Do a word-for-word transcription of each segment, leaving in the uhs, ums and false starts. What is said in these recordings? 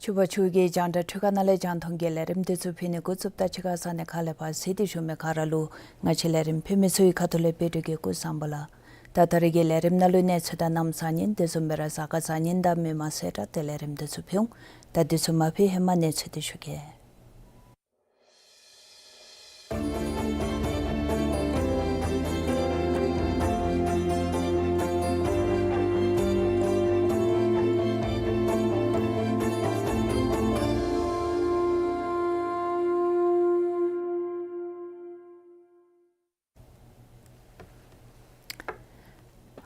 ཕྱུ་པ་ཕྱུགས་ཀྱི་རྒྱང་བསྒྲགས་འཕྲུལ་ཁང་ནང་ལས་རྒྱང་མཐོང་གི་ལས་རིམ་འདི་ཚུ་ཕུལ་ནི་འགོ་བཙུགསཔ་ད་ཕྱི་ཁ་ས་གནས་ཁག་ལས་ཕར་གཟིགས་ཏེ་བཞུགས་མི་ག་ར་ལུ་ང་བཅས་ལས་རིམ་ཕུལ་མི་ཚུ་གི་ཁ་ཐུག་ལས་དཔལ་སྒྲོན་གྱིས་སྐུ་གཟུགས་བཟང་པོ་ལགས། ད་ད་རིས་ཀྱི་ལས་རིམ་ནང་ལུ་གནས་ཚུལ་དང་གནམ་གཤིས་ཉན་དེ་བཟུམ་སྦེ་ར་གཟའ་སྐར་གཟའ་ཉིམ་དང་མི་མང་གསལ་བསྒྲགས་ཏེ་ལས་རིམ་འདི་ཚུ་ཕུལ་འོང་། ད་འདི་ཚུ་མ་ཕུལ་ཧེ་མ་གནས་ཚུལ་འདི་ཞུ་གེ།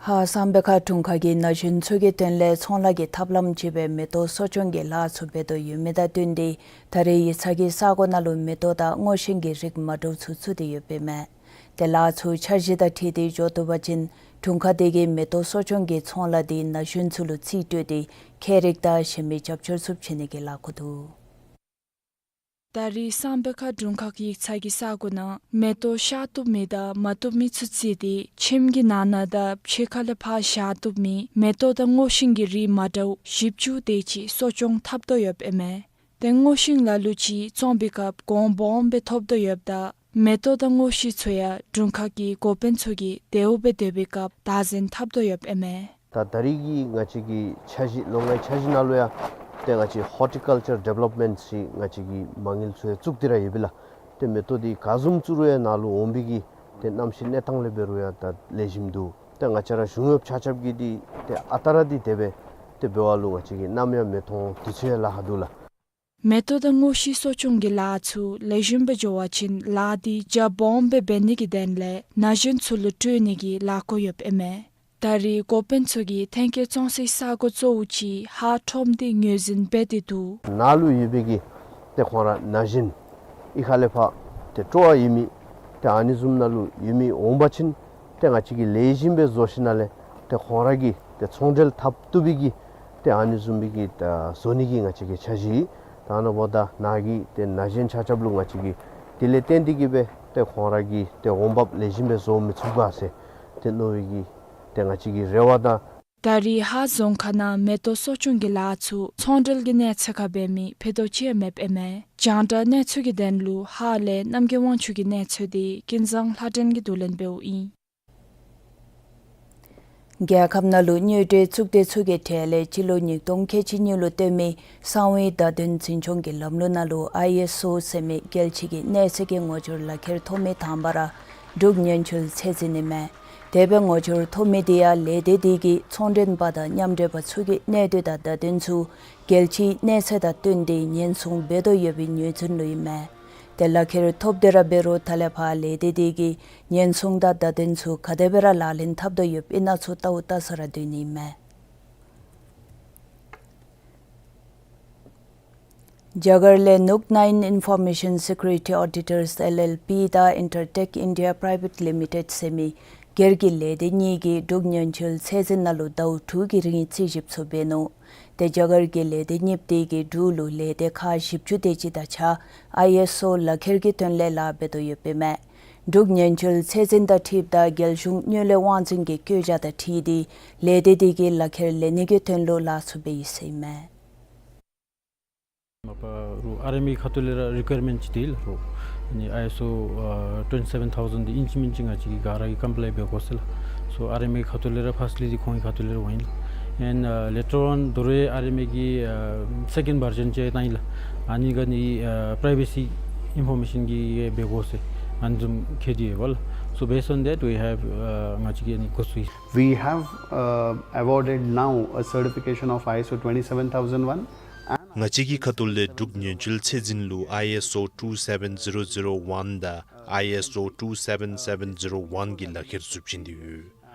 ཧཱ་སམ་བྷོ་ཊ་དྲུང་ཁག་གིས་ན་གཞོན་ཚུ་གི་དོན་ལས་ཚོང་ལཱ་གི་ཐབས་ལམ་ཅིག་སྦེ་མེ་ཏོག་གསོ་སྐྱོང་གི་ལཱ་ཚུ་འབད་དོ་ཡོད་མི་དང་བསྟུན་ཏེ་ད་རེས་ཡིག་ཚང་གི་ས་གོ་ནང་ལུ་མེ་ཏོག་དང་སྔོ་ཤིང་གི་རིགས་མ་འདྲཝ་ཚུ་བཙུགས་ཏེ་ཡོདཔ་ཨིན་མས། ཏེ་ལཱ་ཚུ་འཆར་གཞི་དང་འཁྲིལ་ཏེ་འགྱོ་བཏུབ་པ་ཅིན་དྲུང་ཁག་དེ་གིས་མེ་ཏོག་གསོ་སྐྱོང་གི་ཚོང་ལཱ་འདི་ན་གཞོན་ཚུ་ལུ་རྩིས་སྤྲོད་དེ་ཁྱད་རིག་དང་གཞན་མི་རྒྱབ་སྐྱོར་ཚུ་བྱིན་ནི་གི་ལཱ་འགོ་འདུག། ད་རེས་སམ་བྷོ་ཊ་དྲུང་ཁག་ཡིག་ཚང་གི་ས་གོ་ནང་མེ་ཏོག་ཤ་གཏུབ་མི་དང་མ་གཏུབ་མི་ཚུ་བརྩིས་ཏེ་ཁྱིམ་གྱི་ནང་ན་དང་ཕྱི་ཁ་ལས་ཕར་ཤ་གཏུབ་མི་མེ་ཏོག་དང་སྔོ་ཤིང་གི་རིགས་མ་འདྲཝ་བཞི་བཅུ་དེ་ཅིག་གསོ་སྐྱོང་འཐབ་དོ་ཡོདཔ་ཨིན་མས། ཏེ་སྔོ་ཤིང་ལ་ལུ་ཅིག་བཙོང་པའི་སྐབས་གོང་སྦོམ་སྦེ་ཐོབ་དོ་ཡོདཔ་ད་མེ་ཏོག་དང་སྔོ་ཤིང་ཚུ་ཡང་དྲུང་ཁག་གི་འགོ་དཔོན་ཚུ་གིས་དེའུ་སྦེ་སྡོད་པའི་སྐབས་བདག་འཛིན་འཐབ་དོ་ཡོདཔ་ཨིན་མས། ད་ད་རེས་ཀྱི་ང་བཅས་ཀྱི་འཆར་གཞི་ལོ་ལྔའི་འཆར་གཞི་ནང་ལུ་ཡང་ཏེ་ང་བཅས་ཧོར་ཊི་ཀལ་ཅར་ཌི་ཝེ་ལོབ་མེནཊ་ཟེར་ང་བཅས་ཀྱི་མ་དངུལ་ཚུ་ཡང་བཙུགས་ཏེ་ར་ཡོད་པས་ལགས། ཏེ་མེ་ཏོག་འདི་ག་བཟུམ་བཙུགས་རུང་ཡང་ནཱ་ལུ་འོང་པའི་གི་ཏེ་གནམ་གཤིས་གནས་སྟངས་ལས་འབད་རུང་ཡང་ད་ལེགས་ཤོམ་འདུག། ཏེ་ང་བཅས་ར་གཞུང་གཡོགཔ་ཆ་ཁྱབ་ཀྱིས་འདི་ཏེ་ཨ་རྟག་ར་འདི་དེ་སྦེ་ཏེ་འབད་བ་ལུ་ང་བཅས་ཀྱིས་གནམ་ཡང་མེ་མཐོང་དུས་ཚོད་ཡང་ལཱ་ཁག་འདུག་ལགས། མེ་ཏོག་དང་སྔོ་ཤིང་གསོ་སྐྱོང་གི་ལཱ་ཚུ་ལེགས་ཤོམ་སྦེ་འགྱོ་བ་ཅིན་ལཱ་འདི་རྒྱ་སྦོམ་སྦེ་འབད་ནི་གི་དོན་ལས་ན་གཞོན་ཚུ་ལུ་སྤྲོད་ནི་གི་ལཱ་འགོ་ཡོདཔ་ཨིན་མས། ད་རེས་འགོ་དཔོན་ཚུ་གིས་ཐོན་སྐྱེད་བཙོང་སའི་ས་གོ་གཙོ་བོ་ཅིག་ཧཱ་ཁྲོམ་འདི་ངོས་འཛིན་འབད་དེ་འདུག། ནཱ་ལུ་ཡོད་པའི་གི་ཏེ་ཁོང་ར་ན་གཞོན་གཡུས་ཁ་ལས་ཕར་ཏེ་སྤྲོ་བ་ཡོད་མི་ཏེ་ཨ་ནི་བཟུམ་ནཱ་ལུ་ཡོད་མི་འོང་པ་ཅིན་ཏེ་ང་བཅས་ཀྱིས་ལེགས་ཤོམ་སྦེ་བཟོ་ཞིནམ་ལས་ཏེ་ཁོང་ར་གིས་ཏེ་ཚོང་འབྲེལ་འཐབ་བཏུབ་པའི་གི་ཏེ་ཨ་ནི་བཟུམ་སྦེ་གི་ད་བཟོ་ནི་གི་ང་བཅས་ཀྱི་འཆར་གཞི་ཨིན། ད་ནཱ་འབདཝ་ད་ནཱ་གི་ཏེ་ན་གཞོན་ཆ་ཁྱབ་ལུ་ང་བཅས་ཀྱིས་དེ་ལས་བརྟེན་ཏེ་གི་སྦེ་ཏེ་ཁོང་ར་གིས་ཏེ་འོང་འབབ་ལེགས་ཤོམ་སྦེ་བཟོ་མི་ཚུགས་ག་ཟེར་ཏེ་མནོ་བའི་གི་ཏེ་ང་བཅས་ཀྱི་རེ་བ་དང་། ད་རེས་ཧཱ་རྫོང་ཁག་ནང་མེ་ཏོག་གསོ་སྐྱོང་གི་ལཱ་ཚུ་ཚོང་འབྲེལ་གྱི་གནས་ཚད་ཁར་འབད་མི་ཕུད་རྡོག་ཅིག་ཡང་མེདཔ་ཨིན་མས། རྒྱང་བསྒྲགས་གནས་ཚུལ་གྱི་དོན་ལུ་ཧཱ་ལས་རྣམ་རྒྱལ་དབང་ཕྱུག་གི་གནས་ཚུལ་འདི་ཀུན་བཟང་ལྷ་སྒྲོན་གྱིས་བསྡུ་ལེན་འབདཝ་ཨིན། རྒྱལ་ཁབ་ནང་ལུ་དངུལ་འབྲེལ་གཙུག་སྡེ་ཚུ་གི་གྲས་ལས་སྤྱི་ལོ་ཉིས་སྟོང་ཁལ་གཅིག་གཉིས་ལུ་བཏོན་མི་གསང་བའི་བརྡ་དོན་འཛིན་སྐྱོང་གི་ལམ་ལུགས་ནང་ལུ་ཨའི་ཨེསི་ཨོ་ཟེར་མི་རྒྱལ་སྤྱི་གི་གནས་ཚད་ཀྱི་ངོ་སྦྱོར་ལག་ཁྱེར་ཐོབ་མི་དང་པ་ར་འབྲུག་སྨྱན་ཆུ་ཚད་འཛིན་ཨིན་མས། དེ་སྦེ་ངོ་སྦྱོར་ཐོབ་མི་དེ་ཡང་ལས་སྡེ་དེ་གི་ཚོང་མགྲོན་པ་དང་མཉམ་འབྲེལ་པ་ཚུ་གིས་གནད་སྡུད་དང་བརྡ་དོན་ཚུ་རྒྱལ་སྤྱིའི་གནས་ཚད་དང་བསྟུན་ཏེ་ཉེན་སྲུང་འབད་དོ་ཡོད་པའི་ངོས་འཛིན་ལུ་ཨིན་མས། ཏེ་ལག་ཁྱེར་ཐོབ་སྟེ་ར་འབད་རུང་ད་ལས་ཕར་ལས་སྡེ་དེ་གིས་ཉེན་སྲུང་དང་བརྡ་དོན་ཚུ་ག་དེ་སྦེ་ར་ལག་ལེན་འཐབ་དོ་ཡོདཔ་ཨིན་ན་ཚུ་ལྟ་བུ་ལྟ་ས་ར་སྡོད་ནི་ཨིན་མས། རྒྱ་གར་ལས་ནུག་ནཱའིན་ཨིན་ཕོར་མེ་ཤཱན་སི་ཀུ་རི་ཊི་ཨོ་ཌི་ཊརསི་ཨེལ་ཨེལ་པི་དང་ཨིན་ཊར་ཊེཀ་ཨིན་ཌི་ཡ་པྲའི་ཝེཊ་ལི་མི་ཊེཌ་ཟེར་མི་ སྒེར་གྱི་ལས་སྡེ་གཉིས་ཀྱིས་འབྲུག་ཉེན་བཅོལ་ཚད་འཛིན་ནང་ལུ་ཟླཝ་དྲུག་གི་རིང་རྩིས་ཞིབ་ཚུ་འབད་ནུག། ཏེ་རྒྱ་གར་གྱི་ལས་སྡེ་གཉིསཔ་དེ་གིས་འབྲུག་ལུ་ལས་སྡེ་ཁག་བཞི་བཅུ་དེ་ཅིག་དང་གཅིག་ཁར་ཨའི་ཨེསི་ཨོ་ལག་ཁྱེར་གྱི་དོན་ལས་ལཱ་འབད་དོ་ཡོདཔ་ཨིན་མས། འབྲུག་ཉེན་བཅོལ་ཚད་འཛིན་དང་འཁྲིལཝ་ད་རྒྱལ་གཞུང་དངུལ་ལས་དབང་འཛིན་གྱི་བཀོད་རྒྱ་དང་འཁྲིལ་ཏེ་ལས་སྡེ་དེ་གིས་ལག་ཁྱེར་ལེན་ནི་གི་དོན་ལུ་ལཱ་ཚུ་འབད་ཡོད་ཟེར་ཨིན་མས། མ་པ་རུང་ཨར་ཨེམ་ཨེ་གི་ཁ་ཐུག་ལས་ར་རི་ཀོ་ཡར་མེནཊ་ཅིག་དེ་ལགས་རུང་ཨ་ནི་ཨའི་ཨེསི་ཨོ་ཨ་ཊུ་ཝེན་ཊི་སེ་བེན་ཐའུ་ཟེནཊ་དེ་ཨིན་ཅི་མིན་ཅི་ང་བཅས་ཀྱིས་ག་ར་གིས་ཀམ་པ་ལའི་འབད་དགོ་ཟེར་ལགས། སོ་ཨར་ཨེམ་ཨེ་གི་ཁ་ཐུག་ལས་ར་ཕརསཊ་ལི་དེ་ཁོང་གི་ཁ་ཐུག་ལས་ར་འོང་ཡི་ལགས། ཨེནཌ་ཨ་ལེ་ཊར་ཨོན་དོ་རུང་ཨར་ཨེམ་ཨེ་གི་ཨ་སེ་ཀེནཌ་བར་ཞཱན་ཅིག་བཏང་ཡི་ལགས། ཨ་ནི་ག་ནི་ཨ་པ་རའི་ཝེ་སི་ཨིན་ཕོར་མེ་ཤཱན་གྱི་ཡང་འབད་དགོ་ཟེར་ཨ་ནི་བཟུམ་བཀོད་དེ་ཡོདཔ་ལགས། So based on that we have ཨ་ང་བཅས་ཀྱིས་ཨ་ནི་འགོ་བཙུགས་ཡི། We have uh, awarded now a certification of ISO twenty-seven thousand one. ང་བཅས་ཀྱི་ཁ་ཐུག་ལས་འབྲུག་ཉེན་བཅོལ་ཚད་འཛིན་ལུ་ཨའི་ཨེསི་ཨོ་ཊུ་སེ་བེན་ཛི་རོ་ཛི་རོ་ཝན་དང་ཨའི་ཨེསི་ཨོ་ཊུ་སེ་བེན་སེ་བེན་ཛི་རོ་ཝན་གྱི་ལག་ཁྱེར་ཚུ་བྱིན་ཏེ་ཡོད།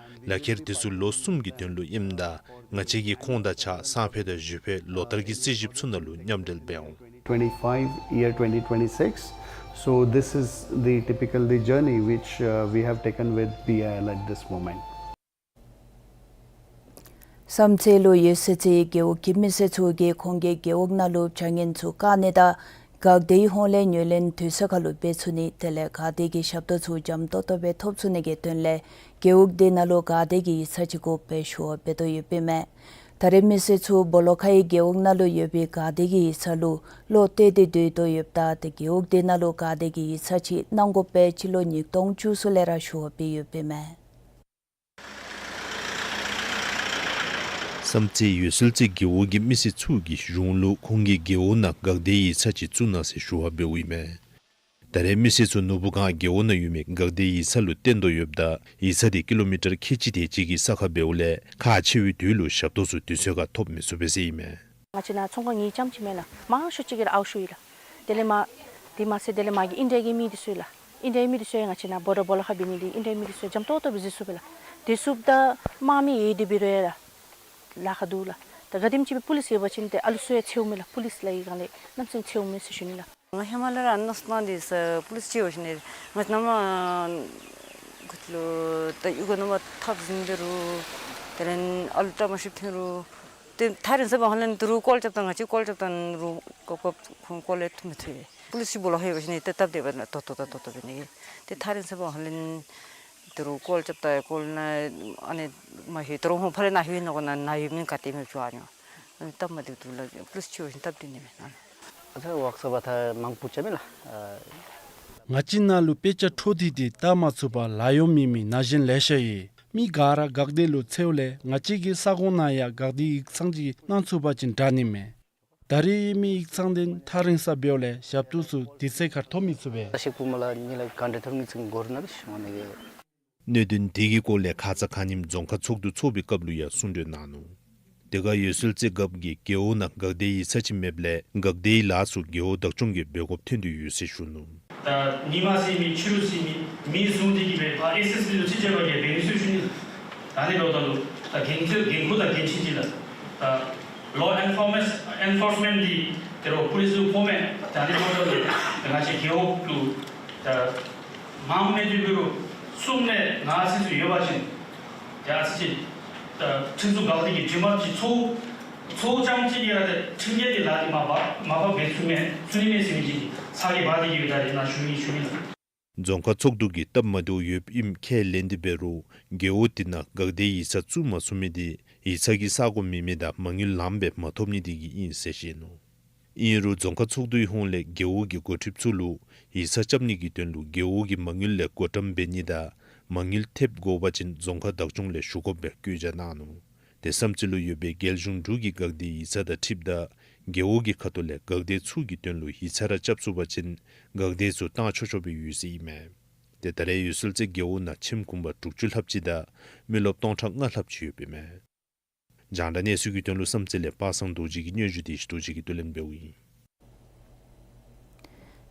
ལག་ཁྱེར་དེ་ཚུ་ལོ་གསུམ་གྱི་དོན་ལུ་ཨིནམ་ད་ང་བཅས་ཀྱིས་ཁོང་དང་གཅིག་ཁར་སང་ཕོད་དང་གཞེས་ཕོད་ལོ་བསྟར་གྱི་རྩིས་ཞིབ་ཚུ་ནང་ལུ་མཉམ་འབྲེལ་འབད་འོང་། Twenty-five, year twenty twenty-six. So this is the typical the journey which uh, we have taken with B I L at this moment. བསམ་རྩེ་ལུ་ཡོད་སའི་རྒེད་འོག་གི་མི་སེར་ཚུ་གིས་ཁོང་གི་རྒེད་འོག་ནང་ལུ་བྱ་ངན་ཚུ་བཀག་ནི་དང་འགག་སྡེའི་ཧོངས་ལས་ཉོ་ལེན་དུས་ཚོད་ཁར་ལུ་འབད་ཚུགས་ནི་དེ་ལས་འགག་སྡེ་གི་ཞབས་ཏོག་ཚུ་འཇམ་ཏོག་ཏོ་སྦེ་ཐོབ་ཚུགས་ནི་གི་དོན་ལས་རྒེད་འོག་དེ་ནང་ལུ་འགག་སྡེ་གི་ཡིག་ཚང་ཅིག་དགོ་པའི་ཞུ་བ་འབད་དོ་ཡོདཔ་ཨིན་མས། ད་རེས་མི་སེར་ཚུ་སྦོ་ལོགས་ཁའི་རྒེད་འོག་ནང་ལུ་ཡོད་པའི་འགག་སྡེ་གི་ཡིག་ཚང་ལུ་བློ་གཏད་དེ་སྡོད་དོ་ཡོདཔ་ད་ཏེ་རྒེད་འོག་དེ་ནང་ལུ་འགག་སྡེ་གི་ཡིག་ཚང་ཅིག་གནང་དགོ་པའི་སྤྱི་ལོ་ཉིས་སྟོང་བཅུ་གསུམ་ལས་ར་ཞུ་བ་འབད་ཡོདཔ་ཨིན་མས། བསམ་རྩེ་འོད་གསལ་རྩེ་རྒེད་འོག་གི་མི་སེར་ཚུ་གིས་གཞུང་ལུ་ཁོང་གི་རྒེད་འོག་ནང་འགག་སྡེའི་ཡིག་ཚང་ཅིག་བཙུགས་གནང་ཟེར་ཞུ་བ་འབདཝ་ཨིན་མས། ད་རེས་མི་སེར་ཚུ་ནོར་བུ་སྒང་རྒེད་འོག་ནང་ཡོད་མི་འགག་སྡེའི་ཡིག་ཚང་ལུ་བརྟེན་དོ་ཡོདཔ་ད་ཡིག་ཚང་དེ་ཀི་ལོ་མི་ཊར་ཁལ་གཅིག་དེ་ཅིག་གི་ས་ཁར་འབདཝ་ལས་ཁག་ཆེ་བའི་དུས་ལུ་ཞབས་ཏོག་ཚུ་དུས་ཚོད་ཁར་ཐོབ་མི་ཚུགས་པས་ཟེར་ཨིན་མས། ང་བཅས་ནཱ་ཚོང་ཁང་གཉིས་ཙམ་ཅིག་མེན་ལགས། མང་ཤོས་ཅིག་གིས་ར་ཨའུ་ཤུ་ཡི་ལགས། དེ་ལས་མར་དེ་མ་ཚད་དེ་ལས་མར་གྱི་ཨིན་ཌི་ཡ་གི་མི་འདི་ཚུ་ཡི་ལགས། ཨིན་ཌི་ཡ་གི་མི་འདི་ཚུ་ཡང་ང་བཅས་ནཱ་བོ་ཌར་སྦོ་ལོགས་ཁར་འབད་ནི་འདི་ཨིན་ཌི་ཡ་གི་མི་འདི་ཚུ་འཇམ་ཏོག་ཏོ་སྦེ་འཛུལ་ཚུགས་པས་ལགས། དེ་ཚུ་ད་དམག་མི་ཡོད་དེ་འབད་རུང་ཡང་ལགས་ལཱ་ཁག་འདུག་ལགས། ད་ག་དེམ་ཅིག་སྦེ་པོ་ལིསི་ཡོད་པ་ཅིན་ཏེ་ཨ་ལུ་ཚུ་ཡང་འཚོལཝ་མས་ལགས། པོ་ལིསི་ལཱ་གི་སྒང་ལས་གནམ་མེད་ས་མེད་འཚོལཝ་མས་ཟེར་ཞུ་ནི་ལགས། ང་ཧེ་མ་ལས་ར་ཨ་ནི་གནས་སྟངས་འདི་ས་པོ་ལིསི་ཅིག་འབད་ཞིནམ་ལས་ང་ནཱ་མར་ག་ཅི་ལོ་ད་གཡུས་ཁར་ནཱ་མར་འཐབ་ཟིན་འབད་རུང་དེ་ལས་ཨ་ལུ་བཀྲ་མ་ཤིསཔ་ཐོན་རུང་ཏེ་ཐག་རིང་ས་སྦེ་ཧོན་ལེན་དོ་རུང་ཀོལ་རྐྱབ་ད་ང་བཅས་ཀོལ་རྐྱབ་ད་རུང་སྐབས་སྐབས་ཁོང་ཀོལ་ལས་ཐུག་མི་ཐུབ་པས། པོ་ལིསི་ཅིག་སྦོ་ལོགས་ལྷོད་པ་ཅིན་ཏེ་སྟབས་བདེ་བས་ལགས། ཏོག་ཏོ་ཏོག་ཏོ་འབད་ནི་གི། ཏེ་ཐག་རིང་ས་སྦེ་ཧོན་ལེན་དོ་རུང་ཀོལ་རྐྱབ་ད་ཡང་ཀོལ་ནང་ཨ་ནི་མ་ལྷོད། དོ་རུང་ཧོང་ཕར་ལས་ནཱ་ལྷོད་ནི་གོ་ནཱ་ནཱ་ཡོད་མི་ག་ཏེ་མེད་བཅུག་ཨ་ནི་སྟབས་མ་བདེཝ་འདུག་ལགས། པོ་ལིསི་ཅིག་འབད་ཞིནམ་སྟབས་བདེ་ནི་མས་ལགས། ཨ་ཙི་ཝརཀ་ཤོབ་ད་མང་པོ་ཅིག་མས་ལགས། ང་བཅས་ནཱ་ལུ་དཔེ་ཆ་འཕྲོ་མཐུད་དེ་བལྟ་མ་ཚུགས་པར་ལཱ་གཡོག་མེད་མི་ན་གཞོན་ལེ་ཤ་ཡོད། མི་ག་ར་འགག་སྡེ་ལུ་འཚོལཝ་ལས་ང་བཅས་ཀྱི་ས་ཁོངས་ནང་ཡང་འགག་སྡེའི་ཡིག་ཚང་ཅིག་གནང་ཚུགས་པ་ཅིན་དྲག་ནི་མས། ད་རེས་མི་ཡིག་ཚང་དེ་ཐག་རིང་ས་འབདཝ་ལས་ཞབས་ཏོག་ཚུ་དུས་ཚོད་ཁར་ཐོབ་མི་ཚུགས་པས། ཤེག་པུ་མ་ལ་ཉིད་ལ་ག་འདྲ་ཐོབ་ནི་ཚུན་གོ་རུང་ན་ཤོང་ནི་གི། གནད་དོན་དེ་གི་སྐོར་ལས་ཁ་ཙ་ཁ་ཉིནམ་རྫོང་ཁག་ཚོགས་འདུ་ཚོགས་པའི་སྐབས་ལུ་ཡང་གསུང་གྲོས་གནང་ནུག། དེ་ཁར་འོད་གསལ་རྩེ་རྒཔོ་གིས་རྒེད་འོག་ནང་འགག་སྡེའི་ཡིག་ཚང་ཅིག་མེདཔ་ལས་འགག་སྡེའི་ལཱ་ཚུ་རྒེད་འོག་བདག་སྐྱོང་གིས་འབད་དགོཔ་ཐོན་ཏེ་ཡོད་ཟེར་ཞུ་ནུག། ད་ཉིན་མ་ཟེར་མི་ཕྱི་རུ་ཟེར་མི་མི་བཟུང་སྟེ་གིས་སྦེ་ཕར་ཨེསི་ཨེསི་པི་ལུ་རྩིས་རྐྱབ་པར་གིས་འབད་ནི་ཚུ་ཞུ་ནི་ལགས། ད་ཨ་ནི་འབདཝ་ད་ལུ་ད་འགན་ཁུར་འགན་ཁུར་དང་འགན་འཁྲི་འདི་ལགས། ད་ལོ་ཨེན་ཕོར་སི་མེནཊ་ཨེན་ཕོར་སི་མེནཊ་འདི་དེ་རུང་པོ་ལིསི་ལུ་ཕོགཔ་མས། ད་ཨ་ནི་འབདཝ་ད་ལུ་ད་ང་བཅས་རྒེད་འོག་ལུ་ད་མང་མེད་དེ་འབད་རུང་གསུམ་ལས་ལྔ་ཚུན་ཚོད་ཡོད་པ་ཅིན་ཡ་ཨ་ཙི་ཅིག་ད་ཁྲིམས་སྲུང་འགག་སྡེ་གི་འདྲི་མ་ཅིག་ཚོགས་ཚོགས་རྐྱངམ་ཅིག་གིས་ར་ཏེ་ཁྲིམས་འགལ་གྱི་ལཱ་འདི་མ་འབད་མ་འབད་འབད་ཚུགས་མས་ཚུགས་ནི་མས་ཟེར་མི་ཅིག་ཚ་གྱང་འབག་སྟེ་གིས་ད་རེས་ནཱ་ཞུ་ནི་ཞུ་ནི་ལགས། རྫོང་ཁག་ཚོགས་འདུ་གིས་སྟབས་མ་བདེཝ་ཡོདཔ་ཨིནམ་ཁས་ལེན་ཏེ་འབད་རུང་རྒེད་འོག་དེ་ནང་འགག་སྡེའི་ཡིག་ཚང་བཙུགས་མ་ཚུགས་མི་དེ་ཡིག་ཚང་གི་ས་གོ་མེད་མི་དང་མ་དངུལ་ལངམ་སྦེ་མ་ཐོབ་ནི་དེ་གིས་ཨིན་ཟེར་བཤད་ནུག། ཨིན་རུང་རྫོང་ཁག་ཚོགས་འདུའི་ཧོངས་ལས་རྒེད་འོག་གི་འགོ་ཁྲིདཔ་ཚུ་ལུ་ཡིག་ཚང་རྐྱབ་ནི་གི་དོན་ལུ་རྒེད་འོག་གི་མ་དངུལ་ལས་བགོ་བཀྲམ་འབད་ནི་དང་མ་དངུལ་ཐེབས་དགོ་པ་ཅིན་རྫོང་ཁག་བདག་སྐྱོང་ལས་ཞུ་དགོཔ་སྦེ་བཀོད་རྒྱ་གནང་ནུག། ཏེ་བསམ་རྩེ་ལུ་ཡོད་པའི་རྒྱལ་གཞུང་འབྲུག་གི་འགག་སྡེའི་ཡིག་ཚང་དང་འཁྲིལཝ་ད་རྒེད་འོག་གི་ཁ་ཐུག་ལས་འགག་སྡེ་ཚུ་གི་དོན་ལུ་ཡིག་ཚང་ར་རྐྱབ་ཚུགས་པ་ཅིན་འགག་སྡེ་ཚུ་བཏང་ཆོག་ཆོག་སྦེ་ཡོད་ཟེར་ཨིན་མས། ཏེ་ད་རེས་འོད་གསལ་རྩེ་རྒེད་འོག་ནང་ཁྱིམ་གུང་པ་དྲུག་ཅུ་ལྷགཔ་ཅིག་དང་མི་རློབས་སྟོང་ཕྲག་ལྔ་ལྷགཔ་ཅིག་ཡོདཔ་ཨིན་མས། རྒྱང་བསྒྲགས་གནས་ཚུལ་གྱི་དོན་ལུ་བསམ་རྩེ་ལས་པ་སངས་རྡོ་རྗེ་གི་སྙན་ཞུ་དེ་ཞུ་རྡོ་རྗེ་གིས་བསྡུ་ལེན་འབདཝ་ཨིན།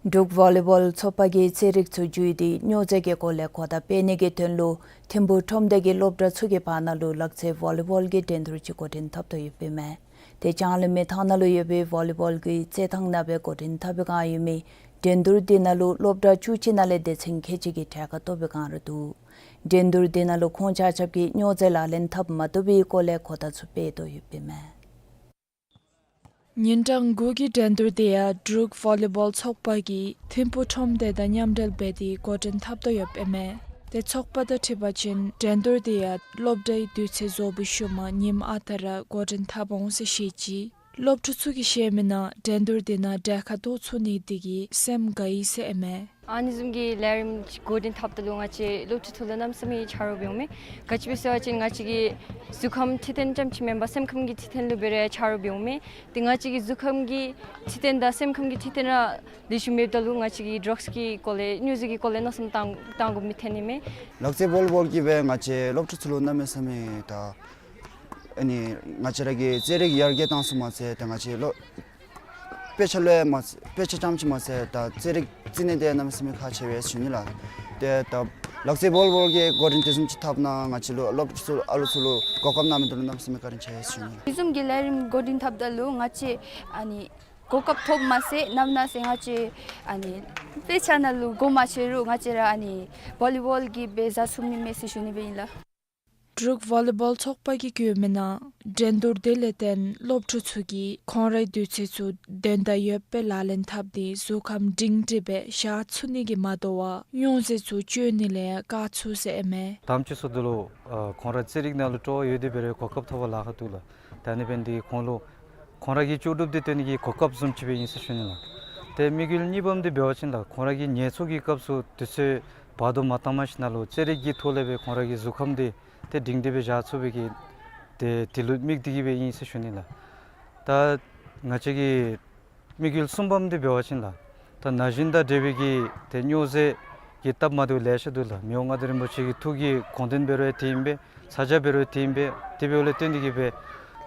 འབྲུག་ཝོ་ལི་བོལ་ཚོགས་པ་གིས་རྩེད་རིགས་ཚུ་བརྒྱུད་དེ་སྨྱོ་རྫས་ཀྱི་སྐོར་ལས་གོ་བརྡ་སྤེལ་ནི་གི་དོན་ལུ་ཐིམ་ཕུག་ཁྲོམ་སྡེ་གི་སློབ་གྲྭ་ཚུ་གི་བར་ན་ལུ་ལག་རྩེད་ཝོ་ལི་བོལ་གྱི་འགྲན་བསྡུར་ཅིག་འགོ་འདྲེན་འཐབ་དོ་ཡོདཔ་ཨིན་མས། ཏེ་ལྕང་གླིང་མི་ཐང་ནང་ལུ་ཡོད་པའི་ཝོ་ལི་བོལ་གྱི་རྩེད་ཐང་ནང་སྦེ་འགོ་འདྲེན་འཐབ་པའི་བསྒང་ཡོད་མི་འགྲན་བསྡུར་དེ་ནང་ལུ་སློབ་གྲྭ་བཅུ་གཅིག་ནང་ལས་སྡེ་ཚན་ཁལ་གཅིག་གིས་གྲལ་ཁར་གཏོགས་པའི་བསྒང་ར་འདུག། འགྲན་བསྡུར་དེ་ནང་ལུ་ཁོང་ཆ་ཁྱབ་ཀྱིས་སྨྱོ་རྫས་ལག་ལེན་འཐབ་མ་བཏུབ་པའི་སྐོར་ལས་གོ་བརྡ་ཚུ་སྤེལ་དོ་ཡོདཔ་ཨིན་མས། ཉིན་གྲངས་དགུ་གི་འགྲན་བསྡུར་དེ་ཡང་འབྲུག་ཝོ་ལི་བོལ་ཚོགས་པ་གིས་ཐིམ་ཕུག་ཁྲོམ་སྡེ་དང་མཉམ་འབྲེལ་འབད་དེ་འགོ་འདྲེན་འཐབ་དོ་ཡོདཔ་ཨིན་མས། ཏེ་ཚོགས་པ་དང་འཁྲིལ་བ་ཅིན་འགྲན་བསྡུར་དེ་ཡང་སློབ་གྲྭའི་དུས་ཚོད་རྫོགས་པའི་ཤུལ་མ་ཉིནམ་ཨ་རྟག་ར་འགོ་འདྲེན་འཐབ་འོང་ཟེར་བཤད་ཅི། སློབ་ཕྲུག་ཚུ་གིས་བཤད་མི་ནང་འགྲན་བསྡུར་དེ་ནང་གྲལ་ཁར་གཏོགས་ཚུགས་ནི་དེ་གིས་སེམས་དགའ་ཡི་ཟེར་ཨིན་མས། ཨ་ནི་བཟུམ་གྱི་ལས་རིམ་འགོ་འདྲེན་འཐབ་ད་ལུ་ང་བཅས་སློབ་ཕྲུག་ཚུ་ལུ་གནམ་མེད་ས་མེད་ཆ་རོགས་འབད་འོང་མས། ག་ཅི་སྦེ་ཟེར་བ་ཅིན་ང་བཅས་ཀྱི་གཟུགས་ཁམས་འཕྲོད་བསྟེན་ཙམ་ཅིག་མེན་པར་སེམས་ཁམས་ཀྱི་འཕྲོད་བསྟེན་ལུ་འབད་རུང་ཡང་ཆ་རོགས་འབད་འོང་མས། ཏེ་ང་བཅས་ཀྱི་གཟུགས་ཁམས་ཀྱི་འཕྲོད་བསྟེན་དང་སེམས་ཁམས་ཀྱི་འཕྲོད་བསྟེན་ར་ལེགས་ཤོམ་མེདཔ་ད་ལུ་ང་བཅས་ཀྱི་ཌྲགསི་གི་སྐོར་ལས་སྨྱོ་རྫས་ཀྱི་སྐོར་ལས་མནོ་བསམ་བཏང་བཏང་དགོ་མི་ཐོན་ནི་མས། ལག་རྩེད་བོ་ལི་བོལ་གྱིས་སྦེ་ང་བཅས་སློབ་ཕྲུག་ཚུ་ལུ་གནམ་མེད་ས་མེད་ད་ཨ་ནི་ང་བཅས་ར་གི་རྩེད་རིགས་ཡར་རྒྱས་བཏང་ཚུགས་མ་ཚད་ད་ང་བཅས་ལོ་དཔེ་ཆ་ལུ་ཡང་མ་དཔེ་ཆ་རྐྱངམ་ཅིག་མ་ཚད་ད་རྩེད་རིགས་རྩེད་ནི་དེ་གནམ་མེད་ས་མེད་ཁག་ཆེ་བས་ཟེར་ཞུ་ནི་ལགས། ཏེ་ད་ལག་རྩེད་བོ་ལི་བོལ་གྱི་འགོ་འདྲེན་དེ་བཟུམ་ཅིག་འཐབ་ན་ང་བཅས་ལུ་སློབ་ཕྲུག་ཚུ་ཨ་ལུ་ཚུ་ལུ་གོ་སྐབས་གནང་མི་འདི་ལུ་གནམ་མེད་ས་མེད་བཀའ་དྲིན་ཆེ་བས་ཟེར་ཞུ་ནི་ལགས། དེ་བཟུམ་གྱི་ལས་རིམ་འགོ་འདྲེན་འཐབ་ད་ལུ་ང་བཅས་ཨ་ནི་གོ་སྐབས་ཐོབ་མ་ཚད་ནམ་ན་ཟེར་ང་བཅས་ཨ་ནི་དཔེ་ཆ་ནང་ལུ་གོ་མ་ཆོད་རུང་ང་བཅས་ར་ཨ་ནི་བོ་ལི་བོལ་གྱིས་སྦེ་ཟ་ཚུགས་ནི་མས་ཟེར་ཞུ་ནི་སྦེ་ཨིན་ལགས། འབྲུག་ཝོ་ལི་བོལ་ཚོགས་པ་གིས་བཀོད་མི་ནང་འགྲན་བསྡུར་དེ་ལས་བརྟེན་སློབ་ཕྲུག་ཚུ་གིས་ཁོང་རའི་དུས་ཚོད་ཚུ་དོན་དག་ཡོདཔ་སྦེ་ལག་ལེན་འཐབ་སྟེ་གཟུགས་ཁམས་སྒྲིང་སྒྲི་སྦེ་བཞག་ཚུགས་ནི་གི་མ་དོ་བར་སྨྱོ་རྫས་ཚུ་སྤྱོད་ནི་ལས་བཀག་ཚུགས་ཟེར་ཨིན་མས། དང་པ་ཅིག་སོང་ད་ལུ་ཨ་ཁོང་ར་རྩེད་རིགས་ནང་ལུ་སྤྲོ་བ་ཡོད་དེ་འབད་རུང་གོ་སྐབས་ཐོབ་པར་ལཱ་ཁག་འདུག་ལགས། ད་ཨ་ནི་འབད་ནི་དེ་གིས་ཁོང་ལུ་ཁོང་ར་གི་ལྕོགས་གྲུབ་དེ་སྟོན་ནི་གི་གོ་སྐབས་བཟུམ་ཅིག་སྦེ་ཨིན་ཟེར་ཞུ་ནི་ལགས། ཏེ་དམིགས་ཡུལ་གཉིས་པམ་དེ་འབད་བ་ཅིན་ལགས་ཁོང་ར་གིས་ངལ་འཚོ་གི་སྐབས་སུ་དུས་ཚོད་བར་དོ་མ་བཏང་མ་ཞིནམ་ལས་རྩེད་རིགས་ཀྱི་ཐོག་ལས་སྦེ་ཁོང་ར་གི་གཟུགས་ཁམས་དེ་ཏེ་སྒྲིང་སྒྲི་སྦེ་བཞག་ཚུགས་པའི་གི་ཏེ་དེ་ལུ་དམིགས་ཏེ་གིས་སྦེ་ཨིན་ཟེར་ཞུ་ནི་ལགས། ད་ང་བཅས་ཀྱི་དམིགས་ཡུལ་གསུམ་པམ་དེ་འབད་བ་ཅིན་ལགས་ད་ན་གཞོན་དང་འབྲེལ་བའི་གི་ཏེ་སྨྱོ་རྫས་ཀྱི་སྟབས་མ་བདེཝ་ལེ་ཤ་འདུག་ལགས། མི་དབང་མངའ་བདག་རིན་པོ་ཆེ་གི་ཐུགས་ཀྱི་དགོངས་དོན་འབད་རུང་ཡང་དེ་ཨིན་པས། ས་ཆ་འབད་རུང་དེ་ཨིན་པས། དེ་འབདཝ་ལས་བརྟེན་ཏེ་གིས་སྦེ་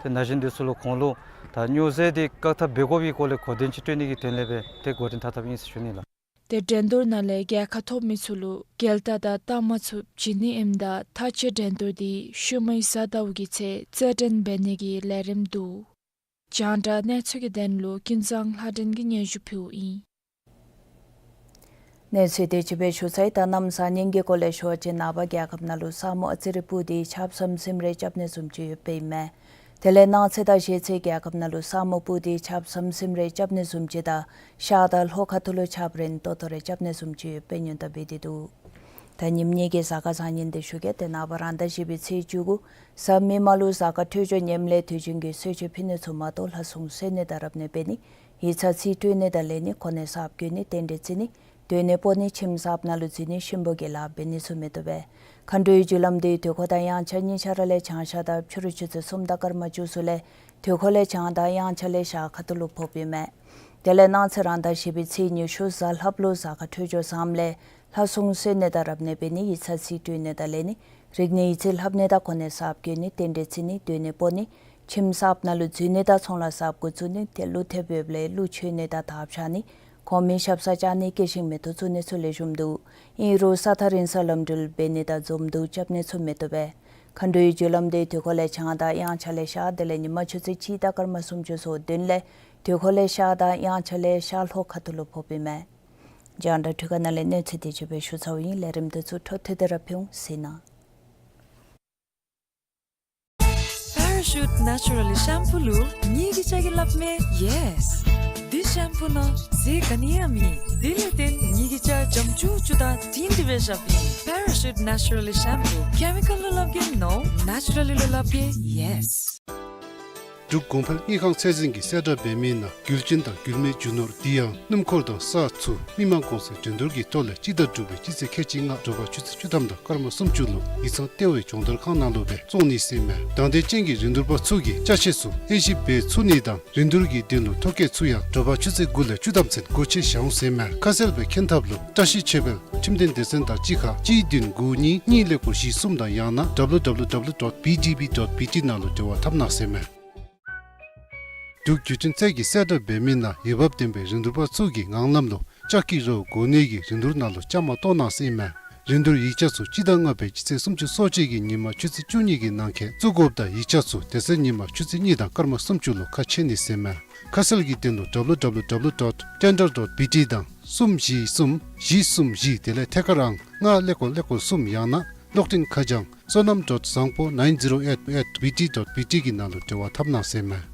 ཏེ་ན་གཞོན་འདི་ཚུ་ལུ་ཁོང་ལུ་ད་སྨྱོ་རྫས་འདི་བཀག་ཐབས་འབད་དགོ་པའི་སྐོར་ལས་གོ་དོན་ཅིག་སྤྲོད་ནི་གི་དོན་ལས་སྦེ་ཏེ་འགོ་འདྲེན་འཐབ་འཐབ་ཨིན་ཟེར་ཞུ་ནི་ལགས། ཏེ་འགྲན་བསྡུར་ནང་ལས་རྒྱལ་ཁ་ཐོབ་མི་ཚུ་ལུ་རྒྱལ་རྟགས་དང་རྟགས་མ་ཚུ་བྱིན་ནི་ཨིནམ་ད་མཐའ་དཔྱད་འགྲན་བསྡུར་འདི་ཤུལ་མའི་གཟའ་ཟླཝ་གི་ཚེས་རྩེད་འགྲན་འབད་ནི་གི་ལས་རིམ་འདུག། རྒྱང་བསྒྲགས་གནས་ཚུལ་གྱི་དོན་ལུ་ཀུན་བཟང་ལྷ་སྒྲོན་གྱིས་སྙན་ཞུ་ཕུལཝ་ཨིན། གནས་ཚུལ་དེ་ཅིག་སྦེ་ཞུ་ཚར་ཡི། ད་གནམ་གཤིས་ཉིན་གྱི་སྐོར་ལས་ཞུ་བ་ཅིན་ནངས་པ་རྒྱལ་ཁབ་ནང་ལུ་ས་སྨུག་ཨ་ཙི་རེ་སྤུབས་ཏེ་ཆརཔ་ཟམ་ཟིམ་རེ་རྐྱབ་ནི་བཟུམ་ཅིག་ཡོདཔ་ཨིན་མས། དེ་ལས་གནངས་ཚེ་དང་གཞེས་ཚེ་རྒྱལ་ཁབ་ནང་ལུ་ས་སྨུག་སྤུབས་ཏེ་ཆརཔ་ཟམ་ཟིམ་རེ་རྐྱབ་ནི་བཟུམ་ཅིག་དང་ཤར་དང་ལྷོ་ཁ་ཐུག་ལུ་ཆརཔ་རན་ཏོག་ཏོ་རེ་རྐྱབ་ནི་བཟུམ་ཅིག་ཡོདཔ་སྦེ་སྔོན་བརྡ་འབད་དེ་འདུག། ད་ཉིནམ་གཉིས་ཀྱི་གཟའ་སྐར་བཟང་ངན་དེ་ཞུ་གེ། ཏེ་ནངས་པ་རང་ཟླ་བཞི་པའི་ཚེས་བཅུ་དགུ་གཟའ་མིག་དམར་ལུ་གཟའ་སྐར་འཕྲོད་སྦྱོར་ངནམ་ལས་དུས་རྒྱུན་གྱི་གསོལ་མཆོད་ཕུལ་ནི་ཚུ་མ་གཏོགས་ལྷ་སྲུང་གསོལ་ནི་དང་རབ་གནས་འབད་ནི་ཡིག་ཚང་རྩིས་སྤྲོད་ནི་དང་ལེན་ནི་གོ་གནས་གསརཔ་བསྐོ་ནི་རྟེན་འབྲེལ་བརྩི་ནི་སྡོད་གནས་སྤོ་ནི་ཁྱིམ་གསརཔ་ནང་ལུ་འཛུལ་ནི་གཤིན་པོ་གི་ལཱ་འབད་ནི་ཚུ་མི་བཏུབ་པས། མཁའ་འགྲོའི་རྒྱུ་ལམ་དེ་དུས་འཁོར་དང་དབྱངས་འཆར་གཉིས་ཆ་ར་ལས་བྱང་ཤར་དང་ཕྱི་རུ་ཆུ་ཚོད་གསུམ་དང་སྐར་མ་བཅུ་གསུམ་ལས་དུས་འཁོར་ལས་བྱང་དང་དབྱངས་འཆར་ལས་ཤར་ཁ་ཐུག་ལུ་ཕོགཔ་ཨིན་མས། དེ་ལས་གནངས་ཚེ་རང་ཟླ་བཞི་པའི་ཚེས་ཉི་ཤུ་གཟའ་ལྷགཔ་ལུ་གཟའ་སྐར་འཕྲོད་སྦྱོར་བཟངམ་ལས་ལྷ་སྲུང་གསོལ་ནི་དང་རབ་གནས་འབད་ནི་ཡིག་ཚང་རྩིས་སྤྲོད་ནི་དང་ལེན་ནི་རིག་གནས་ཡིག་རྩིས་ལྷབ་ནི་དང་གོ་གནས་གསརཔ་བསྐོ་ནི་རྟེན་འབྲེལ་བརྩི་ནི་སྡོད་གནས་སྤོ་ནི་ཁྱིམ་གསརཔ་ནང་ལུ་འཛུལ་ནི་དང་ཚོང་ལཱ་གསརཔ་འགོ་བཙུགས་ནི་ཏེ་ཀླུ་ཐེབས་ཡོདཔ་ལས་ཀླུ་འཆོལ་ནི་དང་དར་འཕྱར་ནི་གོང་མའི་ཞབས་སར་བཅར་ནི་སྐྱེད་ཤིང་མེ་ཏོག་བཙུགས་ནི་ཚུ་ལེགས་ཤོམ་འདུག། ཨིན་རུང་ས་ཐག་རིང་སར་ལམ་འགྲུལ་འབད་ནི་དང་འཛོམས་འདུ་རྐྱབ་ནི་ཚུ་མི་བཏུབ་པས། མཁའ་འགྲོའི་རྒྱུ་ལམ་དེ་དུས་འཁོར་ལས་བྱང་དང་དབྱངས་འཆར་ལས་ཤར་དེ་ལས་ཉིན་མ་ཆུ་ཚོད་གཅིག་དང་སྐར་མ་སུམ་ཅུ་སོ་བདུན་ལས་དུས་འཁོར་ལས་ཤར་དང་དབྱངས་འཆར་ལས་ཤར་ལྷོ་ཁ་ཐུག་ལུ་ཕོགཔ་ཨིན་མས། རྒྱང་བསྒྲགས་འཕྲུལ་ཁང་ནང་ལས་གནས་ཚུལ་དེ་ཅིག་སྦེ་ཞུ་ཚརཝ་ཨིན། ལས་རིམ་དེ་ཚུ་འཕྲོ་མཐུད་དེ་ར་ཕུལ་འོང་ཟེར་ན། Parachute Naturally Shampoo ལུ་ངེ་གི་སྐྱ་གིས་སླབ་མས་yes། འདི་ཤེམ་པུ་ནང་རྫས་ག་ནི་ཡང་མེད། དེ་ལས་བརྟེན་ངེ་གི་སྐྱ་འཇམ་ཅུག་ཅུ་དང་དྲིང་དྲི་སྦེ་ཤརཝ་ཨིན། Parachute Naturally Shampoo. Chemical ལུ་སླབ་གེ་no, naturally ལུ་སླབ་གེ་yes། འབྲུག་གོང་འཕེལ་དངུལ་ཁང་ཚད་འཛིན་གྱིས་གསལ་བསྒྲགས་འབད་མི་ནང་རྒྱུ་རྐྱེན་དང་རྒྱུ་མའི་རྒྱུ་ནོར་དེ་ཡང་སྣུམ་འཁོར་དང་ས་ཚུ་མི་དམངས་གོང་ཚད་འགྲན་བསྡུར་གྱི་ཐོག་ལས་སྤྱི་ཟླ་དྲུག་པའི་སྤྱི་ཚེས་ཁལ་གཅིག་ལྔ་དྲོ་པ་ཆུ་ཚོད་བཅུ་ཐམ་དང་སྐར་མ་སུམ་ཅུ་ལུ་ཡིག་ཚང་ལྟེ་བའི་སྦྱོང་བརྡར་ཁང་ནང་ལུ་སྦེ་བཙོང་ནི་ཟེར་མས། དང་འདོད་ཅན་གྱི་རིན་བསྡུར་པ་ཚུ་གིས་ཅ་ཆས་ཚུ་དབྱེ་ཞིབ་འབད་ཚུགས་ནི་དང་རིན་བསྡུར་གྱི་དོན་ལུ་ཐོ་བཀོད་ཚུ་ཡང་དྲོ་པ་ཆུ་ཚོད་དགུ་ལས་བཅུ་ཐམ་ཚུན་སྒོ་ཕྱེ་བཞག་འོང་ཟེར་མས། ཁ་གསལ་སྦེ་མཁྱེན་ཐབས་ལུ་བཀྲ་ཤིས་ཆོས་འཕེལ་ཁྲིམས་དོན་སྡེ་ཚན་དང་གཅིག་ཁར་གཅིག་བདུན་དགུ་གཉིས་གཉིས་ཀླད་ཀོར་བཞི་གསུམ་དང་ཡང་ན་W W W dot B D B dot B T ནང་ལུ་འབྲེལ་བ་འཐབ་གནང་ཟེར་མས། འབྲུག་བརྒྱུད་འཕྲིན་ཚད་ཀྱིས་གསལ་བསྒྲགས་འབད་མི་ནང་འོས་འབབ་ལྡན་པའི་རིན་བསྡུར་པ་ཚུ་གིས་ངང་ལམ་ལུ་ལྕགས་ཀྱི་རོ་བསྒོར་ནི་གི་རིན་བསྡུར་ནང་ལུ་བཅའ་མར་གཏོགས་གནང་ཟེར་མས། རིན་བསྡུར་ཡིག་ཆ་ཚུ་སྤྱི་ཟླ་ལྔ་པའི་སྤྱི་ཚེས་སུམ་ཅུ་སོ་གཅིག་གི་ཉིན་མ་ཆུ་ཚོད་བཅུ་གཉིས་ཀྱི་ནང་འཁོད་བཙུགས་དགོཔ་དང་ཡིག་ཆ་ཚུ་དེ་ཚེ་ཉིན་མ་ཆུ་ཚོད་གཉིས་དང་སྐར་མ་སུམ་ཅུ་ལུ་ཁ་ཕྱེ་ནི་ཟེར་མས། ཁ་གསལ་གྱི་དོན་ལུ་W W W dot tender dot B T དང་གསུམ་བཞི་གསུམ་བཞི་གསུམ་བཞི་དེ་ལས་ཐད་ཀར་ཨང་ལྔ་ཀླད་ཀོར་ཀླད་ཀོར་གསུམ་ཡང་ན་ གློག་འཕྲིན་ཁ་བྱང་བསོད་ནམས་dot བཟང་པོ nine zero eight at B T dot B T གི་ནང་ལུ་འབྲེལ་བ་འཐབ་གནང་ཟེར་མས།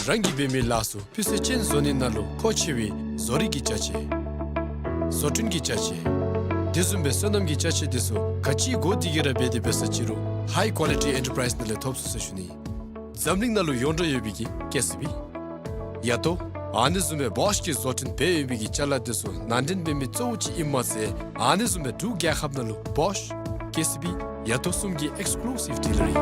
རང་གི་འབད་མི་ལཱ་ཚུ་སྤུས་ཚད་ཅན་བཟོ་ནི་ནང་ལུ་མཁོ་ཆེ་བའི་བཟོ་རིག་གི་ཅ་ཆས། བཟོ་སྐྲུན་གྱི་ཅ་ཆས། དེ་བཟུམ་སྦེ་སོ་ནམ་གྱི་ཅ་ཆས་དེ་ཚུ་ག་ཅི་དགོ་དེ་གི་ར་འབད་དེ་འབད་ས་ཅི་རུང་High Quality Enterprise ནང་ལས་ཐོབ་ཚུགས་ཟེར་ཞུ་ནི། འཛམ་གླིང་ནང་ལུ་ཡོངས་གྲགས་ཡོད་པའི་གི་ཀེ་སི་བི། ཡ་ཏོ། ཨ་ནི་བཟུམ་སྦེ་བོཤ་གི་བཟོ་སྐྲུན་འབད་ཡོད་པའི་གི་ཅ་ལ་དེ་ཚུ་ནང་འདྲེན་འབད་མི་གཙོ་བོ་ཅིག་ཨིནམ་མ་ཚད་ཨ་ནི་བཟུམ་སྦེ་འབྲུག་རྒྱལ་ཁབ་ནང་ལུ་བོཤ། ཀེ་སི་བི། ཡ་ཏོ་གསུམ་གྱི་ཨེགསི་ཀུ་ལུ་སིབ་ཌི་ལར་ཨིན།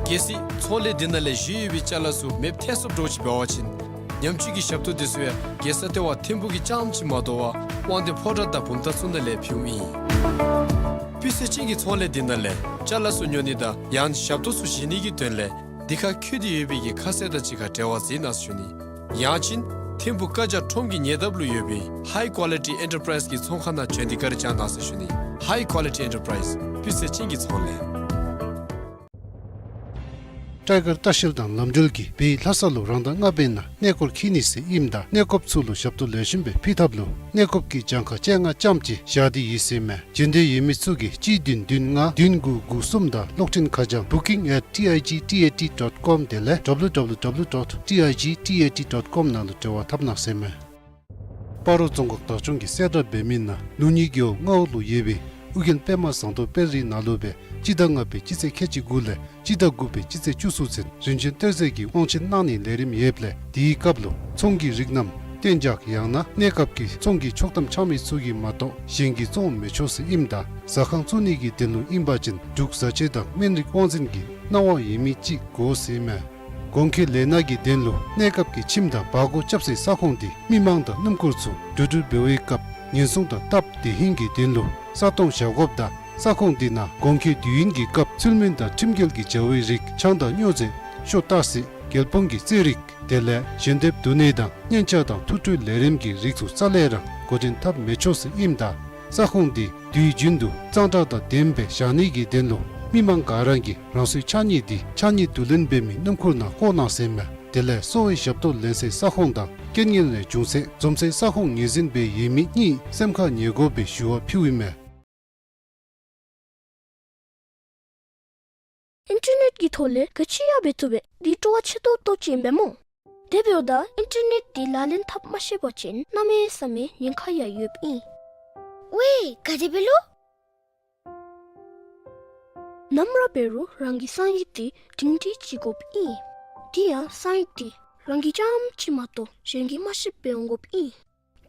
གལ་སྲིད་ཚོང་ལས་འདི་ནང་ལས་བཞེས་ཡོད་པའི་ཅ་ལ་ཚུ་མེདཔ་ཐལ་སོངམ་འདྲཝ་ཅིག་འབད་བ་ཅིན་ཉམས་བཅོས་ཀྱི་ཞབས་ཏོག་དེ་ཚུ་ཡང་རྒྱལ་ས་ལྟེ་བ་ཐིམ་ཕུག་གི་རྐྱངམ་ཅིག་མ་དོ་བར་དབང་འདུས་ཕོ་བྲང་དང་བུམ་ཐང་ཚུ་ནང་ལས་ཕུལཝ་ཨིན། སྤུས་ཚད་ཅན་གྱི་ཚོང་ལས་འདི་ནང་ལས་ཅ་ལ་ཚུ་ཉོ་ནི་དང་ཡང་ཞབས་ཏོག་ཚུ་བཞེས་ནི་གི་དོན་ལས་འདི་ཁར་འཁོད་དེ་ཡོད་པའི་གི་ཁ་གསལ་དང་གཅིག་ཁར་འབྲེལ་བ་འཛིན་གནང་ཟེར་ཞུ་ནི། ཡང་ཅིན་ཐིམ་ཕུག་ཀ་ཇ་ཁྲོམ་གྱི་ཉེ་འདབས་ལུ་ཡོད་པའི་High Quality Enterprise གི་ཚོང་ཁང་ནང་བྱོན་ཏེ་བཀའ་དྲིན་བསྐྱང་གནང་ཟེར་ཞུ་ནི། High Quality Enterprise སྤུས་ཚད་ཅན་གྱི་ཚོང་ལས། སྤྲེལ་རྒར་ལྟ་བཤལ་དང་ལམ་འགྲུལ་གྱིས་བོད་ལྷ་ས་ལུ་རང་ཟླ་ལྔ་པའི་ནང་གནས་སྐོར་འཁྱིད་ནི་ཟེར་ཨིནམ་ད་གནས་སྐོརཔ་ཚུ་ལུ་ཞབས་ཏོག་ལེགས་ཤོམ་སྦེ་ཕུལ་ཐབས་ལུ་གནས་སྐོརཔ་གི་གྱངས་ཁ་བཅོ་ལྔ་ཙམ་ཅིག་བཞག་སྟེ་ཡོད་ཟེར་མས། བྱོན་འདོད་ཡོད་མི་ཚུ་གིས་གཅིག་བདུན་བདུན་ལྔ་བདུན་དགུ་དགུ་གསུམ་དང་གློག་འཕྲིན་ཁ་བྱང་booking at T I G T A T dot com དེ་ལས་W W W dot T I G T A T dot com ནང་ལུ་འབྲེལ་བ་འཐབ་གནང་ཟེར་མས། སྤ་རོ་རྫོང་ཁག་བདག་སྐྱོང་གི་གསལ་བསྒྲགས་འབད་མི་ནང་ལུགས་གཉིས་རྒེད་འོག་རྔ་བ་ལུ་ཡོད་པའི་ཨོ་རྒྱན་པདྨ་ཟངས་མདོག་དཔལ་རིའི་ནང་ལུ་སྦེ་སྤྱི་ཟླ་ལྔ་པའི་སྤྱི་ཚེས་ཁལ་གཅིག་དགུ་ལས་སྤྱི་ཟླ་དགུ་པའི་སྤྱི་ཚེས་བཅུ་གསུམ་ཚུན་རིན་ཆེན་གཏེར་མཛོད་ཀྱི་དབང་ཆེན་གནང་ནིའི་ལས་རིམ་ཡོདཔ་ལས་དེའི་སྐབས་ལུ་ཚོང་གི་རིགས་རྣམས་གཏན་འཇགས་ཡང་ན་གནས་སྐབས་ཀྱི་ཚོང་གི་ཆོག་ཐམ་འཆང་མི་ཚུ་གིས་མ་གཏོགས་གཞན་གྱིས་བཙོང་མི་ཆོག་ཟེར་ཨིནམ་ད་ཟ་ཁང་བཙུགས་ནི་གི་དོན་ལུ་ཨིན་པ་ཅིན་འབྲུག་བཟའ་བཅའ་དང་སྨན་རིགས་དབང་འཛིན་གྱི་གནང་བ་ཡོད་མི་ཅིག་དགོ་ཟེར་མས། གོང་འཁོད་ལས་སྣ་གི་དོན་ལུ་གནས་སྐབས་ཀྱི་ཁྱིམ་དང་བར་སྐོར་རྐྱབ་སའི་ས་ཁོངས་འདི་མི་མང་དང་སྣུམ་འཁོར་ཚུ་འགྲོ་འགྲུལ་འབད་བའི་སྐབས་ཉེན་སྲུང་དང་སྟབས་བདེ་ཧིང་གི་དོན་ལུ་ས་སྟོང་བཞག་དགོཔ་དང་ས་ཁོངས་འདི་ནང་གོང་འཁོད་དུས་ཡུན་གྱི་སྐབས་ཚུལ་མིན་དང་ཁྲིམས་འགལ་གྱི་བྱ་བའི་རིགས་ཆང་དང་སྨྱོ་རྫས་ཤོ་སྟག་གཟིག་རྒྱལ་ཕམ་གྱི་རྩེད་རིགས་དེ་ལས་ཞལ་འདེབས་བསྡུ་ནི་དང་སྙན་ཆ་དང་ཐུགས་སྤྲོའི་ལས་རིམ་གྱི་རིགས་ཚུ་རྩ་ལས་ར་འགོ་འདྲེན་འཐབ་མི་ཆོག་ཟེར་ཨིནམ་ད་ས་ཁོངས་འདི་དུས་རྒྱུན་དུ་གཙང་སྦྲ་དང་ལྡནམ་སྦེ་བཞག་ནི་གི་དོན་ལུ་མི་མང་ག་ར་གིས་རང་སོའི་ཕྱགས་སྙིགས་འདི་ཕྱགས་སྙིགས་བསྡུ་ལེན་འབད་མི་སྣུམ་འཁོར་ནང་བཀོ་གནང་ཟེར་མས། དེ་ལས་གསོ་བའི་ཞབས་ཏོག་ལེན་སའི་ས་ཁོངས་དང་རྐྱེན་ངན་ལས་བྱུང་སའི་འཛོམས་སའི་ས་ཁོངས་ངོས་འཛིན་འབད་ཡོད་མི་གཉིས་སེམས་ཁར་ངེས་དགོ་པའི་ཞུ་བ་ཕུལཝ་ཨིན་མས། ཨིན་ཊར་ནེཊ་ཀྱི་ཐོག་ལས་ག་ཅི་ཡང་འབད་བཏུབ་པས། འདི་སྤྲོ་བ་ཆེ་ཏོག་ཏོ་ཅིག་ཨིན་པས་སྨོ། དེ་འབདཝ་ད་ཨིན་ཊར་ནེཊ་འདི་ལག་ལེན་འཐབ་མ་ཤེས་པ་ཅིན་གནམ་མེད་ས་མེད་ཉེན་ཁ་ཡང་ཡོདཔ་ཨིན། ཝའེ་ག་དེ་སྦེ་ལོ། ནམ་ར་འབད་རུང་རང་གི་གསང་ཡིག་འདི་སྒྲིང་སྒྲི་ཅིག་དགོཔ་ཨིན། དེ་ཡང་གསང་ཡིག་འདི་རང་གིས་རྐྱངམ་ཅིག་མ་གཏོགས་གཞན་གྱིས་མ་ཤེསཔ་སྦེ་འོང་དགོཔ་ཨིན།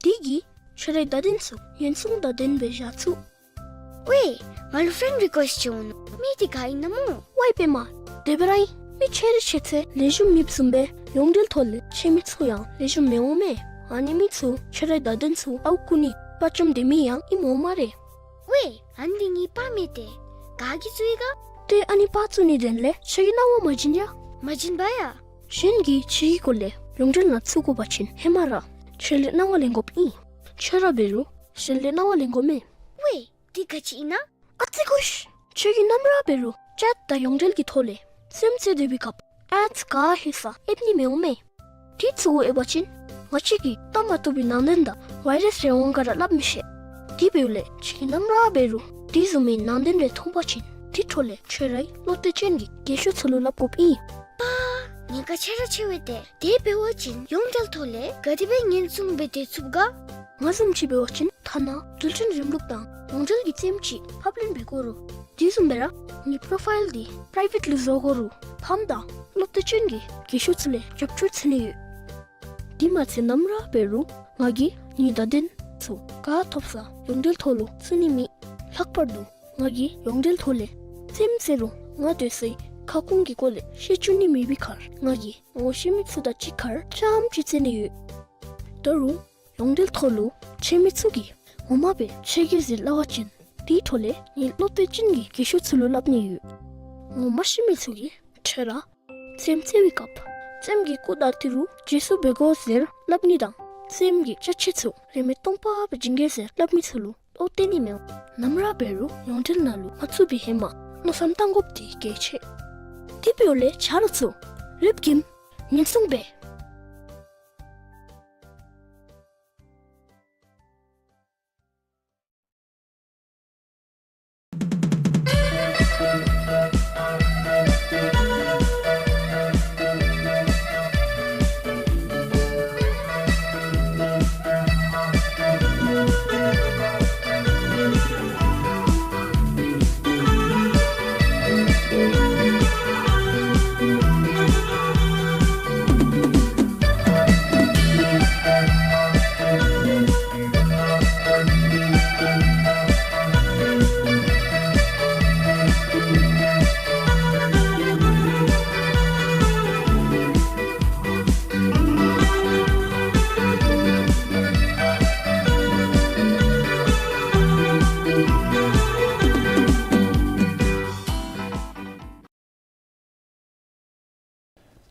དེ་གིས་ཁྱོད་རའི་བརྡ་དོན་ཚུ་ཉེན་སྲུང་དང་ལྡནམ་སྦེ་བཞག་ཚུགས། ཝའེ་ང་ལུ་ཕྲེནཌ་རི་ཀུ་ཨེསཊ་ཅིག་འོང་ནུག། མི་འདི་ག་ཨིན་ན་སྨོ། ཝའེ་པདྨ། དེ་སྦེ་ར་ཨིན། མི་ཁྱོད་རའི་ཤེས་ཚད་ལེགས་ཤོམ་མེདཔ་བཟུམ་སྦེ་ཡོངས་འབྲེལ་ཐོག་ལས་ཁྱོད་མི་ཚུ་ཡང་ལེགས་ཤོམ་མི་འོང་མས། ཨ་ནི་མི་ཚུ་ཁྱོད་རའི་བརྡ་དོན་ཚུ་ཨརཝ་རྐུ་ནི་དཔའ་བཅམ་སྡོད་མི་ཡང་ཨིནམ་འོང་སྨ་རེ། ཝའེ་ཨ་ནི་འདི་ངེའི་པར་མས་ཏེ། ག་གིས་བཙུགས་ཡི་ག། ཏེ་ཨ་ནི་པར་བཙུགས་ནིའི་དོན་ལས་ཁྱོད་ཀྱིས་གནང་བ་མ་བྱིན་ཡ། མ་བྱིན་པ་ཡ། གཞན་གྱིས་ཁྱོད་ཀྱི་སྐོར་ལས་ཡོངས་འབྲེལ་ནང་བཙུགས་དགོ་པ་ཅིན་ཧེ་མ་ར་ཁྱོད་ལས་གནང་བ་ལེན་དགོཔ་ཨིན། ཁྱོད་ར་འབད་རུང་གཞན་ལས་གནང་བ་ལེན་དགོ་མས། ཝའེ་འདི་ག་ཅི་ཨིན་ན། ཨ་ཙི་གུ་ཤ། ཁྱོད་ཀྱིས་ནམ་ར་འབད་རུང་ཅེཊ་དང་ཡོངས་འབྲེལ་གྱི་ཐོག་ལས་སེམས་ཅན་སྡོད་པའི་སྐབས་ཨེཌས་ག་ཧེ་ས་ཨེབ་ནི་མི་འོང་མས། དེ་ཚུ་གུ་ཨེབ་པ་ཅིན་ང་བཅས་ཀྱིས་བལྟ་མ་བཏུབ་པའི་ནང་དོན་དང་ཝའི་རཱསི་རེ་འོང་ག་ར་སླབ་མི་ཤེས། དེ་འབདཝ་ལས་ཁྱོད་ཀྱིས་ནམ་ར་འབད་རུང་དེ་བཟུམ་མའི་ནང་དོན་རེ་མཐོང་པ་ཅིན་དེ་འཕྲོ་ལས་ཁྱོད་རའི་བློ་གཏད་ཅན་གྱི་རྒས་ཤོས་ཚུ་ལུ་སླབ་དགོཔ་ཨིན། པ། ཉེན་ཁ་ཆེ་ར་ཆེ་བས་ཏེ། དེ་འབད་བ་ཅིན་ཡོངས་འབྲེལ་ཐོག་ལས་ག་དེ་སྦེ་ཉེན་སྲུང་འབད་དེ་ཚུགས་ག། ང་བཟུམ་ཅིག་འབད་བ་ཅིན་ཐ་ན་འགྲུལ་འཕྲིན་རིམ་ལུགས་དང་ཡོངས་འབྲེལ་གྱི་རྩེདམོ་ཅིག་ཕབ་ལེན་འབད་དགོ་རུང་དེ་བཟུམ་སྦེ་ར་ངེའི་པོ་རོ་ཕའིལ་འདི་པི་རའི་བེཊ་ལུ་བཟོ་དགོ་རུང་ཕམ་དང་བློ་གཏད་ཅན་གྱི་རྒས་ཤོས་ཚུ་ལས་རྒྱབ་སྐྱོར་འཚོལ་ནི་ཡོད། དེ་མ་ཚད་ནམ་ར་འབད་རུང་ང་གིས་ངེའི་བརྡ་དོན་ཚུ་ག་ཐོབ་ས་ཡོངས་འབྲེལ་ཐོག་ལུ་བཙུགས་ནི་མེད། ལྷག་པར་དུ་ང་གིས་ཡོངས་འབྲེལ་ཐོག་ལས་རྩེདམོ་རྩེ་རུང་ང་སྡོད་སའི་ཁ་སྐོང་གི་སྐོར་ལས་བཤད་བཅུག་ནི་མེད་པའི་ཁར་ང་གིས་ངོ་ཤེས་མི་ཚུ་དང་གཅིག་ཁར་རྐྱངམ་ཅིག་རྩེ་ནི་ཡོད། ད་རུང་ཡོངས་འབྲེལ་ཐོག་ལུ་ཁྱོད་མི་ཚུ་གིས་ངོ་མ་སྦེ་ཁྱོད་ཀྱི་ཟེར་སླབ་པ་ཅིན་དེའི་འཕྲོ་ལས་ངེའི་བློ་གཏད་ཅན་གྱི་རྒས་ཤོས་ཚུ་ལུ་སླབ་ནི་ཡོད། ངོ་མ་ཤེས་མི་ཚུ་གིས་ཁྱོད་ར་རྩེདམོ་རྩེ་བའི་སྐབས་རྩེདམོ་གི་སྐུ་དང་ཏི་རུ་རྗེས་སུ་འབད་དགོ་ཟེར་སླབ་ནི་དང་རྩེདམོ་གི་ཅ་ཆས་ཚུ་རིན་མེད་སྟོང་པ་སྦེ་བྱིན་གེ་ཟེར་སླབ་མི་ཚུ་ལུ་བློ་གཏད་ནི་མི་འོང་། ནམ་ར་འབད་རུང་ཡོངས་འབྲེལ་ནང་ལུ་མ་བཙུགས་པའི་ཧེ་མ་ མནོ་བསམ་བཏང་དགོཔ་འདི་གལ་ཆེ། དེ་འབདཝ་ལས་ཆ་རོགས་ཚུ་ལེགས་ཤོམ་སྦེ་ཉེན་སྲུང་འབད།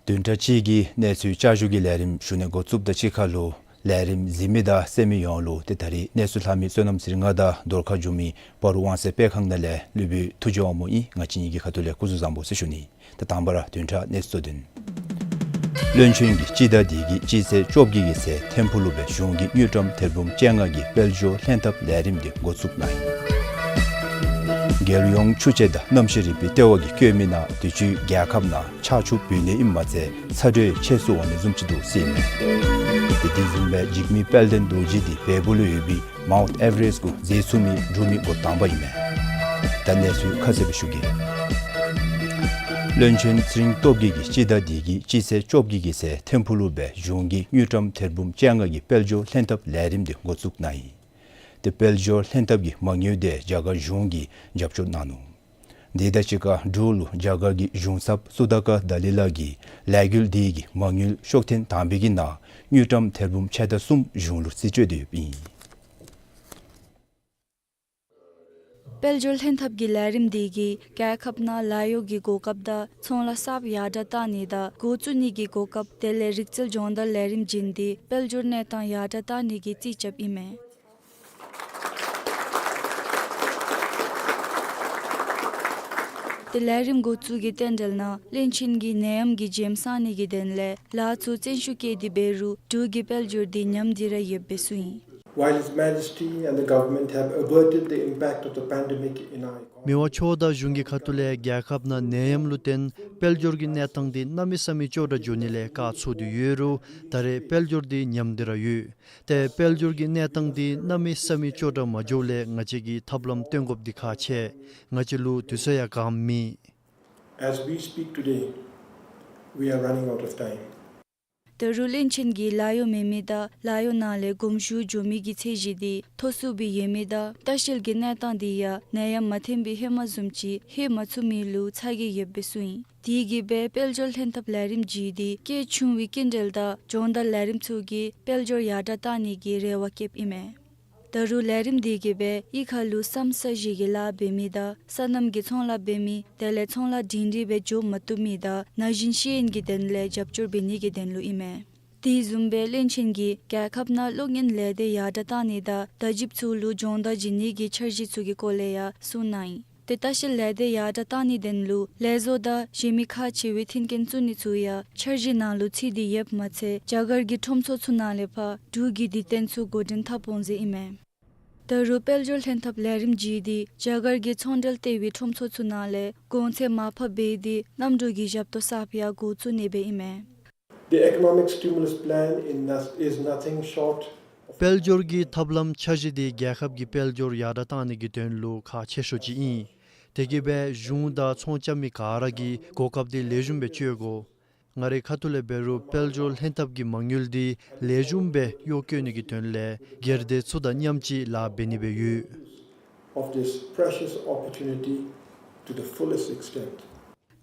བདུན་ཕྲག་གཅིག་གི་གནས་ཚུལ་བསྐྱར་ཞུ་གི་ལས་རིམ་ཞུ་ནི་འགོ་བཙུགསཔ་དང་གཅིག་ཁར་ལུ་ལས་རིམ་གཟིགས་མི་དང་གསན་མི་ཡོངས་ལུ་ཏེ་ད་རིས་གནས་ཚུལ་ལྷབ་མི་བསོད་ནམས་ཚེ་རིང་ང་དང་རྡོར་ཁ་འགྱོ་མི་སྤ་རོ་དབང་གསལ་སྤེལ་ཁང་ནང་ལས་སློབ་དཔོན་ཐུགས་རྗེ་དབང་མོ་ཨིན། ང་བཅས་གཉིས་ཀྱི་ཁ་ཐུག་ལས་སྐུ་གཟུགས་བཟང་པོ་ཟེར་ཞུ་ནི། ད་དང་པ་ར་བདུན་ཕྲག་གནས་ཚུལ་གཙོ་དོན། བློན་ཆེན་གྱིས་སྤྱི་ཟླ་འདི་གི་སྤྱི་ཚེས་བཅོ་བརྒྱད་ཀྱི་ཚེ་ཐིམ་ཕུག་ལུ་སྦེ་གཞུང་གི་དངུལ་ཀྲམ་ཐེར་འབུམ་བཅོ་ལྔ་གི་དཔལ་འབྱོར་ལྷན་ཐབས་ལས་རིམ་འདི་འགོ་བཙུགས་གནང་ཡི། རྒྱལ་ཡོངས་ཆུ་སྤྱི་དང་གནམ་གཤིས་རིག་པའི་ལྟེ་བ་གིས་བཀོད་མི་ནང་དུས་ཅི་རྒྱལ་ཁབ་ནང་ཆར་ཆུ་བུད་ནི་ཨིནམ་མ་ཚད་ཚ་དྲོད་ཆེ་སུ་འོང་ནི་བཟུམ་ཅིག་འདུག་ཟེར་ཨིན་མས། ཏེ་དེ་བཟུམ་སྦེ་འཇིགས་མེད་དཔལ་ལྡན་རྡོ་རྗེ་འདི་བལ་པོ་ལུ་ཡོད་པའི་མའུནཊ་ཨེ་ཝ་རེསཊ་གུ་འཛེགས་ཚུགས་མི་འབྲུག་མི་འགོ་དང་པ་ཨིན་མས། ད་གནས་ཚུལ་ཁ་གསལ་སྦེ་ཞུ་གེ། བློན་ཆེན་ཚེ་རིང་སྟོབས་རྒྱས་ཀྱིས་སྤྱི་ཟླ་འདི་གི་སྤྱི་ཚེས་བཅོ་བརྒྱད་ཀྱི་ཚེ་ཐིམ་ཕུག་ལུ་སྦེ་གཞུང་གི་དངུལ་ཀྲམ་ཐེར་འབུམ་བཅོ་ལྔ་གི་དཔལ་འབྱོར་ལྷན་ཐབས་ལས་རིམ་འདི་འགོ་བཙུགས་གནང་ཡི། ཏེ་དཔལ་འབྱོར་ལྷན་ཐབས་ཀྱི་མ་དངུལ་འདི་རྒྱ་གར་གཞུང་གིས་རྒྱབ་སྐྱོར་གནང་ནུག། དེ་དང་གཅིག་ཁར་འབྲུག་ལུ་རྒྱ་གར་གྱི་གཞུང་ཚབ་སུ་དཱ་ཀར་དཱ་ལི་ལགས་ཀྱིས་ལས་འགུལ་འདི་གི་མ་དངུལ་ཤོག་ཐེངས་དང་པའི་གི་ནང་དངུལ་ཀྲམ་ཐེར་འབུམ་ཕྱེད་དང་གསུམ་གཞུང་ལུ་རྩིས་སྤྲོད་དེ་ཡོདཔ་ཨིན། དཔལ་འབྱོར་ལྷན་ཐབས་ཀྱི་ལས་རིམ་འདི་གིས་རྒྱལ་ཁབ་ནང་ལཱ་གཡོག་གི་གོ་སྐབས་དང་ཚོང་ལཱ་གསརཔ་ཡར་དྲགས་གཏང་ནི་དང་འགོ་བཙུགས་ནི་གི་གོ་སྐབས་དེ་ལས་རིག་རྩལ་སྦྱོང་བརྡར་ལས་རིམ་བྱིན་ཏེ་དཔལ་འབྱོར་གནས་སྟངས་ཡར་དྲགས་གཏང་ནི་གི་རྩིས་རྐྱབ་ཨིན་མས། ཏེ་ལས་རིམ་འགོ་བཙུགས་ཀྱི་རྟེན་འབྲེལ་ནང་བློན་ཆེན་གྱིས་ནད་ཡམས་ཀྱི་རྒྱལམ་སངས་ནི་གི་དོན་ལས་ལཱ་ཚུ་བཙན་ཤུགས་བསྐྱེད་དེ་འབད་རུང་འབྲུག་གི་དཔལ་འབྱོར་འདི་ཉམས་ཏེ་ར་ཡོདཔ་སྦེ་གསུངས་ཡི། While His Majesty and the government have averted the impact of the pandemic in our economy, མི་དབང་མཆོག་དང་གཞུང་གི་ཁ་ཐུག་ལས་རྒྱལ་ཁབ་ནང་ནད་ཡམས་ལུ་བརྟེན་དཔལ་འབྱོར་གྱི་གནས་སྟངས་འདི་གནམ་མེད་ས་མེད་སྐྱོ་དྲགས་འགྱོ་ནི་ལས་བཀག་ཚུགས་ཏེ་ཡོད་རུང་ད་རེས་དཔལ་འབྱོར་འདི་ཉམས་ཏེ་ར་ཡོད། ཏེ་དཔལ་འབྱོར་གྱི་གནས་སྟངས་འདི་གནམ་མེད་ས་མེད་སྐྱོ་དྲགས་མ་འགྱོཝ་ལས་ང་བཅས་ཀྱིས་ཐབས་ལམ་སྟོན་དགོཔ་འདི་ཁག་ཆེ། ང་བཅས་ལུ་དུས་ཚོད་ཡང་གང་མེད། As we speak today, we are running out of time. ད་རུང་བློན་ཆེན་གྱིས་ལཱ་གཡོག་མེད་མི་དང་ལཱ་གཡོག་ནང་ལས་དགོངས་ཞུ་འགྱོ་མི་གི་ཚད་གཞི་འདི་མཐོ་སུ་སྦེ་ཡོད་མི་དང་ལྟ་བཤལ་གྱི་གནས་སྟངས་འདི་ཡང་ནད་ཡམས་མ་ཐོན་པའི་ཧེ་མ་བཟུམ་ཅིག་ལྷོད་མ་ཚུགས་མི་ལུ་ཚ་གྱང་ཡོདཔ་སྦེ་གསུངས་ཡི། དེ་གིས་སྦེ་དཔལ་འབྱོར་ལྷན་ཐབས་ལས་རིམ་བརྒྱུད་དེ་སྐྱེད་ཆུང་བའི་སྐྱིན་འགྲུལ་དང་སྦྱོང་བརྡར་ལས་རིམ་ཚུ་གིས་དཔལ་འབྱོར་ཡར་དྲགས་གཏང་ནི་གི་རེ་བ་བསྐྱེདཔ་ཨིན་མས། ད་རུང་ལས་རིམ་འདི་གིས་སྦེ་གཡུས་ཁ་ལུ་སམ་ས་གཞི་གི་ལཱ་འབད་མི་དང་སོ་ནམ་གྱི་ཚོང་ལཱ་འབད་མི་དེ་ལས་ཚོང་ལཱ་སྒྲིང་སྒྲིང་སྦེ་འགྱོ་མ་བཏུབ་མི་དང་ན་གཞོན་ཤེས་ཡོན་གྱི་དོན་ལས་རྒྱབ་སྐྱོར་འབད་ནི་གི་དོན་ལུ་ཨིན་མས། དེ་བཟུམ་སྦེ་བློན་ཆེན་གྱིས་རྒྱལ་ཁབ་ནང་གློག་བརྙན་ལས་སྡེ་ཡར་དྲགས་གཏང་ནི་དང་བརྡ་བརྒྱུདཔ་ཚུ་ལུ་སྦྱོང་བརྡར་བྱིན་ནི་གི་འཆར་གཞི་ཚུ་གི་སྐོར་ལས་ཡང་གསུངས་གནང་ཡི། ཏེ་ལྟ་བཤལ་ལས་སྡེ་ཡར་དྲགས་གཏང་ནི་དོན་ལུ་ལས་བཟོ་དང་གཞན་མི་ཁག་ཆེ་བའི་མཐུན་རྐྱེན་བཙུགས་ནི་ཚུ་ཡང་འཆར་གཞི་ནང་ལུ་ཚུད་དེ་ཡོདཔ་མ་ཚད་རྒྱ་གར་གྱི་ཁྲོམ་ཚོགས་ཚུ་ནང་ལས་ཕར་འབྲུག་གི་སྡེ་ཚན་ཚུ་འགོ་འདྲེན་འཐབ་འོང་ཟེར་ཨིན་མས། ད་རུང་དཔལ་འབྱོར་ལྷན་ཐབས་ལས་རིམ་བརྒྱུད་དེ་རྒྱ་གར་གྱི་ཚོང་འབྲེལ་ལྟེ་བའི་ཁྲོམ་ཚོགས་ཚུ་ནང་ལས་གོང་ཚད་མར་ཕབ་འབད་དེ་གནམ་གྲུ་གི་ཞབས་ཏོག་གསརཔ་ཡང་འགོ་བཙུགས་ནི་སྦེ་ཨིན་མས། The economic stimulus plan in nas-, is nothing short of དཔལ་འབྱོར་གྱི་ཐབས་ལམ་འཆར་གཞི་འདི་རྒྱལ་ཁབ་ཀྱི་དཔལ་འབྱོར་ཡར་དྲགས་གཏང་ནི་གི་དོན་ལུ་ཁག་ཆེ་ཤོས་ཅིག་ཨིན། དེ་གིས་སྦེ་གཞུང་དང་ཚོང་རྐྱབ་མི་ག་ར་གིས་གོ་སྐབས་འདི་ལེགས་ཤོམ་སྦེ་སྤྱོད་དགོ། ང་རའི་ཁ་ཐུག་ལས་འབད་རུང་དཔལ་འབྱོར་ལྷན་ཐབས་ཀྱི་མ་དངུལ་འདི་ལེགས་ཤོམ་སྦེ་གཡོག་བཀོལ་ནི་གི་དོན་ལས་སྒེར་སྡེ་ཚུ་དང་མཉམ་གཅིག་ལཱ་འབད་ནི་སྦེ་ཡོད། Of this precious opportunity to the fullest extent.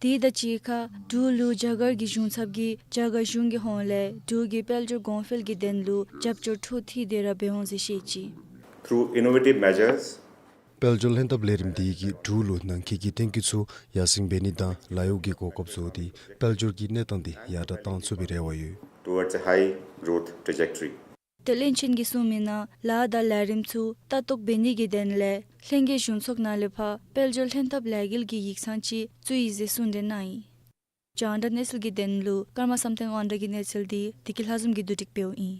དེ་དང་གཅིག་ཁར་འབྲུག་ལུ་རྒྱ་གར་གྱི་གཞུང་ཚབ་ཀྱིས་རྒྱ་གར་གཞུང་གི་ཧོངས་ལས་འབྲུག་གི་དཔལ་འབྱོར་གོང་འཕེལ་གྱི་དོན་ལུ་རྒྱབ་སྐྱོར་འཕྲོ་མཐུད་དེ་ར་འབད་འོང་ཟེར་བཤད་ཅི། Through innovative measures, དཔལ་འབྱོར་ལྷན་ཐབས་ལས་རིམ་འདི་གིས་འབྲུག་ལུ་ནང་འཁོད་ཀྱི་ཐོན་སྐྱེད་ཚུ་ཡར་སེང་འབད་ནི་དང་ལཱ་གཡོག་གི་གོ་སྐབས་བཟོ་སྟེ་དཔལ་འབྱོར་གྱི་གནས་སྟངས་འདི་ཡར་དྲགས་གཏང་ཚུགས་པའི་རེ་བ་ཡོད། Towards a high growth trajectory. ཏེ་བློན་ཆེན་གྱིས་གསུངས་མི་ནང་ལཱ་དང་ལས་རིམ་ཚུ་ལྟ་རྟོག་འབད་ནི་གི་དོན་ལས་ལྷན་རྒྱས་གཞུང་ཚོགས་ནང་ལས་ཕར་དཔལ་འབྱོར་ལྷན་ཐབས་ལས་འགུལ་གྱི་ཡིག་ཚང་ཅིག་བཙུགས་ཡི་ཟེར་གསུངས་ཏེ་གནང་ཡི། རྒྱང་བསྒྲགས་གནས་ཚུལ་གྱི་དོན་ལུ་ཀརྨ་བསམ་གཏན་དབང་གྲགས་ཀྱི་གནས་ཚུལ་འདི་བདེ་སྐྱིད་ལྷ་འཛོམས་ཀྱིས་བསྡུ་སྒྲིག་འབདཝ་ཨིན།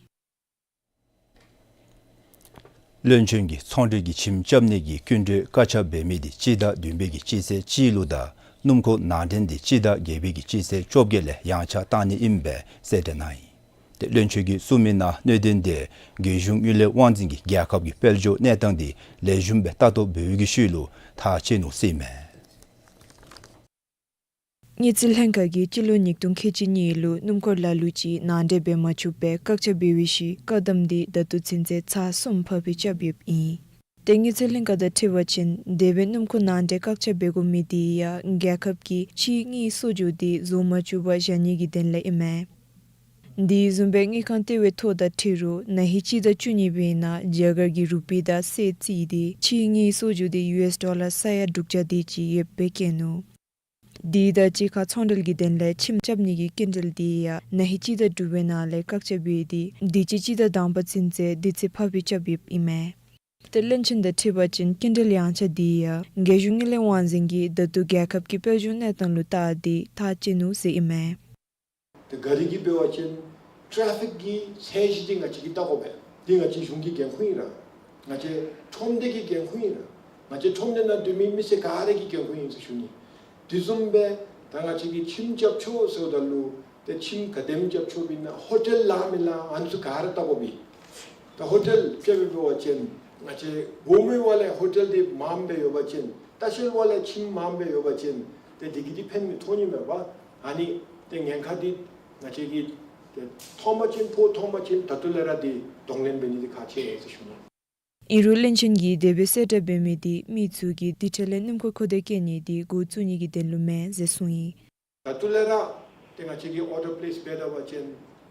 བློན་ཆེན་གྱིས་ཚོང་འབྲེལ་གྱི་ཁྱིམ་རྐྱབ་ནི་གི་སྐྱིན་འགྲུལ་བཀག་ཆ་འབད་མི་འདི་སྤྱི་ཟླ་བདུན་པའི་གི་སྤྱི་ཚེས་གཅིག་ལུ་དང་སྣུམ་འཁོར་ནང་འདྲེན་འདི་སྤྱི་ཟླ་བརྒྱད་པའི་གི་སྤྱི་ཚེས་བཅོ་བརྒྱད་ལས་ཡང་ཆག་བཏང་ནི་ཨིནམ་སྦེ་གསལ་བསྒྲགས་གནང་ཡི། ཏེ་བློན་ཆེན་གྱིས་གསུངས་མི་ནང་གནད་དོན་འདི་རྒྱལ་གཞུང་དངུལ་ལས་དབང་འཛིན་གྱིས་རྒྱལ་ཁབ་ཀྱི་དཔལ་འབྱོར་གནས་སྟངས་འདི་ལེགས་ཤོམ་སྦེ་ལྟ་རྟོག་འབད་བའི་གི་ཤུལ་ལུ་ཐག་བཅད་ནུག་ཟེར་ཨིན་མས། དངུལ་རྩིས་ལྷན་ཁག་གིས་སྤྱི་ལོ་ཉིས་སྟོང་ཁལ་གཅིག་གཉིས་ལུ་སྣུམ་འཁོར་ལ་ལུ་ཅིག་ནང་འདྲེན་འབད་མ་བཅུག་པའི་བཀག་ཆ་འབད་བའི་ཤུལ་བཀག་དམ་འདི་ད་ལྟོ་ཚུན་ཚོད་ཚར་གསུམ་ཕར་འགྱངས་རྐྱབ་ཡོདཔ་ཨིན། ཏེ་དངུལ་རྩིས་ལྷན་ཁག་དང་འཁྲིལ་བ་ཅིན་དེ་སྦེ་སྣུམ་འཁོར་ནང་འདྲེན་བཀག་ཆ་འབད་དགོ་མི་འདི་ཡང་རྒྱལ་ཁབ་ཀྱི་ཕྱིའི་དངུལ་གསོག་འཇོག་འདི་བཟོ་མ་བཅུག་པར་བཞག་ནི་གི་དོན་ལས་ཨིན་མས། དེ་བཟུམ་སྦེ་དངུལ་ཁང་ལྟེ་བའི་ཐོ་དང་འཁྲིལ་རུང་ན་ཧིང་སྤྱི་ཟླ་བཅུ་གཉིས་པའི་ནང་རྒྱ་གར་གྱི་རུ་པི་དང་སྲོལ་རྩིས་ཏེ་ཕྱིའི་དངུལ་གསོག་འཇོག་འདི་ཡུ་ཨེས་ཌོ་ལར་ས་ཡ་དྲུག་བརྒྱ་དེ་ཅིག་ཡོདཔ་སྦེ་བཀོད་ནུག། དེ་དང་གཅིག་ཁར་ཚོང་འབྲེལ་གྱི་དོན་ལས་ཁྱིམ་རྐྱབ་ནི་གི་སྐྱིན་འགྲུལ་འདི་ཡང་ན་ཧིང་སྤྱི་ཟླ་དྲུག་པའི་ནང་ལས་བཀག་ཆ་འབད་དེ་དུས་ཅི་སྤྱི་ཟླ་དང་པ་ཚུན་ཚོད་དུས་ཚོད་ཕར་འགྱངས་རྐྱབ་ཡོདཔ་ཨིན་མས། ཏེ་བློན་ཆེན་དང་འཁྲིལ་བ་ཅིན་སྐྱིན་འགྲུལ་ཡང་ཆག་འདི་ཡང་རྒྱལ་གཞུང་དངུལ་ལས་དབང་འཛིན་གྱིས་ད་ལྟོ་རྒྱལ་ཁབ་ཀྱི་དཔལ་འབྱོར་གནས་སྟངས་ལུ་བལྟ་སྟེ་ཐག་བཅད་ནུག་ཟེར་ཨིན་མས། ཏེ་ག་རི་གི་འབད་བ་ཅིན་ཊེ་ཕིག་གི་ཚད་གཞི་འདི་ང་བཅས་ཀྱིས་བལྟ་དགོ་པས། འདི་ང་བཅས་གཞུང་གི་འགན་ཁུར་ཨིན་ར། ང་བཅས་ཁྲོམ་སྡེ་གི་འགན་ཁུར་ཨིན་ར། ང་བཅས་ཁྲོམ་སྡེ་ནང་སྡོད་མི་མི་སེར་ག་ར་གི་འགན་ཁུར་ཨིན་ཟེར་ཞུ་ནི། དེ་བཟུམ་སྦེ་ད་ང་བཅས་ཀྱིས་ཁྱིམ་རྐྱབ་ཆོག་ཟེརཝ་ད་ལུ་ཏེ་ཁྱིམ་ག་དེམ་རྐྱབ་ཆོག་པའི་ནང་ཧོ་ཊེལ་ལཱ་མི་ལཱ་ཨ་ནི་ཚུ་ག་ར་བལྟ་དགོ་པས། ད་ཧོ་ཊེལ་དཔེ་འབད་བ་ཅིན་ང་བཅས་དགོངམ་ལས་ཧོ་ཊེལ་འདི་མངམ་སྦེ་ཡོད་པ་ཅིན་ལྟ་བཤལ་པ་ལས་ཁྱིམ་མངམ་སྦེ་ཡོད་པ་ཅིན་ཏེ་འདི་གིས་འདི་ཕན་མི་ཐོགས་ནི་མས་པ། ཨ་ནི་ཏེ་ཉེན་ཁ་འདི་ང་བཅས་ཀྱིས་ཏེ་མཐོངམ་ཅིན་ཕོག་མཐོངམ་ཅིན་ད་ལྟོ་ལས་ར་འདི་གདོང་ལེན་འབད་ནི་འདི་ཁག་ཆེ་ཟེར་ཞུ་ནི། ཨིན་རུང་བློན་ཆེན་གྱིས་དེ་སྦེ་གསལ་བསྒྲགས་འབད་མི་འདི་མི་ཚུ་གིས་དེ་འཕྲལ་ལས་སྣུམ་འཁོར་མཁོ་འདོད་བསྐྱེད་ནི་འདི་འགོ་བཙུགས་ནི་གི་དོན་ལུ་མེན་ཟེར་གསུངས་ཡི། ད་ལྟོ་ལས་ར་ཏེ་ང་བཅས་ཀྱིས་ཨོར་ཌར་པེ་ལེསི་འབད་ད་པ་ཅིན་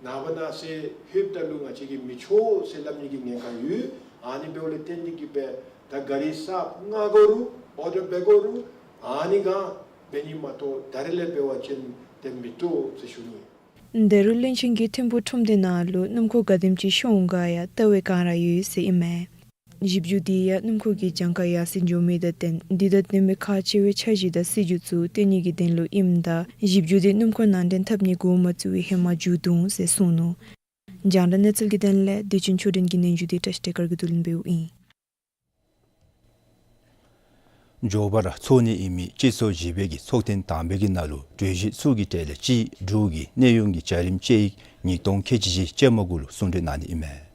ནངས་པ་གནངས་ཚེ་ལྷོདཔ་ད་ལུ་ང་བཅས་ཀྱིས་མི་ཆོག་ཟེར་སླབ་ནི་གི་ཉེན་ཁ་ཡོད། ཨ་ནི་འབདཝ་ལས་བརྟེན་ཏེ་གིས་སྦེ་ད་ག་རི་གསརཔ་མངག་དགོ་རུང་ཨོར་ཌར་འབད་དགོ་རུང་ཨ་ནི་ག་འབད་ནི་མ་གཏོགས་ད་རིས་ལས་འབད་བ་ཅིན་ཏེ་མི་བཏུབ་ཟེར་ཞུ་ནི། ད་རུང་བློན་ཆེན་གྱིས་ཐིམ་ཕུག་ཁྲོམ་སྡེ་ནང་ལུ་སྣུམ་འཁོར་ག་དེམ་ཅིག་ཤོང་ག་ཡང་བལྟ་བའི་བསྒང་ར་ཡོད་ཟེར་ཨིན་མས། ཞིབ་འཇུག་འདི་ཡང་སྣུམ་འཁོར་གྱི་གྱངས་ཁ་ཡར་སེང་འགྱོ་མི་དང་བསྟུན་འདི་དང་བསྟུན་མི་ཁག་ཆེ་བའི་འཆར་གཞི་དང་སྲིད་བྱུས་ཚུ་བཏོན་ནི་གི་དོན་ལུ་ཨིནམ་ད་ཞིབ་འཇུག་འདི་སྣུམ་འཁོར་ནང་འདྲེན་འཐབ་ནི་འགོ་མ་བཙུགས་པའི་ཧེ་མ་མཇུག་བསྡུ་འོང་ཟེར་གསུངས་ནུག། རྒྱང་བསྒྲགས་གནས་ཚུལ་གྱི་དོན་ལས་བདེ་ཆེན་ཆོས་སྒྲོན་གྱི་སྙན་ཞུ་འདི་བཀྲ་ཤིས་བདེ་སྐར་གྱིས་བསྡུ་ལེན་འབདཝ་ཨིན། མགྱོགས་པ་ར་ཚོགས་ནི་ཨིན་མི་སྤྱི་ཚོགས་བཞི་པའི་གི་ཚོགས་ཐེངས་དང་པའི་གི་ནང་ལུ་གྲོས་གཞི་ཚུ་གི་གྲས་ལས་གཅིག་འབྲུག་གི་གནས་དབྱུང་གི་བྱ་རིམ་དཔྱད་ཡིག་ཉིས་སྟོང་ཁལ་གཅིག་བཞི་ཅན་མ་གུ་ལུ་གསུང་གྲོས་གནང་ནི་ཨིན་མས།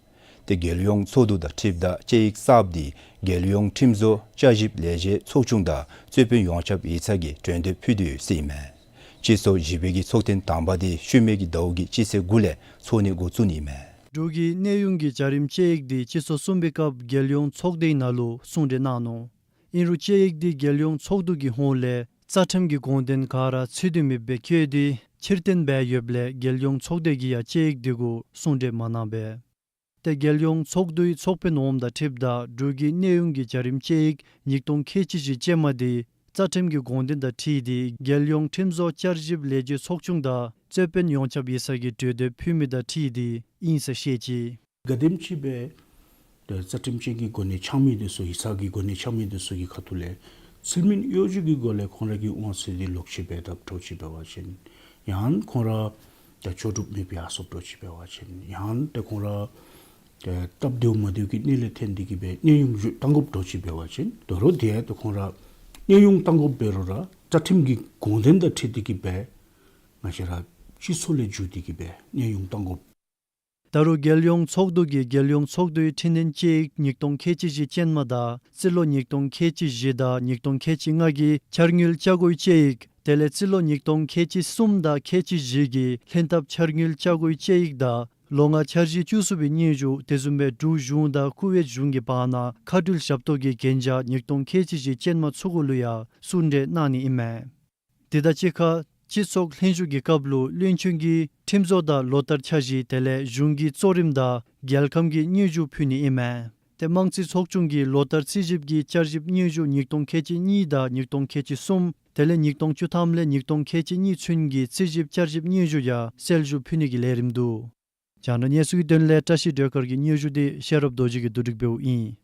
ཏེ་རྒྱལ་ཡོངས་ཚོགས་འདུ་དང་འཁྲིལཝ་ད་དཔྱད་ཡིག་གསརཔ་འདི་རྒྱལ་ཡོངས་ཁྲིམས་བཟོ་བསྐྱར་ཞིབ་ལས་བྱེད་ཚོགས་ཆུང་དང་རྩོད་དཔོན་ཡོངས་ཁྱབ་ཡིག་ཚང་གིས་གྲོས་འདེབས་ཕུལ་ཏེ་ཡོད་ཟེར་ཨིན་མས། སྤྱི་ཚོགས་བཞི་པའི་གི་ཚོགས་ཐེངས་དང་པ་འདི་ཤུལ་མའི་གི་ཟླཝ་གི་སྤྱི་ཚེས་དགུ་ལས་ཚོགས་ནི་འགོ་བཙུགས་ནི་ཨིན་མས། འབྲུག་གི་གནས་དབྱུང་གི་བྱ་རིམ་དཔྱད་ཡིག་འདི་སྤྱི་ཚོགས་གསུམ་པའི་སྐབས་རྒྱལ་ཡོངས་ཚོགས་སྡེའི་ནང་ལུ་གསུང་གྲོས་གནང་ནུག། ཨིན་རུང་དཔྱད་ཡིག་འདི་རྒྱལ་ཡོངས་ཚོགས་འདུ་གི་ཧོངས་ལས་རྩ་ཁྲིམས་ཀྱི་དགོངས་དོན་ག་ར་ཚུད་དེ་མེདཔ་སྦེ་བཀོད་དེ་ཕྱིར་བཏོན་འབད་ཡོདཔ་ལས་རྒྱལ་ཡོངས་ཚོགས་སྡེ་གིས་ཡང་དཔྱད་ཡིག་འདི་གུ་གསུང་གྲོས་མ་གནང་པས། ཏེ་རྒྱལ་ཡོངས་ཚོགས་འདུའི་ཚོགས་དཔོན་འོགམ་དང་འཁྲིལཝ་ད་འབྲུག་གི་གནས་དབྱུང་གི་བྱ་རིམ་དཔྱད་ཡིག་ཉིས་སྟོང་ཁལ་གཅིག་བཞི་ཅན་མ་འདི་རྩ་ཁྲིམས་ཀྱི་དགོངས་དོན་དང་འཁྲིལ་ཏེ་རྒྱལ་ཡོངས་ཁྲིམས་བཟོ་བསྐྱར་ཞིབ་ལས་བྱེད་ཚོགས་ཆུང་དང་རྩོད་དཔོན་ཡོངས་ཁྱབ་ཡིག་ཚང་གིས་གྲོས་འདེབས་ཕུལ་མི་དང་འཁྲིལ་ཏེ་ཨིན་ཟེར་བཤད་ཅི། ག་དེམ་ཅིག་སྦེ་ཏེ་རྩ་ཁྲིམས་ཅན་གྱི་གོ་གནས་འཆང་མི་འདི་ཚུ་ཡིག་ཚང་གི་གོ་གནས་འཆང་མི་འདི་ཚུ་གི་ཁ་ཐུག་ལས་ཚུལ་མིན་གཡོ་སྒྱུ་གི་སྒོ་ལས་ཁོང་ར་གི་དབང་ཚད་འདི་ལོག་ཅི་འབད་དཔ་འདྲཝ་ཅིག་འབད་བ་ཅིན་ཡང་ཁོང་ར་ཏེ་ལྕོགས་གྲུབ་མེདཔ་སྦེ་ཡར་སོངམ་འདྲཝ་ཅིག་འབད་བ་ཅིན་ཡང་ཏེ་ཁོང་ར་ཏེ་སྟབས་བདེཝ་མ་བདེཝ་གི་གནས་ལས་ཐོན་ཏེ་གིས་སྦེ་གནས་དབྱུང་ཞུ་བཏང་དགོཔ་འདྲཝ་ཅིག་འབད་བ་ཅིན་ད་རུང་དེ་ཡང་ཏེ་ཁོང་ར་གནས་དབྱུང་བཏང་དགོཔ་འབད་རུང་ར་རྩ་ཁྲིམས་ཀྱི་དགོངས་དོན་དང་འཁྲིལ་ཏེ་གིས་སྦེ་ང་བཅས་ར་སྤྱི་ཚོགས་ལས་བརྒྱུད་དེ་གིས་སྦེ་གནས་དབྱུང་བཏང་དགོཔ། ད་རུང་རྒྱལ་ཡོངས་ཚོགས་འདུ་གིས་རྒྱལ་ཡོངས་ཚོགས་འདུའི་འཕྲི་སྣོན་དཔྱད་ཡིག་ཉིས་སྟོང་ཁལ་གཅིག་བཞི་ཅན་མ་དང་རྩིས་ལོ་ཉིས་སྟོང་ཁལ་གཅིག་བཞི་དང་ཉིས་སྟོང་ཁལ་གཅིག་ལྔ་གི་འཆར་དངུལ་བཅའ་སྒོའི་དཔྱད་ཡིག་དེ་ལས་རྩིས་ལོ་ཉིས་སྟོང་ཁལ་གཅིག་གསུམ་དང་ཁལ་གཅིག་བཞི་གི་ལྷན་ཐབས་འཆར་དངུལ་བཅའ་སྒོའི་དཔྱད་ཡིག་དང་ལོ་ལྔ་འཆར་གཞི་བཅུ་གསུམ་པའི་སྙན་ཞུ་དེ་བཟུམ་སྦེ་འབྲུག་གཞུང་དང་ཀུ་ཝེཊ་གཞུང་གི་བར་ན་མཁའ་འགྲུལ་ཞབས་ཏོག་གི་གན་རྒྱ་ཉིས་སྟོང་ཁལ་གཅིག་བཞི་ཅན་མ་ཚུ་གུ་ལུ་ཡང་གསུང་གྲོས་གནང་ནི་ཨིན་མས། དེ་དང་གཅིག་ཁར་སྤྱི་ཚོགས་ལྷན་བཞུགས་ཀྱི་སྐབས་ལུ་བློན་ཆེན་གྱིས་ཁྲིམས་བཟོ་དང་ལོ་ལྟར་འཆར་གཞི་དེ་ལས་གཞུང་གི་གཙོ་རིམ་དང་རྒྱལ་ཁམས་ཀྱི་སྙན་ཞུ་ཕུལ་ནི་ཨིན་མས། ཏེ་དམངས་རྩིས་ཚོགས་ཆུང་གིས་ལོ་ལྟར་རྩིས་ཞིབ་ཀྱི་བསྐྱར་ཞིབ་སྙན་ཞུ་ཉིས་སྟོང་ཁལ་གཅིག་གཉིས་དང་ཉིས་སྟོང་ཁལ་གཅིག་གསུམ་དེ་ལས་ཉིས་སྟོང་བཅུ་ཐམ་ལས་ཉིས་སྟོང་ཁལ་གཅིག་གཉིས་ཚུན་གྱི་རྩིས་ཞིབ་བསྐྱར་ཞིབ་སྙན་ཞུ་ཡང་གསལ་ཞུ་ཕུལ་ནི་གི་ལས་རིམ་འདུག། རྒྱང་བསྒྲགས་གནས་ཚུལ་གྱི་དོན་ལས་བཀྲ་ཤིས་སྒྲོལ་དཀར་གྱི་སྙན་ཞུ་དེ་ཤེས་རབ་རྡོ་རྗེ་གིས་བསྡུ་སྒྲིག་འབདཝ་ཨིན།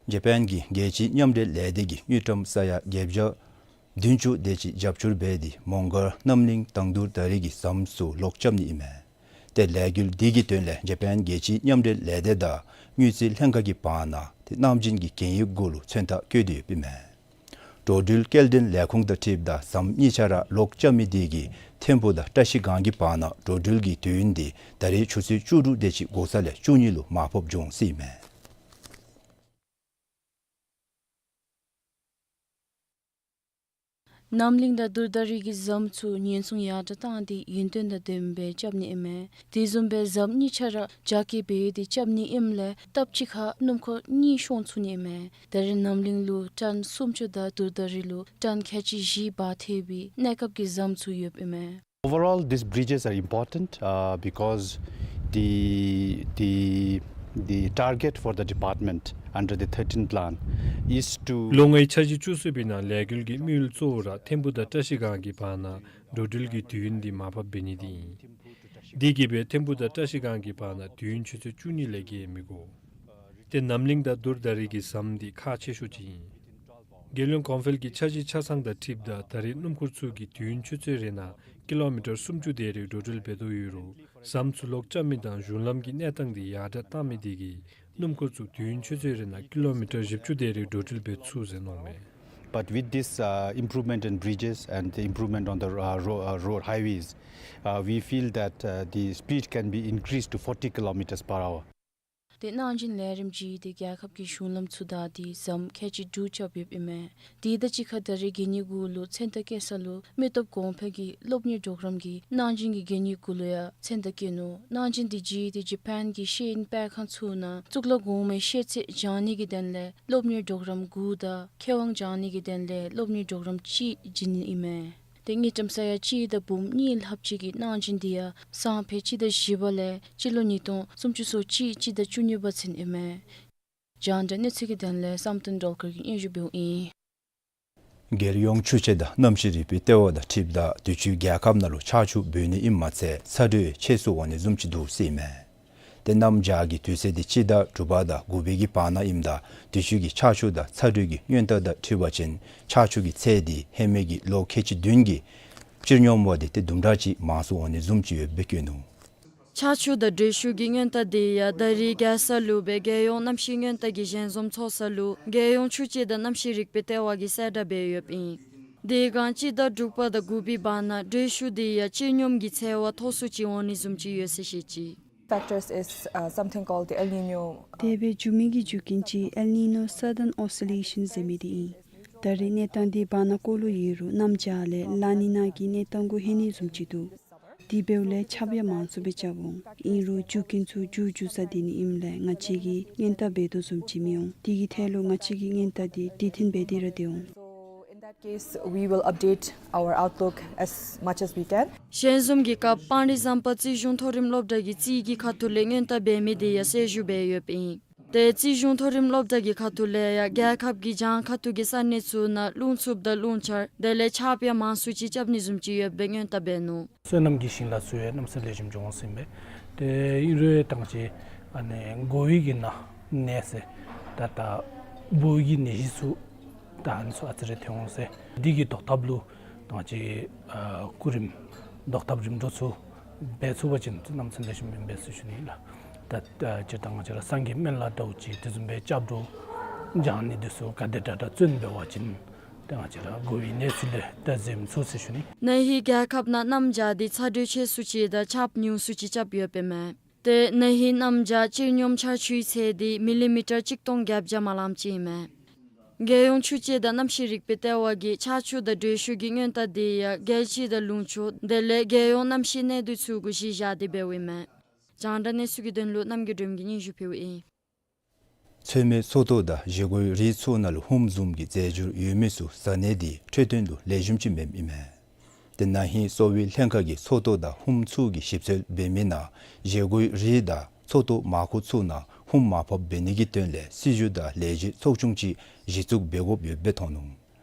འཇར་པན་གྱི་རྒྱལ་སྤྱིའི་མཉམ་འབྲེལ་ལས་སྡེ་གིས་དངུལ་ཀྲམ་ས་ཡ་བརྒྱད་བརྒྱ་བདུན་ཅུ་དེ་ཅིག་རྒྱབ་སྐྱོར་འབད་དེ་མོང་སྒར་རྣམ་གླིང་དང་དུར་ད་རི་གི་ཟམ་ཚུ་ལོག་རྐྱབ་ནི་ཨིན་མས། ཏེ་ལས་འགུལ་འདི་གི་དོན་ལས་འཇར་པན་རྒྱལ་སྤྱིའི་མཉམ་འབྲེལ་ལས་སྡེ་དང་དངུལ་རྩིས་ལྷན་ཁག་གི་བར་ན་ཏེ་གནང་སྦྱིན་གྱི་གན་ཡིག་གུ་ལུ་མཚོན་རྟགས་བཀོད་དེ་ཡོདཔ་ཨིན་མས། འགྲོ་འགྲུལ་སྐྱེལ་འདྲེན་ལས་ཁུངས་དང་འཁྲིལཝ་ད་ཟམ་གཉིས་ཆ་ར་ལོག་རྐྱབ་མི་དེ་གིས་ཐིམ་ཕུ་དང་བཀྲ་ཤིས་སྒང་གི་བར་ན་འགྲོ་འགྲུལ་གྱི་དུས་ཡུན་དེ་ད་རེས་ཆུ་ཚོད་བཅུ་དྲུག་དེ་ཅིག་འགོར་ས་ལས་བཅུ་གཉིས་ལུ་མར་ཕབ་འགྱོ་འོང་ཟེར་ཨིན་མས། རྣམ་གླིང་དང་དུར་ད་རི་གི་ཟམ་ཚུ་ཉེན་སྲུང་ཡར་དྲགས་བཏང་སྟེ་ཡུན་བརྟན་དང་ལྡནམ་སྦེ་རྐྱབ་ནི་ཨིན་མས། དེ་བཟུམ་སྦེ་ཟམ་གཉིས་ཆ་ར་རྒྱ་སྐྱེད་འབད་དེ་རྐྱབ་ནི་ཨིནམ་ལས་སྟབས་གཅིག་ཁར་སྣུམ་འཁོར་གཉིས་ཤོང་ཚུགས་ནི་ཨིན་མས། ད་རེས་རྣམ་གླིང་ལུ་ཊཱན་སུམ་ཅུ་དང་དུར་ད་རི་ལུ་ཊཱན་ཁལ་གཅིག་བཞི་འབག་ཐེག་པའི་གནས་སྐབས་ཀྱི་ཟམ་ཚུ་ཡོདཔ་ཨིན་མས། Overall, these bridges are important, uh, because the, the, the target for the department under the thirteen plan is to ལོ་ལྔའི་འཆར་གཞི་བཅུ་གསུམ་པའི་ནང་ལས་འགུལ་གྱི་དམིགས་ཡུལ་གཙོ་བོ་ར་ཐིམ་ཕུ་དང་བཀྲ་ཤིས་སྒང་གི་བར་ན་འགྲོ་འགྲུལ་གྱི་དུས་ཡུན་འདི་མར་ཕབ་འབད་ནི་འདི་ཨིན། དེ་གིས་སྦེ་ཐིམ་ཕུ་དང་བཀྲ་ཤིས་སྒང་གི་བར་ན་དུས་ཡུན་ཆུ་ཚོད་བཅུ་གཉིས་ལས་བརྒལ་མི་དགོ། ཏེ་རྣམ་གླིང་དང་དུར་ད་རི་གི་ཟམ་འདི་ཁག་ཆེ་ཤོས་ཅིག་ཨིན། རྒྱལ་ཡོངས་གོང་འཕེལ་གྱི་འཆར་གཞི་ཆ་ཚང་དང་འཁྲིལཝ་ད་ད་རེས་སྣུམ་འཁོར་ཚུ་གིས་དུས་ཡུན་ཆུ་ཚོད་རེ་ནང་ཀི་ལོ་མི་ཊར་སུམ་ཅུ་དེ་རེ་འགྲོ་འགྲུལ་འབད་དོ་ཡོད་རུང་ཟམ་ཚུ་ལོག་རྐྱབ་མི་དང་གཞུང་ལམ་གྱི་གནས་སྟངས་འདི་ཡར་དྲགས་བཏང་མི་དེ་གིས་སྣུམ་འཁོར་ཚུ་དུས་ཡུན་ཆུ་ཚོད་རེ་ནང་ཀི་ལོ་མི་ཊར་བཞི་བཅུ་དེ་རེ་འགྲོ་འགྲུལ་འབད་ཚུགས་ཟེར་མནོཝ་མས། But with this, uh, improvement in bridges and the improvement on the, uh, ro-, uh, road highways, uh, we feel that, uh, the speed can be increased to forty kilometers per hour. ཏེ་གནང་སྦྱིན་ལས་རིམ་གྱིས་ཏེ་རྒྱལ་ཁབ་ཀྱི་གཞུང་ལམ་ཚུ་དང་ཏེ་ཟམ་ཁལ་གཅིག་དྲུག་རྐྱབ་ཡོདཔ་ཨིན་མས། དེ་དང་གཅིག་ཁར་ད་རེས་གན་ཡིག་གུ་ལུ་མཚོན་རྟགས་བཀོད་ས་ལུ་མི་སྟོབས་གོང་འཕེལ་གྱི་སློབ་གཉེར་གྲོགས་རམ་གྱི་གནང་སྦྱིན་གྱི་གན་ཡིག་གུ་ལུ་ཡང་མཚོན་རྟགས་བཀོད་ནུག། གནང་སྦྱིན་དེ་གིས་ཏེ་ཇ་པཱན་གྱི་ཤེས་ཡོན་སྤེལ་ཁང་ཚུ་ནང་གཙུག་ལག་གོང་མའི་ཤེས་ཚད་སྦྱང་ནི་གི་དོན་ལས་སློབ་གཉེར་གྲོགས་རམ་དགུ་དང་མཁས་དབང་སྦྱང་ནི་གི་དོན་ལས་སློབ་གཉེར་གྲོགས་རམ་གཅིག་བྱིན་ནི་ཨིན་མས། ཏེ་དངུལ་ཀྲམ་ས་ཡ་གཅིག་དང་འབུམ་གཉིས་ལྷགཔ་ཅིག་གི་གནང་སྦྱིན་དེ་ཡང་སང་ཕོད་སྤྱི་ཟླ་བཞི་པ་ལས་སྤྱི་ལོ་ཉིས་སྟོང་སུམ་ཅུ་སོ་གཅིག་སྤྱི་ཟླ་བཅུ་གཉིས་པ་ཚུན་ཨིན་མས། རྒྱང་བསྒྲགས་གནས་ཚུལ་གྱི་དོན་ལས་བསམ་གཏན་སྒྲོལ་དཀར་གྱིས་སྙན་ཞུ་འབདཝ་ཨིན། རྒྱལ་ཡོངས་ཆུ་དཔྱད་དང་གནམ་གཤིས་རིག་པའི་ལྟེ་བ་དང་འཁྲིལཝ་ད་དུས་ཅི་རྒྱལ་ཁབ་ནང་ལུ་ཆར་ཆུ་འབབ་ནི་ཨིནམ་མ་ཚད་ཚ་དྲོད་ཆེ་སུ་འོང་ནི་བཟུམ་ཅིག་འདུག་ཟེར་ཨིན་མས། ཏེ་གནམ་བྱཱར་གྱི་དུས་ཚོད་འདི་སྤྱི་ཟླ་དྲུག་པ་དང་དགུ་པའི་གི་བར་ན་ཨིནམ་ད་དུས་ཅི་གི་ཆར་ཆུ་དང་ཚ་དྲོད་ཀྱི་སྔོན་རྟགས་དང་འཁྲིལ་བ་ཅིན་ཆར་ཆུ་གི་ཚད་འདི་ཧེ་མའི་གི་ལོ་ཁལ་གཅིག་བདུན་གྱི་སྤྱིར་སྙོམས་པ་འདི་ཏེ་དུམ་གྲ་ཅིག་མང་སུ་འོང་ནི་བཟུམ་ཅིག་ཡོདཔ་སྦེ་བཀོད་ནུག། ཆར་ཆུ་དང་དྲོད་ཤུགས་ཀྱི་སྔོན་རྟགས་འདི་ཡང་ད་རེས་རྒྱལ་ས་ལུ་སྦེ་རྒྱལ་ཡོངས་གནམ་གཤིས་སྔོན་རྟགས་ཀྱི་ཞལ་འཛོམས་ཚོགས་ས་ལུ་རྒྱལ་ཡོངས་ཆུ་དཔྱད་དང་གནམ་གཤིས་རིག་པའི་ལྟེ་བ་གིས་གསལ་བསྒྲགས་འབད་ཡོདཔ་ཨིན། དེ་སྒང་སྤྱི་ཟླ་དྲུག་པ་དང་དགུ་པའི་བར་ན་དྲོད་ཤུགས་འདི་ཡང་སྤྱིར་སྙོམས་ཀྱི་ཚད་བ་མཐོ་སུ་ཅིག་འོང་ནི་བཟུམ་ཅིག་ཡོད་ཟེར་བཤད་ཅི། Factors is, uh, something called the El Nino. དེ་སྦེ་འགྱུར་མི་གི་རྒྱུ་རྐྱེན་ཅིག་El Nino Southern Oscillation ཟེར་མི་འདི་ཨིན། ད་རེས་གནས་སྟངས་འདི་བར་ན་ཀོ་ལུ་ཡོད་རུང་གནམ་བྱཱར་ལས་ལ་ནི་ན་གི་གནས་སྟངས་གུ་ལྷོད་ནི་བཟུམ་ཅིག་འདུག། དེ་འབདཝ་ལས་ཆརཔ་ཡང་མང་སུ་སྦེ་རྐྱབ་འོང་། ཨིན་རུང་རྒྱུ་རྐྱེན་ཚུ་མཇུག་མཇུག་ས་དེ་ནི་ཨིནམ་ལས་ང་བཅས་ཀྱིས་སྔོན་རྟགས་འབད་དོ་བཟུམ་ཅིག་མི་འོང་། དེ་གི་ཐད་ལུ་ང་བཅས་ཀྱིས་སྔོན་རྟགས་འདི་དུས་མཐུན་འབད་དེ་ར་སྡོད་འོང་། So, in that case, we will update our outlook as much as we can. ཞལ་འཛོམས་ཀྱི་སྐབས་སྤང་རི་ཟམ་པ་རྩིས་གཞུང་མཐོ་རིམ་སློབ་གྲྭ་གི་རྩིས་ཀྱི་ཁ་ཐུག་ལས་སྔོན་རྟགས་འབད་མི་དེ་ཡང་གསལ་ཞུ་འབད་ཡོདཔ་ཨིན། ཏེ་རྩིས་གཞུང་མཐོ་རིམ་སློབ་གྲྭ་གི་ཁ་ཐུག་ལས་ཡང་རྒྱལ་ཁབ་ཀྱི་བྱང་ཁ་ཐུག་གི་ས་གནས་ཚུ་ནང་རླུང་འཚུབ་དང་རླུང་འཆར་དེ་ལས་ཆརཔ་ཡང་མང་སུ་ཅིག་རྐྱབ་ནི་བཟུམ་ཅིག་ཡོདཔ་སྦེ་སྔོན་རྟགས་འབད་ནུག། སོ་ནམ་གྱི་ཞིང་ལཱ་ཚུ་ཡང་གནམ་ས་ལེགས་ཤོམ་འགྱོ་འོང་ཟེར་ཨིན་པས། ཏེ་ཨིན་རུང་ཡང་ད་ང་བཅས་ཨ་ནི་གོ་བའི་གི་ནང་གནས་ཚུ་ད་ད་འབུཔ་གི་ནད་གཞི་ཚུ་ད་ཨ་ནི་ཚུ་ཨ་ཙི་རེ་ཐོན་འོང་ཟེར། འདི་གི་བཟློག་ཐབས་ལུ་ད་ང་བཅས་ཨ་སྐུ་རིམ་བཟློག་ཐབས་རིམ་གྲོ་ཚུ་འབད་ཚུགས་པ་ཅིན་གནམ་ས་ལེགས་ཤོམ་ཨིན་པས་ཟེར་ཞུ་ནི་ལགས། ད་ད་སྤྱིར་བཏང་ང་བཅས་ར་སངས་རྒྱས་སྨན་བླ་འདྲཝ་ཅིག་དེ་བཟུམ་སྦེ་སྐྱབས་འགྲོ་སྦྱང་ནི་འདི་ཚུ་ག་དེ་དྲག་དྲག་བརྩོན་འབད་བ་ཅིན་ཏེ་ང་བཅས་ར་གོ་བའི་གནས་ཚུལ་ལས་ད་འཛེམ་ཚུགས་ཟེར་ཞུ་ནི། ན་ཧིང་རྒྱལ་ཁབ་ནང་གནམ་བྱཱར་འདི་ཚ་དྲོད་ཆེ་སུ་ཅིག་དང་ཆརཔ་ཉུང་སུ་ཅིག་རྐྱབ་ཡོདཔ་ཨིན་མས། ཏེ་ན་ཧིང་གནམ་བྱཱར་སྤྱིར་སྙོམས་ཆར་ཆུའི་ཚད་འདི་མི་ལི་མི་ཊར་གཅིག་སྟོང་བརྒྱད་བརྒྱ་མ་ལངམ་ཅིག་ཨིན་མས། རྒྱལ་ཡོངས་ཆུ་དཔྱད་དང་གནམ་གཤིས་རིག་པའི་ལྟེ་བ་གིས་ཆར་ཆུ་དང་དྲོད་ཤུགས་ཀྱི་སྔོན་རྟགས་འདི་ཡང་རྒྱལ་སྤྱི་དང་ལུང་ཕྱོགས་དེ་ལས་རྒྱལ་ཡོངས་གནམ་གཤིས་གནས་སྡུད་ཚུ་གུ་གཞི་བཞག་སྟེ་འབདཝ་ཨིན་མས། རྒྱང་བསྒྲགས་གནས་ཚུལ་གྱི་དོན་ལུ་རྣམ་རྒྱལ་སྒྲོལམ་གྱིས་སྙན་ཞུ་ཕུལཝ་ཨིན། ཚོད་མའི་མཚོ་ཐོག་དང་བཞེས་སྒོའི་རིགས་ཚུ་ནང་ལུ་ཧུམ་བཟུམ་གྱི་རྫས་འགྱུར་ཡོད་མི་ཚུ་བཟའ་ནི་འདི་འཕྲོད་བསྟེན་ལུ་ལེགས་ཤོམ་ཅིག་མེནམ་ཨིན་མས། ཏེ་ན་ཧིང་གསོ་བའི་ལྷན་ཁག་གིས་མཚོ་ཐོག་དང་ཧུམ་ཚུ་གི་ཞིབ་འཚོལ་འབད་མི་ནང་བཞེས་སྒོའི་རིགས་དང་མཚོ་ཐོག་མར་ཁུ་ཚུ་ནང་ཧུམ་མར་ཕབ་འབད་ནི་གི་དོན་ལས་སྲིད་བྱུས་དང་ལས་གཞི་ཚོགས་ཆུང་ཅིག་གཞི་བཙུགས་འབད་དགོཔ་ཡོདཔ་སྦེ་མཐོང་ནུག།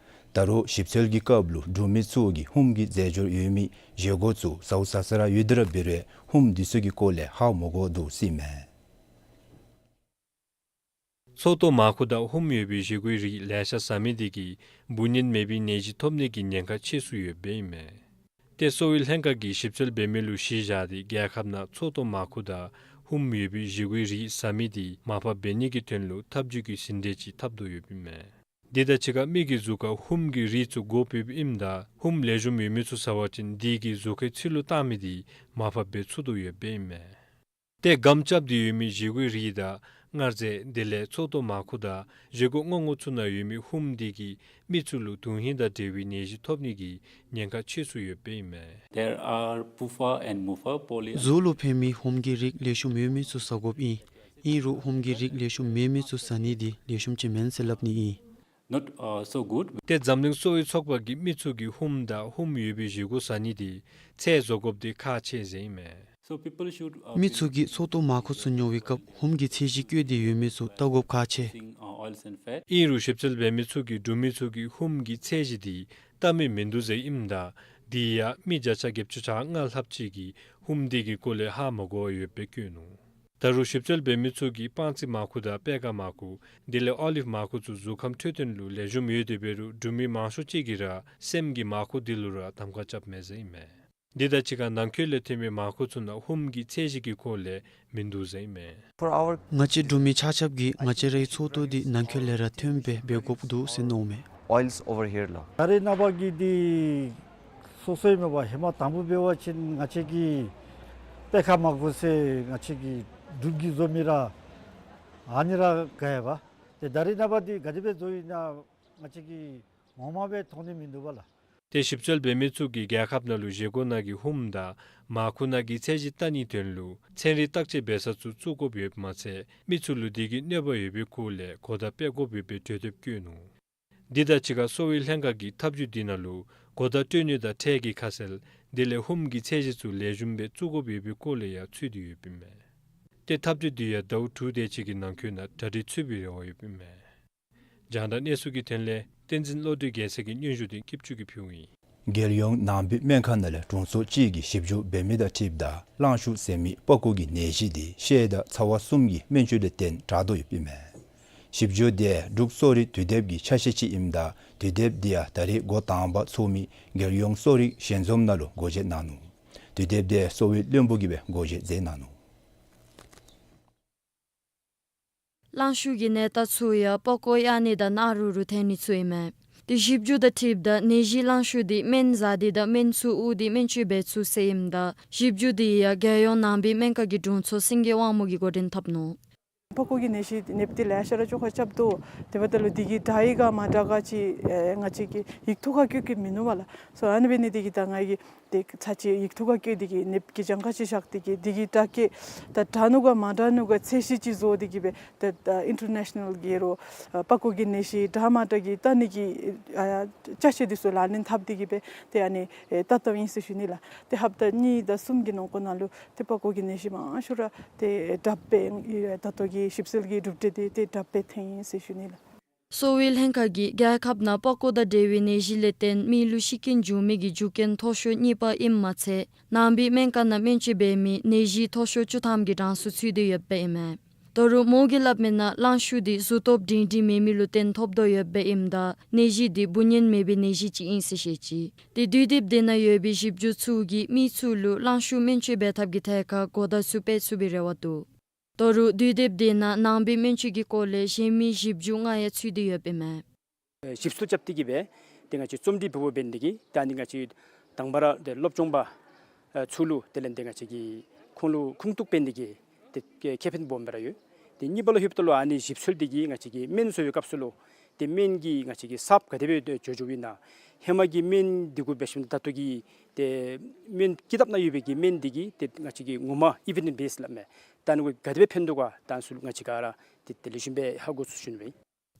ད་རུང་ཞིབ་འཚོལ་གྱི་སྐབས་ལུ་འབྲུག་མི་ཚུ་གིས་ཧུམ་གྱི་རྫས་སྦྱོར་ཡོད་མི་བཞེས་སྒོ་ཚུ་ཟཝ་ཟ་ས་ར་ཡོད་དེ་ར་འབད་རུང་ཧུམ་འདི་ཚུ་གི་སྐོར་ལས་ཧ་མ་གོ་དོ་ཟེར་ཨིན་མས། ཚོགས་གཏོར་མར་ཁུ་དང་ཧུམ་ཡོད་པའི་བཞེས་སྒོའི་རིགས་ལེ་ཤ་ཟ་མི་དེ་གིས་འབུ་ནད་མེད་པའི་ནད་གཞི་ཐོབ་ནི་གི་ཉེན་ཁ་ཆེ་སུ་ཡོདཔ་ཨིན་མས། ཏེ་གསོ་བའི་ལྷན་ཁག་གིས་ཞིབ་འཚོལ་འབད་མི་ལུ་གཞི་བཞག་སྟེ་རྒྱལ་ཁབ་ནང་ཚོགས་གཏོར་མར་ཁུ་དང་ཧུམ་ཡོད་པའི་བཞེས་སྒོའི་རིགས་ཟ་མི་དེ་མར་ཕབ་འབད་ནི་གི་དོན་ལུ་ཐབས་བྱུས་ཀྱི་ཟིན་བྲིས་ཅིག་བཏབ་དོ་ཡོདཔ་ཨིན་མས། དེ་དང་གཅིག་ཁར་མི་གི་གཟུགས་ཁར་ཧུམ་གྱི་རིགས་ཚུ་དགོཔ་ཡོདཔ་ཨིནམ་ད་ཧུམ་ལེགས་ཤོམ་ཡོད་མི་ཚུ་ཟ་བ་ཅིན་དེ་གིས་གཟུགས་ཁའི་ཚིལ་ལུ་བཏང་མི་དེ་མར་ཕབ་འབད་ཚུགས་དོ་ཡོདཔ་ཨིན་མས། ཏེ་སྒམ་རྐྱབ་སྟེ་ཡོད་མི་བཞེས་སྒོའི་རིགས་དང་མངར་རྫས་དེ་ལས་ཚོགས་གཏོར་མར་ཁུ་དང་བཞེས་སྒོ་སྔོག་འགོ་ཚུ་ནང་ཡོད་མི་ཧུམ་དེ་གིས་མི་ཚུ་ལུ་དོན་ཧིང་དང་འབྲེལ་བའི་ནད་གཞི་ཐོབ་ནི་གི་ཉེན་ཁ་ཆེ་སུ་ཡོདཔ་ཨིན་མས། There are PUFA and MUFA poly- གཟུགས་ལུ་ཕན་མི་ཧུམ་གྱི་རིགས་ལེགས་ཤོམ་ཡོད་མི་ཚུ་ཟ་དགོཔ་ཨིན། ཨིན་རུང་ཧུམ་གྱི་རིགས་ལེགས་ཤོམ་མེད་མི་ཚུ་ཟ་ནི་དེ་ལེགས་ཤོམ་ཅིག་མེན་ཟེར་སླབ་ནི་ཨིན། Not, uh, so good. ཏེ་འཛམ་གླིང་གསོ་བའི་ཚོགས་པ་གིས་མི་ཚུ་གིས་ཧུམ་དང་ཧུམ་ཡོད་པའི་བཞེས་སྒོ་ཟ་ནི་དེ་ཚད་བཟོ་དགོཔ་དེ་ཁག་ཆེ་ཟེར་ཨིན་མས། So people should, uh, མི་ཚུ་གིས་ཚོགས་གཏོར་མར་ཁུ་ཚུ་ཉོ་བའི་སྐབས་ཧུམ་གྱི་ཚད་གཞི་བཀོད་དེ་ཡོད་མི་ཚུ་བལྟ་དགོཔ་ཁག་ཆེ། Using, uh, oils and fat. ཨིན་རུང་ཞིབ་འཚོལ་འབད་མི་ཚུ་གིས་འབྲུག་མི་ཚུ་གིས་ཧུམ་གྱི་ཚད་གཞི་དེ་བལྟ་མི་མིན་འདུག་ཟེར་ཨིནམ་ད་དེ་ཡང་མི་བརྒྱ་ཆ་བརྒྱད་ཅུ་གྱ་ལྔ་ལྷགཔ་ཅིག་གིས་ཧུམ་དེ་གི་སྐོར་ལས་ཧ་མ་གོ་བར་ཡོདཔ་སྦེ་བཀོད་ནུག། ད་རུང་ཞིབ་འཚོལ་འབད་མི་ཚུ་གིས་སྤང་རྩི་མར་ཁུ་དང་པད་ཀ་མར་ཁུ་དེ་ལས་ཨོ་ལིབ་མར་ཁུ་ཚུ་གཟུགས་ཁམས་འཕྲོད་བསྟེན་ལུ་ལེགས་ཤོམ་ཡོད་དེ་འབད་རུང་འབྲུག་མི་མང་ཤོས་ཅིག་གིས་ར་སྲནམ་གི་མར་ཁུ་དེ་ལུ་ར་གདམ་ཁ་རྐྱབ་མས་ཟེར་ཨིན་མས། དེ་དང་གཅིག་ཁར་ནང་འཁོད་ལས་ཐོན་པའི་མར་ཁུ་ཚུ་ནང་ཧུམ་གྱི་ཚད་གཞི་གི་སྐོར་ལས་མིན་འདུག་ཟེར་ཨིན་མས། For our- ང་བཅས་འབྲུག་མི་ཆ་ཁྱབ་ཀྱིས་ང་བཅས་རའི་ཚོགས་གཏོར་འདི་ནང་འཁོད་ལས་ར་ཐོན་སྦེ་འབད་དགོཔ་འདུག་ཟེར་མནོཝ་མས། Oils over here ལགས། ད་རེས་ནངས་པ་གི་འདི་སོ་སོའི་མེན་པར་ཧེ་མ་དང་པ་འབད་བ་ཅིན་ང་བཅས་ཀྱིས་པད་ཁ་མར་ཁུ་ཟེར་ང་བཅས་ཀྱིས་འབྲུག་གིས་བཟོ་མི་ར་ཨ་ནི་ར་ག་ཡ་བ། ཏེ་ད་རེས་ནངས་པ་འདི་ག་དེ་སྦེ་བཟོ་ཡི་ན་ང་བཅས་ཀྱིས་ངོ་མ་སྦེ་མཐོང་ནི་མིན་འདུག་པ་ལགས། ཏེ་ཞིབ་འཚོལ་འབད་མི་ཚུ་གིས་རྒྱལ་ཁབ་ནང་ལུ་བཞེས་སྒོ་ནང་གི་ཧུམ་དང་མར་ཁུ་ནང་གི་ཚད་གཞི་བལྟ་ནིའི་དོན་ལུ་ཚན་རིག་བརྟག་དཔྱད་འབད་ས་ཚུ་བཙུགས་དགོཔ་ཡོདཔ་མ་ཚད་མི་ཚུ་ལུ་དེ་གིས་གནོད་པ་ཡོད་པའི་སྐོར་ལས་གོ་བརྡ་སྤྲོད་དགོཔ་ཡོདཔ་སྦེ་གྲོས་འདེབས་བཀོད་ནུག། དེ་དང་གཅིག་ཁར་གསོ་བའི་ལྷན་ཁག་གིས་ཐབས་བྱུས་དེ་ནང་ལུ་གོ་བརྡ་སྤྲོད་ནི་དང་ཁྲལ་གྱི་ཁ་གསལ་དེ་ལས་ཧུམ་གྱི་ཚད་གཞི་ཚུ་ལེགས་ཤོམ་སྦེ་བཙུགས་དགོཔ་ཡོད་པའི་སྐོར་ལས་ཡང་ཚུད་དེ་ཡོདཔ་ཨིན་མས། ཏེ་ཐབས་བྱུས་དེ་ཡང་ཟླཝ་དྲུག་དེ་ཅིག་གི་ནང་འཁོད་ནང་གྲ་སྒྲིག་ཚུད་པའི་རེ་བ་ཡོདཔ་ཨིན་མས། རྒྱང་བསྒྲགས་གནས་ཚུལ་གྱི་དོན་ལས་བསྟན་འཛིན་བློ་གྲོས་རྒྱལ་མཚན་གྱི་སྙན་ཞུ་དེ་སྐྱིད་ཆུ་གིས་ཕུལཝ་ཨིན། རྒྱལ་ཡོངས་ནང་པའི་སྨན་ཁང་ནང་ལས་དྲུང་འཚོ་གཅིག་གིས་ཞིབ་འཇུག་འབད་མི་དང་འཁྲིལཝ་ད་གླང་ཤུ་ཟེར་མི་པགས་ཀོ་གི་ནད་གཞི་དེ་བཤལ་དང་ཚ་བ་གསུམ་གྱི་སྨན་བཅོས་ལས་བརྟེན་དྲག་དོ་ཡོདཔ་ཨིན་མས། ཞིབ་འཇུག་དེ་འབྲུག་གསོ་རིག་དུས་དེབ་ཀྱི་ཆ་ཤས་ཅིག་ཨིནམ་ད་དུས་དེབ་དེ་ཡང་ད་རེས་འགོ་དང་པ་ཚོགས་མི་རྒྱལ་ཡོངས་གསོ་རིག་ཞལ་འཛོམས་ནང་ལུ་འགོ་འབྱེད་གནང་ནུག། དུས་དེབ་དེ་གསོ་བའི་བློན་པོ་གིས་སྦེ་འགོ་འབྱེད་མཛད་གནང་ནུག། གླང་ཤུ་གི་ནད་རྟགས་ཚུ་ཡང་པགས་ཀོ་གཡའ་ནི་དང་ནཱ་རུ་རུ་ཐོན་ནི་ཚུ་ཨིན་མས། ཏེ་ཞིབ་འཇུག་དང་འཁྲིལཝ་ད་ནད་གཞི་གླང་ཤུ་དེ་སྨན་བཟའ་སྟེ་དང་སྨན་ཚུ་དབུགས་ཏེ་སྨན་བཅོས་འབད་ཚུགས་ཟེར་ཨིནམ་ད་ཞིབ་འཇུག་དེ་ཡང་རྒྱལ་ཡོངས་ནང་པའི་སྨན་ཁང་གི་དྲུང་འཚོ་སེང་གེ་དབང་མོ་གིས་འགོ་འདྲེན་འཐབ་ནུག། པགས་ཀོ་གི་ནད་གཞི་ནདཔ་དེ་ལེ་ཤ་ར་བཅོ་ཁ་རྐྱབ་དོ། དེ་འབདཝ་ད་ལུ་དེ་གི་དྲག་ཡི་ག་མ་དྲག་ག་ཅིག་ཨེ་ང་བཅས་ཀྱིས་ཡིག་ཐོག་ཁར་བཀོད་བཀོདཔ་མིན་ནུག་པ་ལགས། སོ་ཨ་ནི་འབད་ནི་དེ་གིས་ད་ང་གིས་ཏེ་ཚར་ཅིག་ཡིག་ཐོག་ཁར་བཀོད་དེ་གིས་ནདཔ་གི་གྱངས་ཁ་ཅིག་བཞག་སྟེ་གིས་དེ་གི་དྲག་སྐྱེད་ད་དྲག་ནུག་ག་མ་དྲག་ནུག་ག་ཚད་གཞི་ཅིག་བཟོ་སྟེ་གིས་སྦེ་ད་ད་ཨིན་ཊར་ནེ་ཤ་ནཱལ་གི་རོགས་ཨ་པགས་ཀོ་གི་ནད་གཞི་དྲག་མ་དྲག་གི་བལྟ་ནི་གི་ཨ་ཅ་ཆས་དེ་ཚུ་ལག་ལེན་འཐབ་སྟེ་གིས་སྦེ་ཏེ་ཨ་ནི་ཨེ་བལྟ་བལྟཝ་ཨིན་ཟེར་ཞུ་ནི་ལགས། ཏེ་ཧབ་ཏ་གཉིས་དང་གསུམ་གྱི་ནང་འཁོད་ནང་ལུ་ཏེ་པགས་ཀོ་གི་ནད་གཞི་མང་ཤོས་ར་ཏེ་དྲགཔ་སྦེ་ད་ལྟོ་གི་ཞིབ་འཚོལ་གྱི་གྲུབ་འབྲས་དེ་ཏེ་དྲགཔ་སྦེ་ཐོན་ཡི་ཟེར་ཞུ་ནི་ལགས། གསོ་བའི་ལྷན་ཁག་གིས་རྒྱལ་ཁབ་ནང་པགས་ཀོ་དང་འབྲེལ་བའི་ནད་གཞི་ལས་བརྟེན་མི་ལུ་ཤི་རྐྱེན་འབྱུང་མི་གི་རྒྱུ་རྐྱེན་མཐོ་ཤོས་གཉིས་པ་ཨིནམ་མ་ཚད་ནང་པའི་སྨན་ཁང་ནང་སྨན་བཅོས་འབད་མི་ནད་གཞི་མཐོ་ཤོས་བཅུ་ཐམ་གྱི་གྲངས་སུ་ཚུད་དེ་ཡོདཔ་ཨིན་མས། ད་རུང་མོ་གིས་སླབ་མིའི་ནང་གླང་ཤུ་དེ་གཟུགས་སྟོབས་སྒྲིང་སྒྲིང་མེད་མི་ལུ་བརྟེན་ཐོབ་དོ་ཡོདཔ་ཨིནམ་ད་ནད་གཞི་དེ་འབུ་གཉན་མེད་པའི་ནད་གཞི་ཅིག་ཨིན་ཟེར་བཤད་ཅི། ཏེ་དུས་དེབ་དེ་ནང་ཡོད་པའི་ཞིབ་འཇུག་ཚུ་གིས་མི་ཚུ་ལུ་གླང་ཤུ་སྨན་བཅོས་འབད་ཐབས་ཀྱི་ཐད་ཁར་གོ་བརྡ་ཚུ་སྤྲོད་ཚུགས་པའི་རེ་བ་འདུག། ད་རུང་དུས་དེབ་དེ་ནང་ནང་པའི་སྨན་བཅོས་ཀྱི་སྐོར་ལས་གཞན་མི་ཞིབ་འཇུག་ལྔ་ཡང་ཚུད་དེ་ཡོདཔ་ཨིན་མས། ཨེ་ཞིབ་འཚོལ་རྐྱབ་སྟེ་གིས་སྦེ་ཏེ་ང་བཅས་རྩོམ་སྒྲིག་འབདཝ་འབད་ནི་དེ་གིས་ད་ནི་ང་བཅས་དང་པ་ར་ཏེ་སློབ་སྦྱོང་པ་ཨ་ཚུ་ལུ་དེ་ལས་ཏེ་ང་བཅས་ཀྱིས་ཁོང་ལུ་ཁུངས་གཏུགས་འབད་ནི་དེ་གིས་ཏེ་ཁེ་ཕན་སྦོམ་སྦེ་ར་ཡོད། ཏེ་གཉིས་པ་ལུ་ལྷོདཔ་ད་ལུ་ཨ་ནི་ཞིབ་འཚོལ་དེ་གིས་ང་བཅས་ཀྱིས་སྨན་བཟོ་བའི་སྐབས་སུ་ལུ་ཏེ་སྨན་གྱི་ང་བཅས་ཀྱི་གསརཔ་ག་དེ་སྦེ་འགྱོ་འགྱོཝ་ཨིན་ན། ཧེ་མ་གི་སྨན་དེ་གུ་འབད་ཞིནམ་ད་ལྟོ་གི་ཏེ་སྨན་ཀི་དེབ་ནང་ཡོད་པའི་གི་སྨན་དེ་གིས་ཏེ་ང་བཅས་ཀྱི་ངོ་མ་ཨི་བི་ཌེནསི་བེསཌ་སླབ་མི་ད་ཨ་ནི་གུ་ག་དེ་སྦེ་ཕན་འདུག་ག་ད་ཨ་ནི་ཚུ་ལུ་ང་བཅས་ག་ར་ཏེ་དེ་ལེགས་ཤོམ་སྦེ་ཧ་གོ་ཚུགས་ཞུ་ནི་ཨིན།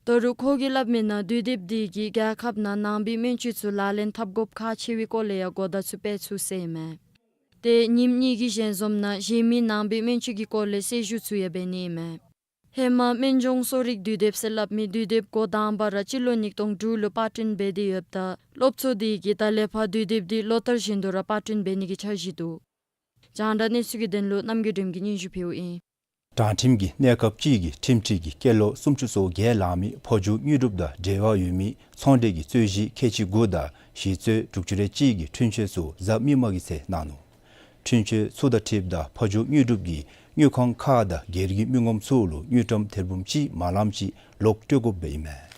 ད་རུང་ཁོ་གིས་སླབ་མིའི་ནང་དུས་དེབ་དེ་གིས་རྒྱལ་ཁབ་ནང་ནང་པའི་སྨན་བཅོས་ཚུ་ལག་ལེན་འཐབ་དགོཔ་ཁག་ཆེ་བའི་སྐོར་ལས་ཡང་གོ་བརྡ་ཚུ་སྤྲོད་ཚུགས་ཟེར་ཨིན་མས། ཏེ་ཉིནམ་གཉིས་ཀྱི་ཞལ་འཛོམས་ནང་གཞན་མི་ནང་པའི་སྨན་བཅོས་ཀྱི་སྐོར་ལས་གསལ་ཞུ་ཚུ་ཡང་འབད་ནི་ཨིན་མས། ཧེ་མ་སྨན་ལྗོངས་གསོ་རིག་དུས་དེབ་ཟེར་སླབ་མི་དུས་དེབ་འགོ་དང་པ་ར་སྤྱི་ལོ་ཉིས་སྟོང་དྲུག་ལུ་པར་སྐྲུན་འབད་དེ་ཡོདཔ་ད་སློབ་ཚོགས་དེ་གིས་ད་ལས་ཕར་དུས་དེབ་དེ་ལོ་ལྟར་བཞིན་དུ་ར་པར་སྐྲུན་འབད་ནི་གི་འཆར་གཞི་འདུག། རྒྱང་བསྒྲགས་གནས་ཚུལ་གྱི་དོན་ལུ་རྣམ་རྒྱལ་སྒྲོལམ་གྱིས་སྙན་ཞུ་ཕུལཝ་ཨིན། དྲང་ཁྲིམས་ཀྱི་གནས་སྐབས་ཅིག་གི་ཁྲིམས་ཁྲིམས་ཀྱི་སྐྱེས་ལོ་སུམ་ཅུ་སོ་བརྒྱད་ལང་མི་ཕོ་རྒྱུད་དངོས་གྲུབ་དང་འབྲེལ་བ་ཡོད་མི་ཚོང་འབྲེལ་གྱི་རྩོད་གཞི་ཁལ་གཅིག་དགུ་དང་གཞི་རྩོད་དྲུག་ཅུ་རེ་གཅིག་གི་འཁྲུན་ཆོད་ཚུ་གཟའ་མིག་དམར་གྱི་ཚེ་གནང་ནུག། འཁྲུན་ཆོད་ཚུ་དང་འཁྲིལཝ་ད་ཕོ་རྒྱུད་དངོས་གྲུབ་ཀྱིས་དངུལ་ཁང་ཁག་དང་སྒེར་གྱི་མི་ངོམ་ཚུ་ལུ་དངུལ་ཀྲམ་ཐེར་འབུམ་གཅིག་མ་ལངམ་ཅིག་ལོག་སྤྲོད་དགོཔ་སྦེ་ཨིན་མས།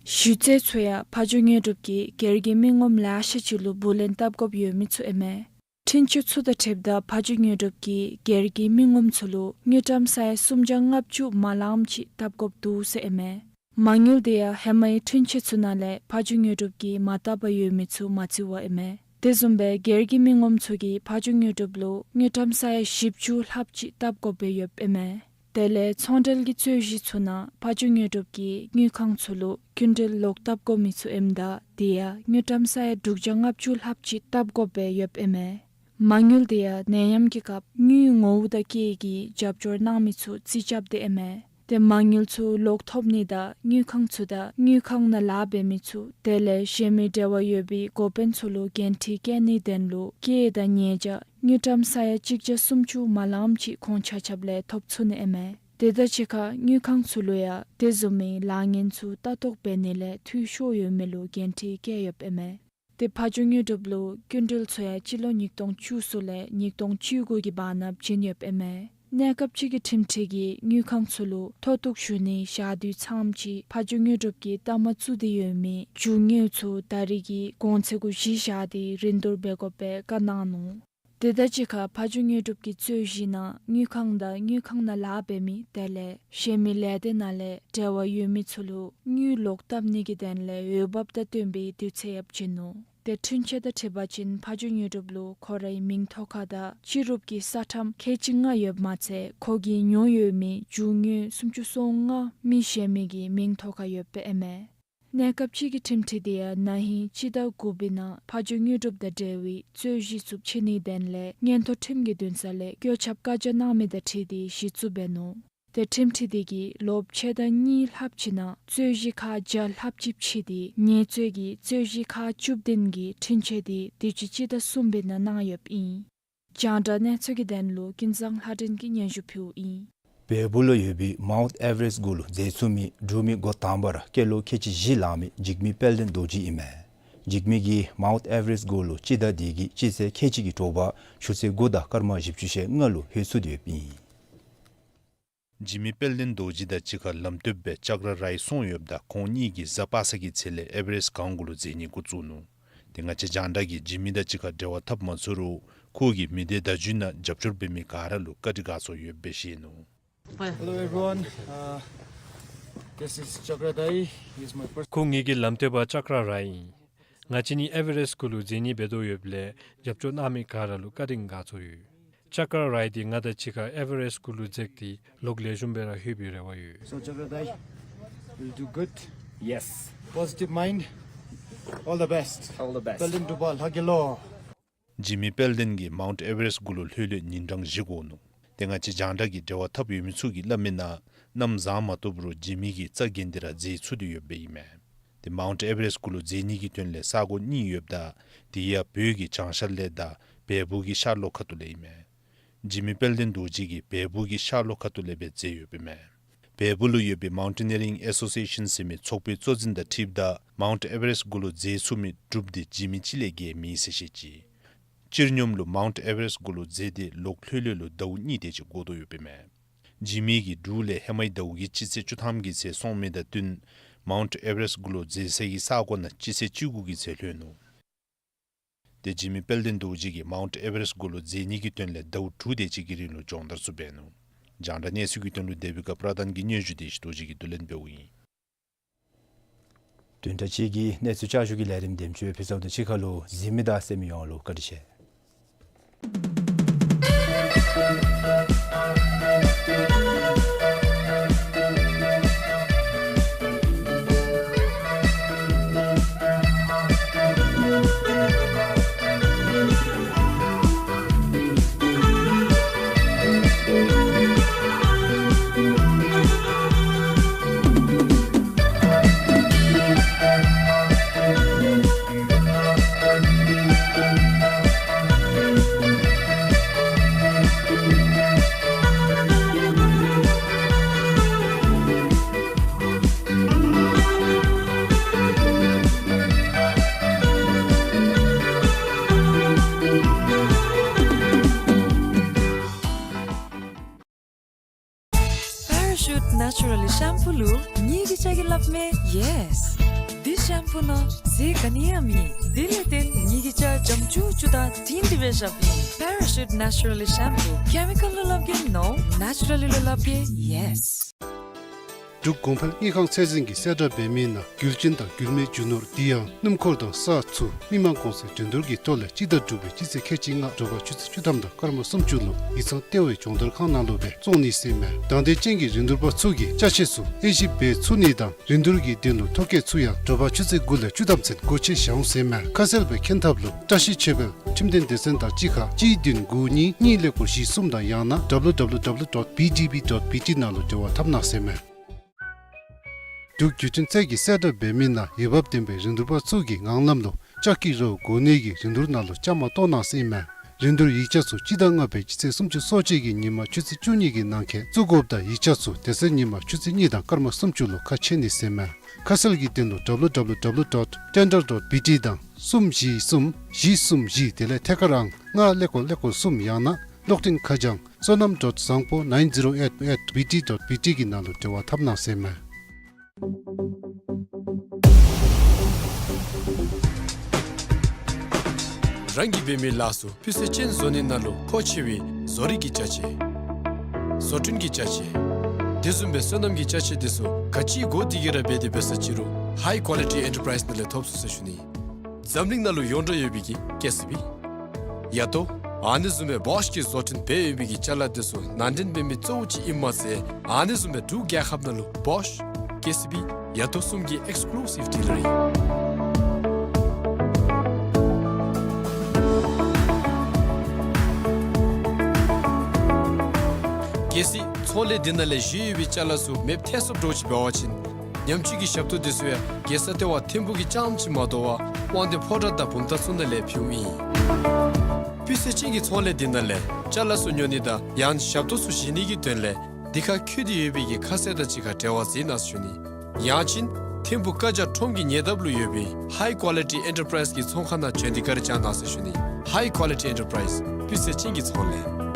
གཞི་རྩོད་ཚུ་ཡང་ཕོ་རྒྱུད་དངོས་གྲུབ་ཀྱིས་སྒེར་གྱི་མི་ངོམ་ལེ་ཤ་ཅིག་ལུ་བུ་ལོན་བཏབ་དགོཔ་ཡོད་མི་ཚུ་ཨིན་མས། འཁྲུན་ཆོད་ཚུ་དང་འཁྲིལཝ་ད་ཕོ་རྒྱུད་དངོས་གྲུབ་ཀྱིས་སྒེར་གྱི་མི་ངོམ་ཚུ་ལུ་དངུལ་ཀྲམ་ས་ཡ་སུམ་བརྒྱ་ལྔ་བཅུ་མ་ལངམ་ཅིག་བཏབ་དགོཔ་འདུག་ཟེར་ཨིན་མས། མ་དངུལ་དེ་ཡང་ཧེ་མའི་འཁྲུན་ཆོད་ཚུ་ནང་ལས་ཕོ་རྒྱུད་དངོས་གྲུབ་ཀྱིས་མ་བཏབ་པར་ཡོད་མི་ཚུ་མ་བརྩི་བར་ཨིན་མས། དེ་བཟུམ་སྦེ་སྒེར་གྱི་མི་ངོམ་ཚུ་གིས་ཕོ་རྒྱུད་དངོས་གྲུབ་ལུ་དངུལ་ཀྲམ་ས་ཡ་བཞི་བཅུ་ལྷགཔ་ཅིག་བཏབ་དགོཔ་སྦེ་ཡོདཔ་ཨིན་མས། དེ་ལས་ཚོང་འབྲེལ་གྱི་རྩོད་གཞི་ཚུ་ནང་ཕོ་རྒྱུད་དངོས་གྲུབ་ཀྱིས་དངུལ་ཁང་ཚུ་ལུ་སྐྱིན་འགྲུལ་ལོག་བཏབ་དགོ་མི་ཚུ་ཨིནམ་ད་དེ་ཡང་དངུལ་ཀྲམ་ས་ཡ་དྲུག་བརྒྱ་ལྔ་བཅུ་ལྷགཔ་ཅིག་བཏབ་དགོཔ་སྦེ་ཡོདཔ་ཨིན་མས། མ་དངུལ་དེ་ཡང་ནད་ཡམས་ཀྱི་སྐབས་དངུལ་ངོ་བོ་དང་སྐྱེད་ཀྱི་རྒྱབ་སྐྱོར་གནང་མི་ཚུ་རྩིས་རྐྱབ་སྟེ་ཨིན་མས། ཏེ་མ་དངུལ་ཚུ་ལོག་ཐོབ་ནི་དང་དངུལ་ཁང་ཚུ་དང་དངུལ་ཁང་ནང་ལཱ་འབད་མི་ཚུ་དེ་ལས་གཞན་མི་འབྲེལ་བ་ཡོད་པའི་འགོ་དཔོན་ཚུ་ལུ་འགན་འཁྲི་བཀལ་ནིའི་དོན་ལུ་སྐྱེད་དང་ཉེས་བྱ་དངུལ་ཀྲམ་ས་ཡ་གཅིག་བརྒྱ་སུམ་ཅུ་མ་ལངམ་ཅིག་ཁོང་ཆ་ཁྱབ་ལས་ཐོབ་ཚུགས་ནི་ཨིན་མས། དེ་དང་གཅིག་ཁར་དངུལ་ཁང་ཚུ་ལུ་ཡང་དེ་བཟུམ་མའི་ལཱ་ངན་ཚུ་ལྟ་རྟོག་འབད་ནི་ལས་འཐུས་ཤོར་ཡོད་མི་ལུ་འགན་འཁྲི་བཀལ་ཡོདཔ་ཨིན་མས། ཏེ་ཕོ་རྒྱུད་དངོས་གྲུབ་ལུ་སྐྱིན་འགྲུལ་ཚུ་ཡང་སྤྱི་ལོ་ཉིས་སྟོང་བཅུ་གསུམ་ལས་ཉིས་སྟོང་བཅུ་དགུ་གི་བར་ན་བྱིན་ཡོདཔ་ཨིན་མས། གནས་སྐབས་ཅིག་གི་ཁྲིམས་ཁྲིམས་ཀྱིས་དངུལ་ཁང་ཚུ་ལུ་མཐོ་གཏུགས་ཞུ་ནི་བཞག་དུས་ཙམ་ཅིག་ཕོ་རྒྱུད་དངོས་གྲུབ་ཀྱིས་ལྟ་མ་བཙུགས་ཏེ་ཡོད་མི་རྒྱུ་དངོས་ཚུ་ད་རེས་ཀྱི་གོང་ཚད་གུ་གཞི་བཞག་སྟེ་རིན་བསྡུར་འབད་དགོཔ་སྦེ་བཀའ་གནང་ནུག། དེ་དང་གཅིག་ཁར་ཕོ་རྒྱུད་དངོས་གྲུབ་ཀྱི་རྩོད་གཞི་ནང་དངུལ་ཁང་དང་དངུལ་ཁང་ནང་ལཱ་འབད་མི་དེ་ལས་གཞན་མི་ལས་སྡེ་ནང་ལས་འབྲེལ་བ་ཡོད་མི་ཚུ་ལུ་དངུལ་ལོག་བཏབ་ནི་གི་དོན་ལས་འོས་འབབ་དང་བསྟུན་པའི་དུས་ཚོད་ཡང་བྱིན་ནུག། ཏེ་འཁྲུན་ཆོད་དང་འཁྲིལ་བ་ཅིན་ཕོ་རྒྱུད་དངོས་གྲུབ་ལུ་ཁོ་རའི་མིང་ཐོག་ཁར་དང་སྤྱི་རུབ་ཀྱི་ས་ཁྲམ་ཁལ་གཅིག་ལྔ་ཡོདཔ་མ་ཚད་ཁོ་གིས་ཉོ་ཡོད་མི་རྒྱུ་དངོས་སུམ་ཅུ་སོ་ལྔ་མི་གཞན་མི་གི་མིང་ཐོག་ཁར་ཡོདཔ་ཨིན་མས། གནས་སྐབས་ཅིག་གི་ཁྲིམས་ཁྲིམས་དེ་ཡང་ན་ཧིང་སྤྱི་ཟླ་དགུ་པའི་ནང་ཕོ་རྒྱུད་དངོས་གྲུབ་དང་འབྲེལ་བའི་རྩོད་གཞི་ཚུ་བྱིན་ནིའི་དོན་ལས་མངོན་མཐོ་ཁྲིམས་ཀྱི་འདུན་ས་ལས་བཀོད་ཁྱབ་བཀའ་རྒྱ་གནང་མི་དང་འཁྲིལ་ཏེ་གཞི་བཙུགས་འབད་ནུག། ཏེ་ཁྲིམས་ཁྲིམས་དེ་གིས་ལོ་ཕྱེད་དང་གཉིས་ལྷགཔ་ཅིག་ནང་རྩོད་གཞི་ཁག་བརྒྱ་ལྷགཔ་ཅིག་ཕྱེ་སྟེ་ཉེས་རྩོད་ཀྱི་རྩོད་གཞི་ཁག་བཅུ་བདུན་གྱི་འཁྲུན་ཆོད་དེ་དུས་ཅི་སྤྱི་ཟླ་གསུམ་པའི་ནང་གནང་ཡོདཔ་ཨིན། རྒྱང་བསྒྲགས་གནས་ཚུལ་གྱི་དོན་ལུ་ཀུན་བཟང་ལྷ་སྒྲོན་གྱིས་སྙན་ཞུ་ཕུལཝ་ཨིན། བལ་པོ་ལུ་ཡོད་པའི་མའུནཊ་ཨེ་ཝ་རེསཊ་གུ་ལུ་འཛེགས་ཚུགས་མི་འབྲུག་མི་འགོ་དང་པ་ར་སྐྱེས་ལོ་ཁལ་གཅིག་བཞི་ལང་མི་འཇིགས་མེད་དཔལ་ལྡན་རྡོ་རྗེ་ཨིན་མས། འཇིགས་མེད་ཀྱིས་མའུནཊ་ཨེ་ཝ་རེསཊ་གུ་ལུ་སྤྱི་ཟླ་འདི་གི་སྤྱི་ཚེས་ཁལ་གཅིག་གི་དྲོ་པ་ཆུ་ཚོད་དགུ་དང་སྐར་མ་བཞི་བཅུ་ཞེ་ལྔ་ལུ་ལྷོད་ཚུགས་ཏེ་ཡོདཔ་ཨིན། འཇིགས་མེད་དཔལ་ལྡན་རྡོ་རྗེ་དང་གཅིག་ཁར་ལམ་སྟོན་པ་ཅཀྲ་རའི་སོང་ཡོདཔ་ད་ཁོང་གཉིས་ཀྱིས་གཟའ་པ་སངས་ཀྱི་ཚེ་ལས་ཨེ་ཝ་རེསཊ་གངས་གུ་ལུ་འཛེགས་ནི་འགོ་བཙུགས་ནུག། ཏེ་ང་བཅས་རྒྱང་བསྒྲགས་ཀྱིས་འཇིགས་མེད་དང་གཅིག་ཁར་འབྲེལ་བ་འཐབ་མ་ཚུགས་རུང་ཁོ་གིས་མི་སྡེ་བརྡ་བརྒྱུད་ནང་རྒྱབ་སྐྱོར་འབད་མི་ག་ར་ལུ་བཀའ་དྲིན་དགའ་ཚོར་ཡོདཔ་སྦེ་བཤད་ནུག། Hello everyone. Uh, this is Chakra Dai. He is my person. ཁོ་ངེ་གི་ལམ་སྟོན་པ་ཅཀྲ་རའི་ཨིན། ང་བཅས་གཉིས་ཨེ་ཝ་རེསཊ་གུ་ལུ་འཛེགས་ནི་འབད་དོ་ཡོདཔ་ལས་རྒྱབ་སྐྱོར་གནང་མི་ག་ར་ལུ་བཀའ་དྲིན་དགའ་ཚོར་ཡོད། ཅཀྲ་རའི་འདི་ང་དང་གཅིག་ཁར་ཨེ་ཝ་རེསཊ་གུ་ལུ་འཛེགས་ཏེ་ལོག་ལེགས་ཤོམ་སྦེ་ར་ལྷོད་པའི་རེ་བ་ཡོད། So Chakra Dai, you'll do good. Yes. Positive mind. All the best. All the best. དཔལ་ལྡན་འབྲུག་པ་ལྷ་རྒྱལ་ལོ། འཇིགས་མེད་དཔལ་ལྡན་གྱིས་མའུནཊ་ཨེ་ཝ་རེསཊ་གུ་ལུ་ལྷོད་ལྷོད་ཉིན་གྲངས་བཞི་འགོར་ནུག། ཏེ་ང་བཅས་རྒྱང་བསྒྲགས་ཀྱི་འབྲེལ་བ་འཐབ་ཡོད་མི་ཚུ་གིས་སླབ་མིའི་ནང་གནམ་བཟང་མ་བཏུབ་རུང་འཇིགས་མེད་ཀྱིས་རྩ་འགེངས་ཏེ་ར་འཛེགས་ཚུགས་ཏེ་ཡོདཔ་ཨིན་མས། ཏེ་མའུནཊ་ཨེ་ཝ་རེསཊ་གུ་ལུ་འཛེགས་ནི་གི་དོན་ལས་ས་གོ་གཉིས་ཡོདཔ་ད་དེ་ཡང་བོད་ཀྱི་བྱང་ཤར་ལས་དང་བལ་པོ་གི་ཤར་ལྷོ་ཁ་ཐུག་ལས་ཨིན་མས། འཇིགས་མེད་དཔལ་ལྡན་རྡོ་རྗེ་གིས་བལ་པོ་གི་ཤར་ལྷོ་ཁ་ཐུག་ལས་སྦེ་འཛེགས་ཡོདཔ་ཨིན་མས། བལ་པོ་ལུ་ཡོད་པའི་མའུན་ཊེ་ནི་ཡ་རིང་ཨེ་སོ་སི་ཨེ་ཤཱན་ཟེར་མི་ཚོགས་པའི་གཙོ་འཛིན་དང་འཁྲིལཝ་ད་མའུནཊ་ཨེ་ཝ་རེསཊ་གུ་ལུ་འཛེགས་ཚུགས་མི་གྲུབ་འདི་འཇིགས་མེད་སྤྱི་ལས་བརྒལ་མེད་ཟེར་བཤད་ཅི། སྤྱིར་སྙོམས་ལུ་མའུནཊ་ཨེ་ཝ་རེསཊ་གུ་ལུ་འཛེགས་ཏེ་ལོག་ལྷོད་ལྷོད་ལུ་ཟླཝ་གཉིས་དེ་ཅིག་འགོར་དོ་ཡོདཔ་ཨིན་མས། འཇིགས་མེད་ཀྱིས་འབྲུག་ལས་ཧེ་མའི་ཟླཝ་གི་སྤྱི་ཚེས་བཅུ་ཐམ་གྱི་ཚེ་སོང་མི་དང་བསྟུན་མའུནཊ་ཨེ་ཝ་རེསཊ་གུ་ལུ་འཛེགས་ས་གི་ས་གོ་ནང་སྤྱི་ཚེས་བཅུ་དགུ་གི་ཚེ་ལྷོད་ནུག། ཏེ་འཇིགས་མེད་དཔལ་ལྡན་རྡོ་རྗེ་གིས་མའུནཊ་ཨེ་ཝ་རེསཊ་གུ་ལུ་འཛེགས་ནི་གི་དོན་ལས་ཟླཝ་དྲུག་དེ་ཅིག་གི་རིང་ལུ་སྦྱོང་བརྡར་ཚུ་འབད་ནུག། རྒྱང་བསྒྲགས་གནས་ཚུལ་གྱི་དོན་ལུ་དེ་བི་ཀ་པྲ་དཱན་གྱིས་སྙན་ཞུ་དེ་ཞི་རྡོ་རྗེ་གིས་བསྡུ་ལེན་འབདཝ་ཨིན། བདུན་ཕྲག་གཅིག་གི་གནས་ཚུལ་བསྐྱར་ཞུ་གི་ལས་རིམ་འདེམས་སྤྱོད་ཕུལ་ཚརཝ་དང་གཅིག་ཁར་ལུ་གཟིགས་མི་དང་གསན་མི་ཡོངས་ལུ་བཀའ་དྲིན་ཆེ། ནེ་ཅུ་རལ་ཤམ་པུ་ལུ་ངེ་གི་སྐྱ་གིས་སླབ་མས་ཡེས། འདི་ཤམ་པུ་ནང་ཟས་ག་ནི་ཡང་མེད། དེ་ལས་བརྟེན་ངེ་གི་སྐྱ་འཇམ་ཅུག་ཅུ་དང་དྲིང་དྲི་སྦེ་ཤརཝ་ཨིན། པེ་ར་ཤུཊ་ནེ་ཅུ་རལ་ཤམ་པུ། ཀེ་མི་ཀཱལ་ལུ་སླབ་གེ་ནོ། ནེ་ཅུ་རལ་ལུ་སླབ་གེ་ཡེས། འབྲུག་གོང་འཕེལ་དངུལ་ཁང་ཚད་འཛིན་གྱིས་གསལ་བསྒྲགས་འབད་མི་ནང་རྒྱུད་ཆེན་དང་རྒྱུད་སྨད་རྒྱུ་ནོར་དེ་ཡང་སྣུམ་འཁོར་དང་ས་ཚུ་མི་མང་གོང་ཚད་འགྲན་བསྡུར་གྱི་ཐོག་ལས་སྤྱི་ཟླ་དྲུག་པའི་སྤྱི་ཚེས་ཁལ་གཅིག་ལྔ་དྲོ་པ་ཆུ་ཚོད་བཅུ་ཐམ་དང་སྐར་མ་སུམ་ཅུ་ལུ་ཡིག་ཚང་ལྟེ་བའི་སྦྱོང་བརྡར་ཁང་ནང་ལུ་སྦེ་བཙོང་ནི་ཟེར་མས། དང་འདོད་ཅན་གྱི་རིན་བསྡུར་པ་ཚུ་གིས་ཅ་ཆས་ཚུ་དབྱེ་ཞིབ་འབད་ཚུགས་ནི་དང་རིན་བསྡུར་གྱི་དོན་ལུ་ཐོ་བཀོད་ཚུ་ཡང་དྲོ་པ་ཆུ་ཚོད་དགུ་ལས་བཅུ་ཐམ་ཚུན་སྒོ་ཕྱེ་བཞག་འོང་ཟེར་མས། ཁ་གསལ་སྦེ་མཁྱེན་ཐབས་ལུ་བཀྲ་ཤིས་ཆོས་འཕེལ་ཁྲིམས་དོན་སྡེ་ཚན་དང་གཅིག་ཁར་གཅིག་བདུན་དགུ་གཉིས་གཉིས་ཀླད་ཀོར་བཞི་གསུམ་དང་ཡང་ན་W W W dot B D B dot B T ནང་ལུ་འབྲེལ་བ་འཐབ་གནང་ཟེར་མས། འབྲུག་བརྒྱུད་འཕྲིན་ཚད་ཀྱིས་གསལ་བསྒྲགས་འབད་མི་ནང་འོས་འབབ་ལྡན་པའི་རིན་བསྡུར་པ་ཚུ་གིས་ངང་ལམ་ལུ་ལྕགས་ཀྱི་རོ་གོ་གནས་ཀྱི་རིན་བསྡུར་ནང་ལུ་བཅའ་མར་གཏོགས་གནང་ཟེར་མས། རིན་བསྡུར་ཡིག་ཆ་ཚུ་སྤྱི་ཟླ་ལྔ་པའི་སྤྱི་ཚེས་སུམ་ཅུ་སོ་གཅིག་གི་ཉིན་མ་ཆུ་ཚོད་བཅུ་གཉིས་ཀྱི་ནང་འཁོད་བཙུགས་དགོཔ་དང་ཡིག་ཆ་ཚུ་དེ་ཚེ་ཉིན་མ་ཆུ་ཚོད་གཉིས་དང་སྐར་མ་སུམ་ཅུ་ལུ་ཁ་ཕྱེ་ནི་ཟེར་མས། ཁ་གསལ་གྱི་དོན་ལུ W W W dot tender dot B T དང་གསུམ་བཞི་གསུམ་བཞི་གསུམ་བཞི་དེ་ལས་ཐད་ཀར་ཨང་ལྔ་ཀླད་ཀོར་ཀླད་ཀོར་གསུམ་ཡང་ན་གློག་འཕྲིན་ཁ་བྱང་བསོད་ནམས་dot བཟང་པོ་nine zero eight at B T dot B T གི་ནང་ལུ་འབྲེལ་བ་འཐབ་གནང་ཟེར་མས། རང་གིས་འབད་མི་ལཱ་ཚུ་སྤུས་ཚད་ཅན་བཟོ་ནི་ནང་ལུ་མཁོ་ཆེ་བའི་བཟོ་རིག་གི་ཅ་ཆས། བཟོ་སྐྲུན་གྱི་ཅ་ཆས། དེ་བཟུམ་སྦེ་སོ་ནམ་གྱི་ཅ་ཆས་དེ་ཚུ་ག་ཅི་དགོ་དེ་གི་ར་འབད་དེ་འབད་ས་ཅི་རུང་High Quality Enterprise ནང་ལས་ཐོབ་ཚུགས་ཟེར་ཞུ་ནི། འཛམ་གླིང་ནང་ལུ་ཡོངས་གྲགས་ཡོད་པའི་གི་ཀེ་སི་བི། ཡ་ཏོ། ཨ་ནི་བཟུམ་སྦེ་བོཤ་གིས་བཟོ་སྐྲུན་འབད་ཡོད་པའི་གི་ཅ་ལ་དེ་ཚུ་ནང་འདྲེན་འབད་མི་གཙོ་བོ་ཅིག་ཨིནམ་མ་ཚད་ཨ་ནི་བཟུམ་སྦེ་འབྲུག་རྒྱལ་ཁབ་ནང་ལུ་བོཤ། ཀེ་སི་བི། ཡ་ཏོ་གསུམ་གྱི་ཨེགསི་ཀུ་ལུ་སིབ་ཌི་ལར་ཨིན། གལ་སྲིད་ཚོང་ལས་འདི་ནང་ལས་བཞེས་ཡོད་པའི་ཅ་ལ་ཚུ་མེདཔ་ཐལ་སོངམ་འདྲཝ་ཅིག་འབད་བ་ཅིན་ཉམས་བཅོས་ཀྱི་ཞབས་ཏོག་དེ་ཚུ་ཡང་རྒྱལ་ས་ལྟེ་བ་ཐིམ་ཕུག་གི་རྐྱངམ་ཅིག་མ་དོ་བར་དབང་འདུས་ཕོ་བྲང་དང་བུམ་ཐང་ཚུ་ནང་ལས་ཕུལཝ་ཨིན། སྤུས་ཚད་ཅན་གྱི་ཚོང་ལས་འདི་ནང་ལས་ཅ་ལ་ཚུ་ཉོ་ནི་དང་ཡང་ཞབས་ཏོག་ཚུ་བཞེས་ནི་གི་དོན་ལས་འདི་ཁར་འཁོད་དེ་ཡོད་པའི་གི་ཁ་གསལ་དང་གཅིག་ཁར་འབྲེལ་བ་འཛིན་གནང་ཟེར་ཞུ་ནི། ཡང་ཅིན་ཐིམ་ཕུག་བཀའ་རྒྱ་ཁྲོམ་གྱི་ཉེ་འདབས་ལུ་ཡོད་པའི་High Quality Enterprise གི་ཚོང་ཁང་ནང་བྱོན་ཏེ་བཀའ་དྲིན་བསྐྱང་གནང་ཟེར་ཞུ་ནི། High Quality Enterprise སྤུས་ཚད་ཅན་གྱི་ཚོང་ལས།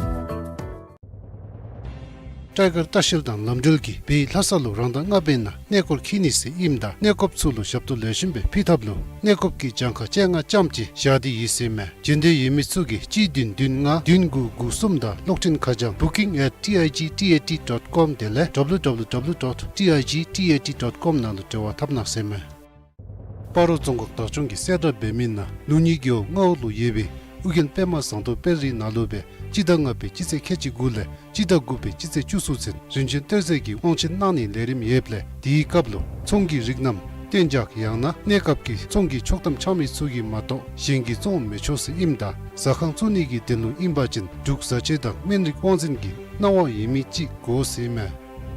སྤྲེལ་དཀར་ལྟ་བཤལ་དང་ལམ་འགྲུལ་གྱིས་བོད་ལྷ་ས་ལུ་རང་ཟླ་ལྔ་པའི་ནང་གནས་སྐོར་འཁྱིད་ནི་ཟེར་ཨིནམ་ད་གནས་སྐོརཔ་ཚུ་ལུ་ཞབས་ཏོག་ལེགས་ཤོམ་སྦེ་ཕུལ་ཐབས་ལུ་གནས་སྐོརཔ་གི་གྱངས་ཁ་བཅོ་ལྔ་ཙམ་ཅིག་བཞག་སྟེ་ཡོད་ཟེར་མས། འབྱོན་འདོད་ཡོད་མི་ཚུ་གིས་གཅིག་བདུན་བདུན་ལྔ་བདུན་དགུ་དགུ་གསུམ་དང་གློག་འཕྲིན་ཁ་བྱང་booking at T I G T A T dot com དེ་ལས་W W W dot T I G T A T dot com ནང་ལུ་འབྲེལ་བ་འཐབ་གནང་ཟེར་མས། སྤ་རོ་རྫོང་ཁག་བདག་སྐྱོང་གིས་གསལ་བསྒྲགས་འབད་མི་ནང་ལུགས་གཉིས་རྒེད་འོག་རྔ་བ་ལུ་ཡོད་པའི་ཨོ་རྒྱན་པདྨ་ཟངས་མདོག་དཔལ་རི་ནང་ལུ་སྦེ་སྤྱི་ཟླ་ལྔ་པའི་སྤྱི་ཚེས་ཁལ་གཅིག་དགུ་ལས་སྤྱི་ཟླ་དགུ་པའི་སྤྱི་ཚེས་བཅུ་གསུམ་ཚུན་རིན་ཆེན་གཏེར་མཛོད་ཀྱི་དབང་ཆེན་གནང་ནིའི་ལས་རིམ་ཡོདཔ་ལས་དེའི་སྐབས་ལུ་ཚོང་གི་རིགས་རྣམས་གཏན་འཇགས་ཡང་ན་གནས་སྐབས་ཀྱི་ཚོང་གི་ཆོག་ཐམ་འཆང་མི་ཚུ་གིས་མ་གཏོགས་གཞན་གྱིས་བཙོང་མི་ཆོག་ཟེར་ཨིནམ་ད་ཟ་ཁང་བཙུགས་ནི་གི་དོན་ལུ་ཨིན་པ་ཅིན་འབྲུག་བཟའ་བཅའ་དང་སྨན་རིགས་དབང་འཛིན་གྱི་གནང་བ་ཡོད་མི་ཅིག་དགོ་ཟེར་མས།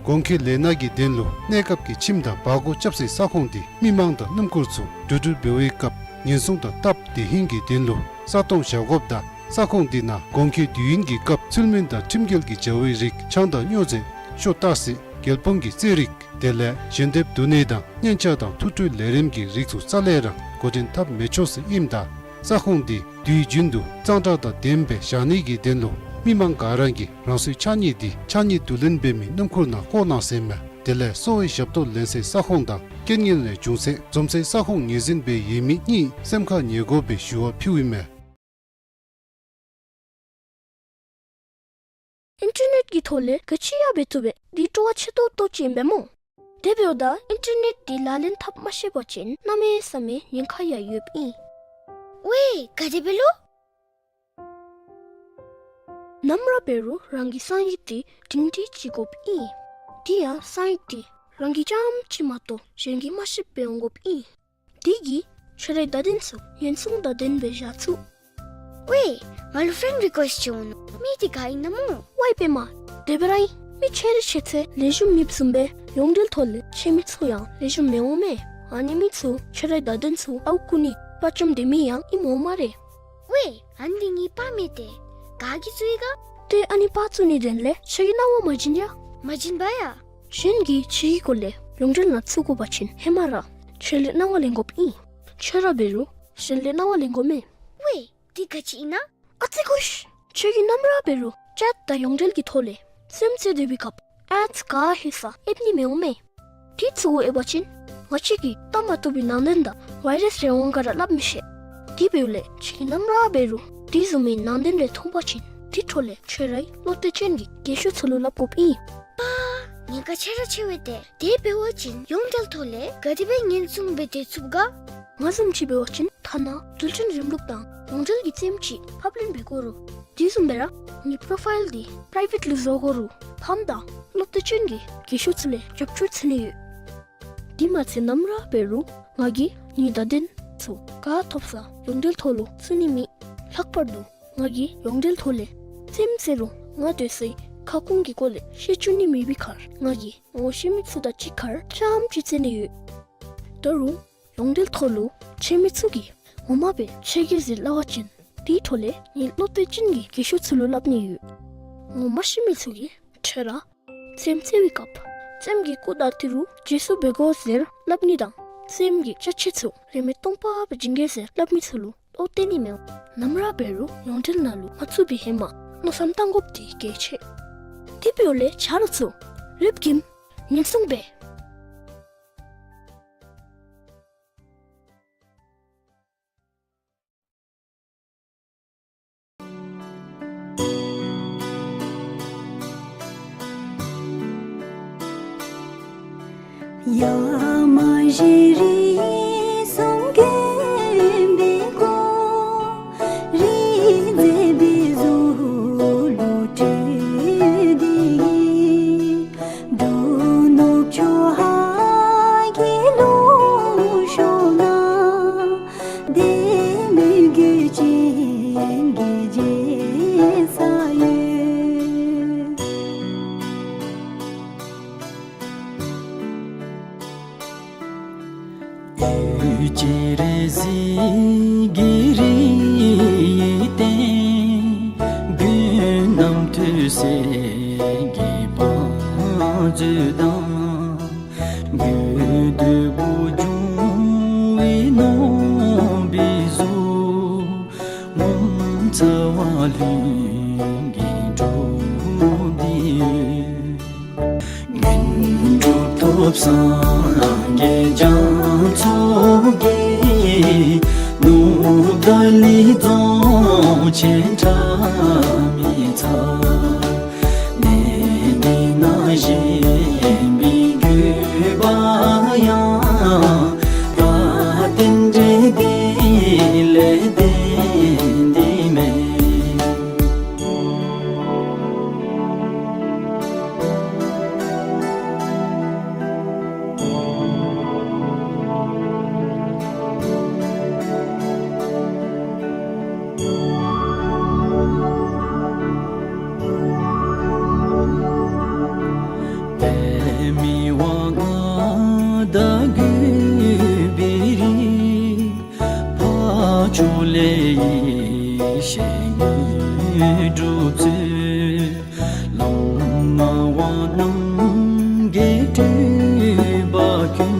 གོང་འཁོད་ལས་སྣ་གི་དོན་ལུ་གནས་སྐབས་ཀྱི་ཁྱིམ་དང་བར་སྐོར་རྐྱབ་སའི་ས་ཁོངས་དེ་མི་མང་དང་སྣུམ་འཁོར་ཚུ་འགྲོ་འགྲུལ་འབད་བའི་སྐབས་ཉེན་སྲུང་དང་སྟབས་བདེ་ཧིང་གི་དོན་ལུ་ས་སྟོང་བཞག་དགོཔ་དང་ས་ཁོངས་དེ་ནང་གོང་འཁོད་དུས་ཡུན་གྱི་སྐབས་ཚུལ་མིན་དང་ཁྲིམས་འགལ་གྱི་བྱ་བའི་རིགས་ཆང་དང་སྨྱོ་རྫས་ཤོ་སྟག་སེ་རྒྱལ་ཕུང་གི་རྩེད་རིགས་དེ་ལས་ཞལ་འདེབས་བསྡུ་ནི་དང་སྙན་ཆ་དང་ཐུགས་སྤྲོའི་ལས་རིམ་གྱི་རིགས་ཚུ་རྩ་ལས་ར་འགོ་འདྲེན་འཐབ་མི་ཆོག་ཟེར་ཨིནམ་ད་ས་ཁོངས་དེ་དུས་རྒྱུན་དུ་གཙང་སྦྲ་དང་ལྡནམ་སྦེ་བཞག་ནི་གི་དོན་ལུ་མི་མང་ག་ར་གིས་རང་སོའི་ཕྱགས་སྙིགས་དེ་ཕྱགས་སྙིགས་བསྡུ་ལེན་འབད་མི་སྣུམ་འཁོར་ནང་བཀོ་གནང་ཟེར་མས། དེ་ལས་གསོ་བའི་ཞབས་ཏོག་ལེན་སའི་ས་ཁོངས་དང་རྐྱེན་ངན་ལས་བྱུང་སའི་འཛོམས་སའི་ས་ཁོངས་ངོས་འཛིན་འབད་ཡོད་མི་གཉིས་སེམས་ཁར་ངེས་དགོ་པའི་ཞུ་བ་ཕུལཝ་ཨིན་མས། ཨིན་ཊར་ནེཊ་ཀྱི་ཐོག་ལས་ག་ཅི་ཡང་འབད་ཚུགས་པས། འདི་སྤྲོ་བ་ཆེ་ཏོག་ཏོ་ཅིག་ཨིན་པས་སྨོ། དེ་འབདཝ་ད་ཨིན་ཊར་ནེཊ་འདི་ལག་ལེན་འཐབ་མ་ཤེས་པ་ཅིན་གནམ་མེད་ས་མེད་ཉེན་ཁ་ཡང་ཡོདཔ་ཨིན། ཝའེ་ག་དེ་སྦེ་ལོ། ནམ་ར་འབད་རུང་རང་གི་གསང་ཡིག་དེ་སྒྲིང་སྒྲི་ཅིག་དགོཔ་ཨིན། དེ་ཡང་གསང་ཡིག་དེ་རང་གིས་རྐྱངམ་ཅིག་མ་གཏོགས་གཞན་གྱིས་མ་ཤེསཔ་སྦེ་འོང་དགོཔ་ཨིན། དེ་གིས་ཁྱོད་རའི་བརྡ་དོན་ཚུ་ཉེན་སྲུང་དང་ལྡནམ་སྦེ་བཞག་ཚུགས། ཝའེ་ང་ལུ་ཕེན་རི་ཀུ་ཨེསཊ་ཅིག་འོང་ནུག། མི་དེ་ག་ཨིན་ན་སྨོ། ཝའེ་པདྨ། དེ་སྦེ་ར་ཨིན། མི་ཆེ་རིགས་ཆེ་ཚད་ལེགས་ཤོམ་མེདཔ་བཟུམ་སྦེ་ཡོངས་འབྲེལ་ཐོག་ལས་ཆེ་མི་ཚུ་ཡང་ལེགས་ཤོམ་མི་འོང་མས། ཨ་ནི་མི་ཚུ་ཁྱོད་རའི་བརྡ་དོན་ཚུ་ཨརཝ་རྐུ་ནི་དཔའ་བཅམ་སྡོད་མི་ཡང་ཨིནམ་འོང་སྨ་རེ། ཝའེ་ཨ་ནི་འདི་ངེའི་པར་མས་ཏེ། ག་གིས་བཙུགས་ཡི་ག། ཏེ་ཨ་ནི་པར་བཙུགས་ནི་དོན་ལས་ཁྱོད་ཀྱིས་གནང་བ་མ་བྱིན་ཡ། མ་བྱིན་པ་ཡ། གཞན་གྱིས་ཁྱོད་ཀྱི་སྐོར་ལས་ཡོངས་འབྲེལ་ནང་བཙུགས་དགོ་པ་ཅིན་ཧེ་མ་ར་ཁྱོད་ལས་གནང་བ་ལེན་དགོཔ་ཨིན། ཁྱོད་ར་འབད་རུང་གཞན་ལས་གནང་བ་ལེན་དགོ་མས། ཝའེ་འདི་ག་ཅི་ཨིན་ན། ཨ་ཙི་གོ་ཤིག། ཁྱོད་ཀྱིས་ནམ་ར་འབད་རུང་ཅེཊ་དང་ཡོངས་འབྲེལ་གྱི་ཐོག་ལས་སེམས་རྩེ་སྡོད་པའི་སྐབས་ ཨ་ཙི་ག་ཧེ་ས་ཨེབ་ནི་མི་འོང་མེ། དེ་ཚུ་ཨེབ་པ་ཅིན་ང་བཅས་ཀྱིས་ལྟ་མ་བཏུབ་པའི་ནང་དོན་དང་བཱའི་རཱསི་རེ་འོང་ག་ར་སླབ་མི་ཤེས། དེ་འབདཝ་ལས་ཁྱེད་ཀྱིས་ནམ་ར་འབད་རུང་དེ་བཟུམ་མའི་ནང་དོན་རེ་མཐོང་པ་ཅིན་དེ་འཕྲོ་ལས་ཁྱོད་རའི་བློ་གཏད་ཅན་གྱི་རྒན་ཤོས་ཚུ་ལུ་སླབ་དགོཔ་ཨིན། པ། ཉེན་ཁ་ཆེ་ར་ཆེ་བས་ཏེ། དེ་འབད་བ་ཅིན་ཡོངས་འབྲེལ་ཐོག་ལས་ག་དེ་སྦེ་ཉེན་སྲུང་འབད་དེ་ཚུགས་ག། ང་བཟུམ་ཅིག་འབད་བ་ཅིན་ཐ་ན་རྡུལ་ཕྲན་རིམ་ལུགས་དང་ཡོངས་འབྲེལ་གྱི་རྩེདམོ་ཅིག་ཕབ་ལེན་འབད་དགོ་རུང་དེ་བཟུམ་སྦེ་ར་ངེའི་པོ་རོ་ཕའིལ་འདི་པི་རའི་ཝེཊ་ལུ་བཟོ་དགོ་རུང་ཕམ་དང་བློ་གཏད་ཅན་གྱི་རྒན་ཤོས་ཚུ་ལས་རྒྱབ་སྐྱོར་འཚོལ་ནི་ཡོད། དེ་མ་ཚད་ནམ་ར་འབད་རུང་ང་གིས་ངེའི་བརྡ་དོན་ཚུ་ག་ཐོབ་ས་ཡོངས་འབྲེལ་ཐོག་ལུ་བཙུགས་ནི་མེད། ལྷག་པར་དུ་ང་གིས་ཡོངས་འབྲེལ་ཐོག་ལས་རྩེདམོ་རྩེ་རུང་ང་སྡོད་སའི་ཁ་སྐོང་གི་སྐོར་ལས་ཤེས་བཅུག་ནི་མེད་པའི་ཁར་ང་གིས་ངོ་ཤེས་མི་ཚུ་དང་གཅིག་ཁར་རྐྱངམ་ཅིག་རྩེ་ནི་ཡོད། ད་རུང་ཡོངས་འབྲེལ་ཐོག་ལུ་ཤེས་མི་ཚུ་གིས་ངོ་མ་སྦེ་ཤེས་གེ་ཟེར་སླབ་པ་ཅིན་དེའི་འཕྲོ་ལས་ངེའི་བློ་གཏད་ཅན་གྱི་རྒན་ཤོས་ཚུ་ལུ་སླབ་ནི་ཡོད། ངོ་མ་ཤེས་མི་ཚུ་གིས་ཁྱོད་ར་རྩེདམོ་རྩེ་བའི་སྐབས་རྩེདམོ་གི་སྐུ་དང་ཏི་རུ་རྗེས་སུ་འབད་དགོ་ཟེར་སླབ་ནི་དང་རྩེདམོ་གི་ཅ་ཆས་ཚུ་རིན་མེད་སྟོང་པ་སྦེ་བྱིན་གེ་ཟེར་སླབ་མི་ཚུ་ལུ་བློ་གཏད་ནི་མི་འོང་། ནམ་ར་འབད་རུང་ཡོངས་འབྲེལ་ནང་ལུ་མ་བཙུགས་པའི་ཧེ་མ་མནོ་བསམ་བཏང་དགོཔ་འདི་གལ་ཆེ། དེ་འབདཝ་ལས་ཆ་རོགས་ཚུ་རེབ་ཀྱིས་ཉེན་སྲུང་འབད། ཡ་མ་གཞི་རིགས་གསུམ་མགོན་པོའི་སྐུ། རིག་འཛིན་པའི་གཟུགས་ལུ་སྤྲུལ་ཏེ་གིས། འབྲུ་ནུབ་ཕྱོགས་ཧཱ་གི་ལུང་གཤོང་ན། བདེ་མོའི་གོས་ཅན་གྱི་རྒྱལ་ས་ཡོད། འོད་ཀྱི་རེ་ཟིལ་གྱི་རིའི་སྟེང་། མགོན་རྣམ་ཐོས་སྲས་ཀྱི་བང་མཛོད་དང་། དགོས་འདོད་པོ་འབྱུང་བའི་ནོར་བུའི་གཟུགས། ངོ་མཚར་བ་ལྷུན་གྱིས་གྲུབ་སྟེ་ཡོད། དངོས་གྲུབ་ཐོབ་སངས་རྒྱས་རྒྱ་མཚོ་རྒྱལ། ནུབ་ཏཱ་ལའི་རྫོང་ཆེན་ཁྲ་མི་ཚ། གནས་འདི་ན་བཞེངས་པའི་དགོས་པ་ཡང་། ད་རྟེན་འབྲེལ་འདི་ལས་བརྟེན་ཏེ་མེད། པདྨའི་དབང་མངའ་བདག་གུས་པའི་རིགས། འཕགས་མཆོག་ལས་ཡེ་ཤེས་དངོས་གྲུབ་སྩོལ། ལུང་མ་དབང་རྣམ་རྒྱལ་སྤྲུལ་པ་ཀུན།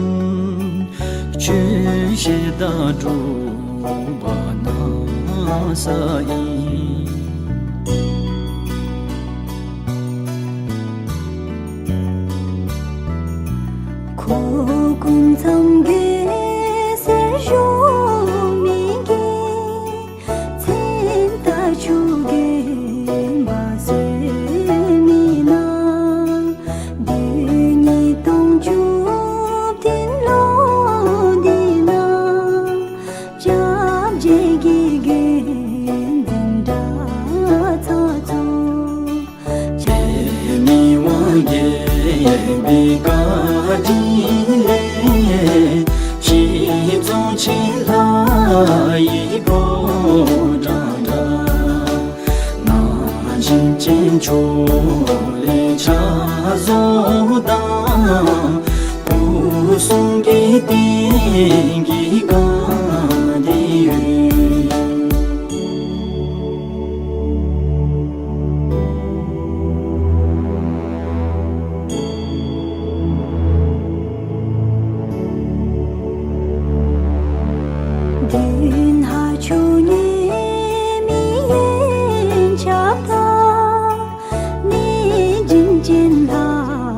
ཆོས་བཤད་དང་སྒྲུབ་པ་གནང་ས་ཨིན། འཁོར་ཀུན་མཚམས་བརྒྱད་གསེར་ཞུན་མའི་རྒྱན། མཚན་རྟགས་ཆོས་གོས་འབག་བཟོ་མི་ན། རྡུལ་སྙེད་སྟོང་བཅུ་བདུན་ལུང་འདི་ན། སྐྱབས་རྗེ་གི་དགེ་འདུན་གྲྭ་ཚང་ཚུ། པདྨའི་དབང་རྒྱལ་པའི་བཀའ་དྲིན་ལས། ཕྱི་རྫོང་ཆེན་ལྷ་ཡི་ཕོ་བྲང་འདྲ། ནང་བཞིན་ཅན་ཕྱོགས་ལས་ཕྱག་བཟོ་དང་། སྐུ་གསུང་གི་རྟེན་གྱི་སྒང་འདི་ཡོད། མདུན་ཕག་མཆོག་ཉི་མའི་ཡོན་ཆབ་དང་། གནས་བྱིན་ཅན་ལྷ་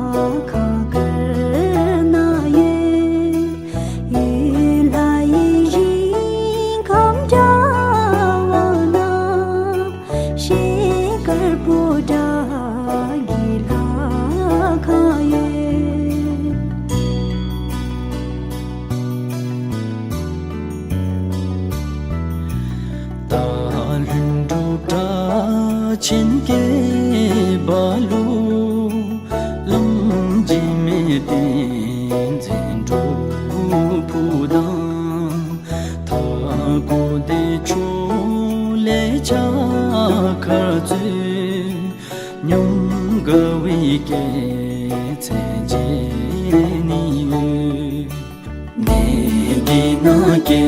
སྟོད་པོ་དགྲ་གི་ལྷ་ཁང་ཡོད། སྟག་ལྷུན་གྲུབ་སྒྲ་ཆེན་སྐད་འབར་ལུ། ལམ་འཇིགས་མེད་བསྟན་འཛིན་སྒྲུབ་ཕུག་དང་། མཐའ་འཁོར་བདེ་མཆོག་ལས་ཕྱག་འཁར་སྩོལ། ཉམས་དགའ་བའི་སྐྱེད་ཚལ་མཇལ་ནི་ཡོད། གནས་འདི་ན་སྐལ་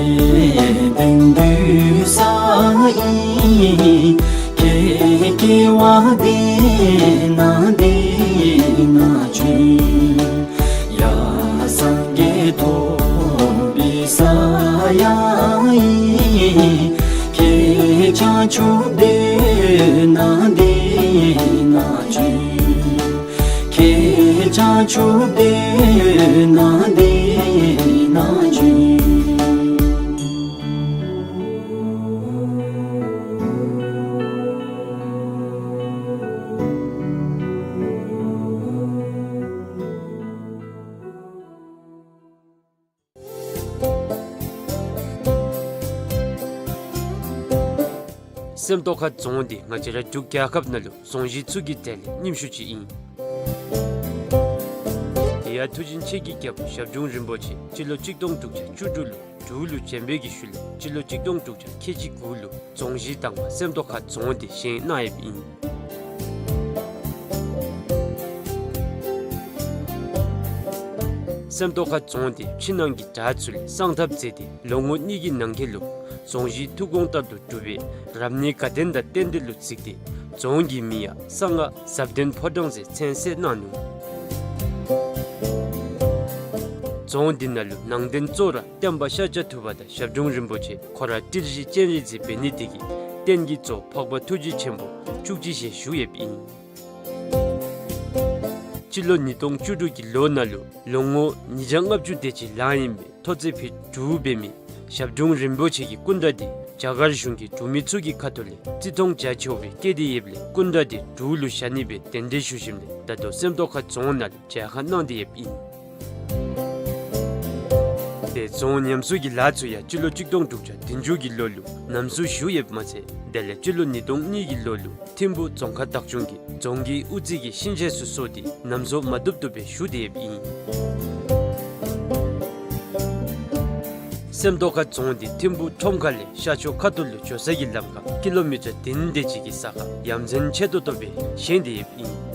ལྡན་འདུས་ས་ཨིན། སྐྱེ་སྐྱེ་བ་འདི་ན་འདི་ན་བྱོན། ཡ་སངས་རྒྱས་ཐོབ་པའི་ས་ཡང་ཨིན། ཁྱེད་བྱང་ཆུབ་སྡོད་ན་འདི་ན་བྱོན། ཁྱེད་བྱང་ཆུབ་སྡོད་ན་འདི་ན་བྱོན། སེམས་རྟོགས་ཁ་རྫོང་འདི་ང་བཅས་ར་འབྲུག་རྒྱལ་ཁབ་ནང་ལུ་རྫོང་གཞི་ཚུ་གི་གྲས་ལས་རྙིངམ་ཤོས་ཅིག་ཨིན། དེ་ཡང་མཐུ་ཆེན་ཆེ་གི་རྒྱལ་པོ་ཞབས་དྲུང་རིན་པོ་ཆེ་སྤྱི་ལོ་གཅིག་སྟོང་དྲུག་བརྒྱ་བཅུ་དྲུག་ལུ་འབྲུག་ལུ་བྱོན་པའི་གི་ཤུལ་ལས་སྤྱི་ལོ་གཅིག་སྟོང་དྲུག་བརྒྱ་ཁལ་གཅིག་དགུ་ལུ་རྫོང་གཞི་དང་པ་སེམས་རྟོགས་ཁ་རྫོང་འདི་བཞེངས་གནང་ཡོདཔ་ཨིན། སེམས་རྟོགས་ཁ་རྫོང་འདི་ཕྱི་ནང་གི་བྲག་ཚུ་ལས་གསང་ཐབས་མཛད་དེ་ལོ་ངོ་གཉིས་ཀྱི་ནང་འཁོད་ལུ་རྫོང་གཞི་ཐུགས་དགོངས་ལྟར་དུ་གྲུབ་པའི་རབ་གནས་དགའ་ལྡན་དང་རྟེན་འབྲེལ་ལུ་གཟིགས་ཏེ་རྫོང་གི་མིང་ཡང་གསང་སྔགས་ཟབ་དོན་ཕོ་བྲང་ཟེར་མཚན་གསོལ་གནང་ནུག། རྫོང་འདི་ནང་ལུ་ནང་རྟེན་གཙོ་བོ་ར་སྟོན་པ་ཤཱཀྱ་ཐུབ་པ་དང་ཞབས་དྲུང་རིན་པོ་ཆེ་ཁོ་ར་ཏིལ་བཞི་སྤྱན་རས་གཟིགས་འབད་ནི་དེ་གིས་རྟེན་གྱི་གཙོ་འཕགས་པ་ཐུགས་རྗེ་ཆེན་པོ་བཅུ་གཅིག་ཞལ་བཞུགས་ཡོདཔ་ཨིན། སྤྱི་ལོ་ཉིས་སྟོང་བཅུ་དྲུག་གི་ལོ་ནང་ལུ་ལོ་ངོ་ཉིས་བརྒྱ་ལྔ་བཅུ་དེ་ཅིག་ལང་ཡོད་པའི་ཐོག་ཚད་ཕུད་དྲུག་འབད་མི་ཞབས་དྲུང་རིན་པོ་ཆེ་གི་སྐུ་འདྲ་འདི་རྒྱ་གར་གཞུང་གིས་འབྲུག་མི་ཚུ་གི་ཁ་ཐུག་ལས་བརྩི་མཐོང་རྒྱ་ཆེ་བའི་བསྐྱེད་དེ་ཡོདཔ་ལས་སྐུ་འདྲ་འདི་འབྲུག་ལུ་བཞག་ནི་སྦེ་གདན་འདྲེན་ཞུ་ཞིནམ་ལས་ད་ལྟོ་སེམས་རྟོགས་ཁ་རྫོང་ནང་ལུ་མཇལ་ཁ་གནང་སྟེ་ཡོདཔ་ཨིན། དེ་རྫོང་ཉམས་གསོ་གི་ལཱ་ཚུ་ཡང་སྤྱི་ལོ་གཅིག་སྟོང་དྲུག་བརྒྱ་བདུན་ཅུ་གི་ལོ་ལུ་ནམ་གསོ་ཞུ་ཡོདཔ་མ་ཚད་དེ་ལས་སྤྱི་ལོ་ཉིས་སྟོང་གཉིས་ཀྱི་ལོ་ལུ་ཐིམ་ཕུ་རྫོང་ཁག་བདག་སྐྱོང་གིས་རྫོང་གི་དབུ་རྩེ་གི་ཤིང་ཆས་ཚུ་བཟོ་སྟེ་ནམ་གསོ་མ་བཏུབ་བཏུབ་སྦེ་ཞུ་སྟེ་ཡོདཔ་ཨིན། སེམས་རྟོགས་ཁ་རྫོང་འདི་ཐིམ་ཕུ་ཁྲོམ་ཁ་ལས་ཤར་ཕྱོགས་ཁ་ཐུག་ལུ་འགྱོ་ས་གི་ལམ་ཁར་ཀི་ལོ་མི་ཊར་བདུན་དེ་ཅིག་གི་ས་ཁར་ཡ་མཚན་ཆེ་ཏོག་ཏོ་སྦེ་བཞེངས་ཏེ་ཡོདཔ་ཨིན།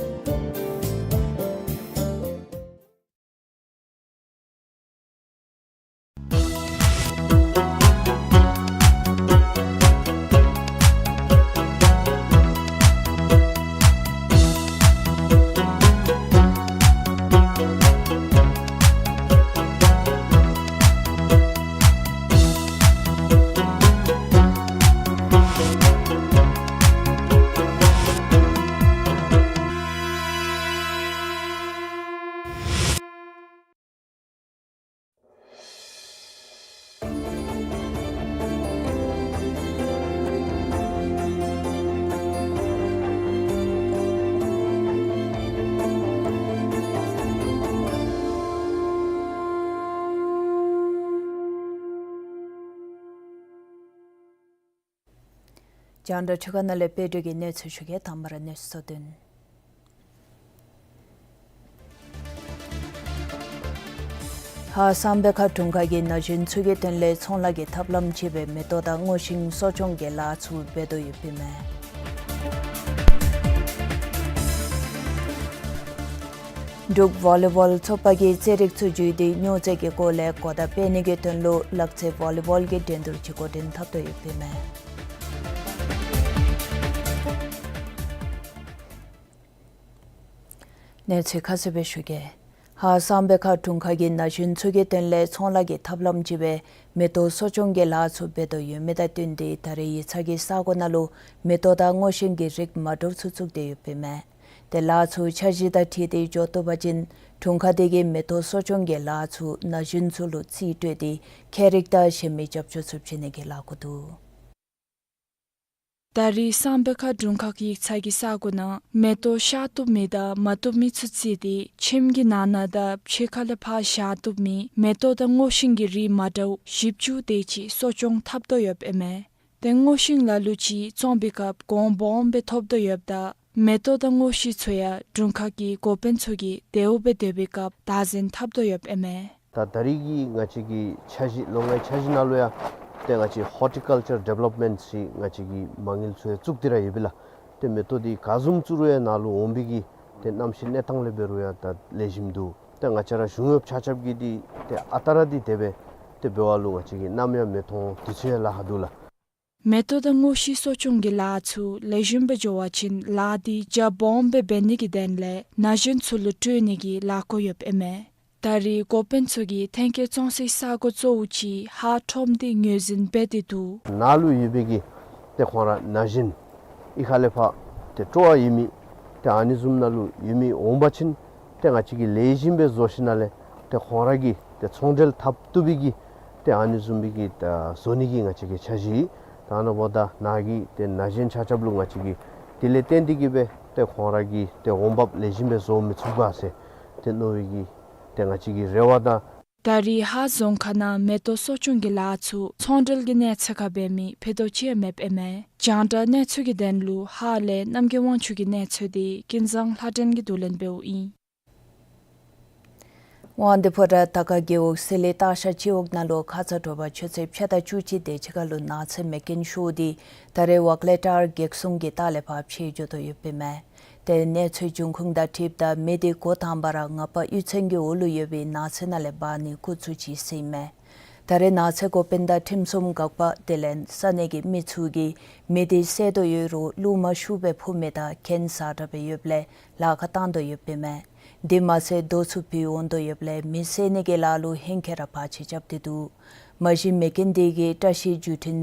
རྒྱང་བསྒྲགས་ཆུ་ཁ་ནང་ལས་དཔལ་སྒྲོན་གྱིས་གནས་ཚུལ་ཞུ་གེ། དང་པ་ར་གནས་ཚུལ་གཙོ་དོན། ཧཱ་སམ་བྷོ་ཊ་ཁ་དྲུང་ཁག་གིས་ན་གཞོན་ཚུ་གི་དོན་ལས་ཚོང་ལཱ་གི་ཐབས་ལམ་ཅིག་སྦེ་མེ་ཏོག་དང་སྔོ་ཤིང་གསོ་སྐྱོང་གི་ལཱ་ཚུ་འབད་དོ་ཡོདཔ་ཨིན་མས། འབྲུག་བོ་ལི་བོལ་ཚོགས་པ་གིས་རྩེད་རིགས་ཚུ་བརྒྱུད་དེ་སྨྱོ་རྫས་ཀྱི་སྐོར་ལས་གོ་བརྡ་སྤེལ་ནི་གི་དོན་ལུ་ལག་རྩེད་བོ་ལི་བོལ་གྱི་འགྲན་བསྡུར་ཅིག་འགོ་འདྲེན་འཐབ་དོ་ཡོདཔ་ཨིན་མས། གནས་ཚུལ་ཁ་གསལ་སྦེ་ཞུ་གེ། ཧཱ་སམ་བྷོ་ཊ་ཁ་དྲུང་ཁག་གིས་ན་གཞོན་ཚུ་གི་དོན་ལས་ཚོང་ལཱ་གི་ཐབས་ལམ་ཅིག་སྦེ་མེ་ཏོག་གསོ་སྐྱོང་གི་ལཱ་ཚུ་འབད་དོ་ཡོད་མི་དང་བསྟུན་ཏེ་ད་རེས་ཡིག་ཚང་གི་ས་གོ་ནང་ལུ་མེ་ཏོག་དང་སྔོ་ཤིང་གི་རིགས་མ་འདྲཝ་ཚུ་བཙུགས་ཏེ་ཡོདཔ་ཨིན་མས། དེ་ལཱ་ཚུ་འཆར་གཞི་དང་འཁྲིལ་ཏེ་འགྱོ་བཏུབ་པ་ཅིན་དྲུང་ཁག་དེ་གིས་མེ་ཏོག་གསོ་སྐྱོང་གི་ལཱ་ཚུ་ན་གཞོན་ཚུ་ལུ་རྩིས་སྤྲོད་དེ་ཁྱད་རིག་དང་གཞན་མི་རྒྱབ་སྐྱོར་ཚུ་བྱིན་ནི་གི་ལཱ་འགོ་འདུག། ད་རེས་སམ་བྷེ་ཁ་དྲུང་ཁག་གི་ཡིག་ཚང་གི་ས་གོ་ནང་མེ་ཏོག་བཤའ་བཏུབ་མི་དང་མ་བཏུབ་མི་ཚུ་བརྩིས་ཏེ་ཁྱིམ་གྱི་ནང་ན་དང་ཕྱི་ཁ་ལས་ཕར་བཞག་བཏུབ་མི་མེ་ཏོག་དང་སྔོ་ཤིང་གི་རིགས་མ་འདྲཝ་བཞི་བཅུ་དེ་ཅིག་གསོ་སྐྱོང་འཐབ་དོ་ཡོདཔ་ཨིན་མས། ཏེ་སྔོ་ཤིང་ལ་ལུ་ཅིག་བཙོང་པའི་སྐབས་གོང་སྦོམ་སྦེ་ཐོབ་དོ་ཡོདཔ་ད་མེ་ཏོག་དང་སྔོ་ཤིང་ཚུ་ཡང་དྲུང་ཁག་གི་འགོ་དཔོན་ཚུ་གིས་དེའུ་སྦེ་སྡོད་པའི་སྐབས་བདག་འཛིན་འཐབ་དོ་ཡོདཔ་ཨིན་མས། ད་ད་རེས་ཀྱི་ང་བཅས་ཀྱི་འཆར་གཞི་ལོ་ལྔའི་འཆར་གཞི་ནང་ལུ་ཡང་ཏེ་ང་བཅས་ཧོར་ཊི་ཀལ་ཅར་ཌི་བེ་ལོབ་མེནཊ་ཟེར་ང་བཅས་ཀྱི་མ་དངུལ་ཚུ་ཡང་བཙུགས་ཏེ་ར་ཡོད་པས་ལགས། ཏེ་མེ་ཏོག་འདི་ག་བཟུམ་བཙུགས་རུང་ཡང་ནཱ་ལུ་འོང་པའི་གི་ཏེ་གནམ་གཤིས་གནས་སྟངས་ལས་འབད་རུང་ཡང་ད་ལེགས་ཤོམ་འདུག། ཏེ་ང་བཅས་ར་གཞུང་གཡོགཔ་ཆ་ཁྱབ་ཀྱིས་འདི་ཏེ་ཨ་རྟག་ར་འདི་དེ་སྦེ་ཏེ་འབད་བ་ལུ་ང་བཅས་ཀྱིས་ནམ་ཡང་མི་མཐོང་དུས་ཚོད་ཡང་ལཱ་ཁག་འདུག་ལགས། མེ་ཏོག་དང་སྔོ་ཤིང་གསོ་སྐྱོང་གི་ལཱ་ཚུ་ལེགས་ཤོམ་སྦེ་འགྱོ་བ་ཅིན་ལཱ་འདི་རྒྱ་སྦོམ་སྦེ་འབད་ནི་གི་དོན་ལས་ན་གཞོན་ཚུ་ལུ་སྤྲོད་ནི་གི་ལས་འགུལ་ཡོདཔ་ཨིན་མས། ད་རེས་འགོ་དཔོན་ཚུ་གིས་ཐོན་སྐྱེད་བཙོང་སའི་ས་གོ་གཙོ་བོ་ཅིག་ཧཱ་ཁྲོམ་འདི་ངོས་འཛིན་འབད་དེ་འདུག། ནཱ་ལུ་ཡོད་པའི་གི་ཏེ་ཁོང་ར་ན་གཞོན་གཡུས་ཁ་ལས་ཕར་ཏེ་སྤྲོ་བ་ཡོད་མི་ཏེ་ཨ་ནི་བཟུམ་ནཱ་ལུ་ཡོད་མི་འོང་པ་ཅིན་ཏེ་ང་བཅས་ཀྱིས་ལེགས་ཤོམ་སྦེ་བཟོ་ཞིནམ་ལས་ཏེ་ཁོང་ར་གིས་ཏེ་ཚོང་འབྲེལ་འཐབ་བཏུབ་པའི་གི་ཏེ་ཨ་ནི་བཟུམ་སྦེ་གི་ད་བཟོ་ནི་གི་ང་བཅས་ཀྱི་འཆར་གཞི་ཡོད། ད་ནཱ་འབདཝ་ད་ནཱ་གི་ཏེ་ན་གཞོན་ཆ་ཁྱབ་ལུ་ང་བཅས་ཀྱིས་དེ་ལས་བརྟེན་ཏེ་གི་སྦེ་ཏེ་ཁོང་ར་གིས་ཏེ་འོང་འབབ་ལེགས་ཤོམ་སྦེ་བཟོ་མི་ཚུགས་ག་ཟེར་ཏེ་མནོ་བའི་གི་ཏེ་ང་བཅས་ཀྱི་རེ་བ་དང་། ད་རེས་ཧཱ་རྫོང་ཁག་ནང་མེ་ཏོག་གསོ་སྐྱོང་གི་ལཱ་ཚུ་ཚོང་འབྲེལ་གྱི་གནས་ཚད་ཁར་འབད་མི་ཕུད་རྡོག་ཅིག་ཡང་མེདཔ་ཨིན་མས། རྒྱང་བསྒྲགས་གནས་ཚུལ་གྱི་དོན་ལུ་ཧཱ་ལས་རྣམ་རྒྱལ་དབང་ཕྱུག་གི་གནས་ཚུལ་འདི་ཀུན་བཟང་ལྷ་སྒྲོན་གྱིས་བསྡུ་ལེན་འབདཝ་ཨིན། དབང་འདུས་ཕོ་བྲང་དར་དཀར་རྒེད་འོག་སི་ལི་སྟག་ཤ་སྤྱི་འོག་ནང་ལུ་ཁ་ཙ་དྲོ་པ་ཆུ་ཚོད་ཕྱེད་དང་བཅུ་གཅིག་དེ་ཅིག་ཁར་ལུ་ནགས་ཚལ་མེ་རྐྱེན་ཤོར་ཏེ་ད་རེས་འོག་ལས་ཊར་གེགས་སྲུང་གི་ལྟག་ལས་ཕར་ཕྱེ་འགྱོ་དོ་ཡོདཔ་ཨིན་མས། ཏེ་གནས་ཚུལ་འབྱུང་ཁུངས་དང་འཁྲིལཝ་ད་མེ་འདི་འགོ་དང་པ་ར་ངང་པ་གཡུས་ཚན་གྱི་འོག་ལུ་ཡོད་པའི་ནགས་ཚལ་ནང་ལས་འབར་ནི་འགོ་བཙུགས་ཅི་ཟེར་ཨིན་མས། ད་རེས་ནགས་ཚལ་འགོ་དཔོན་དང་ཁྲིམས་སྲུང་འགག་པ་དེ་ལས་ས་གནས་ཀྱི་མི་ཚུ་གིས་མེ་འདི་བསད་དོ་ཡོད་རུང་རླུང་མ་ཤུགས་སྦེ་འཕུ་མི་དང་གྱེན་ཟག་དྲགས་སྦེ་ཡོདཔ་ལས་ལཱ་ཁག་བཏང་དོ་ཡོདཔ་ཨིན་མས། དེ་མ་ཚད་རྡོ་ཚུ་བུད་འོང་དོ་ཡོདཔ་ལས་མེ་བསད་ནི་གི་ལཱ་ལུ་ཧེང་སྐལ་ར་བར་ཆད་རྐྱབ་སྟེ་འདུག། མ་གཞི་མེ་རྐྱེན་དེ་གིས་བཀྲ་ཤིས་བརྒྱུད་འཕྲིན་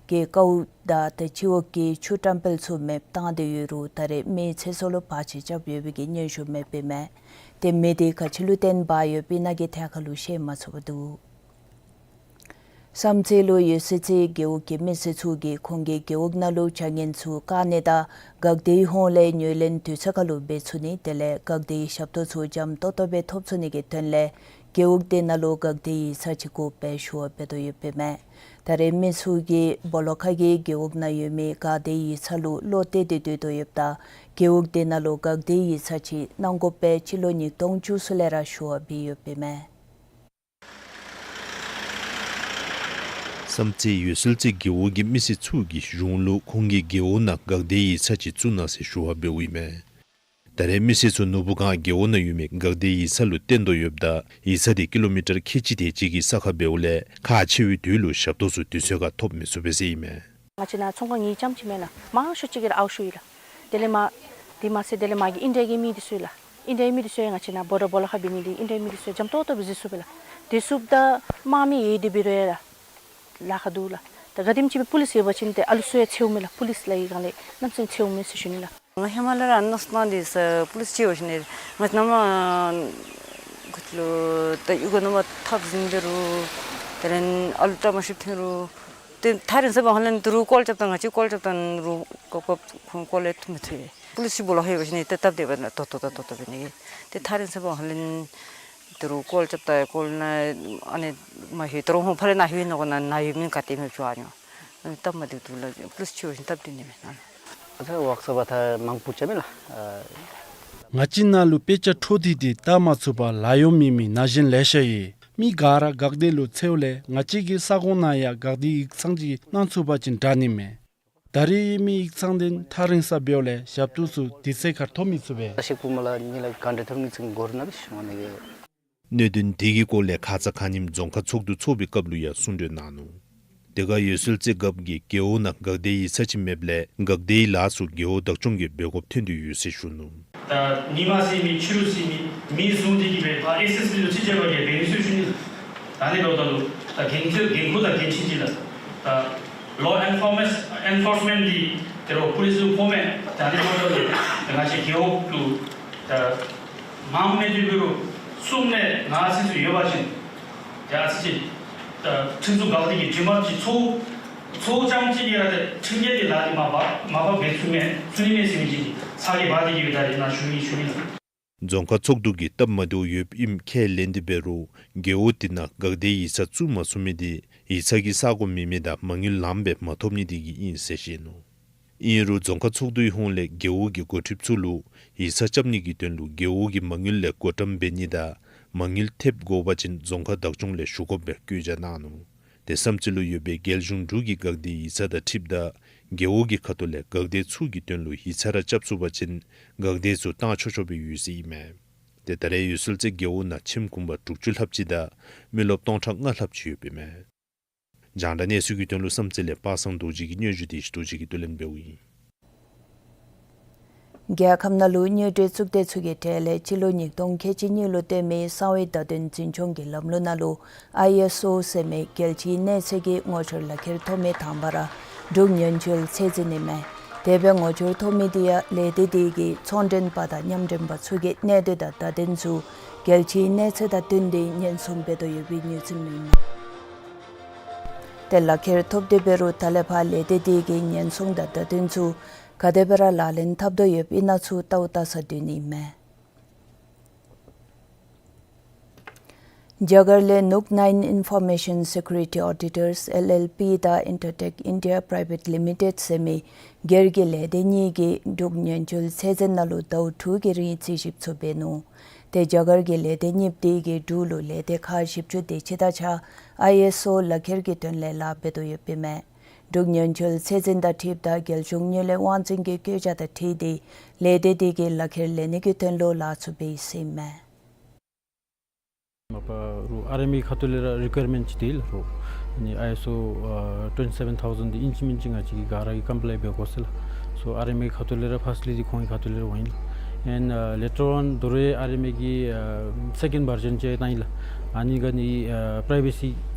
གྱི་ཀཝ་དང་ཏེ་སྤྱི་འོག་གི་ཆུ་བཀྲམ་སྤེལ་ཚུ་མེདཔ་བཏང་སྟེ་ཡོད་རུང་ད་རེས་མེ་ཚེ་སྲོག་ལུ་བར་ཆད་རྐྱབ་ཡོད་པའི་གི་སྙན་ཞུ་མེདཔ་ཨིན་མས། ཏེ་མེ་དེ་ག་ཅི་ལུ་བརྟེན་འབར་ཡོདཔ་ཨིན་ན་གི་ཐད་ཁར་ལུ་ཤེས་མ་ཚུགས་པར་འདུག། བསམ་རྩེ་ལུ་ཡོད་སའི་རྩེ་རྒེད་འོག་གི་མི་སེར་ཚུ་གིས་ཁོང་གི་རྒེད་འོག་ནང་ལུ་བྱ་ངན་ཚུ་བཀག་ནི་དང་འགག་སྡེའི་ཧོངས་ལས་ངོས་ལེན་དུས་ཚོད་ཁར་ལུ་འབད་ཚུགས་ནི་དེ་ལས་འགག་སྡེའི་ཞབས་ཏོག་ཚུ་འཇམ་ཏོག་ཏོ་སྦེ་ཐོབ་ཚུགས་ནི་གི་དོན་ལས་རྒེད་འོག་དེ་ནང་ལུ་འགག་སྡེའི་ཡིག་ཚང་ཅིག་དགོ་པས་ཞུ་བ་འབད་དོ་ཡོདཔ་ཨིན་མས། ད་རེས་མི་ཚུ་གིས་སྦོ་ལོགས་ཁ་གི་རྒེད་འོག་ནང་ཡོད་མི་འགག་སྡེའི་ཡིག་ཚང་ལུ་བློ་གཏད་དེ་སྡོད་དོ་ཡོདཔ་ད་རྒེད་འོག་དེ་ནང་ལུ་འགག་སྡེའི་ཡིག་ཚང་ཅིག་གནང་དགོ་པས་སྤྱི་ལོ་ཉིས་སྟོང་བཅུ་གསུམ་ལས་ར་ཞུ་བ་འབད་ཡོདཔ་ཨིན་མས། བསམ་རྩེ་ཡོད་སའི་རྩེ་རྒེད་འོག་གི་མི་སེར་ཚུ་གིས་གཞུང་ལུ་ཁོང་གི་རྒེད་འོག་ནང་འགག་སྡེའི་ཡིག་ཚང་ཅིག་བཙུགས་གནང་ཟེར་ཞུ་བ་འབདཝ་ཨིན་མས། ད་རེས་མི་སེར་ཚུ་ནོར་བུ་སྒང་རྒེད་འོག་ནང་ཡོད་མི་འགག་སྡེའི་ཡིག་ཚང་ལུ་བརྟེན་དོ་ཡོདཔ་ད་ཡིག་ཚང་དེ་ཀི་ལོ་མི་ཊར་ཁལ་གཅིག་དེ་ཅིག་གི་ས་ཁར་འབདཝ་ལས་ཁག་ཆེ་བའི་དུས་ལུ་ཞབས་ཏོག་ཚུ་དུས་ཚོད་ཁར་ཐོབ་མི་ཚུགས་པས་ཟེར་ཨིན་མས། ང་བཅས་ནཱ་ཚོང་ཁང་གཉིས་ཙམ་ཅིག་མེན་ལགས། མང་ཤོས་ཅིག་གིས་ཨའུ་ཤུ་ཡི་ལགས། དེ་ལས་མ་དེ་མ་ཚད་དེ་ལས་མ་གི་ཨིན་ཌི་ཡ་གི་མི་འདི་ཚུ་ཡི་ལགས། ཨིན་ཌི་ཡ་གི་མི་འདི་ཚུ་ཡང་ང་བཅས་ནཱ་བོ་ཌར་སྦོ་ལོགས་ཁར་འབད་ནི་འདི་ཨིན་ཌི་ཡ་གི་མི་འདི་ཚུ་ཡང་འཇམ་ཏོག་ཏོ་སྦེ་འཛུལ་ཚུགས་པས་ལགས། དེ་ཚུ་ད་དམག་མི་ཡོད་དེ་འབད་རུང་ཡང་ལགས། ལཱ་ཁག་འདུག་ལགས། ད་ག་དེམ་ཅིག་སྦེ་པོ་ལིསི་ཡོད་པ་ཅིན་ཏེ་ཨ་ལུ་ཚུ་ཡང་འཚོལཝ་མས་ལགས། པོ་ལིསི་ལཱ་གི་སྒང་ལས་གནམ་མེད་ས་མེད་འཚོལཝ་མས་ཟེར་ཞུ་ནི་ལགས། ང་ཧེ་མ་ལས་ར་ཨ་ནི་སྣང་སྟངས་འདི་ས་པོ་ལིསི་ཅིག་འབད་ཞིནམ་ལས་ང་ནཱ་མར་ག་ཅི་ལོ་ད་གཡུས་ཁར་ནཱ་མར་འཐབ་ཟེར་འབད་རུང་དེ་ལས་ཨ་ལུ་བཀྲ་མ་ཤིསཔ་ཐོན་རུང་ཏེ་ཐག་རིང་ས་འབད་ཧ་ལམ་ཏི་རུ་ཀོལ་རྐྱབ་ད་ང་བཅས་ཀོལ་རྐྱབ་ད་རུང་ཀོ་ཀོ་ཁོང་ཀོལ་ལས་ཐུག་མི་ཐུབ་པས། པོ་ལིསི་ཅིག་སྦོ་ལོགས་ཡོད་པ་ཅིན་ཏེ་སྟབས་བདེ་བས་ན་ཏོག་ཏོ་ཏོག་ཏོ་འབད་ནི་གི་ཏེ་ཐག་རིང་ས་འབད་ཧ་ལམ་ཏི་རུ་ཀོལ་རྐྱབ་ད་ཀོལ་ནང་ཨ་ནི་མ་ཤེས་ཏི་རུ་ཧོང་ཕར་ལས་ནཱ་ལྷོད་ནི་གོ་ནཱ་ནཱ་ཡོད་མི་ག་ཏེ་མེདཔ་ཅིག་ཨ་ནི་སྟབས་མ་བདེཝ་འདུག་ལགས། པོ་ལིསི་ཅིག་འབད་ཞིནམ་སྟབས་བདེ་ནི་མེན་ན། ཨ་ཙི་ཝརཀ་ཤོཔ་ད་མང་པོ་ཅིག་མས་ལགས། ང་བཅས་ནཱ་ལུ་དཔེ་ཆ་འཕྲོ་མཐུད་དེ་བལྟ་མ་ཚུགས་པར་ལཱ་གཡོག་མེད་མི་ན་གཞོན་ལེ་ཤ་ཡོད། མི་ག་ར་འགག་སྡེ་ལུ་འཚོལཝ་ལས་ང་བཅས་ཀྱི་ས་ཁོངས་ནང་ཡང་འགག་སྡེའི་ཡིག་ཚང་ཅིག་གནང་ཚུགས་པ་ཅིན་དྲག་ནི་མས། ད་རེས་མི་ཡིག་ཚང་དེ་ཐག་རིང་ས་འབདཝ་ལས་ཞབས་ཏོག་ཚུ་དུས་ཚོད་ཁར་ཐོབ་མི་ཚུགས་པས། ཤེས་ཀུ་མ་ལ་ཉིད་ལ་ག་འདྲ་ཐོབ་ནི་ཚུ་གོ་རུང་ན་བཤད་ནི་གི། གནད་དོན་དེ་གི་སྐོར་ལས་ཁ་ཙ་ཁ་ཉིནམ་རྫོང་ཁག་ཚོགས་འདུ་ཚོགས་པའི་སྐབས་ལུ་ཡང་གསུང་གྲོས་གནང་ནུག། དེ་ཁར་ཡོད་སའི་རྩེ་རྒཔོ་གིས་རྒེད་འོག་ནང་འགག་སྡེའི་ཡིག་ཚང་ཅིག་མེདཔ་ལས་འགག་སྡེའི་ལཱ་ཚུ་རྒེད་འོག་བདག་སྐྱོང་གིས་འབད་དགོཔ་ཐོན་དོ་ཡོད་ཟེར་ཞུ་ནུག། ད་ཉིན་མ་ཟེར་མི་ཕྱི་རུ་ཟེར་མི་མི་བཟུང་སྟེ་གི་སྦེ་ཕར་ཨེསི་ཨེསི་པི་ལུ་ཅིག་བྱས་པ་གིས་འབད་ནི་ཚུ་ཞུ་ནི། ད་ནི་འབདཝ་ད་ལུ་ད་འགན་ཁུར་འགན་ཁུར་དང་འགན་འཁྲི་འདི་ལགས། ད་ལོ་ཨེན་ཕོརསི་མེནཊ་ཨེན་ཕོརསི་མེནཊ་འདི་ཏི་རུ་པོ་ལིསི་ལུ་ཕོགཔ་མས། ད་ནི་འབདཝ་ད་ལུ་ང་བཅས་རྒེད་འོག་ལུ་ད་མང་མེད་དེ་འབད་རུང་གསུམ་ལས་ལྔ་ཙམ་ཚུ་ཡོད་པ་ཅིན་ཡ་ཨ་ཙི་ཅིག་ད་ཁྲིམས་སྲུང་འགག་སྡེ་གི་འདྲི་མ་ཅིག་ཚོགས། ཚོགས་རྐྱངམ་གཅིག་གིས་ར་ཏེ་ཁྲིམས་འགལ་གྱི་ལཱ་འདི་མ་འབད་མ་འབད་འབད་ཚུགས་མས་ཚུགས་ནི་མས་ཟེར་མི་ཅིག་གི་ཚ་གྱང་འབག་སྟེ་གི་སྦེ་ད་རེས་ནཱ་ཞུ་ནི་ཞུ་ནི་ལགས། རྫོང་ཁག་ཚོགས་འདུ་གིས་སྟབས་མ་བདེཝ་ཡོདཔ་ཨིནམ་ཁས་ལེན་ཏེ་འབད་རུང་རྒེད་འོག་དེ་ནང་དགའ་སྡེ་ཡིག་ཚང་བཙུགས་མ་ཚུགས་མི་དེ་ཡིག་ཚང་གི་ས་གོ་མེད་མི་དང་མ་དངུལ་ལངམ་སྦེ་མ་ཐོབ་ནི་དེ་གིས་ཨིན་ཟེར་བཤད་ནུག། ཨིན་རུང་རྫོང་ཁག་ཚོགས་འདུའི་ཧོངས་ལས་རྒེད་འོག་གི་འགོ་ཁྲིདཔ་ཚུ་ལུ་ཡིག་ཚང་རྐྱབ་ནི་གི་དོན་ལུ་རྒེད་འོག་གི་མ་དངུལ་ལས་བགོ་བཀྲམ་འབད་ནི་དང་མ་དངུལ་ཐེབས་དགོ་པ་ཅིན་རྫོང་ཁག་བདག་སྐྱོང་ལས་ཞུ་དགོཔ་སྦེ་བཀོད་རྒྱ་གནང་ནུག། དེ་བསམ་རྩེ་ལུ་ཡོད་པའི་རྒྱལ་གཞུང་དྲུག་གི་དགའ་སྡེ་ཡིག་ཚང་དང་འཁྲིལཝ་ད་རྒེད་འོག་གི་ཁ་ཐུག་ལས་དགའ་སྡེ་ཚུ་གི་དོན་ལུ་ཡིག་ཚང་ར་རྐྱབ་ཚུགས་པ་ཅིན་དགའ་སྡེ་ཚུ་བཏང་ཆོག་ཆོག་སྦེ་ཡོད་ཟེར་ཨིན་མས། དེ་ད་རེས་འོད་གསལ་རྩེ་རྒེད་འོག་ནང་ཁྱིམ་གུང་པ་དྲུག་ཅུ་ལྷགཔ་ཅིག་དང་མི་རློབས་སྟོང་ཕྲག་ལྔ་ལྷགཔ་ཅིག་ཡོདཔ་ཨིན་མས། རྒྱང་བསྒྲགས་གནས་ཚུལ་གྱི་དོན་ལུ་བསམ་རྩེ་ལས་པ་སངས་རྡོ་རྗེ་གི་སྙན་ཞུ་དེ་ཞུ་རྡོ་རྗེ་གིས་བསྡུ་ལེན་འབདཝ་ཨིན། རྒྱལ་ཁབ་ནང་ལུ་དངུལ་འབྲེལ་གཙུག་སྡེ་ཚུ་གི་གྲས་ལས་སྤྱི་ལོ་ཉིས་སྟོང་ཁལ་གཅིག་གཉིས་ལུ་བཏོན་མི་གསང་བའི་བརྡ་དོན་འཛིན་སྐྱོང་གི་ལམ་ལུགས་ནང་ལུ་ཨའི་ཨེསི་ཨོ་ཟེར་མི་རྒྱལ་སྤྱིའི་གནས་ཚད་ཀྱི་ངོ་སྦྱོར་ལག་ཁྱེར་ཐོབ་མི་དང་པ་ར་འབྲུག་ཉེན་བཅོལ་ཚད་འཛིན་ཨིན་མས། དེ་སྦེ་ངོ་སྦྱོར་ཐོབ་མི་དེ་ཡང་ལས་སྡེ་དེ་གི་ཚོང་མགྲོན་པ་དང་མཉམ་འབྲེལ་པ་ཚུ་གིས་གནས་སྡུད་དང་བརྡ་དོན་ཚུ་རྒྱལ་སྤྱིའི་གནས་ཚད་དང་བསྟུན་ཏེ་ཉེན་སྲུང་འབད་དོ་ཡོད་པའི་ཉེས་ཚིག་ཨིན་མས། དེ་ལག་ཁྱེར་ཐོབ་སྟེ་འབད་རུང་ད་ལས་ཕར་ལས་སྡེ་དེ་གི་ཉེན་སྲུང་དང་བརྡ་དོན་ཚུ་ག་དེ་སྦེ་ར་ལག་ལེན་འཐབ་དོ་ཡོདཔ་ཨིན་ན་ཚུ་བལྟཝ་བལྟ་ས་སྡོད་ནི་ཨིན་མས། རྒྱ་གར་ལས་ནུག་ནའིན་Information Security Auditors LLP དང་Intertek India Private Limited ཟེར་མི་སྒེར་གྱི་ལས་སྡེ་གཉིས་ཀྱིས་འབྲུག་ཉེན་བཅོལ་ཚད་འཛིན་ནང་ལུ་ཟླཝ་དྲུག་གི་རིང་རྩིས་ཞིབ་ཚུ་འབད་ནུག། དེ་རྒྱ་གར་གྱི་ལས་སྡེ་གཉིསཔ་དེ་གིས་འབྲུག་ལུ་ལས་སྡེ་ཁག་བཞི་བཅུ་དེ་ཅིག་དང་གཅིག་ཁར་ཨའི་ཨེསི་ཨོ་ལག་ཁྱེར་གྱི་དོན་ལས་ལཱ་འབད་དོ་ཡོདཔ་ཨིན་མས། འབྲུག་ཉེན་བཅོལ་ཚད་འཛིན་དང་འཁྲིལཝ་ད་རྒྱལ་གཞུང་དངུལ་ལས་དབང་འཛིན་གྱི་བཀོད་རྒྱ་དང་འཁྲིལ་ཏེ་ལས་སྡེ་དེ་གིས་ལག་ཁྱེར་ལེན་ནི་གི་དོན་ལུ་ལཱ་ཚུ་འབད་ཡི་ཟེར་ཨིན་མས། མ་པ་རུང་ཨར་ཨེམ་ཨེ་ཁ་ཐུག་ལས་ར་རི་ཀོ་ཡར་མེནཊ་ཅིག་དེ་ལགས་རུང་ཨ་ནི་ཨའི་ཨེསི་ཨོ་ཨ་ཊུ་ཝེན་ཊི་སེ་ཝེན་ཐའུ་ཟེནཊ་དེ་ཨིན་ཅི་མིན་ཅི་ང་བཅས་ཀྱིས་ག་ར་གིས་ཀམ་པ་ལའི་འབད་དགོ་ཟེར་ལགས། སོ་ཨར་ཨེམ་ཨེ་ཁ་ཐུག་ལས་ར་ཕརསཊ་ལི་དེ་ཁོང་གི་ཁ་ཐུག་ལས་ར་འོང་ཡི་ལགས། ཨེནཌ་ཨ་ལེ་ཊར་ཨོན་དོ་རུང་ཨར་ཨེམ་ཨེ་གིས་ཨ་སེ་ཀེནཌ་བར་ཞཱན་ཅིག་བཏང་ཡི་ལགས། ཨ་ནི་ག་ནི་ཨ་པ་རའི་ཝེ་སི་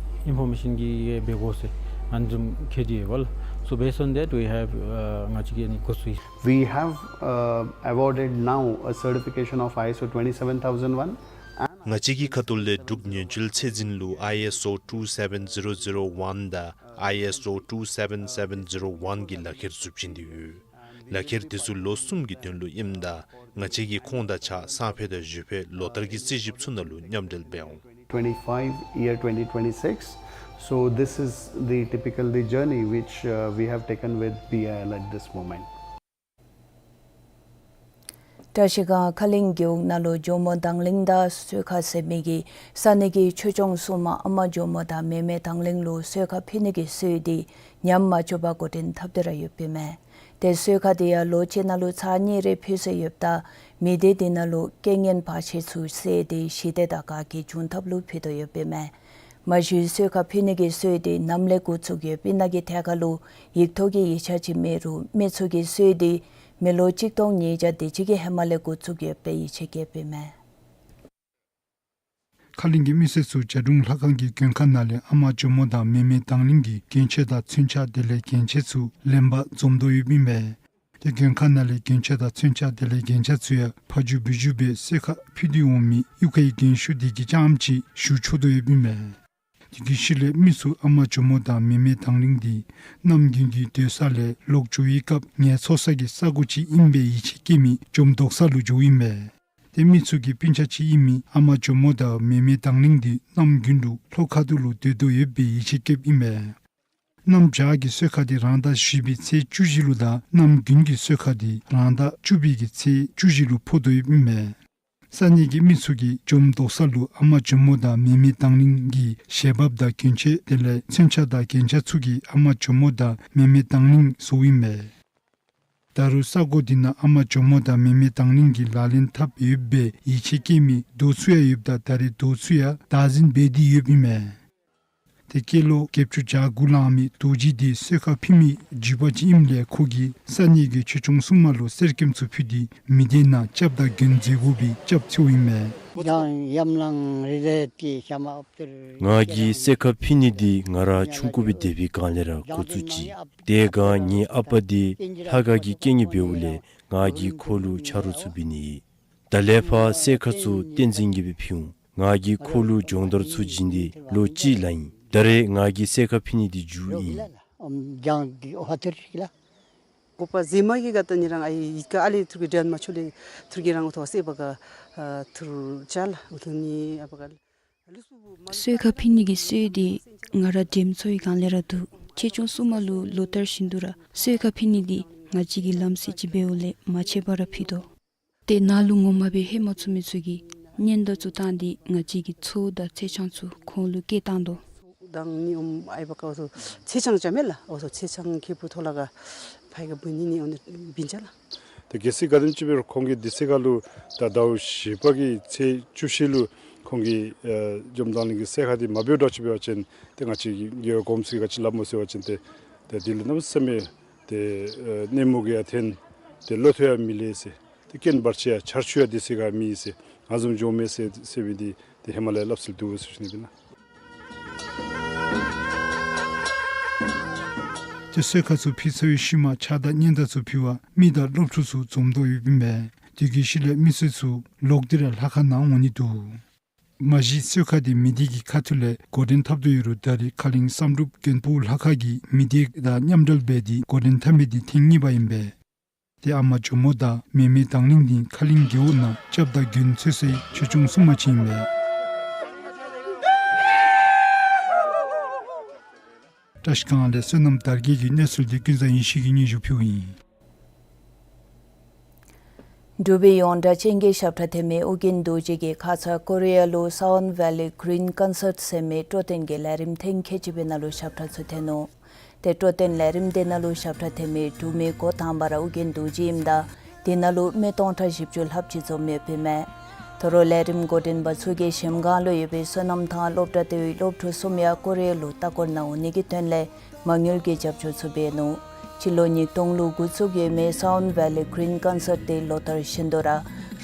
ཨིན་ཕོར་མེ་ཤཱན་གྱི་འབད་དགོ་ཟེར་ཨ་ནི་བཟུམ་ཁེ་དེ་ཡོད་ལགས། So based on that we have ཨ་ང་བཅས་ཀྱིས་ཨ་ནི་འགོ་བཙུགས་ཡི། We have uh, awarded now a certification of I S O twenty-seven thousand one. ང་བཅས་ཀྱི་ཁ་ཐུག་ལས་འབྲུག་ཉེན་བཅོལ་ཚད་འཛིན་ལུ་I S O two seven zero zero one དང་I S O two seven seven zero one གི་ལག་ཁྱེར་ཚུ་བྱིན་ཏེ་ཡོད། ལག་ཁྱེར་དེ་ཚུ་ལོ་གསུམ་གྱི་དོན་ལུ་ཨིནམ་ད་ང་བཅས་ཀྱིས་ཁོང་དང་གཅིག་ཁར་སང་ཕོད་དང་གཞེས་ཕོད་ལོ་བསྟར་གྱི་རྩིས་ཞིབ་ཚུ་ནང་ལུ་མཉམ་འབྲེལ་འབད་འོང་། Twenty-five, year twenty twenty-six. So this is the typical the journey which uh, we have taken with B I L at this moment. བཀྲ་ཤིས་སྒང་ཁ་གླིང་རྒེད་འོག་ནང་ལུ་ཇོ་མོ་དང་གླིང་དང་གསོལ་ཁ་ཟེར་མི་གིས་ས་གནས་ཀྱི་ཆོས་སྐྱོང་སྲུང་མ་ཨ་མ་ཇོ་མོ་དང་མེ་མེ་དང་གླིང་ལུ་གསོལ་ཁ་ཕུལ་ནི་གི་སྲོལ་དེ་ཉམས་མ་བཅུག་པར་འགོ་འདྲེན་འཐབ་སྟེ་ར་ཡོདཔ་ཨིན་མས། དེ་གསོལ་ཁ་དེ་ཡང་ལོ་གཅིག་ནང་ལུ་ཚར་གཉིས་རེ་ཕུལ་སྲོལ་ཡོདཔ་ད་མི་སྡེ་དེ་ནང་ལུ་རྐྱེན་ངན་བར་ཆད་ཚུ་སེལ་ཏེ་ཞི་བདེ་དང་དགའ་སྐྱིད་འབྱུང་ཐབས་ལུ་ཕུལ་དོ་ཡོདཔ་ཨིན་མས། མ་གཞི་གསོལ་ཁ་ཕུལ་ནི་གི་སྲོལ་དེ་ནམ་ལས་འགོ་བཙུགས་ཡོདཔ་ཨིན་ན་གི་ཐད་ཁར་ལུ་ཡིག་ཐོག་གི་ཡིག་ཆ་ཅིག་མེད་རུང་མི་ཚུ་གིས་སྲོལ་དེ་མི་ལོ་གཅིག་སྟོང་ཉིས་བརྒྱ་དེ་ཅིག་གི་ཧེ་མ་ལས་འགོ་བཙུགས་ཡོད་པའི་ཡིད་ཆེས་བསྐྱེདཔ་ཨིན་མས། ཁ་གླིང་གི་མི་སེར་ཚུ་བྱ་སྒྲུང་ལྷ་ཁང་གི་མགོན་ཁང་ནང་ལས་ཨ་མ་ཇོ་མོ་དང་མེ་མེ་དང་གླིང་གི་གྱོན་ཆས་དང་མཚོན་ཆ་དེ་ལས་གྱོན་ཆས་ཚུ་ལེན་པར་འཛོམས་དོ་ཡོདཔ་ཨིན་མས། དེ་མགོན་ཁང་ནང་ལས་གྱོན་ཆས་དང་མཚོན་ཆ་དེ་ལས་རྒྱན་ཆ་ཚུ་ཡང་ཕ་ཇུ་བུ་ཇུ་སྦེ་གསོལ་ཁ་ཕུལ་ཏེ་འོང་མི་གཡུས་ཁའི་རྒན་ཤོས་དེ་གིས་རྐྱངམ་ཅིག་ཞུ་ཆོག་དོ་ཡོདཔ་ཨིན་མས། དེ་གི་ཤུལ་ལས་མི་ཚུ་ཨ་མ་ཇོ་མོ་དང་མེ་མེ་དང་གླིང་འདི་གནམ་དགུན་གྱི་སྡོད་ས་ལས་ལོག་འགྱོ་བའི་སྐབས་ངལ་འཚོ་ས་གི་ས་གོ་ཅིག་ཨིན་པའི་ཡིད་ཆེས་བསྐྱེད་མི་འཇོམས་བཟློག་ས་ལུ་འགྱོཝ་ཨིན་མས། དེ་མི་ཚུ་གི་སྤུན་ཆ་ཅིག་ཨིན་མི་ཨ་མ་ཇོ་མོ་དང་མེ་མེ་དང་གླིང་འདི་གནམ་དགུན་ལུ་ལྷོ་ཁ་ཐུག་ལུ་སྡོད་དོ་ཡོད་པའི་ཡིད་ཆེས་བསྐྱེདཔ་ཨིན་མས། གནམ་བྱཱར་གྱི་གསོལ་ཁ་འདི་རང་ཟླ་བཞི་པའི་ཚེས་བཅུ་བཞི་ལུ་དང་གནམ་དགུན་གྱི་གསོལ་ཁ་འདི་རང་ཟླ་བཅུ་པའི་གི་ཚེས་བཅུ་བཞི་ལུ་ཕོག་དོ་ཡོདཔ་ཨིན་མས། ས་གནས་ཀྱི་མི་ཚུ་གིས་འཇོམས་བཟློག་ས་ལུ་ཨ་མ་ཇོ་མོ་དང་མེ་མེ་དང་གླིང་གི་ཞལ་འབགཔ་དང་གྱོན་ཆས་དེ་ལས་མཚོན་ཆ་དང་རྒྱན་ཆ་ཚུ་གིས་ཨ་མ་ཇོ་མོ་དང་མེ་མེ་དང་གླིང་བཟོཝ་ཨིན་མས། ད་རུང་ས་གོ་འདི་ནང་ཨ་མ་ཇོ་མོ་དང་མེ་མེ་དང་གླིང་གི་ལག་ལེན་འཐབ་ཡོད་པའི་ཡིད་ཆེས་བསྐྱེད་མི་རྡོ་ཚུ་ཡང་ཡོདཔ་ད་ད་རེས་རྡོ་ཚུ་ཡང་བདག་འཛིན་འབད་དེ་ཡོདཔ་ཨིན་མས། དེ་སྐྱེས་ལོ་བརྒྱད་ཅུ་གྱ་དགུ་ལང་མི་རྡོ་རྗེ་འདི་གསོལ་ཁ་ཕུལ་མི་བརྒྱུད་པ་ཅིག་ཨིནམ་ལས་ཁོ་གིས་ས་གནས་ཀྱི་ཆོས་སྐྱོང་སྲུང་མ་ལུ་གསེར་སྐྱེམས་ཚུ་ཕུལ་ཏེ་མི་སྡེ་ནང་སྐྱབས་དང་མགོན་མཛད་དགོ་པའི་སྐྱབས་འཚོལཝ་ཨིན་མས། ང་གིས་གསོལ་ཁ་ཕུལ་ནི་འདི་ང་ར་ཆུང་ཀུ་སྦེ་སྡོད་པའི་སྒང་ལས་ར་འགོ་བཙུགས་ཅི། དེ་སྒང་ངེའི་ཨ་པ་འདི་ལྷ་ཁང་གི་དཀྱིལ་ནང་འབདཝ་ལས་ང་གིས་ཁོ་ལུ་ཆ་རོགས་ཚུ་འབད་ནི་ཨིན། ད་ལས་ཕར་གསོལ་ཁ་ཚུ་བསྟན་འཛིན་གྱིས་སྦེ་ཕུལ་འོང་། ང་གིས་ཁོ་ལུ་སྦྱོང་བརྡར་ཚུ་བྱིན་ཏེ་ལོ་གཅིག་ལང་ཡི། ད་རེས་ང་གིས་གསོལ་ཁ་ཕུལ་ནི་འདི་མཇུག་ཨིན། ཨམ་རྒྱང་འདི་ཨོ་ཧ་ཐེར་ཞིག་ལ། ཨོ་པ་ཟེ་མ་གི་ག་ཏ་ནི་རང་ཨའི་ཡི་ག་ཨ་ལེ་ཐུར་གི་འདྲན་མ་ཆོ་ལེ་ཐུར་གི་རང་ཨོ་ཐོ་སེ་བ་ག་ཨ་ཐུར་ཅལ་ཨོ་ཐོ་ནི་ཨ་བ་ག་ལུ་སུ་བུ་མ་གསོལ་ཁ་ཕུལ་ནི་གི་སྲོལ་འདི་ང་ར་འདྲེམ་ཚོ་གི་སྒང་ལས་ར་འདུག། ཆེ་ཆུང་སྲུང་མ་ལུ་ལོ་ལྟར་བཞིན་དུ་ར་གསོལ་ཁ་ཕུལ་ནི་འདི་ང་བཅས་ཀྱི་ལམ་སྲོལ་ཅིག་འབདཝ་ལས་མ་ཆད་པར་ར་ཕུལ་དོ། ཏེ་ནཱ་ལུ་ངོ་མ་སྦེ་ལྷོད་མ་ཚུགས་མི་ཚུ་གིས་སྙན་དར་ཚུ་བཏང་སྟེ་ང་བཅས་ཀྱི་ཚོགས་དང་ཚེས་བྱང་ཚུ་ཁོང་ལུ་བསྐྱལ་བཏང་དོ། དང་ནི་ཨོམ་ཨའི་བ་ཀ་ཨོ་ཚེས་བྱང་ཅ་མེ་ལ་ཨོ་ཚེས་བྱང་ཁེ་པུ་ཐོ་ལ་ག་ཕའི་ག་བུ་ནི་ནི་ཨོ་ནི་བིན་ཅ་ལ། ཏེ་གལ་སྲིད་ག་དེམ་ཅིག་འབད་རུང་ཁོང་གིས་དུས་ཚོད་ཁ་ལུ་ད་ཟླཝ་བཞི་པ་གི་ཚེས་བཅུ་བཞི་ལུ་ཁོང་གིས་ཨེ་འཇམ་དྭངས་གླིང་གི་གསོལ་ཁ་འདི་མ་འབདཝ་འདྲཝ་ཅིག་འབད་བ་ཅིན་ཏེ་ང་བཅས་ཀྱི་རྒྱལ་བ་གོངམ་ཚུ་གིས་ག་ཅི་སླབ་སྨོ་ཟེར་བ་ཅིན་ཏེ་ཏེ་འདི་ལུ་གནམ་མེད་ས་མེད་ཏེ་ཨེ་གནོད་མུག་གི་ཡང་ཐོན་ཏེ་བློ་ཐོག་ཡང་མི་ལེགས་ཟེར། ཏེ་རྐྱེན་བར་ཆད་ཡང་ཆར་ཆུ་ཡང་དུས་ཚོད་ཁ་མེད་ཟེར། ང་བཟུམ་འགྱོ་མེད་ཟེར་ཟེར་བའི་འདི་ཏེ་ཧེ་མ་ལས་སླབ་སྲོལ་འདུག་ཟེར་ཞུ་ནི་ཨིན་ལགས། ཏེ་གསོལ་ཁ་ཚུ་ཕུལ་ཚར་བའི་ཤུལ་མ་ཕྱག་དར་སྙན་དར་ཚུ་ཕུལ་བར་མི་དང་སློབ་ཕྲུག་ཚུ་འཛོམས་དོ་ཡོདཔ་ཨིན་པས། དེ་གི་ཤུལ་ལས་མི་སེར་ཚུ་ལོག་སྟེ་ར་ལྷ་ཁང་ནང་འོང་ནི་འདུག། མ་གཞི་གསོལ་ཁ་འདི་མི་སྡེ་གི་ཁ་ཐུག་ལས་འགོ་འདྲེན་འཐབ་དོ་ཡོད་རུང་ད་རེས་ཁ་གླིང་བསམ་གྲུབ་མགོན་པོ་ལྷ་ཁང་གི་མི་སྡེ་དང་མཉམ་འབྲེལ་འབད་དེ་འགོ་འདྲེན་འཐབ་མི་འདི་ཐེངས་གཉིས་པ་ཨིན་པས། ཏེ་ཨ་མ་ཇོ་མོ་དང་མེ་མེ་དང་གླིང་འདི་ཁ་གླིང་རྒེད་འོག་ནང་སྐྱབས་དང་མགོན་འཚོལ་སའི་ཆོས་སྐྱོང་སྲུང་མ་ཅིག་ཨིན་པས། བཀྲ་ཤིས་སྒང་ལས་བསོད་ནམས་དར་རྒྱས་ཀྱི་གནས་ཚུལ་འདི་ཀུན་བཟང་ཡེ་ཤེས་ཀྱིས་སྙན་ཞུ་ཕུལཝ་ཨིན། འབྲུག་པའི་ཡོངས་གྲགས་ཅན་གྱི་ཞབས་ཁྲ་འཐེན་མི་ཨོ་རྒྱན་རྡོ་རྗེ་གིས་ཁ་ཙ་ཀོ་རི་ཡ་ལུ་Sound Valley Green Concert ཟེར་མི་སྤྲོ་སྟོན་གྱི་ལས་རིམ་ཐེངས་ཁལ་གཅིག་པའི་ནང་ལུ་ཞབས་ཁྲ་ཚུ་འཐེན་ནུག། ཏེ་སྤྲོ་སྟོན་ལས་རིམ་དེ་ནང་ལུ་ཞབས་ཁྲ་འཐེན་མི་འབྲུག་མི་འགོ་དང་པ་ར་ཨོ་རྒྱན་རྡོ་རྗེ་ཨིནམ་ད་དེ་ནང་ལུ་མི་སྟོང་ཕྲག་བཞི་བཅུ་ལྷགཔ་ཅིག་འཛོམས་ཡོདཔ་ཨིན་མས། ད་རུང་ལས་རིམ་འགོ་འདྲེན་པ་ཚུ་གིས་གཞལམ་སྒང་ལུ་ཡོད་པའི་བསོད་ནམས་ཐང་སློབ་གྲྭ་དེའི་སློབ་ཕྲུག་གསུམ་ཡང་ཀོ་རི་ཡ་ལུ་ལྟ་སྐོར་ནང་འོང་ནི་གི་དོན་ལས་མ་དངུལ་གྱི་རྒྱབ་སྐྱོར་ཚུ་འབད་ནུག། སྤྱི་ལོ་ཉིས་སྟོང་ལུ་འགོ་བཙུགས་ཡོད་མི་Sound Valley Green Concert དེ་ལོ་ལྟར་བཞིན་དུ་ར་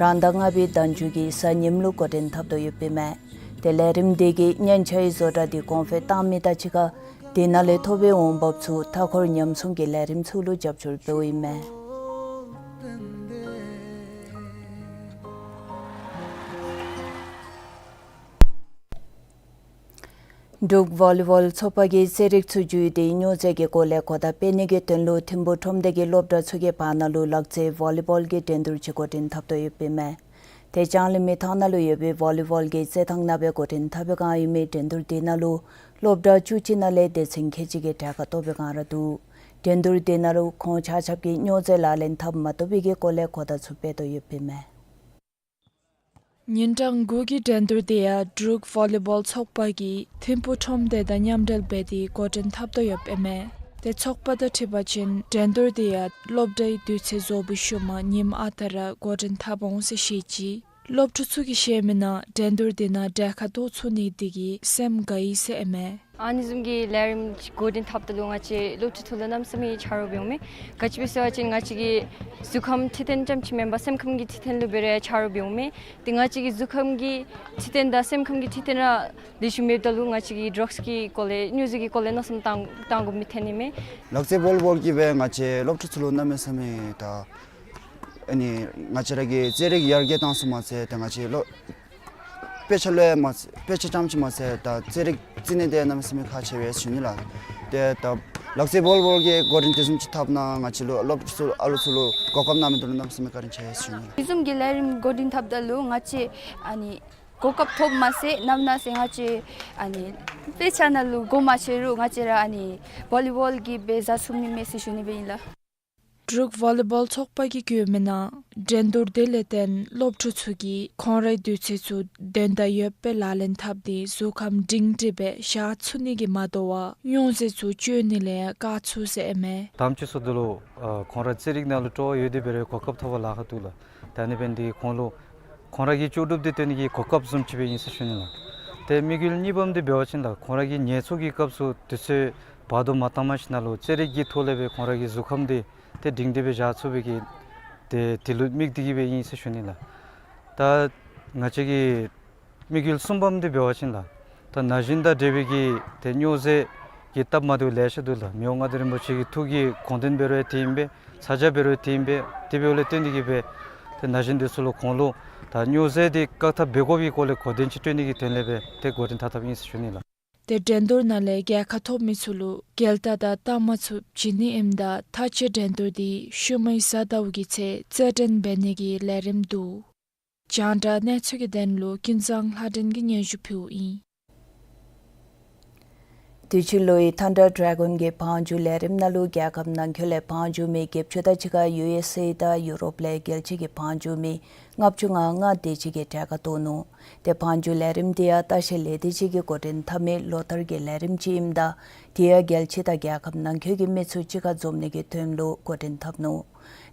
རང་ཟླ་ལྔ་པའི་ཟླ་མཇུག་གི་གཟའ་ཉིམ་ལུ་འགོ་འདྲེན་འཐབ་དོ་ཡོདཔ་ཨིན་མས། ཏེ་ལས་རིམ་དེ་གིས་སྙན་ཆ་ཡི་བཟོ་གྲྭ་འདི་གོང་འཕེལ་བཏང་མི་དང་གཅིག་ཁར་དེ་ནང་ལས་ཐོབ་པའི་འོང་འབབ་ཚུ་མཐའ་འཁོར་ཉམས་སྲུང་གི་ལས་རིམ་ཚུ་ལུ་རྒྱབ་སྐྱོར་འབདཝ་ཨིན་མས། འབྲུག་ཝོ་ལི་བོལ་ཚོགས་པ་གིས་རྩེད་རིགས་ཚུ་བརྒྱུད་དེ་སྨྱོ་རྫས་ཀྱི་སྐོར་ལས་གོ་བརྡ་སྤེལ་ནི་གི་དོན་ལུ་ཐིམ་ཕུ་ཁྲོམ་སྡེ་གི་སློབ་གྲྭ་ཚུ་གི་བར་ན་ལུ་ལག་རྩེད་ཝོ་ལི་བོལ་གྱི་འགྲན་བསྡུར་ཅིག་འགོ་འདྲེན་འཐབ་དོ་ཡོདཔ་ཨིན་མས། ཏེ་ལྕང་གླིང་མི་ཐང་ནང་ལུ་ཡོད་པའི་ཝོ་ལི་བོལ་གྱི་རྩེད་ཐང་ནང་སྦེ་འགོ་འདྲེན་འཐབ་པའི་བསྒང་ཨིན་མི་འགྲན་བསྡུར་དེ་ནང་ལུ་སློབ་གྲྭ་བཅུ་གཅིག་ནང་ལས་སྡེ་ཚན་ཁལ་གཅིག་གིས་གྲལ་ཁར་གཏོགས་པའི་བསྒང་ར་འདུག། འགྲན་བསྡུར་དེ་ནང་ལུ་ཁོང་ཆ་ཁྱབ་ཀྱིས་སྨྱོ་རྫས་ལག་ལེན་འཐབ་མ་བཏུབ་པའི་གི་སྐོར་ལས་གོ་བརྡ་ཚུ་སྤེལ་དོ་ཡོདཔ་ཨིན་མས། ཉིན་གྲངས་དགུ་གི་འགྲན་བསྡུར་དེ་ཡང་འབྲུག་ཝོ་ལི་བོལ་ཚོགས་པ་གིས་ཐིམ་ཕུ་ཁྲོམ་སྡེ་དང་མཉམ་འབྲེལ་འབད་དེ་འགོ་འདྲེན་འཐབ་དོ་ཡོདཔ་ཨིན་མས། ཏེ་ཚོགས་པ་དང་འཁྲིལ་བ་ཅིན་འགྲན་བསྡུར་དེ་ཡང་སློབ་གྲྭའི་དུས་ཚོད་རྫོགས་པའི་ཤུལ་མ་ཉིནམ་ཨ་རྟག་ར་འགོ་འདྲེན་འཐབ་འོང་ཟེར་བཤད་ཅི། སློབ་ཕྲུག་ཚུ་གིས་བཤད་མི་ནང་འགྲན་བསྡུར་དེ་ནང་གྲལ་ཁར་གཏོགས་ཚུགས་ནི་དེ་གིས་སེམས་དགའ་ཡི་ཟེར་ཨིན་མས། ཨ་ནི་བཟུམ་གྱི་ལས་རིམ་འགོ་འདྲེན་འཐབ་ད་ལུ་ང་བཅས་སློབ་ཕྲུག་ཚུ་ལུ་གནམ་མེད་ས་མེད་ཆ་རོགས་འབད་འོང་མས། ག་ཅི་སྦེ་ཟེར་བ་ཅིན་ང་བཅས་ཀྱི་གཟུགས་ཁམས་འཕྲོད་བསྟེན་རྐྱངམ་ཅིག་མེན་པར་སེམས་ཁམས་ཀྱི་འཕྲོད་བསྟེན་ལུ་འབད་རུང་ཡང་ཆ་རོགས་འབད་འོང་མས། ཏེ་ང་བཅས་ཀྱི་གཟུགས་ཁམས་ཀྱི་འཕྲོད་བསྟེན་དང་སེམས་ཁམས་ཀྱི་འཕྲོད་བསྟེན་ར་ལེགས་ཤོམ་མེདཔ་ད་ལུ་ང་བཅས་ཀྱིས་ཌྲགསི་གི་སྐོར་ལས་སྨྱོ་རྫས་ཀྱི་སྐོར་ལས་མནོ་བསམ་བཏང་བཏང་དགོ་མི་ཐོན་ནི་མས། ལག་རྩེད་བོ་ལི་བོལ་གྱིས་སྦེ་ང་བཅས་སློབ་ཕྲུག་ཚུ་ལུ་གནམ་མེད་ས་མེད་ད་ཨ་ནི་ང་བཅས་ར་གི་རྩེད་རིགས་ཡར་རྒྱས་བཏང་ས་མ་ཚད་ད་ང་བཅས་ལོ་དཔེ་ཆ་ལུ་མ་ཚད་དཔེ་ཆ་རྐྱངམ་ཅིག་མ་ཚད་ད་རྩེད་རིགས་རྩེད་ནི་དེ་གནམ་མེད་ས་མེད་ཁག་ཆེ་བས་ཞུ་ནི་ལགས། ཏེ་ད་ལག་རྩེད་བོ་ལི་བོལ་གྱི་འགོ་འདྲེན་དེ་བཟུམ་ཅིག་འཐབ་ན་ང་བཅས་ལུ་སློབ་ཕྲུག་ཚུ་ཨ་ལུ་ཚུ་ལུ་གོ་སྐབས་གནང་མི་འདི་ལུ་གནམ་མེད་ས་མེད་བཀའ་དྲིན་ཆེ་ཟེར་ཞུ་ནི་ལགས། དེ་བཟུམ་གྱི་ལས་རིམ་འགོ་འདྲེན་འཐབ་ད་ལུ་ང་བཅས་ཨ་ནི་གོ་སྐབས་ཐོབ་མ་ཚད་ནམ་ན་ཟེར་ང་བཅས་ཨ་ནི་དཔེ་ཆ་ནང་ལུ་གོ་མ་ཆོད་རུང་ང་བཅས་ར་ཨ་ནི་བོ་ལི་བོལ་གྱིས་སྦེ་བཟའ་ཚུགས་ནི་མས་ཟེར་ཞུ་ནི་སྦེ་ཨིན་ལགས། འབྲུག་ཝོ་ལི་བོལ་ཚོགས་པ་གིས་བཀོད་མི་ནང་འགྲན་བསྡུར་དེ་ལས་བརྟེན་སློབ་ཕྲུག་ཚུ་གིས་ཁོང་རའི་དུས་ཚོད་ཚུ་དོན་དག་ཡོདཔ་སྦེ་ལག་ལེན་འཐབ་སྟེ་གཟུགས་ཁམས་སྒྲིང་སྒྲི་སྦེ་བཞག་ཚུགས་ནི་གིས་མ་དོ་བར་སྨྱོ་རྫས་ཚུ་སྤྱོད་ནི་ལས་ཡང་བཀག་ཚུགས་ཟེར་ཨིན་མས། དང་པ་ཚུ་འདི་ལུ་ཨ་ཁོང་ར་རྩེད་རིགས་ནང་ལུ་སྤྲོ་བ་ཡོད་དེ་འབད་རུང་གོ་སྐབས་ཐོབ་པར་ལཱ་ཁག་འདུག་ལགས། ད་ཨ་ནི་འབད་ནི་དེ་གིས་ཁོང་ལུ་ཁོང་ར་གི་ལྕོགས་གྲུབ་འདི་སྟོན་ནི་གི་གོ་སྐབས་བཟུམ་ཅིག་སྦེ་ཨིན་ཟེར་ཞུ་ནི་ལགས། ཏེ་དམིགས་ཡུལ་གཉིས་པམ་འདི་འབད་བ་ཅིན་ལགས་ཁོང་ར་གི་ཉལ་ཚུགས་ཀྱི་སྐབས་སུ་དུས་ཚོད་བར་དུ་མ་བཏང་མ་ཞིནམ་ལས་རྩེད་རིགས་ཀྱི་ཐོག་ལས་སྦེ་ཁོང་ར་གི་གཟུགས་ཁམས་འདི་ཏེ་སྒྲིང་སྒྲི་སྦེ་བཞག་ཚུགས་པའི་གི་ཏེ་དེ་ལུ་དམིགས་ཏེ་གིས་སྦེ་ཨིན་ཟེར་ཞུ་ནི་ལགས། ད་ང་བཅས་ཀྱི་དམིགས་ཡུལ་གསུམ་པམ་འདི་འབད་བ་ཅིན་ལགས་ད་ན་གཞོན་དང་འབྲེལ་བའི་གི་ཏེ་སྨྱོ་རྫས་ཀྱི་སྟབས་མ་བདེཝ་ལེ་ཤ་འདུག་ལགས། མི་དབང་མངའ་བདག་རིན་པོ་ཆེ་གི་ཐུགས་ཀྱི་དགོངས་དོན་འབད་རུང་ཡང་དེ་ཨིན་པས། ཚ་གྱང་འབད་རུང་ཡང་དེ་ཨིན་པས། དེ་འབདཝ་ལས་བརྟེན་ཏེ་གིས་སྦེ་ཏེ་ན་གཞོན་འདི་ཚུ་ལུ་ཁོང་ལུ་ད་སྨྱོ་རྫས་འདི་བཀག་ཐབས་འབད་དགོ་པའི་སྐོར་ལས་གོ་དོན་ཅིག་སྤྲོད་ནི་གི་དོན་ལས་སྦེ་ཏེ་འགོ་འདྲེན་འཐབ་འཐབཔ་ཨིན་ཟེར་ཞུ་ནི་ལགས། ཏེ་འགྲན་བསྡུར་ནང་ལས་རྒྱལ་ཁ་ཐོབ་མི་ཚུ་ལུ་རྒྱལ་རྟགས་དང་རྟགས་མ་ཚུ་བྱིན་ནི་ཨིནམ་ད་མཐའ་དཔྱད་འགྲན་བསྡུར་འདི་ཤུལ་མའི་གཟའ་ཟླཝ་གི་ཚེ་རྩེད་འགྲན་འབད་ནི་གི་ལས་རིམ་འདུག། རྒྱང་བསྒྲགས་གནས་ཚུལ་གྱི་དོན་ལུ་ཀུན་བཟང་ལྷ་སྒྲོན་གྱིས་སྙན་ཞུ་ཕུལཝ་ཨིན། དུས་ཅི་ལོའི་ཐན་ཌར་ཌེ་གཱོན་གྱི་བང་རྒྱུག་ལས་རིམ་ནང་ལུ་རྒྱལ་ཁབ་ནང་འཁོད་ལས་བང་རྒྱུག་མི་བརྒྱད་ཅུ་དང་གཅིག་ཁར་ཡུ་ཨེསི་ཨེ་དང་ཡུ་རོབ་ལས་རྒྱལ་སྤྱི་གི་བང་རྒྱུག་མི་ལྔ་བཅུ་ང་ལྔ་དེ་ཅིག་གིས་གྲལ་ཁར་གཏོགས་ནུག། ཏེ་བང་རྒྱུག་ལས་རིམ་འདི་ཡང་ལྟ་བཤལ་ལས་སྡེ་ཅིག་གིས་འགོ་འདྲེན་འཐབ་མི་ལོ་ལྟར་གྱི་ལས་རིམ་ཅིག་ཨིནམ་ད་དེ་ཡང་རྒྱལ་སྤྱི་དང་རྒྱལ་ཁབ་ནང་འཁོད་ཀྱི་མི་ཚུ་གཅིག་ཁར་འཛོམས་ནི་གི་དོན་ལུ་འགོ་འདྲེན་འཐབ་ནུག།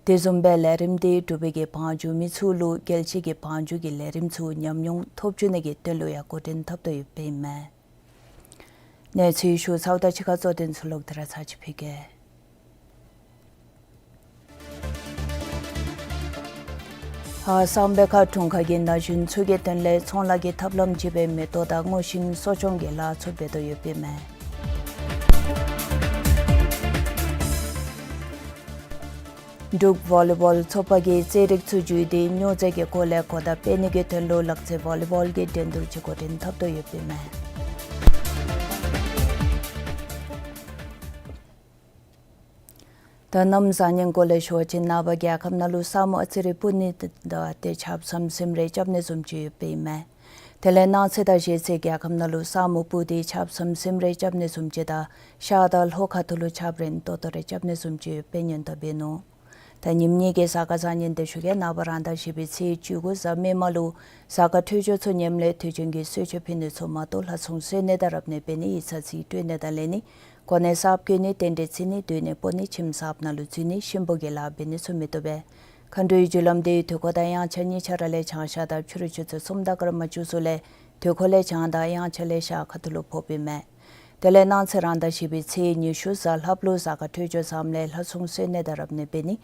དེ་བཟུམ་སྦེ་ལས་རིམ་འདི་འབྲུག་པའི་གི་བང་རྒྱུག་མི་ཚུ་ལུ་རྒྱལ་སྤྱི་གི་བང་རྒྱུག་གི་ལས་རིམ་ཚུ་ཉམས་མྱོང་ཐོབ་བཅུག་ནི་གི་དོན་ལུ་ཡང་འགོ་འདྲེན་འཐབ་དོ་ཡོདཔ་ཨིན་མས། གནས་ཚུལ་ཞུ་ཚརཝ་དང་གཅིག་ཁར་གཙོ་དོན་ཚུ་ལོག་སྟེ་ར་ཚར་ཅིག་ཕུལ་གེ། ཧཱ་སམ་བྷོ་ཊ་ཁ་དྲུང་ཁག་གིས་ན་གཞོན་ཚུ་གི་དོན་ལས་ཚོང་ལཱ་གི་ཐབས་ལམ་ཅིག་སྦེ་མེ་ཏོག་དང་སྔོ་ཤིང་གསོ་སྐྱོང་གི་ལཱ་ཚུ་འབད་དོ་ཡོདཔ་ཨིན་མས། འབྲུག་བོ་ལི་བོལ་ཚོགས་པ་གིས་རྩེད་རིགས་ཚུ་བརྒྱུད་དེ་སྨྱོ་རྫས་ཀྱི་སྐོར་ལས་གོ་བརྡ་སྤེལ་ནི་གི་དོན་ལུ་ལག་རྩེད་བོ་ལི་བོལ་གྱི་འགྲན་བསྡུར་ཅིག་འགོ་འདྲེན་འཐབ་དོ་ཡོདཔ་ཨིན་མས། ད་གནམ་བཟང་ངན་སྐོར་ལས་ཞུ་བ་ཅིན་ནངས་པ་རྒྱལ་ཁབ་ནང་ལུ་ས་སྨུག་ཨ་ཙི་རེ་སྤུབ་ནི་དང་ཏེ་ཆརཔ་ཟམ་ཟིམ་རེ་རྐྱབ་ནི་བཟུམ་ཅིག་ཡོདཔ་ཨིན་མས། དེ་ལས་གནངས་ཚེ་དང་གཞེས་ཚེ་རྒྱལ་ཁབ་ནང་ལུ་ས་སྨུག་སྤུབ་སྟེ་ཆརཔ་ཟམ་ཟིམ་རེ་རྐྱབ་ནི་བཟུམ་ཅིག་དང་ཤར་དང་ལྷོ་ཁ་ཐུག་ལུ་ཆརཔ་རན་ཏོག་ཏོ་རེ་རྐྱབ་ནི་བཟུམ་ཅིག་ཡོདཔ་སྙན་ཐོ་འབད་ནུག། ད་ཉིནམ་གཉིས་ཀྱི་གཟའ་སྐར་བཟང་ངན་དེ་ཞུ་གེ། ནངས་པ་རང་ཟླ་བཞི་པའི་ཚེས་བཅུ་དགུ་གཟའ་མིག་དམར་ལུ་གཟའ་སྐར་འཕྲོད་སྦྱོར་ཚུ་ཉམས་ལས་དུས་རྒྱུན་གྱི་གསོལ་མཆོད་ཕུལ་ནི་ཚུ་མ་གཏོགས་ལྷ་སྲུང་གསོལ་ནི་དང་རབ་གནས་འབད་ནི་ཡིག་ཚང་རྩིས་སྤྲོད་ནི་དང་ལེན་ནི་གོ་གནས་གསརཔ་བསྐོ་ནི་རྟེན་འབྲེལ་རྩིས་ནི་སྡོད་གནས་སྤོ་ནི་ཁྱིམ་གསརཔ་ནང་ལུ་འཛུལ་ནི་གཤིན་པོ་གི་ལཱ་འབད་ནི་ཚུ་མི་བཏུབ་པས། མཁའ་འགྲོའི་རྒྱུ་ལམ་འདི་དུས་འཁོར་དང་དབྱངས་འཆར་གཉིས་ཆ་ར་ལས་བྱང་ཤར་དང་ཕྱི་རུ་ཆུ་ཚོད་གསུམ་དང་སྐར་མ་བཅུ་གསུམ་ལས་དུས་འཁོར་ལས་བྱང་དང་དབྱངས་འཆར་ལས་ཤར་ཁ་ཐུག་ལུ་ཕོགཔ་ཨིན་མས། དེ་ལས་གནངས་ཚེ་རང་ཟླ་བཞི་པའི་ཚེས་ཉི་ཤུ་གཟའ་ལྷགཔ་ལུ་གཟའ་སྐར་འཕྲོད་སྦྱོར་བཟངམ་ལས་ལྷ་སྲུང་གསོལ་ནི་དང་རབ་གནས་འབད་ནི་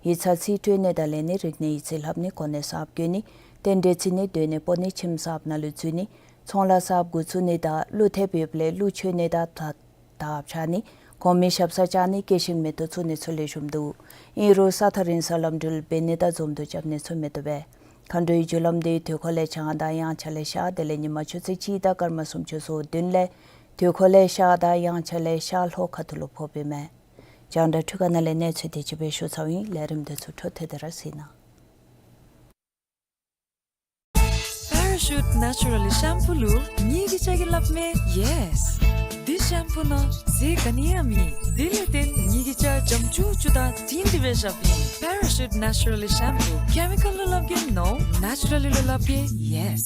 ཡིག་ཚང་རྩིས་སྤྲོད་ནི་དང་ལེན་ནི་རིག་གནས་ཡིག་རྩིས་ལྷབ་ནི་གོ་གནས་གསརཔ་བསྐོ་ནི་རྟེན་འབྲེལ་རྩིས་ནི་སྡོད་གནས་སྤོ་ནི་ཁྱིམ་གསརཔ་ནང་ལུ་འཛུལ་ནི་ཚོང་ལཱ་གསརཔ་འགོ་བཙུགས་ནི་དང་ཀླུ་ཐེབས་ཡོདཔ་ལས་ཀླུ་མཆོད་ནི་དང་ད་དར་འཕྱར་ནི་གོང་མའི་ཞབས་སར་བཅར་ནི་སྐྱེད་ཤིང་མེ་ཏོག་བཙུགས་ནི་ཚུ་ལེགས་ཤོམ་འདུག། ཨིན་རུང་ས་ཐག་རིང་སར་ལམ་འགྲུལ་འབད་ནི་དང་འཛོམས་འདུ་རྐྱབ་ནི་ཚུ་མི་བཏུབ་པས། མཁའ་འགྲོའི་རྒྱུ་ལམ་འདི་དུས་འཁོར་ལས་བྱང་དང་དབྱངས་འཆར་ལས་ཤར་དེ་ལས་ཉིན་མ་ཆུ་ཚོད་གཅིག་དང་སྐར་མ་སུམ་ཅུ་སོ་བདུན་ལས་དུས་འཁོར་ལས་ཤར་དང་དབྱངས་འཆར་ལས་ཤར་ལྷོ་ཁ་ཐུག་ལུ་ཕོགཔ་ཨིན་མས། རྒྱང་བསྒྲགས་འཕྲུལ་ཁང་ནང་ལས་གནས་ཚུལ་དེ་ཅིག་སྦེ་ཞུ་ཚརཝ་ཨིན། ལས་རིམ་དེ་ཚུ་འཕྲོ་མཐུད་དེ་ར་གཟིགས་གནང་། པེ་ར་ཤུཊ་ནེ་ཅུ་ར་ལི་ཤམ་པུ་ལུ་ངེ་གི་སྐྱ་གིས་སླབ་མས་ཡེས། འདི་ཤམ་པུ་ནང་ཟས་ག་ནི་ཡང་མེད། དེ་ལས་བརྟེན་ངེ་གི་སྐྱ་འཇམ་ཅུག་ཅུ་དང་དྲིང་དྲི་སྦེ་བཞགཔ་ཨིན། པེ་ར་ཤུཊ་ནེ་ཅུ་ར་ལི་ཤམ་པུ། ཀེ་མི་ཀཱལ་ལུ་སླབ་གེ་ནོ། ནེ་ཅུ་ར་ལི་ལུ་སླབ་གེ་ཡེས།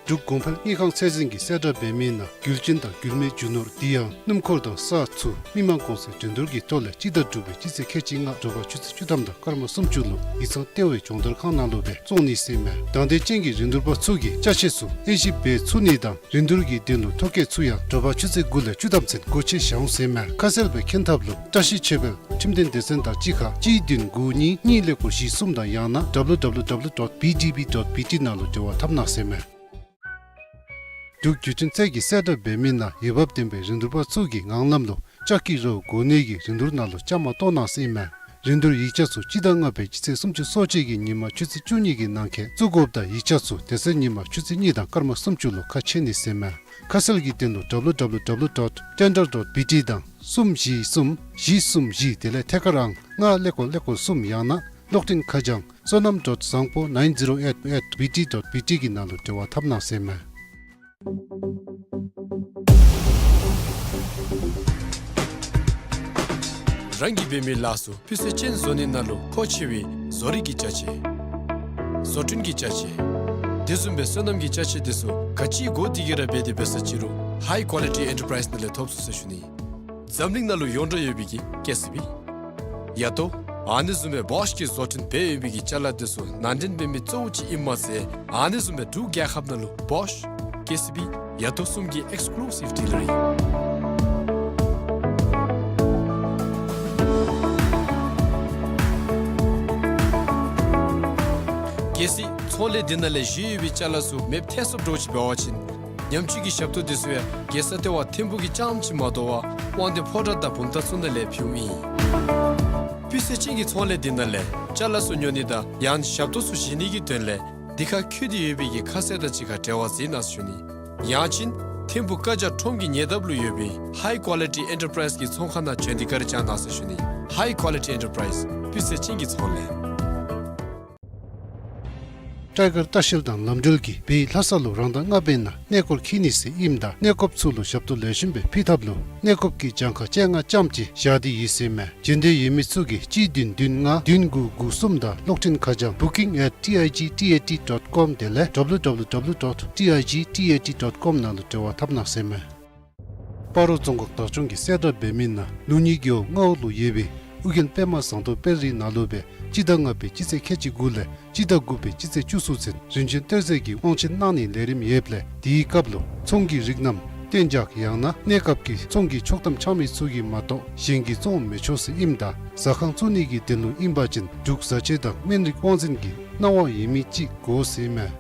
འབྲུག་གོང་འཕེལ་དངུལ་ཁང་ཚད་འཛིན་གྱིས་གསལ་བསྒྲགས་འབད་མི་ནང་རྒྱུ་ཅན་དང་རྒྱུ་མེད་རྒྱུ་ནོར་དེ་ཡང་སྣུམ་འཁོར་དང་ས་ཚུ་མི་མང་གོང་ཚད་འགྲན་བསྡུར་གྱི་ཐོག་ལས་སྤྱི་ཟླ་དྲུག་པའི་སྤྱི་ཚེས་ཁལ་གཅིག་ལྔ་དྲོ་པ་ཆུ་ཚོད་བཅུ་ཐམ་དང་སྐར་མ་སུམ་ཅུ་ལུ་ཡིག་ཚང་ལྟེ་བའི་སྦྱོང་བརྡར་ཁང་ནང་ལུ་སྦེ་བཙོང་ནི་ཟེར་མས། དང་འདོད་ཅན་གྱི་རིན་བསྡུར་པ་ཚུ་གིས་ཅ་ཆས་ཚུ་དབྱེ་ཞིབ་འབད་ཚུགས་ནི་དང་རིན་བསྡུར་གྱི་དོན་ལུ་ཐོ་བཀོད་ཚུ་ཡང་དྲོ་པ་ཆུ་ཚོད་དགུ་ལས་བཅུ་ཐམ་ཚུན་སྒོ་ཕྱེ་བཞག་འོང་ཟེར་མས། ཁ་གསལ་སྦེ་མཁྱེན་ཐབས་ལུ་བཀྲ་ཤིས་ཆོས་འཕེལ་ཁྲིམས་དོན་སྡེ་ཚན་དང་གཅིག་ཁར་གཅིག་བདུན་དགུ་གཉིས་གཉིས་ཀླད་ཀོར་བཞི་གསུམ་དང་ཡང་ན་W W W dot B D B dot B T ནང་ལུ་འབྲེལ་བ་འཐབ་གནང་ཟེར་མས། འབྲུག་བརྒྱུད་འཕྲིན་ཚད་ཀྱིས་གསལ་བསྒྲགས་འབད་མི་ནང་འོས་འབབ་ལྡན་པའི་རིན་བསྡུར་པ་ཚུ་གིས་ངང་ལམ་ལུ་ལྕགས་ཀྱི་རོ་བསྒོར་ནི་གི་རིན་བསྡུར་ནང་ལུ་བཅའ་མར་གཏོགས་གནང་ཟེར་མས། རིན་བསྡུར་ཡིག་ཆ་ཚུ་སྤྱི་ཟླ་ལྔ་པའི་སྤྱི་ཚེས་སུམ་ཅུ་སོ་གཅིག་གི་ཉིན་མ་ཆུ་ཚོད་བཅུ་གཉིས་ཀྱི་ནང་འཁོད་བཙུགས་དགོཔ་དང་ཡིག་ཆ་ཚུ་དེ་ཚེ་ཉིན་མ་ཆུ་ཚོད་གཉིས་དང་སྐར་མ་སུམ་ཅུ་ལུ་ཁ་ཕྱེ་ནི་ཟེར་མས། ཁ་གསལ་གྱི་དོན་ལུ་W W W dot tender dot B T དང་གསུམ་བཞི་གསུམ་བཞི་གསུམ་བཞི་དེ་ལས་ཐད་ཀར་ཨང་ལྔ་ཀླད་ཀོར་ཀླད་ཀོར་གསུམ་ཡང་ན་གློག་འཕྲིན་ཁ་བྱང་བསོད་ནམས་dot བཟང་པོ་nine zero eight at B T dot B T གི་ནང་ལུ་འབྲེལ་བ་འཐབ་གནང་ཟེར་མས། རང་གིས་འབད་མི་ལཱ་ཚུ་སྤུས་ཚད་ཅན་བཟོ་ནི་ནང་ལུ་མཁོ་ཆེ་བའི་བཟོ་རིག་གི་ཅ་ཆས། བཟོ་སྐྲུན་གྱི་ཅ་ཆས། དེ་བཟུམ་སྦེ་སོ་ནམ་གྱི་ཅ་ཆས་དེ་ཚུ་ག་ཅི་དགོ་དེ་གིས་ར་འབད་དེ་འབད་ས་ཅི་རུང་High Quality Enterprise ནང་ལས་ཐོབ་ཚུགས་ཟེར་ཞུ་ནི། འཛམ་གླིང་ནང་ལུ་ཡོངས་གྲགས་ཡོད་པའི་གི་ཀེ་སི་བི། ཡ་ཏོ། ཨ་ནི་བཟུམ་སྦེ་བོཤ་གིས་བཟོ་སྐྲུན་འབད་ཡོད་པའི་གི་ཅ་ལ་དེ་ཚུ་ནང་འདྲེན་འབད་མི་གཙོ་བོ་ཅིག་ཨིནམ་མ་ཚད་ཨ་ནི་བཟུམ་སྦེ་འབྲུག་རྒྱལ་ཁབ་ནང་ལུ་བོཤ། ཀེ་སི་བི། ཡ་ཏོ་གསུམ་གྱི་ཨེགསི་ཀུ་ལུ་སིབ་ཌི་ལར་ཨིན། གལ་སྲིད་ཚོང་ལས་སྡེ་ནང་ལས་བཞེས་ཡོད་པའི་ཅ་ལ་ཚུ་མེདཔ་ཐལ་སོངམ་འདྲཝ་ཅིག་འབད་བ་ཅིན་ཉམས་བཅོས་ཀྱི་ཞབས་ཏོག་དེ་ཚུ་ཡང་རྒྱལ་ས་ལྟེ་བ་ཐིམ་ཕུག་གི་རྐྱངམ་ཅིག་མ་དོ་བར་དབང་འདུས་ཕོ་བྲང་དང་བུམ་ཐང་ཚུ་ནང་ལས་ཕུལཝ་ཨིན། སྤུས་ཚད་ཅན་གྱི་ཚོང་ལས་སྡེ་ནང་ལས་ཅ་ལ་ཚུ་ཉོ་ནི་དང་ཡང་ཞབས་ཏོག་ཚུ་བཞེས་ནི་གི་དོན་ལས་འདི་ཁར་འཁོད་དེ་ཡོད་པའི་གི་ཁ་གསལ་དང་གཅིག་ཁར་འབྲེལ་བ་མཛད་གནང་ཟེར་ཞུ་ནི། ཡང་ཅིན་ ཐིམ་ཕུག་ཀ་ཇ་ཁྲོམ་གྱི་ཉེ་འདབས་ལུ་ཡོད་པའི་High Quality Enterprise གི་ཚོང་ཁང་ནང་བྱོན་ཏེ་བཀའ་དྲིན་བསྐྱང་གནང་ཟེར་ཞུ་ནི། High Quality Enterprise སྤུས་ཚད་ཅན་གྱི་ཚོང་ལས། སྤྲེལ་དཀར་ལྟ་བཤལ་དང་ལམ་འགྲུལ་གྱིས་བོད་ལྷ་ས་ལུ་རང་ཟླ་ལྔ་པའི་ནང་གནས་སྐོར་འཁྱིད་ནི་ཟེར་ཨིནམ་ད་གནས་སྐོརཔ་ཚུ་ལུ་ཞབས་ཏོག་ལེགས་ཤོམ་སྦེ་ཕུལ་ཐབས་ལུ་གནས་སྐོརཔ་གི་གྱངས་ཁ་བཅོ་ལྔ་ཙམ་ཅིག་བཞག་སྟེ་ཡོད་ཟེར་མས། འབྱོན་འདོད་ཡོད་མི་ཚུ་གིས་གཅིག་བདུན་བདུན་ལྔ་བདུན་དགུ་དགུ་གསུམ་དང་གློག་འཕྲིན་ཁ་བྱང་booking at T I G T A T dot com དེ་ལས་W W W dot T I G T A T dot com ནང་ལུ་འབྲེལ་བ་འཐབ་གནང་ཟེར་མས། སྤ་རོ་རྫོང་ཁག་བདག་སྐྱོང་གིས་གསལ་བསྒྲགས་འབད་མི་ནང་ལུགས་གཉིས་རྒེད་འོག་རྔ་བ་ལུ་ཡོད་པའི་ཨོ་རྒྱན་པདྨ་ཟངས་མདོག་དཔལ་རིའི་ནང་ལུ་སྦེ་སྤྱི་ཟླ་ལྔ་པའི་སྤྱི་ཚེས་ཁལ་གཅིག་དགུ་ལས་སྤྱི་ཟླ་དགུ་པའི་སྤྱི་ཚེས་བཅུ་གསུམ་ཚུན་རིན་ཆེན་གཏེར་རྫས་ཀྱི་དབང་ཆེན་གནང་ནིའི་ལས་རིམ་ཡོདཔ་ལས་དེའི་སྐབས་ལུ་ཚོང་གི་རིགས་རྣམས་གཏན་འཇགས་ཡང་ན་གནས་སྐབས་ཀྱི་ཚོང་གི་ཆོག་ཐམ་འཆང་མི་ཚུ་གིས་མ་གཏོགས་གཞན་གྱིས་བཙོང་མི་ཆོག་ཟེར་ཨིནམ་ད་ཟ་ཁང་བཙུགས་ནི་གི་དོན་ལུ་ཨིན་པ་ཅིན་འབྲུག་བཟའ་ཆས་དང་སྨན་རིགས་དབང་འཛིན་གྱི་གནང་བ་ཡོད་མི་ཅིག་དགོ་ཟེར་མས།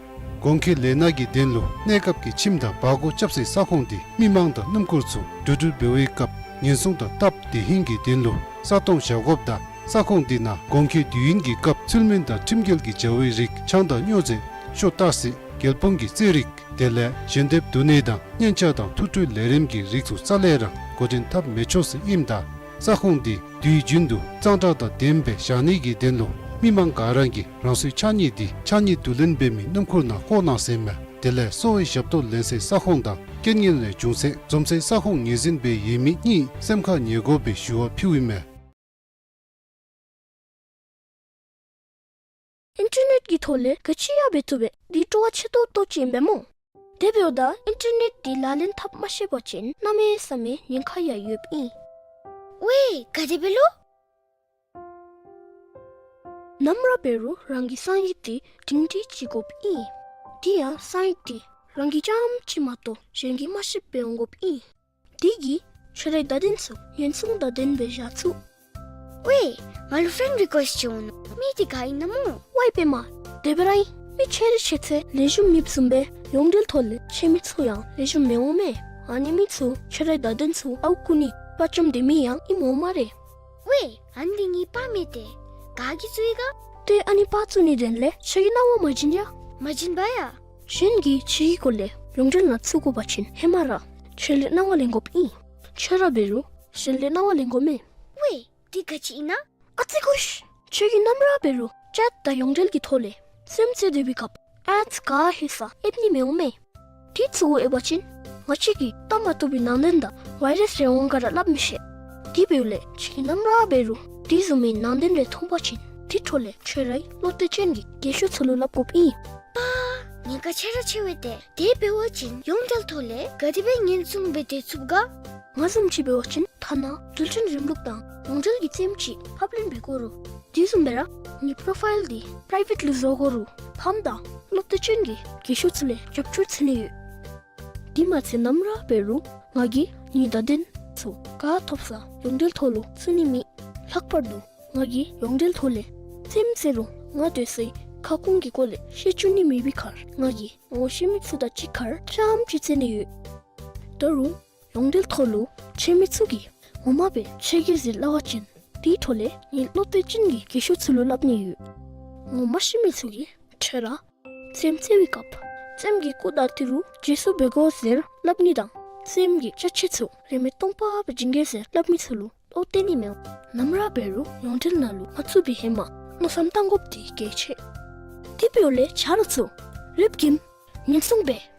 གོང་འཁོད་ལས་སྣ་གི་དོན་ལུ་གནས་སྐབས་ཀྱི་ཁྱིམ་དང་བར་སྐོར་རྐྱབ་སའི་ས་ཁོངས་དེ་མི་མང་དང་སྣུམ་འཁོར་ཚུ་འགྲོ་འགྲུལ་འབད་བའི་སྐབས་ཉེན་སྲུང་དང་སྟབས་བདེ་ཧིང་གི་དོན་ལུ་ས་སྟོང་བཞག་དགོཔ་དང་ས་ཁོངས་དེ་ནང་གོང་འཁོད་དུས་ཡུན་གྱི་སྐབས་ཚུལ་མིན་དང་ཁྲིམས་འགལ་གྱི་བྱ་བའི་རིགས་ཆང་དང་སྨྱོ་རྫས་ཤོ་སྟག་སེ་རྒྱལ་སྤུངས་ཀྱི་རྩེད་རིགས་དེ་ལས་ཞལ་འདེབས་བསྡུ་ནི་དང་སྙན་ཆ་དང་ཐུགས་སྤྲོའི་ལས་རིམ་གྱི་རིགས་ཚུ་རྩ་ལས་ར་འགོ་འདྲེན་འཐབ་མི་ཆོག་ཟེར་ཨིནམ་ད་ས་ཁོངས་དེ་དུས་རྒྱུན་དུ་གཙང་སྦྲ་དང་ལྡནམ་སྦེ་བཞག་ནི་གི་དོན་ལུ་མི་མང་ག་ར་གིས་རང་སོའི་ཕྱགས་སྙིགས་དེ་ཕྱགས་སྙིགས་བསྡུ་ལེན་འབད་མི་སྣུམ་འཁོར་ནང་བཀོ་གནང་ཟེར་མས། དེ་ལས་གསོ་བའི་ཞབས་ཏོག་ལེན་སའི་ས་ཁོངས་དང་རྐྱེན་ངན་ལས་བྱུང་སའི་འཛོམས་སའི་ས་ཁོངས་ངོས་འཛིན་འབད་ཡོད་མི་གཉིས་སེམས་ཁར་ངེས་དགོ་པའི་ཞུ་བ་ཕུལཝ་ཨིན་མས། ཨིན་ཊར་ནེཊ་ཀྱི་ཐོག་ལས་ག་ཅི་ཡང་འབད་བཏུབ་པས། འདི་སྤྲོ་བ་ཆེ་ཏོག་ཏོ་ཅིག་ཨིན་པས་སྨོ། དེ་འབདཝ་ད་ཨིན་ཊར་ནེཊ་འདི་ལག་ལེན་འཐབ་མ་ཤེས་པ་ཅིན་གནམ་མེད་ས་མེད་ཉེན་ཁ་ཡང་ཡོདཔ་ཨིན། ཝའེ་ག་དེ་སྦེ་ལོ། ནམ་ར་འབད་རུང་རང་གི་གསང་ཡིག་དེ་སྒྲིང་སྒྲི་ཅིག་དགོཔ་ཨིན། དེ་ཡང་གསང་ཡིག་དེ་རང་གི་རྐྱངམ་ཅིག་མ་གཏོགས་གཞན་གྱིས་མ་ཤེསཔ་སྦེ་འོང་དགོཔ་ཨིན། དེ་གིས་ཁྱོད་རའི་བརྡ་དོན་ཚུ་ཉེན་སྲུང་དང་ལྡནམ་སྦེ་བཞག་ཚུགས། ཝའེ་ང་ལུ་ཕྲེནཌ་རི་ཀུ་ཨེསཊ་ཅིག་འོང་ནུག། མི་དེ་ག་ཨིན་ན་སྨོ། ཝའེ་པདྨ། དེ་སྦེ་ར་ཨིན། མི་ཆེ་རིགས་ཆེ་ཚད་ལེགས་ཤོམ་མེདཔ་བཟུམ་སྦེ་ཡོངས་འབྲེལ་ཐོག་ལས་ཆེ་མི་ཚུ་ཡང་ལེགས་ཤོམ་མི་འོང་མས། ཨ་ནི་མི་ཚུ་ཁྱོད་རའི་བརྡ་དོན་ཚུ་ཨརཝ་རྐུ་ནི་དཔའ་བཅམ་སྡོད་མི་ཡང་ཨིནམ་འོང་སྨ་རེ། ཝའེ་ཨ་ནི་འདི་ངེའི་པར་མས་ཏེ། ག་གིས་བཙུགས་ཡི་ག། ཏེ་ཨ་ནི་པར་བཙུགས་ནིའི་དོན་ལས་ཁྱོད་ཀྱིས་གནང་བ་མ་བྱིན་ཡ། མ་བྱིན་པ་ཡ། གཞན་གྱིས་ཁྱོད་ཀྱི་སྐོར་ལས་ཡོངས་འབྲེལ་ནང་བཙུགས་དགོ་པ་ཅིན་ཧེ་མ་ར་ཁྱོད་ལས་གནང་བ་ལེན་དགོཔ་ཨིན། ཁྱོད་ར་འབད་རུང་གཞན་ལས་གནང་བ་ལེན་དགོ་མས། ཝའེ་འདི་ག་ཅི་ཨིན་ན། ཨ་ཙི་ཁུ་ཤི། ཁྱོད་ཀྱིས་ནམ་ར་འབད་རུང་ཅེཊ་དང་ཡོངས་འབྲེལ་གྱི་ཐོག་ལས་རྩེདམོ་རྩེ་སྡོད་པའི་སྐབས་ཨེཌསི་ག་ཧེ་ས་ཨེབ་ནི་མི་འོང་མས། དེ་ཚུ་གུ་ཨེབ་པ་ཅིན་ང་བཅས་ཀྱིས་བལྟ་མ་བཏུབ་པའི་ནང་དོན་དང་ཝའི་རཱསི་རེ་འོང་ག་ར་སླབ་མི་ཤེས། དེ་འབདཝ་ལས་ཁྱོད་ཀྱིས་ནམ་ར་འབད་རུང་དེ་བཟུམ་མའི་ནང་དོན་རེ་མཐོང་པ་ཅིན་དེ་འཕྲོ་ལས་ཁྱོད་རའི་བློ་གཏད་ཅན་གྱི་རྒས་ཤོས་ཚུ་ལུ་སླབ་དགོཔ་ཨིན། པ། ཉེན་ཁ་ཆེ་ར་ཆེ་བས་ཏེ། དེ་འབད་བ་ཅིན་ཡོངས་འབྲེལ་ཐོག་ལས་ག་དེ་སྦེ་ཉེན་སྲུང་འབད་དེ་ཚུགས་ག། ང་བཟུམ་ཅིག་འབད་བ་ཅིན་ཐ་ན་འགྲུལ་འཕྲིན་རིམ་ལུགས་དང་ཡོངས་འབྲེལ་གྱི་རྩེདམོ་ཅིག་ཕབ་ལེན་འབད་དགོ་རུང་དེ་བཟུམ་སྦེ་ར་ངེའི་པོ་རོ་ཕའིལ་འདི་པི་རའི་ཝེཊ་ལུ་བཟོ་དགོ་རུང་ཕམ་དང་བློ་གཏད་ཅན་གྱི་རྒས་ཤོས་ཚུ་ལས་རྒྱབ་སྐྱོར་འཚོལ་ནི་ཡོད། དེ་མ་ཚད་ནམ་ར་འབད་རུང་ང་གིས་ངེའི་བརྡ་དོན་ཚུ་ག་ཐོབ་ས་ཡོངས་འབྲེལ་ཐོག་ལུ་བཙུགས་ནི་མེད། ལྷག་པར་དུ་ང་གིས་ཡོངས་འབྲེལ་ཐོག་ལས་རྩེདམོ་རྩེ་རུང་ང་སྡོད་སའི་ཁ་སྐོང་གི་སྐོར་ལས་ཤེས་བཅུག་ནི་མེད་པའི་ཁར་ང་གིས་ངོ་ཤེས་མི་ཚུ་དང་གཅིག་ཁར་རྐྱངམ་ཅིག་རྩེ་ནི་ཡོད། ད་རུང་ཡོངས་འབྲེལ་ཐོག་ལུ་ཆེ་མི་ཚུ་གིས་ངོ་མ་སྦེ་ཆེ་གེ་ཟེར་སླབ་པ་ཅིན་དེའི་འཕྲོ་ལས་ངེའི་བློ་གཏད་ཅན་གྱི་རྒས་ཤོས་ཚུ་ལུ་སླབ་ནི་ཡོད། ངོ་མ་ཤེས་མི་ཚུ་གིས་ཁྱོད་ར་རྩེདམོ་རྩེ་བའི་སྐབས་རྩེདམོ་གི་སྐུ་དང་ཏི་རུ་རྗེས་སུ་འབད་དགོ་ཟེར་སླབ་ནི་དང་རྩེདམོ་གི་ཅ་ཆས་ཚུ་རིན་མེད་སྟོང་པ་སྦེ་བྱིན་གེ་ཟེར་སླབ་མི་ཚུ་ལུ་བློ་གཏད་ནི་མི་འོང་། ནམ་ར་འབད་རུང་ཡོངས་འབྲེལ་ནང་ལུ་མ་བཙུགས་པའི་ཧེ་མ་མནོ་བསམ་བཏང་དགོཔ་འདི་གལ་ཆེ། དེ་འབདཝ་ལས་ཆ་རོགས་ཚུ་ལེགས་ཤོམ་ཉེན་སྲུང་འབད།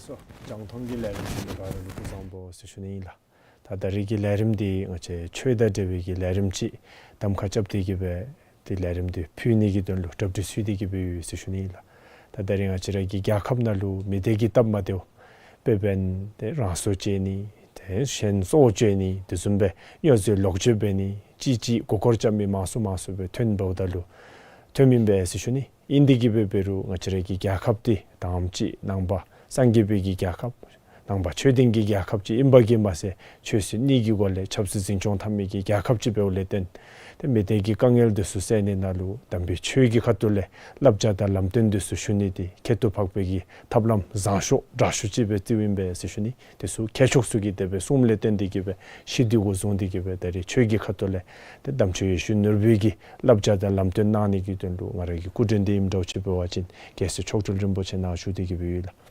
ལགས་སོ། རྒྱང་མཐོང་གི་ལས་རིམ་གཟིགས་མི་ག་ར་ལུ་སྐུ་གཟུགས་བཟང་པོ་ཟེར་ཞུ་ནི་ཨིན་ལགས། ད་ད་རིས་ཀྱི་ལས་རིམ་འདི་ང་བཅས་ཆོས་དང་འབྲེལ་བའི་གི་ལས་རིམ་ཅིག་གདམ་ཁ་རྐྱབ་སྟེ་གི་སྦེ་ཏེ་ལས་རིམ་འདི་ཕུལ་ནི་གི་དོན་ལུ་གྲ་སྒྲིག་ཞུ་སྟེ་གི་སྦེ་ཡོད་ཟེར་ཞུ་ནི་ཨིན་ལགས། ད་ད་རིས་ང་བཅས་ར་གི་རྒྱལ་ཁབ་ནང་ལུ་མི་སྡེ་གི་སྟབས་མ་བདེཝ་དཔེ་འབདན་ཏེ་རང་སྲོག་བཅད་ནི་ ཏེ་གཞན་སྲོག་གཅོད་ནི་དེ་བཟུམ་སྦེ་སྨྱོ་རྫས་ལོག་སྤྱོད་འབད་ནི་ཅིག་ཅིག་མགུ་སྐོར་རྐྱབ་མི་མང་སུ་མང་སུ་སྦེ་ཐོན་འབདཝ་ད་ལུ་ཐོནམ་ཨིན་པས་ཟེར་ཞུ་ནི། ཨིན་དེ་གིས་འབད་འབད་རུང་ང་བཅས་ར་གི་རྒྱལ་ཁབ་འདི་དང་པ་ཅིག་ནང་པ་སངས་རྒྱས་པའི་གི་རྒྱལ་ཁབ་ནང་པ་ཆོས་ལྡན་གྱི་རྒྱལ་ཁབ་ཅིག་ཨིན་པ་གིས་མ་ཚད་ཆོས་སྲིད་གཉིས་ཀྱི་སྒོ་ལས་ཆབ་སྲིད་འཛིན་སྐྱོང་འཐབ་མི་གི་རྒྱལ་ཁབ་ཅིག་འབདཝ་ལས་བརྟེན་ཏེ་མི་སྡེ་གི་དཀའ་ངལ་འདི་ཚུ་སེལ་ནི་ནང་ལུ་དམ་པའི་ཆོས་ཀྱི་ཁ་ཐུག་ལས་བསླབ་བྱ་དང་ལམ་སྟོན་འདི་ཚུ་ཞུ་ནི་འདི་ཁྱད་དུ་འཕགས་པའི་གི་ཐབས་ལམ་བཟང་ཤོས་དྲག་ཤོས་ཅིག་སྦེ་བརྩིཝ་ཨིན་པས་ཟེར་ཞུ་ནི། དེ་ཚུ་མཁས་མཆོག་ཚུ་གིས་དེ་སྦེ་གསུངམ་ལས་བརྟེན་ཏེ་གིས་སྦེ་ཤེས་འདི་གུ་བཟུང་སྟེ་གིས་སྦེ་ད་རེས་ཆོས་ཀྱི་ཁ་ཐུག་ལས་ཏེ་དམ་ཆོས་ཡེ་ཤེས་ནོར་བུའི་གི་བསླབ་བྱ་དང་ལམ་སྟོན་གནང་ནི་གི་དོན་ལུ་ང་ར་གི་སྐུ་མགྲོན་འདི་ཨིནམ་འདྲཝ་ཅིག་འབད་བ་ཅིན་རྒྱལ་སྲས་མཆོག་སྤྲུལ་རིན་པོ་ཆེ་ནཱ་བཞུགས་ཏེ་གིས་སྦེ་ཡོད་ལགས།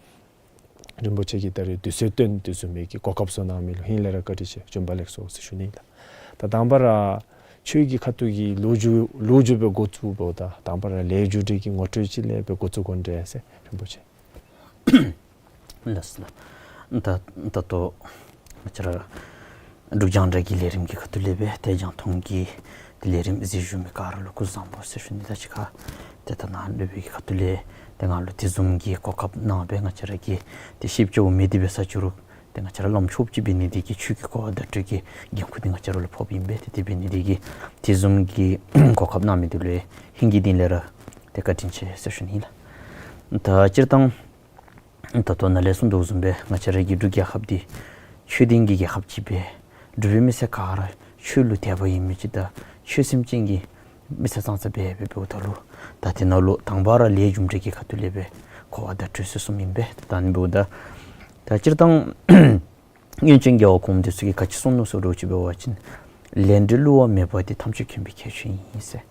རིན་པོ་ཆེ་གིས་ད་རེས་དུས་ཚོད་བཏོན་དེ་བཟུམ་མའི་གི་གོ་སྐབས་བཟོ་གནང་མི་ལུ་ཧིང་ལས་ར་བཀའ་དྲིན་ཆེ། བྱོན་པ་ལེགས་སོ་ཟེར་ཞུ་ནི་ལགས། ད་དང་པ་ར་ཆོས་ཀྱི་ཁ་ཐུག་གི་ལོ་རྒྱུས་ལོ་རྒྱུས་སྦེ་འགོ་བཙུགས་འབདཝ་ད་དང་པ་ར་ལས་རྒྱུ་འབྲས་ཀྱི་ངོ་སྤྲོད་ཅིག་ལས་སྦེ་འགོ་བཙུགས་དགོ་འདྲས་ཟེར་རིན་པོ་ཆེ། ལགས་སོ་ལགས། ད་ད་ལྟོ་ང་བཅས་ར་འབྲུག་རྒྱང་བསྒྲགས་ཀྱི་ལས་རིམ་གྱི་ཁ་ཐུག་ལས་སྦེ་ཏེ་རྒྱང་མཐོང་གི་ཏེ་ལས་རིམ་གཟིགས་བཞུགས་མི་ག་ར་ལུ་སྐུ་གཟུགས་བཟང་པོ་ཟེར་ཞུ་ནི། ད་ཅི་ཁར་ཏེ་ད་ནཱ་སློབ་དཔོན་གྱི་ཁ་ཐུག་ལས་ཏེ་ང་ལུ་དེ་བཟུམ་གྱི་གོ་སྐབས་གནང་སྦེ་ང་བཅས་ར་གི་ཏེ་ཤེས་བྱ་འོང་མི་འདི་འབད་ས་ཅིག་རུང་ཏེ་ང་བཅས་ར་བླམ་ཆོསཔ་ཅིག་འབད་ནི་འདི་གིས་ཆོས་ཀྱི་གོ་བ་བརྡ་སྤྲོད་ཀྱི་འགན་ཁུར་འདི་ང་བཅས་ར་ལུ་ཕོགཔ་ཨིན་པས། ཏེ་དེ་འབད་ནི་འདི་གིས་དེ་བཟུམ་གྱི་གོ་སྐབས་གནང་མི་འདི་ལུ་ཧིང་གི་གཏིང་ལས་ར་ཏེ་བཀའ་དྲིན་ཆེ་ཟེར་ཞུ་ནི་ལགས། ད་སྤྱིར་བཏང་ད་ལྟོ་ནཱ་ལས་གསུངས་དོ་བཟུམ་སྦེ་ང་བཅས་ར་གི་འབྲུག་རྒྱལ་ཁབ་འདི་ཆོས་ལྡན་གྱི་རྒྱལ་ཁབ་ཅིག་སྦེ་འབྲུག་པའི་མི་སེར་ག་ར་ཆོས་ལུ་དད་པ་ཡོད་མི་ཅིག་དང་ཆོས་སེམས་ཅན་གྱི་མི་སེར་ཙང་ཙ་སྦེ་འབད་འབདཝ་ད་ལུ་ད་དེ་ནང་ལུ་དང་པ་ར་ལས་རྒྱུ་འབྲས་ཀྱི་ཁ་ཐུག་ལས་སྦེ་གོ་བ་བརྡ་སྤྲོད་ཟེར་གསུངམ་ཨིན་པས། ད་ཨ་ནི་འབདཝ་ད་ད་སྤྱིར་བཏང་སྔོན་བྱོན་རྒྱལ་བ་གོང་མ་འདི་ཚུ་གིས་ག་ཅི་གསུངས་ནུག་ཟེར་བ་ཅིན་ལས་འབྲས་བསླུ་བ་མེད་པ་འདི་ཐམས་ཅད་མཁྱེན་པའི་ཁྱད་ཆོས་ཨིན་ཟེར།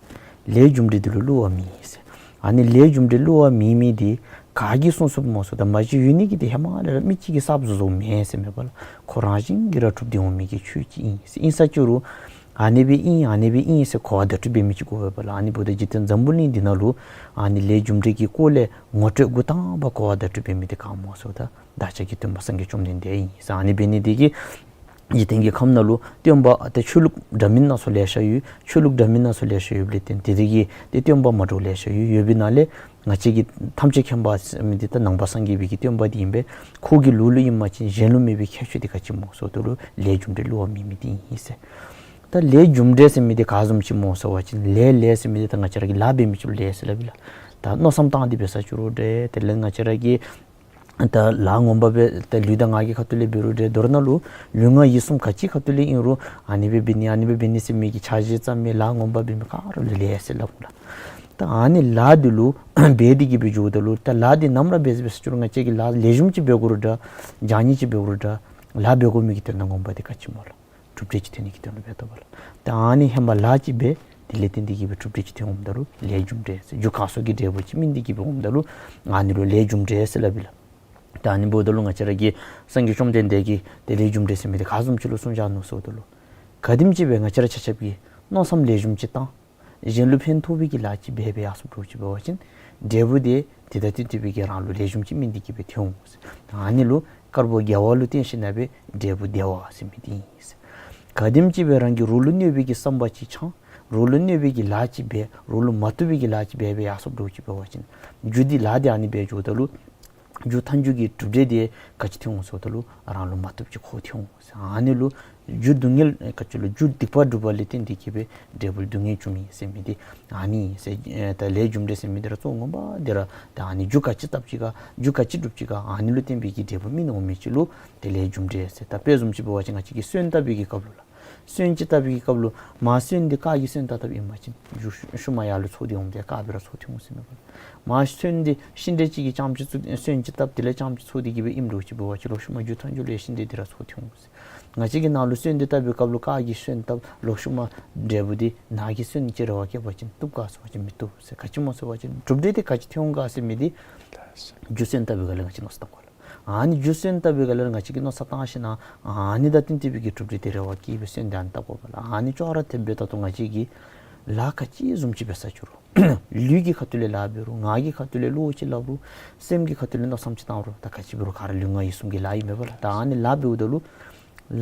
ལས་རྒྱུ་འབྲས་འདི་ལུ་བསླུ་བ་མེད་ཟེར། ཨ་ནི་ལས་རྒྱུ་འབྲས་བསླུ་བ་མེད་མི་འདི་ག་གིས་གསུངས་གསུངསཔ་སྨོ་ཟེརཝ་ད་མ་གཞི་ཡོད་ནི་གི་འདི་ཧེ་མ་ལས་ར་མི་གཅིག་གིས་གསརཔ་བཟོ་བཟོཝ་མེན་ཟེར་མེན་པ་ལགས། ཁོ་རང་བཞིན་གྱིས་ར་གྲུབ་སྟེ་འོང་མི་གི་ཆོས་ཅིག་ཨིན་ཟེར། ཨིན་ས་ཅིག་རུང་ཨ་ནི་སྦེ་ཨིན་ཨ་ནི་སྦེ་ཨིན་ཟེར་གོ་བ་བརྡ་སྤྲོད་འབད་མི་ཅིག་དགོ་པས་ལགས། ཨ་ནི་འབདཝ་ད་འཇིག་རྟེན་འཛམ་བུ་གླིང་འདི་ནང་ལུ་ཨ་ནི་ལས་རྒྱུ་འབྲས་ཀྱི་སྐོར་ལས་ངོ་སྤྲོད་འགོ་དང་པ་གོ་བ་བརྡ་སྤྲོད་འབད་མི་འདི་ག་སྨོ་ཟེརཝ་ད་བདག་ཅག་གི་སྟོན་པ་སངས་རྒྱས་བཅོམ་ལྡན་འདས་ཨིན་ཟེར། ཨ་ནི་འབད་ནི་འདི་གིས་འཇིག་རྟེན་གྱི་ཁམས་ནང་ལུ་སྟོན་པ་ཏེ་ཆོས་ལུགས་འདྲ་མིན་སྣ་ཚོགས་ལེ་ཤ་ཡོད། ཆོས་ལུགས་འདྲ་མིན་སྣ་ཚོགས་ལེ་ཤ་ཡོདཔ་ལས་བརྟེན་ཏེ་དེ་གི་ཏེ་སྟོན་པ་མ་འདྲཝ་ལེ་ཤ་ཡོད། ཡོད་པའི་ནང་ལས་ང་བཅས་ཀྱི་ཐམས་ཅད་མཁྱེན་པ་ཟེར་མི་འདི་ད་ནང་པ་སངས་རྒྱས་པའི་གི་སྟོན་པ་འདི་ཨིན་པས། ཁོ་གི་ལུགས་ལུ་ཨིན་པ་ཅིན་གཞན་ལུ་མེད་པའི་ཁྱད་ཆོས་འདི་ག་ཅི་སྨོ་ཟེརཝ་ད་ལུ་ལས་རྒྱུ་འབྲས་བསླུ་བ་མེད་མི་འདི་ཨིན་ཟེར། ད་ལས་རྒྱུ་འབྲས་ཟེར་མི་འདི་ག་བཟུམ་ཅིག་སྨོ་ཟེར་བ་ཅིན་ལས་ལས་ཟེར་མི་འདི་ད་ང་བཅས་ར་གིས་ལཱ་འབད་མི་ཅིག་ལུ་ལས་ཟེར་སླབ་ཨིན་ལགས། ད་མནོ་བསམ་བཏང་སྟེ་འབད་ས་ཅིག་རུང་འདྲ་དེ་ལས་ང་བཅས་ར་གིས་ད་ལཱ་ངོ་མ་སྦེ་ད་ལུས་དང་ངག་གི་ཁ་ཐུག་ལས་འབད་རུང་འདྲ་མདོར་ན་ལུ་ལུས་ངག་ཡིད་གསུམ་ག་ཅི་ཁ་ཐུག་ལས་ཨིན་རུང་ཨ་ནི་སྦེ་འབད་ནི་ཨ་ནི་སྦེ་འབད་ནི་ཟེར་མི་གི་འཆར་གཞི་བརྩམ་མི་ལཱ་ངོ་མ་འབད་མི་ག་ར་ལུ་ལས་ཟེར་སླབ་ཨིན་ལགས། ད་ཨ་ནི་ལཱ་འདི་ལུ་འབད་དེ་གིས་སྦེ་འགྱོཝ་ད་ལུ་ད་ལཱ་འདི་ནམ་ར་འབད་འབད་ས་ཅིག་རུང་ང་བཅས་ཀྱིས་ལཱ་ལེགས་ཤོམ་ཅིག་འབད་དགོ་རུང་འདྲ་བྱང་ཉེས་ཅིག་འབད་དགོ་རུང་འདྲ་ལཱ་འབད་དགོ་མི་གི་དོན་དག་ངོ་མ་འདི་ག་ཅི་སྨོ་ལགས། གྲུབ་འབྲས་ཅིག་ཐོན་ནི་གི་དོན་ལུ་འབད་དོ་བ་ལགས། ད་ཨ་ནི་ཧེ་མ་ལཱ་ཅིག་འབད་དེ་ལས་བརྟེན་ཏེ་གིས་སྦེ་གྲུབ་འབྲས་ཅིག་ཐོན་འོངམ་ད་ལུ་ལས་རྒྱུ་འབྲས་ཟེར། རྒྱུ་གང་སོགས་ཀྱི་འབྲས་བུ་ཅིག་སྨིན་ཏེ་གིས་སྦེ་འོངམ་ད་ལུ་ཨ་ནི་ལུ་ལས་རྒྱུ་འབྲས་ཟེར་སླབ་ཨིན་ལགས། ད་ཨ་ནི་འབདཝ་ད་ལུ་ང་བཅས་ར་གི་སངས་རྒྱས་བཅོམ་ལྡན་འདས་ཀྱིས་ཏེ་ལས་རྒྱུ་འབྲས་ཟེར་མི་འདི་ག་བཟུམ་ཅིག་ལུ་གསུངས་བཞག་ནུག་ཟེརཝ་ད་ལུ་ག་དེམ་ཅིག་སྦེ་ང་བཅས་ར་ཆ་ཁྱབ་ཀྱིས་མནོ་བསམ་ལེགས་ཤོམ་ཅིག་བཏང་གཞན་ལུ་ཕན་ཐོགས་པའི་གི་ལཱ་ཅིག་འབད་འབད་ཡར་སོཔ་འདྲཝ་ཅིག་འབད་བ་ཅིན་འབྲས་བུ་དེ་དེ་དང་བསྟུན་ཏེ་སྦེ་གི་རང་ལུ་ལེགས་ཤོམ་ཅིག་སྨིན་ཏེ་གིས་སྦེ་ཐོན་འོང་ཟེར། ཨ་ནི་ལུ་དཀར་པོ་དགེ་བ་ལུ་བརྟེན་ཞིནམ་ལས་འབྲས་བུ་བདེ་བ་ཟེར་མི་འདི་ཨིན་ཟེར། ག་དེམ་ཅིག་སྦེ་རང་གིས་རོགས་ལུ་གནོད་པའི་གི་བསམ་པ་ཅིག་འཆང་རོགས་ལུ་གནོད་པའི་གི་ལཱ་ཅིག་འབད་རོགས་ལུ་མ་བཏུབ་པའི་གི་ལཱ་ཅིག་འབད་འབད་ཡར་སོཔ་འདྲཝ་ཅིག་འབད་བ་ཅིན་རྒྱུ་འདི་ལཱ་འདི་ཨ་ནི་འབད་འགྱོཝ་ད་ལུ་རྒྱུ་མཐའ་མཇུག་གི་གྲུབ་འབྲས་དེ་ག་ཅི་ཐོན་འོང་ཟེརཝ་ད་ལུ་རང་ལུ་མ་བཏུབ་ཅིག་ཁོ་ཐོན་འོང་ཟེར། ཨ་ནི་ལུ་རྒྱུ་སྡུག་བསྔལ་ག་ཅི་ལུ་རྒྱུ་སྡིག་པ་སྒྲུབ་པ་ལས་བརྟེན་ཏེ་གིས་སྦེ་འབྲས་བུ་སྡུག་བསྔལ་འབྱུངམ་ཨིན་ཟེར་མི་འདི་ཨ་ནི་ཨིན་ཟེར། ཨེ་ད་ལས་རྒྱུ་འབྲས་ཟེར་མི་འདི་ར་གཙོ་བོ་ངོ་མ་འདི་ར་ད་ཨ་ནི་རྒྱུ་ག་ཅི་བཏབ་ཅི་ག་རྒྱུ་ག་ཅི་སྒྲུབ་ཅི་ག་ཨ་ནི་ལུ་བརྟེན་པའི་གི་འབྲས་བུ་སྨིན་འོང་མི་ཅིག་ལུ་ཏེ་ལས་རྒྱུ་འབྲས་ཟེར། ད་དཔེ་བཟུམ་ཅིག་འབད་བ་ཅིན་ང་བཅས་ཀྱིས་སོན་བཏབ་པའི་གི་སྐབས་ལུ་ལགས། སོན་ཅིག་བཏབ་པའི་གི་སྐབས་ལུ་མར་སོན་འདི་དཀར་གྱི་སོན་བཏབ་བཏབཔ་ཨིན་པ་ཅིན་རྒྱུ་ཤུ་ཤུལ་མ་ཡར་ལུ་ཚོགས་ཏེ་འོངམ་དེ་དཀརཔོ་སྦེ་ར་ཚོགས་ཏེ་འོང་ཟེར་མེན་པ་ལགས། མར་སོན་འདི་ཤིང་འབྲས་ཅིག་གི་རྐྱངམ་ཅིག་ཚོགས་སོན་ཅིག་བཏབ་དེ་ལས་རྐྱངམ་ཅིག་ཚོགས་ཏེ་གིས་སྦེ་ཨིནམ་འདྲཝ་ཅིག་འབད་བ་ཅིན་ལོག་ཤུལ་མ་རྒྱུ་མཐའ་མཇུག་ལུ་ཡང་ཤིང་འབྲས་འདི་ར་ཚོགས་ཏེ་འོང་ཟེར། ང་བཅས་ཀྱིས་ནཱ་ལུ་སོན་འདི་བཏབ་པའི་སྐབས་ལུ་དཀར་གྱི་སོན་བཏབ་ལོག་ཤུལ་མ་འབྲས་བུ་འདི་ནག་གི་སོན་ཅིག་རེ་བ་བསྐྱེད་པ་ཅིན་བཏུབ་ག་ཟེར་བ་ཅིན་མི་བཏུབ་ཟེར། ག་ཅི་སྨོ་ཟེར་བ་ཅིན་གྲུབ་འབྲས་འདི་ག་ཅི་ཐོན་འོང་ག་ཟེར་མི་འདི་རྒྱུ་སོན་བཏབ་པའི་སྒང་ལས་ང་བཅས་མནོ་བསམ་བཏང་དགོ་ལགས། ཨ་ནི་རྒྱུ་སོན་བཏབ་པའི་སྒང་ལས་ང་བཅས་ཀྱིས་མནོ་བསམ་བཏང་ཞིནམ་ལས་ཨ་ནི་དང་བསྟུན་ཏེ་སྦེ་གི་གྲུབ་འབྲས་དེ་རེ་བ་བསྐྱེད་སྦེ་སོན་འདི་ཨ་ནི་བཏབ་དགོ་པས་ལགས། ཨ་ནི་ཅོག་ར་འཐདཔ་སྦེ་ད་ལྟོ་ང་བཅས་ཀྱིས་ལཱ་ག་ཅི་བཟུམ་ཅིག་འབད་ས་ཅིག་རུང་ལུས་ཀྱི་ཁ་ཐུག་ལས་ལཱ་འབད་རུང་ངག་གི་ཁ་ཐུག་ལས་བློ་ཅིག་སླབ་རུང་སེམས་ཀྱི་ཁ་ཐུག་ལས་མནོ་བསམ་ཅིག་བཏང་རུང་ད་ག་ཅི་འབད་རུང་ག་ར་ལུས་ངག་ཡིད་གསུམ་གྱི་ལཱ་ཨིན་མས་པ་ལགས། ད་ཨ་ནི་ལཱ་འབདཝ་ད་ལུ་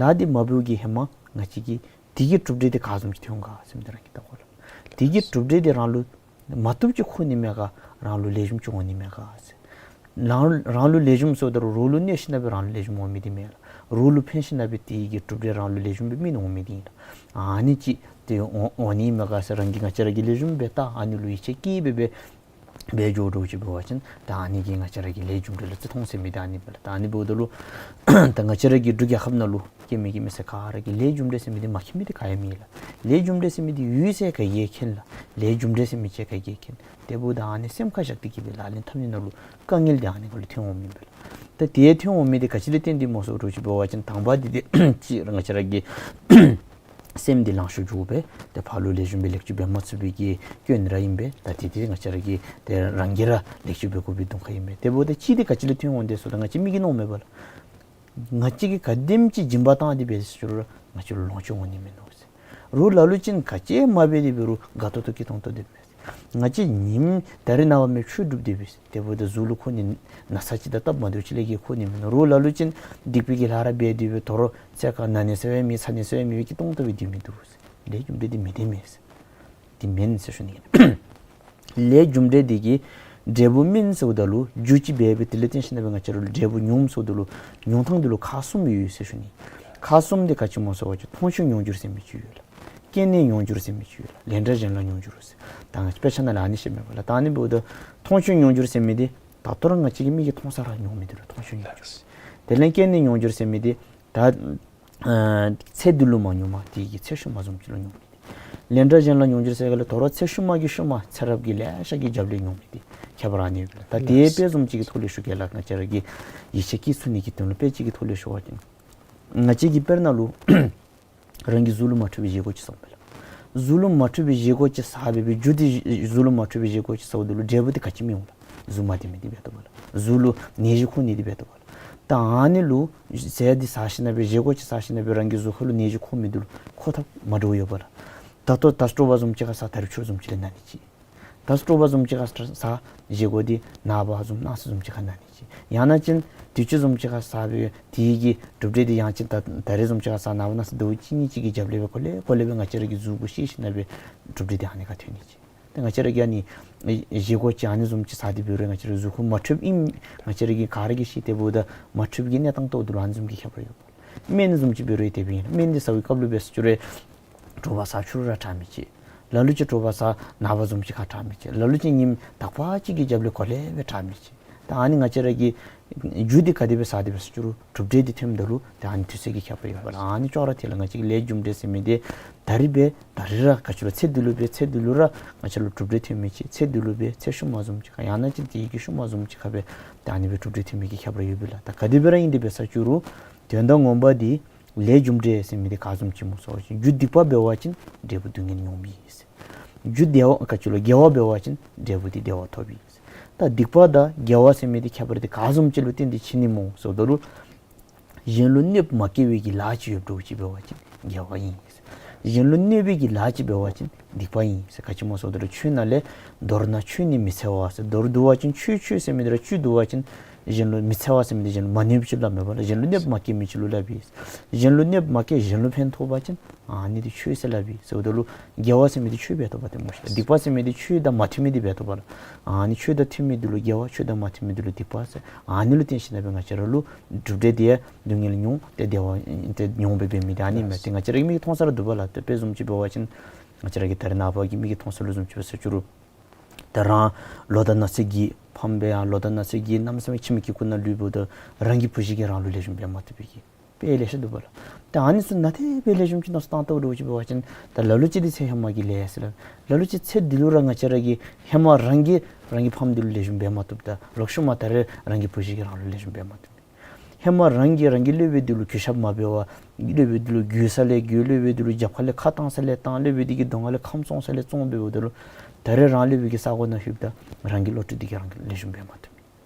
ལཱ་འདི་མ་འབདཝ་གི་ཧེ་མ་ང་བཅས་ཀྱིས་དེ་གི་གྲུབ་འབྲས་འདི་ག་བཟུམ་ཅིག་ཐོན་འོང་ག་ཟེར་མི་འདི་རང་གིས་བལྟ་དགོ་ལགས། དེ་གི་གྲུབ་འབྲས་འདི་རང་ལུ་མ་བཏུབ་ཅིག་ཁོ་ནི་མས་ག་རང་ལུ་ལེགས་ཤོམ་ཅིག་འོང་ནི་མས་ག་ཟེར། རང་རང་ལུ་ལེགས་ཤོམ་ཟེརཝ་ད་རུང་རོགས་ལུ་གནོད་ཞིན་ན་སྦེ་རང་ལུ་ལེགས་ཤོམ་འོང་མི་འདི་མེན་ལགས། རོགས་ལུ་ཕན་ཞིན་ན་སྦེ་དེ་གི་གྲུབ་འབྲས་རང་ལུ་ལེགས་ཤོམ་སྦེ་སྨིན་འོང་མི་འདི་ཨིན་ལགས། ཨ་ནི་ཅིག་དེ་འོང་འོང་ནི་མས་ག་ཟེར་རང་གིས་ང་བཅས་ར་གིས་ལེགས་ཤོམ་སྦེ་བལྟ་ཨ་ནི་ལུ་ཡིད་ཆེས་བསྐྱེད་སྦེ་སྦེ་འབད་འགྱོ་དོ་ཅིག་འབད་བ་ཅིན་ད་ཨ་ནི་གིས་ང་བཅས་ར་གི་ལས་རྒྱུ་འབྲས་ལུ་བརྩི་མཐོང་ཟེར་མི་འདི་ཨ་ནི་མས་ལགས། ད་ཨ་ནི་འབདཝ་ད་ལུ་ད་ང་བཅས་ར་གི་འབྲུག་རྒྱལ་ཁབ་ནང་ལུ་སྐྱེ་མི་སྐྱེ་མི་ཟེར་ག་ར་གིས་ལས་རྒྱུ་འབྲས་ཟེར་མི་འདི་མ་མཁྱེན་མི་འདི་ག་ཡང་མེད་ལགས། ལས་རྒྱུ་འབྲས་ཟེར་མི་འདི་ཡོད་ཟེར་ག་གིས་མཁྱེན་ལགས། ལས་རྒྱུ་འབྲས་ཟེར་མི་ཅིག་ག་གིས་མཁྱེན། དེ་འབདཝ་ད་ཨ་ནི་སེམས་ཁར་བཞག་སྟེ་གི་སྦེ་ལག་ལེན་འཐབ་ནི་ནང་ལུ་དཀའ་ངལ་འདི་ཨ་ནི་ཁར་ལུ་ཐོན་འོང་མི་ཨིན་པས་ལགས། ད་དེ་ཐོན་འོང་མི་འདི་ག་ཅི་ལས་བརྟེན་ཏེ་སྨོ་ཟེར་བ་ཅིན་འབད་བ་ཅིན་དང་པ་འདི་འདི་ཅིག་ར་ང་བཅས་ར་གི་སེམས་འདི་ལང་ཤོར་འགྱོ་སྦེ་ཏེ་ཕར་ལུ་ལེགས་ཤོམ་སྦེ་ལེགས་བཅོས་འབད་མ་ཚུགས་པའི་གི་སྐྱོན་ར་ཨིན་པས། ད་དེ་འདི་ང་བཅས་ར་གིས་ཏེ་རང་གིས་ར་ལེགས་བཅོས་འབད་དགོ་པའི་དོན་ཁག་ཨིན་པས། དེ་འབདཝ་ད་གཅིག་འདི་ག་ཅི་ལས་ཐོན་འོང་དེ་ཟེརཝ་ད་ང་བཅས་མི་གིས་མནོཝ་མས་པ་ལགས། ང་བཅས་ཀྱིས་ག་དེམ་ཅིག་སྦྱིན་པ་བཏང་སྟེ་འབད་ཟེར་རུང་ང་བཅས་ལུ་ལོངས་སྤྱོད་འོང་ནི་མིན་ནུག་ཟེར། རོགས་ལ་ལུ་ཅིག་ག་ཅི་མ་འབད་དེ་འབད་རུང་དགའ་ཏོག་ཏོ་སྐྱིད་ཏོང་ཏོ་སྡོདཔ་མས། ང་བཅས་ཉིནམ་ད་རེས་ནངས་པ་མས་ཆོས་སྒྲུབ་སྟེ་འབད་ཟེར། དེ་འབདཝ་ད་གཟུགས་ལུ་ཁོ་ནི་ན་ཚ་ཅིག་དང་སྟབས་མ་བདེཝ་ཅིག་ལས་བརྒལ་ཁོ་ནི་མིན་ནུག། རོགས་ལ་ལུ་ཅིག་སྡིག་པའི་གི་ལཱ་ར་འབད་དེ་འབད་དོ་རུང་ཚེ་ག་ན་ནི་ཟེར་བའི་མེད་ཚ་ནི་ཟེར་བའི་མེད་སྦེ་སྐྱིད་ཏོང་ཏོ་སྦེ་སྡོད་མི་འདུག་ཟེར། ལས་རྒྱུ་འབྲས་འདི་མེད་དེ་མེད་ཟེར། འདི་མེན་ཟེར་ཞུ་ནི་ཨིན། ལས་རྒྱུ་འབྲས་འདི་གིས་འབྲས་བུ་སྨིན་ཟེརཝ་ད་ལུ་རྒྱུ་ཅིག་འབད་སྦེ་དེ་ལས་བརྟེན་ཞིན་ན་སྦེ་ང་བཅས་ར་ལུ་འབྲས་བུ་མྱོང་ཟེརཝ་ད་ལུ་མྱོང་ཐངས་འདི་ལུ་ཁག་གསུམ་ཡོད་ཟེར་ཞུ་ནི། ཁག་གསུམ་འདི་ག་ཅི་སྨོ་ཟེར་བ་ཅིན་མཐོང་ཆོས་མྱོང་འགྱུར་ཟེར་མི་ཅིག་ཡོད་ལགས། རྐྱེན་ནས་མྱོང་འགྱུར་ཟེར་མི་ཅིག་ཡོད་ལགས། ལན་གྲངས་གཞན་ལ་མྱོང་འགྱུར་ཟེར། ད་ང་བཅས་དཔེ་ཆ་ནང་ལས་ཨ་ནི་བཤད་མས་པ་ལགས། ད་ཨ་ནི་འབདཝ་ད་མཐོང་ཆོས་མྱོང་འགྱུར་ཟེར་མི་འདི་ད་ལྟོ་ར་ང་བཅས་ཀྱི་མིག་གིས་མཐོང་ས་ར་མྱོང་མི་འདི་ལུ་མཐོང་ཆོས་མྱོང་འགྱུར་ཟེར། དེ་ལས་རྐྱེན་ནས་མྱོང་འགྱུར་ཟེར་མི་འདི་ད་ཨ་ཚེ་འདི་ལུ་མ་མྱོང་མ་དེ་གི་ཚེ་ཤུལ་མ་བཟུམ་ཅིག་ལུ་མྱོང་མི་འདི། ལན་གྲངས་གཞན་ལ་མྱོང་འགྱུར་ཟེར་ག་ལས་དོ་རུང་ཚེ་ཤུལ་མ་གི་ཤུལ་མ་ཚེ་རབས་ཀྱི་ལེ་ཤ་གི་རྒྱབ་ལས་མྱོང་མི་འདི་ཁྱད་པར་ཨ་ནི་ཡོད་པས་ལགས། ད་དེ་དཔེ་བཟུམ་ཅིག་གི་ཐོག་ལས་ཞུ་གེ་ལགས། ང་བཅས་ར་གིས་ཡིད་ཆེས་བསྐྱེད་ཚུགས་ནི་གི་དོན་ལུ་དཔེ་ཅིག་གི་ཐོག་ལས་ཞུ་བ་ཅིན་ང་བཅས་ཀྱིས་དཔེར་ན་ལུ་རང་གི་གཟུགས་ལུ་མ་འཕྲོད་པའི་བཞེས་སྒོ་ཅིག་བཟའཝ་མས་ལགས། གཟུགས་ལུ་མ་འཕྲོད་པའི་བཞེས་སྒོ་ཅིག་བཟའ་སྦེ་སྦེ་རྒྱུ་འདི་གཟུགས་ལུ་མ་འཕྲོད་པའི་བཞེས་སྒོ་ཅིག་བཟའཝ་ད་ལུ་འབྲས་བུ་འདི་ག་ཅི་སྨིན་འོང་ལགས། གཟུགས་མ་བདེ་མི་འདི་འབད་དོ་བ་ལགས། གཟུགས་ལུ་ནད་གཞི་འཁོར་ནི་འདི་འབད་དོ་བ་ལགས། ད་ཨ་ནི་ལུ་ཟས་འདི་བཟའ་ཞིན་ན་སྦེ་བཞེས་སྒོ་ཅིག་བཟའ་ཞིན་ན་སྦེ་རང་གི་གཟུགས་ཁ་ལུ་ནད་གཞི་འཁོར་མི་འདི་ལུ་འཁོར་ཐབས་མ་འདྲཝ་ཡོད་པ་ལགས། ད་ལྟོ་ད་སྤྲོ་བ་བཟུམ་ཅིག་ཁར་བཟའ་ད་རིས་ཕྱི་རུ་བཟུམ་ཅིག་ལས་ན་ནི་ཅིག། ད་སྤྲོ་བ་བཟུམ་ཅིག་ཁར་བཟའ་བཞེས་སྒོ་འདི་ནངས་པ་བཟུམ་གནངས་ཚེ་བཟུམ་ཅིག་ཁར་ན་ནི་ཅིག། ཡང་ན་ཅིན་དུས་ཅི་བཟུམ་ཅིག་ཁར་བཟའ་སྦེ་དེ་གི་གྲུབ་འབྲས་འདི་ཡང་ཅིན་ད་ད་རིས་བཟུམ་ཅིག་ཁར་བཟའ་ནངས་པ་གནངས་ཚེ་ཟླཝ་གཅིག་གཉིས་ཅིག་གི་རྒྱབ་ལས་སྦེ་གོ་ལེ་གོ་ལེ་སྦེ་ང་བཅས་ར་གི་གཟུགས་པོ་ཤེས་ཞིན་ན་སྦེ་གྲུབ་འབྲས་འདི་ཨ་ནི་ཁར་ཐོན་ནི་ཅིག། ཏེ་ང་བཅས་ར་གིས་ཨ་ནི་བཞེས་སྒོ་ཅིག་ཨ་ནི་བཟུམ་ཅིག་བཟའ་སྟེ་འབད་རུང་ང་བཅས་ར་གཟུགས་ཁར་མ་འཕྲོདཔ་ཨིན། ང་བཅས་ར་གིས་ག་ར་གིས་ཤེས། དེ་འབདཝ་ད་མ་འཕྲོདཔ་གི་གནས་སྟངས་ཐོག་ཏུ་ལུ་ཨ་ནི་བཟུམ་གྱི་ཁྱད་པར་ཡོད། སྨན་བཟུམ་ཅིག་འབད་རུང་དེ་སྦེ་ཨིན། སྨན་འདི་ཟ་བའི་སྐབས་ལུ་འབད་ཟེར་ཅི་རུང་དྲོ་པ་ཟ་ཕྱི་རུ་ར་དྲག་མི་ཅིག། ལ་ལུ་ཅིག་དྲོ་པ་ཟ་ནངས་པ་བཟུམ་ཅིག་ཁར་དྲག་མི་ཅིག། ལ་ལུ་ཅིག་ཉིནམ་དག་པ་ཅིག་གི་རྒྱབ་ལས་གོ་ལེ་སྦེ་དྲག་མི་ཅིག། ད་ཨ་ནི་ང་བཅས་ར་གིས་རྒྱུ་འདི་ག་དེ་སྦེ་བཟའ་སྟེ་འབད་ཟེར་ཅི་རུང་གྲུབ་འབྲས་འདི་ཐོནམ་ད་ལུ་ད་ཨ་ནི་དུས་ཚོད་ཀྱི་ཁྱད་པར་ཡོད་པ་ལགས། ཨ་ནི་ཅོག་ར་འཐད་ལགས། ང་བཅས་ཀྱི་ལས་རྒྱུ་འབྲས་ཟེར་མི་འདི་ད་རིས་འབད་ད་རིས་ར་ག་ཅི་ལོ་ཚེ་འདི་ལུ་འབད་ཚེ་འདི་ལུ་ར་ང་བཅས་ལུ་གྲུབ་འབྲས་ཐོན་མི་ཅིག། ཚེ་འདི་ལུ་འབད་ཚེ་ཤུལ་མ་བཟུམ་ཅིག་ཁར་ཡང་ན་ཅིན་དེ་གི་ཤུལ་མ་བཟུམ་ཅིག་ཁར་འབད་ད་ཨ་ནི་སྦེ་གྲུབ་འབྲས་ཐོན་མི་གི་ཁྱད་པར་ཡོད་པས་ལགས། ད་ག་དེ་སྦེ་ར་ཨིན་ཏེ་འབད་ཟེར་ཅི་རུང་དོན་དག་ངོ་མ་འདི་ལས་རྒྱུ་འབྲས་ཟེར་མི་འདི་ག་བཟུམ་ཅིག་སྨོ་ཟེར་བ་ཅིན་རྒྱུ་སྡིག་པ་འབད་བ་ཅིན་འབྲས་བུ་སྡུག་བསྔལ་མྱོང་མི་ཨིན་ཟེར། རྒྱུ་བདེ་བ་ག་ཅི་ལོ་དགེ་བ་འབད་བ་ཅིན་འབྲས་བུ་འདི་བདེ་བ་ཐོབ་ཨིན་ཟེར། ད་སྡིག་པ་དང་དགེ་བ་ཟེར་མི་འདི་ཁྱད་པར་འདི་ག་བཟུམ་ཅིག་ལུ་བརྟེན་ཏེ་ཕྱེ་ནི་སྨོ་ཟེརཝ་ད་ལུ་གཞན་ལུ་གནོདཔ་མ་བཀལ་བའི་གི་ལཱ་ཅིག་ཡོདཔ་འདྲཝ་ཅིག་འབད་བ་ཅིན་དགེ་བ་ཨིན་ཟེར། གཞན་ལུ་གནོད་པའི་གི་ལཱ་ཅིག་འབད་བ་ཅིན་སྡིག་པ་ཨིན་ཟེར། ག་ཅི་སྨོ་ཟེརཝ་ད་ལུ་ཆོས་ནང་ལས་མདོར་ན་ཆོས་ནི་མི་འཚེ་བ་ཟེར། མདོར་བསྡུ་བ་ཅིན་ཆོས་ཆོས་ཟེར་མི་འདི་ར་བཅུད་བསྡུ་བ་ཅིན་གཞན་ལུ་མི་འཚེ་བ་ཟེར་མི་འདི་གཞན་ལུ་མ་གནོད་པ་ཅིག་ལུ་སླབ་མས་པ་ལགས། གཞན་ལུ་གནོདཔ་མ་བཀལ་མི་ཅིག་ལུ་སླབ་ཨིན། གཞན་ལུ་གནོདཔ་མ་བཀལ་གཞན་ལུ་ཕན་ཐོགས་པ་ཅིན་ཨ་ནི་འདི་ཆོས་ཟེར་སླབ་ཨིན་ཟེརཝ་ད་ལུ་དགེ་བ་ཟེར་མི་འདི་ཆོས་འབད་དོ་བ་ཏེ་སྨོ་ཤིག། སྡིག་པ་ཟེར་མི་འདི་ཆོས་དང་མ་མཐུན་མི་འདི་འབད་དོ་བ་ལགས། ཨ་ནི་ཆོས་དང་མཐུན་མི་འདི་ལུ་དགེ་བ་ཆོས་དང་མ་མཐུན་མི་འདི་ལུ་སྡིག་པ་ཟེར། ཨ་ནི་ལུ་བརྟེན་ཞིན་ན་སྦེ་ང་བཅས་ར་ལུ་གྲུབ་འབྲས་འདི་ཡང་སྡུག་བསྔལ་མྱོང་སྟེ་བདེ་བ་ཏེ་མྱོང་སྦེ་འབད་མི་འདི་ཨ་ནི་མས། ཏེ་ང་བཅས་ར་གི་མིག་གིས་མཐོང་ས་ར་འདུག་པ་ལགས། ཏེ་དཔེ་བཟུམ་ཅིག་འབད་བ་ཅིན་ང་བཅས་ར་གི་ད་རེས་ནངས་པ་གི་མིག་གིས་མཐོང་ས་ལུ་བཟུམ་ཅིག་འབད་ཟེར་ཅི་རུང་ད་རང་ལོ་དང་ན་ཚོད་ཀྱི་ཕམ་སྦེ་ཡང་ལོ་དང་ན་ཚོད་ཀྱི་གནམ་མེད་ས་མེད་ཁྱིམ་གྱི་ཁུག་ནང་ལུས་འབདཝ་ད་རང་གི་བུ་གཞི་གིས་རང་ལུ་ལེགས་ཤོམ་འབད་མ་བཏུབ་པའི་གི་དཔེ་ལེ་ཤ་འདུག་པ་ལགས། ད་ཨ་ནི་ཚུ་ནང་དེ་སྦེ་ལེགས་ཤོམ་ཅིག་མནོ་བསམ་བཏང་བལྟཝ་འདྲཝ་ཅིག་འབད་བ་ཅིན་ད་ལ་ལུ་ཅིག་འདི་ཚེ་ཧེ་མ་གི་ལས་ཟེར་སླབ། ལ་ལུ་ཅིག་ཚེ་འདི་ལུ་ར་ང་བཅས་ར་གིས་ཧེ་མ་རང་གིས་རང་གི་ཕམ་འདི་ལུ་ལེགས་ཤོམ་འབད་མ་བཏུབ། ད་ལོག་ཤུལ་མ་ད་རེས་རང་གི་བུ་གཞི་གིས་རང་ལུ་ལེགས་ཤོམ་འབད་མ་བཏུབ། ཧེ་མ་རང་གིས་རང་གི་སློབ་དཔོན་འདི་ལུ་གུས་ཞབས་མ་འབད་བར་སློབ་དཔོན་འདི་ལུ་གུས་ས་ལས་གུས། སློབ་དཔོན་འདི་ལུ་རྒྱབ་ཁ་ལས་ཁ་བཏང་ས་ལས་བཏང་། སློབ་དཔོན་འདི་གི་གདོང་ཁ་ལས་ཁམས་བཙོང་ས་ལས་བཙོང་འབདཝ་ད་ལུ་ད་རེས་རང་སློབ་དཔོན་གྱི་ས་གོ་ནང་ལྷོདཔ་ད་རང་གི་བློ་གྲོས་འདི་གིས་རང་ལུ་ལེགས་ཤོམ་འབད་མ་བཏུབ།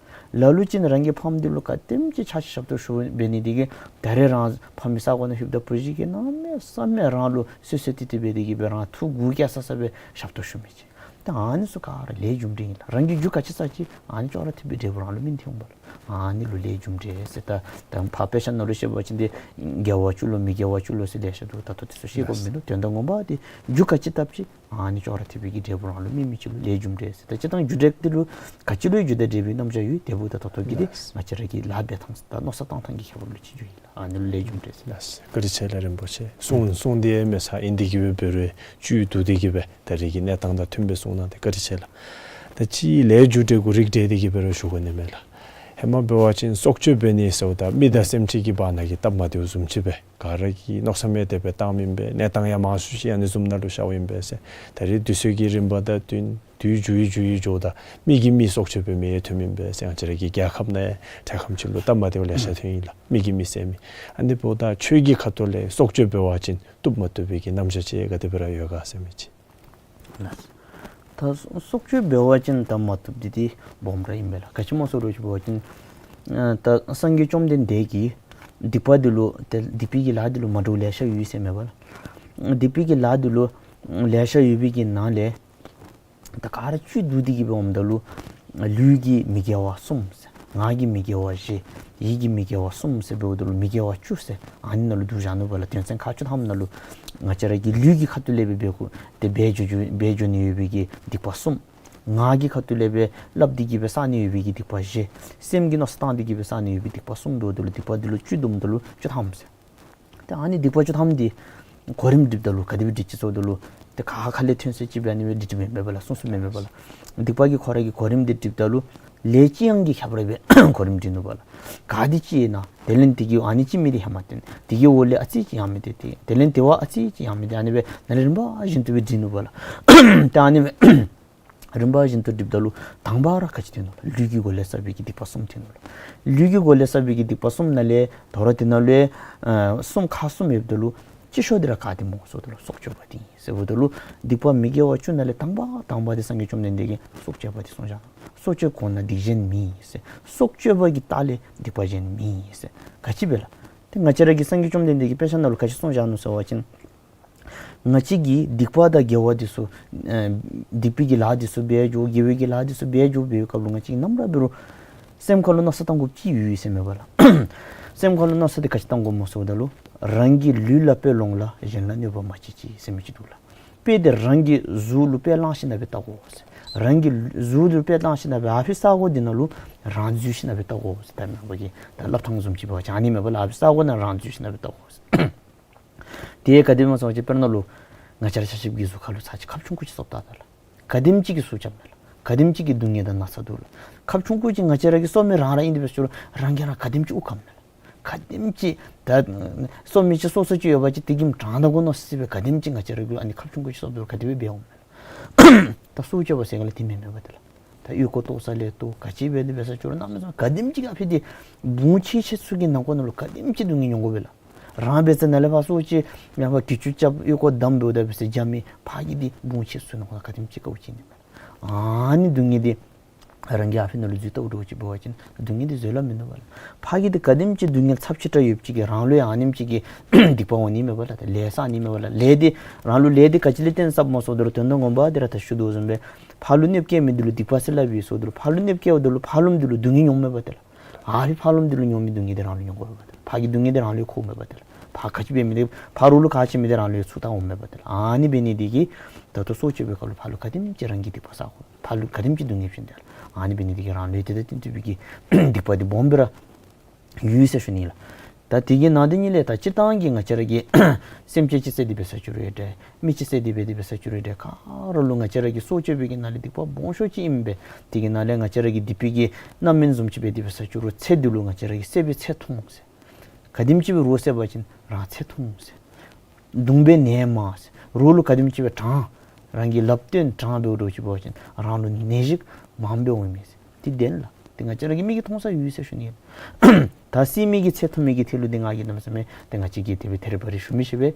ལ་ལུ་ཅིག་ནི་རང་གི་ཕམ་འདི་ལུ་ག་དེམ་ཅིག་ཆ་ཤས་ཞབས་ཏོག་ཞུ་འབད་ནི་འདི་གིས་ད་རེས་རང་ཕམ་གྱི་ས་གོ་ནང་ལྷོདཔ་ད་བུ་གཞི་གིས་གནམ་མེད་ས་མེད་རང་ལུ་བསོད་བསོད་ཏི་ཏི་འབད་དེ་གི་སྦེ་རང་ཐུགས་མགུ་སྐྱེ་ས་ས་སྦེ་ཞབས་ཏོག་ཞུ་མི་ཅིག། ད་ཨ་ནི་ཚུ་ག་ར་ལས་རྒྱུ་འབྲས་ཨིན་ལགས། རང་གིས་རྒྱུ་ག་ཅི་བསགས་ཅི་ཨ་ནི་ཅོག་ར་འཐདཔ་སྦེ་འབྲས་བུ་རང་ལུ་སྨིན་ཏེ་འོང་པ་ལགས། ཨ་ནི་ལུ་ལས་རྒྱུ་འབྲས་ཟེར། ད་ད་ཕར་དཔེ་ཆ་ནང་ལུ་བཤད་པ་ཅིན་ཏེ་དགེ་བ་བཅུ་ལོ་མི་དགེ་བ་བཅུ་ལོ་ཟེར་ལེ་ཤ་འདུག། ད་ལྟོ་དེ་ཚུ་བཤད་དགོཔ་མིན་ནུག། དོན་དག་ངོ་མ་འདི་རྒྱུ་ག་ཅི་བཏབ་ཅི་ཨ་ནི་ཅོག་ར་འཐདཔ་གི་འབྲས་བུ་རང་ལུ་སྨིན་མི་ཅིག་ལུ་ལས་རྒྱུ་འབྲས་ཟེར། ད་སྤྱིར་བཏང་རྒྱུ་འབྲས་འདི་ལུ་ག་ཅི་ལུ་རྒྱུ་དང་འབྲས་བུའི་རྣམ་གཞག་ཡོད། དེ་འབདཝ་ད་ད་ལྟོ་གི་འདི་ལགས། ང་བཅས་ར་གི་ལཱ་འབད་ཐངས་དང་མནོ་བསམ་བཏང་ཐངས་ཀྱི་ཁྱད་པར་ལུ་ཅིག་འགྱོཝ་ཨིན་ལགས། ཨ་ནི་ལུ་ལས་རྒྱུ་འབྲས་ཟེར། ལགས། བཀའ་དྲིན་ཆེ་ལགས་རིན་པོ་ཆེ། གསུང་གསུང་སྟེ་མེད་ས་ཨིན། འདི་གིས་འབད་རུང་བཅུད་བསྡུ་སྟེ་གིས་སྦེ་ད་རེས་ཀྱི་གནས་སྟངས་དང་མཐུནམ་སྦེ་གསུངས་གནང་སྟེ་བཀའ་དྲིན་ཆེ་ལགས། ད་ཅི་ལས་རྒྱུ་འབྲས་གུ་རིགས་འགྲེ་སྟེ་གིས་འབད་རུང་ཞུ་དགོ་ནི་མས་ལགས། ཧེ་མ་འབད་བ་ཅིན་སྲོག་གཅོད་འབད་ནི་ཟེརཝ་ད་མི་དང་སེམས་ཅན་གྱི་བར་ན་གི་སྟབས་མ་བདེཝ་བཟུམ་ཅིག་སྦེ་ག་ར་གིས་མནོ་བསམ་མེད་དེ་སྦེ་བཏངམ་ཨིན་པས། གནས་སྟངས་ཡང་མང་སུ་ཅིག་ཨ་ནི་བཟུམ་ནང་ལུ་ཤརཝ་ཨིན་པས་ཟེར། ད་རེས་དུས་ཚོད་ཀྱི་རིམ་པ་དང་བསྟུན་དུས་འགྱུར་བའི་འགྱུར་བའི་འགྱོཝ་ད་མི་གིས་མི་སྲོག་གཅོད་འབད་མི་ཡང་ཐོནམ་ཨིན་པས་ཟེར། ང་བཅས་ར་གི་རྒྱལ་ཁབ་ནང་ཡང་འདྲ་ཁམས་ཅིག་ལུ་སྟབས་མ་བདེཝ་ལེ་ཤ་ཐོན་ཡི་ལགས། མི་གིས་མི་བསད་མི། ཨ་ནི་འབདཝ་ད་ཆོས་ཀྱི་ཁ་ཐུག་ལས་སྲོག་གཅོད་འབད་བ་ཅིན་བཏུབ་མ་བཏུབ་པའི་གི་རྣམ་གཞག་ཅིག་ག་དེ་སྦེ་ར་ཡོད་ག་ཟེར་མི་ཅིག། ལགས། ད་སྲོག་གཅོད་འབད་བ་ཅིན་ད་མ་བཏུབ་འདི་འདི་སྦོམ་ར་ཨིན་པས་ལགས། ག་ཅི་སྨོ་ཟེར་བ་ཅིན་ཨ་ད་སངས་རྒྱས་བཅོམ་ལྡན་འདས་ཀྱིས་སྡིག་པ་འདི་ལུ་ཏེ་སྡིག་པའི་གི་ལཱ་འདི་ལུ་མ་འདྲཝ་ལེ་ཤ་ཡོད་ཟེར་མས་པ་ལགས། སྡིག་པའི་གི་ལཱ་འདི་ལུ་ལེ་ཤ་ཡོད་པའི་གི་ནང་ལས་ད་ག་ར་བཅུད་བསྡུ་སྟེ་གིས་སྦེ་འོངམ་ད་ལུ་ལུས་ཀྱི་མི་དགེ་བ་གསུམ་ཟེར། ངག་གི་མི་དགེ་བ་བཞི། ཡིད་ཀྱི་མི་དགེ་བ་གསུམ་ཟེར་འབདཝ་ད་ལུ་མི་དགེ་བ་བཅུ་ཟེར་ཨ་ནི་ནང་ལུ་བསྡུ་བཞག་ནུག་པ་ལགས། དོན་ཚན་ཁག་བཅུ་ཐམ་ནང་ལུ་ང་བཅས་ར་གི་ལུས་ཀྱི་ཁ་ཐུག་ལས་སྦེ་འབད་དགོ་སྟེ་འབད་འགྱོ་འགྱོ་འབད་འགྱོ་ནི་ཡོད་པའི་གི་སྡིག་པ་གསུམ། ངག་གི་ཁ་ཐུག་ལས་སྦེ་སླབ་སྟེ་གིས་སྦེ་བསག་ནི་ཡོད་པའི་གི་སྡིག་པ་བཞི། སེམས་ཀྱིས་མནོ་བསམ་བཏང་སྟེ་གིས་སྦེ་བསག་ནི་ཡོད་པའི་སྡིག་པ་གསུམ་འབདཝ་ད་ལུ་སྡིག་པ་འདི་ལུ་བཅུད་བསྡུཝ་ད་ལུ་བཅུ་ཐམ་ཟེར། ཏེ་ཨ་ནི་སྡིག་པ་བཅུ་ཐམ་འདི་གོ་རིམ་སྒྲིགཔ་ད་ལུ་ག་དེ་སྦེ་སྒྲིག་ཅི་ཟེརཝ་ད་ལུ་ཏེ་ག་ཁ་ལས་ཐོན་ས་ཅིག་སྦེ་ཨ་ནི་སྦེ་སྒྲིག་སྒྲིགཔ་མེན་པས་པ་ལགས། གསུང་གསུངམ་མེན་པས་པ་ལགས། སྡིག་པ་གི་ཁོ་ར་གི་གོ་རིམ་འདི་སྒྲིགཔ་ད་ལུ་ལས་ཅི་ཡང་གིས་ཁྱབ་ར་སྦེ་གོ་རིམ་སྒྲིག་ནུག་པ་ལགས། ག་འདི་ཅིག་ཨིན་ན་དེ་ལས་དེ་གི་ཨ་ནི་ཅིག་མི་དེ་ཧེ་མ་བཏོན། དེ་གི་འོག་ལས་ཨ་ཙི་ཅིག་ཡང་མི་དེ་དེ་དེ་ལས་དེ་བ་ཨ་ཙི་ཅིག་ཡང་མི་དེ་ཨ་ནི་སྦེ་ནཱ་ལས་རིམ་པ་བཞིན་དུ་སྦེ་སྒྲིག་ནུག་པ་ལགས། ཏེ་ཨ་ནི་སྦེ་རིམ་པ་བཞིན་དུ་སྒྲིགཔ་ད་ལུ་དང་པ་ར་ག་ཅི་ཐོན་ནུག་ལགས། ལུས་ཀྱི་སྒོ་ལས་བསགས་པའི་གི་སྡིག་པ་གསུམ་ཐོན་ནུག་ལགས། ལུས་ཀྱི་སྒོ་ལས་བསགས་པའི་གི་སྡིག་པ་གསུམ་ནང་ལས་དོ་རུང་དེ་ནང་ལུ་ཨ་གསུམ་ཁག་གསུམ་ཡོདཔ་ད་ལུ་སྤྱི་ཤོག་འདི་ར་ག་དེ་སྨོ་ཟེརཝ་ད་ལུ་སྲོག་གཅོད་པ་འདི་ཨིན་ཟེརཝ་ད་ལུ་སྡིག་པ་མི་དགེ་བ་བཅུ་ནང་ལས་དང་པ་དང་པ་འདི་སངས་རྒྱས་བཅོམ་ལྡན་འདས་ཀྱིས་སྲོག་གཅོད་པ་འདི་གསུངས་བཞག་ནུག། སྲོག་གཅོད་གོང་ན་སྡིག་གཞན་མེད་ཟེར། སྲོག་གཅོད་པ་གི་ལྟག་ལས་སྡིག་པ་གཞན་མེད་ཟེར། ག་ཅི་སྦེ་ལགས། ཏེ་ང་བཅས་ར་གི་སངས་རྒྱས་བཅོམ་ལྡན་འདས་ཀྱིས་དཔེ་ཆ་ནང་ལུ་ག་ཅི་གསུངས་བཞག་ནུག་ཟེར་བ་ཅིན་ང་བཅས་ཀྱིས་སྡིག་པ་དང་དགེ་བ་འདི་ཚུ་ཨ་སྡིག་པའི་གི་ལཱ་འདི་ཚུ་འབད་འགྱོ་དགེ་བའི་གི་ལཱ་འདི་ཚུ་འབད་འགྱོ་བའི་སྐབས་ལུ་ང་བཅས་ནམ་ར་འབད་རུང་སེམས་ཁ་ལུ་མནོ་བསམ་བཏང་དགོཔ་ཅིག་ཡོད་ཟེར་མས་པ་ལགས། སེམས་ཁ་ལུ་མནོ་བསམ་འདི་ག་ཅི་བཏང་དགོཔ་སྨོ་ཟེརཝ་ད་ལུ་རང་གི་ལུས་ལ་དཔེ་ལོངས་ལ་གཞན་ལ་གནོད་པ་མ་བྱེད་ཅིག་ཟེར་མི་ཅིག་འདུག་ལགས། དཔེ་འདི་རང་གི་གཟུགས་ལུ་དཔེ་བླངས་ཞིནམ་ལས་སྦེ་བལྟ་དགོ་ཟེར། རང་གི་གཟུགས་ལུ་དཔེ་བླངས་ཞིནམ་ལས་སྦེ་ཨ་ཕི་ས་གོ་འདི་ནང་ལུ་རང་འཛུལ་ཞིནམ་ལས་སྦེ་བལྟ་དགོ་ཟེར། ད་མེན་པ་གི་ད་སླབ་ཐངས་བཟུམ་ཅིག་འབད་བ་ཅིན་ཨ་ནི་མེན་པ་ལགས། ཨ་ཕི་ས་གོ་ནང་རང་འཛུལ་ཞིནམ་ལས་སྦེ་བལྟ་དགོ་ཟེར། དེ་ག་དེ་སྨོ་ཟེར་བ་ཅིན་དཔེར་ན་ལུ་ང་བཅས་ར་ཆ་ཁྱབ་ཀྱི་གཟུགས་ཁ་ལུ་ཚར་ཅིག་ཁབ་ཆུང་ཀུ་ཅིག་བཙུགས་ད་ད་ལགས། ག་དེམ་ཅིག་གི་སྲོག་སྐྱབས་མས་ལགས། ག་དེམ་ཅིག་གི་སྡུག་བསྔལ་དང་ན་ཚ་འདུག་ལགས། ཁབ་ཆུང་ཀུ་ཅིག་ང་བཅས་ར་གིས་གསོ་མི་རང་ར་ཨིན་དེ་འབད་ཟེར་རུང་རང་གིས་ར་ག་དེམ་ཅིག་དབུགས་ཁམ་མས་ལགས། ག་དེམ་ཅིག་ད་གསོ་མི་ཅིག་གསོ་ས་ཅིག་ཡོད་པ་ཅིན་དེ་གིས་དྲང་ད་དགོ་མནོ་སི་སི་སྦེ་ག་དེམ་ཅིག་ང་བཅས་ར་གིས་ཨ་ནི་ཁབ་ཆུང་ཀུ་ཅིག་གསོཝ་ད་ག་དེ་སྦེ་འབད་འོང་མས་ལགས། ད་སྲོག་གཅོད་པ་ཟེར་ག་ལས་དེ་མེན་མེན་པ་ཏེ་ལགས། ད་ཨོལ་ཀོ་བཏོག་ས་ལས་བཏོག་ག་ཅི་འབད་དེ་འབད་ས་ཅིག་རུང་གནམ་མེད་ས་མེད་ག་དེམ་ཅིག་ཨ་ཕི་འདི་བུང་ཆེ་ཆེ་ཚུ་གི་ནང་འཁོད་ནང་ལུ་ག་དེམ་ཅིག་སྡུག་བསྔལ་མྱོང་དགོ་པས་ལགས། རང་འབད་ས་ནང་ལས་ཕར་སྲོག་གཅོད་ཡང་ཕར་གྱི་ཅུ་རྐྱབ་ཨོལ་ཀོ་བསྡམ་འབདཝ་ད་འབད་ས་རྒྱ་མི་ཕར་གི་འདི་བུང་ཆེ་ཚུ་ནང་འཁོད་ག་དེམ་ཅིག་དཀའཝ་སྤྱད་ནི་མས་ལགས། ཨ་ནི་སྡུག་བསྔལ་འདི་རང་གིས་ཨ་ཕི་ནང་ལུ་འཛུལ་བལྟཝ་འདྲཝ་ཅིག་འབད་བ་ཅིན་སྡུག་བསྔལ་འདི་བཟོད་གླགས་མིན་འདུག་པ་ལགས། ཕར་གི་འདི་ག་དེམ་ཅིག་སྡུག་བསྔལ་ཚབས་ཆེ་དྲགས་ཡོདཔ་ཅིག་གིས་རང་ལུ་ཡང་ཨ་ནེམ་ཅིག་གི་སྡིག་པ་འོང་ནི་མས་པ་ལགས། ལས་བསགས་ནི་མས་པ་ལགས། ལས་འདི་རང་ལུ་ལས་འདི་ག་ཅི་ལས་བརྟེན་བསགསཔ་སྨོ་ཟེརཝ་ད་ལུ་དོན་དག་ངོ་མ་འདི་ར་ད་ཞུ་དོ་བཟུམ་སྦེ་ཕར་ལུ་གནོདཔ་བཀལ་མི་འདི་ལུ་སྡིག་པ་ཟེར་སླབ་ཨིན་ཟེརཝ་ད་ལུ་ཕར་ལུ་གནོདཔ་བཀལཝ་ད་ལུ་ཕར་ལུ་འདི་ལུ་སྡུག་བསྔལ་མྱོང་མས་པ་ཏེ་ལགས། ཨ་ཕི་ཕར་ལུ་འདི་ལུ་མྱོང་མི་སྡུག་བསྔལ་འདི་རང་ལུ་མྱོང་དགོ་པས་ཏེ་ལགས། ཕར་གི་སྡུག་བསྔལ་འདི་རང་ལུ་འཁོརཝ་མས་པ་ཏེ་ལགས། ཕར་ག་ཅི་འབད་མི་འདི་ཕར་རོགས་ལུ་ག་ཅི་མི་འདི་རང་ལུ་ཚུར་ལྟ་འོང་མས་པ་ཏེ་ལགས། ཨ་ནི་འབད་ནི་འདི་གིས་ད་ལྟོ་སྲོག་གཅོད་པའི་སྐབས་ལུ་ཕར་ལུ་ག་དེམ་ཅིག་རང་གིས་སྡིག་པ་བསག་དགོ། ཕར་ལུ་ག་དེམ་ཅིག་སྡུག་བསྔལ་བྱུང་དེ་ལགས། ཨ་ནི་འབད་ནི་འདི་གིས་རང་ལུ་ཡང་དེ་དང་བསྟུན་པའི་གི་སྡིག་པ་འདི་སྦོམ་སྦེ་ར་ཡོད་ཟེར་ཞུ་ནི་ལགས། ད་དེ་གི་ནང་དེ་ཉིད་ལས་ད་སྤྱིར་བཏང་གི་ང་བཅས་ར་གི་སེམས་ཅན་ཅིག་བསད་དེ་འབད་ས་ཅིག་རུང་ཡང་འདྲ། མི་ཅིག་བསད་དེ་འབད་དེ་འབད་ས་ཅིག་རུང་ཡང་འདྲ། ག་ར་ལུ་ང་བཅས་ར་གིས་སྲོག་གཅོད་པའི་གི་ནང་ལས་སྡིག་པ་སྦོམ་ཤོས་ཅིག་ཨིན་པས། དེ་གི་ནང་ལས་ང་བཅས་ར་གི་སྡིག་པའི་གི་རྣམ་སྨིན་བཟུམ་ཅིག་འབད་དེ་འབད་ས་ཅིག་རུང་ཚེ་འདི་ལུ་ང་བཅས་ར་གིས་བསད་པའི་ཚེ་ཐུང་ཟེར། ག་དེམ་ཅིག་སྦེ་རོགས་བསད་པ་ཅིན་རང་ཚེ་ཐུང་ཟེར། གདུང་པའི་ནད་མང་ཟེར། རོགས་ལུ་ག་དེམ་ཅིག་སྦེ་དྲང་། རང་གི་ལགཔ་བཏོན་དྲང་འབདཝ་འདྲཝ་ཅིག་འབད་བ་ཅིན་རང་ལུ་ནད་གཞི་མང་སྦེ་འོང་མས་ཟེར། དེ་བདེན་ལགས། དེ་ང་བཅས་ར་གི་མིག་གིས་མཐོང་ས་ཡོད་ཟེར་ཞུ་ནི། ད་བསད་མི་གི་ཚེ་ཐུང་མི་གི་ཐད་ལུ་དེ་ང་གིས་གནམ་མེད་ས་མེད་དེ་ང་བཅས་ཀྱིས་དེ་སྦེ་ཐེ་རི་བ་རི་ཞུ་མི་ཤེས་པས།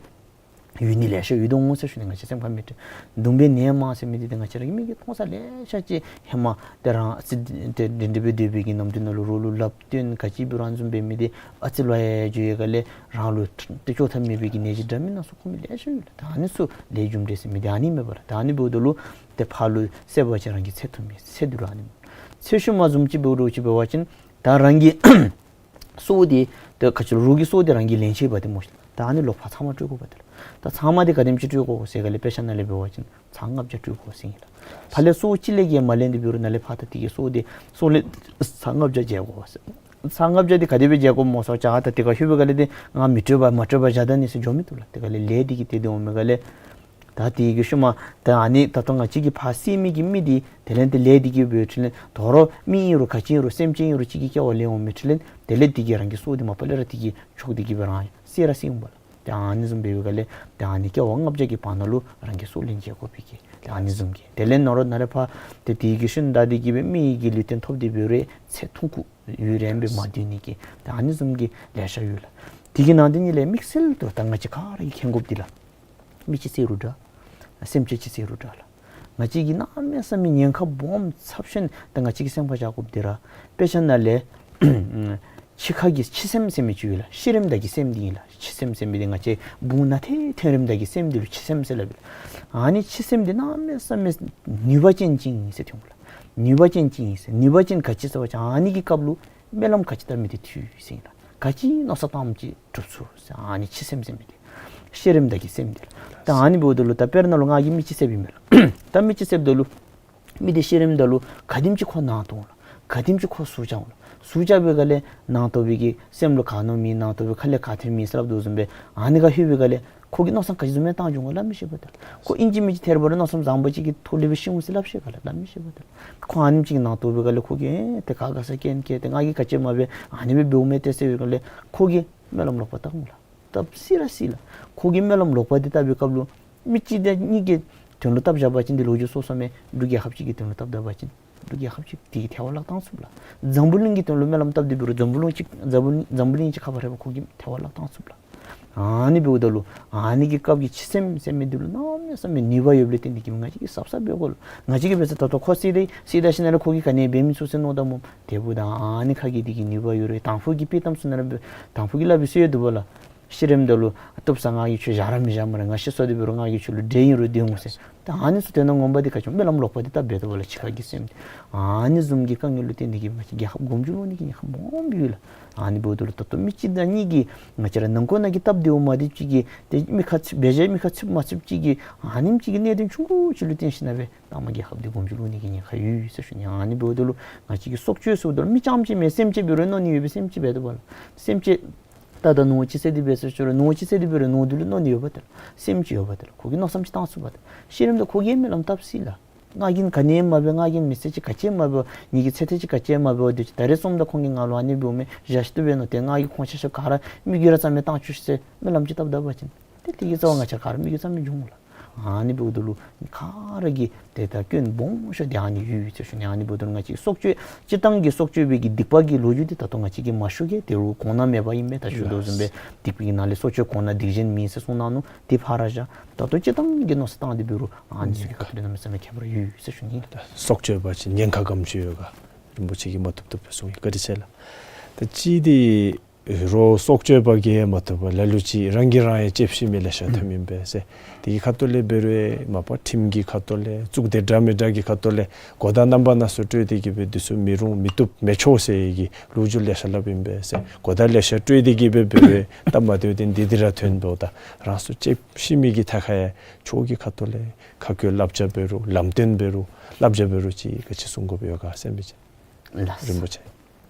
ཡུལ་ནི་ལེ་ཤ་ཡོད་དོ་འོང་ཟེར་ཞུ་ནི། ང་བཅས་སེམས་ཁར་མི་སྤྲོ། གདོང་པའི་ནད་མང་ཟེར་མི་འདི་ཏེ་ང་བཅས་ར་གི་མིག་གིས་མཐོང་ས་ལེ་ཤ་ཅིག་ཧེ་མ་ཏེ་རང་ཚེ་འདི་འདི་འདྲ་སྦེ་སྡོད་པའི་གི་ནམ་དུས་ནང་ལུ་རོགས་ལུ་སླབ་སྟོན་ག་ཅི་འབད་རུང་ཨ་ནི་བཟུམ་འབད་མི་འདི་ཨ་ཙི་ལུ་ཡང་འགྱོ་ཡི་ག་ལས་རང་ལུ་ཏེ་བཅོ་ཐབས་མེད་པའི་གི་ནད་གཞི་འདྲ་མིན་སྣ་ཚོགས་ཁོ་མི་ལེ་ཤ་ཡོད་ལགས། ད་ཨ་ནི་ཚུ་ལས་རྒྱུ་འབྲས་ཟེར་མི་འདི་ཨ་ནི་མས་པ་ལགས། ད་ཨ་ནི་འབདཝ་ད་ལུ་ཏེ་ཕར་ལུ་བསད་པ་ཅིན་རང་གི་ཚེ་ཐུང་མི་ཚེ་འདི་རུ་ཨ་ནི་སྨོ། ཚེ་ཤུལ་མ་བཟུམ་ཅིག་འབད་རུང་ཅིག་འབད་བ་ཅིན་ད་རང་གི་སྲོག་འདི་ཏེ་ག་ཅི་ལོ་རོགས་ཀྱི་སྲོག་འདི་རང་གིས་ལེན་ཆི་བ་ཏེ་སྨོ་ཤིག། ད་ཨ་ནི་ལོག་ཕར་ཚང་མ་སྤྲོད་དགོ་པ་ཏེ་ལགས། ད་ཚང་མ་འདི་ག་དེམ་ཅིག་སྤྲོད་དགོ་ཟེར་ག་ལས་དཔེ་ཆ་ནང་ལས་འབད་བ་ཅིན་ཚར་ལྔ་བརྒྱ་སྤྲོད་དགོ་ཟེར་ཨིན་ལགས། ཕར་ལས་སྲོག་གཅིག་ལས་བརྒལ་མ་ལེན་ཏེ་འབད་རུང་ནཱ་ལས་ཕར་ད་དེ་གི་སྲོག་འདི་སྲོག་ལེན་ཚར་ལྔ་བརྒྱ་འཇལ་དགོ་ཟེར། ཚར་ལྔ་བརྒྱ་འདི་ག་དེ་སྦེ་འཇལ་དགོཔ་སྨོ་ཟེར་བ་ཅིན་ད་དེ་ཁར་ལྷོད་པའི་ག་ལས་ཏེ་ང་མི་སྤྲོད་པར་མ་སྤྲོད་པར་བཞག་ད་ནི་ཟེར་འགྱོ་མི་བཏུབ་ལགས། དེ་ག་ལས་ལས་འདི་གིས་ཏེ་འདི་འོང་མི་ག་ལས། ད་དེ་གི་ཤུལ་མ་ད་ཨ་ནི་ད་ལྟོ་ང་བཅས་ཀྱིས་ཕར་བསད་མི་གི་མི་འདི་དེ་ལས་ཏེ་ལས་འདི་གིས་འབད་འཕྲོ་ལས་དོ་རུང་མི་ཨིན་རུང་ག་ཅི་ཨིན་རུང་སེམས་ཅན་ཨིན་རུང་གཅིག་གི་སྐྱེ་བ་ལེན་འོང་མི་འཕྲོ་ལས་དེ་ལས་འདི་གིས་རང་གི་སྲོག་འདི་མ་པ་ལས་ར་འདི་གིས་ཆོག་འདི་གིས་སྦེ་རང་བསད་ར་བསད་འོང་པ་ལགས། ད་ཨ་ནི་བཟུམ་འབད་བའི་ག་ལས་ད་ཨ་ནི་སྐྱེ་བ་ལྔ་བརྒྱ་གི་བར་ན་ལུ་རང་གི་སྲོག་ལེན་འཇལ་དགོ་པའི་གི་ད་ཨ་ནི་བཟུམ་གྱི་དེ་ལས་ནོར་ནཱ་ལས་ཕར་ཏེ་དེ་གི་ཤུལ་ད་འདི་གིས་སྦེ་མི་གི་ལུས་རྟེན་ཐོབ་སྟེ་འབད་རུང་ཚེ་ཐུང་ཀུ་ཡུན་རིངམོ་སྦེ་མ་སྡོད་ནི་གི་ད་ཨ་ནི་བཟུམ་གྱི་ལེ་ཤ་ཡོད་ལགས། དེ་གི་ནང་དེ་ཉིད་ལས་དམིགས་བསལ་དུ་ད་ང་བཅས་ག་ར་གིས་མཁྱེན་དགོཔ་འདི་ལགས། མི་ཅིག་བསད་རུང་འདྲ། སེམས་ཅན་ཅིག་བསད་རུང་འདྲ་ལགས། ང་བཅས་ཀྱིས་གནམ་མེད་ས་མེད་ཉེན་ཁ་སྦོམ་ཚབས་ཆེན་ད་ང་བཅས་ཀྱིས་སེམས་ཁར་བཞག་དགོཔ་འདི་ར་དཔེ་ཆ་ནང་ལས་འཆི་ཁ་གི་འཆི་སེམས་ཟེར་མི་ཅིག་ཡོད་ལགས། ཤི་རནམ་ད་གི་སེམས་འདི་ཨིན་ལགས། འཆི་སེམས་ཟེར་མི་འདི་ང་བཅས་བུང་ནང་ཐོན་ཐོན་རནམ་ད་གི་སེམས་འདི་ལུ་འཆི་སེམས་ཟེར་སླབ་ཨིན་ལགས། ཨ་ནི་འཆི་སེམས་འདི་གནམ་མེད་ས་མེད་ནུས་པ་ཅན་ཅིག་ཨིན་ཟེར་ཐོན་འོང་ལགས། ནུས་པ་ཅན་ཅིག་ཨིན་ཟེར། ནུས་པ་ཅན་ག་ཅི་ཟེར་བ་ཅིན་ཨ་ནི་གི་སྐབས་ལུ་སྨོན་ལམ་ག་ཅི་བཏབ་མི་འདི་འཐུས་ཟེར་ཨིན་ལགས། ག་ཅི་མནོ་བསམ་བཏངམ་ཅིག་གྲུབ་ཚུགས་ཟེར། ཨ་ནི་འཆི་སེམས་ཟེར་མི་འདི་ཤི་རནམ་ད་གི་སེམས་འདི་ལགས། ད་ཨ་ནི་འབདཝ་ད་ལུ་ད་དཔེར་ན་ལུ་ང་གིས་མི་ཅིག་བསདཔ་ཨིན་མས་ལགས། ད་མི་ཅིག་བསདཔ་ད་ལུ་མི་འདི་ཤི་རནམ་ད་ལུ་ག་དེམ་ཅིག་ཁོ་ནང་དོགས་འོང་ལགས། ག་དེམ་ཅིག་ཁོ་ཟུག་རྐྱབ་འོང་ལགས། ཟུག་རྐྱབ་པའི་ག་ལས་ནང་དོགས་པའི་གི་སེམས་ལུ་ག་མནོ་མི་ནང་དོགས་པའི་ཁ་ལས་ག་ཐོན་མི་ཟེར་སླབ་དོ་བཟུམ་སྦེ་ཨ་ནི་ག་ལྷོད་པའི་ག་ལས་ཁོ་གིས་མནོ་བསམ་ག་ཅི་བཟུམ་མའི་བཏང་འགྱོ་འོང་ག་སླབ་མི་ཤེས་པ་ད་ལགས། ཁོ་ཨིན་ཅི་མིན་ཅི་ཐད་རི་བ་རི་མནོ་བསམ་བཟང་པོ་ཅིག་གི་ཐོག་ལས་སྦེ་ཤི་འོང་ཟེར་སླབ་ཤེས་ག་ལགས། སླབ་མི་ཤེས་པ་ད་ལགས། ཁོ་ཨ་ནེམ་ཅིག་གི་ནང་དོགས་པའི་ག་ལས་ཁོ་གིས་ཨེ་ཏེ་ག་དགའ་ས་རྐྱེན་བཀལ་ཏེ་ང་གིས་ག་ཅི་མ་འབད་ཨ་ནི་སྦེ་འབདཝ་མས་ཏེ་ཟེར་བའི་ག་ལས་ཁོ་གིས་སྨོན་ལམ་ལོག་པ་བཏབ་འོང་ལགས། བཏབ་སྲིད་ར་སྲིད་ལགས། ཁོ་གིས་སྨོན་ལམ་ལོག་པ་འདི་བཏབ་པའི་སྐབས་ལུ་མི་གཅིག་དང་གཉིས་ཀྱི་དོན་ལུ་བཏབ་བཞག་པ་ཅིན་འདི་ལོ་རྒྱུས་སོ་སོ་མས། འབྲུག་རྒྱལ་ཁབ་ཅིག་གི་དོན་ལུ་བཏབ་ད་པ་ཅིན་འབྲུག་རྒྱལ་ཁབ་ཅིག་དེ་གིས་ཐལ་བར་བརླག་བཏང་ཚུགས་ལགས། འཛམ་བུ་གླིང་གི་དོན་ལུ་སྨོན་ལམ་བཏབ་སྟེ་འབད་རུང་འཛམ་བུ་གླིང་ཅིག་འཛམ་བུ་འཛམ་བུ་གླིང་ཅིག་ཁ་ཕར་ར་ཁོ་གིས་ཐལ་བར་བརླག་བཏང་ཚུགས་ལགས། ཨ་ནི་འབདཝ་ད་ལུ་ཨ་ནི་གི་སྐབས་ཀྱི་འཆི་སེམས་ཟེར་མི་འདི་ལུ་གནམ་མེད་ས་མེད་ནུས་པ་ཡོདཔ་ལས་བརྟེན་ཏེ་གིས་ང་བཅས་ཀྱིས་གཟབ་གཟབ་འབད་དགོ་ལགས། ང་བཅས་ཀྱིས་འབད་ས་ད་ལྟོ་ཁོ་བསད་དེ་བསད་ད་ཞིནམ་ལས་ཁོ་གིས་ག་ནི་འབད་མི་ཚུགས་ཟེར་མནོ་ད་སྨོ། དེ་འབདཝ་ད་ཨ་ནི་ཁ་གི་འདི་གི་ནུས་པ་ཡོད་རུང་དང་ཕུ་གིས་དཔེ་གཏམ་ཚུ་ནང་ར་འབད་དང་ཕུ་གིས་སླབ་པའི་སྲོལ་ཡང་འདུག་པ་ལགས། ཤི་རནམ་ད་ལུ་བཏུབ་ས་ང་གིས་ཁྱོད་བཞག་ར་མི་བཞག་སྨ་རེ། ང་ཤི་སོང་སྟེ་འབད་རུང་ང་གིས་ཁྱོད་ལུ་འདྲེ་ཨིན་རུང་སྡོད་འོང་ཟེར། ད་ཨ་ནི་ཚུ་དོན་དག་ངོ་མ་འདི་ག་ཅི་སྨོན་ལམ་ལོག་པ་འདི་བཏབ་འབད་དོ་བ་ལགས། འཆི་ཁ་གི་སེམས་འདི་ཨ་ནི་བཟུམ་གྱི་དཀའ་ངལ་ལུ་བརྟེན་ཏེ་གིས་ང་བཅས་རྒྱལ་ཁབ་གོང་འཇུག་ལོག་ནི་གི་ཉེན་ཁ་སྦོམ་ཡོད་ལགས། ཨ་ནི་འབདཝ་ད་ལུ་ད་ལྟོ་མི་གཅིག་དང་གཉིས་ཀྱིས་ང་བཅས་ར་ནང་འཁོད་ནང་གི་སྟབས་བདེཝ་མ་བདེཝ་ཅིག་གིས་ཏེ་མི་ཁ་ཚིག་འབད་བཞག་མི་ཁ་ཚིགཔ་མ་ཚིགཔ་ཅིག་གིས་ཨ་ནེམ་ཅིག་གི་གནད་དོན་ཆུང་ཀུ་ཅིག་ལུ་བརྟེན་ཞིནམ་ལས་སྦེ་མཐའ་མ་རྒྱལ་ཁབ་འདི་གོང་འཇུག་ལོག་ནི་གི་ཉེན་ཁ་ཡོད་ཟེར་ཞུ་ནི། ཨ་ནི་འབདཝ་ད་ལུ་ང་བཅས་ཀྱིས་སྲོག་གཅོད་ཟེརཝ་ད་ལུ་མི་རྐྱངམ་ཅིག་མེན་སེམས་ཅན་འབད་རུང་མནོ་ནི་ཡོད་པའི་སེམས་ཅིག་འབད་དོ་བ་ལགས། སེམས་ཅན་ད་ད་ནོར་ཅིག་བསད་དེ་འབད་ཟེར་ཞུ་རུང་ནོར་ཅིག་བསད་དེ་འབད་རུང་ནོར་འདི་ལུ་མནོ་ནི་ཡོད་པ་ད་ལགས། སེམས་ཅིག་ཡོད་པ་ད་ལགས། ཁོ་གིས་མནོ་བསམ་ཅིག་བཏང་ཚུགས་པ་ད་ལགས། ཤི་རནམ་ད་ཁོ་གིས་སྨོན་ལམ་བཏབ་སྲིད་ལགས། ང་གིས་ག་ནི་མ་འབད་ང་གིས་མི་ཚེ་ཅིག་ག་ཅི་མ་འབད་ངེ་གི་ཚེ་ཐེངས་ཅིག་ག་ཅི་མ་འབད་དེ་ཅིག་ད་རེས་སོངམ་ད་ཁོང་གིས་ང་ལུ་ཨ་ནི་འབདཝ་མས་བཞག་ཤི་ཏོ་འབད་ནོ་ཏེ་ང་གིས་ཁོང་ཆ་ཁྱབ་ག་ར་མི་རྒྱུད་ར་རྩ་མེད་བཏང་བཅུག་ཤིག་ཟེར་སྨོན་ལམ་ཅིག་བཏབ་ད་པ་ཅིན་ཏེ་དེ་གི་རྩ་བ་ང་བཅས་ག་ར་མི་རྒྱུད་རྩ་མེད་འགྱོ་འོང་ལགས། ཨ་ནི་འབདཝ་ད་ལུ་ག་ར་གིས་ཏེ་ད་སྐྱོན་སྦོམ་ཤོས་འདི་ཨ་ནི་ཡོད་ཟེར་ཞུ་ནི། ཨ་ནི་འབདཝ་ད་ལུ་ང་བཅས་སྲོག་གཅོད་སྤྱིར་བཏང་གི་སྲོག་གཅོད་པའི་གི་སྡིག་པ་གི་ལོ་རྒྱུས་འདི་ད་ལྟོ་ང་བཅས་ཀྱིས་མ་ཞུ་གེ། དེ་རུང་གོང་ན་མེད་པ་ཨིན་མས། ད་ཞུ་དོ་བཟུམ་སྦེ་སྡིག་པའི་ནང་ལས་སྲོག་གཅོད་གོང་ན་སྡིག་གཞན་མིན་ཟེར་གསུངས་གནང་ནུག། དེ་ཕར་ར་བཞག། ད་ལྟོ་སྤྱིར་བཏང་གི་མནོ་བསམ་བཏང་སྟེ་འབད་རུང་ཨ་ནི་ཚུ་གི་ཁ་ཐུག་ལས་གནམ་མེད་ས་མེད་ཁྱད་པར་ཡོད་ཟེར་ཞུ་ནི། སྲོག་གཅོད་པ་ཅིན་ཉེན་ཁ་ག་དེམ་ཅིག་ཡོད་ག་རིན་པོ་ཆེ་གིས་མ་བཏུབ་བཏུབ་སྦེ་གསུངས་ཡི། བཀའ་དྲིན་ཆེ་ལགས། ད་ཅི་འདི་རོགས་སྲོག་གཅོད་པ་གིས་མ་བཏུབ་པར་ལ་ལུ་ཅིག་རང་གིས་རང་ཡང་ལྕེབས་ཤི་མི་ལེ་ཤ་ཐོནམ་ཨིན་པས་ཟེར། དེ་གི་ཁ་ཐུག་ལས་འབད་རུང་མ་པ་ཁྲིམས་ཀྱི་ཁ་ཐུག་ལས་གཙུག་སྡེ་འདྲ་མི་འདྲ་གི་ཁ་ཐུག་ལས་གོ་བརྡ་རྣམ་པ་སྣ་ཚོགས་སྤྲོད་དེ་གིས་སྦེ་འདི་ཚུ་མི་རུང་མི་བཏུབ་མི་ཆོག་ཟེར་བའི་གི་ལོ་རྒྱུས་ལེ་ཤ་སླབ་ཨིན་པས་ཟེར། གོ་བརྡ་ལེ་ཤ་སྤྲོད་དེ་གིས་སྦེ་འབད་རུང་སྟབས་མ་བདེཝ་འདི་འདི་ར་ཐོན་འབདཝ་ད་རང་སྲོག་ལྕེབས་ཤི་མི་གི་ཐད་ཁར་ཡང་ཆོས་ཀྱི་ཁ་ཐུག་ལས་ཁ་བཀོད་བསླབ་བྱ་འབད་རུང་ལམ་སྟོན་འབད་རུང་བསླབ་བྱ་འབད་རུང་ཅིག་ག་ཅི་གསུང་དགོཔ་ཡོད་ག་ཟེར་མི་ཅིག། ལགས། རིན་པོ་ཆེ།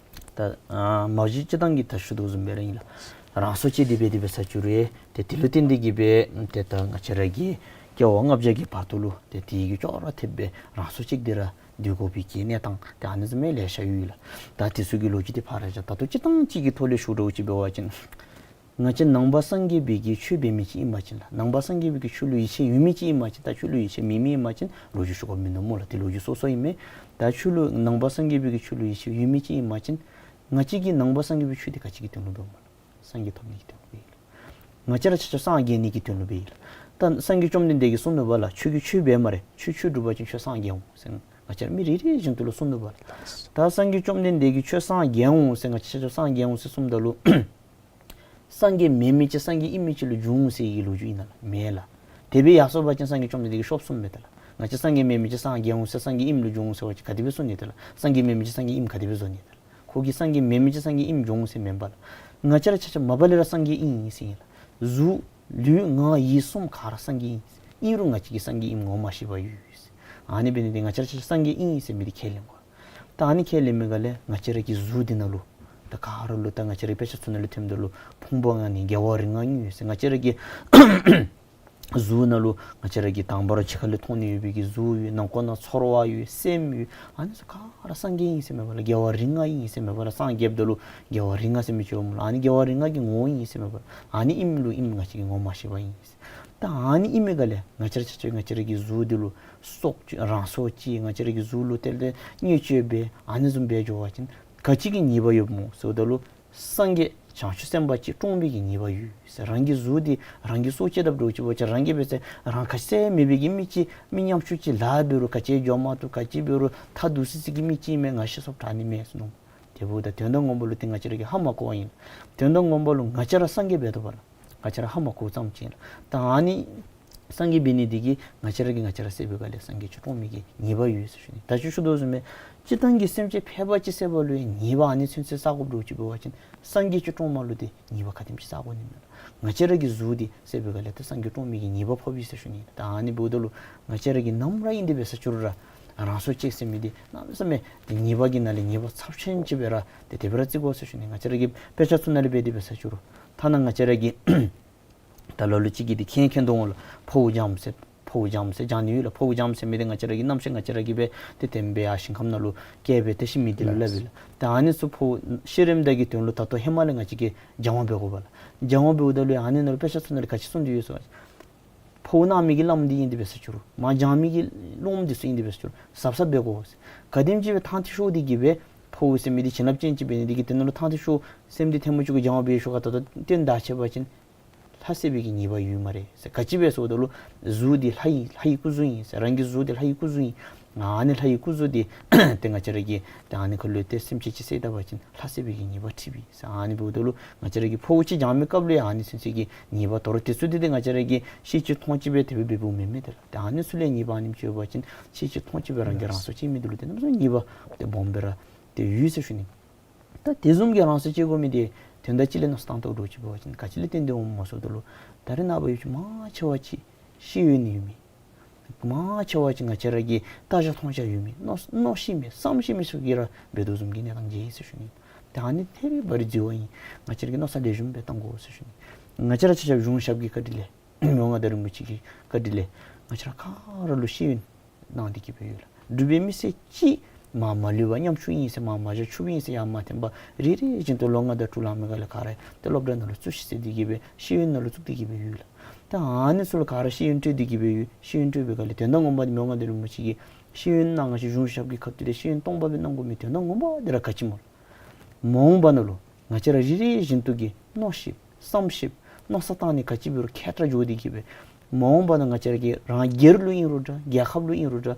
ད་ཨ་མ་གཞི་སྤྱིར་བཏང་གི་ད་ཞུ་དོ་བཟུམ་སྦེ་ར་ཨིན་ལགས། རང་སྲོག་བཅད་དེ་འབད་དེ་འབད་ས་བཅུག་རུང་ཏེ་དེ་ལུ་བརྟེན་ཏེ་གིས་སྦེ་ཏེ་ད་ང་བཅས་ར་གི་སྐྱེ་བ་ལྔ་བརྒྱ་གི་བར་དུ་ལུ་ཏེ་དེ་གི་ཅོག་ར་འཐདཔ་སྦེ་རང་སྲོག་བཅད་དེ་ར་སྡོད་དགོ་པའི་གི་གནས་སྟངས་ཏེ་ཨ་ནི་བཟུམ་མའི་ལེ་ཤ་ཡོད་ལགས། ད་དེ་ཚུ་གི་ལོ་རྒྱུས་འདི་ཕར་ར་བཞག། ད་ལྟོ་སྤྱིར་བཏང་ཅིག་གི་ཐོག་ལས་ཞུ་དགོཔ་ཅིག་འབད་བ་ཅིན་ང་བཅས་ནང་པ་སངས་རྒྱས་པའི་གི་ཆོས་འབད་མི་ཅིག་ཨིན་པ་ཅིན་ལགས། ནང་པ་སངས་རྒྱས་པའི་གི་ཆོས་ལུ་ཡིད་ཆེས་ཡོད་མི་ཅིག་ཨིན་པ་ཅིན་ད་ཆོས་ལུ་ཡིད་ཆེས་མེད་མི་ཨིན་པ་ཅིན་ལོ་རྒྱུས་ཞུ་དགོཔ་མིན་འདུག་སྨོ་ལགས། དེ་ལོ་རྒྱུས་སོ་སོ་ཨིན་མས། ད་ཆོས་ལུ་ནང་པ་སངས་རྒྱས་པའི་གི་ཆོས་ལུ་ཡིད་ཆེས་ཡོད་མི་ཅིག་ཨིན་པ་ཅིན་ང་བཅས་ཀྱིས་ནང་པ་སངས་རྒྱས་པའི་ཆོས་འདི་ག་ཅི་གི་དོན་ལུ་འབདཝ་སྨོ་ལགས། སངས་རྒྱས་ཐོབ་ནི་གི་དོན་ལུ་ཨིན་ལགས། ང་བཅས་ར་ཆ་ཁྱབ་སངས་རྒྱས་ནི་གི་དོན་ལུ་འབད་ཡི་ལགས། ད་སངས་རྒྱས་བཅོམ་ལྡན་འདས་ཀྱིས་གསུངས་ནུག་པ་ལགས། ཁྱོད་ཀྱིས་ཆོས་འབད་སྨ་རེ། ཁྱོད་ཆོས་སྒྲུབ་པ་ཅིན་ཁྱོད་སངས་རྒྱས་འོང་ཟེར་ང་བཅས་ར་མི་རེ་རེ་བཞིན་དུ་ལུ་གསུངས་ནུག་པ་ལགས། ད་སངས་རྒྱས་བཅོམ་ལྡན་འདས་ཀྱིས་ཁྱོད་སངས་རྒྱས་འོང་ཟེར་ང་བཅས་ཆ་ཁྱབ་སངས་རྒྱས་འོང་ཟེར་གསུངམ་ད་ལུ་སངས་རྒྱས་མེན་མི་ཅིག་སངས་རྒྱས་ཨིན་མི་ཅིག་ལུ་འགྱུར་འོང་ཟེར་བའི་ལོ་རྒྱུས་ཨིན་ན་ལགས། མེན་ལགས། དེ་སྦེ་ཡར་སོང་པ་ཅིན་སངས་རྒྱས་བཅོམ་ལྡན་འདས་ཀྱིས་ཤོབ་གསུངམ་མས་ད་ལགས། ང་བཅས་སངས་རྒྱས་མེན་མི་ཅིག་སངས་རྒྱས་འོང་ཟེར་སངས་རྒྱས་ཨིནམ་ལུ་འགྱུར་འོང་ཟེར་བ་ཅིན་ག་དེ་སྦེ་གསུང་ནི་ད་ལགས། སངས་རྒྱས་མེན་མི་ཅིག་སངས་རྒྱས་ཨིནམ་ག་དེ་སྦེ་བཟོ་ནི་ད་ལགས། ཁོ་གིས་སངས་རྒྱས་མེན་མི་ཅིག་སངས་རྒྱས་ཨིནམ་འགྱུར་འོང་ཟེར་མེན་པ་ལགས། ང་བཅས་ར་ཆ་ཁྱབ་མ་པ་ལས་ར་སངས་རྒྱས་ཨིན་ཟེར་ཨིན་ལགས། གཟུགས་ལུས་ངག་ཡིད་གསུམ་ག་ར་སངས་རྒྱས་ཨིན། ཨིན་རུང་ང་བཅས་ཀྱིས་སངས་རྒྱས་ཨིནམ་ངོ་མ་ཤེས་པར་ཡོད་ཟེར། ཨ་ནི་འབད་ནི་འདི་ང་བཅས་ར་ཆ་ཁྱབ་སངས་རྒྱས་ཨིན་ཟེར་མི་འདི་ཁས་ལེན་དགོ། ད་ཨ་ནི་ཁས་ལེན་མི་ག་ལས་ང་བཅས་ར་གི་གཟུགས་འདི་ནང་ལུ་ད་ག་ར་ལུ་ད་ང་བཅས་ར་གི་དཔེ་ཆ་ཚུ་ནང་ལུ་ཐོནམ་ད་ལུ་ཕུང་པོ་ལྔ་ནི་རྒྱལ་བ་རིགས་ལྔ་ཡོད་ཟེར། ང་བཅས་ར་གི་གཟུགས་ནང་ལུ་ང་བཅས་ར་གི་དང་པ་ར་ཕྱི་ཁ་ལས་མཐོང་ནི་ཡོད་པའི་གི་གཟུགས་ཡོད། ནང་ཁོག་ནང་ཚོར་བ་ཡོད། སེམས་ཡོད། ཨ་ནི་ཚུ་ག་ར་སངས་རྒྱས་ཨིན་ཟེར་མེན་པ་ལགས། རྒྱལ་བ་རིགས་ལྔ་ཨིན་ཟེར་མེན་པ་ལགས། སངས་རྒྱསཔ་ད་ལུ་རྒྱལ་བ་རིགས་ལྔ་ཟེར་མི་ཅིག་འོངམ་ལགས། ཨ་ནི་རྒྱལ་བ་རིགས་ལྔ་གི་ངོ་བོ་ཨིན་ཟེར་མེན་པ་ལགས། ཨ་ནི་ཨིནམ་ལུ་ཨིནམ་ང་བཅས་ཀྱིས་ངོ་མ་ཤེས་པར་ཨིན་ཟེར། ད་ཨ་ནི་ཨིན་མི་ག་ལས་ང་བཅས་ར་ཆ་ཁྱབ་ང་བཅས་ར་གི་གཟུགས་འདི་ལུ་སྲོག་གཅོད་རང་སྲོག་བཅད། ང་བཅས་ར་གི་གཟུགས་ལུ་དེ་ལས་བརྙས་བཅོས་འབད་ཨ་ནི་བཟུམ་འབད་འགྱོ་བ་ཅིན་ག་ཅི་གི་ཉེས་པ་ཡོདཔ་སྨོ་ཟེརཝ་ད་ལུ་སངས་རྒྱས་བྱང་ཆུབ་སེམས་དཔའ་ཅིག་བཀྲོངས་པའི་གི་ཉེས་པ་ཡོད་ཟེར། རང་གི་གཟུགས་འདི་རང་གིས་སྲོག་བཅད་དཔ་འདྲཝ་ཅིག་འབད་བ་ཅིན་རང་གིས་འབད་ཟེར་རང་ཁ་ཟེར་མེད་པའི་གི་མི་ཅིག་མི་ཉམ་ཆུང་ཅིག་ལཱ་འབད་རུང་ག་ཅི་འགྱོ་མ་བཏུབ་ག་ཅི་འབད་རུང་ཐ་དུ་སི་སི་གི་མི་ཅིག་མས། ང་ཤི་སོཔ་དྲག་ནི་མས་ཟེར་མནོ། དེ་འབདཝ་ད་དོན་དག་ངོ་མ་ལུ་ཏེ་ང་བཅས་ར་གིས་ཧ་མ་གོ་བ་ཨིན། དོན་དག་ངོ་མ་ལུ་ང་བཅས་ར་སངས་རྒྱས་འབད་དོ་བ་ལགས། ང་བཅས་ར་ཧ་མ་གོཝ་ཙམ་ཅིག་ཨིན་ལགས། ད་ཨ་ནི་སངས་རྒྱས་འབད་ནི་འདི་གིས་ང་བཅས་ར་གིས་ང་བཅས་ར་བསད་པའི་སྒང་ལས་སངས་རྒྱས་ཅིག་བཀྲོངས་མི་གི་ཉེས་པ་ཡོད་ཟེར་ཞུ་ནི། ད་ཅི་ཞུ་དོ་བཟུམ་སྦེ་སྤྱིར་བཏང་གི་སེམས་ཅན་ཕལ་པ་ཅིག་བསད་པ་ལུ་ཡང་ཉེས་པ་ཨ་ནི་ཚུན་ཚོད་བསག་དགོཔ་འདྲཝ་ཅིག་འབད་བ་ཅིན་སངས་རྒྱས་ཅིག་བཀྲོངསམ་ལུ་ཏེ་ཉེས་པ་ག་དེམ་ཅིག་བསག་དགོ་ནི་མས། ང་བཅས་ར་གི་གཟུགས་འདི་བསད་པའི་སྒང་ལས་ཏེ་སངས་རྒྱས་བཀྲོངས་མི་གི་ཉེས་པ་ཕོགཔ་ཨིན་ཟེར་ཞུ་ནི། ད་ཨ་ནི་འབདཝ་ད་ལུ་ང་བཅས་ར་གིས་ནམ་ར་ཨིན་དེ་འབད་ས་ཅིག་རུང་ར་རང་སྲོག་བཅད་ཟེར་མི་འདི་གནམ་མེད་ས་མེད་ཏེ་ཉེས་པ་གི་ནང་ལས་ཉེས་པ་ཚབས་ཆེན་ཅིག་སྦེ་ར་ཏེ་དེ་སྦེ་ར་བརྩི་དགོ་ཟེར་ཞུ་ནི། ང་བཅས་ར་གི་དཔེ་ཆ་ཚུ་ནང་ལས་འབད་དེ་འབད་ས་ཅིག་རུང་ཐ་ན་ང་བཅས་ར་གི་ད་ལ་ལུ་ཅིག་གིས་འདི་མཁྱེན་མཁྱེན་དོ་འོང་ལགས། ཕོཝ་སྦྱངམ་ཟེར་ཕོཝ་སྦྱངམ་ཟེར་སྦྱང་ནི་ཡོད་ལགས། ཕོཝ་སྦྱངམ་ཟེར་མི་འདི་ང་བཅས་ར་གི་རྣམ་ཤེས་ང་བཅས་ར་གིས་འབད་དེ་དེམ་སྦེ་ཡར་ཞིང་ཁམས་ནང་ལུ་བསྐྱལ་སྦེ་ཏེ་ཤི་མི་འདི་ལུ་སླབ་ཨིན་ལགས། ད་ཨ་ནི་ཚུ་ཕོཝ་ཤི་རནམ་ད་གི་དོན་ལུ་ད་ལྟོ་ཧེ་མ་ལས་ང་བཅས་ཀྱིས་སྦྱང་བ་འབད་དགོ་པ་ལགས། སྦྱང་བ་འབདཝ་ད་ལུ་ཨ་ནི་ནང་ལུ་དཔེ་ཆ་ཚུ་ནང་ལུ་ག་ཅི་གསུངས་ཏེ་ཡོད་ཟེར་བ་ཕོཝ་གནང་མི་གི་བླམ་འདི་ཨིན་དེ་འབད་ས་ཅིག་རུང་མར་སྦྱང་མི་གི་སློབམ་འདི་ཚུ་ཨིན་དེ་འབད་ས་ཅིག་རུང་གཟབ་གཟབ་འབད་དགོ་ཟེར། ག་དེམ་ཅིག་སྦེ་ཐང་ཐི་ཤོར་ཏེ་གི་སྦེ་ཕོཝ་ཟེར་མི་འདི་བྱིན་རླབས་ཅན་ཅིག་འབད་ནི་འདི་གིས་དེ་ནང་ལུ་ཐང་ཐི་ཤོར་སེམས་འདི་ཐལ་མོ་ཅིག་གུ་སྦྱང་བ་འབད་ཤོ་ག་ད་ལྟོ་བརྟན་ད་ཆད་པ་ཅིན་ལྷ་བསད་པའི་གི་ཉེས་པ་ཡོད་སྨ་རེ་ཟེར། ག་ཅི་སྦེ་ཟེརཝ་ད་ལུ་གཟུགས་འདི་ལྷ་ཡི་ལྷ་ཡི་སྐུ་གཟུགས་ཨིན་ཟེར། རང་གི་གཟུགས་འདི་ལྷ་ཡི་སྐུ་གཟུགས་ཨིན། ཨ་ནི་ལྷ་ཡི་སྐུ་གཟུགས་འདི་ཏེ་ང་བཅས་ར་གིས་ཏེ་ཨ་ནི་ཁ་ལུ་ཏེ་སེམས་ཅན་ཅིག་བསད་ད་པ་ཅིན་ལྷ་བསད་པའི་གི་ཉེས་པ་འཁྲི་བས་ཟེར། ཨ་ནི་འབདཝ་ད་ལུ་ང་བཅས་ར་གིས་ཕོཝ་ཅིག་སྦྱང་མི་སྐབས་ལུ་ཡང་ཨ་ནི་ཚུན་ཚོད་ཀྱི་ཉེས་པ་དོ་རུང་དེ་ཚུ་འདི་ཏེ་ང་བཅས་ར་གིས་ཤེས་ཅི་མཐོང་ཅི་སྦེ་དེ་སྦེ་འབདཝ་མེན་མས། ཏེ་ལགས་ཏེ་ཨ་ནི་ཚུ་ལས་ཉེས་པ་ཨ་ནེམ་ཅིག་ཡོད་པ་ཅིན་ཤེས་ཅི་མཐོང་ཅི་སྦེ་རང་གིས་རང་སྲོག་བཅད་མི་འདི་ལུ་ཏེ་གནམ་མེད་ས་མེད་ཉེས་པ་ཏེ་སྦོམ་སྦེ་ར་ཏེ་ཡོད་ཟེར་ཞུ་ནི། ད་དེ་བཟུམ་གྱི་རང་སྲོག་བཅད་དགོ་མི་འདི་དོན་དག་ཅིག་ལས་མནོ་བསམ་བཏང་དོ་འདྲཝ་ཅིག་འབད་བ་ཅིན་ག་ཅི་ལས་བརྟེན་ཏེ་འོངམ་སྨོ་ཟེརཝ་ད་ལུ་ད་རེས་ནངས་པ་ཡུལ་ཕྱོགས་མང་ཆེ་བ་ཅིག་ཤེས་ཡོན་ཡོད་མི་མང་ཆེ་བ་ཅིག་ང་བཅས་ར་གི་ལྟ་བྱ་མཐོང་བྱ་ཡོད་མི་མནོ་མནོ་ཤེས་མི་བསམ་ཤེས་མི་ཚུ་གིས་ར་འབད་དོ་བཟུམ་གྱི་གནས་སྟངས་ཅིག་ཨིན་ཟེར་ཞུ་ནི། ད་ཨ་ནི་ཐད་རི་བ་རི་བརྩི་བ་ཨིན། ང་བཅས་ར་གིས་མནོ་བསམ་ལེགས་ཤོམ་སྦེ་བཏང་དགོ་ཟེར་ཞུ་ནི། ང་བཅས་ར་ཆ་ཁྱབ་གཞུང་ཞབས་ཀྱི་བཀའ་དྲིན་ལས་མི་དབང་མངའ་བདག་རིན་པོ་ཆེ་གི་བཀའ་དྲིན་ལས་ང་བཅས་ར་ག་ར་ལུ་ཤེས་ཡོན་གནང་སྟེ་གི་སྦེ་ཡོད་ལགས། འབྲུག་པའི་མི་སེར་གཅིག་མར་མ་ལུས་པར་ཉམ་ཆུང་ཨིན་ཟེར་མར་མ་བཞག་ཕྱུགཔོ་ཨིན་ཟེར་ཡར་མ་འཐོན་པར་རེ་རེ་བཞིན་དུ་ལོ་ལྔ་དང་དྲུག་ལང་མི་ག་ལས་ག་ར་ཏེ་སློབ་གྲྭ་ནང་ལུ་བཙུགས་ཤིག་ཟེར་ཏེ་གི་སྦེ་ཤེས་ཡོན་ནང་ལུ་བཙུགས་ཏེ་གི་སྦེ་ཡོད་ལགས། ད་ཨ་ནི་ཚུ་ལུ་ག་ར་ཤེས་ཡོན་སྤྲོད་དེ་གི་སྦེ་ཡོད། ཤེས་ཡོན་སྤྲོད་པའི་ག་ལས་དོན་དག་ངོ་མ་འདི་མི་དབང་མངའ་བདག་རིན་པོ་ཆེ་གིས་ཤེས་ཡོན་གནང་ང་བཅས་གཞུང་ཞབས་ཀྱི་ཁ་ཐུག་ལས་ཤེས་ཡོན་སྟོང་པ་སྦེ་གནང་དགོ་མི་དོན་དག་ངོ་མ་འདི་ར་ག་ཅི་སྨོ་ལགས། མ་འོངས་པ་ནང་ལུ་ང་བཅས་ར་རེ་རེ་བཞིན་དུ་གིས་མནོ་ཤེསཔ་བསམ་ཤེསཔ་མནོ་བསམ་བཏང་ནི་ག་ཅི་འབད་རུང་མཁས་དྲགས་འགྱོ་སྟེ་གི་སྦེ་མ་འོངས་པ་ནང་ང་བཅས་ར་གི་རང་སྒེར་ལུ་ཨིན་རུང་འདྲ་རྒྱལ་ཁབ་ལུ་ཨིན་རུང་འདྲ་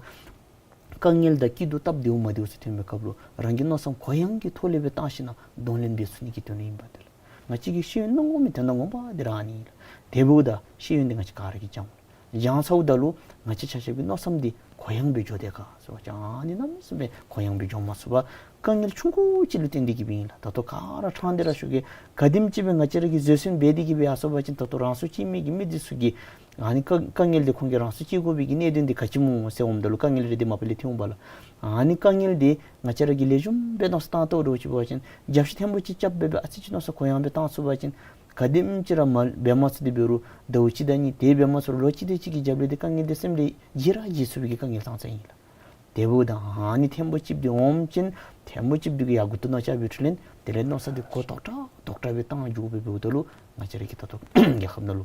དཀའ་ངལ་དང་སྐྱིད་སྡུག་སྟབས་བདེཝ་མ་བདེཝ་ཚུ་ཐོན་པའི་སྐབས་ལུ་རང་གི་མནོ་བསམ་གུ་ཡངས་ཀྱི་ཐོག་ལས་སྦེ་བཏང་ཞིན་ན་གདོང་ལེན་འབད་ཚུགས་ནི་གི་དོན་ལུ་ཨིན་པས། དེ་ལགས་ང་བཅས་ཀྱིས་ཤེས་ཡོན་གནང་དགོ་མི་དོན་དག་ངོ་མ་འདི་ར་ཨ་ནི་ཨིན་ལགས། དེ་འབདཝ་ད་ཤེས་ཡོན་འདི་ང་བཅས་ག་ར་གིས་སྦྱང་དགོ། སྦྱང་ཚརཝ་ད་ལུ་ང་བཅས་ཆ་ཁྱབ་ཀྱི་མནོ་བསམ་འདི་གུ་ཡངས་སྦེ་འགྱོ་དེས་ག་ཟེར་བ་ཅིན་ཨ་ནི་གནམ་མེད་ས་མེད་གུ་ཡངས་སྦེ་འགྱོ་མ་ཚུགས་པར་དཀའ་ངལ་ཆུང་ཀུ་ཅིག་ལུ་བརྟེན་ཏེ་གི་སྦེ་ཨིན་ལགས། ད་ལྟོ་ག་ར་ཕྲང་སྟེ་ར་ཞུ་གེ། ག་དེམ་ཅིག་སྦེ་ང་བཅས་ར་གིས་བཟོད་བསྲན་འབད་དེ་གི་སྦེ་ཡར་སོང་པ་ཅིན་ད་ལྟོ་རང་སྲོག་བཅད་མི་གི་མི་འདི་ཚུ་གིས་ཨ་ནི་དཀའ་དཀའ་ངལ་འདི་ཁོང་གིས་རང་སྲོག་བཅད་དགོ་པའི་གི་གནད་དོན་འདི་ག་ཅི་སྨོ་ཟེར་འོངམ་ད་ལུ་དཀའ་ངལ་རེ་འདི་མ་པ་ལས་ཐོན་འོང་པ་ལགས། ཨ་ནི་དཀའ་ངལ་འདི་ང་བཅས་ར་གིས་ལེགས་ཤོམ་སྦེ་མནོ་བསམ་བཏང་དོ་འདྲཝ་ཅིག་འབད་བ་ཅིན་རྒྱབ་བཤུད་ཐེངས་པོ་ཅིག་རྐྱབ་སྦེ་སྦེ་ཨ་ཙི་ཅིག་མནོ་བསམ་གུ་ཡངས་སྦེ་བཏང་ཚུགས་པ་ཅིན་ག་དེམ་ཅིག་ར་མ་འབད་མ་ཚུགས་ཏེ་འབད་རུང་ཟླཝ་གཅིག་དང་གཉིས་དེ་འབད་མ་ཚུགས་རུང་ལོ་གཅིག་དེ་ཅིག་གི་རྒྱབ་ལས་འདི་དཀའ་ངལ་འདི་སེམས་ལས་བརྗེད་ར་བརྗེད་ཚུགས་པའི་གི་དཀའ་ངལ་ཙང་ཙང་ཨིན་ལགས། དེ་འབདཝ་ད་ཨ་ནི་ཐེངས་པོ་གཅིག་འདི་འོངམ་ཅིན་ཐེངས་པོ་གཅིག་འདི་གིས་ཡར་མགུ་ཏོ་ནང་བཅར་བའི་འཕྲོ་ལས་དེ་ལས་མནོ་བསམ་འདི་གུ་དོག་དྲགས་དོག་དྲགས་སྦེ་བཏང་འགྱོ་སྦེ་འབདཝ་ད་ལུ་ང་བཅས་ར་གི་ད་ལྟོ་རྒྱལ་ཁབ་ནང་ལུ་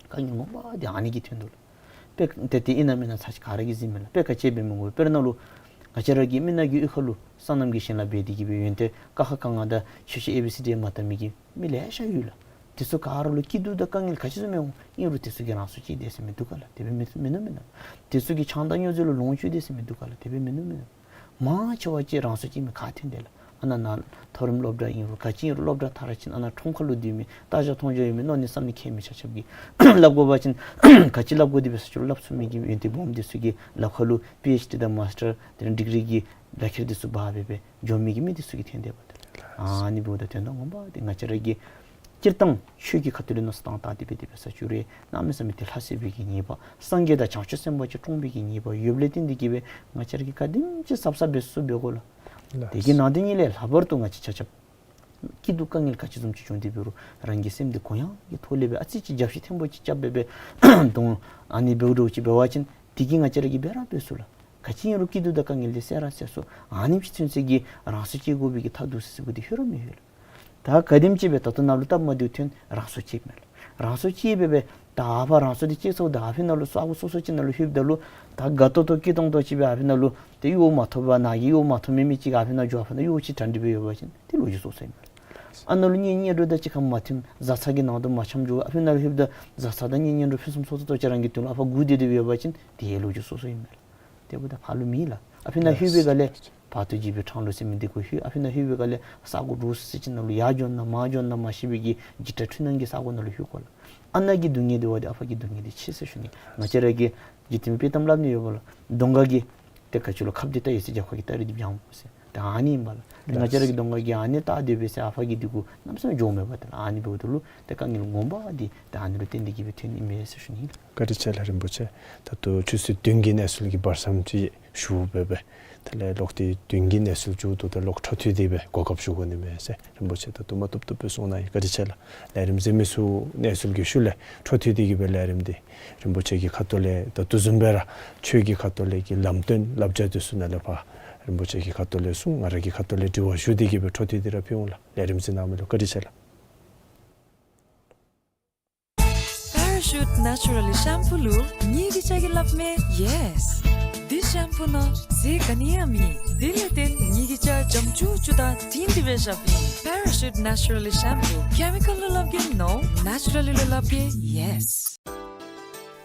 དཀའ་ངལ་ངོ་མ་འདི་ཨ་ནི་གིས་ཐོན་དོ་ལགས། དཔེ་ཏེ་དེ་ཨིན་ན་མེན་ན་ཚར་ཅིག་ག་ར་གིས་གཟིགས་མས་ལགས། དཔེ་ག་ཅི་འབད་མི་དགོ། དཔེར་ན་ལུ་ང་བཅས་ར་གི་མི་ནང་གི་གཡུས་ཁ་ལུ་སོ་ནམ་གྱི་ཞིང་ལཱ་འབད་དེ་གི་སྦེ་ཡོན་ཏན་ཀ་ཁ་ག་ང་དང་ཆོས་ཆོས་ཨེ་བི་སི་ཌི་མ་བལྟ་མི་གི་མི་ལེ་ཤ་ཡོད་ལགས། དེ་ཚུ་ག་ར་ལུ་སྐྱིད་སྡུག་དང་དཀའ་ངལ་ག་ཅི་བཟུམ་ཡོད་རུང་ཨིན་རུང་དེ་ཚུ་གིས་རང་སྲོག་བཅད་དེས་ཟེར་མི་འདུག་ག་ལགས། དེ་སྦེ་མིན་མིན་ནུག་མིན་ནུག། དེ་ཚུ་གིས་ཆང་དང་སྨྱོ་རྫས་ལུ་ལོངས་སྤྱོད་དེས་ཟེར་མི་འདུག་ག་ལགས། དེ་སྦེ་མིན་ནུག་མིན་ནུག། མང་ཆེ་བ་ཅིག་རང་སྲོག་བཅད་མི་ག་ཐོན་དེས་ལགས། ཨ་ནཱ་ནཱ་མཐོ་རིམ་སློབ་གྲྭ་ཨིན་རུང་ག་ཅི་ཨིན་རུང་སློབ་གྲྭ་མཐར་ཕྱིན་ཨ་ནཱ་ཁྲོམ་ཁ་ལུ་སྡོད་མི་ལྟ་རྒྱ་མཐོང་རྒྱ་ཡོད་མི་མནོ་ནི་བསམ་ནི་ཁྱད་མེད་ཆ་ཁྱབ་ཀྱིས་སླབ་དགོ་པ་ཅིན་ག་ཅི་སླབ་དགོ་དེ་སྦེ་ས་ཅིག་ལུ་སླབ་ཚུགས་མི་གི་ཡོན་ཏན་སྦོམ་དེ་ཚུ་གི་ལག་ཁ་ལུ་པི་ཨེཆ་ཌི་དང་མཱསི་ཊར་དེ་ལས་ཌིག་རི་གི་ལག་ཁྱེར་དེ་ཚུ་འབག་སྦེ་སྦེ་འགྱོ་མི་གི་མི་དེ་ཚུ་གིས་ཐོན་དེས་པ་ཏེ། ཨ་ནི་འབདཝ་ད་དོན་དག་ངོ་མ་འདི་ང་བཅས་ར་གིས་སྤྱིར་བཏང་ཆོས་ཀྱི་ཁ་ཐུག་ལས་མནོ་བསམ་བཏང་སྟེ་སྦེ་དེ་སྦེ་ས་ཅིག་ར་གནམ་མེད་ས་མེད་ཏེ་ལྷ་སྲས་པའི་གི་ངེས་པ་སངས་རྒྱས་དང་བྱང་ཆུབ་སེམས་དཔའ་ཅིག་བཀྲོངས་པའི་གི་ངེས་པ་ཡོདཔ་ལས་བརྟེན་ཏེ་གིས་སྦེ་ང་བཅས་ར་གིས་ག་དེམ་ཅིག་གཟབ་གཟབ་འབད་ཚུགས་འབད་དགོ་ལགས། དེ་གི་ནང་དོན་ཉིད་ལས་ལྷག་པར་དུ་ང་བཅས་ཆ་ཁྱབ་སྐྱིད་སྡུག་དཀའ་ངལ་ག་ཅི་བཟུམ་ཅིག་བྱུང་སྟེ་འབད་རུང་རང་གི་སེམས་འདི་གུ་ཡངས་ཀྱི་ཐོག་ལས་སྦེ་ཨ་ཙི་ཅིག་རྒྱབ་བཤིག་ཐེངས་པོ་ཅིག་རྐྱབ་སྦེ་སྦེ་དོན་ཨ་ནི་འབདཝ་འདྲཝ་ཅིག་འབད་བ་ཅིན་དེ་གིས་ང་བཅས་ར་གིས་འབད་ར་འབད་ཚུགས་ལགས། ག་ཅི་ཨིན་རུང་སྐྱིད་སྡུག་དང་དཀའ་ངལ་འདི་སེལ་ར་སེལ་ཚུགས། ཨ་ནེམ་ཅིག་ཚུན་ཚོད་ཀྱི་རང་སྲོག་བཅད་དགོ་པའི་གི་ཐབས་སྡུག་ཟེར་ཟེར་བ་འདི་ཧེ་རུ་མི་ཡོད་ལགས། ད་ག་དེམ་ཅིག་སྦེ་ད་ལྟོ་ནཱ་ལུ་སྟབས་མ་བདེཝ་ཐོན་རང་སྲོག་བཅད་མས་ལགས། རང་སྲོག་བཅད་སྦེ་སྦེ་ད་ཨ་ཕར་རང་སྲོག་འདི་བཅད་ཚརཝ་ད་ཨ་ཕི་ནང་ལུ་ས་གོ་སོ་སོ་ཅིག་ནང་ལུ་ལྷོདཔ་ད་ལུ་ད་དགའ་ཏོག་ཏོ་སྐྱིད་ཏོང་ཏོ་ཅིག་སྦེ་ཨ་ཕི་ནང་ལུ་ཏེ་གཡོག་མ་ཐོབ་པར་ནཱ་གི་གཡོག་མ་ཐོབ་མི་མི་ཅིག་ཨ་ཕི་ནང་འགྱོ་ཨ་ཕི་ནང་གཡོག་ཅིག་གྲ་སྒྲིག་སྦེ་ཡོད་པ་ཅིན་ཏེ་ལོ་རྒྱུས་སོ་སོ་ཨིན་མས་ལགས། ཨ་ནཱ་ལུ་གཉེན་ཉེ་འགྲོ་དང་གཅིག་ཁར་མ་མཐུན་བཟའ་ཚང་གི་ནང་དུ་མ་འཆམ་འགྱོ་ཨ་ཕི་ནང་ལྷོདཔ་ད་བཟའ་ཚང་དང་གཉེན་ཉེ་འགྲོ་ཕུན་སུམ་ཚོགས་ཏོག་ཏོ་ཅིག་རང་གི་དོན་ལུ་ཨ་ཕར་སྒུག་སྡོད་སྡོདཔ་ཡོད་པ་ཅིན་ཏེ་ལོ་རྒྱུས་སོ་སོ་ཨིན་མས་ལགས། དེ་འབདཝ་ད་ཕར་ལུ་མེད་ལགས། ཨ་ཕི་ནང་ལྷོད་པའི་སྒང་ལས་བར་དོ་འཇིགས་པའི་འཕྲང་ལུ་ཟེར་མི་འདི་གུ་ལྷོད། ཨ་ཕི་ནང་ལྷོད་པའི་སྒང་ལས་ས་གོ་འདྲོག་སི་སི་ཅིག་ནང་ལུ་ཡར་འགྱོ་ན་མར་འགྱོ་ན་མ་ཤེས་པའི་གི་འཇིགས་སྐྲག་འཁྲུལ་སྣང་གི་ས་གོ་ནང་ལུ་ལྷོད་དགོ་ལགས། ཨ་ནཱ་གི་སྡུག་བསྔལ་འདི་བ་འདི་ཨ་ཕ་གི་སྡུག་བསྔལ་འདི་ཆེ་ཟེར་ཞུ་ནི། ང་བཅས་ར་གི་འཇིག་རྟེན་དཔྱེ་གཏམ་སླབ་ནི་ཡོད་པ་ལགས། གདོང་ཁ་གི་ཏེ་ག་ཅི་ལོ་ཁབ་འདི་ལྟ་ཡི་ཟེར་རྒྱབ་ཁ་གི་སྟ་རེ་འདི་འབྱང་ཟེར། ད་ཨ་ནི་ཨིན་པ་ལགས། ཏེ་ང་བཅས་ར་གི་གདོང་ཁ་གི་ཨ་ནི་ལྟ་སྡོད་པས་ཟེར་ཨ་ཕ་གི་འདི་གུ་གནམ་མེད་ས་མེད་འགྱོཝ་མེད་པ་ཏེ་ལགས། ཨ་ནི་འབདཝ་ད་ལུ་ཏེ་དཀའ་ངལ་ངོ་མ་འདི་ཏེ་ཨ་ནི་ལུ་བརྟེན་ཏེ་གིས་སྦེ་ཐོན་ནི་མས་ཟེར་ཞུ་ནི་ཨིན་ལགས། བཀའ་དྲིན་ཆེ་ལགས་རིན་པོ་ཆེ། ད་ལྟོ་ཆུ་ཚོད་བདུན་གྱི་གནས་ཚུལ་གྱི་བར་མཚམས་ཅིག་ཞུ་སྦེ་སྦེ་དེ་ལས་ལོག་སྟེ་བདུན་གྱི་གནས་ཚུལ་མཇུག་བསྡུཝ་ད་ལོག་འཕྲོ་མཐུད་དེ་སྦེ་གོ་སྐབས་ཞུ་དགོ་ནི་མས་ཟེར་རིན་པོ་ཆེ་ད་ལྟོ་མ་བཏུབ་བཏུབ་སྦེ་གསུངས་གནང་ཡི། བཀའ་དྲིན་ཆེ་ལགས། ལས་རིམ་གཟིགས་མི་ཚུ་གནས་ཚུལ་གྱི་ཤུལ་ལས་འཕྲོ་མཐུད་དེ་གིས་སྦེ་ལས་རིམ་འདི་རིན་པོ་ཆེ་གི་ཁ་ཐུག་ལས་ད་ལྟོ་བཟུམ་སྦེ་ར་ཆོས་ཀྱི་ཁ་ཐུག་ལས་ཀྱི་ལམ་སྟོན་བསླབ་བྱ་དེ་ཚུ་ནང་ལས་ཕར་རིན་པོ་ཆེ་གི་ཁ་ཐུག་ལས་གསུངས། ང་ར་གི་ཁ་ཐུག་ལས་དྲི་བ་ཞུ་སྟེ་གིས་སྦེ་འཕྲོ་མཐུད་དེ་ར་ཕུལ་འོང་ལགས། ལས་རིམ་གཟིགས་གནང་མི་ལུ་བཀའ་དྲིན་ཆེ་ལགས། Parachute Naturally Shampoo ལུ་ངེ་གི་ཅ་གི་སླབ་མས་ཡེས། འདི་ཤེམ་པུ་ནང་ཟས་ག་ནི་ཡང་མེད། དེ་ལས་བརྟེན་ངེ་གི་ཅ་འཇམ་ཅུག་ཅུ་དང་དྲིམ་དྲི་བའི་ཞབས་ཨིན། Parachute Naturally Shampoo། ཀེ་མི་ཀཱལ་ལུ་སླབ་གེ་ནོ། ནེ་ཅུ་ར་ལི་ལུ་སླབ་གེ་ཡེས།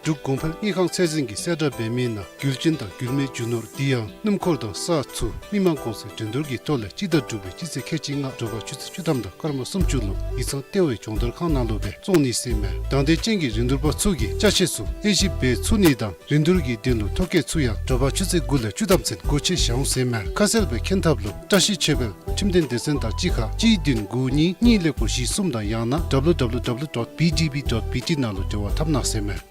འབྲུག་གོང་འཕེལ་དངུལ་ཁང་ཚད་འཛིན་གྱིས་གསལ་བསྒྲགས་འབད་མི་ནང་རྒྱུ་ཅན་དང་རྒྱུ་མེད་རྒྱུ་ནོར་དེ་ཡང་སྣུམ་འཁོར་དང་ས་ཚུ་མི་མང་གོང་ཚད་འགྲན་བསྡུར་གྱི་ཐོག་ལས་སྤྱི་ཟླ་དྲུག་པའི་སྤྱི་ཚེས་ཁལ་གཅིག་ལྔ་དྲོ་པ་ཆུ་ཚོད་བཅུ་ཐམ་དང་སྐར་མ་སུམ་ཅུ་ལུ་ཡིག་ཚང་ལྟེ་བའི་སྦྱོང་བརྡར་ཁང་ནང་ལུ་སྦེ་བཙོང་ནི་ཟེར་མས། དང་འདོད་ཅན་གྱི་རིན་བསྡུར་པ་ཚུ་གིས་ཅ་ཆས་ཚུ་དབྱེ་ཞིབ་འབད་ཚུགས་ནི་དང་རིན་བསྡུར་གྱི་དོན་ལུ་ཐོ་བཀོད་ཚུ་ཡང་དྲོ་པ་ཆུ་ཚོད་དགུ་ལས་བཅུ་ཐམ་ཚུན་སྒོ་ཕྱེ་བཞག་འོང་ཟེར་མས། ཁ་གསལ་སྦེ་མཁྱེན་ཐབས་ལུ་བཀྲ་ཤིས་ཆོས་འཕེལ་ཁྲིམས་དོན་སྡེ་ཚན་དང་གཅིག་ཁར་གཅིག་བདུན་དགུ་གཉིས་གཉིས་ཀླད་ཀོར་བཞི་གསུམ་དང་ཡང་ན་W W W dot B D B dot B T ནང་ལུ་འབྲེལ་བ་འཐབ་གནང་ཟེར་མས།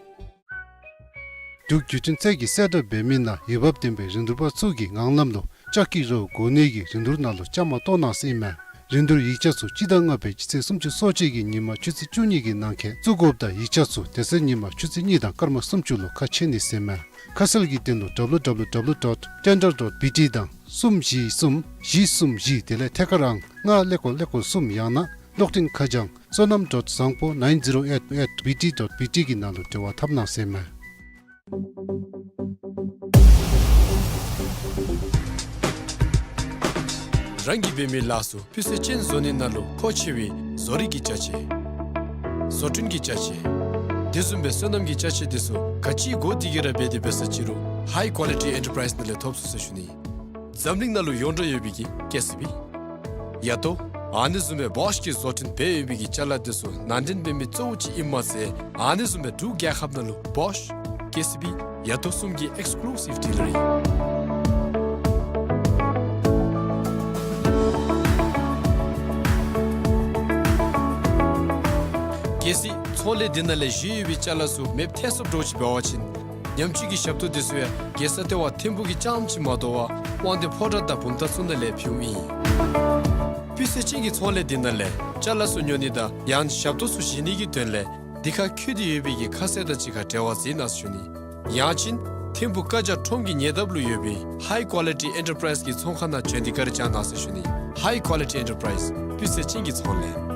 འབྲུག་བརྒྱུད་འཕྲིན་ཚད་ཀྱིས་གསལ་བསྒྲགས་འབད་མི་ནང་འོས་འབབ་ལྡན་པའི་རིན་བསྡུར་པ་ཚུ་གིས་ངང་ལམ་ལུ་ལྕགས་ཀྱི་རོ་གོ་གནས་ཀྱི་རིན་བསྡུར་ནང་ལུ་བཅའ་མར་གཏོགས་གནང་ཟེར་མས། རིན་བསྡུར་ཡིག་ཆ་ཚུ་སྤྱི་ཟླ་ལྔ་པའི་སྤྱི་ཚེས་སུམ་ཅུ་སོ་གཅིག་གི་ཉིན་མ་ཆུ་ཚོད་བཅུ་གཉིས་ཀྱི་ནང་འཁོད་བཙུགས་དགོཔ་དང་ཡིག་ཆ་ཚུ་དེ་ཚེ་ཉིན་མ་ཆུ་ཚོད་གཉིས་དང་སྐར་མ་སུམ་ཅུ་ལུ་ཁ་ཕྱེ་ནི་ཟེར་མས། ཁ་གསལ་གྱི་དོན་ལུ་W W W dot tender dot B T དང་གསུམ་བཞི་གསུམ་བཞི་གསུམ་བཞི་དེ་ལས་ཐད་ཀར་ཨང་ལྔ་ཀླད་ཀོར་ཀླད་ཀོར་གསུམ་ཡང་ན་གློག་འཕྲིན་ཁ་བྱང་བསོད་ནམས་dot བཟང་པོ་nine zero eight at B T dot B T གི་ནང་ལུ་འབྲེལ་བ་འཐབ་གནང་ཟེར་མས། རང་གིས་འབད་མི་ལཱ་ཚུ་སྤུས་ཚད་ཅན་བཟོ་ནི་ནང་ལུ་མཁོ་ཆེ་བའི་བཟོ་རིག་གི་ཅ་ཆས། བཟོ་སྐྲུན་གྱི་ཅ་ཆས། དེ་བཟུམ་སྦེ་སོ་ནམ་གྱི་ཅ་ཆས་དེ་ཚུ་ག་ཅི་དགོ་དེ་གིས་ར་འབད་དེ་འབད་ས་ཅི་རུང་High Quality Enterprise ནང་ལས་ཐོབ་ཚུགས་ཟེར་ཞུ་ནི། འཛམ་གླིང་ནང་ལུ་ཡོངས་གྲགས་ཡོད་པའི་གི་ཀེ་སི་བི། ཡ་ཏོ། ཨ་ནི་བཟུམ་སྦེ་བོཤ་གིས་བཟོ་སྐྲུན་འབད་ཡོད་པའི་གི་ཅ་ལ་དེ་ཚུ་ནང་འདྲེན་འབད་མི་གཙོ་བོ་ཅིག་ཨིནམ་མ་ཚད་ཨ་ནི་བཟུམ་སྦེ་འབྲུག་རྒྱལ་ཁབ་ནང་ལུ་བོཤ་ཀེ་སི་བི་ཡ་ཏོ་གསུམ་གྱི་ཨེགསི་ཀུ་ལུ་སིབ་ཌི་ལར་ཨིན། གལ་སྲིད་ཚོང་ལས་འདི་ནང་ལས་བཞེས་ཡོད་པའི་ཅ་ལ་ཚུ་མེདཔ་ཐལ་སོངམ་འདྲཝ་ཅིག་འབད་བ་ཅིན་ཉམས་བཅོས་ཀྱི་ཞབས་ཏོག་དེ་ཚུ་ཡང་རྒྱལ་ས་ལྟེ་བ་ཐིམ་ཕུག་གི་རྐྱངམ་ཅིག་མ་དོ་བར་དབང་འདུས་ཕོ་བྲང་དང་བུམ་ཐང་ཚུ་ནང་ལས་ཕུལཝ་ཨིན། སྤུས་ཚད་ཅན་གྱི་ཚོང་ལས་འདི་ནང་ལས་ཅ་ལ་ཚུ་ཉོ་ནི་དང་ཡང་ཞབས་ཏོག་ཚུ་བཞེས་ནི་གི་དོན་ལས་འདི་ཁར་འཁོད་དེ་ཡོད་པའི་གི་ཁ་གསལ་དང་གཅིག་ཁར་འབྲེལ་བ་འཛིན་གནང་ཟེར་ཞུ་ནི། ཡང་ཅིན་ཐིམ་ཕུག་ཀ་ཇ་ཁྲོམ་གྱི་ཉེ་འདབས་ལུ་ཡོད་པའི་High Quality Enterprise གི་ཚོང་ཁང་ནང་བྱོན་ཏེ་བཀའ་དྲིན་བསྐྱང་གནང་ཟེར་ཞུ་ནི། High Quality Enterprise སྤུས་ཚད་ཅན་གྱི་ཚོང་ལས།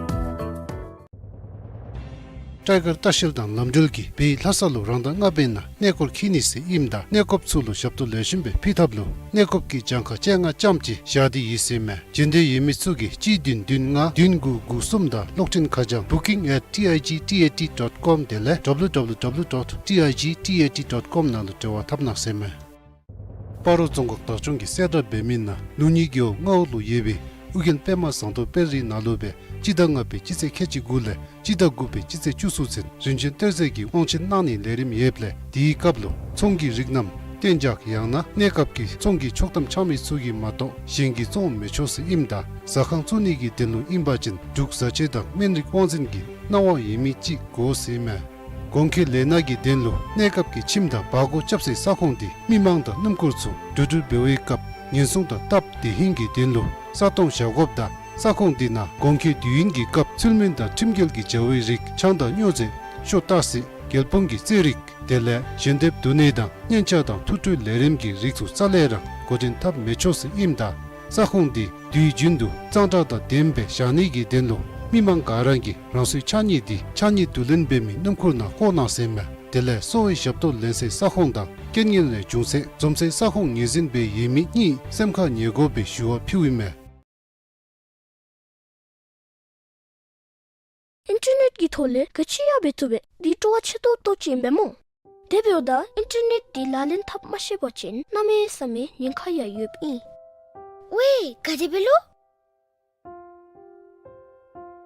ཊའི་གར་ལྟ་བཤལ་དང་ལམ་འགྲུལ་གྱིས་བོད་ལྷ་ས་ལུ་རང་ཟླ་ལྔ་པའི་ནང་གནས་སྐོར་འཁྱིད་ནི་ཟེར་ཨིནམ་ད་གནས་སྐོརཔ་ཚུ་ལུ་ཞབས་ཏོག་ལེགས་ཤོམ་སྦེ་ཕུལ་ཐབས་ལུ་གནས་སྐོརཔ་གི་གྱངས་ཁ་བཅོ་ལྔ་ཙམ་ཅིག་བཞག་སྟེ་ཡོད་ཟེར་མས། འབྱོན་འདོད་ཡོད་མི་ཚུ་གིས་གཅིག་བདུན་བདུན་ལྔ་བདུན་དགུ་དགུ་གསུམ་དང་གློག་འཕྲིན་ཁ་བྱང་booking at T I G T A T dot com དེ་ལས་W W W dot T I G T A T dot com ནང་ལུ་འབྲེལ་བ་འཐབ་གནང་ཟེར་མས། སྤ་རོ་རྫོང་ཁག་བདག་སྐྱོང་གིས་གསལ་བསྒྲགས་འབད་མི་ནང་ལུགས་གཉིས་རྒེད་འོག་རྔ་བོ་ལུ་ཡོད་པའི་ཨོ་རྒྱན་པདྨ་ཟངས་མདོག་དཔལ་རི་ནང་ལུ་སྦེ་སྤྱི་ཟླ་ལྔ་པའི་སྤྱི་ཚེས་ཁལ་གཅིག་དགུ་ལས་སྤྱི་ཟླ་དགུ་པའི་སྤྱི་ཚེས་བཅུ་གསུམ་ཚུན་རིན་ཆེན་གཏེར་རྫས་ཀྱི་དབང་ཆེན་གནང་ནིའི་ལས་རིམ་ཡོདཔ་ལས་དེའི་སྐབས་ལུ་ཚོང་གི་རིགས་རྣམས་གཏན་འཇགས་ཡང་ན་གནས་སྐབས་ཀྱི་ཚོང་གི་ཆོག་ཐམ་འཆང་མི་ཚུ་གིས་མ་གཏོགས་གཞན་གྱིས་བཙོང་མི་ཆོག་ཟེར་ཨིནམ་ད་ཟ་ཁང་བཙུགས་ནི་གི་དོན་ལུ་ཨིན་པ་ཅིན་འབྲུག་བཟའ་ཆས་དང་སྨན་རིགས་དབང་འཛིན་གྱི་གནང་བ་ཡོད་མི་ཅིག་དགོ་ཟེར་མས། གོང་འཁོད་ལས་སྣ་གི་དོན་ལུ་གནས་སྐབས་ཀྱི་ཁྱིམ་དང་བར་སྐོར་རྐྱབ་སའི་ས་ཁོངས་དེ་མི་མང་དང་སྣུམ་འཁོར་ཚུ་འགྲོ་འགྲུལ་འབད་བའི་སྐབས་ཉེན་སྲུང་དང་སྟབས་བདེ་ཧིང་གི་དོན་ལུ་ས་སྟོང་བཞག་དགོཔ་དང་ས་ཁོངས་དེ་ནང་གོང་འཁོད་དུས་ཡུན་གྱི་སྐབས་ཚུལ་མིན་དང་ཁྲིམས་འགལ་གྱི་བྱ་བའི་རིགས་ཆང་དང་སྨྱོ་རྫས་ཤོ་ཏག་སི་རྒྱལ་ཕམ་གྱི་རྫས་རིགས་དེ་ལས་ཞལ་འདེབས་བསྡུ་ནི་དང་སྙན་ཆ་དང་ཐུགས་སྤྲོའི་ལས་རིམ་གྱི་རིགས་ཚུ་རྩ་ལས་ར་འགོ་འདྲེན་འཐབ་མི་ཆོག་ཟེར་ཨིནམ་ད་ས་ཁོངས་དེ་དུས་རྒྱུན་དུ་གཙང་སྦྲ་དང་ལྡནམ་སྦེ་བཞག་ནི་གི་དོན་ལུ་མི་མང་ག་ར་གིས་རང་སོའི་ཕྱགས་སྙིགས་དེ་ཕྱགས་སྙིགས་བསྡུ་ལེན་འབད་མི་སྣུམ་འཁོར་ནང་བཀོ་གནང་ཟེར་མས། དེ་ལས་གསོ་བའི་ཞབས་ཏོག་ལེན་སའི་ས་ཁོངས་དང་རྐྱེན་ངན་ལས་བྱུང་ཚེ་འཛོམས་སའི་ས་ཁོངས་ངོས་འཛིན་འབད་ཡོད་མི་གཉིས་སེམས་ཁར་ཉར་དགོ་པའི་ཞུ་བ་ཕུལཝ་ཨིན་མས། ཨིན་ཊར་ནེཊ་ཀྱི་ཐོག་ལས་ག་ཅི་ཡང་འབད་བཏུབ་པས། འདི་སྤྲོ་བ་ཆེ་ཏོག་ཏོ་ཅིག་ཨིན་པས་སྨོ། དེ་འབདཝ་ད་ཨིན་ཊར་ནེཊ་འདི་ལག་ལེན་འཐབ་མ་ཤེས་པ་ཅིན་གནམ་མེད་ས་མེད་ཉེན་ཁ་ཡང་ཡོདཔ་ཨིན། ཝའེ་ག་དེ་སྦེ་ལོ།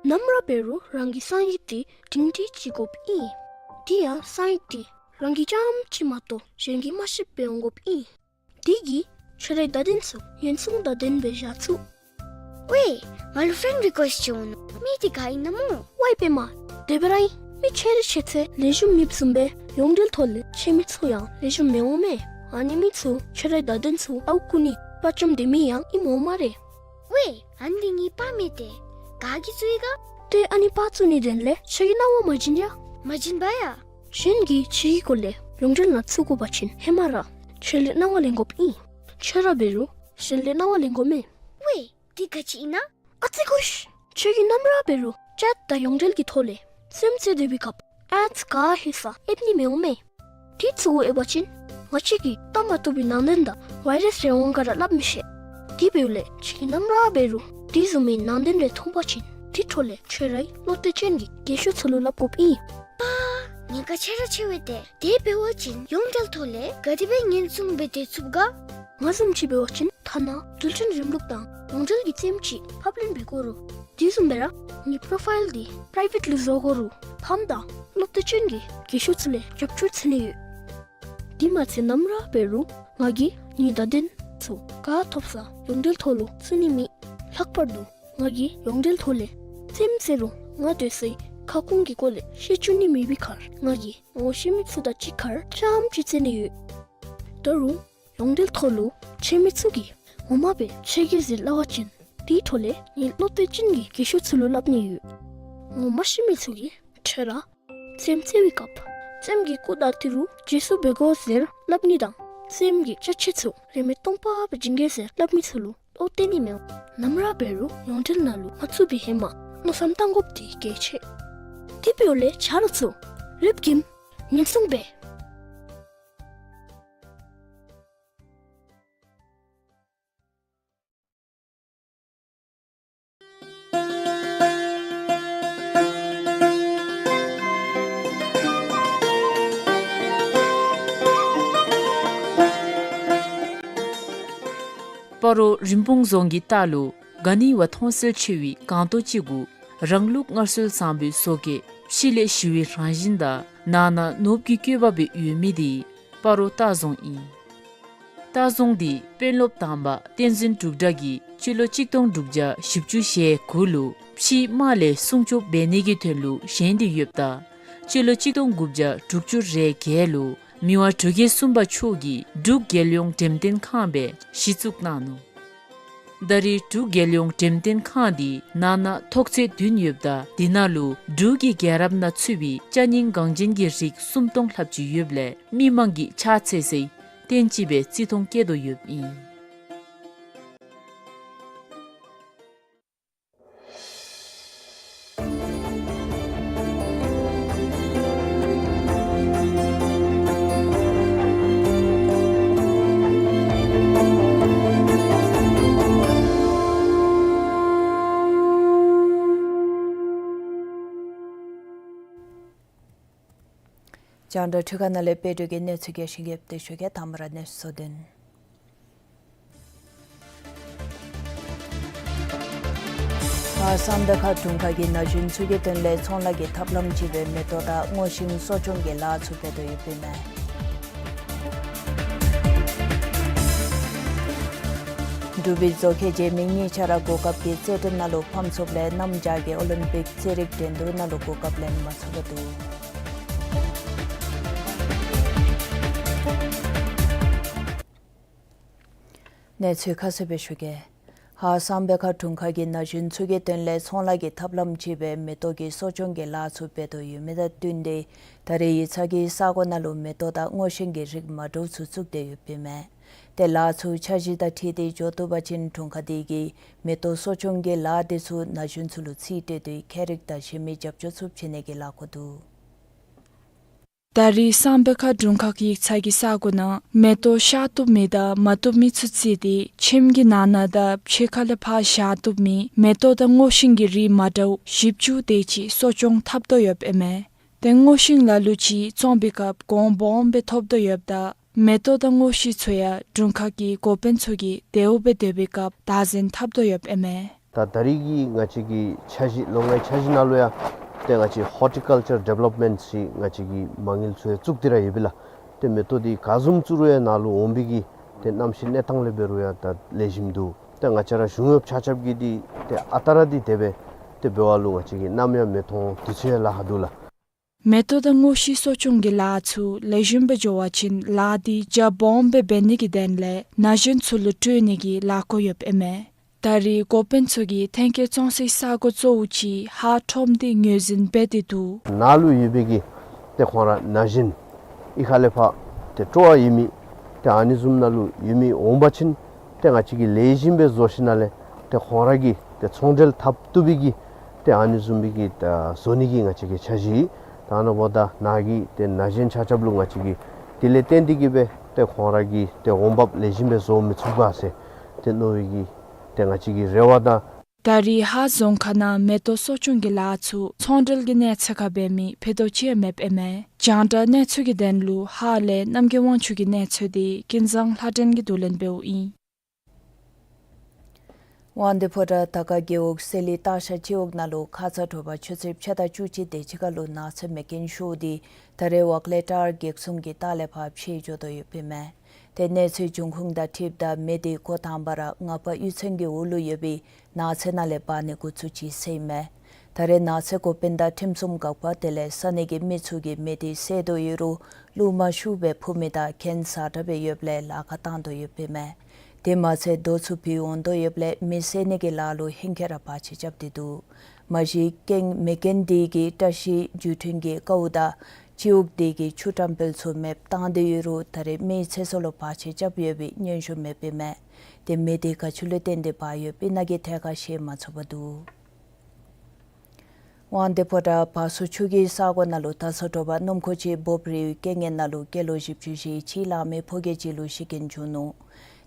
ནམ་ར་འབད་རུང་རང་གི་གསང་ཡིག་དེ་སྒྲིང་སྒྲིང་ཅིག་དགོཔ་ཨིན། དེ་ཡང་གསང་ཡིག་དེ་རང་གིས་རྐྱངམ་གཅིག་མ་གཏོགས་གཞན་གྱིས་མ་ཤེསཔ་སྦེ་འོང་དགོཔ་ཨིན། དེ་གིས་ཁྱོད་རའི་བརྡ་དོན་ཚུ་ཉེན་སྲུང་དང་ལྡནམ་སྦེ་བཞག་ཚུགས། ཝའེ་ང་ལུ་ཕེན་རི་ཀུ་ཨེསཊ་ཅིག་འོང་ནུག། མི་དེ་ག་ཨིན་ན་སྨོ། ཝའེ་པདྨ། དེ་སྦེ་ར་ཨིན། མི་ཆེ་རིགས་ཆེ་ཚེ་ལེགས་ཤོམ་མེདཔ་བཟུམ་སྦེ་ཡོངས་འབྲེལ་ཐོག་ལས་ཆེ་མི་ཚུ་ཡང་ལེགས་ཤོམ་མི་འོང་མས། ཨ་ནི་མི་ཚུ་ཁྱོད་རའི་བརྡ་དོན་ཚུ་ཨརཝ་བརྐུ་ནི་དཔའ་བཅམ་སྡོད་མི་ཡང་ཨིནམ་འོང་སྨ་རེ། ཝའེ་ཨ་ནི་འདི་ངེའི་པར་མས་ཏེ། ག་གིས་བཙུགས་ཡི་ག། ཏེ་ཨ་ནི་པར་བཙུགས་ནི་དོན་ལས་ཁྱོད་ཀྱིས་གནང་བ་མ་བྱིན་ཡ། མ་བྱིན་པ་ཡ། གཞན་གྱིས་ཁྱོད་ཀྱི་སྐོར་ལས་ཡོངས་འབྲེལ་ནང་བཙུགས་དགོ་པ་ཅིན་ཧེ་མ་ར་ཁྱོད་ལས་གནང་བ་ལེན་དགོཔ་ཨིན། ཁྱོད་ར་འབད་རུང་གཞན་ལས་གནང་བ་ལེན་དགོ་མས། ཝའེ་འདི་ག་ཅི་ཨིན་ན། ཨ་ཙི་ཁུ་ཤ། ཁྱོད་ཀྱིས་ནམ་ར་འབད་རུང་ཅེཊ་དང་ཡོངས་འབྲེལ་གྱི་ཐོག་ལས་རྩེདམོ་རྩེ་སྡོད་པའི་སྐབས་ཨེཌསི་ག་ཧེ་ས་ཨེབ་ནི་མི་འོང་མས། དེ་ཚུ་གུ་ཨེབ་པ་ཅིན་ང་བཅས་ཀྱིས་བལྟ་མ་བཏུབ་པའི་ནང་དོན་དང་ཝའི་རཱསི་རེ་འོང་ག་ར་སླབ་མི་ཤེས། དེ་འབདཝ་ལས་ཁྱོད་ཀྱིས་ནམ་ར་འབད་རུང་དེ་བཟུམ་མའི་ནང་དོན་རེ་མཐོང་པ་ཅིན་དེ་འཕྲོ་ལས་ཁྱོད་རའི་བློ་གཏད་ཅན་གྱི་རྒས་ཤོས་ཚུ་ལུ་སླབ་དགོཔ་ཨིན། པ། ཉེན་ཁ་ཆེ་ར་ཆེ་བས་ཏེ། དེ་འབད་བ་ཅིན་ཡོངས་འབྲེལ་ཐོག་ལས་ག་དེ་སྦེ་ཉེན་སྲུང་འབད་སྡོད་ཚུགས་ག། ང་བཟུམ་ཅིག་འབད་བ་ཅིན་ཐ་ན་འགྲུལ་འཕྲིན་རིམ་ལུགས་དང་ཡོངས་འབྲེལ་གྱི་རྩེདམོ་ཅིག་ཕབ་ལེན་འབད་དགོ་རུང་དེ་བཟུམ་སྦེ་ར་ངེའི་པོ་རོ་ཕའིལ་འདི་པི་རའི་ཝེཊ་ལུ་བཟོ་དགོ་རུང་ཕམ་དང་བློ་གཏད་ཅན་གྱི་རྒས་ཤོས་ཚུ་ལས་རྒྱབ་སྐྱོར་འཚོལ་ནི་ཡོད། དེ་མ་ཚད་ནམ་ར་འབད་རུང་ང་གིས་ངེའི་བརྡ་དོན་ཚུ་ག་ཐོབ་ས་ཡོངས་འབྲེལ་ཐོག་ལུ་བཙུགས་ནི་མེད། ལྷག་པར་དུ་ང་གིས་ཡོངས་འབྲེལ་ཐོག་ལས་རྩེདམོ་རྩེ་རུང་ང་སྡོད་སའི་ཁ་སྐོང་གི་སྐོར་ལས་ཤེས་བཅུག་ནི་མེད་པའི་ཁར་ང་གིས་ངོ་ཤེས་མི་ཚུ་དང་གཅིག་ཁར་རྐྱངམ་ཅིག་རྩེ་ནི་ཡོད། ད་རུང་ཡོངས་འབྲེལ་ཐོག་ལུ་ཆེ་མི་ཚུ་གིས་ངོ་མ་སྦེ་ཆེ་གེ་ཟེར་སླབ་པ་ཅིན་དེའི་འཕྲོ་ལས་ངེའི་བློ་གཏད་ཅན་གྱི་རྒས་ཤོས་ཚུ་ལུ་སླབ་ནི་ཡོད། ངོ་མ་ཤེས་མི་ཚུ་གིས་ཁྱོད་ར་རྩེདམོ་རྩེ་བའི་སྐབས་རྩེདམོ་གི་སྐུ་དང་ཏི་རུ་རྗེས་སུ་འབད་དགོ་ཟེར་སླབ་ནི་དང་རྩེདམོ་གི་ཅ་ཆས་ཚུ་རིན་མེད་སྟོང་པ་སྦེ་བྱིན་གེ་ཟེར་སླབ་མི་ཚུ་ལུ་བློ་གཏད་ནི་མི་འོང་། ནམ་ར་འབད་རུང་ཡོངས་འབྲེལ་ནང་ལུ་མ་བཙུགས་པའི་ཧེ་མ་མནོ་བསམ་བཏང་དགོཔ་འདི་གལ་ཆེ། དེ་འབདཝ་ལས་ཆ་རོགས་ཚུ་རེབ་ཀྱིས་ཉེན་སྲུང་འབད། སྤ་རོ་རིན་སྤུངས་རྫོང་གི་ལྟག་ལུ་ག་ནི་བ་མཐོང་གསལ་ཆེ་བའི་སྒང་ཏོག་ཅིག་གུ་རང་ལུགས་སྔར་སྲོལ་བཟང་པོའི་བཟོ་བཀོད་ཕྱི་ལས་ཞི་བའི་རང་བཞིན་དང་ནང་ན་ནོར་བུ་གི་བཀོད་པ་སྦེ་ཡོད་མི་དེ་སྤ་རོ་ལྟ་རྫོང་ཨིན། ལྟ་རྫོང་འདི་དཔོན་སློབ་དང་པ་བསྟན་འཛིན་འབྲུག་གྲགས་ཀྱིས་སྤྱི་ལོ་གཅིག་སྟོང་དྲུག་བརྒྱ་བཞི་བཅུ་ཞེ་དགུ་ལུ་ཕྱིའི་དམག་ལས་སྲུང་སྐྱོབ་འབད་ནི་གི་དོན་ལུ་བཞེངས་ཏེ་ཡོདཔ་ད་སྤྱི་ལོ་གཅིག་སྟོང་དགུ་བརྒྱ་དྲུག་ཅུ་རེ་བརྒྱད་ལུ་མི་དབང་འབྲུག་རྒྱལ་གསུམ་པ་མཆོག་གིས་འབྲུག་རྒྱལ་ཡོངས་འགྲེམས་སྟོན་ཁང་སྦེ་གཞི་བཙུགས་གནང་ནུག། ད་རེས་འབྲུག་རྒྱལ་ཡོངས་འགྲེམས་སྟོན་ཁང་འདི་ནང་ན་ཐོག་ཚད་བདུན་ཡོདཔ་ད་དེ་ནང་ལུ་འབྲུག་གི་རྒྱལ་རབས་ནང་ཚུད་པའི་ཅ་རྙིང་འགངས་ཅན་གྱི་རིགས་སུམ་སྟོང་ལྷགཔ་ཅིག་ཡོདཔ་ལས་མི་མང་གིས་ཕྱག་འཚལ་སའི་རྟེན་ཅིག་སྦེ་བརྩི་མཐོང་བསྐྱེད་དོ་ཡོདཔ་ཨིན། རྒྱང་བསྒྲགས་འཕྲུལ་ཁང་ནང་ལས་དཔལ་སྒྲོན་གྱིས་གནས་ཚུལ་རྒྱས་ཤིང་རྒྱས་པ་དེ་ཞུ་གེ། དང་པ་ར་གནས་ཚུལ་གཙོ་དོན། ཧཱ་སམ་བྷོ་ཊ་དྲུང་ཁག་གིས་ན་གཞོན་ཚུ་གི་དོན་ལས་ཚོང་ལཱ་གི་ཐབས་ལམ་ཅིག་སྦེ་མེ་ཏོག་དང་སྔོ་ཤིང་གསོ་སྐྱོང་གི་ལཱ་ཚུ་འབད་དོ་ཡོདཔ་ཨིན་མས། འབྲུག་པའི་བཟོ་མཁས་རྗེས་མི་གཉིས་ཆ་ར་གོ་སྐབས་ཀྱི་རྩེད་འགྲན་ནང་ལུ་ཕམ་སོངམ་ལས་གནམ་བྱཱར་གྱི་ཨོ་ལིམ་པིག་རྩེད་རིགས་འགྲན་བསྡུར་ནང་ལུ་གོ་སྐབས་ལེན་མ་ཚུགས་པར་འདུག། གནས་ཚུལ་ཁ་གསལ་སྦེ་ཞུ་གེ། ཧཱ་སམ་བྷོ་ཊ་དྲུང་ཁག་གིས་ན་གཞོན་ཚུ་གི་དོན་ལས་ཚོང་ལཱ་གི་ཐབས་ལམ་ཅིག་སྦེ་མེ་ཏོག་གི་གསོ་སྐྱོང་གི་ལཱ་ཚུ་འབད་དོ་ཡོད་མི་དང་བསྟུན་ཏེ་ད་རེས་ཡིག་ཚང་གི་ས་གོ་ནང་ལུ་མེ་ཏོག་དང་སྔོ་ཤིང་གི་རིགས་མ་འདྲཝ་ཚུ་བཙུགས་ཏེ་ཡོདཔ་ཨིན་མས། ཏེ་ལཱ་ཚུ་འཆར་གཞི་དང་འཁྲིལ་ཏེ་འགྱོ་བཏུབ་པ་ཅིན་དྲུང་ཁག་དེ་གིས་མེ་ཏོག་གསོ་སྐྱོང་གི་ལཱ་དེ་ཚུ་ན་གཞོན་ཚུ་ལུ་རྩིས་སྤྲོད་དེ་ཁྱད་རིག་དང་གཞན་མི་རྒྱབ་སྐྱོར་ཚུ་བྱིན་ནི་གི་ལཱ་འགོ་འདུག། ད་རེས་སམ་བྷོ་ཊ་དྲུང་ཁག་གི་ཡིག་ཚང་གི་ས་གོ་ནང་མེ་ཏོག་ཤར་བཏུབ་མི་དང་མ་བཏུབ་མི་ཚུ་བརྩིས་ཏེ་ཁྱིམ་གྱི་ནང་ན་དང་ཕྱི་ཁ་ལས་ཕར་བཞག་བཏུབ་མི་མེ་ཏོག་དང་སྔོ་ཤིང་གི་རིགས་མ་འདྲཝ་བཞི་བཅུ་དེ་ཅིག་གསོ་སྐྱོང་འཐབ་དོ་ཡོདཔ་ཨིན་མས། ཏེ་སྔོ་ཤིང་ལ་ལུ་ཅིག་བཙོང་པའི་སྐབས་གོང་སྦོམ་སྦེ་ཐོབ་དོ་ཡོདཔ་ད་མེ་ཏོག་དང་སྔོ་ཤིང་ཚུ་ཡང་དྲུང་ཁག་གི་འགོ་དཔོན་ཚུ་གིས་དེ་སྦེ་སྡོད་པའི་སྐབས་བདག་འཛིན་འཐབ་དོ་ཡོདཔ་ཨིན་མས། ད་ད་རེས་ཀྱི་ང་བཅས་ཀྱི་འཆར་གཞི་ལོ་ལྔའི་འཆར་གཞི་ནང་ལུ་ཡང་ཏེ་ང་བཅས་ཧོར་ཊི་ཀལ་ཅར་ཌི་བེ་ལོབ་མེནཊ་ཟེར་ང་བཅས་ཀྱི་མ་དངུལ་ཚུ་ཡང་བཙུགས་ཏེ་ར་ཡོད་པས་ལགས། ཏེ་མེ་ཏོག་འདི་ག་བཟུམ་བཙུགས་རུང་ཡང་ནཱ་ལུ་འོང་པའི་གི་ཏེ་གནམ་གཤིས་གནས་སྟངས་ལས་འབད་རུང་ཡང་ད་ལེགས་ཤོམ་འདུག། ཏེ་ང་བཅས་ར་གཞུང་གཡོགཔ་ཆ་ཁྱབ་ཀྱིས་འདི་ཏེ་ཨ་རྟག་ར་འདི་དེ་སྦེ་ཏེ་འབད་བ་ལུ་ང་བཅས་ཀྱིས་ནམ་ཡང་མི་མཐོང་། དུས་ཚོད་ཡང་ལཱ་ཁག་འདུག་ལགས། མེ་ཏོག་དང་སྔོ་ཤིང་གསོ་སྐྱོང་གི་ལཱ་ཚུ་ལེགས་ཤོམ་སྦེ་འགྱོ་བ་ཅིན་ལཱ་འདི་རྒྱ་སྦོམ་སྦེ་འབད་ནི་གི་དོན་ལས་ན་གཞོན་ཚུ་ལུ་སྤྲོད་ནི་གི་ལཱ་འགོ་ཡོདཔ་ཨིན་མས། ད་རེས་འགོ་དཔོན་ཚུ་གིས་ཐོན་སྐྱེད་བཙོང་སའི་ས་གོ་གཙོ་བོ་ཅིག་ཧཱ་ཁྲོམ་འདི་ངོས་འཛིན་འབད་དེ་འདུག། ནཱ་ལུ་ཡོད་པའི་གི་ཏེ་ཁོང་ར་ན་གཞོན་གཡུས་ཁ་ལས་ཕར་ཏེ་སྤྲོ་བ་ཡོད་མི་ཏེ་ཨ་ནི་བཟུམ་ནཱ་ལུ་ཡོད་མི་འོང་པ་ཅིན་ཏེ་ང་བཅས་ཀྱིས་ལེགས་ཤོམ་སྦེ་བཟོ་ཞིནམ་ལས་ཏེ་ཁོང་ར་གིས་ཏེ་ཚོང་འབྲེལ་འཐབ་བཏུབ་པའི་གི་ཏེ་ཨ་ནི་བཟུམ་སྦེ་གི་ད་བཟོ་ནི་གི་ང་བཅས་ཀྱི་འཆར་གཞི་ཡོད། ད་ནཱ་འབདཝ་ད་ནཱ་གི་ཏེ་ན་གཞོན་ཆ་ཁྱབ་ལུ་ང་བཅས་ཀྱིས་དེ་ལས་བརྟེན་ཏེ་གི་སྦེ་ཏེ་ཁོང་ར་གིས་ཏེ་འོང་འབབ་ལེགས་ཤོམ་སྦེ་བཟོ་མི་ཚུགས་ག་ཟེར་ཏེ་མནོ་བའི་གི་ཏེ་ང་བཅས་ཀྱི་རེ་བ་དང་། ད་རེས་ཧཱ་རྫོང་ཁག་ནང་མེ་ཏོག་གསོ་སྐྱོང་གི་ལཱ་ཚུ་ཚོང་འབྲེལ་གྱི་གནས་ཚད་ཁར་འབད་མི་ཕུད་རྡོག་ཅིག་ཡང་མེདཔ་ཨིན་མས། རྒྱང་བསྒྲགས་གནས་ཚུལ་གྱི་དོན་ལུ་ཧཱ་ལས་རྣམ་རྒྱལ་དབང་ཕྱུག་གི་གནས་ཚུལ་འདི་ཀུན་བཟང་ལྷ་སྒྲོན་གྱིས་བསྡུ་ལེན་འབདཝ་ཨིན། དབང་འདུས་ཕོ་བྲང་དར་དཀར་རྒེད་འོག་གསེར་གླིང་སྟག་ཤར་སྤྱི་འོག་ནང་ལུ་ཁ་ཙ་དྲོ་པ་ཆུ་ཚོད་ཕྱེད་དང་བཅུ་གཅིག་དེ་ཅིག་ཁར་ལུ་ནགས་ཚལ་མེ་རྐྱེན་ཤོར་ཏེ་ད་རེས་འོག་ལས་ཊར་བརྒྱད་གསུམ་གྱི་ལྟག་ལས་ཕར་ཕྱེ་འགྱོ་དོ་ཡོདཔ་ཨིན་མས། ཏེ་གནས་ཚུལ་འབྱུང་ཁུངས་དང་འཁྲིལཝ་ད་མེ་འདི་འགོ་དང་པ་ར་ངག་པ་གཡུས་ཚན་གྱི་འོག་ལུ་ཡོད་པའི་ནགས་ཚལ་ནང་ལས་འབར་ནི་འགོ་བཙུགས་ཅི་ཟེར་ཨིན་མས། ད་རེས་ནགས་ཚལ་འགོ་དཔོན་དང་ཁྲིམས་སྲུང་འགག་པ་དེ་ལས་ས་གནས་ཀྱི་མི་ཚུ་གིས་མེ་འདི་བསད་དོ་ཡོད་རུང་རླུང་མ་ཤུགས་སྦེ་འཕུ་མི་དང་གྱེན་ས་དྲག་སྦེ་ཡོདཔ་ལས་ལཱ་ཁག་བཏང་དོ་ཡོདཔ་ཨིན་མས། དེ་མ་ཚད་རྡོ་ཚུ་བུད་འོང་དོ་ཡོདཔ་ལས་མེ་བསད་ནི་གི་ལཱ་ལུ་ཧེང་སྐལ་ར་བར་ཆད་རྐྱབ་སྟེ་འདུག། མ་གཞི་རྐྱེན་མེ་རྐྱེན་འདི་གིས་བཀྲ་ཤིས་བརྒྱུད་འཕྲིན་གྱི་ཀཝ་དང་སྤྱི་འོག་འདི་གི་ཆུ་བཀྲམ་སྤེལ་ཚུ་མེདཔ་བཏང་སྟེ་ཡོད་རུང་ད་རེས་མེའི་ཚེ་སྲོག་ལུ་བར་ཆད་རྐྱབ་ཡོད་པའི་སྙན་ཞུ་མེདཔ་ཨིན་མས། ཏེ་མེ་འདི་ག་ཅི་ལུ་བརྟེན་ཏེ་འབར་ཡོདཔ་ཨིན་ན་གི་ཐད་ཁར་ཤེས་མ་ཚུགས་པར་འདུག། དབང་འདུས་ཕོ་བྲང་བ་སོ་ཆུ་གི་ས་གོ་ནང་ལུ་ད་སོ་དྲོ་པ་སྣུམ་འཁོར་ཅིག་འབོབ་རིལ་བའི་རྐྱེན་ངན་ནང་ལུ་སྐྱེས་ལོ་བཞི་བཅུ་ཞེ་གཅིག་ལང་མི་ཕོ་སྐྱེས་ཅིག་ལུ་ཤི་རྐྱེན་བྱུང་ནུག།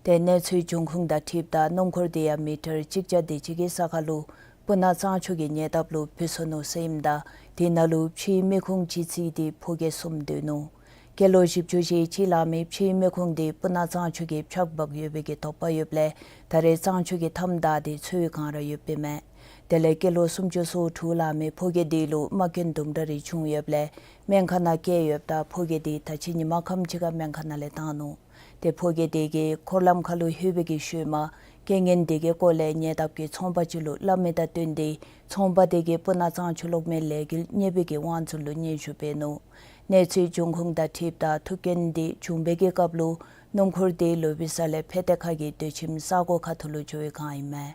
ཏེ་གནས་ཚུལ་འབྱུང་ཁུངས་དང་འཁྲིལཝ་ད་སྣུམ་འཁོར་དེ་ཡང་མི་ཊར་གཅིག་བརྒྱ་དེ་ཅིག་གི་ས་ཁར་ལུ་སྤུ་ན་གཙང་ཆུ་གི་ཉེ་འདབས་ལུ་བུད་སོ་ནུག་ཟེར་ཨིནམ་ད་དེ་ནང་ལུ་ཕྱིའི་མི་ཁུངས་ཅིག་བརྩིས་ཏེ་ཕོ་སྐྱེས་གསུམ་སྡོད་ནུག། སྐྱེས་ལོ་བཞི་བཅུ་ཞེ་གཅིག་ལང་མི་ཕྱིའི་མི་ཁུངས་དེ་སྤུ་ན་གཙང་ཆུ་གིས་ཕྱགས་འབག་ཡོད་པའི་གི་དོགས་པ་ཡོདཔ་ལས་ད་རེས་གཙང་ཆུ་གི་མཐའམ་བདའ་སྟེ་འཚོལ་བའི་བསྒང་ར་ཡོདཔ་ཨིན་མས། དེ་ལས་སྐྱེས་ལོ་སུམ་ཅུ་སོ་དྲུག་ལང་མི་ཕོ་སྐྱེས་དེ་ལུ་རྨ་སྐྱོན་དུམ་གྲ་རེ་བྱུང་ཡོདཔ་ལས་སྨན་ཁང་ནང་བསྐྱལ་ཡོདཔ་ད་ཕོ་སྐྱེས་དེ་ད་ཅི་ཉིན་མ་ཁམས་ཅིག་ཁར་སྨན་ཁང་ནང་ལས་བཏང་ནུག། ཏེ་ཕོ་སྐྱེས་དེ་གིས་འཁོར་ལམ་ཁར་ལུ་ལྷོད་པའི་གི་ཤུལ་མ་རྐྱེན་ངན་དེ་གི་སྐོར་ལས་ཉེ་འདབས་ཀྱི་ཚོང་པ་ཅིག་ལུ་སླབ་མི་དང་བསྟུན་ཏེ་ཚོང་པ་དེ་གིས་སྤུ་ན་གཙང་ཆུ་གློག་མེ་ལས་འགུལ་གཉེར་བའི་གི་དབང་འཛིན་ལུ་སྙན་ཞུ་འབད་ནུག། གནས་ཚུལ་འབྱུང་ཁུངས་དང་འཁྲིལཝ་ད་ཐུག་རྐྱེན་དེ་བྱུང་བའི་གི་སྐབས་ལུ་སྣུམ་འཁོར་དེ་ལོ་བི་ས་ལས་ཕེ་ཏེ་ཁ་གི་སྡོད་ཁྱིམ་ས་གོ་ཁ་ཐུག་ལུ་འགྱོ་བའི་བསྒང་ཨིན་མས།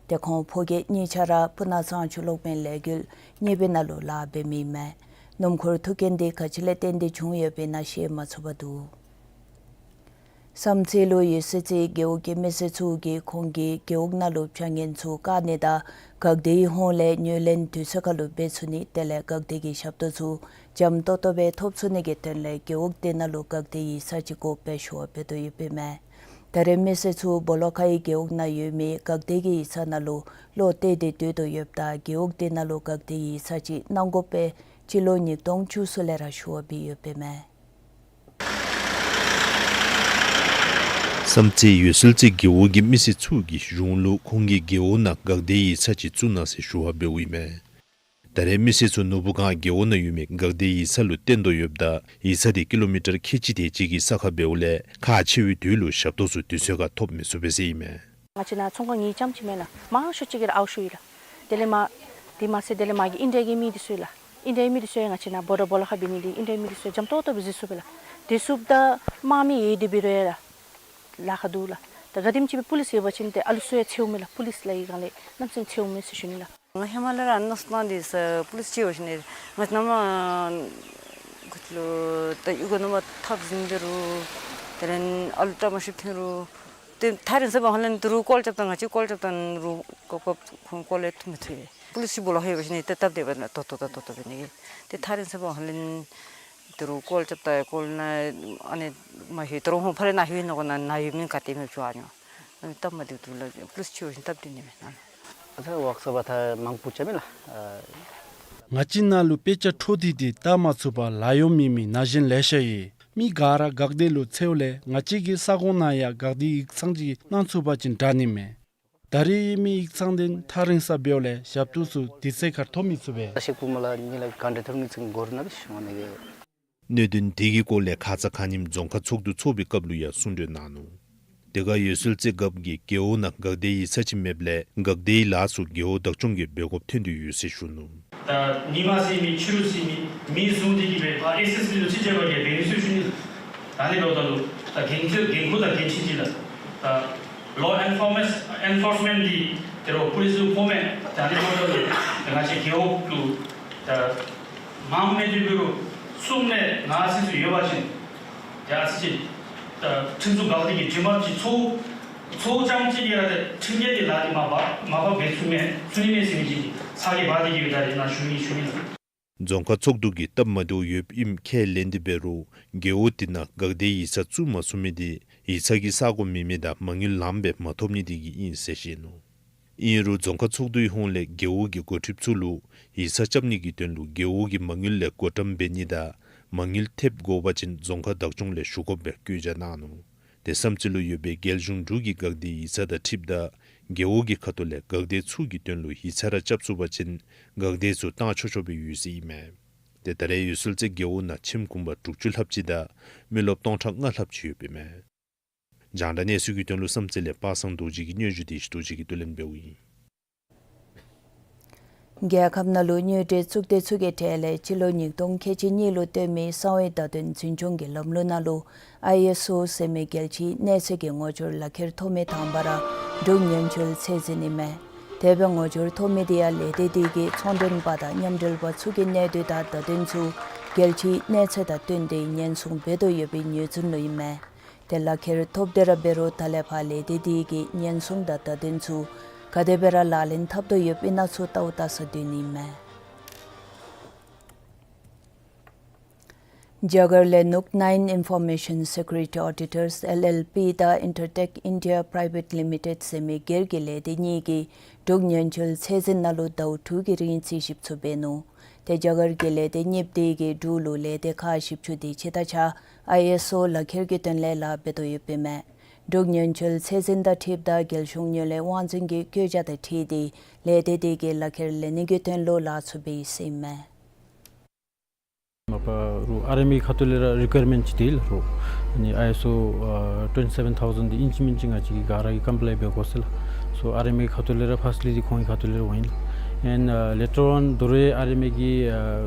ཏེ་ཁོང་ཕོ་སྐྱེས་གཉིས་ཆ་ར་སྤུ་ན་གཙང་ཆུ་གློག་མེ་ལས་འགུལ་གཉེར་བའི་ནང་ལུ་ལཱ་འབད་མི་ཨིན་མས། སྣུམ་འཁོར་ཐུག་རྐྱེན་དེ་ག་ཅི་ལས་བརྟེན་ཏེ་བྱུང་ཡོདཔ་ཨིན་ན་ཤེས་མ་ཚུགས་པར་འདུག། བསམ་རྩེ་ལུ་ཡོད་སའི་རྒེད་འོག་གི་མི་སེར་ཚུ་གིས་ཁོང་གི་རྒེད་འོག་ནང་ལུ་བྱ་ངན་ཚུ་བཀག་ནི་དང་འགག་སྡེའི་ཧོངས་ལས་ཉོ་ལེན་དུས་ཚོད་ཁར་ལུ་འབད་ཚུགས་ནི་དེ་ལས་འགག་སྡེ་གི་ཞབས་ཏོག་ཚུ་འཇམ་ཏོག་ཏོ་སྦེ་ཐོབ་ཚུགས་ནི་གི་དོན་ལས་རྒེད་འོག་དེ་ནང་ལུ་འགག་སྡེ་ཡིག་ཚང་ཅིག་སྒོ་ཕྱེ་ཞུ་བ་འབད་དོ་ཡོདཔ་ཨིན་མས། ད་རེས་མི་སེར་ཚུ་སྦོ་ལོགས་ཁའི་རྒེད་འོག་ནང་ཡོད་མི་འགག་སྡེ་གི་ཡིག་ཚང་ནང་ལུ་བློ་གཏད་དེ་སྡོད་དོ་ཡོདཔ་ད་རྒེད་འོག་དེ་ནང་ལུ་འགག་སྡེ་ཡིག་ཚང་ཅིག་གནང་དགོཔ་སྦེ་ སྤྱི་ལོ་ཉིས་སྟོང་བཅུ་གསུམ་ལས་ར་ཞུ་བ་འབད་ཡོདཔ་ཨིན་མས། བསམ་རྩེ་ཡུལ་སྲོལ་རྩེ་རྒེད་འོག་གི་མི་སེར་ཚུ་གིས་གཞུང་ལུ་ཁོང་གི་རྒེད་འོག་ནང་འགག་སྡེའི་ཡིག་ཚང་ཅིག་བཙུགས་གནང་ཟེར་ཞུ་བ་འབདཝ་ཨིན་མས། ད་རེས་མི་སེར་ཚུ་ནོར་བུ་སྒང་རྒེད་འོག་ནང་ཡོད་མི་འགག་སྡེའི་ཡིག་ཚང་ལུ་བརྟེན་དོ་ཡོདཔ་ད་ཡིག་ཚང་དེ་ཀི་ལོ་མི་ཊར་ཁལ་གཅིག་དེ་ཅིག་གི་ས་ཁར་འབདཝ་ལས་ཁག་ཆེ་བའི་དུས་ལུ་ཞབས་ཏོག་ཚུ་དུས་ཚོད་ཁར་ཐོབ་མི་ཚུགས་པས་ཟེར་ཨིན་མས། ང་བཅས་ནང་ཚོང་ཁང་གཉིས་རྐྱངམ་ཅིག་མེན་ལགས། མང་ཤོས་ཅིག་གིས་ཨའུ་ཤུ་ཡི་ལགས། དེ་ལས་མ་དེ་མ་ཚད་དེ་ལས་མ་གི་ཨིན་ཌི་ཡ་གི་མི་འདི་ཚུ་ཡི་ལགས། ཨིན་ཌི་ཡ་གི་མི་འདི་ཚུ་ཡང་ང་བཅས་ནང་བོ་ཌར་སྦོ་ལོགས་ཁར་འབད་ནི་འདི་ཨིན་ཌི་ཡ་གི་མི་འདི་ཚུ་ཡང་འཇམ་ཏོག་ཏོ་སྦེ་འཛུལ་ཚུགས་པས་ལགས། དེ་ཚུགསཔ་ད་དམག་མི་ཡོད་དེ་འབད་རུང་ཡང་ལཱ་ཁག་འདུག་ལགས། ད་ག་དེམ་ཅིག་སྦེ་པོ་ལིསི་ཡོད་པ་ཅིན་ཏེ་ཨ་ལུ་ཚུ་ཡང་འཚོལཝ་མས་ལགས། པོ་ལིསི་ལཱ་གི་སྒང་ལས་གནམ་མེད་ས་མེད་འཚོལཝ་མས་ཟེར་ཞུ་ནི་ལགས། ང་ཧེ་མ་ལས་ར་ཨ་ནི་སྣང་འདི་ས་པོ་ལིསི་ཅིག་འབད་ཞིནམ་ལས་ང་ནཱ་མར་གུ་ལུ་ད་གཡུས་ཁར་ནཱ་མར་འཐབ་ཟུན་འབད་རུང་དེ་ལས་ཨ་ལུ་བཀྲ་མ་ཤིསཔ་ཐོན་རུང་ཏེ་ཐག་རིང་ས་འབད་ཧ་ལམ་ཏི་རུ་ཀོལ་རྐྱབ་ད་ང་བཅས་ཀོལ་རྐྱབ་ད་རུང་ཀོ་ཀོ་ཁོང་ཀོལ་ལས་ཐུབ་མི་ཐུབ་པས། པོ་ལིསི་ཅིག་སྦོ་ལོགས་ཡོད་པ་ཅིན་ཏེ་སྟབས་བདེ་བས་ལགས། ཏོག་ཏོ་ཏོག་ཏོ་འབད་ནི་གི་ཏེ་ཐག་རིང་ས་འབད་ཧ་ལམ་ཏི་རུ་ཀོལ་རྐྱབ་ད་ཀོལ་ནང་ཨ་ནི་མ་ཤེས་ཏི་རུ་ཧོང་ཕར་ནཱ་ལྷོད་ནི་གོ་ནཱ་ནཱ་ཡོད་མི་ག་ཏེ་མེདཔ་ཅིག་ཨ་ནི་སྟབས་མ་བདེཝ་འདུག་ལགས། པོ་ལིསི་ཅིག་འབད་ཞིནམ་སྟབས་བདེ་ནི་མས་ལགས། ཨ་ཙི་ཝརཀ་ཤོཔ་ད་མང་པོ་ཅིག་མེད་ལགས། ང་བཅས་ནང་ལུ་དཔེ་ཆ་འཕྲོ་མཐུད་དེ་བལྟ་མ་ཚུགས་པར་ལཱ་གཡོག་མེད་མི་ན་གཞོན་ལེ་ཤ་ཡོད། མི་ག་ར་འགག་སྡེ་ལུ་འཚོལཝ་ལས་ང་བཅས་ཀྱི་ས་ཁོངས་ནང་ཡང་འགག་སྡེའི་ཡིག་ཚང་ཅིག་གནང་ཚུགས་པ་ཅིན་དྲག་ནི་མས། ད་རེས་ཡོད་མི་ཡིག་ཚང་དེ་ཐག་རིང་ས་འབདཝ་ལས་ཞབས་ཏོག་ཚུ་དུས་ཚོད་ཁར་ཐོབ་མི་ཚུགས་པས། ཤེག་པུ་མ་ལ་ཉིད་ལ་ག་འདྲ་ཐོབ་ནི་ཚུ་གོ་རུང་ན་ཤོང་ནི་གི། གནད་དོན་དེ་གི་སྐོར་ལས་ཁ་ཙ་ཁ་ཉིནམ་རྫོང་ཁག་ཚོགས་འདུ་ཚོགས་པའི་སྐབས་ལུ་ཡང་གསུང་གྲོས་གནང་ནུག། དེ་ཁར་ཡུལ་སྲོལ་རྩེ་རྒཔོ་གིས་རྒེད་འོག་ནང་འགག་སྡེའི་ཡིག་ཚང་ཅིག་མེདཔ་ལས་འགག་སྡེའི་ལཱ་ཚུ་རྒེད་འོག་བདག་སྐྱོང་གིས་འབད་དགོཔ་ཐོན་དོ་ཡོད་ཟེར་ཞུ་ནུག། ད་ཉིན་མ་ཟེར་མི་ཕྱི་རུ་ཟེར་མི་མི་བཟུང་སྟེ་གིས་སྦེ་ཕར་ཨེསི་ཨེསི་པི་ལུ་ཅིག་བཅར་བར་འབད་ནི་ཚུ་ཞུ་ནི། ད་ནི་འབདཝ་ད་ལུ་ད་འགན་ཁུར་འགན་ཁུར་དང་འགན་འཁྲི་འདི་ལགས། ད་ལོ་ཨེན་ཕོརསི་མེནཊི་ཨེན་ཕོརསི་མེནཊི་འདི་ཏི་རུ་པོ་ལིསི་ལུ་ཕོགཔ་མས། ད་ནི་འབདཝ་ད་ལུ་ང་བཅས་རྒེད་འོག་ལུ་ད་མང་མེད་དེ་འབད་རུང་གསུམ་ལས་ལྔ་ཚུན་ཚོད་ཡོད་པ་ཅིན་ཡ་ཨ་ཙི་ཅིག་ད་ཁྲིམས་སྲུང་འགག་སྡེ་གི་འདྲི་མ་ཅིག་ཚོགས་ཚོགས་རྐྱངམ་ཅིག་གིས་ར་ད་ཁྲིམས་འགལ་གྱི་ལཱ་འདི་མ་འབད་མ་འབད་འབད་ཚུགས་མས་ཚུགས་ནི་མས་ཟེར་མི་ཅིག་ཚ་གྱང་འབག་སྟེ་གིས་སྦེ་ད་རེས་ནཱ་ཞུ་ནི་ཞུ་ནི་ལགས། རྫོང་ཁག་ཚོགས་འདུ་གིས་སྟབས་མ་བདེཝ་ཡོདཔ་ཨིནམ་ཁས་ལེན་ཏེ་འབད་རུང་རྒེད་འོག་དེ་ནང་འགག་སྡེའི་ཡིག་ཚང་བཙུགས་མ་ཚུགས་མི་དེ་ཡིག་ཚང་གི་ས་གོ་མེད་མི་དང་མ་དངུལ་ལངམ་སྦེ་མ་ཐོབ་ནི་དེ་གིས་ཨིན་ཟེར་བཤད་ནུག། ཨིན་རུང་རྫོང་ཁག་ཚོགས་འདུའི་ཧོངས་ལས་རྒེད་འོག་གི་འགོ་ཁྲིདཔ་ཚུ་ལུ་ཡིག་ཚང་རྐྱབ་ནི་གི་དོན་ལུ་རྒེད་འོག་གི་མ་དངུལ་ལས་བགོ་བཀྲམ་འབད་ནི་དང་མ་དངུལ་ཐེབས་དགོ་པ་ཅིན་རྫོང་ཁག་བདག་སྐྱོང་ལས་ཞུ་དགོཔ་སྦེ་བཀོད་རྒྱ་གནང་ནུག། དེ་བསམ་རྩེ་ལུ་ཡོད་པའི་རྒྱལ་གཞུང་འབྲུག་གི་འགག་སྡེའི་ཡིག་ཚང་དང་འཁྲིལཝ་ད་རྒེད་འོག་གི་ཁ་ཐུག་ལས་འགག་སྡེ་ཚུ་གི་དོན་ལུ་ཡིག་ཚང་ར་རྐྱབ་ཚུགས་པ་ཅིན་འགག་སྡེ་ཚུ་བཏང་ཆོག་ཆོག་སྦེ་ཡོད་ཟེར་ཨིན་མས། དེ་ད་རེས་ཡུལ་སྲོལ་རྩེ་རྒེད་འོག་ནང་ཁྱིམ་གུང་པ་དྲུག་ཅུ་ལྷགཔ་ཅིག་དང་མི་རློབས་སྟོང་ཕྲག་ལྔ་ལྷགཔ་ཅིག་ཡོདཔ་ཨིན་མས། རྒྱང་བསྒྲགས་གནས་ཚུལ་གྱི་དོན་ལུ་བསམ་རྩེ་ལས་པ་སངས་རྡོ་རྗེ་གི་སྙན་ཞུ་དེ་ཞུ་རྡོ་རྗེ་གིས་བསྡུ་ལེན་འབདཝ་ཨིན། རྒྱལ་ཁབ་ནང་ལུ་དངུལ་འབྲེལ་གཙུག་སྡེ་ཚུ་གི་གྲས་ལས་སྤྱི་ལོ་ཉིས་སྟོང་ཁལ་གཅིག་གཉིས་ལུ་བཏོན་མི་གསང་བའི་བརྡ་དོན་འཛིན་སྐྱོང་གི་ལམ་ལུགས་ནང་ལུ་ཨའི་ཨེསི་ཨོ་ཟེར་མི་རྒྱལ་སྤྱིའི་གནས་ཚད་ཀྱི་ངོ་སྦྱོར་ལག་ཁྱེར་ཐོབ་མི་དང་པ་ར་འབྲུག་ཉེན་བཅོལ་ཚད་འཛིན་ཨིན་མས། དེ་སྦེ་ངོ་སྦྱོར་ཐོབ་མི་དེ་ཡང་ལས་སྡེ་དེ་གི་ཚོང་མགྲོན་པ་དང་མཉམ་འབྲེལ་པ་ཚུ་གིས་གནས་སྡུད་དང་བརྡ་དོན་ཚུ་རྒྱལ་སྤྱིའི་གནས་ཚད་དང་བསྟུན་ཏེ་ཉེན་སྲུང་འབད་དོ་ཡོད་པའི་ངོས་འཛིན་ལུ་ཨིན་མས། དེ་ལག་ཁྱེར་ཐོབ་སྟེ་ར་འབད་རུང་ད་ལས་ཕར་ལས་སྡེ་དེ་གིས་ཉེན་སྲུང་དང་བརྡ་དོན་ཚུ་ག་དེ་སྦེ་ར་ལག་ལེན་འཐབ་དོ་ཡོདཔ་ཨིན་ན་ཚུ་བལྟཝ་ད་ས་སྡོད་ནི་ཨིན་མས། རྒྱ་གར་ལས་ནུག་ནཱའིན་ཨིན་ཕོར་མེ་ཤཱན་སེ་ཀུ་རི་ཊི་ཨོ་ཌི་ཊརསི་ཨེལ་ཨེལ་པི་དང་ཨིན་ཊར་ཊེཀ་ཨིན་ཌི་ཡ་པི་རའི་ཝེཊ་ལི་མི་ཊེཌ་ཟེར་མི་སྒེར་གྱི་ལས་སྡེ་གཉིས་ཀྱིས་འབྲུག་ཉེན་བཅོལ་ཚད་འཛིན་ནང་ལུ་ཟླཝ་དྲུག་གི་རིང་རྩིས་ཞིབ་ཚུ་འབད་ནུག། དེ་རྒྱ་གར་གྱི་ལས་སྡེ་གཉིསཔ་དེ་གིས་འབྲུག་ལུ་ལས་སྡེ་ཁག་བཞི་བཅུ་དེ་ཅིག་དང་གཅིག་ཁར་ཨའི་ཨེསི་ཨོ་ལག་ཁྱེར་གྱི་དོན་ལས་ལཱ་འབད་དོ་ཡོདཔ་ཨིན་མས། འབྲུག་ཉེན་བཅོལ་ཚད་འཛིན་དང་འཁྲིལཝ་ད་རྒྱལ་གཞུང་དངུལ་ལས་དབང་འཛིན་གྱི་བཀོད་རྒྱ་དང་འཁྲིལ་ཏེ་ལས་སྡེ་དེ་གིས་ལག་ཁྱེར་ལེན་ནི་གི་དོན་ལུ་ལཱ་ཚུ་འབད་ཡི་ཟེར་ཨིན་མས། མ་པ་རུང་ཨར་ཨེམ་ཨེ་ཁ་ཐུག་ལས་ར་རི་ཀུའེར་མེནཊ་ཅིག་དེ་ལགས་རུང་ཨ་ནི་ཨའི་ཨེསི་ཨོ་ཨ་ཊུ་ཝེན་ཊི་སེ་བེན་ཐའུ་ཟེནཊ་དེ་ཨིན་ཅི་མིན་ཅི་ང་བཅས་ཀྱིས་ག་ར་གིས་ཀམ་པ་ལའི་འབད་དགོ་ཟེར་ལགས། སོ་ཨར་ཨེམ་ཨེ་ཁ་ཐུག་ལས་ར་ཕཱསཊ་ལི་དེ་ཁོང་གི་ཁ་ཐུག་ལས་ར་འོང་ཡི་ལགས། ཨེནཌ་ཨ་ལེ་ཊར་ཨོན་དོ་རུང་ཨར་ཨེམ་ཨེ་གིས་ཨ་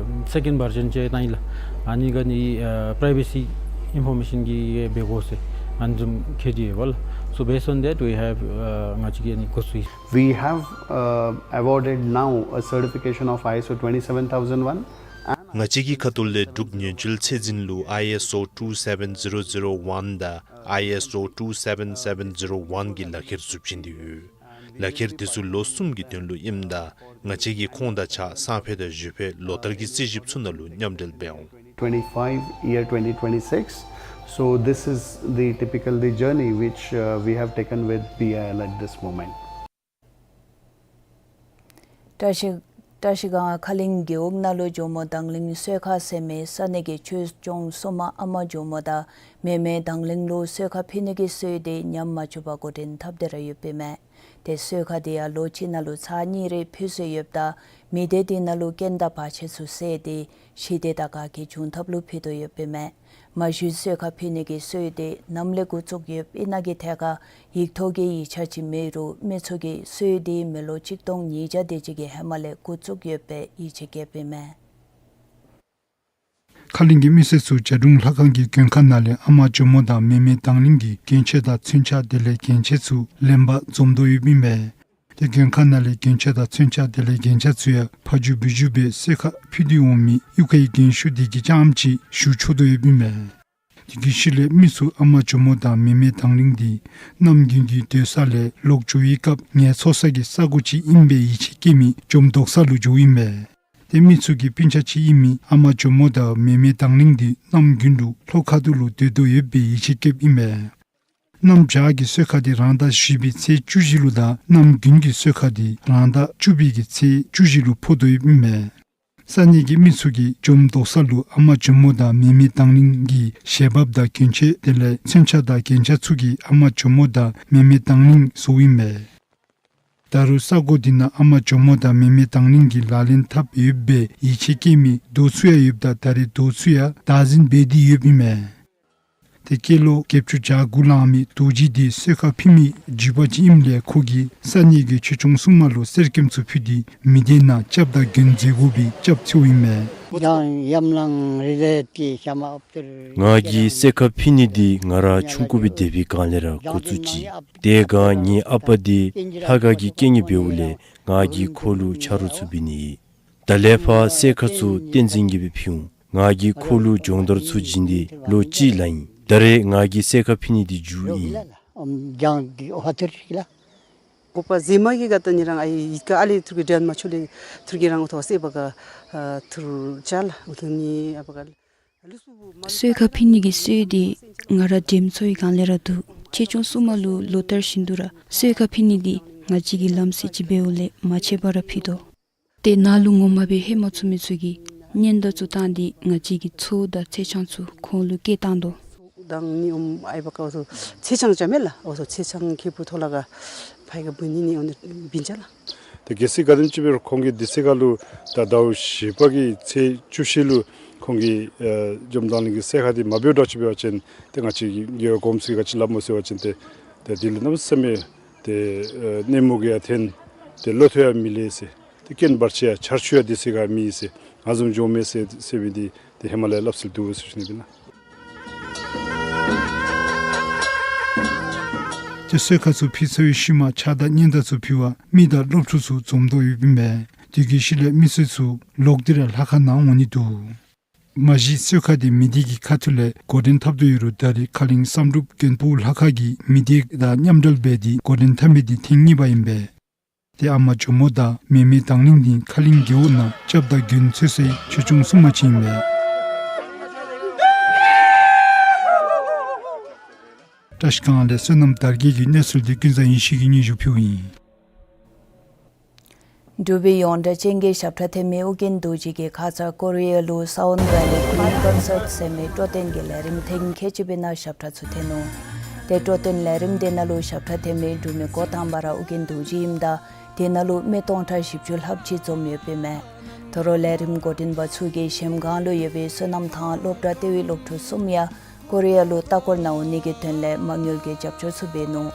སེ་ཀེནཌ་བར་ཞཱན་ཅིག་བཏང་ཡི་ལགས། ཨ་ནི་ག་ནི་ཨ་པི་རའི་ཝེ་སི་ཨིན་ཕོར་མེ་ཤཱན་གྱི་འབད་དགོ་ཟེར་ཨ་ནི་བཟུམ་ཁེ་དེ་ཡོད་པ་ལགས། So based on that we have ཨ་ང་བཅས་ཀྱིས་ཨ་ནི་འགོ་བཙུགས་ཡི། We have uh, awarded now a certification of ISO twenty-seven thousand one. ང་བཅས་ཀྱི་ཁ་ཐུག་ལས་འབྲུག་ཉེན་བཅོལ་ཚད་འཛིན་ལུ་ཨའི་ཨེསི་ཨོ་ཊུ་སེ་བེན་ཛི་རོ་ཛི་རོ་ཝན་དང་ཨའི་ཨེསི་ཨོ་ཊུ་སེ་བེན་སེ་བེན་ཛི་རོ་ཝན་གྱི་ལག་ཁྱེར་ཚུ་བྱིན་ཏེ་ཡོད། ལག་ཁྱེར་དེ་ཚུ་ལོ་གསུམ་གྱི་དོན་ལུ་ཨིནམ་ད་ང་བཅས་ཀྱིས་ཁོང་དང་གཅིག་ཁར་སང་ཕོད་དང་གཞེས་ཕོད་ལོ་བསྟར་གྱི་རྩིས་ཞིབ་ཚུ་ནང་ལུ་མཉམ་འབྲེལ་འབད་འོང་། Twenty-five year twenty twenty-six. So this is the typical the journey which uh, we have taken with B I L at this moment. བཀྲ་ཤིས་ བཀྲིས་སྒང་ཁ་གླིང་རྒེད་འོག་ནང་ལུ་ཇོ་མོ་དང་གླིང་གསོལ་ཁ་ཟེར་མི་ས་གནས་ཀྱི་ཆོས་སྐྱོང་སྲུང་མ་ཨ་མ་ཇོ་མོ་དང་མེ་མེ་དང་གླིང་ལུ་གསོལ་ཁ་ཕུལ་ནི་གི་སྲོལ་འདི་ཉམས་མ་བཅུག་པར་འགོ་འདྲེན་འཐབ་སྟེ་ར་ཡོདཔ་ཨིན་མས། ཏེ་གསོལ་ཁ་འདི་ཡང་ལོ་གཅིག་ནང་ལུ་ཚར་གཉིས་རེ་ཕུལ་སྲོལ་ཡོདཔ་ད་མི་སྡེ་འདི་ནང་ལུ་རྐྱེན་དང་བར་ཆད་ཚུ་སེལ་ཏེ་ཞི་བདེ་དང་དགའ་སྐྱིད་འབྱུང་ཐབས་ལུ་ཕུལ་དོ་ཡོདཔ་ཨིན་མས། མ་གཞི་གསོལ་ཁ་ཕུལ་ནི་གི་སྲོལ་འདི་ནམ་ལས་འགོ་བཙུགས་ཡོདཔ་ཨིན་ན་གི་ཐད་ཁར་ཡིག་ཐོག་གི་ཡིག་ཆ་ཅིག་མེད་རུང་མི་ཚུ་གིས་སྲོལ་འདི་མི་ལོ་གཅིག་སྟོང་ཉིས་བརྒྱ་དེ་ཅིག་གི་ཧེ་མ་ལས་འགོ་བཙུགས་ཡོདཔ་སྦེ་ཡིད་ཆེས་བསྐྱེདཔ་ཨིན་མས། ཁ་གླིང་གི་མི་སེར་ཚུ་བྱ་སྒྲུང་ལྷ་ཁང་གི་མགོན་ཁང་ནང་ལས་ཨ་མ་ཇོ་མོ་དང་མེ་མེ་དང་གླིང་གི་རྒྱན་ཆ་དང་མཚོན་ཆ་དེ་ལས་རྒྱན་ཆ་ཚུ་ལེན་པར་འཛོམས་དོ་ཡོདཔ་ཨིན་མས། ཏེ་མགོན་ཁང་ནང་ལས་རྒྱན་ཆ་དང་མཚོན་ཆ་དེ་ལས་རྒྱན་ཆ་ཚུ་ཡང་ཕ་ཇོ་བུ་ཇོ་སྦེ་གསོལ་ཁ་ཕུལ་ཏེ་འོང་མི་གཡུས་ཁའི་རྒན་ཤོས་དེ་གིས་རྐྱངམ་ཅིག་ཞུ་ཆོག་དོ་ཡོདཔ་ཨིན་མས། དེ་གི་ཤུལ་ལས་མི་ཚུ་ཨ་མ་ཇོ་མོ་དང་མེ་མེ་དང་གླིང་འདི་གནམ་དགུན་གྱི་སྡོད་ས་ལས་ལོག་འགྱོ་བའི་སྐབས་ངལ་འཚོ་ས་གི་ས་གོ་ཅིག་ཨིན་པའི་ཡིད་ཆེས་བསྐྱེད་མི་ཇོམ་རྡོག་ས་ལུ་འགྱོཝ་ཨིན་མས། ཏེ་མི་ཚུ་གི་སྤུན་ཆ་ཅིག་ཨིན་མི་ཨ་མ་ཇོ་མོ་དང་མེ་མེ་དང་གླིང་འདི་གནམ་དགུན་ལུ་ལྷོ་ཁ་ཐུག་ལུ་སྡོད་དོ་ཡོད་པའི་ཡིད་ཆེས་བསྐྱེདཔ་ཨིན་མས། གནམ་བྱཱར་གྱི་གསོལ་ཁ་འདི་རང་ཟླ་བཞི་པའི་ཚེས་བཅུ་བཞི་ལུ་དང་གནམ་དགུན་གྱི་གསོལ་ཁ་འདི་རང་ཟླ་བཅུ་པའི་གི་ཚེས་བཅུ་བཞི་ལུ་ཕོག་དོ་ཡོདཔ་ཨིན་མས། ས་གནས་ཀྱི་མི་ཚུ་གིས་ཇོམ་རྡོག་ས་ལུ་ཨ་མ་ཇོ་མོ་དང་མེ་མེ་དང་གླིང་གི་ཞལ་འབག་དང་གྱོན་ཆས་དེ་ལས་མཚོན་ཆ་དང་རྒྱན་ཆ་ཚུ་གིས་ཨ་མ་ཇོ་མོ་དང་མེ་མེ་དང་གླིང་བཟོཝ་ཨིན་མས། ད་རུང་ས་གོ་འདི་ནང་ཨ་མ་ཇོ་མོ་དང་མེ་མེ་དང་གླིང་གི་ལག་ལེན་འཐབ་ཡོད་པའི་ཡིད་ཆེས་བསྐྱེད་མི་རྡོ་ཚུ་ཡང་ཡོདཔ་ད་ད་རེས་རྡོ་ཚུ་ཡང་བདག་འཛིན་འབད་དེ་ཡོདཔ་ཨིན་མས། ཏེ་སྐྱེས་ལོ་བརྒྱད་ཅུ་གྱ་དགུ་ལང་མི་རྡོ་རྗེ་འདི་གསོལ་ཁ་ཕུལ་མི་བརྒྱུད་པ་ཅིག་ཨིནམ་ལས་ཁོ་གིས་ས་གནས་ཀྱི་ཆོས་སྐྱོང་སྲུང་མ་ལུ་གསེར་སྐྱེམས་ཚུ་ཕུལ་ཏེ་མི་སྡེ་ནང་སྐྱབས་དང་མགོན་མཛད་དགོ་པའི་སྐྱབས་བཅོལཝ་ཨིན་མས། ང་གིས་གསོལ་ཁ་ཕུལ་ནི་འདི་ང་ར་ཆུང་ཀུ་སྦེ་སྡོད་པའི་སྒང་ལས་ར་འགོ་བཙུགས་ཅི། དེ་སྒང་ངེའི་ཨ་པ་འདི་ལྷ་ཁང་གི་དཀྱིལ་ནི་འབདཝ་ལས་ང་གིས་ཁོ་ལུ་ཆ་རོགས་ཚུ་འབད་ནི་ཨིན། ད་ལས་ཕར་གསོལ་ཁ་ཚུ་བསྟན་འཛིན་གྱིས་སྦེ་ཕུལ་འོང་། ང་གིས་ཁོ་ལུ་སྦྱོང་བརྡར་ཚུ་བྱིན་ཏེ་ལོ་གཅིག་ལང་ཡི། ད་རེས་ང་གིས་གསོལ་ཁ་ཕུལ་ནི་འདི་མཇུག་ཨིན། འོ་པ་ཟེ་མ་གི་ག་ད་ནི་རང་ཨའི་ཡིད་ཀ་ཨ་ལས་ཐུར་གི་དྲན་མ་ཆོད་ལས་ཐུར་གི་རང་འོ་ཐོ་སེ་བ་ག་ཐུར་ཅ་ལ་འོ་ཐོ་ནི་ཨ་བ་ག་ལ། གསོལ་ཁ་ཕུལ་ནི་གི་སྲོལ་འདི་ང་ར་འདྲེམ་ཚོ་གི་སྒང་ལས་ར་འདུག། ཆོས་སྐྱོང་སྲུང་མ་ལུ་ལོ་ལྟར་བཞིན་དུ་ར་གསོལ་ཁ་ཕུལ་ནི་འདི་ང་བཅས་ཀྱི་ལམ་སྲོལ་ཅིག་འབདཝ་ལས་མ་ཆད་པར་ར་ཕུལ་དོ། ཏེ་ནཱ་ལུ་ངོ་མ་སྦེ་ལྷོད་མ་ཚུགས་མི་ཚུ་གིས་སྙན་དར་ཚུ་བཏང་སྟེ་ང་བཅས་ཀྱི་ཚོགས་དང་ཚེས་བྱང་ཚུ་ཁོང་ལུ་བསྐྱལ་བཏང་དོ། དང་ནི་ཨོམ་ཨའི་བ་ཀ་འོ་ཚོ་ཚེས་བྱང་ཅ་མེ་ལ་འོ་ཚོ་ཚེས་བྱང་ཁེ་པུ་ཐོ་ལ་ག་ཕའི་ག་བུ་ནི་ནི་འོ་ནི་བིན་ཅ་ལ། ཏེ་གལ་སྲིད་ག་དེམ་ཅིག་འབད་རུང་ཁོང་གིས་དེ་ཚེ་ཁ་ལུ་ད་ཟླཝ་བཞི་པ་གི་ཚེས་བཅུ་བཞི་ལུ་ཁོང་གིས་ཨེ་ཇོམ་དང་གླིང་གི་གསོལ་ཁ་འདི་མ་འབད་དོ་ཅིག་འབད་བ་ཅིན་ཏེ་ང་བཅས་ཀྱི་རྒྱལ་བ་གོངམ་ཚུ་གིས་ག་ཅི་སླབ་སྨོ་ཟེར་བ་ཅིན་ཏེ་ཏེ་འདི་ལུ་གནམ་མེད་ས་མེད་ཏེ་ཨེ་གནོད་མུག་ཡང་ཐོན་ཏེ་བློ་ཐོག་ཡང་མི་ལེགས་ཟེར། ཏེ་རྐྱེན་བར་ཆད་ཡང་ཆར་ཆུ་ཡང་དེ་ཚེ་ཁ་མེད་ཟེར། ང་བཟུམ་འགྱོ་མེད་ཟེར་ཟེར་བའི་འདི་ཏེ་ཧེ་མ་ལས་སླབ་སྲོལ་འདུག་ཟེར་ཞུ་ནི་ཨིན་ལགས། ཏེ་གསོལ་ཁ་ཚུ་ཕུལ་ཚར་བའི་ཤུལ་མ་ཕྱག་དང་སྙན་དར་ཚུ་ཕུལ་བར་མི་དང་སློབ་ཕྲུག་ཚུ་འཛོམས་དོ་ཡོདཔ་ཨིན་པས། དེ་གི་ཤུལ་ལས་མི་སེར་ཚུ་ལོག་སྟེ་ར་ལྷ་ཁང་ནང་འོང་ནི་འདུག། མ་གཞི་གསོལ་ཁ་འདི་མི་སྡེ་གི་ཁ་ཐུག་ལས་འགོ་འདྲེན་འཐབ་དོ་ཡོད་རུང་ད་རེས་ཁ་གླིང་བསམ་གྲུབ་མགོན་པོ་ལྷ་ཁང་གི་མི་སྡེ་དང་མཉམ་འབྲེལ་འབད་དེ་འགོ་འདྲེན་འཐབ་མི་འདི་ཐེངས་གཉིས་པ་ཨིན་པས། ཏེ་ཨ་མ་ཇོ་མོ་དང་མེ་མེ་དང་གླིང་འདི་ཁ་གླིང་རྒེད་འོག་ནང་སྐྱབས་དང་མགོན་འཚོལ་སའི་ཆོས་སྐྱོང་སྲུང་མ་ཅིག་ཨིན་མས། བཀྲིས་སྒང་ལས་བསོད་ནམས་དར་རྒྱས་ཀྱི་གནས་ཚུལ་འདི་ཀུན་བཟང་ཡེ་ཤེས་ཀྱིས་སྙན་ཞུ་ཕུལཝ་ཨིན། འབྲུག་པའི་ཡོངས་གྲགས་ཅན་གྱི་ཞབས་ཁྲ་འཐེན་མི་ཨོ་རྒྱན་རྡོ་རྗེ་གིས་ཁ་ཙ་ཀོ་རི་ཡ་ལུ་Sound Valley Green Concert ཟེར་མི་སྤྲོ་སྟོན་གྱི་ལས་རིམ་ཐེངས་ཁལ་གཅིག་པའི་ནང་ཞབས་ཁྲ་ཚུ་འཐེན་ནུག། ཏེ་སྤྲོ་སྟོན་ལས་རིམ་དེ་ནང་ལུ་ཞབས་ཁྲ་འཐེན་མི་འབྲུག་མི་འགོ་དང་པ་ར་ཨོ་རྒྱན་རྡོ་རྗེ་ཨིནམ་ད་དེ་ནང་ལུ་མི་སྟོང་ཕྲག་བཞི་བཅུ་ལྷགཔ་ཅིག་འཛོམས་ཡོདཔ་ཨིན་མས། དོ་རུང་ལས་རིམ་འགོ་འདྲེན་པ་ཚུ་གིས་གཞལམ་སྒང་ལུ་ཡོད་པའི་བསོད་ནམས་ཐང་སློབ་གྲྭ་ལྟེ་བའི་སློབ་ཕྲུག་གསུམ་ཡང་ཀོ་རི་ཡ་ལུ་ལྟ་སྐོར་ནང་འོང་ནི་གི་དོན་ལས་མ་དངུལ་གྱི་རྒྱབ་སྐྱོར་ཚུ་འབད་ནུག།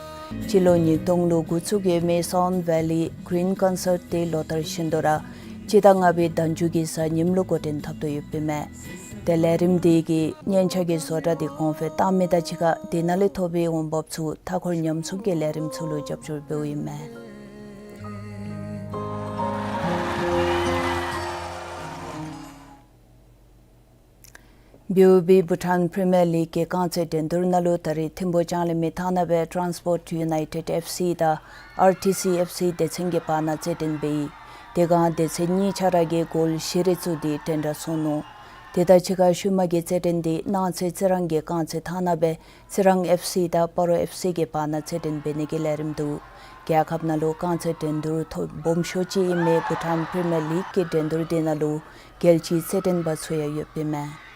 སྤྱི་ལོ་ཉིས་སྟོང་ལུ་འགོ་བཙུགས་ཡོད་མི་Sound Valley Green Concert དེ་ལོ་ལྟར་བཞིན་དུ་ར་སྤྱི་ཟླ་ལྔ་པའི་ཟླ་མཇུག་གི་གཟའ་ཉིམ་ལུ་འགོ་འདྲེན་འཐབ་དོ་ཡོདཔ་ཨིན་མས། ཏེ་ལས་རིམ་དེ་གི་སྙན་ཆ་གི་བཟོ་གྲྭ་དེ་གོང་འཕེལ་བཏང་མི་དང་གཅིག་ཁར་དེ་ནང་ལས་ཐོབ་པའི་འོང་འབབ་ཚུ་མཐའ་འཁོར་ཉམས་སྲུང་གི་ལས་རིམ་ཚུ་ལུ་རྒྱབ་སྐྱོར་འབདཝ་ཨིན་མས། བི་ཨོ་བི་བྷུ་ཊཱན་པི་རི་མི་ཡར་ལིག་གི་རྐང་རྩེད་འགྲན་བསྡུར་ནང་ལུ་ད་རེས་ཐིམ་ཕུ་ལྕང་གླིང་མི་ཐང་ནང་སྦེ་Transport United F C དང་ཨར་ཊི་སི་ཨེཕ་སི་སྡེ་ཚན་གྱི་བར་ན་རྩེད་འགྲན་འབད་ཡི། དེ་སྒང་སྡེ་ཚན་གཉིས་ཆ་ར་གིས་གོལ་བཞི་རེ་བཙུགས་ཏེ་འགྲན་ཟླ་སོང་ནུག། དེ་དང་གཅིག་ཁར་ཤུལ་མ་གི་རྩེད་འགྲན་འདི་གནངས་ཚེ་རྩི་རང་གི་རྐང་རྩེད་ཐང་ནང་སྦེ་རྩི་རང་ཨེཕ་སི་དང་སྤ་རོ་ཨེཕ་སི་གི་བར་ན་རྩེད་འགྲན་འབད་ནི་གི་ལས་རིམ་འདུག། རྒྱལ་ཁབ་ནང་ལུ་རྐང་རྩེད་འགྲན་བསྡུར་ཐོག་སྦོམ་ཤོས་ཅིག་ཨིན་མི་བྷུ་ཊཱན་པི་རི་མི་ཡར་ལིག་གི་འགྲན་བསྡུར་འདི་ནང་ལུ་རྒྱལ་སྤྱིའི་རྩེད་འགྲན་པ་ཚུ་ཡང་ཡོདཔ་ཨིན་མས།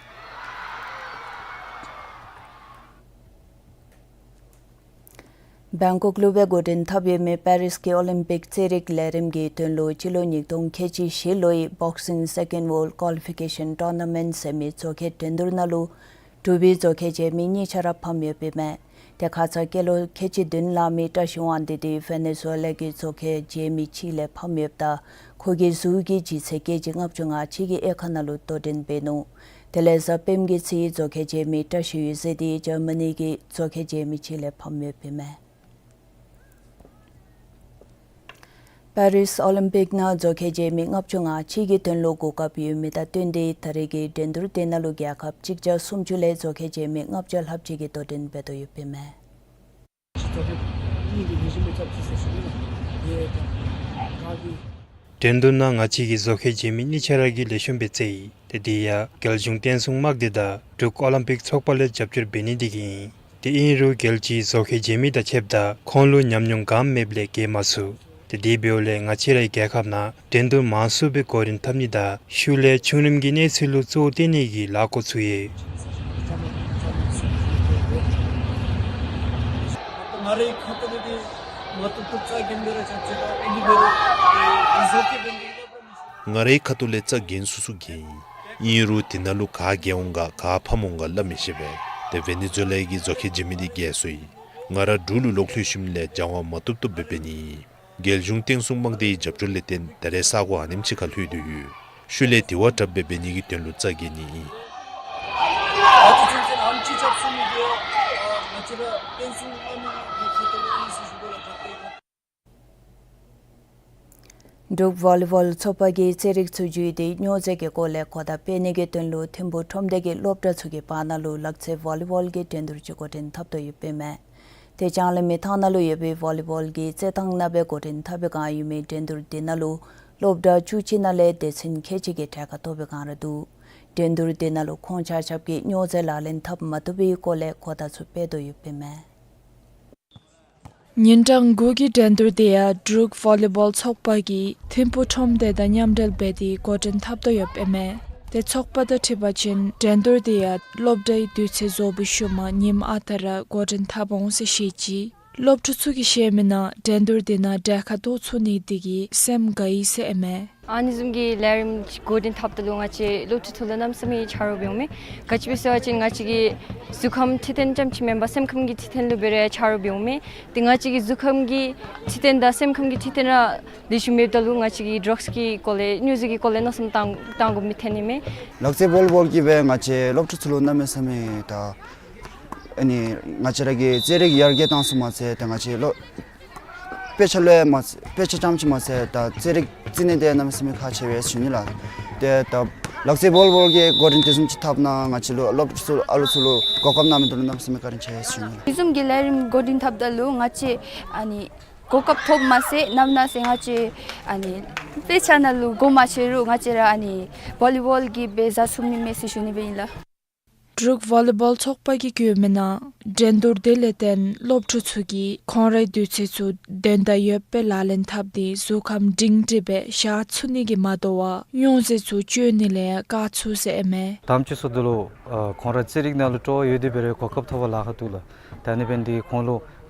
བེང་ཀོག་ལུ་སྦེ་འགོ་འདྲེན་འཐབ་ཡོད་མི་པེ་རིས་ཀྱི་ཨོ་ལིམ་པིག་རྩེད་རིགས་ལས་རིམ་གྱི་དོན་ལུ་སྤྱི་ལོ་ཉིས་སྟོང་ཁལ་གཅིག་བཞི་ལོའི་བོག་སིང་སེ་ཀེནཌ་ཝོརལཌ་ཀོ་ལི་ཕི་ཀེ་ཤཱན་ཊོར་ན་མེནཊ་ཟེར་མི་མཛོག་ཁའི་འགྲན་བསྡུར་ནང་ལུ་འབྲུག་པའི་མཛོག་ཁའི་མཇལ་མི་གཉིས་ཆ་ར་ཕམ་ཡོདཔ་ཨིན་མས། དེ་ཁ་ཙ་སྐྱེས་ལོ་ཁལ་གཅིག་བདུན་ལང་མི་བཀྲ་ཤིས་དབང་འདུས་འདི་ཝེ་ནེ་ཛུ་ཝེ་ལ་གི་མཛོག་ཁའི་མཇལ་མི་ཅིག་ལས་ཕམ་ཡོདཔ་ད་ཁོ་གི་གཟུགས་ཀྱི་ལྗིད་ཚད་ཀེ་ཇི་ལྔ་བཅུ་ང་གཅིག་གི་དབྱེ་ཁག་ནང་ལུ་དོ་འགྲན་འབད་ནུག། དེ་ལས་གཟའ་སྤེནམ་གྱི་ཚེ་མཛོག་ཁའི་མཇལ་མི་བཀྲ་ཤིས་འོད་ཟེར་འདི་འཇར་མ་ནི་གི་མཛོག་ཁའི་མཇལ་མི་ཅིག་ལས་ཕམ་ཡོདཔ་ཨིན་མས། པེ་རིས་ཨོ་ལིམ་པིག་ནང་མཛོག་ཁའི་མཇལ་མི་ལྔ་བཅུ་ང་གཅིག་གི་དོན་ལུ་གོ་སྐབས་ཡོད་མི་དང་བསྟུན་ཏེ་ད་རེས་ཀྱི་འགྲན་བསྡུར་དེ་ནང་ལུ་རྒྱལ་ཁབ་གཅིག་བརྒྱ་སུམ་ཅུ་ལས་མཛོག་ཁའི་མཇལ་མི་ལྔ་བརྒྱ་ལྷགཔ་ཅིག་གིས་དོ་འགྲན་འབད་དོ་ཡོདཔ་ཨིན་མས། འགྲན་བསྡུར་ནང་ང་བཅས་ཀྱི་མཛོག་ཁའི་མཇལ་མི་གཉིས་ཆ་ར་གིས་ལེགས་ཤོམ་སྦེ་རྩེད་ཡི། ཏེ་དེ་ཡང་རྒྱལ་གཞུང་བསྟན་སྲུང་དམག་སྡེ་དང་འབྲུག་ཨོ་ལིམ་པིག་ཚོགས་པ་ལས་རྒྱབ་སྐྱོར་འབད་ནི་དེ་གིས་ཨིན། ཏེ་ཨིན་རུང་རྒྱལ་སྤྱིའི་མཛོག་ཁའི་མཇལ་མི་དང་ཕྱདཔ་ད་ཁོང་ལུ་ཉམས་མྱོང་གང་མེདཔ་ལས་རྒྱལ་མ་ཚུགས། ཏེ་དེ་འབདཝ་ལས་ང་བཅས་རའི་རྒྱལ་ཁབ་ནང་འགྲན་བསྡུར་མང་སུ་སྦེ་འགོ་འདྲེན་འཐབ་ནི་དང་ཤུལ་ལས་བྱུང་རིམ་གྱི་གནས་ཚུལ་ལུ་གཙོ་བོ་བཏོན་ནི་གི་ལཱ་འགོ་བཙུགས་ཡི། ང་རའི་ཁ་ཐུག་ལས་རྩ་འགེངས་སུ་སུ་འགེངས་ཡི། ཨིན་རུང་དེ་ནང་ལུ་ག་རྒྱལ་འོང་ག་ག་ཕམ་འོང་ག་སླབ་མི་ཤེས་པས། ཏེ་ཝེ་ནེ་ཛུ་ཝེ་ལ་གི་མཛོག་ཁའི་མཇལ་མི་འདི་རྒྱལ་སོ་ཡི། ང་ར་འབྲུག་ལུ་ལོག་ལྷོད་ཞིནམ་ལས་སྦྱང་བ་མ་བཏུབ་བཏུབ་སྦེ་འབད་ནི་ཨིན། རྒྱལ་གཞུང་བསྟན་སྲུང་དམག་སྡེའི་རྒྱབ་སྐྱོར་ལས་བརྟེན་ད་རེས་ས་གོ་ཨ་ནེམ་ཅིག་ཁར་ལྷོད་དེ་ཡོད། ཤུལ་ལས་དེ་བ་དྲགཔ་སྦེ་འབད་ནི་གི་དོན་ལུ་རྩ་འགེངས་ནི་ཨིན། འབྲུག་ཝོ་ལི་བོལ་ཚོགས་པ་གིས་རྩེད་རིགས་ཚུ་བརྒྱུད་དེ་སྨྱོ་རྫས་ཀྱི་སྐོར་ལས་གོ་བརྡ་སྤེལ་ནི་གི་དོན་ལུ་ཐིམ་ཕུག་ཁྲོམ་སྡེ་གི་སློབ་གྲྭ་ཚུ་གི་བར་ན་ལུ་ལག་རྩེད་ཝོ་ལི་བོལ་གྱི་འགྲན་བསྡུར་ཅིག་འགོ་འདྲེན་འཐབ་དོ་ཡོདཔ་ཨིན་མས། ཏེ་ལྕང་གླིང་མི་ཐང་ནང་ལུ་ཡོད་པའི་ཝོ་ལི་བོལ་གྱི་རྩེད་ཐང་ནང་སྦེ་འགོ་འདྲེན་འཐབ་པའི་བསྒང་ཡོད་མི་འགྲན་བསྡུར་དེ་ནང་ལུ་སློབ་གྲྭ་བཅུ་གཅིག་ནང་ལས་སྡེ་ཚན་ཁལ་གཅིག་གིས་གྲལ་ཁར་གཏོགས་པའི་བསྒང་ར་འདུག། འགྲན་བསྡུར་དེ་ནང་ལུ་ཁོང་ཆ་ཁྱབ་ཀྱིས་སྨྱོ་རྫས་ལག་ལེན་འཐབ་མ་བཏུབ་པའི་སྐོར་ལས་གོ་བརྡ་ཚུ་སྤེལ་དོ་ཡོདཔ་ཨིན་མས། ཉིན་གྲངས་དགུ་གི་འགྲན་བསྡུར་དེ་ཡང་འབྲུག་ཝོ་ལི་བོལ་ཚོགས་པ་གིས་ཐིམ་ཕུག་ཁྲོམ་སྡེ་དང་མཉམ་འབྲེལ་འབད་དེ་འགོ་འདྲེན་འཐབ་དོ་ཡོདཔ་ཨིན་མས། ཏེ་ཚོགས་པ་དང་འཁྲིལ་བ་ཅིན་འགྲན་བསྡུར་དེ་ཡང་སློབ་གྲྭའི་དུས་ཚོད་རྫོགས་པའི་ཤུལ་མ་ཉིནམ་ཨ་རྟག་ར་འགོ་འདྲེན་འཐབ་འོང་ཟེར་བཤད་ཅི། སློབ་ཕྲུག་ཚུ་གིས་བཤད་མི་ནང་འགྲན་བསྡུར་དེ་ནང་གྲལ་ཁར་གཏོགས་ཚུགས་ནི་དེ་གིས་སེམས་དགའ་ཡི་ཟེར་ཨིན་མས། ཨ་ནི་བཟུམ་གྱི་ལས་རིམ་འགོ་འདྲེན་འཐབ་ད་ལུ་ང་བཅས་སློབ་ཕྲུག་ཚུ་ལུ་གནམ་མེད་ས་མེད་ཆ་རོགས་འབད་འོང་མས། ག་ཅི་སྦེ་ཟེར་བ་ཅིན་ང་བཅས་ཀྱི་གཟུགས་ཁམས་འཕྲོད་བསྟེན་རྐྱངམ་ཅིག་མེན་པར་སེམས་ཁམས་ཀྱི་འཕྲོད་བསྟེན་ལུ་འབད་རུང་ཡང་ཆ་རོགས་འབད་འོང་མས། ཏེ་ང་བཅས་ཀྱི་གཟུགས་ཁམས་ཀྱི་འཕྲོད་བསྟེན་དང་སེམས་ཁམས་ཀྱི་འཕྲོད་བསྟེན་ར་ལེགས་ཤོམ་མེདཔ་ད་ལུ་ང་བཅས་ཀྱིས་ཌྲགསི་གི་སྐོར་ལས་སྨྱོ་རྫས་ཀྱི་སྐོར་ལས་མནོ་བསམ་བཏང་བཏང་དགོ་མི་ཐོན་ནི་མས། ལག་རྩེད་ཝོ་ལི་བོལ་གྱིས་སྦེ་ང་བཅས་སློབ་ཕྲུག་ཚུ་ལུ་གནམ་མེད་ས་མེད་ད་ཨ་ནི་ང་བཅས་ར་གི་རྩེད་རིགས་ཡར་རྒྱས་བཏང་ཚུགས་མ་ཚད་ད་ང་བཅས་སློབ་དཔེ་ཆ་ལུ་ཡང་མ་ཚད་དཔེ་ཆ་རྐྱངམ་ཅིག་མ་ཚད་ད་རྩེད་རིགས་རྩེད་ནི་དེ་གནམ་མེད་ས་མེད་ཁག་ཆེ་བས་ཟེར་ཞུ་ནི་ལགས། ཏེ་ད་ལག་རྩེད་ཝོ་ལི་བོལ་གྱི་འགོ་འདྲེན་དེ་བཟུམ་ཅིག་འཐབ་ན་ང་བཅས་ལུ་སློབ་ཕྲུག་ཚུ་ཨ་ལུ་ཚུ་ལུ་གོ་སྐབས་གནང་མི་འདི་ལུ་གནམ་མེད་ས་མེད་བཀའ་དྲིན་ཆེ་ཟེར་ཞུ་ནི་ལགས། དེ་བཟུམ་གྱི་ལས་རིམ་འགོ་འདྲེན་འཐབ་ད་ལུ་ང་བཅས་ཨ་ནི་གོ་སྐབས་ཐོབ་མ་ཚད་ནམ་ན་ཟེར་ང་བཅས་ཨ་ནི་དཔེ་ཆ་ནང་ལུ་གོ་མ་ཆོད་རུང་ང་བཅས་ར་ཨ་ནི་ཝོ་ལི་བོལ་གྱིས་སྦེ་ཟ་ཚུགས་ནི་མས་ཟེར་ཞུ་ནི་སྦེ་ཨིན་ལགས། འབྲུག་ཝོ་ལི་བོལ་ཚོགས་པ་གིས་བཀོད་མི་ནང་འགྲན་བསྡུར་དེ་ལས་བརྟེན་སློབ་ཕྲུག་ཚུ་གིས་ཁོང་རའི་དུས་ཚོད་ཚུ་དོན་དང་ཡོདཔ་སྦེ་ལག་ལེན་འཐབ་སྟེ་གཟུགས་ཁམས་སྒྲིང་སྒྲིང་སྦེ་བཞག་ཚུགས་ནི་གི་མ་དོ་བར་སྨྱོ་རྫས་ཚུ་སྤྱོད་ནི་ལས་བཀག་ཚུགས་ཟེར་ཨིན་མས། དང་པ་ཚུ་འདི་ལུ་ཨ་ཁོང་ར་རྩེད་རིགས་ནང་ལུ་སྤྲོ་བ་ཡོད་དེ་འབད་རུང་གོ་སྐབས་ཐོབ་པར་ལཱ་ཁག་འདུག་ལགས། ད་ཨ་ནི་འབད་ནི་དེ་གིས་ཁོང་ལུ་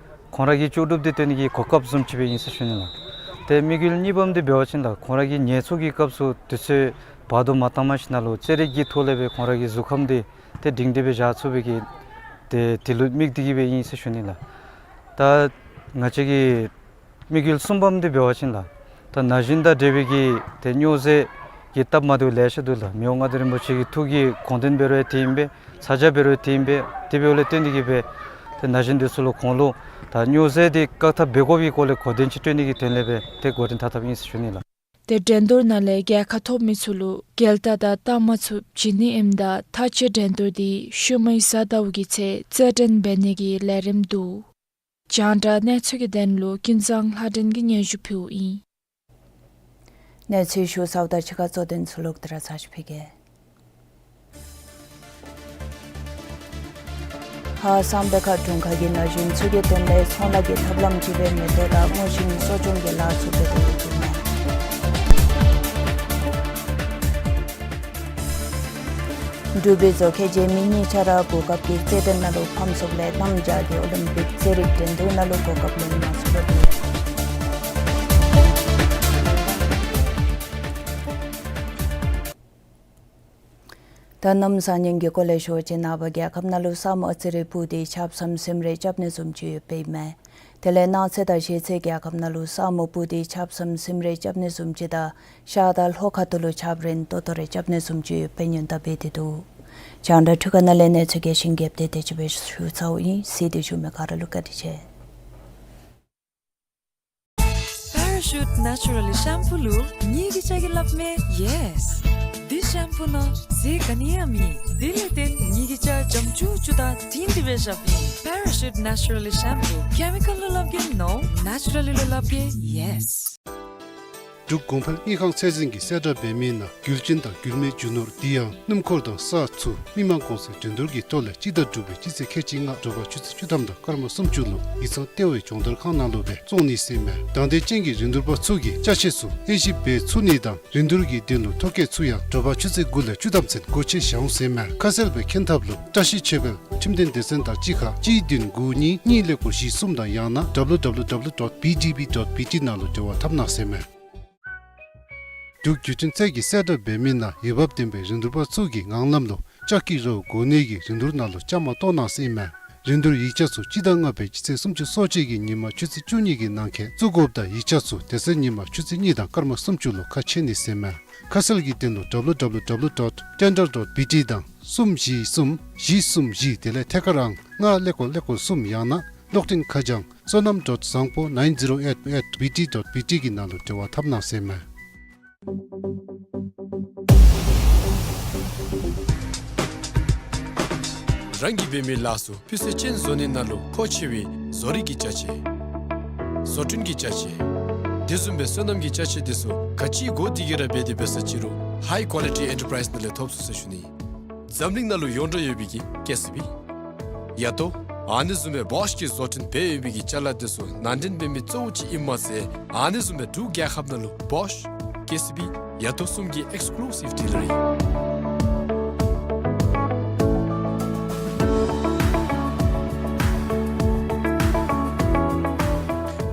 ཁོང་ར་གི་ལྕོགས་གྲུབ་འདི་སྟོན་ནི་གི་གོ་སྐབས་བཟུམ་ཅིག་སྦེ་ཨིན་ཟེར་ཞུ་ནི་ལགས། ཏེ་དམིགས་ཡུལ་གཉིས་པམ་འདི་འབད་བ་ཅིན་ལགས་ཁོང་ར་གིས་ངལ་འཚོ་གི་སྐབས་སུ་དུས་ཚོད་བར་དོ་མ་བཏང་མ་ཞིནམ་ལས་རྩེད་རིགས་ཀྱི་ཐོག་ལས་སྦེ་ཁོང་ར་གི་གཟུགས་ཁམས་འདི་ཏེ་སྒྲིང་སྒྲིང་སྦེ་བཞག་ཚུགས་པའི་གི་ཏེ་དེ་ལུ་དམིགས་ཏེ་གིས་སྦེ་ཨིན་ཟེར་ཞུ་ནི་ལགས། ད་ང་བཅས་ཀྱི་དམིགས་ཡུལ་གསུམ་པམ་འདི་འབད་བ་ཅིན་ལགས་ད་ན་གཞོན་དང་འབྲེལ་བའི་གི་ཏེ་སྨྱོ་རྫས་ཀྱི་སྟབས་མ་བདེཝ་ལེ་ཤ་འདུག་ལགས། མི་དབང་མངའ་བདག་རིན་པོ་ཆེ་གི་ཐུགས་ཀྱི་དགོངས་དོན་འབད་རུང་ཡང་དེ་ཨིན་པས། ཚ་གྱང་འབད་རུང་ཡང་དེ་ཨིན་པས། དེ་འབདཝ་ལས་བརྟེན་ཏེ་གིས་སྦེ་ཏེ་ན་གཞོན་འདི་ཚུ་ལུ་ཁོང་ལུ་ད་སྨྱོ་རྫས་འདི་བཀག་ཐབས་འབད་དགོ་པའི་སྐོར་ལས་གོ་དོན་ཅིག་སྤྲོད་ནི་གི་དོན་ལས་སྦེ་ཏེ་འགོ་འདྲེན་འཐབ་འཐབ་ཨིན་ཟེར་ཞུ་ནི་ལགས། ཏེ་འགྲན་བསྡུར་ནང་ལས་རྒྱལ་ཁ་ཐོབ་མི་ཚུ་ལུ་རྒྱལ་རྟགས་དང་རྟགས་མ་ཚུ་བྱིན་ནི་ཨིནམ་ད་མཐའ་དཔྱད་འགྲན་བསྡུར་འདི་ཤུལ་མའི་གཟའ་ཟླཝ་གི་ཚེ་རྩེད་འགྲན་འབད་ནི་གི་ལས་རིམ་འདུག། རྒྱང་བསྒྲགས་གནས་ཚུལ་གྱི་དོན་ལུ་ཀུན་བཟང་ལྷ་སྒྲོན་གྱིས་སྙན་ཞུ་ཕུལཝ་ཨིན། གནས་ཚུལ་ཞུ་ཚརཝ་དང་གཅིག་ཁར་གཙོ་དོན་ཚུ་ལོག་སྟེ་ར་ཚར་ཅིག་ཕུལ་གེ། ཁ་སང་སྦེ་ཁ་དྲུང་ཁག་གིས་ན་གཞོན་ཚུ་གི་དོན་ལས་ཚོང་ལཱ་གི་ཐབས་ལམ་ཅིག་སྦེ་མེ་ཏོག་དང་རྔོ་ཤིང་གསོ་སྐྱོང་གི་ལཱ་ཚུ་འབད་དེ་ཡོདཔ་ཨིན་མས། འབྲུག་པའི་བཟོ་མཁས་ཅན་མི་གཉིས་ཆ་ར་གོ་སྐབས་ཀྱི་རྩེད་འགྲན་ནང་ལུ་ཕམ་སོངམ་ལས་གནམ་བྱཱར་གྱི་ཨོ་ལིམ་པིག་རྩེད་རིགས་འགྲན་བསྡུར་ནང་ལུ་གོ་སྐབས་ལེན་མ་ཚུགས་པར་ད་གནམ་བཟང་ངན་གྱི་སྐོར་ལས་ཞུ་བ་ཅིན་ནངས་པ་རྒྱལ་ཁབ་ནང་ལུ་ས་སྨུག་ཨ་ཙི་རེ་སྤུབས་ཏེ་ཆརཔ་ཟམ་ཟིམ་རེ་རྐྱབ་ནི་བཟུམ་ཅིག་ཡོདཔ་ཨིན་མས། དེ་ལས་གནངས་ཚེ་དང་གཞེས་ཚེ་རྒྱལ་ཁབ་ནང་ལུ་ས་སྨུག་སྤུབས་ཏེ་ཆརཔ་ཟམ་ཟིམ་རེ་རྐྱབ་ནི་བཟུམ་ཅིག་དང་ཤར་དང་ལྷོ་ཁ་ཐུག་ལུ་ཆརཔ་རན་ཏོག་ཏོ་རེ་རྐྱབ་ནི་བཟུམ་ཅིག་ཡོདཔ་སྦེ་སྔོན་བརྡ་འབད་དེ་འདུག། རྒྱང་བསྒྲགས་འཕྲུལ་ཁང་ནང་ལས་གནས་ཚུལ་རྒྱས་ཤིང་རྒྱསཔ་དེ་དེ་ཅིག་སྦེ་ཞུ་ཚརཝ་ཨིན། གཟིགས་ཏེ་བཞུགས་མི་ག་ར་ལུ་བཀའ་དྲིན་ཆེ། པེ་ར་ཤུཊ་ནེ་ཅུ་ར་ལི་ཤེམ་པུ་ལུ་ངེ་གི་སྐྱ་གིས་སླབ་མས་ཡེས། འདི་ཤེམ་པུ་ནང་ཟས་ག་ནི་ཡང་མེད། དེ་ལས་བརྟེན་ངེ་གི་སྐྱ་འཇམ་ཅུག་ཅུ་དང་དྲིང་སྒྲི་སྦེ་བཞགཔ་ཨིན། པེ་ར་ཤུཊ་ནེ་ཅུ་ར་ལི་ཤེམ་པུ། ཀེ་མི་ཀཱལ་ལུ་སླབ་གེ་ནོ། ནེ་ཅུ་ར་ལི་ལུ་སླབ་གེ་ཡེས། འབྲུག་གོང་འཕེལ་དངུལ་ཁང་ཚད་འཛིན་གྱིས་གསལ་བསྒྲགས་འབད་མི་ནང་རྒྱུད་ཆེན་དང་རྒྱུད་སྨད་རྒྱུ་ནོར་དེ་ཡང་སྣུམ་འཁོར་དང་ས་ཚུ་མི་མང་གོང་ཚད་འགྲན་བསྡུར་གྱི་ཐོག་ལས་སྤྱི་ཟླ་དྲུག་པའི་སྤྱི་ཚེས་ཁལ་གཅིག་ལྔ་དྲོ་པ་ཆུ་ཚོད་བཅུ་ཐམ་དང་སྐར་མ་སུམ་ཅུ་ལུ་ཡིག་ཚང་ལྟེ་བའི་སྦྱོང་བརྡར་ཁང་ནང་ལུ་སྦེ་བཙོང་ནི་ཟེར་མས། དང་འདོད་ཅན་གྱི་རིན་བསྡུར་པ་ཚུ་གིས་ཅ་ཆས་ཚུ་དབྱེ་ཞིབ་འབད་ཚུགས་ནི་དང་རིན་བསྡུར་གྱི་དོན་ལུ་ཐོ་བཀོད་ཚུ་ཡང་དྲོ་པ་ཆུ་ཚོད་དགུ་ལས་བཅུ་ཐམ་ཚུན་སྒོ་ཕྱེ་བཞག་འོང་ཟེར་མས། ཁ་གསལ་སྦེ་མཁྱེན་ཐབས་ལུ་བཀྲ་ཤིས་ཆོས་འཕེལ་ཁྲིམས་དོན་སྡེ་ཚན་དང་གཅིག་ཁར་གཅིག་བདུན་དགུ་གཉིས་གཉིས་ཀླད་ཀོར་བཞི་གསུམ་དང་ཡང་ན་W W W dot B D B dot B T ནང་ལུ་འབྲེལ་བ་འཐབ་གནང་ཟེར་མས། འབྲུག་བརྒྱུད་འཕྲིན་ཚད་ཀྱིས་གསལ་བསྒྲགས་འབད་མི་ནང་འོས་འབབ་ལྡན་པའི་རིན་བསྡུར་པ་ཚུ་གིས་ངང་ལམ་ལུ་ལྕགས་ཀྱི་རོ་གོ་གནས་ཀྱི་རིན་བསྡུར་ནང་ལུ་བཅའ་མར་གཏོགས་གནང་ཟེར་ཨིན་མས། རིན་བསྡུར་ཡིག་ཆ་ཚུ་སྤྱི་ཟླ་ལྔ་པའི་སྤྱི་ཚེས་སུམ་ཅུ་སོ་གཅིག་གི་ཉིན་མ་ཆུ་ཚོད་བཅུ་གཉིས་ཀྱི་ནང་འཁོད་བཙུགས་དགོཔ་དང་ཡིག་ཆ་ཚུ་དེ་ཚེ་ཉིན་མ་ཆུ་ཚོད་གཉིས་དང་སྐར་མ་སུམ་ཅུ་ལུ་ཁ་ཕྱེ་ནི་ཟེར་ཨིན་མས། ཁ་གསལ་གྱི་དོན་ལུ་W W W dot tender dot B T དང་གསུམ་བཞི་གསུམ་བཞི་གསུམ་བཞི་དེ་ལས་ཐད་ཀར་ཨང་ལྔ་ཀླད་ཀོར་ཀླད་ཀོར་གསུམ་ཡང་ན་གློག་འཕྲིན་ཁ་བྱང་བསོད་ནམས་dot བཟང་པོ་nine zero eight at B T dot B T གི་ནང་ལུ་འབྲེལ་བ་འཐབ་གནང་ཟེར་ཨིན་མས། རང་གིས་འབད་མི་ལཱ་ཚུ་སྤུས་ཚད་ཅན་བཟོ་ནི་ནང་ལུ་མཁོ་ཆེ་བའི་བཟོ་རིག་གི་ཅ་ཆས། བཟོ་སྐྲུན་གྱི་ཅ་ཆས། དེ་བཟུམ་སྦེ་བསོད་ནམས་ཀྱི་ཅ་ཆས་དེ་ཚུ་ག་ཅི་དགོ་དེ་གི་ར་འབད་དེ་འབད་ས་ཅི་རུང་High Quality Enterprise ནང་ལས་ཐོབ་ཚུགས་ཟེར་ཞུ་ནི། འཛམ་གླིང་ནང་ལུ་ཡོངས་གྲགས་ཡོད་པའི་གི་ཀེ་སི་བི། ཡ་ཏོ། ཨ་ནི་བཟུམ་སྦེ་བོཤ་གིས་བཟོ་སྐྲུན་འབད་ཡོད་པའི་གི་ཅ་ལ་དེ་ཚུ་ནང་འདྲེན་འབད་མི་གཙོ་བོ་ཅིག་ཨིནམ་མ་ཚད་ཨ་ནི་བཟུམ་སྦེ་འབྲུག་རྒྱལ་ཁབ་ནང་ལུ་བོཤ་ཀེ་སི་བི་ཡ་ཏོ་གསུམ་གྱི་ཨེགསི་ཀུ་ལུ་སིབ་ཌི་ལར་ཨིན།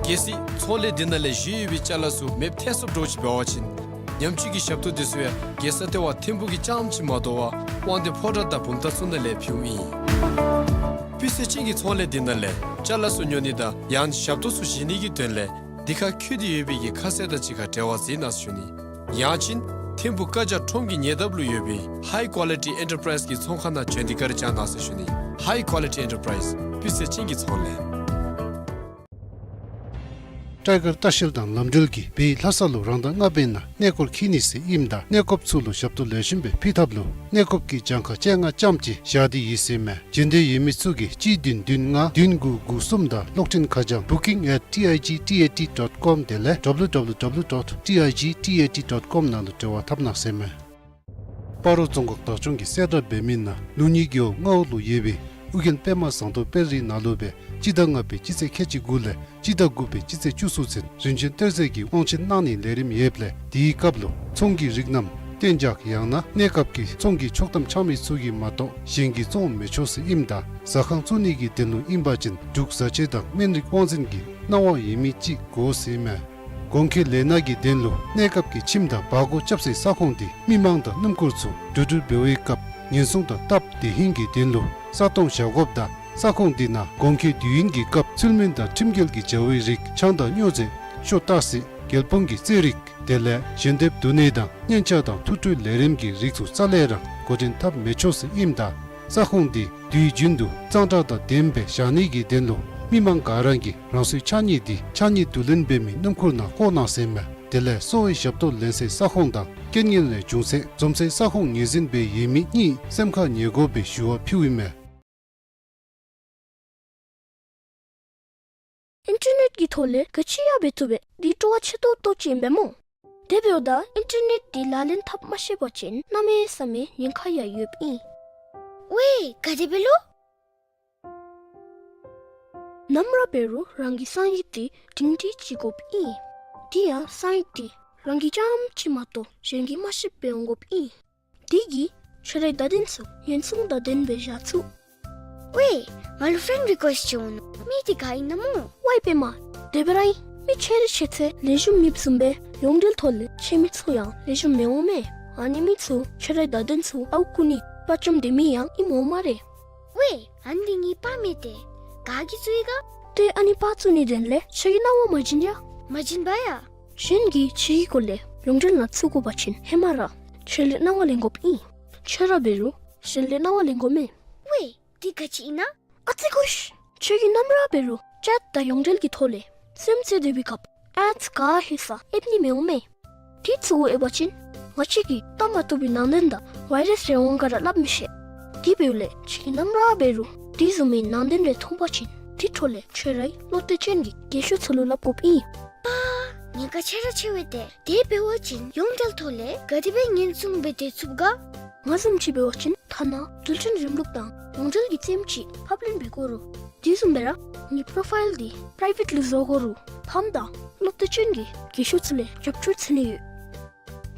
གལ་སྲིད་ཚོང་ལས་འདི་ནང་ལས་བཞེས་ཡོད་པའི་ཅ་ལ་ཚུ་མེདཔ་ཐལ་སོངམ་འདྲཝ་ཅིག་འབད་བ་ཅིན་ཉམས་བཅོས་ཀྱི་ཞབས་ཏོག་དེ་ཚུ་ཡང་རྒྱལ་ས་ལྟེ་བ་ཐིམ་ཕུག་གི་རྐྱངམ་ཅིག་མ་དོ་བར་དབང་འདུས་ཕོ་བྲང་དང་བུམ་ཐང་ཚུ་ནང་ལས་ཕུལཝ་ཨིན། སྤུས་ཚད་ཅན་གྱི་ཚོང་ལས་འདི་ནང་ལས་ཅ་ལ་ཚུ་ཉོ་ནི་དང་ཡང་ཞབས་ཏོག་ཚུ་བཞེས་ནི་གི་དོན་ལས་འདི་ཁར་འཁོད་དེ་ཡོད་པའི་གི་ཁ་གསལ་དང་གཅིག་ཁར་འབྲེལ་བ་མཛད་གནང་ཟེར་ཞུ་ནི། ཡང་ཅིན་ཐིམ་ཕུག་ཀ་ཇ་ཁྲོམ་གྱི་ཉེ་འདབས་ལུ་ཡོད་པའི་High Quality Enterprise གི་ཚོང་ཁང་ནང་བྱོན་ཏེ་བཀའ་དྲིན་བསྐྱང་གནང་ཟེར་ཞུ་ནི། High Quality Enterprise སྤུས་ཚད་ཅན་གྱི་ཚོང་ལས། ཊའི་གར་ལྟ་བཤལ་དང་ལམ་འགྲུལ་གྱིས་བོད་ལྷ་ས་ལུ་རང་ཟླ་ལྔ་པའི་ནང་གནས་སྐོར་འཁྱིད་ནི་ཟེར་ཨིནམ་ད་གནས་སྐོརཔ་ཚུ་ལུ་ཞབས་ཏོག་ལེགས་ཤོམ་སྦེ་ཕུལ་ཐབས་ལུ་གནས་སྐོརཔ་གི་གྱངས་ཁ་བཅོ་ལྔ་ཙམ་ཅིག་བཞག་སྟེ་ཡོད་ཟེར་ཨིན་མས། འབྱོན་འདོད་ཡོད་མི་ཚུ་གིས་གཅིག་བདུན་བདུན་ལྔ་བདུན་དགུ་དགུ་གསུམ་དང་གློག་འཕྲིན་ཁ་བྱང་booking at T I G T A T dot com དེ་ལས་W W W dot T I G T A T dot com ནང་ལུ་འབྲེལ་བ་འཐབ་གནང་ཟེར་ཨིན་མས། སྤ་རོ་རྫོང་ཁག་བདག་སྐྱོང་གིས་གསལ་བསྒྲགས་འབད་མི་ནང་ལུང་གཉིས་རྒེད་འོག་རྔ་བ་ལུ་ཡོད་པའི་ཨོ་རྒྱན་པདྨ་ཟངས་མདོག་དཔལ་རི་ནང་ལུ་སྦེ་སྤྱི་ཟླ་ལྔ་པའི་སྤྱི་ཚེས་ཁལ་གཅིག་དགུ་ལས་སྤྱི་ཟླ་དགུ་པའི་སྤྱི་ཚེས་བཅུ་གསུམ་ཚུན་རིན་ཆེན་གཏེར་རྫས་ཀྱི་དབང་ཆེན་གནང་ནིའི་ལས་རིམ་ཡོདཔ་ལས་དེའི་སྐབས་ལུ་ཚོང་གི་རིགས་རྣམས་གཏན་འཇགས་ཡང་ན་གནས་སྐབས་ཀྱི་ཚོང་གི་ཆོག་ཐམ་འཆང་མི་ཚུ་གིས་མ་གཏོགས་གཞན་གྱིས་བཙོང་མི་ཆོག་ཟེར་ཨིནམ་ད་ཟ་ཁང་བཙུགས་ནི་གི་དོན་ལུ་ཨིན་པ་ཅིན་འབྲུག་བཟའ་ཆས་དང་སྨན་རིགས་དབང་འཛིན་གྱི་གནང་བ་ཡོད་མི་ཅིག་དགོ་ཟེར་ཨིན་མས། གོང་འཁོད་ལས་སྣ་གི་དོན་ལུ་གནས་སྐབས་ཀྱི་ཁྱིམ་དང་བར་སྐོར་རྐྱབ་སའི་ས་ཁོངས་འདི་མི་མང་དང་སྣུམ་འཁོར་ཚུ་འགྲོ་འགྲུལ་འབད་བའི་སྐབས་ཉེན་སྲུང་དང་སྟབས་བདེ་ཧིང་གི་དོན་ལུ་ས་སྟོང་བཞག་དགོཔ་དང་ས་ཁོངས་འདི་ནང་གོང་འཁོད་དུས་ཡུན་གྱི་སྐབས་ཚུལ་མིན་དང་ཁྲིམས་འགལ་གྱི་བྱ་བའི་རིགས་ཆང་དང་སྨྱོ་རྫས་ཤོ་སྟག་གཟིག་རྒྱལ་འབངས་ཀྱི་རྩེད་རིགས་དེ་ལས་ཞལ་འདེབས་བསྡུ་ནི་དང་སྙན་ཆ་དང་ཐུགས་སྤྲོའི་ལས་རིམ་གྱི་རིགས་ཚུ་རྩ་ལས་ར་འགོ་འདྲེན་འཐབ་མི་ཆོག་ཟེར་ཨིནམ་ད་ས་ཁོངས་འདི་དུས་རྒྱུན་དུ་གཙང་སྦྲ་དང་ལྡནམ་སྦེ་བཞག་ནི་གི་དོན་ལུ་མི་མང་ག་ར་གིས་རང་སོའི་ཕྱགས་སྙིགས་འདི་ཕྱགས་སྙིགས་བསྡུ་ལེན་འབད་མི་སྣུམ་འཁོར་ནང་བཀོ་གནང་ཟེར་ཨིན་མས། དེ་ལས་གསོ་བའི་ཞབས་ཏོག་ལེན་སའི་ས་ཁོངས་དང་རྐྱེན་ངན་ལས་བྱུང་སའི་འཛོམས་སའི་ས་ཁོངས་ངོས་འཛིན་འབད་ཡོད་མི་གཉིས་སེམས་ཁར་ངེས་དགོ་པའི་ཞུ་བ་ཕུལཝ་ཨིན་མས། ཨིན་ཊར་ནེཊ་ཀྱི་ཐོག་ལས་ག་ཅི་ཡང་འབད་ཚུགས་པས། འདི་སྤྲོ་བ་ཆེ་ཏོག་ཏོ་ཅིག་ཨིན་པས་སྨོ། དེ་འབདཝ་ད་ཨིན་ཊར་ནེཊ་འདི་ལག་ལེན་འཐབ་མ་ཤེས་པ་ཅིན་གནམ་མེད་ས་མེད་ཉེན་ཁ་ཡང་ཡོདཔ་ཨིན། ཝའེ་ག་དེ་སྦེ་ལོ། ནམ་ར་འབད་རུང་རང་གི་གསང་ཡིག་དེ་སྒྲིང་སྒྲི་ཅིག་དགོཔ་ཨིན། དེ་ཡང་གསང་ཡིག་དེ་རང་གིས་རྐྱངམ་གཅིག་མ་གཏོགས་གཞན་གྱིས་མ་ཤེསཔ་སྦེ་འོང་དགོཔ་ཨིན། དེ་གིས་ཁྱོད་རའི་བརྡ་དོན་ཚུ་ཉེན་སྲུང་བརྡ་དོན་སྦེ་བཞག་ཚུགས། ཝའེ། ང་ལུ་friend request ཅིག་འོང་ནུག། མི་དེ་ག་ཨིན་ན་སྨོ། ཝའེ་པདྨ། དེ་སྦེ་ར་ཨིན། མི་ཆེ་རིགས་ཆེ་ཚད་ལེགས་ཤོམ་མེདཔ་བཟུམ་སྦེ་ཡོངས་འབྲེལ་ཐོག་ལས་ཁྱེད་མི་ཚུ་ཡང་ལེགས་ཤོམ་མི་འོང་མས། ཨ་ནི་མི་ཚུ་ཁྱོད་རའི་བརྡ་དོན་ཚུ་ཨརཝ་རྐུ་ནི་དཔའ་བཅམ་སྡོད་མི་ཡང་ཨིནམ་འོང་སྨ་རེ། ཝའེ། ཨ་ནི་འདི་ངེའི་པར་མས་ཏེ། ག་གིས་བཙུགས་ཡི་ག། ཏེ་ཨ་ནི་པར་བཙུགས་ནིའི་དོན་ལས་ཁྱོད་ཀྱིས་གནང་བ་མ་བྱིན་ཡ། མ་བྱིན་པ་ཡ། གཞན་གྱིས་ཁྱོད་ཀྱི་སྐོར་ལས་ཡོངས་འབྲེལ་ནང་བཙུགས་དགོ་པ་ཅིན་ཧེ་མ་ར་ཁྱོད་ལས་གནང་བ་ལེན་དགོཔ་ཨིན། ཁྱོད་ར་འབད་རུང་གཞན་ལས་གནང་བ་ལེན་དགོ་མས། ཝའེ། དེ་ག་ཅི་ཨིན་ན། ཨ་ཙི་གོ་ཤིག། ཁྱོད་ཀྱིས་ནམ་ར་འབད་རུང་ཅེཊ་དང་ཡོངས་འབྲེལ་གྱི་ཐོག་ལས་རྩེདམོ་རྩེ་སྡོད་པའི་སྐབས་ཨེཌསི་ག་ཧེ་ས་ཨེབ་ནི་མི་འོང་མས། དེ་ཚུ་གུ་ཨེབ་པ་ཅིན་ང་བཅས་ཀྱིས་བལྟ་མ་བཏུབ་པའི་ནང་དོན་དང་བཱའི་རཱསི་རེ་འོང་ག་ར་སླབ་མི་ཤེས། དེ་འབདཝ་ལས་ཁྱོད་ཀྱིས་ནམ་ར་འབད་རུང་དེ་བཟུམ་མའི་ནང་དོན་རེ་མཐོང་པ་ཅིན་དེ་འཕྲོ་ལས་ཁྱོད་རའི་བློ་གཏད་ཅན་གྱི་རྒན་ཤོས་ཚུ་ལུ་སླབ་དགོཔ་ཨིན། ཨ་ཉེན་ཁ་ཆེ་ར་ཆེ་བས་ཏེ། དེ་འབད་བ་ཅིན་ཡོངས་འབྲེལ་ཐོག་ལས་ག་དེ་སྦེ་ཉེན་སྲུང་འབད་དེ་ཚུགས་ག། ང་བཟུམ་ཅིག་འབད་བ་ཅིན་ཐ་ན་འགྲུལ་འཕྲིན་རིམ་ལུགས་དང་ཡོངས་འབྲེལ་གྱི་རྩེདམོ་ཅིག་ཕབ་ལེན་འབད་དགོ་རུང་དེ་བཟུམ་སྦེ་ར་ངེའི་པོརོ་ཕའིལ་འདི་པི་རའི་ཝེཊ་ལུ་བཟོ་དགོ་རུང་ཕམ་དང་བློ་གཏད་ཅན་གྱི་རྒན་ཤོས་ཚུ་ལས་རྒྱབ་སྐྱོར་འཚོལ་ནི་ཡོད།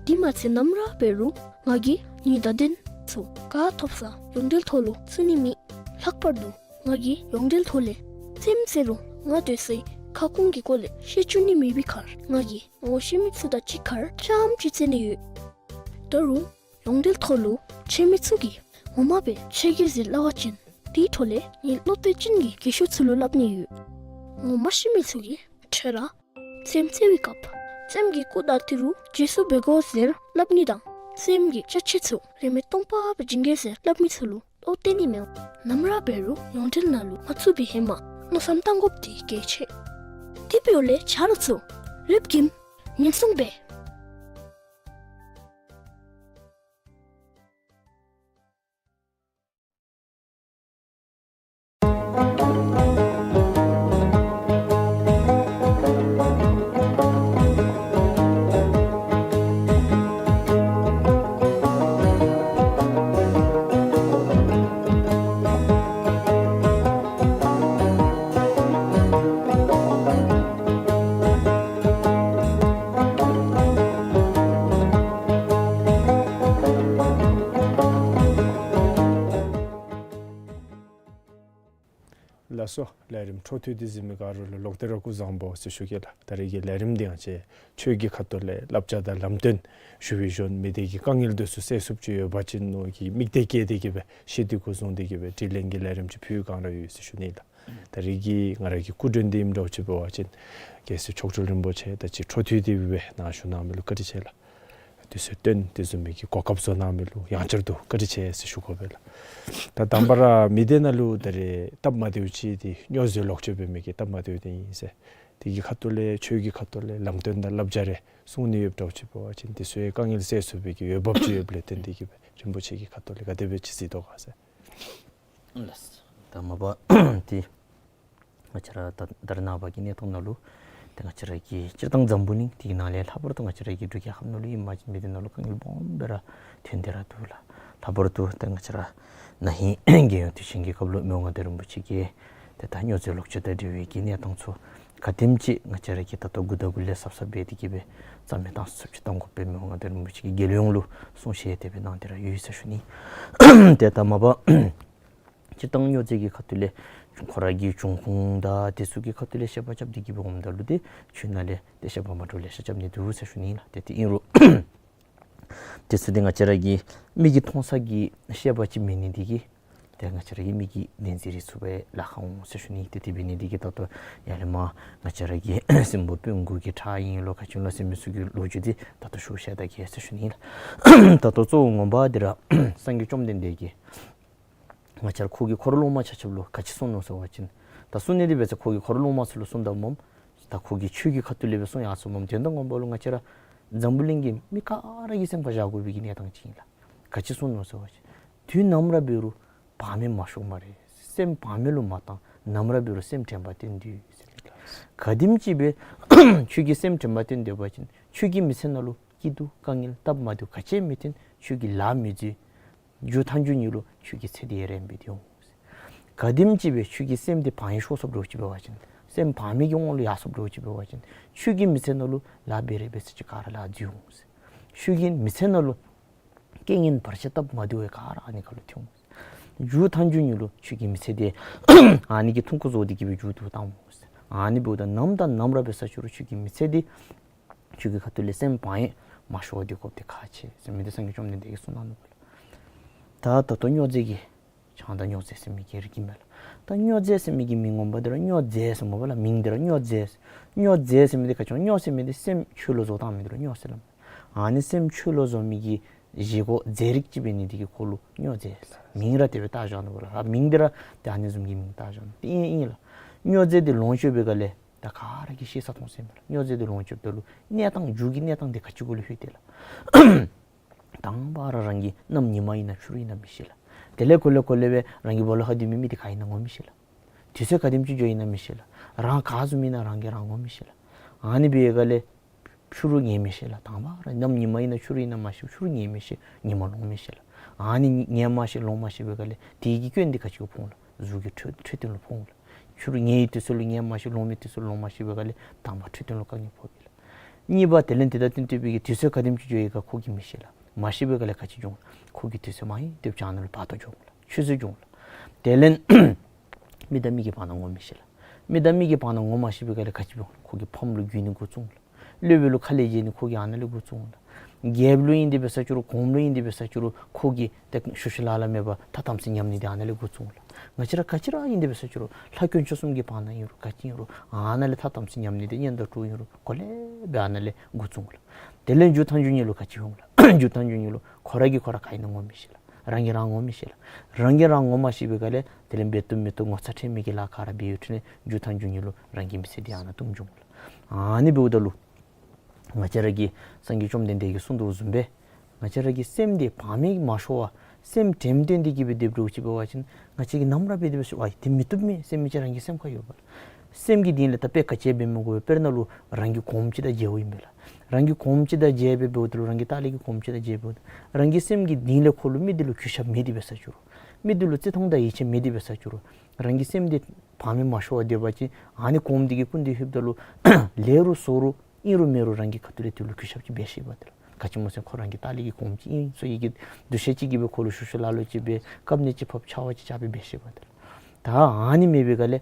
དེ་མ་ཚད་ནམ་ར་འབད་རུང་ང་གིས་ངེའི་བརྡ་དོན་ཚུ་ག་ཐོབ་ས་ཡོངས་འབྲེལ་ཐོག་ལུ་བཙུགས་ནི་མེད། ལྷག་པར་དུ་ང་གིས་ཡོངས་འབྲེལ་ཐོག་ལས་རྩེདམོ་རྩེ་རུང་ང་སྡོད་སའི་ཁ་སྐོང་གི་སྐོར་ལས་བཤད་བཅུག་ནི་མེད་པའི་ཁར་ང་གིས་ངོ་ཤེས་མི་ཚུ་དང་གཅིག་ཁར་རྐྱངམ་ཅིག་རྩེ་ནི་ཡོད། ད་རུང་ཡོངས་འབྲེལ་ཐོག་ལུ་ཁྱེད་མི་ཚུ་གིས་ངོ་མ་སྦེ་ཁྱོད་ཀྱིས་ཟེར་སླབ་པ་ཅིན་དེའི་འཕྲོ་ལས་ངེའི་བློ་གཏད་ཅན་གྱི་རྒན་ཤོས་ཚུ་ལུ་སླབ་ནི་ཡོད། ངོ་མ་ཤེས་མི་ཚུ་གིས་ཁྱོད་ར་རྩེདམོ་རྩེ་བའི་སྐབས་རྩེདམོ་གི་སྐུ་དང་ཏི་རུ་རྗེས་སུ་འབད་དགོ་ཟེར་སླབ་ནི་དང་རྩེདམོ་གི་ཅ་ཆས་ཚུ་རིན་མེད་སྟོང་པ་སྦེ་བྱིན་གེ་ཟེར་སླབ་མི་ཚུ་ལུ་བློ་གཏད་ནི་མི་འོང་། ནམ་ར་འབད་རུང་ཡོངས་འབྲེལ་ནང་ལུ་མ་བཙུགས་པའི་ཧེ་མ་མནོ་བསམ་བཏང་དགོཔ་འདི་གལ་ཆེ། དེ་འབདཝ་ལས་ཆ་རོགས་ཚུ་རིགཔ་གིས་ཉེན་སྲུང་འབད། ལགས་སོ། ལས་རིམ་འཕྲོ་མཐུད་དེ་གཟིགས་མི་ག་ར་ལུ་ལོག་སྟེ་ར་སྐུ་གཟུགས་བཟང་པོ་ཟེར་ཞུ་གེ་ལགས། ད་རེས་ཀྱི་ལས་རིམ་འདི་ང་བཅས་ཆོས་ཀྱི་ཁ་ཐུག་ལས་བསླབ་བྱ་དང་ལམ་སྟོན་ཞུ་བའི་ཞོར་མི་སྡེ་གི་དཀའ་ངལ་འདི་ཚུ་སེལ་ཚུགསཔ་ཅིག་ཡོད་པ་ཅིན་མནོ་གི་དམིགས་གཏད་བསྐྱེད་དེ་གི་སྦེ་ཤེས་འདོད་སྐུ་གཟུགས་འདི་གི་སྦེ་དྲི་ལན་གྱི་ལས་རིམ་ཅིག་ཕུལ་བའི་བསྒང་ར་ཡོད་ཟེར་ཞུ་ནི་ལགས། ད་རེས་ཀྱི་ང་ར་གི་སྐུ་མགྲོན་འདི་ཨིནམ་འདྲཝ་ཅིག་འབད་བ་ཅིན་རྒྱལ་སྲས་མཆོག་སྤྲུལ་རིན་པོ་ཆེ་ད་ཅི་འཕྲོ་མཐུད་དེ་སྦེ་ནཱ་བཞུགས་གནང་མི་ལུ་བཀའ་དྲིན་ཆེ་ལགས། དུས་ཚོད་བཏོན་དེ་བཟུམ་མའི་གི་གོ་སྐབས་བཟོ་གནང་མི་ལུ་ཡང་བསྐྱར་དུ་བཀའ་དྲིན་ཆེ་ཟེར་ཞུ་དགོ་པས་ལགས། ད་དང་པ་ར་མི་སྡེ་ནང་ལུ་ད་རེས་སྟབས་མ་བདེཝ་ཅིག་འདི་སྨྱོ་རྫས་ལོག་སྤྱོད་འབད་མི་གི་སྟབས་མ་བདེཝ་འདི་ཨིན་ཟེར། དེ་གི་ཁ་ཐུག་ལས་ཆོས་ཀྱི་ཁ་ཐུག་ལས་ལམ་སྟོན་དང་བསླབ་བྱ་རེ་གསུང་ནི་ཡོདཔ་འདྲཝ་ཅིག་འབད་བ་ཅིན་དེ་ཚུ་ཡང་དཀའ་ངལ་སེལ་ཚུགས་པའི་གི་འོས་འབབ་ཅིག་ཡོདཔ་ལས་བརྟེན་ཏེ་གི་སྦེ་རིན་པོ་ཆེ་གི་ཁ་ཐུག་ལས་ག་དེ་སྦེ་ཅིག་གཟིགས་དོ་ག་ཟེར། ལགས། ད་མ་པ་ཏེ་ང་བཅས་ར་ད་ད་རེས་ནངས་པ་གི་གནས་སྟངས་ནང་ལུ་ཏེ་ང་བཅས་ར་གི་སྤྱིར་བཏང་འཛམ་བུ་གླིང་འདི་གི་ནང་ལས་ལྷག་པར་དུ་ང་བཅས་ར་གི་འབྲུག་རྒྱལ་ཁབ་ནང་ལུ་ཨིན་པ་ཅིན་མི་སྡེ་ནང་ལུ་དཀའ་ངལ་སྦོམ་སྦེ་ར་ཐོན་ཏེ་ར་འདུག་ལགས། ལྷག་པར་དུ་ཏེ་ང་བཅས་ར་ན་ཧིང་རྒྱལ་ཡོངས་དུས་ཆེན་གྱི་སྐབས་ལུ་མི་དབང་མངའ་བདག་རིན་པོ་ཆེ་གིས་ཏེ་ད་སྨྱོ་རྫས་ལོག་སྤྱོད་དང་འབྲེལ་བའི་གི་གནས་སྟངས་ཚུ་ག་དེམ་ཅིག་ང་བཅས་ར་གིས་ད་ལྟོ་འགོ་དང་འགོ་ལས་གཟབ་གཟབ་འབད་དེ་གི་སྦེ་རྩ་མེད་བཏང་ཚུགསཔ་ཅིག་བཏང་དགོ་པའི་མི་དབང་མངའ་བདག་རིན་པོ་ཆེ་གིས་རྒྱལ་ཡོངས་ལུ་གསུང་བཤད་དེ་སྦེ་གནང་སྟེ་ར་ཡོད་ཟེར་ཞུ་ནི། ཏེ་ད་མ་པ་སྤྱིར་བཏང་སྨྱོ་རྫས་ཀྱི་ཁ་ཐུག་ལས་ཁོ་ར་གི་འབྱུང་ཁུངས་དང་དེ་ཚུ་གི་ཁ་ཐུག་ལས་བཤད་པ་རྐྱབ་སྟེ་གི་སྦེ་འོངམ་ད་ལུ་ཏེ་ཆོས་ནང་ལས་ཏེ་བཤད་པ་མ་འདྲཝ་ལེ་ཤ་རྐྱབ་ནི་འདུག་ཟེར་ཞུ་ནི་ལགས། ཏེ་དེ་ཨིན་རུང་དེ་ཚུ་ཏེ་ང་བཅས་ར་གི་མིག་གིས་མཐོང་ས་གི་བཤད་པ་ཅིག་མེད་ནི་འདི་གིས་ཏེ་ང་བཅས་ར་གི་མིག་གིས་བདེན་འཛིན་རེ་ཚུགས་པའི་ལཱ་ཁག་འོང་ཟེར་ཞུ་ནི། ཏེ་དེ་འབད་ནི་འདི་གིས་ད་ལྟོ་ཡར་ལས་མར་ང་བཅས་ར་གི་སྲིན་པོ་དཔོན་དགུ་གི་ཁྲག་ཨིན་ལོ་ག་ཅི་ལོ་ཟེར་མི་ཚུ་གི་ལོ་རྒྱུས་འདི་ད་ལྟོ་ཞུ་བཤད་ད་གེ་ཟེར་ཞུ་ནི་ལགས། ད་ལྟོ་གཙོ་བོ་ངོ་མ་འདི་ར་སངས་རྒྱས་བཅོམ་ལྡན་འདས་ཀྱིས་ང་བཅས་ར་ཁོ་གི་འཁོར་སློབ་མ་ཆ་ཁྱབ་ལུ་ག་ཅི་གསུངས་ནུག་ཟེར་བ་ཅིན་ད་གསུང་ནི་འདི་འབད་ཚེ་ཁོ་གི་འཁོར་སློབ་མ་ཚུ་ལུ་གསུངས་ད་སྨོ། ད་ཁོ་གིས་ཆོས་ཀྱི་ཁ་ཐུག་ལས་སྦེ་གསུང་ཡར་སོ་སྨོ། དོན་དག་ངོ་མ་ལུ་ང་བཅས་ར་འཛམ་བུ་གླིང་གི་མི་ག་ར་གིས་སེམས་ཁར་བཞག་དགོ་པའི་གི་གནས་སྟངས་ཅིག་ཨིན་ལགས། ག་ཅི་གསུངས་ནུག་ཟེར་བ་ཅིན་དུས་ནམ་ར་འབད་རུང་བག་མེད་མ་ཤོར་སྨ་རེ། སེམས་བག་མེད་ལུ་མ་བཏང་། ནམ་ར་འབད་རུང་སེམས་དྲན་པ་བསྟེན་སྡོད་ཟེར་མི་ལགས། ག་དེམ་ཅིག་སྦེ་ཁྱོད་ཀྱིས་སེམས་དྲན་པ་བསྟེན་སྡོད་པ་ཅིན་ཁྱོད་ཀྱི་མི་ཚེ་ནང་ལུ་སྐྱིད་སྡུག་དཀའ་ངལ་སྟབས་མ་བདེཝ་ག་ཅི་མི་ཐོན། ཁྱོད་ཀྱི་ལཱ་མི་འཛོལ། མཇུག་མཐའ་མཇུག་ནི་ལུ་ཁྱོད་ཀྱི་ཚེ་འདི་ཡང་རིངམ་སྦེ་འོང་ཟེར། ག་དེམ་ཅིག་སྦེ་ཁྱོད་ཀྱི་སེམས་འདི་བག་ཡངས་ཤོར་སོཔ་འདྲཝ་ཅིག་འབད་བ་ཅིན་སེམས་བག་མེད་ཀྱི་དབང་ལུ་ཡར་སོཔ་འདྲཝ་ཅིག་འབད་བ་ཅིན་ཁྱོད་ཀྱི་མི་ཚེ་ནང་ལུ་ལཱ་འབད་རིགས་འབད་ས་ཅིག་ག་ར་ལཱ་འཛོལ་འོང་ཟེར། ཁྱོད་ཀྱི་མི་ཚེ་ནང་ལུ་རྐྱེན་ངན་བར་ཆད་སྟབས་མ་བདེཝ་ག་ར་ཨ་ནི་ཁར་ལུ་ཐོན་འོང་ཟེར། མཇུག་མཐའ་མཇུག་ནི་ལུ་ཁྱོད་ཀྱི་མི་ཚེ་འདི་ཨ་ནི་གིས་ཐུང་ཀུ་བཟོ་སྟེ་གི་སྦེ་མཇུག་བསྡུ་བཏང་འོང་ཟེར། ཨ་ནི་འབདཝ་ད་ནམ་དང་ནམ་ར་འབད་ས་ཅིག་རུང་ཁྱོད་ཀྱི་མི་ཚེ་འདི་ཁྱོད་ཀྱི་ཁ་ཐུག་ལས་སེམས་བག་ཡངས་མ་ཤོར་བར་སྡོད་དགོཔ་འདི་ཁག་ཆེ་ཟེར་མི་འདི་སངས་རྒྱས་བཅོམ་ལྡན་འདས་ཀྱིས་གསུངས་གནང་ནུག་ལགས། ད་ད་ལྟོ་སྨྱོ་རྫས་ཀྱི་ཆང་དང་སྨྱོ་རྫས་ཟེར་མི་གི་རིགས་ཨིན་མས་ལགས། ད་སྨྱོ་རྫས་ཟེར་མི་གི་མིང་ངོ་མ་འདི་ར་སྨྱོ་རྫས་ཟེར་སྨོ་ལགས། མིང་འདི་ར་སྨྱོ་རྫས། སྨྱོ་རྫས་ཟེར་མི་འདི་ག་ཅི་སྨྱོ་ཟེར་མི་འདི་སེམས་འཆོལ་ལོ་བཟོ་བཏང་མི་འདི་ལུ་སྨྱོ་ཟེར་སླབ་མས། ཨ་ནི་སེམས་འཆོལ་ལོ་བཟོ་མི་གི་བཞེས་སྒོ་རྫས་རིགས་ཅིག་འབད་ནི་འདི་གིས་ཁོ་ལུ་སྨྱོ་རྫས་ཟེར་མིང་ར་དེ་སྦེ་བཏགས་བཞག་ནུག་ལགས། ཨ་མིང་འདི་ར་ཏེ་ཨ་ནི་བཟུམ་གྱི་མིང་བཏགས་བཞག་ནུག། ཏེ་ཨིན་ཨིན་ལགས། སྨྱོ་རྫས་འདི་ལོངས་སྤྱོད་པའི་སྒང་ལས་ད་ག་ར་གིས་ཤེས་ས་མཐོང་ས་ཨིན་མས་ལགས། སྨྱོ་རྫས་འདི་ལོངས་སྤྱོདཔ་ད་ལུ་གནས་སྟངས་མཇུག་གི་གནས་སྟངས་འདི་ག་ཅི་གུ་ལུ་ལྷོད་དེ་ལགས། དང་པ་ར་རང་གི་གནམ་ཉི་མ་ཨིན་ན་ཆུ་རུད་ཨིན་ན་མི་ཤེས་ལགས། དེ་ལས་གོ་ལེ་གོ་ལེ་སྦེ་རང་གི་སྦོ་ལོགས་ཁར་སྡོད་མི་མི་འདི་ག་ཨིན་ན་ངོ་མི་ཤེས་ལགས། དུས་ཚོད་ག་དེམ་ཅིག་འགྱོཝ་ཨིན་ན་མི་ཤེས་ལགས། རང་ག་བཟུམ་ཨིན་ན་རང་གིས་རང་ངོ་མི་ཤེས་ལགས། ཨ་ནི་འབད་བའི་སྒང་ལས་ཆུ་རུད་ངེས་མི་ཤེས་ལགས། དང་པ་ར་གནམ་ཉི་མ་ཨིན་ན་ཆུ་རུད་ཨིན་ན་མ་ཤེས། ཆུ་རུད་ངེས་མི་ཤེས། ཉི་མ་ལོང་མི་ཤེས་ལགས། ཨ་ནི་ངེས་མ་ཤེས་ལོང་མ་ཤེས་པའི་སྒང་ལས་དེ་གི་སྐྱོན་འདི་ག་ཅི་གུ་ཕོག་འོང་ལགས། གཟུགས་ཀྱི་འཕྲོད་འཕྲོད་བསྟེན་ལུ་ཕོག་འོང་ལགས། ཆུ་རུད་ངེས་པའི་དུས་ཚོད་ལུ་ངེས་མ་ཤེས། ལོང་མི་དུས་ཚོད་ལུ་ལོང་མ་ཤེས་པའི་སྒང་ལས་དང་པ་འཕྲོད་བསྟེན་ལུ་དཀའ་ངལ་ཕོག་གེ་ལགས། གཉིས་པ་དེ་ལས་དེ་དང་བསྟུན་ཏེ་སྦེ་གི་དུས་ཚོད་ག་དེམ་ཅིག་འགྱོ་ཡི་ག་ཁོ་གིས་མི་ཤེས་ལགས། མ་ཤེས་པའི་སྒང་ལས་ག་ཅི་འབྱུང་ལགས། ཁོ་གིས་དུས་ཚོད་མ་ཡིན་ཏེ་བྱང་ན་ལུ་བར་དོ་འགྱོ་འོང་ལགས། ཆུད་ཟོས་འགྱོ་འོང་ལགས། དེ་ལས་མི་དང་མི་གི་བར་ན་ངོ་མི་ཤེས་ལགས། མི་དང་མི་གི་བར་ན་ངོ་མ་ཤེས་པའི་སྒང་ལས་ག་ཅི་འབྱུང་ལགས། ཁོ་གིས་ཕམ་ལུ་རྒུད་ནི་འགོ་བཙུགས་འོང་ལགས། སློབ་དཔོན་ལུ་ཁ་ལས་འཇལ་ནི་ཁོ་གིས་ཨ་ནཱ་ལས་འགོ་བཙུགས་འོང་ལགས། རྒྱལཔོ་ལུ་ཨིན་ཏེ་འབད་ས་ཅིག་རུང་གོངམ་ལུ་ཨིན་ཏེ་འབད་ས་ཅིག་རུང་ཁོ་གིས་ཏེ་ཤུལ་ཤུལ་ལཱ་ལཱ་མེད་པར་ཐ་དམ་ཚིག་ཉམས་ནི་འདི་ཨ་ནཱ་ལས་འགོ་བཙུགས་འོང་ལགས། ང་བཅས་ར་ག་ཅི་ར་ཨིན་ཏེ་འབད་ས་ཅིག་རུང་ལྷ་དཀོན་མཆོག་གསུམ་གྱི་བར་ན་ཨིན་རུང་ག་ཅི་ཨིན་རུང་ཨ་ནཱ་ལས་ཐ་དམ་ཚིག་ཉམས་ནི་འདི་གཉེན་དང་གྲོགས་ཨིན་རུང་གོ་ལེ་སྦེ་ཨ་ནཱ་ལས་འགོ་བཙུགས་འོང་ལགས། དེ་ལས་མཇུག་མཐའ་མཇུག་ནི་ལུ་ག་ཅི་འོང་ལགས། མཇུག་མཐའ་མཇུག་ནི་ལུ་ཁོ་ར་གིས་ཁོ་ར་ག་ཨིན་ན་ངོ་མི་ཤེས་ལགས། རང་གིས་རང་ངོ་མི་ཤེས་ལགས། རང་གིས་རང་ངོ་མ་ཤེས་པའི་སྒང་ལས་དེ་ལས་འབད་བཏུབ་མི་བཏུབ་ངོ་ཚ་ཁྲེལ་མེད་ཀྱི་ལཱ་ག་ར་འབད་ཡོད་དེ་ལས་མཇུག་མཐའ་མཇུག་ནི་ལུ་རང་གི་མི་ཚེ་འདི་ཨ་ནཱ་བཏུམ་འགྱོ་འོང་ལགས། ཨ་ནི་འབདཝ་ད་ལུ་ང་བཅས་ར་གི་སངས་རྒྱས་བཅོམ་ལྡན་འདས་ཀྱིས་གསུངས་དོ་བཟུམ་སྦེ་ང་བཅས་ར་གི་སེམས་འདི་བག་མེད་མ་ཤོར་བར་སེམས་དྲནམ་བཏོན་ཏེ་གི་སྦེ་སྡོདཔ་འདྲཝ་ཅིག་འབད་བ་ཅིན་ང་བཅས་ཀྱིས་ནམ་ར་འབད་དེ་འབད་ས་ཅིག་རུང་ཨའི་དེ་མི་བཏུབ་མས་ཟེར་མི་ཅིག་རང་གི་སེམས་ཁར་ཡོད་པས་ལགས། སེམས་ཀྱི་གཏིང་ལས་ད་དཔེ་ག་ཅི་འབད་མི་དགོ་པས། དཔེར་ན་ལུ་རང་གི་གོངམ་ཅིག་དང་མཇལཝ་ཨིན་པས་ལགས། རང་གི་གོངམ་ཅིག་དང་མཇལ་སྦེ་འབདཝ་ད་ལུ་རང་གི་ལྟག་ལས་ཀྱི་གོངམ་ཅིག་དང་མཇལ་འབདཝ་ད་རང་གི་སེམས་ཀྱི་གཏིང་ལས་ཁོ་ལུ་མི་འདི་ལུ་གུས་ཞབས་མེད་དེ་འབད་ས་ཅིག་རུང་མི་འདི་ལུ་བརྩི་མཐོང་དང་ཡིད་ཆེས་མེད་དེ་འབད་ས་ཅིག་རུང་རང་གི་སེམས་འདི་བག་མེད་མ་ཤོར་བར་སྡོད་པ་ཅིན་ཨ་ནི་གོངམ་འདི་གི་སྐུ་མདུན་ལྷོདཔ་ད་ལུ་ལེགས་རུང་བཙོག་རུང་ཨིན་རུང་མེན་རུང་རང་གི་ཁ་ཐུག་ལས་དེ་ལུ་གུས་ཞབས་ཅིག་འབད་ཤེས་པས་ཏེ་ལགས། ག་ཅི་སྨོ་ཟེར་ཁོ་རང་གི་ལྟག་ལས་ཀྱི་གོངམ་ཅིག་ཨིན་ཟེར་བའི་གི་འདུ་ཤེས་ཅིག་གིས་སྦེ་ཁོ་ལུ་ཤུལ་ཤུལ་ལཱ་ལོ་ཅིག་འབད་བཀབ་ནི་ཅིག་ཕབ་ཆར་པ་ཅིག་རྐྱབ་སྦེ་འབད་ཤེས་པས་ཏེ་ལགས། ད་ཨ་ནི་མེད་པའི་སྒང་ལས་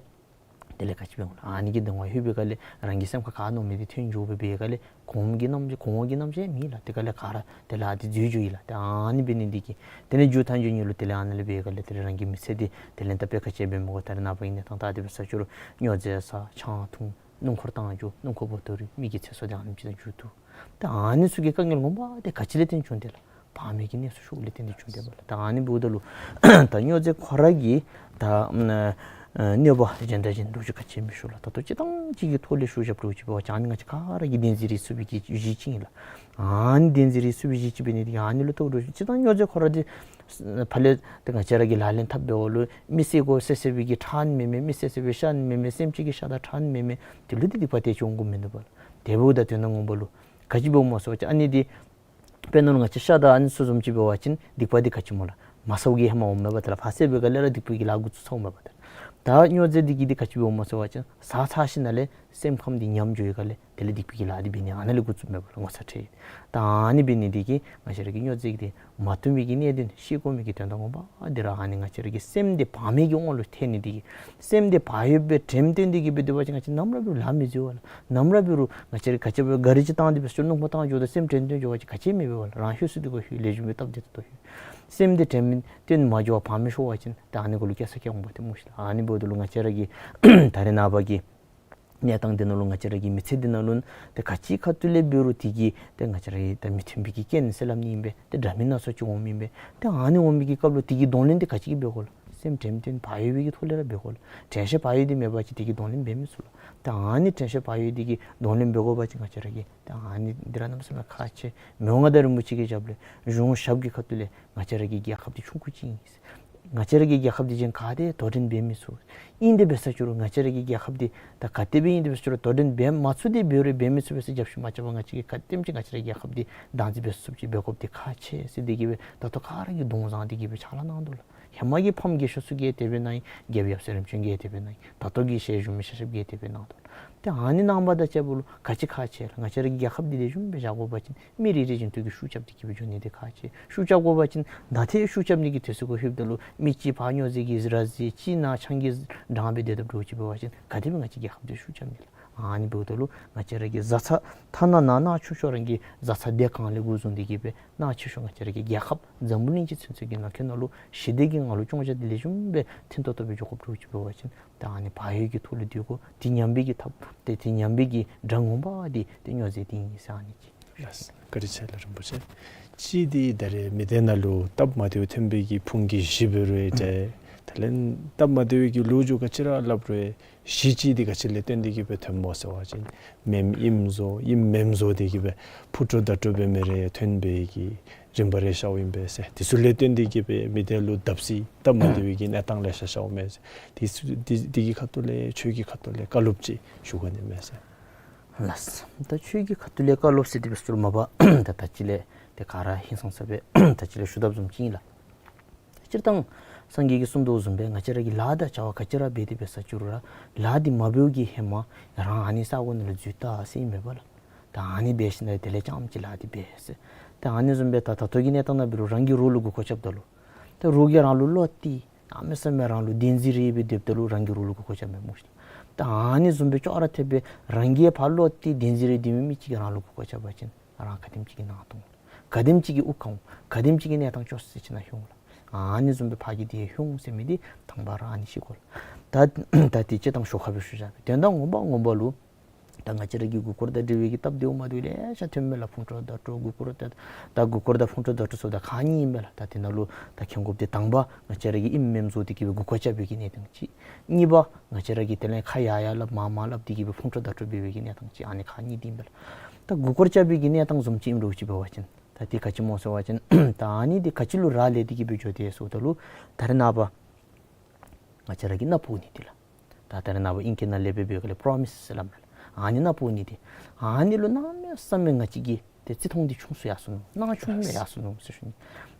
དེ་ལས་ག་ཅི་འབད་འོང་ལགས། ཨ་ནི་གི་གདིང་བ་ལྷོད་པའི་སྒང་ལས་རང་གི་སེམས་ཁར་ག་མནོ་མི་འདི་ཐོན་འགྱོ་སྦེ་འབད་བའི་སྒང་ལས་གོངམ་གི་རྣམ་གོངམ་གི་རྣམ་ཤེས་མེད་ལགས། དེ་སྒང་ལས་ག་ར་དེ་ལས་ཨ་འདི་འཛོལ་འགྱོ་ཡི་ལགས། ཏེ་ཨ་ནི་འབད་ནི་འདི་གིས་དེ་ལས་མཇུག་མཐའ་མཇུག་ནི་ལུ་དེ་ལས་ཨ་ནཱ་ལས་འབད་བའི་སྒང་ལས་དེ་ལས་རང་གི་མི་ཚེ་འདི་དེ་ལས་ད་དཔེ་ག་ཅི་འབད་མི་དགོ། ད་རེས་ནངས་པ་གི་གནས་སྟངས་ད་དེ་འབད་ས་ཅིག་རུང་སྨྱོ་རྫས་ཟ་ཆང་འཐུང་སྣུམ་འཁོར་བཏང་འགྱོ་སྣུམ་འཁོར་བོ་ཏོ་རུང་མི་གི་ཚེ་སྲོག་འདི་ཨ་ནེམ་ཅིག་དང་མཇུག་བསྡུ། ད་ཨ་ནི་ཚུ་གི་དཀའ་ངལ་ངོ་མ་འདི་ག་ཅི་ལས་བརྟེན་བྱུང་དེ་ལགས། བག་མེད་ཀྱི་གནས་སུ་ཞུགསཔ་ལས་བརྟེན་ཏེ་བྱུང་དེ་ཨིན་པས་ལགས། ད་ཨ་ནི་འབདཝ་ད་ལུ་ད་སྨྱོ་རྫས་ཁོ་ར་གི་ད་ཨ་གནོད་པ་གཞན་དང་གཞན་འདྲཝ་ཅིག་ག་ཅི་མི་ཞུ་ལགས། ད་ལྟོ་སྤྱིར་བཏང་ཅིག་གི་ཐོག་ལས་ཞུ་བཞགཔ་འདྲཝ་ཅིག་འབད་བ་ཅིན་ཨ་ནི་ང་བཅས་ག་ར་གིས་བདེན་འཛིན་རེ་ཚུགས་པའི་གི་གཞི་ཅིག་ཨིན་ལགས། ཨ་ནི་བདེན་འཛིན་རེ་ཚུགས་པའི་གཞི་ཅིག་འབད་ནི་འདི་གིས་ཨ་ནི་ལུ་ལྟཝ་འདྲཝ་ཅིག་སྤྱིར་བཏང་སྨྱོ་རྫས་ཁོ་ར་འདི་ཕར་ལས་ཏེ་ང་བཅས་ར་གིས་ལག་ལེན་འཐབ་འབདཝ་ལུ་མི་བསད་དགོ་ཟེར་ཟེར་བའི་གི་ཁྲག་ནི་མེན་མས། མི་བསད་ཟེར་བའི་ཤ་ནི་མེན་མས། སེམས་ཅན་གྱི་ཤ་དང་ཁྲག་ནི་མེན་མས། དེ་ལུ་འདི་སྡིག་པ་དེ་ཅིག་འོང་དགོཔ་མིན་འདུག་པ་ལགས། དེ་འབདཝ་ད་དོན་དག་ངོ་མ་ལུ་ག་ཅི་འབདཝ་སྨོ་ཟེར་བ་ཅིན་ཨ་ནི་འདི་དཔེར་ན་ལུ་ང་བཅས་ཤ་དང་ཨ་ནི་ཚུ་བཟུམ་ཅིག་འབད་བ་ཅིན་སྡིག་པ་འདི་ག་ཅི་སྨོ་ལགས། མ་ཟཝ་གི་ཧེ་མ་འོངམ་མས་པ་ཏེ་ལགས། ཕར་བསད་པའི་སྒང་ལས་ར་སྡིག་པའི་གི་ལཱ་འགོ་བཙུགས་ཚརཝ་མས་པ་ཏེ། ད་སྨྱོ་རྫས་འདི་གིས་འདི་ག་ཅི་འབདཝ་སྨོ་ཟེར་བ་ཅིན་ཟ་ཚར་ཞིནམ་ལས་སེམས་ཁམས་འདི་ཉམས་འགྱོ་བའི་སྒང་ལས་དེ་ལས་སྡིག་པའི་གི་ལཱ་འདི་འབད་ནི་ཨ་ནཱ་ལས་འགོ་བཙུགསཔ་མས་པ་ལགས། ངོ་ཚ་ཁྲེལ། ད་ཨ་ནི་འབད་ནི་འདི་གིས་ང་བཅས་ར་གིས་སྨྱོ་རྫས་འདི་མ་འཐུང་བའི་གི་གནད་དོན་ཤེས་དགོ་མི་གི་དོན་དག་ངོ་མ་འདི་ར་ཨ་ནི་ང་བཅས་ར་གི་སེམས་འདི་བག་མེད་ཀྱི་དབང་ལུ་ཐལ་ནི་འདི་གིས། སེམས་འདི་བག་ཡོད་པའི་དྲནམ་བཏོན་ཏེ་གི་སྦེ་སྡོད་པ་ཅིན་ང་བཅས་ནམ་ར་འབད་རུང་ལཱ་མི་འཛོལ་བ་ལགས། ནམ་ར་འབད་རུང་ང་བཅས་ར་ག་ཅི་འབད་ག་རི་ཅིག་བཏང་སྟེ་སྦེ་སོར་སྣུམ་འཁོར་བཏང་འགྱོཝ་ད་སེམས་དྲན་དོན་འགྱོ་བ་ཅིན་ག་ཅི་མེད་པས་པ་ལགས། རང་ལྷོད་སུ་འདི་གུ་ལྷོད། ལེགས་ཤོམ་སྦེ་སྟབས་བདེ་ཏོག་ཏོ་ལྷོད། སེམས་འདི་དྲནམ་བཏོན་མ་འགྱོ་བར་བག་མེད་ཤོར་བ་ཅིན་ད་ཨ་ནི་གུ་ལུ་སྐྱེ་ས་སྐྱེ་འོང་པ་ཏེ་སྨོ་ཤིག་ལགས། ཨ་ནི་འབདཝ་ད་ལུ་ང་བཅས་ར་གི་ད་རེས་ནངས་པ་གི་གནས་སྟངས་འདི་ནང་ལུ་ང་བཅས་ར་གི་མི་ཚེ་འདི་ནང་ལུ་ཏེ་ག་ཅི་ཁ་ཐུག་ལས་འབད་རུང་དེ་གིས་ཏེ་ང་བཅས་ར་གི་ད་མི་མཐུན་པའི་གི་རྐྱེན་ཟེར་སླབ་ནི་ཨིན་པས། ཏེ་འདྲ་མིན་སྣ་ཚོགས་ཅིག་འོང་མི་ཨིན་པས། ཏེ་ཨ་ནི་འོང་མི་གི་སྐབས་ལུ་དེ་གི་གདོང་ལེན་འདི་ག་ཅི་གིས་འབད་དགོ་ལགས། སེམས་དྲནམ་བཏོན་བག་ཡོད་པའི་གི་ཐོག་ལས་ར་འབད་དགོ་ལགས། དྲན་ཤེས་བག་ཡོད་འདི་མེད་པ་ཅིན་དེ་གི་གདོང་ལེན་འབད་མི་ཚུགས་ལགས། ཏེ་ཨ་ནི་དྲན་ཤེས་བག་ཡོད་འདི་གི་གདོང་ལེན་འབད་དགོ་པ་ཅིན་ང་བཅས་ར་གིས་ཏེ་ཨ་ནི་འདི་ར་གནམ་མེད་ས་མེད་ཁག་ཆེ། མི་དབང་མངའ་བདག་རིན་པོ་ཆེ་གི་ཞབས་ལས་གཞུང་ཞབས་ཀྱི་ཁ་ཐུག་ལས་ང་བཅས་ར་གི་རྒྱལ་ཁབ་འདི་ཆུང་ཀུ་ཅིག་ཨིན། ང་བཅས་ར་གི་རྒྱལ་ཁབ་འདི་གཞན་ག་ཏེ་དོ་འགྲན་འབད་མི་ཚུགས། ཨིན་ཏེ་འབད་ས་ཅིག་རུང་ང་བཅས་ར་གི་རྒྱལ་ཁབ་འདི་ད་ག་དེ་སྦེ་ཨིན་ཏེ་འབད་ས་ཅིག་རུང་དོ་འགྲན་འབད་མ་ཚུགས་ཏེ་འབད་རུང་འབད་མི་ཚུགས་པས་ཟེར་རྒྱབ་ཤུལ་མ་རྐྱབ་པར་ང་བཅས་ཀྱིས་ག་དེམ་ཅིག་ང་བཅས་ར་གི་རྒྱལ་ཁབ་འདི་བདག་འཛིན་འབད་ཚུགསཔ་ཅིག་འབད་དགོཔ་འདི་ཁག་ཆེ་ཟེར་འདི་གིས་སྦེ་ད་ལྟོ་ག་ར་གིས་གདོང་བཟང་འདི་གིས་སྦེ་ཕྱག་ལཱ་གནང་དོ་ལགས། ཧེ་མ་གི་ཕམ་རྒས་ཤོས་ཚུ་གིས་དེ་སྦེ་གནང་ཡི། རྒྱལཔོ་ཡབ་སྲས་རིམ་བྱོན་གྱིས་དེ་སྦེ་གནང་ཡི། ད་ལྟོ་གི་ཞལ་བཞུགས་མི་ཤ་ཤབ་ཀྱིས་དེ་སྦེ་གནང་དོ། ཏེ་ཨ་ནི་གནང་བ་དང་བཅསཔ་ལུ་ག་ཅི་ཁག་ཆེ་ལགས། ང་བཅས་ར་གི་རྒྱལ་ཁབ་འདི་ལེགས་ཤོམ་སྦེ་བཞག་དགོ་པ་ཅིན་མི་རེ་རེ་བཞིན་དུ་གིས་ཤུགས་རྐྱབ་སྟེ་གི་སྦེ་འགྱོ་ནི་འདི་ཁག་ཆེ། ཤུགས་རྐྱབ་དགོ་པ་ཅིན་ད་ཏེ་ཤུགས་རྐྱབ་ནི་གི་དུས་ཚོད་ཁར་ལྷོདཔ་ད་ལུ་མི་གཅིག་ཕར་སྨྱོ་རྫས་ཀྱི་ར་བཟི་གཅིག་ནཱ་ཆང་གི་འགྲངས་སྦེ་སྡོད་དཔ་འདྲཝ་ཅིག་འབད་བ་ཅིན་ག་དེ་སྦེ་ང་བཅས་རྒྱལ་ཁབ་འདི་ཤུགས་རྐྱབ་ནི་ལགས། ཨ་ནི་འབདཝ་ད་ལུ་ང་བཅས་ར་གི་བཟའ་ཚང་ཐ་ན་ནཱ་ནཱ་ཆུང་ཤོས་རང་གི་བཟའ་ཚང་སྡེ་གང་ལས་འགོ་བཟུང་སྟེ་གི་སྦེ་ནཱ་ཆེ་ཤོས་ང་བཅས་ར་གི་རྒྱལ་ཁབ་འཛམ་བུ་གླིང་སྤྱི་ཚུན་ཚོད་ཀྱི་ནང་འཁོད་ནང་ལུ་ཞི་བདེ་གི་ངང་ལུ་སྐྱོང་བཞག་སྟེ་ལེགས་ཤོམ་སྦེ་མཐུན་ཏོག་ཏོ་སྦེ་འགྱོ་དགོཔ་འདྲཝ་ཅིག་འབད་བ་ཅིན་ད་ཨ་ནི་བག་ཡོད་ཀྱི་ཐོག་ལུ་སྡོད་དགོ། དེ་ཉམས་པའི་གི་ཐབས་ཏེ་དེ་ཉམས་པའི་གི་དགྲ་ངོ་མ་འདི་ཏེ་སྨྱོ་རྫས་འདི་ཨིན་ཟེར་ཨ་ནི་ཅིག། ལགས། བཀའ་དྲིན་ཆེ་ལགས་རིན་པོ་ཆེ། གཅིག་འདི་ད་རེས་མི་སྡེ་ནང་ལུ་སྟབས་མ་བདེཝ་ཐོན་པའི་གི་ཕུང་གི་གཞི་འབད་རུང་ཨིན། དེ་ལས་སྟབས་མ་བདེ་བའི་གི་ལོ་རྒྱུས་ག་ཅི་ར་སླབ་རུང་གཞི་གཅིག་འདི་ག་ཅི་ལས་བརྟེན་ཏེ་གི་སྦེ་ཐོནམ་སྨོ་ཟེར་བ་ཅིན་མེནམ་ཨིནམ་བཟོ་ཨིནམ་མེནམ་བཟོ་སྟེ་གི་སྦེ་ཕུ་དཀྲོག་བརྡ་དཀྲོག་འབད་མི་རེ་ཐོན་པའི་གི་རིམ་པ་རེ་ཤརཝ་ཨིན་པས་ཟེར། དེ་ཚུ་ལས་བརྟེན་ཏེ་གི་སྦེ་མི་སྡེ་ལུ་བརྡབ་གསིག་སྟབས་མ་བདེ་བའི་གི་གནས་སྟངས་ལེ་ཤ་ཤརཝ་མས་ཟེར། དེ་ཚུ་དེ་དེ་གི་ཁ་ཐུག་ལས་ཆོས་ཀྱི་ཁ་ཐུག་ལས་བཀའ་སློབ་ཅིག་ཞུ་ག་ནི་མས་ཟེར། ལགས། ད་ཆོས་ཀྱི་ཁ་ཐུག་ལས་བཀའ་སློབ་ཟེར་དེ་སྦེ་ཟེར་མ་པ་ད་ད་ཅི་ལས་ཏེ་ག་ར་ཧིང་སངས་ས་སྦེ་ད་ཅི་ལས་ཞུ་དོ་བཟུམ་ཅིག་ཨིན་ལགས། སྤྱིར་བཏང་སངས་རྒྱས་ཀྱིས་གསུངས་དོ་བཟུམ་སྦེ་ང་བཅས་ར་གིས་ལཱ་དང་བྱ་བ་ག་ཅི་ར་འབད་དེ་འབད་ས་ཅིག་རུང་ར་ལཱ་འདི་མ་འབདཝ་གི་ཧེ་མ་རང་ཨ་ནི་ས་གོ་ནང་ལུ་འཛུལ་ད་ཟེར་ཨིན་མས་པ་ལགས། ད་ཨ་ནི་འབད་ཞིནམ་ལས་དེ་ལས་རྐྱངམ་ཅིག་ལཱ་འདི་འབད་ཟེར། ད་ཨ་ནི་བཟུམ་སྦེ་ད་ད་ལྟོ་གི་གནས་སྟངས་ནང་འབད་རུང་རང་གི་རོགས་ལུ་མགུ་སྐོར་རྐྱབ་ད་ལུ་ད་རོགས་ཀྱིས་རང་ལུ་བློ་གཏད་གནམ་མེད་ས་མེད་རང་ལུ་བདེན་འཛིན་རེ་སྦེ་སྡོདཔ་ད་ལུ་རང་གི་རོགས་ལུ་མགུ་སྐོར་རྐྱབ་མས་སྨོ་ཤིག། ད་ཨ་ནི་བཟུམ་སྦེ་ཅོག་ར་འཐདཔ་སྦེ་རང་གིས་ཕར་བློ་གཏད་བདེན་འཛིན་རེ་སྡོད་མི་མི་ཅིག་གིས་རང་ལུ་མགུ་སྐོར་རྐྱབ་པ་ཅིན་རང་ག་དེམ་ཅིག་གི་ནང་ཐོང་། ག་དེམ་ཅིག་གི་དབུགས་གང་། ག་དེམ་ཅིག་གི་གནས་སྟངས་སྐྱོ་ས་ཅིག་ནང་ལྷོད་འོང་ལགས། ཨ་ནི་བཟུམ་སྦེ་ཕར་གི་དེ་ལྷོད་འོང་ཟེར་མི་འདི་དང་པ་ར་ཨ་ནི་ཤེས་དགོ་ལགས། ད་ད་དེ་སྤྱིར་བཏང་ཞོར་ཁར་སྦེ་ཞུ་བཞག་པས། དོན་དག་ངོ་མ་ངོ་མ་ལུ་ད་ང་བཅས་ར་གི་མགུ་སྐོར་དང་འབྲེལ་བའི་གི་སྟབས་བདེཝ་མ་བདེཝ་ལེ་ཤ་ཐོནམ་མས་ལགས། ཕུང་དཀྲོག་བརྡ་དཀྲོག་མགུ་སྐོར་ད་ད་མགུ་སྐོར་དང་ཕུང་དཀྲོག་བརྡ་དཀྲོག་ཟེརཝ་ད་ཁག་གཉིས་ཨིན་པས་ལགས། ད་དེ་ནང་ལུ་ད་མཁྱེན་དགོཔ་འདི་དང་པ་ང་བཅས་ར་གིས་ཨིནམ་མེནམ་བཟོ་སྟེ་གི་སྦེ་མགུ་སྐོར་རྐྱབ་པའི་གི་གནས་སྟངས་ཅིག། གཉིས་པ་ང་བཅས་ར་གིས་དེ་ལས་ཁ་ཡར་ཡར་སླབ་མར་མར་སླབ་སྟེ་གི་སྦེ་ཕུང་དཀྲོག་བརྡ་དཀྲོག་འབད་བའི་གི་གནས་སྟངས་ཅིག། ཨ་ནི་ཁག་གཉིས་འདི་ཨིན་པས་ལགས། ད་མགུ་སྐོར་རྐྱབ་པའི་གི་གནས་སྟངས་བཟུམ་ཅིག་ཨིནམ་འདྲཝ་ཅིག་འབད་བ་ཅིན་ད་དེ་ག་ཅི་སྨོ་ཟེར་བ་ཅིན་ད་ཨ་ནི་འདི་ག་ཅི་ལུ་རག་ལས་ཏེ་གི་སྦེ་འགྱོ་དེས་ཟེརཝ་ད་ལུ་ད་རེས་ནངས་པ་ང་བཅས་ར་གིས་མནའ་བོར་ནི་འདི་ལགས། ད་ད་རེས་ནངས་པ་ཨིང་སྐད་ནང་ལས་འབད་བའི་སྒང་ལས་པྲོ་མིས་ཟེར་སླབ་མས་ལགས། ཨ་ནི་མནའ་བོར་ནི་འདི་ཨ་ནི་ལུ་གནམ་མེད་ས་མེད་ང་བཅས་ཀྱིས་ཏེ་བརྩི་མཐོང་འདི་ཆུང་སུ་ཡར་སོ་ནུག། སྣང་ཆུང་སྦེ་ཡར་སོ་ནུག་ཟེར་ཞུ་ནི།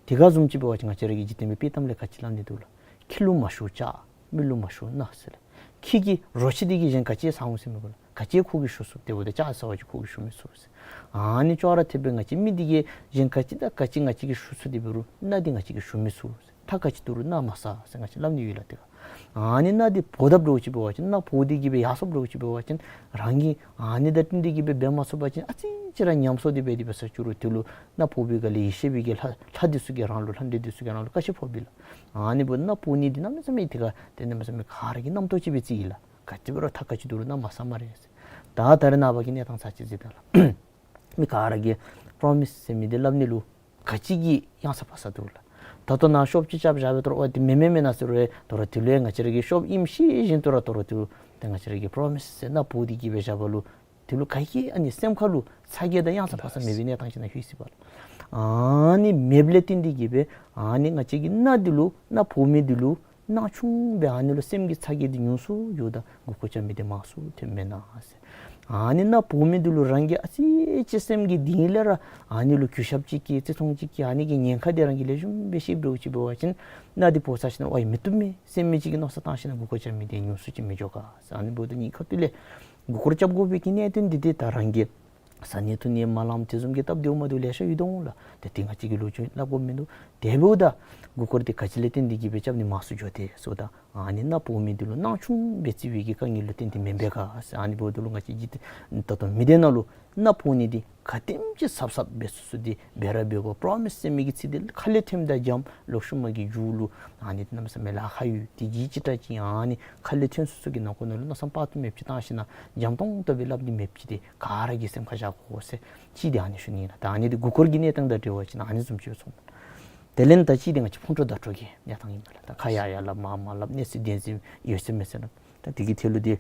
དེ་ག་བཟུམ་ཅིག་འབད་བ་ཅིན་ང་བཅས་ར་གི་འཇིག་རྟེན་པའི་དཔྱེ་གཏམ་ལས་ག་ཅི་སླབ་ནི་འདུག་ལགས། ཁྱི་ལུ་མ་ཞུགས་ལྕགས། མི་ལུ་མ་ཞུགས་མནའ་ཟེར་ལགས། ཁྱི་གི་རོ་ཁྱི་འདི་གིས་གཞན་ག་ཅི་ཟ་འོང་ཟེར་མི་དགོ་ལགས། ག་ཅི་ཁོ་གིས་ཞུ་ཚུགས། དེ་འབདཝ་ད་ལྕགས་ཟ་བ་ཅིན་ཁོ་གིས་ཞུ་མི་ཚུགས་ཟེར། ཨ་ནི་ཅོག་ར་འཐདཔ་སྦེ་ང་བཅས་མི་འདི་གིས་གཞན་ག་ཅི་དང་ག་ཅི་ང་བཅས་ཀྱིས་ཞུ་ཚུགས། དེ་འབད་རུང་མནའ་འདི་ང་བཅས་ཀྱིས་ཞུ་མི་ཚུགས་ཟེར། ཐག་ག་ཅི་བསྡུར་རུང་མནའ་མ་ཟ་ཟེར་ང་བཅས་སླབ་ནི་ཡོད་ལགས། དེ་ག་ཨ་ནི་མནའ་འདི་བོར་དཔ་འདྲཝ་ཅིག་འབད་བ་ཅིན་མནའ་བོར་ཏེ་གི་སྦེ་ཡར་སོངམ་འདྲཝ་ཅིག་འབད་བ་ཅིན་རང་གིས་ཨ་ནི་དང་བསྟུན་ཏེ་གི་སྦེ་འབད་མ་ཚུགས་པ་ཅིན་ཨ་ཙི་ཅིག་ར་ཉམས་སོ་སྟེ་འབད་དེ་འབད་ས་ཅིག་རུང་དེ་ལུ་མནའ་བོར་བའི་སྒང་ལས་ཡེ་ཤེས་པའི་གི་ལྷ་ལྷ་འདི་ཚུ་གིས་རང་ལུ་ལྷ་འདྲེ་འདི་ཚུ་གིས་རང་ལུ་བཀའ་ཆད་ཕོག་པས་ལགས། ཨ་ནི་འབདཝ་ད་མནའ་བོར་ནི་འདི་གནམ་མེད་ས་མེད་དེ་ག་ཏེ་གནམ་མེད་ས་མེད་ག་ར་གི་རྣམ་རྟོག་ཅིག་སྦེ་བརྩི་ཡི་ལགས། ག་ཅི་འབད་རུང་ཐག་ག་ཅི་བསྡུར་རུང་མནའ་མ་ཟ་སྨ་རེ་ཟེར། ད་ད་རེས་ནངས་པ་གི་གནས་སྟངས་ཚར་ཅིག་གཟིགས་ད་ལགས། མི་ག་ར་གིས་པྲོ་མིས་ཟེར་མི་འདི་སླབ་ནི་ལུ་ག་ཅི་གི་གཡང་ས་ཕར་ས་འདུག་ལགས། ད་ལྟོ་ནཱ་ཤོབ་ཅིག་རྐྱབ་བཞག་པའི་ཐོག་ལུ་འོ་དེ་མེན་མེན་མེན་ན་ཟེར་རུང་ད་རུང་དེ་ལུ་ཡང་ང་བཅས་ར་གིས་ཤོབ་ཨིནམ་ཤེས་བཞིན་དུ་ར་ད་རུང་དེ་ལུ་ཏེ་ང་བཅས་ར་གིས་པྲོ་མིས་ཟེར་མནའ་བོར་ཏེ་གི་སྦེ་བཞག་པ་ལུ་དེ་ལུ་ག་གི་ཨ་ནི་སེམས་ཁ་ལུ་ཚ་གྱང་དང་གཡང་ས་ཕར་ས་མེད་པའི་གནས་སྟངས་ཅིག་ནང་ལྷོད་ཅི་པ་ལགས། ཨ་ནི་མེདཔ་ལས་བརྟེན་ཏེ་གི་སྦེ་ཨ་ནི་ང་བཅས་ཀྱི་མནའ་འདི་ལུ་མནའ་བོར་མི་འདི་ལུ་སྣང་ཆུང་སྦེ་ཨ་ནི་ལུ་སེམས་ཀྱི་ཚ་གྱང་འདི་ཉུང་སུ་འགྱོཝ་ད་མགུ་སྐོར་རྐྱབ་མི་འདི་མང་སུ་ཐོནམ་མེན་ན་ཟེར། ཨ་ནི་མནའ་བོར་མི་འདི་ལུ་རང་གིས་ཨ་ཙི་ཅིག་སེམས་ཀྱི་གཏིང་ལས་ར་ཨ་ནི་ལུ་གུས་ཞབས་ཅིག་གིས་བརྩི་མཐོང་ཅིག་གིས་ཨ་ནི་གི་ཉེན་ཁ་འདི་རང་གིས་ལེགས་ཤོམ་སྦེ་ཤེསཔ་འདྲཝ་ཅིག་འབད་བ་ཅིན་མནའ་འདི་བོར་ཚར་ཞིནམ་ལས་ཝའི་མི་བཏུབ་མས་ཟེར་མི་ཅིག་གི་མནོ་བསམ་བཏང་ཞིནམ་ལས་མགུ་སྐོར་རྐྱབ་མི་འདི་ཉུང་སུ་ཅིག་མི་འགྱོ་ག་ཟེར། ཨ་ནི་འབདཝ་ད་གཉིས་ཁ་ཐུག་ལས་མགུ་སྐོར་རྐྱབ་དགོ་པའི་གི་གནད་དོན་འདི་ཏེ་ད་རང་གི་བཟའ་ནི་འཐུང་ནི་མ་ལངམ་དེ་བཟུམ་གྱི་སྟབས་བདེཝ་མ་བདེཝ་ལེ་ཤ་ཡོད་དོ་འོང་ལགས། ཏེ་དེ་ང་བཅས་ཀྱིས་ལོ་རྒྱུས་སླབ་དགོཔ་མིན་འདུག། དེ་འབདཝ་ད་མགུ་སྐོར་འདི་ག་ཅི་ལས་བརྟེན་ཏེ་གི་སྦེ་རྐྱབ་ནི་མང་སུ་འགྱོ་དེས་ཟེརཝ་ད་ཨ་ནི་མནའ་བོར་མི་འདི་ལུ་སྣང་ཆུང་སྦེ་བརྩི་བའི་གི་དཀའ་ངལ་ལུ་བརྟེན་ཏེ་མེན་པས་ག་ཟེར། ཨ་ནི་འབདཝ་ད་ལུ་ང་བཅས་ཀྱི་ད་ལྟོ་མི་སྡེ་ནང་ལུ་མནའ་བོར་ནི་འདི་ག་དེམ་ཅིག་ཟབ་ཟབ་འབད་ཚུགས་ཚུགས་འདི་འབད་ར་འབད་དགོ། པྲོ་མིས་ཟེར་མི་གི་ཚིག་འདི་ཁ་ལས་ཐོནམ་དང་འཇམ། ལོག་ཤུལ་མ་གི་མཇུག་ལུ་ཨ་ནི་གནམ་མེད་ས་མེད་ལཱ་ཁག་ཡོད། དེ་གིས་ཅིག་ཏྲ་ཅིག་ཨ་ནི་ཁ་ལས་ཐོན་སོ་སོ་གི་ནང་ཁོག་ནང་ལུ་མནོ་བསམ་དཔག་ཏུ་མེདཔ་ཅིག་བཏང་ཞིནམ་ལས་འཇམ་ཏོང་ཏོ་སྦེ་སླབ་ནི་མེདཔ་ཅིག་འདི་ག་ར་གིས་སེམས་ཁར་བཞག་དགོ་ཟེར་ཅིག་འདི་ཨ་ནི་ཞུ་ནི་ཨིན་ལགས། ད་ཨ་ནི་འདི་མགུ་སྐོར་གྱི་གནས་སྟངས་དང་འབྲེལ་བ་ཅིན་ཨ་ནི་བཟུམ་ཅིག་སྦེ་ཚོར། དེ་ལས་ད་ཅིག་འདི་ང་བཅས་ཕུང་དཀྲོག་བརྡ་དཀྲོག་གི་གནས་སྟངས་ཨིན་པས་ལགས། ད་ཁ་ཡར་ཡར་སླབ་མར་མར་སླབ་གནས་ཚུལ་བདེན་འཛིན་ཡོད་ཚད་མེད་ཚད་ལགས། ད་དེ་གི་ཐད་ལུ་འདི་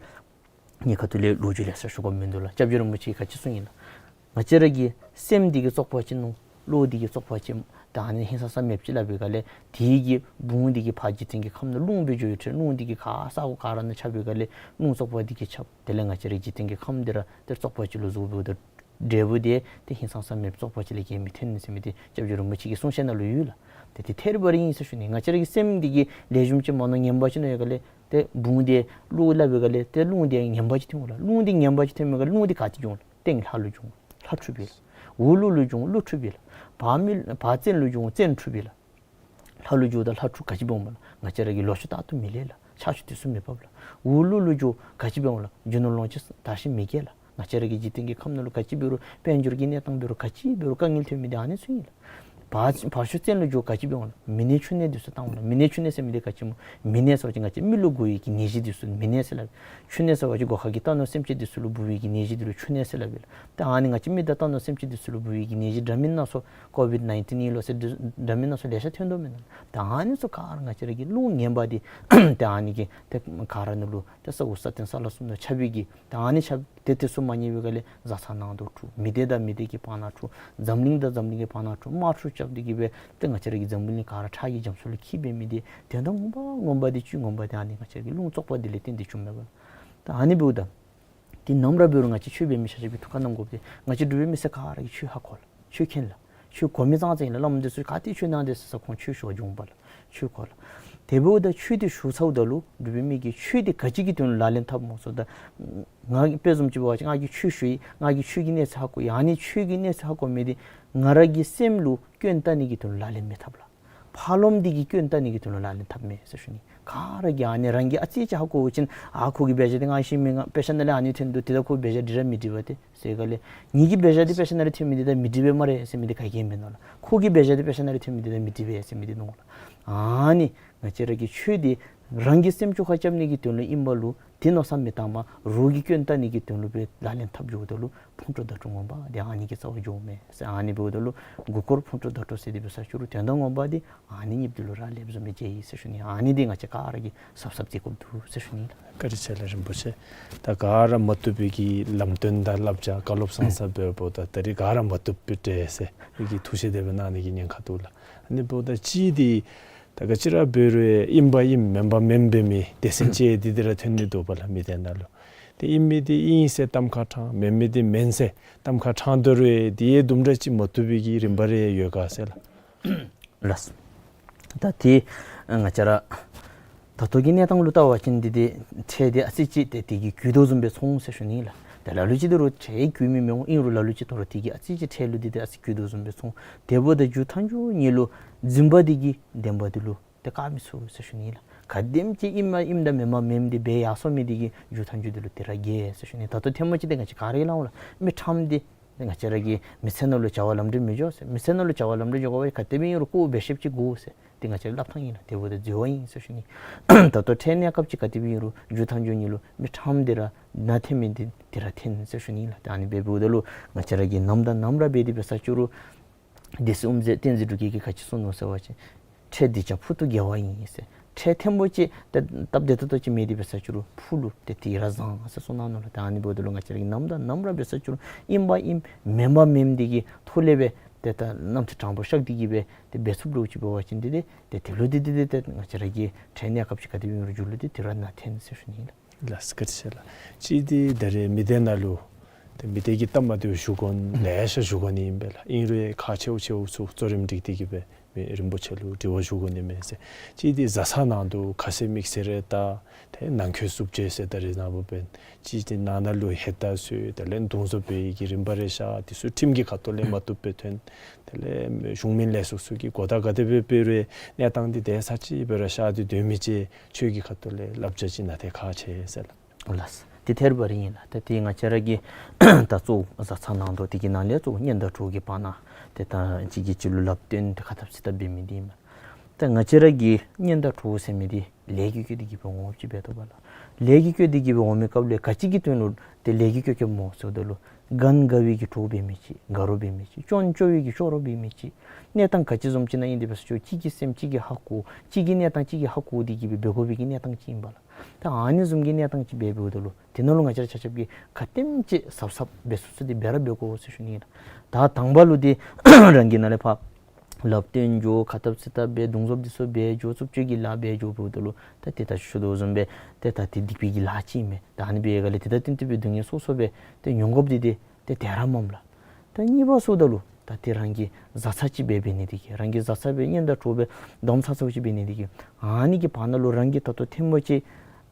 གཉིས་ཁ་ཐུག་ལས་ལོ་རྒྱུས་ལེ་ཤ་ཞུ་དགོཔ་མིན་འདུག་ལགས། སྐྱབས་རྗེ་རིན་པོ་ཆེ་གིས་ག་ཅི་གསུངས་ཡི་ལགས། ང་བཅས་ར་གི་སེམས་འདི་གིས་བཙོག་པ་ཅིན་རླུང་བློ་འདི་གིས་བཙོག་པ་ཅིན་ད་ཨ་ནི་ཧིང་སངས་ས་མེདཔ་ཅིག་སླབ་པའི་སྒང་ལས་དེ་གི་བུང་འདི་གིས་ཕར་འཇིག་རྟེན་གྱི་ཁམས་ནང་རླུང་སྦེ་འགྱོ་ཡི་ཕྲད། རླུང་འདི་གིས་ག་ས་གོ་ག་ར་ནང་ཁྱབ་པའི་སྒང་ལས་རླུང་བཙོག་པ་འདི་གིས་ཁྱབ། དེ་ལས་ང་བཅས་ར་འཇིག་རྟེན་གྱི་ཁམས་འདི་ར་ཏེ་བཙོག་པ་ཅིག་ལུ་བཟོ་བའི་འབདཝ་ད་འབྲས་བུ་འདི་ཏེ་ཧིང་སངས་ས་མེདཔ་བཙོག་པ་ཅིག་ལས་བརྒལ་མི་ཐོན་ཟེར་མི་འདི་སྐྱབས་རྗེ་རིན་པོ་ཆེ་གི་གསུང་བཤད་ནང་ལུ་ཡོད་ལགས། ཏེ་དེ་ཐད་རི་བ་རི་ཨིན་ཟེར་ཞུ་ནི། ང་བཅས་ར་གི་སེམས་འདི་གིས་ལེགས་ཤོམ་ཅིག་མ་མནོ་ངན་པ་ཅིག་མནོ་ཡོད་ག་ལས་ཏེ་བུང་དེ་གླུ་སླབ་པའི་སྒང་ལས་ཏེ་རླུང་དེ་ངན་པ་ཅིག་ཐོན་འོང་ལགས། རླུང་དེ་ངན་པ་ཅིག་ཐོན་པའི་སྒང་ལས་རླུང་དེ་ག་ཏེ་འགྱོ་འོང་ལགས། སྟེང་ལྷ་ལུ་འགྱོ་འོང་། ལྷ་འཁྲུགས་པས་ལགས། འོག་ཀླུ་ལུ་འགྱོ་འོང་། ཀླུ་འཁྲུགས་པས་ལགས། བར་མི་བར་བཙན་ལུ་འགྱོ་འོང་། བཙན་འཁྲུགས་པས་ལགས། ལྷ་ལུ་འགྱོཝ་ད་ལྷ་འཁྲུགས། ག་ཅི་འབད་འོངམ་ལགས། ང་བཅས་ར་གི་ལོ་ཕྱུགས་རྟག་ཏུ་མི་ལེགས་ལགས། ཆར་ཆུ་དུས་སུ་མི་འབབ་ལགས། འོག་ཀླུ་ལུ་འགྱོ་ག་ཅི་འབད་འོང་ལགས། རྒྱུ་ནོར་ལོངས་སྤྱོད་དར་ཞིང་མི་རྒྱས་ལགས། ང་བཅས་ར་གི་འཇིག་རྟེན་གྱི་ཁམས་ནང་ལུ་ག་ཅི་འབད་རུང་དཔལ་འབྱོར་གྱི་གནས་སྟངས་འབད་རུང་ག་ཅི་འབད་རུང་དཀའ་ངལ་ཐོན་མི་འདི་ཨ་ནི་ཚུ་ཨིན་ལགས། བར་བར་ཤུལ་བཙན་ལུ་འགྱོ་ག་ཅི་འབད་འོང་ལགས། མི་ནད་ཕྱུགས་ནད་འདི་ཚུ་བཏང་འོང་ལགས། མི་ནད་ཕྱུགས་ནད་ཟེར་མི་འདི་ག་ཅི་སྨོ། མི་ནད་ཟེར་བ་ཅིན་ང་བཅས་མི་ལུ་འགོ་བའི་གི་ནད་གཞི་འདི་ཚུ་མི་ནད་ཟེར་སླབ། ཕྱུགས་ནད་ཟེར་བ་ཅིན་སྒོ་ཁ་གི་རྟ་ནོར་སེམས་ཅན་འདི་ཚུ་ལུ་འབུ་བའི་གི་ནད་གཞི་འདི་ལུ་ཕྱུགས་ནད་ཟེར་སླབ་ཨིན་ལགས། ཏེ་ཨ་ནི་ང་བཅས་མི་དང་རྟ་ནོར་སེམས་ཅན་འདི་ཚུ་ལུ་འབུ་བའི་གི་ནད་གཞི་འདྲ་མིན་སྣ་ཚོགས་ཀོ་བིཌ་ནའིན་ཊིན་ཨིན་ལོ་ཟེར་འདྲ་མིན་སྣ་ཚོགས་ལེ་ཤ་ཐོན་དོ་མེན་ན། ཏེ་ཨ་ནི་ཚུ་ག་ར་ང་བཅས་ར་གི་རླུང་ངན་པ་འདི་ཏེ་ཨ་ནི་གིས་ཏེ་ག་ར་ནང་ལུ་ཏེ་ས་འོག་ས་སྟེང་ས་བླ་གསུམ་ནང་ཁྱབ་པའི་གི་ཏེ་ཨ་ནི་ཁྱབ་ཏེ་དེ་ཚུ་མ་ཉན་པའི་སྒང་ལས་བཟའ་ཚང་ནང་དུ་འཁྲུག། མི་སྡེ་དང་མི་སྡེ་གི་བར་ན་འཁྲུག། འཛམ་གླིང་དང་འཛམ་གླིང་གི་བར་ན་འཁྲུག། དམག་འཁྲུག་རྐྱབ་སྟེ་གི་སྦེ་ཏེ་ང་བཅས་ར་གི་འཛམ་བུ་གླིང་ག་ར་ཁྲག་གི་རྒྱ་མཚོ་ལུ་འཁྱིལ་འབད་མི་འདི་དོན་དག་ངོ་མ་ངོ་མ་འདི་བཅུད་ངོ་མ་འདི་ཨ་ནི་ང་བཅས་ར་གི་རླུང་བཙོག་པ་འདི་ལས་བརྟེན་ཏེ་བྱུངམ་མས་པ། ཏེ་ཨ་ནི་འབདཝ་ད་ཏེ་ནམ་ར་འབད་རུང་ང་བཅས་ཆོས་འབད་མི་ཆ་ཁྱབ་ཀྱིས་ཐུགས་ཁར་བསྣམ་དགོཔ་འདི་ང་བཅས་འབྲུག་པའི་མི་སེར་ག་ར་གིས་ཆོས་ཧ་གོ་ལགས། ཆོས་མཁྱེན་ལགས། ཆོས་གོ་མི་ཙང་ཙང་ཨིན་ལགས། བླམ་འདི་ཚུ་ག་ཏེ་ཆོས་གནང་དེས་ཟེར་ས་ཁོང་ཆོས་ཞུ་བར་འགྱོཝ་མས་པ་ལགས། ཆོས་གོ་ལགས། དེ་འབདཝ་ད་ཆོས་འདི་ཞུ་ཚརཝ་ད་ལུ་འབྲུག་པའི་མི་གིས་ཆོས་འདི་ག་ཅི་གི་དོན་ལུ་ལག་ལེན་འཐབ་སྨོ་ཟེརཝ་ད་ང་དཔེ་བཟུམ་ཅིག་འབད་བ་ཅིན་ང་གིས་ཆོས་ཞུ་ཡི། ང་གིས་ཆོས་ཀྱི་གནས་ཚད་ཧ་གོ་ཡི། ཨ་ནི་ཆོས་ཀྱི་གནས་ཚད་ཧ་གོ་མི་འདི་ང་ར་གི་སེམས་ལུ་སྐྱོན་བཏགས་ནི་གི་དོན་ལུ་ལག་ལེན་མི་འཐབ་ལགས། ཕར་ལོགམ་འདི་གིས་སྐྱོན་བཏགས་ནི་གི་དོན་ལུ་ལག་ལེན་འཐབ་མས་ཟེར་ཞུ་ནི། ག་ར་གིས་ཨ་ནི་རང་གིས་ཨ་ཙི་ཅིག་ཧ་གོ་བ་ཅིན་ཨ་ཁོ་གིས་འབད་བཞག་འདི་ང་ཤེས་མི་ང་དཔེ་ཆ་ནང་ལས་ཨ་ནི་ཐོན་འདུག། དེ་ད་ཁོ་འབད་བཞག་འདི་ར་མི་འགྲིག་པས་ཏེ་ཟེར་སྒང་ལས་ངེ་གི་འབད་བཞག་འདི་དཔེ་ཆ་ནང་ལས་ཐོན་མི་འདི་ད་མི་འགྲིག་པས་སྨ་རེ་ཟེར་མི་འདི་ག་གིས་མིན་ནུག་ལགས། ཁོ་གིས་འབད་བཞག་འདི་དཔེ་ཆ་ནང་ལས་ཐོན་མི་འདི་ད་མི་འགྲིག་པས་ཟེར་མི་འདི་ནུག་ལགས། ཨ་ནི་ང་བཅས་ར་གི་ཆོས་འདི་རང་གི་སེམས་ཅོག་ཁར་རྐྱབ་ནི་གི་དོན་ལུ་ཨིན་པ་ལུ་དེ་མནོ་བསམ་མི་བཏང་པར་རོགས་ཀྱི་སྐྱོན་བལྟ་ནི་གི་དོན་ལུ་སྦེ་ལག་ལེན་འཐབ་འགྱོཝ་ད་ལུ་ཕུང་ཁྲོལ་བརྡ་སྤྲོད་ངོ་མ་འདི་ཨ་ནི་གི་རྩ་བར་འགྱོཝ་མས་ཟེར། ཨ་ནི་འབདཝ་ད་ལུ་མགུ་སྐོར་ཕུང་ཁྲོལ་བརྡ་སྤྲོད་ཟེར་དེ་སྦེ་ས་བཅུག་རུང་དོན་དག་ངོ་མ་འདི་ཨ་ནི་གཉིས་འདི་ལུ་ར་ལེགས་ཤོམ་སྦེ་མཇལ་ཡི་ཟེར་ཞུ་ནི། ཨ་ནི་འདི་ང་བཅས་ག་ར་གིས་གཟབ་གཟབ་མཛད་དགོཔ་འདུག་ཟེར་ཞུ་ནི་ལགས། བཀའ་དྲིན་ཆེ་ལགས་རིན་པོ་ཆེ། ད་ག་ར་མ་བཏུབ་པའི་གི་ལམ་སྟོན་དང་བསླབ་བྱ་བཀའ་སློབ་བཟང་ས་འབད་བ་ད་ད་རིས་ག་ར་མ་བཏུབ་པའི་གྲས་ཟེར་ཨ་ནི་གི་ཐུགས་བཞེད་དེ་སྦེ་གནང་ནི་གི་ཉེན་ཁ་འདུག་ལགས། ཨ་ནི་འབདཝ་ད་གཅིག་འདི་ད་ག་ཅི་ར་འབད་རུང་ཨིན་པ་ཨིནམ་མེན་པ་མེནམ་འབད་མི་སྡེ་ཚན་ཅིག་འདི་འདི་ར་ཐོན་ནི་འདུག་པ་ལགས། མི་སྡེ་ནང་ལུ་ཏེ་ཨིན་མི་འདི་ཨིན་ཟེར་གཏམ་ཁ་དྲངས། མེན་མི་འདི་མེན་ཟེར་གཏམ་ཁ་དྲངས་དོ་རུང་འདི་ཡང་དུམ་གྲ་ཅིག་མ་བཏུབ་པའི་གི་རིམ་པ་རེ་ཡོད་ག་ཟེར་ལགས། ལགས། ད་ཏེ་ང་བཅས་ར་ད་ལྟོ་གི་གནས་སྟངས་ལུ་བལྟ་བ་ཅིན་འདི་འདི་ཁྲལ་འདི་ཨ་ཙི་ཅིག་ཏེ་དེ་གིས་རྒུད་དོ་བཟུམ་སྦེ་མཐོང་ཟེར་ཞུ་ནི་ལགས། ཏེ་ལ་ལུ་ཅིག་འདི་རུང་ཁྲལ་རྒུད་མི་མི་འོང་། ཨིན་རུང་ལ་ལུ་ཅིག་ད་རུང་དེ་གིས་ཨ་ཙི་ཅིག་ཁྲལ་ལུ་འདི་འདི་ཨ་ཙི་རྒུད་དོ་བཟུམ་སྦེ་མཐོང་། དེ་འབདཝ་ད་མཇུག་མཐའ་མཇུག་ཉིད་ལུ་འཛིན་པ་འདི་གིས་བདེན་པ་འདི་ལུ་ཏེ་བཀག་མི་ཚུགས་ཟེར་ཞུ་ནི་ལགས། ག་དེམ་ཅིག་ཨིནམ་ཨིནམ་དང་མེནམ་མེནམ་འདི་འབད་ཡར་སོང་མི་འདི་གིས་མཇུག་མཐའ་མཇུག་འདི་ལུ་ཏེ་ར་རྒྱལ་ཟེར་ཞུ་ནི། ད་ལྟོ་ཐེངས་མ་ཅིག་ཏེ་ང་བཅས་ག་ར་གིས་སླབ་འོང་ལགས། མི་ཁྲམ་འདི་ང་བཅས་ར་གི་མི་ཚེ་ནང་ལུ་བྱ་བ་ལམ་འགྲོ་མི་འགྱོ་ཟེར། མི་ཚེ་ནང་ལུ་བྱ་བ་ལམ་འགྲོ་འགྱོ་དགོ་པ་ག་དེ་སྦེ་ཨིན་རུང་ཁོ་འབད་ཤེསཔ་ཅིག་དགོ་ཟེར་ཏེ་ང་བཅས་སླབ་ཐངས་ཨིན་ལགས། དེ་འབདཝ་ད་འཛོལ་བ་ཨིན་ཟེར་ཞུ་ནི། ད་ལྟོ་ཁྲལ་གནས་སྐབས་ཅིག་ག་དེ་སྦེ་ཨིན་རུང་མཇུག་མཐའ་མཇུག་ཉིད་ལུ་མི་ཁྲམ་འདི་ར་ནང་འཐེན་མི་འདི་འདི་ར་འཐེན་ཟེར་ཞུ་ནི་ལགས། ཏེ་ཨ་ནི་འབདཝ་ད་ལུ་ང་བཅས་ར་གིས་ནམ་དང་ནམ་ར་འབད་དེ་འབད་ས་བཅུག་རུང་སྡེ་སྲིད་དབུ་མཛད་བསྟན་འཛིན་འབྲུག་རྒྱས་ཀྱིས་ག་ཅི་གསུངས་ནུག་ཟེར་བ་ཅིན་ཁྲལ་འདི་ཀྱང་ཕུག་ཏུ་དགེ་བ་ཡིན་ཟེར། ཁྲལ་ཐེངས་པོ་ཅིག་ཏེ་སྟབས་བདེ་ཏོག་ཏོ་ཅིག་མེད་དེ་འབད་ས་བཅུག་རུང་ཕུག་ལུ་ཏེ་དེ་ར་བཟང་ཟེར་གསུངས་གནང་ནུག་ལགས། ཏེ་ཨ་ནི་འབདཝ་ད་ལུ་ང་བཅས་ར་གིས་ནམ་དང་ནམ་ར་འབད་ས་བཅུག་རུང་ཨིནམ་ཨིནམ་མེནམ་མེནམ་འདི་གི་ཐོག་ལས་སྦེ་ཏེ་ད་རྣམ་ཅོ་དྲང་པོ་ཤར་ཏེ་གི་སྦེ་ཏེ་འབད་ཚུགསཔ་ལོ་ཅིག་འབད་བ་ཅིན་འདི་ཏེ་ཏེ་དེ་ལུ་འདི་འདི་འདི་ཏེ་ང་བཅས་ར་གི་ཁྲལ་གནས་སྐབས་ཅིག་ག་དེ་སྦེ་ཨིན་རུང་མཇུག་ལུ་འདི་དེ་ར་ནང་འཐེན་ཟེར་ཞུ་ནི་ལགས། ལགས་སོ། བཀའ་དྲིན་ཆེ་ལགས། གཅིག་འདི་ད་རེས་མི་སྡེ་ནང་ལུ་ཏེ་མི་སྡེ་གི་སྟབས་མ་བདེཝ་ཞུ་དགོ་ལེ་ཤ་ཞུ་དགོ་ནི་ཨིན་པས་ལགས། ཨིན་རུང་ཁག་ཆེཝ་ཆེཝ་ཚུ་གཙོ་རིམ་སྒྲིག་སྟེ་གི་སྦེ་མི་རིན་པོ་ཆེ་ལུ་དྲི་བ་ཞུ་དགོ་ནི་མས་ཟེར། གཅིག་འདི་བཟའ་ཚང་ནང་དུ་ཁ་ཟས་དམིགས་བསལ་རེ་ད་ཏེ་ནང་འཁོད་རྩུབ་སྤྱོད་ཟེར་ད་རེས་ནངས་པ་འབད་གཅིག་འདི་ནང་ན་ལུ་ཧེ་ད་ཚུ་དེ་ལས་མདུང་བཟོ་འབད་བའི་གི་རིམ་པ་རེ་ཤར། དེ་ཚུ་ཁྲིམས་ཀྱི་ཁ་ཐུག་ལས་མ་བཏུབ་སྦེ་ཐོན། དེ་ལས་གཞུང་མིན་ལས་ཚོགས་ཚུ་གིས་གོ་བརྡ་ག་དེ་སྦེ་འབད་རུང་གནས་སྟངས་འདི་དེ་ས་ཅིག་སྦེ་ར་ཤར་ཏེ་སྡོད་མི་ཅིག་ཁྱོད་ཀྱི་ཁ་ཐུག་ལས་བསླབ་བྱ་ཅིག་གནང་སྟེ་ཁག་ཆེ་ཟེར་ལགས། ལགས། དེ་ཐད་རི་བ་རི་ཨིན་ལགས། ད་དེ་ང་བཅས་ར་གི་ད་གཙོ་བོ་བཟའ་ཚང་ནང་དོག་དེ་གི་ནང་ལས་གཙོ་བོ་གཉེན་དང་གྲོགས་ཀྱི་བར་ན་ཏེ་ད་གཅིག་གིས་གཅིག་ལུ་ལབ་སྟོན་ཏེ་ཁ་འཐབ་ཚིག་འཐབ་འབད་མི་འདི་ཨིན་མས། ད་ང་བཅས་ར་གི་གཉེན་དང་གྲོགས་ཟེར་མི་འདི་ལས་ཀྱིས་བསྐོས་ཏེ་གི་སྦེ་འོངམ་ཅིག་འབད་དོ་བ་ལགས། ལས་ཀྱིས་བསྐོས་ཏེ་གི་སྦེ་འོང་མི་སྐབས་ལས་ག་ཅི་གི་དོན་ལུ་ཏེ་ལས་ཀྱིས་བསྐོས་བསྐོསཔ་སྨོ་ཟེརཝ་ད་ལུ་ག་ནི་དགའ་བའི་གི་གྲོགས་འབད་མི་ཅིག། དགའ་རོགས་འབད་མི་ཅིག། སྐྱོན་སྐྱོ་བའི་གི་སྐྱོ་རོགས་འབད་མི་ཅིག། གནས་སྟངས་ག་ཅི་བཟུམ་ཅིག་ནང་ཨིན་དེ་འབད་ས་ཅིག་རུང་གཅིག་གི་སེམས་གཅིག་གིས་ཧ་གོ། གཅིག་གི་གནས་སྟངས་གཅིག་གིས་ཧ་གོ་སྟེ་གི་སྦེ་འབད་དགོ་པའི་གི་གནས་སྟངས་ཅིག་ཨིན་པས་ལགས། ད་ཨ་ནི་བཟུམ་གྱི་གནས་སྟངས་ཅིག་འབད་འབདཝ་ད་ལུ་དེ་ནང་ལུ་ང་བཅས་ར་ཆ་ཁྱབ་ཀྱིས་ག་དེམ་ཅིག་གཟབ་གཟབ་འབད་ཚུགས་ཚུགས་འདི་འབད་ར་འབད་དགོ་ཟེར་ཞུ་ནི་ཨིན་ལགས། ད་དང་པ་ལུ་འདི་རང་གི་ནང་ལས་ཕར་ལབ་སྟོན་འགྱོ། ཁ་འཐབ་ཚིག་འཐབ་འབད། མདུང་བཟོ་འདི་ཚུ་འབད་འགྱོ། རྩུབ་སྤྱོད་ཀྱི་ལཱ་འབད་འགྱོ་འབདཝ་ད་ལུ་ད་ཏེ་ད་ཞུ་དོ་བཟུམ་སྦེ་ཏེ་ད་ཏེ་སྡིག་པའི་གི་ལཱ་ཅིག་ཨིན་མས། ད་ཨ་ནི་འབད་བའི་སྒང་ལས་ཏེ་ད་ཏན་ཏན་སྦེ་སྡུག་བསྔལ་སོ་སོ་སྦེ་ཏེ་མྱོང་དགོཔ་འདི་ཏེ་ཏེ་དེ་ར་མས་ལགས། ད་གཉིས་པ་ཟེརཝ་ད་ལུ་ད་ ད་དེ་རང་གི་བཟའ་ཚང་ཅིག་སྦེ་འབད་ནི་དེ་གིས་རང་གི་བཟའ་ཚང་སྦེ་གཉེན་དང་གྲོགས་སྦེ་སྡོམ་ཚར་ཚརཝ་ཅིག་འབད་ནི་དེ་གིས་ཨ་ནི་གི་བར་ན་ལུ་རང་གིས་ད་ལྟོ་ཐེངས་པོ་ཅིག་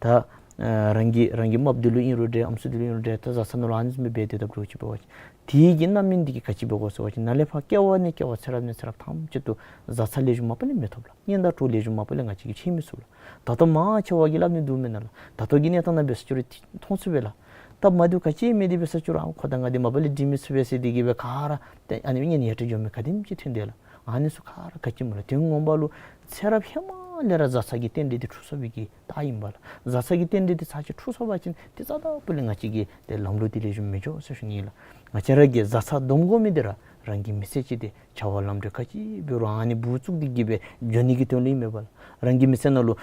ད་ཨ་རང་གི་རང་གི་རྨགཔ་འདི་ལུ་ཨིན་རུང་འདྲ་ཨམ་སྲུ་འདི་ལུ་ཨིན་རུང་འདྲ་ད་བཟའ་ཚང་ནང་ལུ་ཨ་ནི་བཟུམ་སྦེ་འབད་དེ་སྡོདཔ་འདྲཝ་ཅིག་འབད་བ་ཅིན་དེ་གི་རྣམ་སྨིན་འདི་གིས་ག་ཅི་འབད་དགོ་ཟེར་བ་ཅིན་ནཱ་ལས་ཕར་སྐྱེ་བ་ནས་སྐྱེ་བ་ཚེ་རབས་ནས་ཚེ་རབས་ཐམས་ཅད་དུ་བཟའ་ཚང་ལེགས་ཤོམ་མ་པ་ལས་ང་བཅས་ཀྱིས་འཕྱད་མི་ཚུགས་ལགས། ད་ལྟོ་མང་ཆེ་བ་གིས་སླབ་ནི་འདུག་མེན་ན་ལགས། ད་ལྟོ་གི་གནས་སྟངས་ནང་འབད་ས་ཅིག་རུང་མཐོང་ཚུགས་པས་ལགས། སྟབས་མ་བདེཝ་ག་ཅི་མེད་དེ་འབད་ས་ཅིག་རུང་ཨ་ཁོ་དང་ང་འདི་མ་པ་ལས་འདྲིས་མི་ཚུགས་པས་ཟེར་དེ་གིས་སྦེ་ག་ར་ཏེ་ཨ་ནི་གཉེན་ཉེ་འབྲེལ་འགྱོ་མི་ག་དེམ་ཅིག་ཐོན་དེས་ལགས། ཨ་ནི་ཚུ་ག་ར་ག་ཅི་སྨོ་ལགས། དོན་ངོ་མ་ལུ་ཚེ་རབས་ཧེ་མ་ལས་ར་བཟའ་ཚང་གི་རྟེན་འབྲེལ་འདི་འཁྲུགས་སོང་བའི་གི་རྟགས་ཨིན་པས་ལགས། བཟའ་ཚང་གི་རྟེན་འབྲེལ་འདི་ཚར་གཅིག་འཁྲུགས་སོང་པ་ཅིན་དེ་རྩ་དང་པོ་ལས་ང་བཅས་ཀྱི་ཏེ་ལམ་ལུགས་འདི་ལེགས་ཤོམ་མི་འགྱོ་ཟེར་ཞུ་ནི་ལགས། ང་བཅས་ར་གིས་བཟའ་ཚང་སྡོམ་དགོ་མི་འདི་ར་རང་གི་མི་ཚེ་ཅིག་འདི་བྱ་བ་ལམ་འགྲོ་ག་ཅི་འབད་རུང་ཨ་ནི་བུ་བཙུགས་ཏེ་གིས་སྦེ་འགྱོ་ནི་གི་དོན་ལུ་ཨིན་མས་པ་ལགས། རང་གི་མི་ཚེ་ནང་ལུ་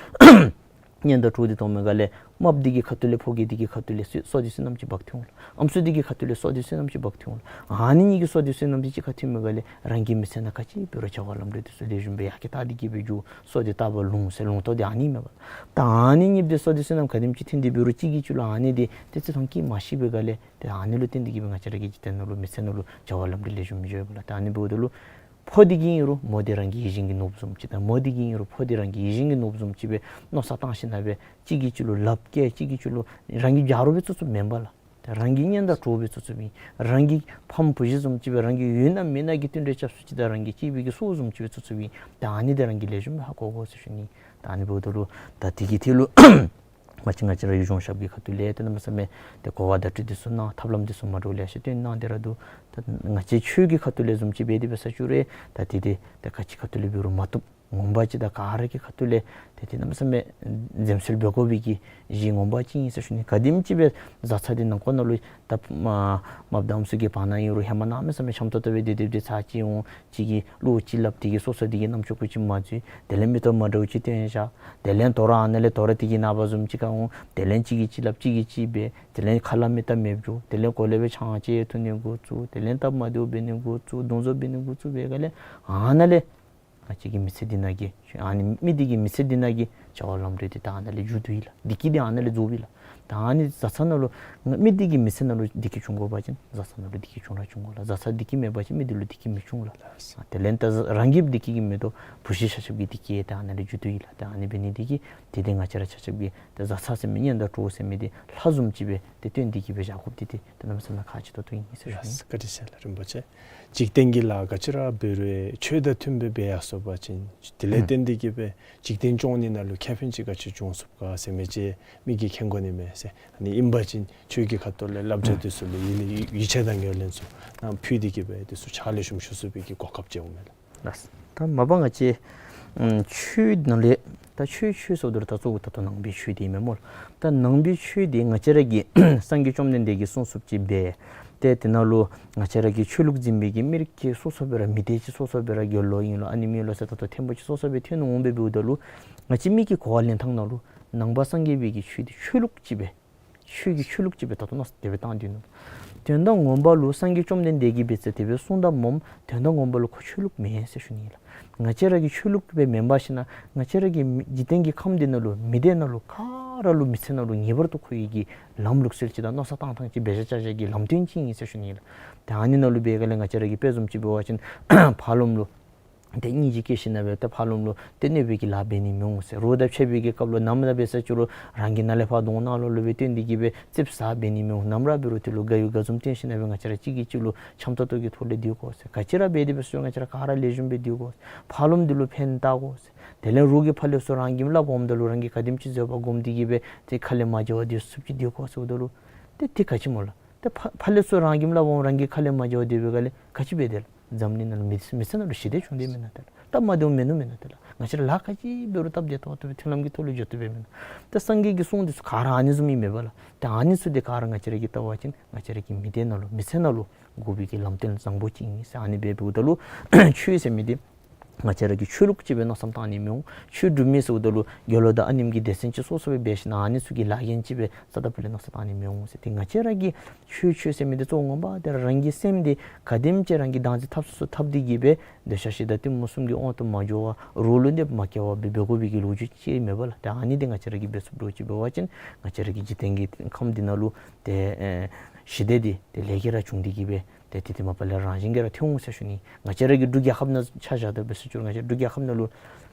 གཉེན་དང་གྲོགས་འདི་གཏང་མི་ག་ལས་རྨགཔ་འདི་གི་ཁ་ཐུག་ལས་ཕོ་རྒྱས་འདི་གི་ཁ་ཐུག་ལས་བསོད་བསོད་བདེ་བསོད་ནམས་ཅིག་འབག་སྟེ་འོང་ལགས། ཨམ་སྲུ་འདི་གི་ཁ་ཐུག་ལས་བསོད་བདེ་བསོད་ནམས་ཅིག་འབག་སྟེ་འོང་ལགས། ཨ་ནི་གཉིས་ཀྱི་བསོད་བདེ་བསོད་ནམས་འདི་གཅིག་ཁར་ཐོན་མི་ག་ལས་རང་གི་མི་ཚེ་ནང་ག་ཅི་འབད་རུང་བྱ་བ་ལམ་འགྲོ་འདི་ཚུ་ལེགས་ཤོམ་སྦེ་ཡར་རྒྱས་བཏང་སྟེ་གིས་སྦེ་འགྱོ། བསོད་བདེ་ལྟ་བུ་ལུང་ཟེར་ལུང་རྟོགས་འདི་ཨ་ནི་མས་པ་ལགས། ད་ཨ་ནི་གཉིས་འདི་བསོད་བདེ་བསོད་ནམས་ག་དེམ་ཅིག་ཐོན་ཏེ་འབད་རུང་གཅིག་གིས་གཅིག་ལུ་ཨ་ནི་འདི་ཏེ་རྩི་ཐང་སྐྱེ་མ་ཤེས་པའི་ག་ལས་ཏེ་ཨ་ནི་ལུ་བརྟེན་ཏེ་གིས་སྦེ་ང་བཅས་ར་གི་འཇིག་རྟེན་ནང་ལུ་མི་ཚེ་ནང་ལུ་བྱ་བ་ལམ་འགྲོ་ལེགས་ཤོམ་མི་འགྱོ་བས་ལགས། ཏེ་ཨ་ནི་འབདཝ་ད་ལུ་ཕོ་འདི་གིས་ཨིན་རུང་མོ་འདི་རང་གི་ཡིད་བཞིན་གྱི་ནོར་བུ་བཟུམ་ཅིག་དང་མོ་འདི་གིས་ཨིན་རུང་ཕོ་འདི་རང་གི་ཡིད་བཞིན་གྱི་ནོར་བུ་བཟུམ་ཅིག་སྦེ་མནོ་བསམ་བཏང་ཞིནམ་ལས་གཅིག་གིས་གཅིག་ལུ་ལགཔ་བཀལ་གཅིག་གིས་གཅིག་ལུ་རང་གི་རྒྱབ་རོགས་སྦེ་བཙུགས་བཙུགསཔ་མེན་པ་ལགས། ཏེ་རང་གི་གཉེན་དང་གྲོགས་སྦེ་བཙུགས་བཙུགསཔ་ཨིན། རང་གི་ཕམ་བུ་གཞི་བཟུམ་ཅིག་སྦེ་རང་གི་ཡོད་ན་མེད་ན་གི་བསྟུན་གྲོས་རྐྱབ་སུ་ཅིག་དང་རང་གི་གཅེས་པའི་གི་སྲོག་བཟུམ་ཅིག་སྦེ་བཙུགས་བཙུགསཔ་ཨིན། ཏེ་ཨ་ནི་འདི་རང་གིས་ལེགས་ཤོམ་སྦེ་ཧ་གོ་དགོ་ཟེར་ཞུ་ནི། ཏེ་ཨ་ནི་འབདཝ་ད་ལུ་ད་དེ་གི་ཐད་ལུ་ང་བཅས་ང་བཅས་ར་གི་གཞུང་ཞབས་ཀྱི་ཁ་ཐུག་ལས་ཏེ་གནམ་མེད་ས་མེད་ཏེ་གོ་བ་བརྡ་སྤྲོད་འདི་ཚུ་གནང་ཐབས་ལམ་འདི་ཚུ་མ་འདྲཝ་ལེ་ཤ་སྟོན་གནང་སྟེ་ར་འདུག། ད་ང་བཅས་ཆོས་ཀྱི་ཁ་ཐུག་ལས་བཟུམ་ཅིག་འབད་དེ་འབད་ས་ཅིག་རུང་ད་དེ་འདི་ཏེ་ག་ཅི་ཁ་ཐུག་ལས་འབད་རུང་མ་བཏུབ། ངོ་མ་ཅིག་ད་ག་ར་གི་ཁ་ཐུག་ལས་ཏེ་དེ་གནམ་མེད་ས་མེད་འཛེམ་ཟོན་འབད་དགོ་པའི་གི་གཞི་ངོ་མ་ཅིག་ཨིན་ཟེར་ཞུ་ནི། ག་དེམ་ཅིག་སྦེ་བཟའ་ཚང་འདི་ནང་འཁོད་ནང་ལུ་ད་མ་མ་བདམས་སུ་གི་བར་ན་ཨིན་རུང་ཧེ་མ་གནམ་མེད་ས་མེད་འཆམ་ཏོག་ཏོ་སྦེ་སྡོད་སྡོདཔ་འདི་ཚར་གཅིག་འོང་གཅིག་གིས་བློ་ཅིག་སླབ་དེ་གིས་སོ་སོ་དེ་གི་རྣམ་ཅོ་ཀུ་ཅིག་མ་འཛུལ། དེ་ལས་མིག་ཏོ་མ་འདྲཝ་ཅིག་སྟོན་བཞག། དེ་ལས་དོ་རུང་ཨ་ནཱ་ལས་དོ་རུང་དེ་གི་ནངས་པ་བཟུམ་ཅིག་ཁར་འོང་། དེ་ལས་གཅིག་གིས་གཅིག་སླབ་གཅིག་གིས་གཅིག་འབད། དེ་ལས་ཁ་སླབ་མི་སྟབས་མེདཔ་འགྱོ། དེ་ལས་གོ་ལས་སྦེ་ཆང་ཅིག་འཐུང་ནི་འགོ་བཙུགས། དེ་ལས་སྟབས་མ་བདེཝ་འབད་ནི་འགོ་བཙུགས། རྡུང་བཟོ་འབད་ནི་འགོ་བཙུགས་པའི་སྒང་ལས་ཨ་ནཱ་ལས་ང་བཅས་ཀྱི་མི་ཚེ་འདི་ནང་གི་ཨ་ནི་མི་འདི་གི་མི་ཚེ་འདི་ནང་གི་བྱ་བ་ལམ་འགྲོ་འདི་ད་ཨ་ནཱ་ལས་མཇུག་བསྡུ་ཡི་ལགས། བདེ་སྐྱིད་འདི་ཨ་ནཱ་ལས་རྫོགས་པས་ལགས། ད་ཨ་ནི་བཟའ་ཚང་ནང་ལུ་མི་འདི་གི་མི་ཚེ་ནང་ལུ་བདེ་སྐྱིད་འབྱུང་དགོ་པ་ཅིན་བཟའ་ཚང་ནང་ལུ་བདེ་སྐྱིད་འབྱུང་ར་འབྱུང་དགོ་ལགས། བཟའ་ཚང་བདེ་སྐྱིད་མེད་པ་ཅིན་མི་འདི་ལུ་བདེ་སྐྱིད་མི་འབྱུང་ལགས། དེ་ལས་ད་རང་གི་བདེ་སྐྱིད་ཀྱིས་མི་དོ་བུ་གཞི་ཆ་ཁྱབ་ཀྱི་བདེ་སྐྱིད་ད་ཨ་ནཱ་ལས་མཇུག་བསྡུ་ཡི་ལགས། ད་ཨ་ནི་འབད་ནི་འདི་གིས་དེ་འདི་ང་བཅས་ར་ཆ་ཁྱབ་ཀྱིས་ད་བཟའ་ཚང་ཟེར་མི་གཉེན་དང་གྲོགས་ཟེར་མི་འདི་ལྷ་བཟུམ་ཅིག་སྦེ་ཏེ་བསྟེན་ཏེ་གིས་སྦེ་བཞག་དགོཔ་འདི་ཏེ་ད་གནམ་མེད་ས་མེད་ཁག་ཆེ་ཏོག་ཏོ་ཨིན་ཟེར་ཞུ་ནི། ལགས་སོ། བཀའ་དྲིན་ཆེ་ལགས་རིན་པོ་ཆེ། འཇིག་རྟེན་གྱི་ལཱ་ག་ཅི་ར་འབད་རུང་ཆོས་དང་མཐུན་པ་འབད་ཡར་སོང་པ་ཅིན་དེ་ལས་ཨུམ་བརྟེན་ཏེ་གིས་སྦེ་འཇིག་རྟེན་སྐྱོང་ནི་ནང་ལུ་ཁེ་ཕན་ཅིག་ག་ཅི་འབྱུང་ཚུགས་ག་ཟེར་མི་ཅིག་མི་གིས་མཁྱེན་དགོ་ནི་མས་ཟེར། ཨ་ནི་ཨིན་པ་ཅིན་ཆོས་ཀྱི་ཁ་ཐུག་ལས་བསླབ་བྱ་ཨུམ་འདི་ཚུ་ལུ་ཡིད་ལུ་ཡིད་ཆེས་དང་ངོས་ལེན་ཚུ་གནང་ཕུལ་ཏེ་གིས་སྦེ་འདི་ཚུ་ཕྱག་ལེགས་ཤོམ་ཞུ་ཚུགས་པའི་གི་གོ་སྐབས་ཅིག་འོང་མས་ལགས། ལགས། ད་མ་པ་ང་བཅས་ཨམ་ཆོས་ནང་ལས་ད་ཆོས་ཆོས་ཟེརཝ་ད་ལུ་ད་གཙོ་བོ་ད་ལྟོ་ནང་པའི་ཆོས་འདི་ཨིན་མས་སྨོ་ལགས། ད་ནང་པའི་ཆོས་འདི་ང་བཅས་ར་གི་སངས་རྒྱས་བཅོམ་ལྡན་འདས་ཀྱིས་གསུངས་གསུངསམ་ཅིག་འབད། ཏེ་དེ་ནང་ལུ་ང་བཅས་ར་གི་ཆོས་ལུགས་འཛིན་པའི་གི་མི་རིགས་ཀྱི་སོ་སོ་སྦེ་ར་མི་སྡེ་ཅིག་སོ་སོ་སྦེ་ར་དགེ་སློང་ཨིན་ལོ་ཨ་ནེམ་ཨིན་ལོ་ཟེར་ད་ལྟོ་ཐེམ་པོ་ཅིག་སོ་སོ་སྦེ་ཐོན་འོང་སྦེ་འབདཝ་ད་ལུ་ང་བཅས་མི་གི་གོ་བ་ལེན་ཐངས་ནང་ལུ་ནང་པ་སངས་རྒྱས་པའི་གི་ཆོས་འདི་ཆོས་ལུགས་ཅིག་སྦེ་ཆོས་ཀྱི་ཆོས་ལུགས་ཅིག་སྦེ་ད་ལྟོ་མནོ་བསམ་དེ་སྦེ་བཏང་སྡོད་ནུག། དོན་དག་ངོ་མ་ལུ་སངས་རྒྱས་བཅོམ་ལྡན་འདས་ཀྱིས་འབད་ཟེར་དེ་སྦེ་གསུངས་དོ་སྨོ། དོན་དག་ངོ་མ་ལུ་ཁོ་ཆོས་ལུགས་མེན་ཟེར་ཞུ་ནི་ལགས། ང་བཅས་ར་གི་ཆོས་ལུགས་སྦེ་མེན་པར་ཞིན་ན་ང་བཅས་ར་གི་མི་འཇིག་རྟེན་གྱི་ཁམས་འདི་ནང་ལུ་མི་སྡེ་ནང་ལུ་ག་ར་ལུ་མི་ཚེ་ནང་ལུ་ངེས་པར་དུ་ཁོ་ཡི་གི་ལམ་ལུགས་སྲོལ་ཅིག་དང་མནོ་བསམ་བཏང་ཐངས་ཅིག་འབད་བཞག་བཞག་གི་ལམ་སྟོན་ཅིག་ཨིན་ཟེར་ཞུ་ནི་ལགས། ཏེ་ཨ་ནི་ནང་ལུ་འབད་སྒང་ལས་ང་བཅས་ར་གི་དཔེ་བཟུམ་ཅིག་འབད་བ་ཅིན་ཕར་ལོགམ་ལུ་ཏེ་སྙིང་རྗེ་སྐྱེས་ཞིན་ན་སྦེ་ཏེ་ཕར་ལོགམ་ལུ་ཏེ་གནོད་པའི་གི་ལཱ་འབད་ནི་མི་འོང་ཟེར། རོགས་དང་ཕྱད་པའི་གི་སྐབས་ལུ་ནམ་ར་འབད་ས་ཅིག་རུང་རང་གི་ནང་ལས་ཕར་གདོང་ནང་ལོགས་ལུ་སྦེ་སྟོན་ཏེ་གིས་སྦེ་ཙིགཔ་ཟ་འབད་ནི་མི་འོང་། ནམ་ར་འབད་རུང་དེ་ལུ་དགའ་ཡུལ་དགའ་འཛུམ་སྟོན་ཞིན་ན་སྦེ་ང་བཅས་ར་གཅིག་གིས་གཅིག་ལུ་འཆམ་ཏོག་ཏོ་གི་ཐོག་ལས་སྡོད་དགོ་ཟེར། ག་ཅི་ར་འབད་དེ་འབད་སོང་ང་བཅས་ར་ག་ར་ལེགས་ཤོམ་སྦེ་སྡོད་དགོ་ཟེར། ཕར་ལོགམ་འདི་ལུ་ཕན་བཏགས་དགོ་ཟེར། དེ་ལས་རོགས་ཀྱིས་ཕར་ལས་ཚུར་རང་གི་སླབ་འོངམ་ད་ལུ་རང་གིས་ག་དེམ་ཅིག་བཟོད་པ་སྒོམ་སྟེ་གིས་སྦེ་ཏེ་ཁ་ལས་མ་འགྱོ་བར་སྡོད་ཚུགསཔ་ཅིག་སྡོད་དགོ་ཟེརཝ་ད་ལུ་ཏེ་དེ་ག་ཅི་སྨོ་ལགས། ཏེ་ཕར་ཕར་ལས་ཚུར་རང་གི་སླབ་འོང་རང་གིས་ཁ་ལས་མ་འགྱོ་བར་སྡོད་པའི་སྒང་ལས་ག་ཅི་འབད་དེས་ལགས། འཛམ་གླིང་ནང་ལུ་མི་མི་ཚེ་ནང་ལུ་ཞི་བདེ་བྱུང་དེས་མེན་ན་ཏེ་ལགས། སྟབས་མ་བདེཝ་མིན་ནུག་མེན་ན་ཏེ་ལགས། ང་བཅས་ར་ལཱ་ག་ཅི་འབད་རུང་སྟབས་བདེ་ཏོག་ཏོ་སྦེ་མཐུན་ལམ་གྱི་ཐོག་ལུ་འགྱོ་བཏུབ་པས་མེན་ན། ཏེ་སངས་རྒྱས་ཀྱི་གསུང་འདི་ཚུ་ག་ར་ཨ་ནི་བཟུམ་ཨིན་མས་པ་ལགས། ཏེ་ཨ་ནི་ཚུ་འདི་ག་ར་ང་བཅས་ར་གིས་བལྟ་བ་ཅིན་ང་བཅས་ར་གི་མི་སྡེ་ནང་ལུ་མི་ཚེ་ནང་ལུ་དགོ་པའི་གི་ལམ་སྟོན་བཟང་པོ་ཅིག་ཨིན་ཟེར། ཨ་ནི་སྦེ་འབདཝ་ད་ལུ་ཆོས་ཟེར་མི་འདི་ང་བཅས་ར་གིས་ཆོས་ལུགས་ཅིག་སྦེ་མནོ་བསམ་བཏང་ནི་མི་འོང་། ཆོས་སྒྲུབ་མི་ཟེརཝ་ད་ལུ་དགེ་སློང་དང་ཨ་ནེམ་གྱི་སྡེ་ཚན་ཅིག་སོ་སོ་སྦེ་འབད་ཞིན་ན་ཨ་ནི་ཚུ་གི་ལཱ་འགན་ཅིག་སྦེ་རྩ་དང་པོ་ལས་མནོ་བསམ་བཏང་ནི་མི་འོང་ཟེར། ཏེ་ང་བཅས་ར་གིས་ཆོས་ཆོས་ཟེར་མི་འདི་གཙོ་བོ་ངོ་མ་འདི་ར་རང་གི་སེམས་འདི་ག་དེམ་ཅིག་རང་གིས་བདག་འཛིན་འཐབ་ཚུགས་ཚུགས་འཐབ་སྟེ་གིས་སྦེ་འདོད་ཆགས་ཞེ་སྡང་གཏི་མུག་གསུམ་གྱི་དབང་དུ་མ་འགྱོ་བར་རོགས་ལུ་གནོདཔ་མ་བཀལ་བར་སྦེ་འབད་དགོ་པའི་གི་ལོ་རྒྱུས་ཅིག་མས་པ་ལགས། ཏེ་ཨ་ནི་འདི་ང་བཅས་ར་གིས་འབད་ཚུགསཔ་འདྲཝ་ཅིག་འབད་བ་ཅིན་ང་བཅས་ར་གི་འཇིག་རྟེན་གྱི་ཁམས་འདི་ནང་ལུ་ཏེ་ཨེ་ཞི་བདེ་འདི་ཏེ་ལེགས་ཤོམ་ར་བྱུང་སྟེ་གིས་སྦེ་ ཏེ་དེ་དེ་མ་པ་ལས་རང་བཞིན་གྱིས་ར་ཐོན་འོང་ཟེར་ཞུ་ནི། ང་བཅས་ར་གི་འབྲུག་རྒྱལ་ཁབ་ནང་ཆ་བཞག་ད་འབད་ས་ཅིག་རུང་ང་བཅས་འབྲུག་རྒྱལ་ཁབ་ནང་ལུ་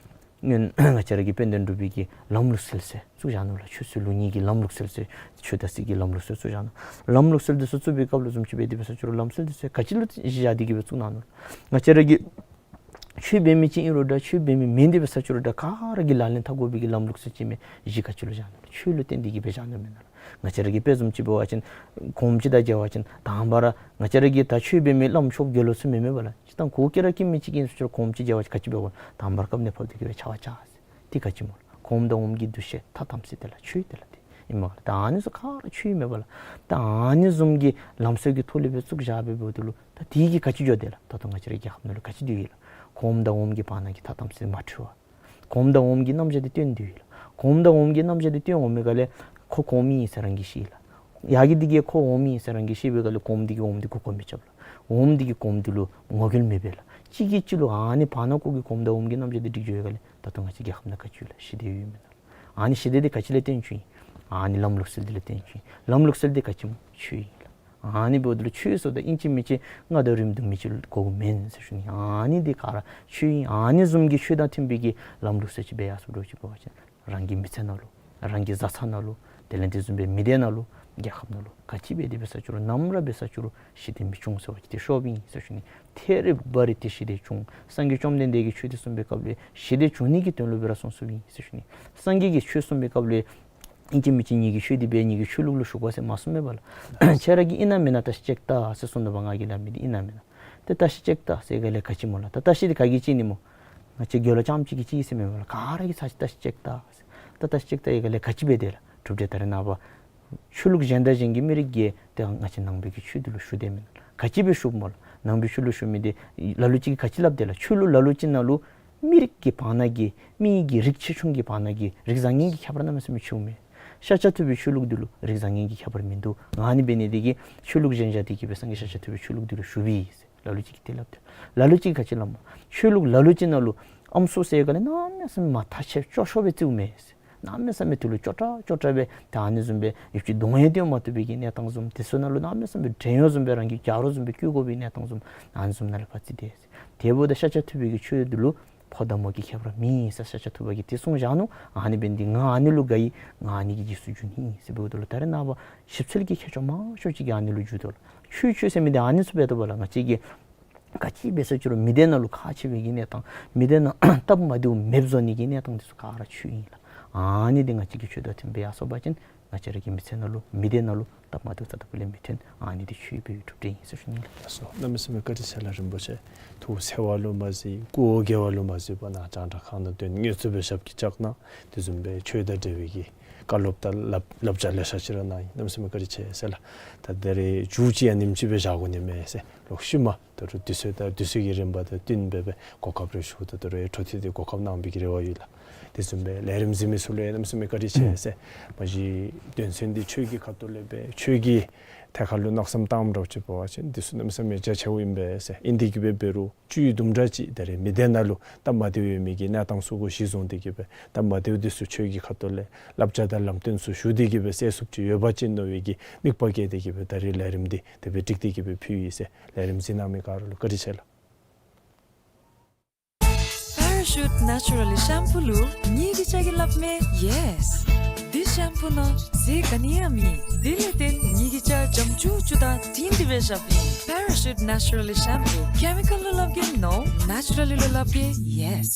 ང་བཅས་ར་གི་དཔལ་ལྡན་འབྲུག་པའི་གི་ལམ་ལུགས་སྲོལ་ཟེར་བཙུགས་བཞག་ནུག་ལགས། ཆོས་སྲིད་ལུགས་གཉིས་ཀྱི་ལམ་ལུགས་སྲོལ་ཟེར་ཆོས་དང་སྲིད་ཀྱི་ལམ་ལུགས་སྲོལ་བཙུགས་བཞག་ནུག། ལམ་ལུགས་སྲོལ་འདི་ཚུ་བཙུགས་པའི་སྐབས་ལུ་བཟུམ་ཅིག་འབད་དེ་འབད་ས་ཅིག་རུང་ལམ་སྲོལ་འདི་ཚུ་ག་ཅི་ལུ་གཞི་བཞག་སྟེ་གི་སྦེ་བཙུགས་གནང་ནུག་ལགས། ང་བཅས་ར་གི་ཆོས་འབད་མི་ཅིག་ཨིན་རུང་འདྲ་ཆོས་འབད་མི་མེན་ཏེ་འབད་ས་ཅིག་རུང་འདྲ་ག་ར་གིས་ལག་ལེན་འཐབ་དགོ་པའི་གི་ལམ་ལུགས་སྲོལ་ཅིག་མས། གཞི་ག་ཅི་ལུ་བཞག་ནུག་ལགས། ཆོས་ལུ་བརྟེན་ཏེ་གི་སྦེ་བཞག་ནུག་མེན་ན་ལགས། ང་བཅས་ར་གི་དཔེ་བཟུམ་ཅིག་འབད་བ་ཅིན་གོངམ་ཅིག་དང་མཇལ་བ་ཅིན་དང་པ་ར་ང་བཅས་ར་གི་ད་ཆོས་འབད་མི་བླམ་ཆོསཔ་དགེ་སློང་ཚུ་མེན་མེན་པ་ལགས། ཅིག་དང་གོ་སྐྱེ་ར་སྐྱེ་མི་ཅིག་ཨིན་ས་ཅིག་རུང་གོངམ་ཅིག་མཇལ་བ་ཅིན་ག་ཅི་འབད་དགོ། དང་པ་ར་བཀབ་ནེ་ཕབ་སྟེ་གི་སྦེ་ཕྱག་དབང་བཅར་ཟེར། དེ་ག་ཅི་སྨོ་ལགས། གོངམ་དང་འོགམ་གྱི་འདུ་ཤེས་ཐ་དམ་ཚིག་དེ་ལགས་ཆོས་དེ་ལགས། དེ་ཨིན་མས་ལགས། ད་ཨ་ནི་ཚུ་ག་ར་ཆོས་ཨིན་མས་པ་ལགས། ད་ཨ་ནི་བཟུམ་གྱི་ལམ་སྲོལ་གྱི་ཐོག་ལས་སྦེ་བཙུགས་བཞག་སྦེ་འབདཝ་ད་ལུ་ད་དེ་གིས་ག་ཅི་འགྱོ་དེ་ལགས། ད་ལྟོ་ང་བཅས་རའི་རྒྱལ་ཁབ་ནང་ལུ་ག་ཅི་སྡོད་ཡི་ལགས། གོངམ་དང་འོགམ་གྱི་བར་ན་གི་ཐ་དམ་ཚིག་མ་འཁྲུལ་བར་གོངམ་དང་འོགམ་གྱི་རྣམ་གཞག་འདི་སྟོན་དོ་ཡོད་ལགས། གོངམ་དང་འོགམ་གྱི་རྣམ་གཞག་འདི་སྟོན་འོང་མི་ག་ལས་ཁོ་གོངམ་ཨིན་ཟེར་རང་གིས་ཤེས་ལགས། ཡ་གི་འདི་གིས་ཁོ་འོགམ་ཨིན་ཟེར་རང་གིས་ཤེས་པའི་ག་ལས་གོངམ་འདི་གིས་འོགམ་འདི་གུ་གོ་མི་རྐྱབ་ལགས། འོགམ་འདི་གིས་གོངམ་འདི་ལུ་ངོ་རྒོལ་མི་འབད་ལགས། གཅིག་གིས་གཅིག་ལུ་ཨ་ནི་བར་ན་གུ་གི་གོངམ་དང་འོགམ་གྱི་རྣམ་གཞག་འདི་སྒྲིག་འགྱོ་བའི་ག་ལས་ད་ལྟོ་ང་བཅས་རྒྱལ་ཁབ་ནང་ག་ཅི་ཡོད་ལགས། ཞི་བདེ་ཡོད་མེན་ན་ལགས། ཨ་ནི་ཞི་བདེ་འདི་ག་ཅི་ལས་བརྟེན་བྱུང་ཡི། ཨ་ནི་ལམ་ལུགས་སྲོལ་འདི་ལས་བརྟེན་བྱུང་ཡི། ལམ་ལུགས་སྲོལ་འདི་ག་ཅི་སྨོ། ཆོས་ཨིན་ལགས། ཨ་ནི་འབདཝ་ད་ལུ་ཆོས་ཟེརཝ་ད་ཨིན་ཅི་མིན་ཅི་རྔ་དང་རིམ་གྲོ་མི་ཅིག་ལུ་གོ་དགོཔ་མེན་ཟེར་ཞུ་ནི། ཨ་ནི་འདི་ག་ར་ཆོས་ཨིན། ཨ་ནི་བཟུམ་གྱི་ཆོས་དང་མཐུན་པའི་གི་ལམ་ལུགས་སྲོལ་ཅིག་འབད་ཡར་སོངམ་འདྲཝ་ཅིག་འབད་བ་ཅིན་རང་གི་མི་ཚེ་ནང་ལུ་རང་གི་བཟའ་ཚང་ནང་ལུ་དེ་ལས་དེ་བཟུམ་སྦེ་མི་སྡེ་ནང་ལུ་རྒྱལ་ཁབ་ནང་ལུ་ག་ཅི་འབད་དེ་འབད་ས་ཅིག་རུང་ནམ་ར་འབད་ས་ཅིག་རུང་ཞི་བདེ་མི་འབྱུང་ཟེར་བ་ཅིན་དེ་ཤོབ་ཨིན་ཟེར་ཞུ་ནི། ཐད་རི་བ་རི་ཏེ་ཞི་བདེ་འབྱུང་། སངས་རྒྱས་བཅོམ་ལྡན་འདས་ཀྱིས་ཆོས་འདི་གསུངས་པའི་སྐབས་ལུ་ཞི་བདེ་འབྱུང་ནི་གི་དོན་ལུ་སྦེ་ར་གསུངས་གསུངསམ་ཨིན་ཟེར་ཞུ་ནི། སངས་རྒྱས་ཀྱིས་ཆོས་གསུངས་པའི་སྐབས་ལུ་ཨིན་ཅི་མིན་ཅི་ངེ་གི་ཆོས་འདི་འབད་ངེ་གི་ཆོས་ལུགས་ལུ་ཞུགས་པ་ཟེར་མ་གསུངས་མེན་པ་ལགས། ཁྱེད་ར་གིས་ཨིན་ན་མེན་ན་བརྟག་ཞིབ་ཅིག་བལྟ་ཟེར་གསུངས་དོ་བ། ང་གིས་སླབ་མི་འདི་ཨིན་ན་མེན་ན། ཏེ་བརྟག་ཞིབ་ཅིག་བལྟ་ཟེར་ག་ལས་ག་ཅི་སྨོ་ལགས། ད་བརྟག་ཞིབ་འདི་ག་གིས་བྱིན་ནི་སྨོ། ང་བཅས་དགེ་སློང་རྐྱངམ་ཅིག་གིས་བྱིན་ཟེར་མེན་པ་ལགས། ག་ར་གིས་ཚར་ཅིག་བརྟག་ཞིབ་ཅིག་བལྟ་ཟེར། ད་བརྟག་ཞིབ་ཅིག་བལྟ་ཡི་ག་ལས་ག་ཅི་འབད་དེ་ལགས། གྲུབ་འབྲས་ད་རེས་ནངས་པ་ཆོས་ལུགས་གཞན་དང་གཞན་གྱི་མི་རིགས་ཀྱིས་ཏེ་ང་བཅས་ནང་པའི་གི་ཆོས་འདི་ལུ་ཞུགས་དེས་མེན་ན། ག་ཅི་སྦེ་ཞུགསཔ་སྨོ་ལགས། ནང་པའི་ཆོས་ལུ་ཞུགས་མི་འདི་ལ་ལུ་ཅིག་གིས་ག་ཅི་སླབ་དེ་ལགས། ཆོས་ལུགས་ལ་ལུ་ཅིག་ནང་ལུ་མི་རིགས་ཀྱི་བར་ན་གི་མི་གི་རིགས་ཆེ་ཆུང་གི་བར་ན་གི་རིགས་བཟང་ངན་གྱི་ཁྱད་པར་གནམ་མེད་ས་མེད་ཆེཝ་མས། ཤཱཀྱ་ཐུབ་པའི་ཆོས་ལུགས་འདི་ལུ་རིགས་བཟང་ངན་གྱི་ཁྱད་པར་མིན་འདུག། ཨ་ནི་འབད་ནི་འདི་གིས་ཆོས་ལུགས་གཞན་བཞག་སྟེ་གི་སྦེ་སངས་རྒྱས་ཤཱཀྱ་ཐུབ་པའི་ཆོས་ལུགས་འདི་ལུ་ཞུགས་པས་ཟེར་ལ་ལུ་ཅིག་གིས་དེ་སླབ་དེ། ལ་ལུ་ཅིག་གིས་ག་ཅི་སླབ་སྨོ། ཆོས་ལུགས་ལ་ལུ་ཅིག་ནང་ལུ་ཨམ་སྲུ་ཟེར་ག་ལས་གནམ་མེད་ས་མེད་མ་མཐའ་ཆེ་སྐྱོ་ཤོས་སྦེ་བརྩིཝ་མས་ཟེར། གནམ་མེད་ས་མེད་དེ་ལུ་སྐྱོ་དྲགས་སྐྱོ་དྲགས་སྦེ་ད་ཨ་ནི་བཟུམ་སྦེ་ཡུདཔ་ཅིག་གདོང་ཡང་སྟོན་མ་བཏུབ་པའི་གི་གནས་སྟངས་བཟུམ། དེ་ཚུ་ནང་ལུ་གནམ་མེད་ས་མེད་བྲན་གཡོག་བཟུམ་སྦེ་རང་གི་གྱ་རོགས་བཟུམ་སྦེ་བཀོལ་དགོ་པའི་གནས་སྟངས་བཟུམ། ཨ་ནི་བཟུམ་ནང་ལུ་ཕར་བརྩི་དེས་ཟེར། དེ་འབདཝ་ད་ཤཱཀྱ་ཐུབ་པའི་གི་ཆོས་འདི་ལུ་ཕོ་དང་མོ་གི་ཁྱད་པར་མེད་ཟེར་ཤཱཀྱ་ཐུབ་པ་གིས་དེ་གསུངས་བཞག་ནུག། ཨ་ནི་འབད་ནི་འདི་ང་ཨ་ནི་ལུ་དགའ་ཡི། ང་ཨ་ནི་གི་རྗེས་སུ་འཇུག་ནི་ཨིན་ཟེར་འབདཝ་ད་ལུ་ད་རེས་ནངས་པ་ཞིབ་འཚོལ་གྱི་མཁས་མཆོག་མང་ཤོས་ཅིག་གིས་ཨ་ནི་ལུ་འཇུག་དོ་ལགས། ཆོས་ཆོས་ཟེར་མི་འདི་ཨ་ནི་ཚུ་འབད་དོ་བ་ལགས། ང་བཅས་ཀྱིས་ག་ཅི་འབད་ས་ཅིག་རུང་མི་སྡེ་ནང་ལུ་ཁག་ཆེ་བའི་གི་གནས་སྟངས་མི་སྡེ་ནང་སྟབས་མ་བདེཝ་མེདཔ་བཟོ་ནི་གི་གནས་སྟངས་འདི་ཚུ་ག་ར་ཆོས་ཨིན་ལགས། ཨ་ནི་འདི་ང་བཅས་ཀྱི་ཆོས་དང་མཐུནམ་སྦེ་ཡར་སོང་པ་ཅིན་ང་བཅས་ར་གི་མི་ཚེ་ནང་ལུ་མི་སྡེ་ནང་ལུ་སྟབས་མ་བདེཝ་རྩ་དང་པོ་ལས་མི་ཐོན། ཨ་ནི་འདི་ཆོས་པའི་གྲུབ་འབྲས་ཨིན་ཟེར་ཞུ་ནི་ལགས། ལགས་སོ། གནམ་མེད་ས་མེད་བཀའ་དྲིན་ཆེ་ལགས་རིན་པོ་ཆེ། ཐུགས་འཚེར་བ་ལུ་མ་གཟིགས་སྐུ་འོ་བརྒྱལ་བ་ལུ་མ་གཟིགས་པར་ནཱ་རྒྱང་བསྒྲགས་ཁང་ནང་དོན་དངོས་སུ་སྦེ་ཞབས་ཀྱིས་བཅགས་གནང་། དེ་བཟུམ་སྦེ་ཆོས་དང་འབྲེལ་བའི་གི་བཀའ་སློབ་དང་བསླབ་བསླབ་བྱ་ལེ་ཤ་ཅིག་ར་གནང་ཡི། གནམ་མེད་ས་མེད་བཀའ་དྲིན་ཆེ་ཟེར་ལགས། ད་ད་རེས་མཇུག་ཅིག་ཡང་ཉིནམ་ཅིག་སྦེ་བཞག་དགོ་ནི་མས་ཟེར། ལོག་ཤུལ་མ་ད་རུང་དུས་ཚོད་དང་དུས་ཚོད་ཀྱི་རིམ་པ་དང་བསྟུན་སྦེ་སྦེ་གོ་སྐབས་རེ་ཞུ་ད་ད་རུང་འཕྲོ་མཐུད་དེ་གོ་སྐབས་གནང་བའི་གི་རེ་བ་ཡོད་ལགས། དེ་བཟུམ་སྦེ་ལས་རིམ་གཟིགས་མི་ཚུ་ལུ་ཡང་གནམ་མེད་ས་མེད་བཀའ་དྲིན་ཆེ་ཟེར། མ་གཞི་དོན་ཚན་འདི་ཆོས་ཀྱི་ཁ་ཐུག་ལས་སྦེ་ཆོས་ཀྱི་ཐད་ཁར་ལུ་གནམ་མེད་ས་མེད་བཏངམ་འདྲཝ་ཅིག་འབད་བ་ཅིན་འདི་ཚུ་གནམ་མེད་ས་མེད་རྒྱ་ཆེཝ་ཨིན་པས་ཟེར། ཨིན་ཏེ་གི་སྦེ་འབད་རུང་བཅུད་དུམ་གྲ་ཅིག་ད་རེས་མི་སྡེ་ནང་ལུ་སྟབས་མ་བདེཝ་ཡོད་མི་གི་གནས་སྟངས་ཚུ་གུ་གཞི་བཟུང་སྟེ་གི་སྦེ་སྟབས་མ་བདེཝ་འདི་ཚུ་ཆོས་ཀྱི་ཁ་ཐུག་ལས་བསླབ་བྱ་དང་ལམ་སྟོན་ཚུ་ཞུ་སྟེ་གི་སྦེ་སེལ་ཚུགསཔ་ཅིག་ཡོད་པ་ཅིན་མནོ་བའི་གི་དམིགས་པ་བསྐྱེད་དེ་གི་སྦེ་ད་རེས་ལས་རིམ་འདི་དེ་སྦེ་བསྒྲིགས་ཏེ་གི་སྦེ་ཕུལ་ཡི་ཟེར། ལས་རིམ་གཟིགས་གནང་མི་ག་ར་ལུ་བཀའ་དྲིན་ཆེ་ལགས། Parachute Naturally Shampoo ལུ་ངེ་གི་སྐྱ་གིས་སླབ་མས་ཡེས། འདི་ཤེམ་པུ་ནང་ཟས་ག་ནི་ཡང་མེད། དེ་ལས་བརྟེན་ངེ་གི་སྐྱ་འཇམ་ཅུག་ཅུ་དང་དྲིང་སྟེ་སྦེ་བཞགཔ་ཨིན། Parachute Naturally Shampoo. Chemical ལུ་སླབ་གེ་no། Naturally ལུ་སླབ་གེ་ཡེས།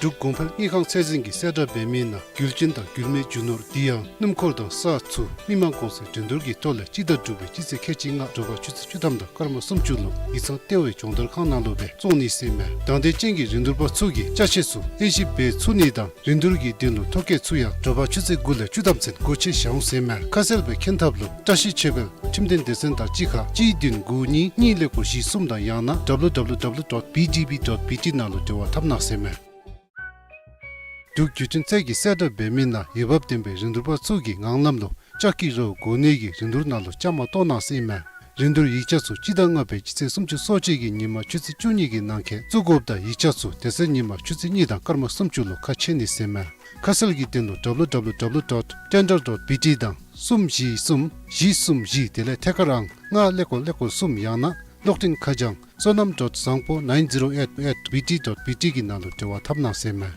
འབྲུག་གོང་འཕེལ་དངུལ་ཁང་ཚད་འཛིན་གྱིས་གསལ་བསྒྲགས་འབད་མི་ནང་རྒྱུ་རྐྱེན་དང་རྒྱུ་མའི་རྒྱུ་ནོར་དེ་ཡང་སྣུམ་འཁོར་དང་ས་ཚུ་མི་མང་གོང་ཚད་འགྲན་བསྡུར་གྱི་ཐོག་ལས་སྤྱི་ཟླ་དྲུག་པའི་སྤྱི་ཚེས་ཁལ་གཅིག་ལྔ་དྲོ་པ་ཆུ་ཚོད་བཅུ་ཐམ་དང་སྐར་མ་སུམ་ཅུ་ལུ་ཡིག་ཚང་ལྟེ་བའི་སྦྱོང་བརྡར་ཁང་ནང་ལུ་སྦེ་བཙོང་ནི་ཟེར་མས། དང་འདོད་ཅན་གྱི་རིན་བསྡུར་པ་ཚུ་གིས་ཅ་ཆས་ཚུ་དབྱེ་ཞིབ་འབད་ཚུགས་ནི་དང་རིན་བསྡུར་གྱི་དོན་ལུ་ཐོ་བཀོད་ཚུ་ཡང་དྲོ་པ་ཆུ་ཚོད་དགུ་ལས་བཅུ་ཐམ་ཚུན་སྒོ་ཕྱེ་བཞག་འོང་ཟེར་མས། ཁ་གསལ་སྦེ་མཁྱེན་ཐབས་ལུ་བཀྲ་ཤིས་ཆོས་འཕེལ་ཁྲིམས་དོན་སྡེ་ཚན་དང་གཅིག་ཁར་གཅིག་བདུན་དགུ་གཉིས་གཉིས་ཀླད་ཀོར་བཞི་གསུམ་དང་ཡང་ན་W W W dot B D B dot B T ནང་ལུ་འབྲེལ་བ་འཐབ་གནང་ཟེར་མས། འབྲུག་བརྒྱུད་འཕྲིན་ཚད་ཀྱིས་གསལ་བསྒྲགས་འབད་མི་ནང་འོས་འབབ་ལྡན་པའི་རིན་བསྡུར་པ་ཚུ་གིས་ངང་ལམ་ལུ་ལྕགས་ཀྱི་རོ་བསྒོར་ནི་གི་རིན་བསྡུར་ནང་ལུ་བཅའ་མར་གཏོགས་གནང་ཟེར་མས། རིན་བསྡུར་ཡིག་ཆ་ཚུ་སྤྱི་ཟླ་ལྔ་པའི་སྤྱི་ཚེས་སུམ་ཅུ་སོ་གཅིག་གི་ཉིན་མ་ཆུ་ཚོད་བཅུ་གཉིས་ཀྱི་ནང་འཁོད་བཙུགས་དགོཔ་དང་ཡིག་ཆ་ཚུ་དེ་ཚེ་ཉིན་མ་ཆུ་ཚོད་གཉིས་དང་སྐར་མ་སུམ་ཅུ་ལུ་ཁ་ཕྱེ་ནི་ཟེར་མས། ཁ་གསལ་གྱི་དོན་ལུ་W W W dot tender dot B T དང་གསུམ་བཞི་གསུམ་བཞི་གསུམ་བཞི་དེ་ལས་ཐད་ཀར་ཨང་ལྔ་ཀླད་ཀོར་ཀླད་ཀོར་གསུམ་ཡང་ན་གློག་འཕྲིན་ཁ་བྱང་བསོད་ནམས་dot བཟང་པོ་nine zero eight at B T dot B T གི་ནང་ལུ་འབྲེལ་བ་འཐབ་གནང་ཟེར་མས།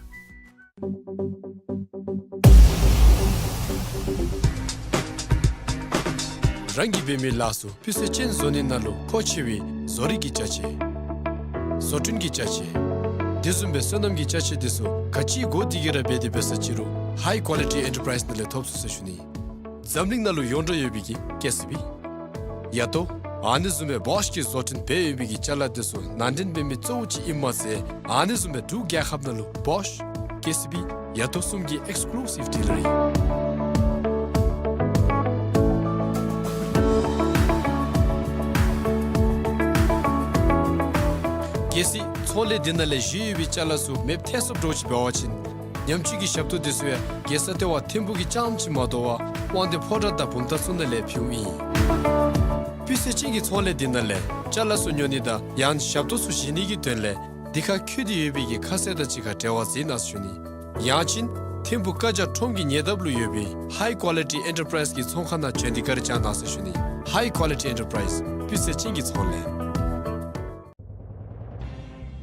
རང་གིས་འབད་མི་ལཱ་ཚུ་སྤུས་ཚད་ཅན་བཟོ་ནི་ནང་ལུ་མཁོ་ཆེ་བའི་བཟོ་རིག་གི་ཅ་ཆས། བཟོ་སྐྲུན་གྱི་ཅ་ཆས། དེ་བཟུམ་སྦེ་སོ་ནམ་གྱི་ཅ་ཆས་དེ་ཚུ་ག་ཅི་དགོ་དེ་གི་ར་འབད་དེ་འབད་ས་ཅི་རུང་High Quality Enterprise ནང་ལས་ཐོབ་ཚུགས་ཟེར་ཞུ་ནི། འཛམ་གླིང་ནང་ལུ་ཡོངས་གྲགས་ཡོད་པའི་གི་ཀེ་སི་བི། ཡ་ཏོ། ཨ་ནི་བཟུམ་སྦེ་བོཤ་གི་བཟོ་སྐྲུན་འབད་ཡོད་པའི་གི་ཅ་ལ་དེ་ཚུ་ནང་འདྲེན་འབད་མི་གཙོ་བོ་ཅིག་ཨིནམ་མ་ཚད་ཨ་ནི་བཟུམ་སྦེ་འབྲུག་རྒྱལ་ཁབ་ནང་ལུ་བོཤ། ཀེ་སི་བི། ཡ་ཏོ་གསུམ་གྱི་ཨེགསི་ཀུ་ལུ་སིབ་ཌི་ལར་ཨིན། གལ་སྲིད་ཚོང་ལས་འདི་ནང་ལས་བཞེས་ཡོད་པའི་ཅ་ལ་ཚུ་མེདཔ་ཐལ་སོཔ་འདྲཝ་ཅིག་འབད་བ་ཅིན་ཉམས་བཅོས་ཀྱི་ཞབས་ཏོག་དེ་ཚུ་ཡང་རྒྱལ་ས་ལྟེ་བ་ཐིམ་ཕུག་གི་རྐྱངམ་ཅིག་མ་དོ་བར་དབང་འདུས་ཕོ་བྲང་དང་བུམ་ཐང་ཚུ་ནང་ལས་ཕུལཝ་ཨིན། སྤུས་ཚད་ཅན་གྱི་ཚོང་ལས་འདི་ནང་ལས་ཅ་ལ་ཚུ་ཉོ་ནི་དང་ཡང་ཞབས་ཏོག་ཚུ་བཞེས་ནི་གི་དོན་ལས་འདི་ཁར་བཀོད་དེ་ཡོད་པའི་གི་ཁ་གསལ་དང་གཅིག་ཁར་འབྲེལ་བ་མཛད་གནང་ཟེར་ཞུ་ནི། ཡང་ཅིན་ཐིམ་ཕུག་ཀ་ཇ་ཁྲོམ་གྱི་ཉེ་འདབས་ལུ་ཡོད་པའི་High Quality Enterprise གི་ཚོང་ཁང་ནང་བྱོན་ཏེ་བཀའ་དྲིན་བསྐྱང་གནང་ཟེར་ཞུ་ནི། High Quality Enterprise སྤུས་ཚད་ཅན་གྱི་ཚོང་ལས།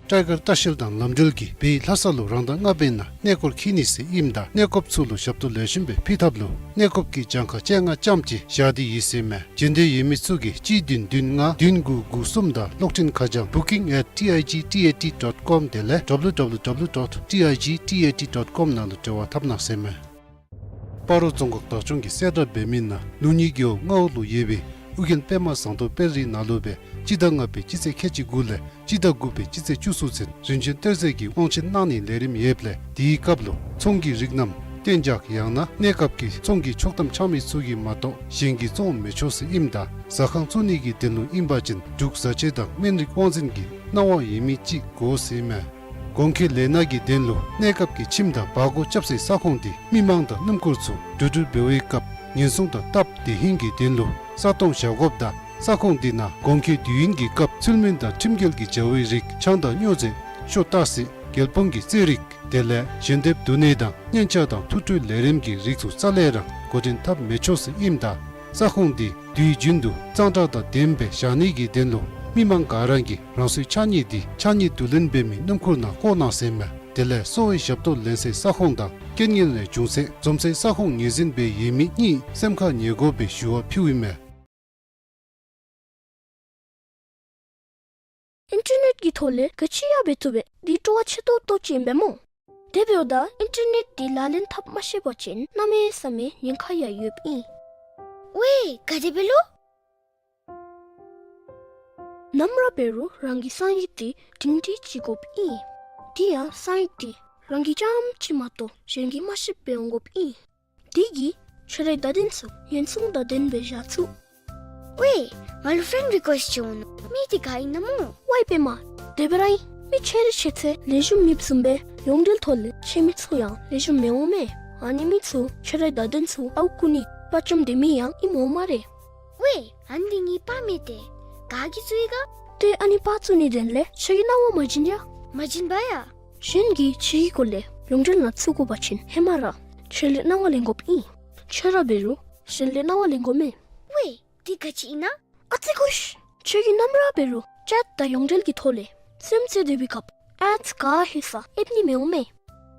ཊའི་གར་ལྟ་བཤལ་དང་ལམ་འགྲུལ་གྱིས་བོད་ལྷ་ས་ལུ་རང་ཟླ་ལྔ་པའི་ནང་གནས་སྐོར་འཁྱིད་ནི་ཟེར་ཨིནམ་ད་གནས་སྐོརཔ་ཚུ་ལུ་ཞབས་ཏོག་ལེགས་ཤོམ་སྦེ་ཕུལ་ཐབས་ལུ་གནས་སྐོརཔ་གི་གྱངས་ཁ་བཅོ་ལྔ་ཙམ་ཅིག་བཞག་སྟེ་ཡོད་ཟེར་མས། འབྱོན་འདོད་ཡོད་མི་ཚུ་གིས་གཅིག་བདུན་བདུན་ལྔ་བདུན་དགུ་དགུ་གསུམ་དང་གློག་འཕྲིན་ཁ་བྱང་booking at T I G T A T dot com དེ་ལས་W W W dot T I G T A T dot com ནང་ལུ་འབྲེལ་བ་འཐབ་གནང་ཟེར་མས། སྤ་རོ་རྫོང་ཁག་བདག་སྐྱོང་གིས་གསལ་བསྒྲགས་འབད་མི་ནང་ལུགས་གཉིས་རྒེད་འོག་མངའ་འོག་ལུ་ཡོད་པའི་ཨོ་རྒྱན་པདྨ་ཟངས་མདོག་དཔལ་རི་ནང་ལུ་སྦེ་སྤྱི་ཟླ་ལྔ་པའི་སྤྱི་ཚེས་ཁལ་གཅིག་དགུ་ལས་སྤྱི་ཟླ་དགུ་པའི་སྤྱི་ཚེས་བཅུ་གསུམ་ཚུན་རིན་ཆེན་གཏེར་མཛོད་ཀྱི་དབང་ཆེན་གནང་ནིའི་ལས་རིམ་ཡོདཔ་ལས་དེའི་སྐབས་ལུ་ཚོང་གི་རིགས་རྣམས་གཏན་འཇགས་ཡང་ན་གནས་སྐབས་ཀྱི་ཚོང་གི་ཆོག་ཐམ་འཆང་མི་ཚུ་གིས་མ་གཏོགས་གཞན་གྱིས་བཙོང་མི་ཆོག་ཟེར་ཨིནམ་ད་ཟ་ཁང་བཙུགས་ནི་གི་དོན་ལུ་ཨིན་པ་ཅིན་འབྲུག་བཟའ་བཅའ་དང་སྨན་རིགས་དབང་འཛིན་གྱི་གནང་བ་ཡོད་མི་ཅིག་དགོ་ཟེར་མས། གོང་འཁོད་ལས་སྣ་གི་དོན་ལུ་གནས་སྐབས་ཀྱི་ཁྱིམ་དང་བར་སྐོར་རྐྱབ་སའི་ས་ཁོངས་འདི་མི་མང་དང་སྣུམ་འཁོར་ཚུ་འགྲོ་འགྲུལ་འབད་བའི་སྐབས་ཉེན་སྲུང་དང་སྟབས་བདེ་ཧིང་གི་དོན་ལུ་ས་སྟོང་བཞག་དགོཔ་དང་ས་ཁོངས་འདི་ནང་གོང་འཁོད་དུས་ཡུན་གྱི་སྐབས་ཚུལ་མིན་དང་ཁྲིམས་འགལ་གྱི་བྱ་བའི་རིགས་ཆང་དང་སྨྱོ་རྫས་ཤོ་ཏ་སི་རྒྱལ་ཕམ་གྱི་རྩེད་རིགས་དེ་ལས་ཞལ་འདེབས་བསྡུ་ནི་དང་སྙན་ཆ་དང་ཐུགས་སྤྲོའི་ལས་རིམ་གྱི་རིགས་ཚུ་རྩ་ལས་ར་འགོ་འདྲེན་འཐབ་མི་ཆོག་ཟེར་ཨིནམ་ད་ས་ཁོངས་འདི་དུས་རྒྱུན་དུ་གཙང་སྦྲ་དང་ལྡནམ་སྦེ་བཞག་ནི་གི་དོན་ལུ་མི་མང་ག་ར་གིས་རང་སོའི་ཕྱགས་སྙིགས་འདི་ཕྱགས་སྙིགས་བསྡུ་ལེན་འབད་མི་སྣུམ་འཁོར་ནང་བཀོ་གནང་ཟེར་མས། དེ་ལས་གསོ་བའི་ཞབས་ཏོག་ལེན་སའི་ས་ཁོངས་དང་རྐྱེན་ངན་ལས་བྱུང་ཚེ་འཛོམས་སའི་ས་ཁོངས་ངོས་འཛིན་འབད་ཡོད་མི་གཉིས་སེམས་ཁར་ངེས་དགོ་པའི་ཞུ་བ་ཕུལཝ་ཨིན་མས། ཨིན་ཊར་ནེཊ་ཀྱི་ཐོག་ལས་ག་ཅི་ཡང་འབད་བཏུབ་པས། འདི་སྤྲོ་བ་ཆེ་ཏོག་ཏོ་ཅིག་ཨིན་པས་སྨོ། དེ་འབདཝ་ད་ཨིན་ཊར་ནེཊ་འདི་ལག་ལེན་འཐབ་མ་ཤེས་པ་ཅིན་གནམ་མེད་ས་མེད་ཉེན་ཁ་ཡང་ཡོདཔ་ཨིན། ཝའེ་ག་དེ་སྦེ་ལོ། ནམ་ར་འབད་རུང་རང་གི་གསང་ཡིག་འདི་སྒྲིང་སྒྲིང་ཅིག་དགོཔ་ཨིན། དེ་ཡང་གསང་ཡིག་འདི་རང་གིས་རྐྱངམ་ཅིག་མ་གཏོགས་གཞན་གྱིས་མ་ཤེསཔ་སྦེ་འོང་དགོཔ་ཨིན། དེ་གིས་ཁྱོད་རའི་བརྡ་དོན་ཚུ་ཉེན་སྲུང་དང་ལྡནམ་སྦེ་བཞག་ཚུགས། ཝའེ་ང་ལུ་ཕྲེནཌ་རི་ཀུ་ཨེསཊ་ཅིག་འོང་ནུག། མི་འདི་ག་ཨིན་ན་སྨོ། ཝའེ་པདྨ། དེ་སྦེ་ར་ཨིན། མི་ཆེ་རིགས་ཆེ་ཚེ་ལེགས་ཤོམ་མེདཔ་བཟུམ་སྦེ་ཡོངས་འབྲེལ་ཐོག་ལས་ཆེ་མི་ཚུ་ཡང་ལེགས་ཤོམ་མི་འོང་མས། ཨ་ནི་མི་ཚུ་ཁྱོད་རའི་བརྡ་དོན་ཚུ་ཨརཝ་རྐུ་ནི་དཔའ་བཅམ་སྡོད་མི་ཡང་ཨིནམ་འོང་སྨ་རེ། ཝའེ་ཨ་ནི་འདི་ངེའི་པར་མས་ཏེ། ག་གིས་བཙུགས་ཡི་ག། ཏེ་ཨ་ནི་པར་བཙུགས་ནིའི་དོན་ལས་ཁྱོད་ཀྱིས་གནང་བ་མ་བྱིན་ཡ། མ་བྱིན་པ་ཡ། གཞན་གྱིས་ཁྱོད་ཀྱི་སྐོར་ལས་ཡོངས་འབྲེལ་ནང་བཙུགས་དགོ་པ་ཅིན་ཧེ་མ་ར་ཁྱོད་ལས་གནང་བ་ལེན་དགོཔ་ཨིན། ཁྱོད་ར་འབད་རུང་གཞན་ལས་གནང་བ་ལེན་དགོ་མས། ཝའེ་འདི་ག་ཅི་ཨིན་ན། ཨ་ཙི་ཀུ་ཤ། ཁྱོད་ཀྱིས་ནམ་ར་འབད་རུང་ཅེཊ་དང་ཡོངས་འབྲེལ་གྱི་ཐོག་ལས་རྩེདམོ་རྩེ་སྡོད་པའི་སྐབས་ཨེཌས་ག་ཧེ་ས་ཨེབ་ནི་མི་འོང་མས།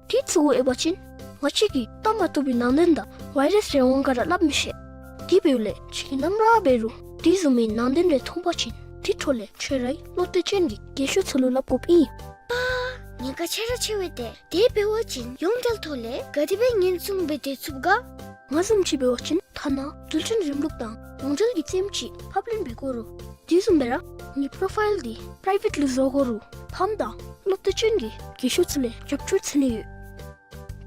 དེ་ཚུ་གུ་ཨེབ་པ་ཅིན་ང་བཅས་ཀྱིས་བལྟ་མ་བཏུབ་པའི་ནང་དོན་དང་ཝའི་རཱསི་རེ་འོང་ག་ར་སླབ་མི་ཤེས། དེ་འབདཝ་ལས་ཁྱོད་ཀྱིས་ནམ་ར་འབད་རུང་དེ་བཟུམ་མའི་ནང་དོན་རེ་མཐོང་པ་ཅིན་དེ་འཕྲོ་ལས་ཁྱོད་རའི་བློ་གཏད་ཅན་གྱི་རྒས་ཤོས་ཚུ་ལུ་སླབ་དགོཔ་ཨིན། པ། ཉེན་ཁ་ཆེ་ར་ཆེ་བས་ཏེ། དེ་འབད་བ་ཅིན་ཡོངས་འབྲེལ་ཐོག་ལས་ག་དེ་སྦེ་ཉེན་སྲུང་འབད་དེ་ཚུགས་ག། ང་བཟུམ་ཅིག་འབད་བ་ཅིན་ཐ་ན་འགྲུལ་འཕྲིན་རིམ་ལུགས་དང་ཡོངས་འབྲེལ་གྱི་རྩེདམོ་ཅིག་ཕབ་ལེན་འབད་དགོ་རུང་དེ་བཟུམ་སྦེ་ར་ངེའི་པོ་རོ་ཕའིལ་འདི་པི་རའི་ཝེཊ་ལུ་བཟོ་དགོ་རུང་ཕམ་དང་བློ་གཏད་ཅན་གྱི་རྒས་ཤོས་ཚུ་ལས་རྒྱབ་སྐྱོར་འཚོལ་ནི་ཡོད།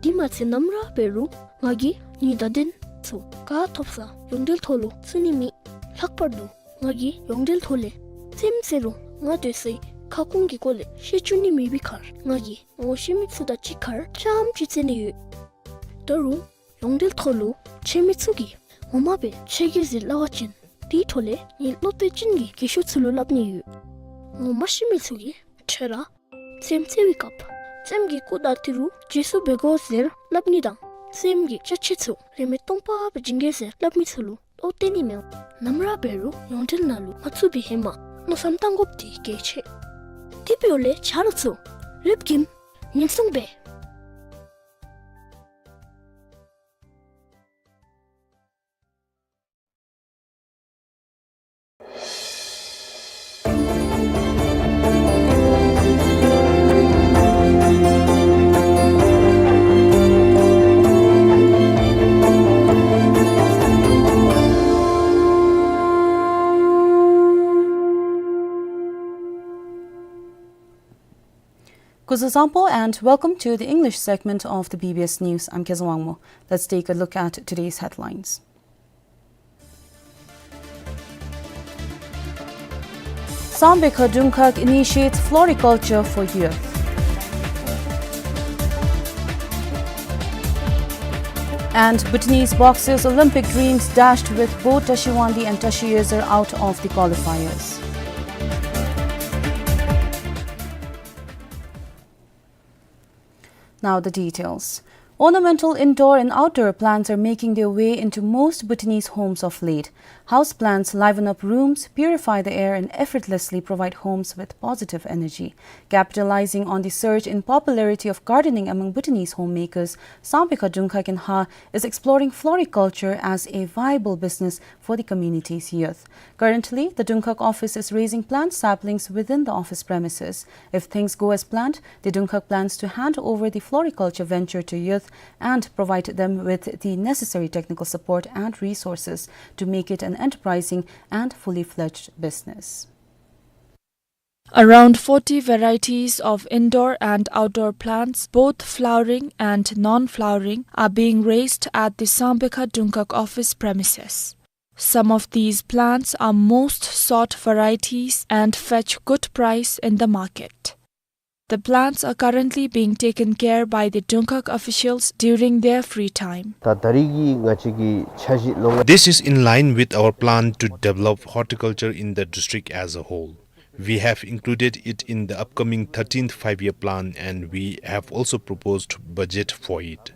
དེ་མ་ཚད་ནམ་ར་འབད་རུང་ང་གིས་ངེའི་བརྡ་དོན་ཚུ་ག་ཐོབ་ས་ཡོངས་འབྲེལ་ཐོག་ལུ་བཙུགས་ནི་མེད། ལྷག་པར་དུ་ང་གིས་ཡོངས་འབྲེལ་ཐོག་ལས་རྩེདམོ་རྩེ་རུང་ང་སྡོད་སའི་ཁ་སྐོང་གི་སྐོར་ལས་ཤེས་བཅུག་ནི་མེད་པའི་ཁར་ང་གིས་ངོ་ཤེས་མི་ཚུ་དང་གཅིག་ཁར་རྐྱངམ་ཅིག་རྩེ་ནི་ཡོད། ད་རུང་ཡོངས་འབྲེལ་ཐོག་ལུ་ཆེ་མི་ཚུ་གིས་ངོ་མ་སྦེ་ཆེ་གེ་ཟེར་སླབ་པ་ཅིན་ དེའི་ཐོག་ལས་ངེའི་སློབ་དཔོན་ཅིན་གྱིས་རྒས་ཤོས་ཚུ་ལུ་སླབ་ནི་ཡོད། ངོ་མ་ཤེས་མི་ཚུ་གིས་ཁྲོས་ར་རྩེདམོ་རྩེ་བའི་སྐབས་རྩེདམོ་གི་སྐུ་དང་ཏི་རུ་རྗེས་སུ་འབད་དགོ་ཟེར་སླབ་ནི་དང་རྩེདམོ་གི་ཅ་ཆས་ཚུ་རིན་མེད་སྟོང་པ་སྦེ་བྱིན་གེ་ཟེར་སླབ་མི་ཚུ་ལུ་བློ་གཏད་ནི་མེད། ནམ་ར་འབད་རུང་ཡོངས་འབྲེལ་ནང་ལུ་མ་ཚུད་པའི་ཧེ་མ་མནོ་བསམ་བཏང་དགོཔ་འདི་གལ་ཆེ། དེ་འབདཝ་ལས་ཆ་རོགས་ཚུ་རེབ་ཀྱིས་ཉེན་སྲུང་འབད། Kuzuzangpo and welcome to the English segment of the B B S News. I'm Kezang Wangmo. Let's take a look at today's headlines. Sangpekha Dungkhak initiates floriculture for youth. And Bhutanese boxers' Olympic dreams dashed with both Tashi Wangdi and Tashi Yezar out of the qualifiers. Now the details. Ornamental indoor and outdoor plants are making their way into most Bhutanese homes of late. House plants liven up rooms, purify the air, and effortlessly provide homes with positive energy. Capitalizing on the surge in popularity of gardening among Bhutanese homemakers, Sangpekha Dungkhak in Ha is exploring floriculture as a viable business for the community's youth. Currently, the Dungkhak office is raising plant saplings within the office premises. If things go as planned, the Dungkhak plans to hand over the floriculture venture to youth and provide them with the necessary technical support and resources to make it an enterprising and fully fledged business. Around forty varieties of indoor and outdoor plants, both flowering and non-flowering, are being raised at the Sangpekha Dungkhak office premises. Some of these plants are most sought varieties and fetch good price in the market. The plants are currently being taken care by the Dungkhak officials during their free time. ད་ད་རིས་ཀྱི་ང་བཅས་ཀྱི་འཆར་གཞི་ལོ་ལྔ། This is in line with our plan to develop horticulture in the district as a whole. We have included it in the upcoming thirteenth Five-Year Plan, and we have also proposed budget for it.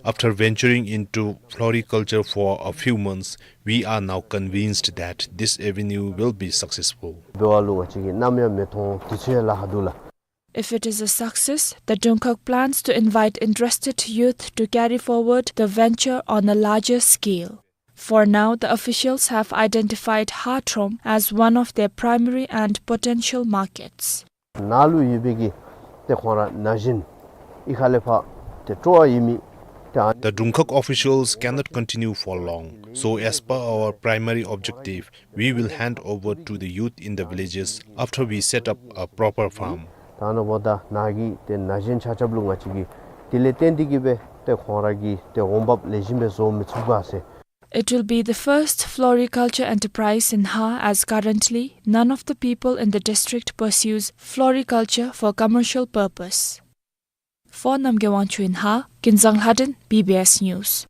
After venturing into floriculture for a few months, we are now convinced that this avenue will be successful. འབད་བ་ལུ་ང་བཅས་ཀྱིས་ནམ་ཡང་མི་མཐོང་དུས་ཚོད་ལ་ཧ་འདུག་ལགས། If it is a success, the Dungkhak plans to invite interested youth to carry forward the venture on a larger scale. For now, the officials have identified Hatrom as one of their primary and potential markets. ནཱ་ལུ་ཡོད་པའི་གི་ཏེ་ཁོང་ར་ན་གཞོན་ཨི་ཁ་ལས་ཕར་ཏེ་སྤྲོ་བ་ཡོད་མི་ཏེ་ཨ། The Dungkhak officials cannot continue for long. So, as per our primary objective, we will hand over to the youth in the villages after we set up a proper farm. ད་ནཱ་འབདཝ་ད་ནཱ་གི་ཏེ་ན་གཞོན་ཆ་ཁྱབ་ལུ་ང་བཅས་ཀྱིས་དེ་ལས་བརྟེན་ཏེ་གི་སྦེ་ཏེ་ཁོང་ར་གི་ཏེ་འོང་འབབ་ལེགས་ཤོམ་སྦེ་བཟོ་མི་ཚུགས་ག་ཟེར། It will be the first floriculture enterprise in Ha, as currently none of the people in the district pursues floriculture for commercial purpose. For Namgay Wangchuk in Ha, Kinzang Lhaden, B B S News.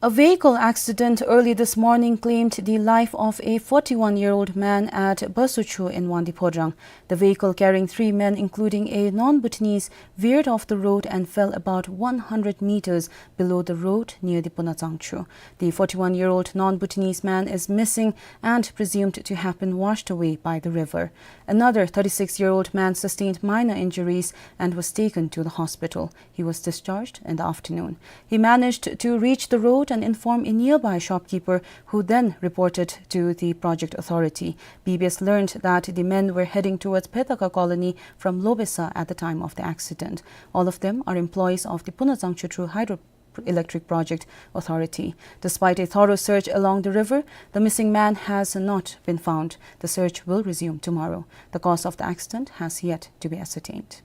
A vehicle accident early this morning claimed the life of a forty-one-year-old man at Basuchu in Wangdi Phodrang. The vehicle carrying three men, including a non-Bhutanese, veered off the road and fell about one hundred meters below the road near the Punazangchu. The forty-one-year-old non-Bhutanese man is missing and presumed to have been washed away by the river. Another thirty-six-year-old man sustained minor injuries and was taken to the hospital. He was discharged in the afternoon. He managed to reach the road and inform a nearby shopkeeper, who then reported to the project authority. B B S learned that the men were heading towards Phetaka Colony from Lobesa at the time of the accident. All of them are employees of the Punazangchutru Hydroelectric Project Authority. Despite a thorough search along the river, the missing man has not been found. The search will resume tomorrow. The cause of the accident has yet to be ascertained.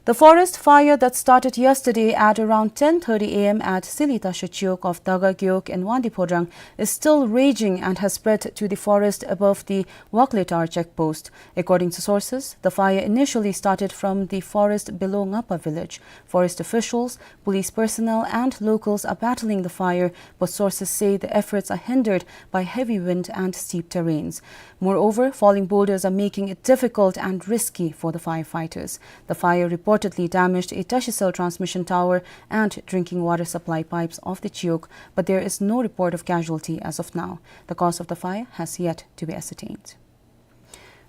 The forest fire that started yesterday at around ten thirty A M at Silitasho Chiwog of Daga Gewog in Wangdue Phodrang is still raging and has spread to the forest above the Wakletar checkpost. According to sources, the fire initially started from the forest below Ngapa village. Forest officials, police personnel and locals are battling the fire, but sources say the efforts are hindered by heavy wind and steep terrains. Moreover, falling boulders are making it difficult and risky for the firefighters. The fire reportedly damaged a Tashicel transmission tower and drinking water supply pipes of the Chiwog, but there is no report of casualty as of now. The cause of the fire has yet to be ascertained.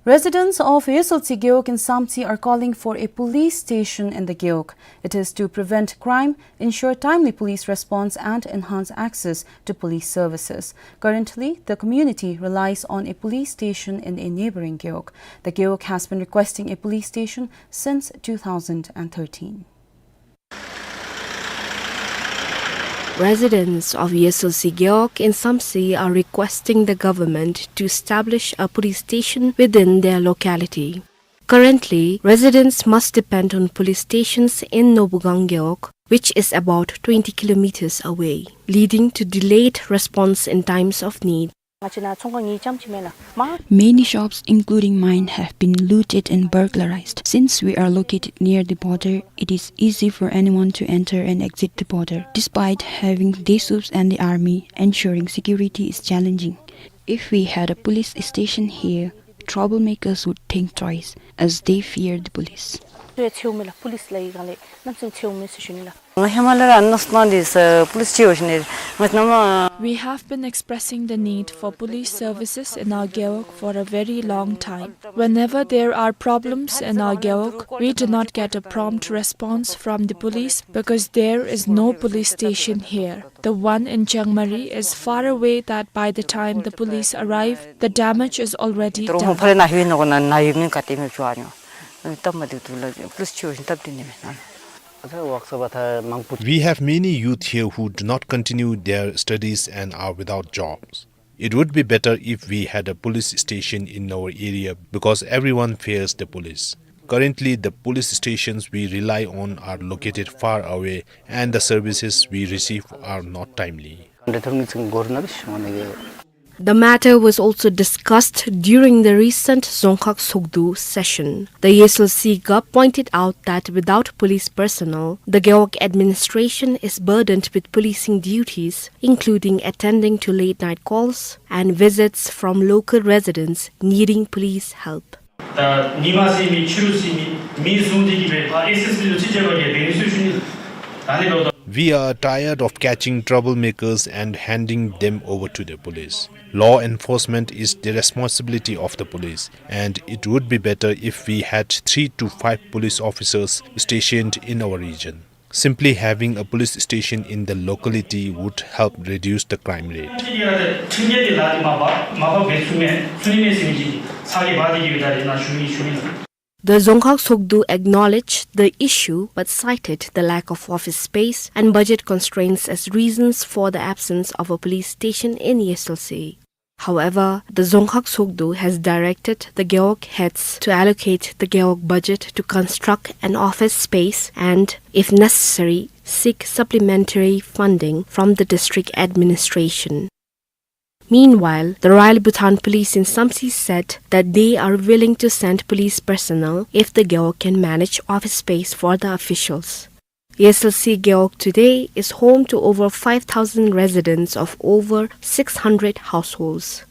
Residents of Yesolse Gewog in Samtse are calling for a police station in the Gewog. It is to prevent crime, ensure timely police response, and enhance access to police services. Currently, the community relies on a police station in a neighboring Gewog. The Gewog has been requesting a police station since two thousand and thirteen. Residents of Yesolse Gewog in Samtse are requesting the government to establish a police station within their locality. Currently, residents must depend on police stations in Nobugang Gewog, which is about twenty kilometers away, leading to delayed response in times of need. Many shops, including mine, have been looted and burglarized. Since we are located near the border, it is easy for anyone to enter and exit the border. Despite having the Desups and the army, ensuring security is challenging. If we had a police station here, troublemakers would think twice, as they fear the police. ང་ཧེ་མ་ལས་ར་ནོར་སྣང་འདི་ས་པོ་ལིས་ཅིག་ཡོད་ཤེས་ནི་ང་ནམ། We have been expressing the need for police services in our Gewog for a very long time. Whenever there are problems in our Gewog, we do not get a prompt response from the police because there is no police station here. The one in Chiangmari is far away that by the time the police arrive, the damage is already done. ཕར་ན་ཧེ་ནོ་གོ་ན་ན་ཡོད་མིན་ག་ཏེ་མེད་ཅོ་ཨ་ཉོ། སྟབས་མ་བདེ་འདུག་ལ་པོ་ལིས་ཅིག་ཡོད་ཤེས་སྟབས་བདེ་ནི་མེད་ན། We have many youth here who do not continue their studies and are without jobs. It would be better if we had a police station in our area because everyone fears the police. Currently, the police stations we rely on are located far away and the services we receive are not timely. The matter was also discussed during the recent Dzongkhag Sogdu session. The Yesolse Gewog pointed out that without police personnel, the Gewog administration is burdened with policing duties, including attending to late night calls and visits from local residents needing police help. ད་ཉི་མ་ཟེར་མི་ཕྱི་རུ་ཟེར་མི་མི་བཟུང་སྟེ་གི་སྦེ་ཨེསི་ཨེསི་པི་ལུ་ཅིག་བྱས་པ་གི་དེ་ནི་སུ་ཞུ་ནི། ད་ནི་ལོ་ད། We are tired of catching troublemakers and handing them over to the police. Law enforcement is the responsibility of the police, and it would be better if we had three to five police officers stationed in our region. Simply having a police station in the locality would help reduce the crime rate. The Dzongkhag Sogdu acknowledged the issue but cited the lack of office space and budget constraints as reasons for the absence of a police station in Yesolse. However, the Dzongkhag Sogdu has directed the Gewog heads to allocate the Gewog budget to construct an office space and, if necessary, seek supplementary funding from the district administration. Meanwhile, the Royal Bhutan Police in Samtse said that they are willing to send police personnel if the Gewog can manage office space for the officials. Yesolse Gewog today is home to over five thousand residents of over six hundred households.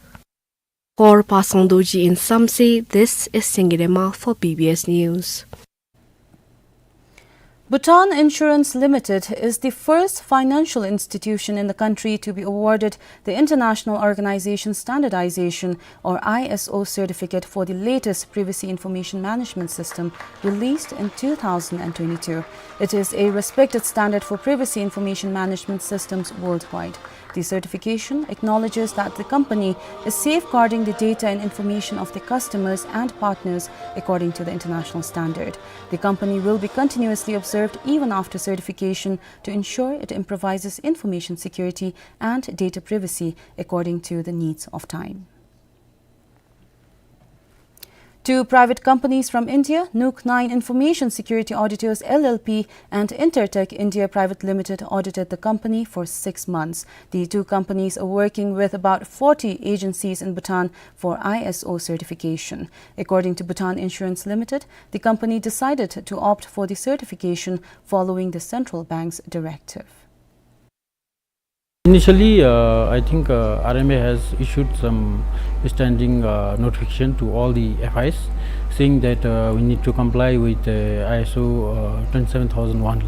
For Pa Sangdorji in Samtse, this is Singirema for B B S News. Bhutan Insurance Limited is the first financial institution in the country to be awarded the International Organization Standardization, or I S O, certificate for the latest privacy information management system released in two thousand and twenty-two. It is a respected standard for privacy information management systems worldwide. The certification acknowledges that the company is safeguarding the data and information of the customers and partners according to the international standard. The company will be continuously observed even after certification to ensure it improvises information security and data privacy according to the needs of time. Two private companies from India, Nook nine Information Security Auditors L L P and Intertech India Private Limited, audited the company for six months. The two companies are working with about forty agencies in Bhutan for I S O certification. According to Bhutan Insurance Limited, the company decided to opt for the certification following the central bank's directive. Initially, uh, I think, uh, R M A has issued some standing, uh, notification to all the F Is, saying that, uh, we need to comply with, uh, I S O, uh, twenty-seven thousand one.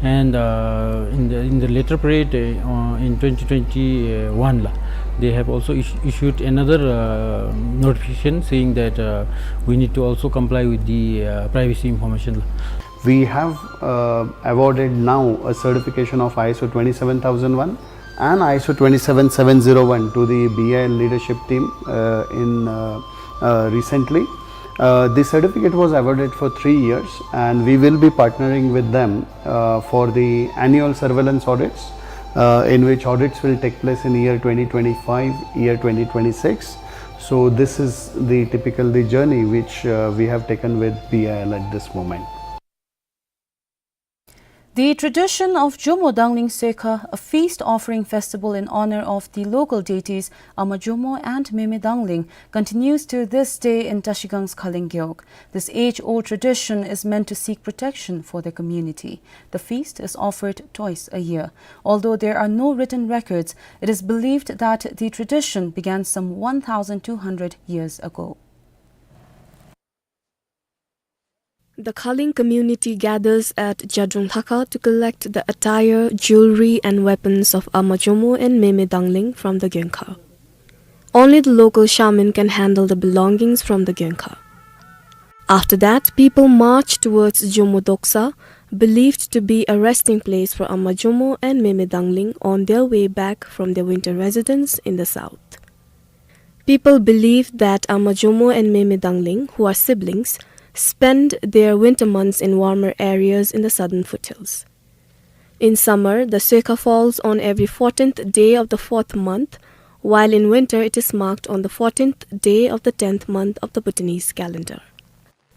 And, uh, in the, in the later period, uh, in twenty twenty-one, they have also is-, issued another, uh, notification saying that, uh, we need to also comply with the, uh, privacy information. We have, uh, awarded now a certification of I S O twenty-seven thousand one and I S O twenty-seven seven zero one to the B I L leadership team, uh, in, uh, uh, recently. Uh, the certificate was awarded for three years, and we will be partnering with them, uh, for the annual surveillance audits, uh, in which audits will take place in year twenty twenty-five, year twenty twenty-six. So this is the typical, the journey which, uh, we have taken with B I L at this moment. The tradition of Jomo Dangling Soekha, a feast offering festival in honor of the local deities Ama Jomo and Meme Dangling, continues to this day in Tashigang's Khaling Gewog. This age-old tradition is meant to seek protection for the community. The feast is offered twice a year. Although there are no written records, it is believed that the tradition began some one thousand two hundred years ago. The Khaling community gathers at Jadrong Lhakha to collect the attire, jewelry and weapons of Ama Jomo and Meme Dangling from the Goenka. Only the local shaman can handle the belongings from the Goenka. After that, people march towards Jomo Doksa, believed to be a resting place for Ama Jomo and Meme Dangling on their way back from their winter residence in the south. People believe that Ama Jomo and Meme Dangling, who are siblings, spend their winter months in warmer areas in the southern foothills. In summer, the Soekha falls on every fourteenth day of the fourth month, while in winter it is marked on the fourteenth day of the tenth month of the Bhutanese calendar.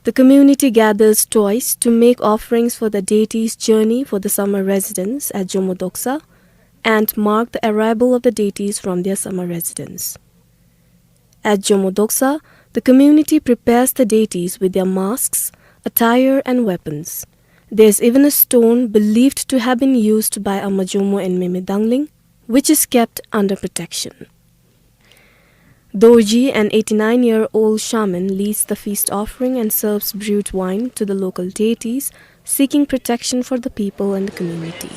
The community gathers twice to make offerings for the deities' journey for the summer residence at Jomo Doksa and mark the arrival of the deities from their summer residence. At Jomo Doksa, the community prepares the deities with their masks, attire and weapons. There's even a stone believed to have been used by Ama Jomo and Meme Dangling, which is kept under protection. Dorji, an eighty-nine-year-old shaman, leads the feast offering and serves brewed wine to the local deities, seeking protection for the people and the community.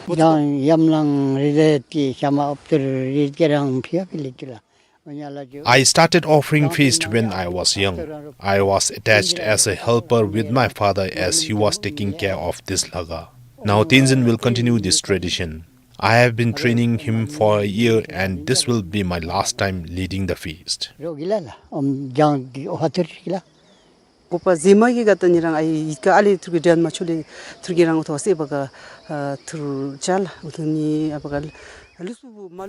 Yang yamlang ride ti shama opter rid gerang pia pilitula. I started offering feast when I was young. I was attached as a helper with my father as he was taking care of this lhakha. Now Tenzin will continue this tradition. I have been training him for a year, and this will be my last time leading the feast.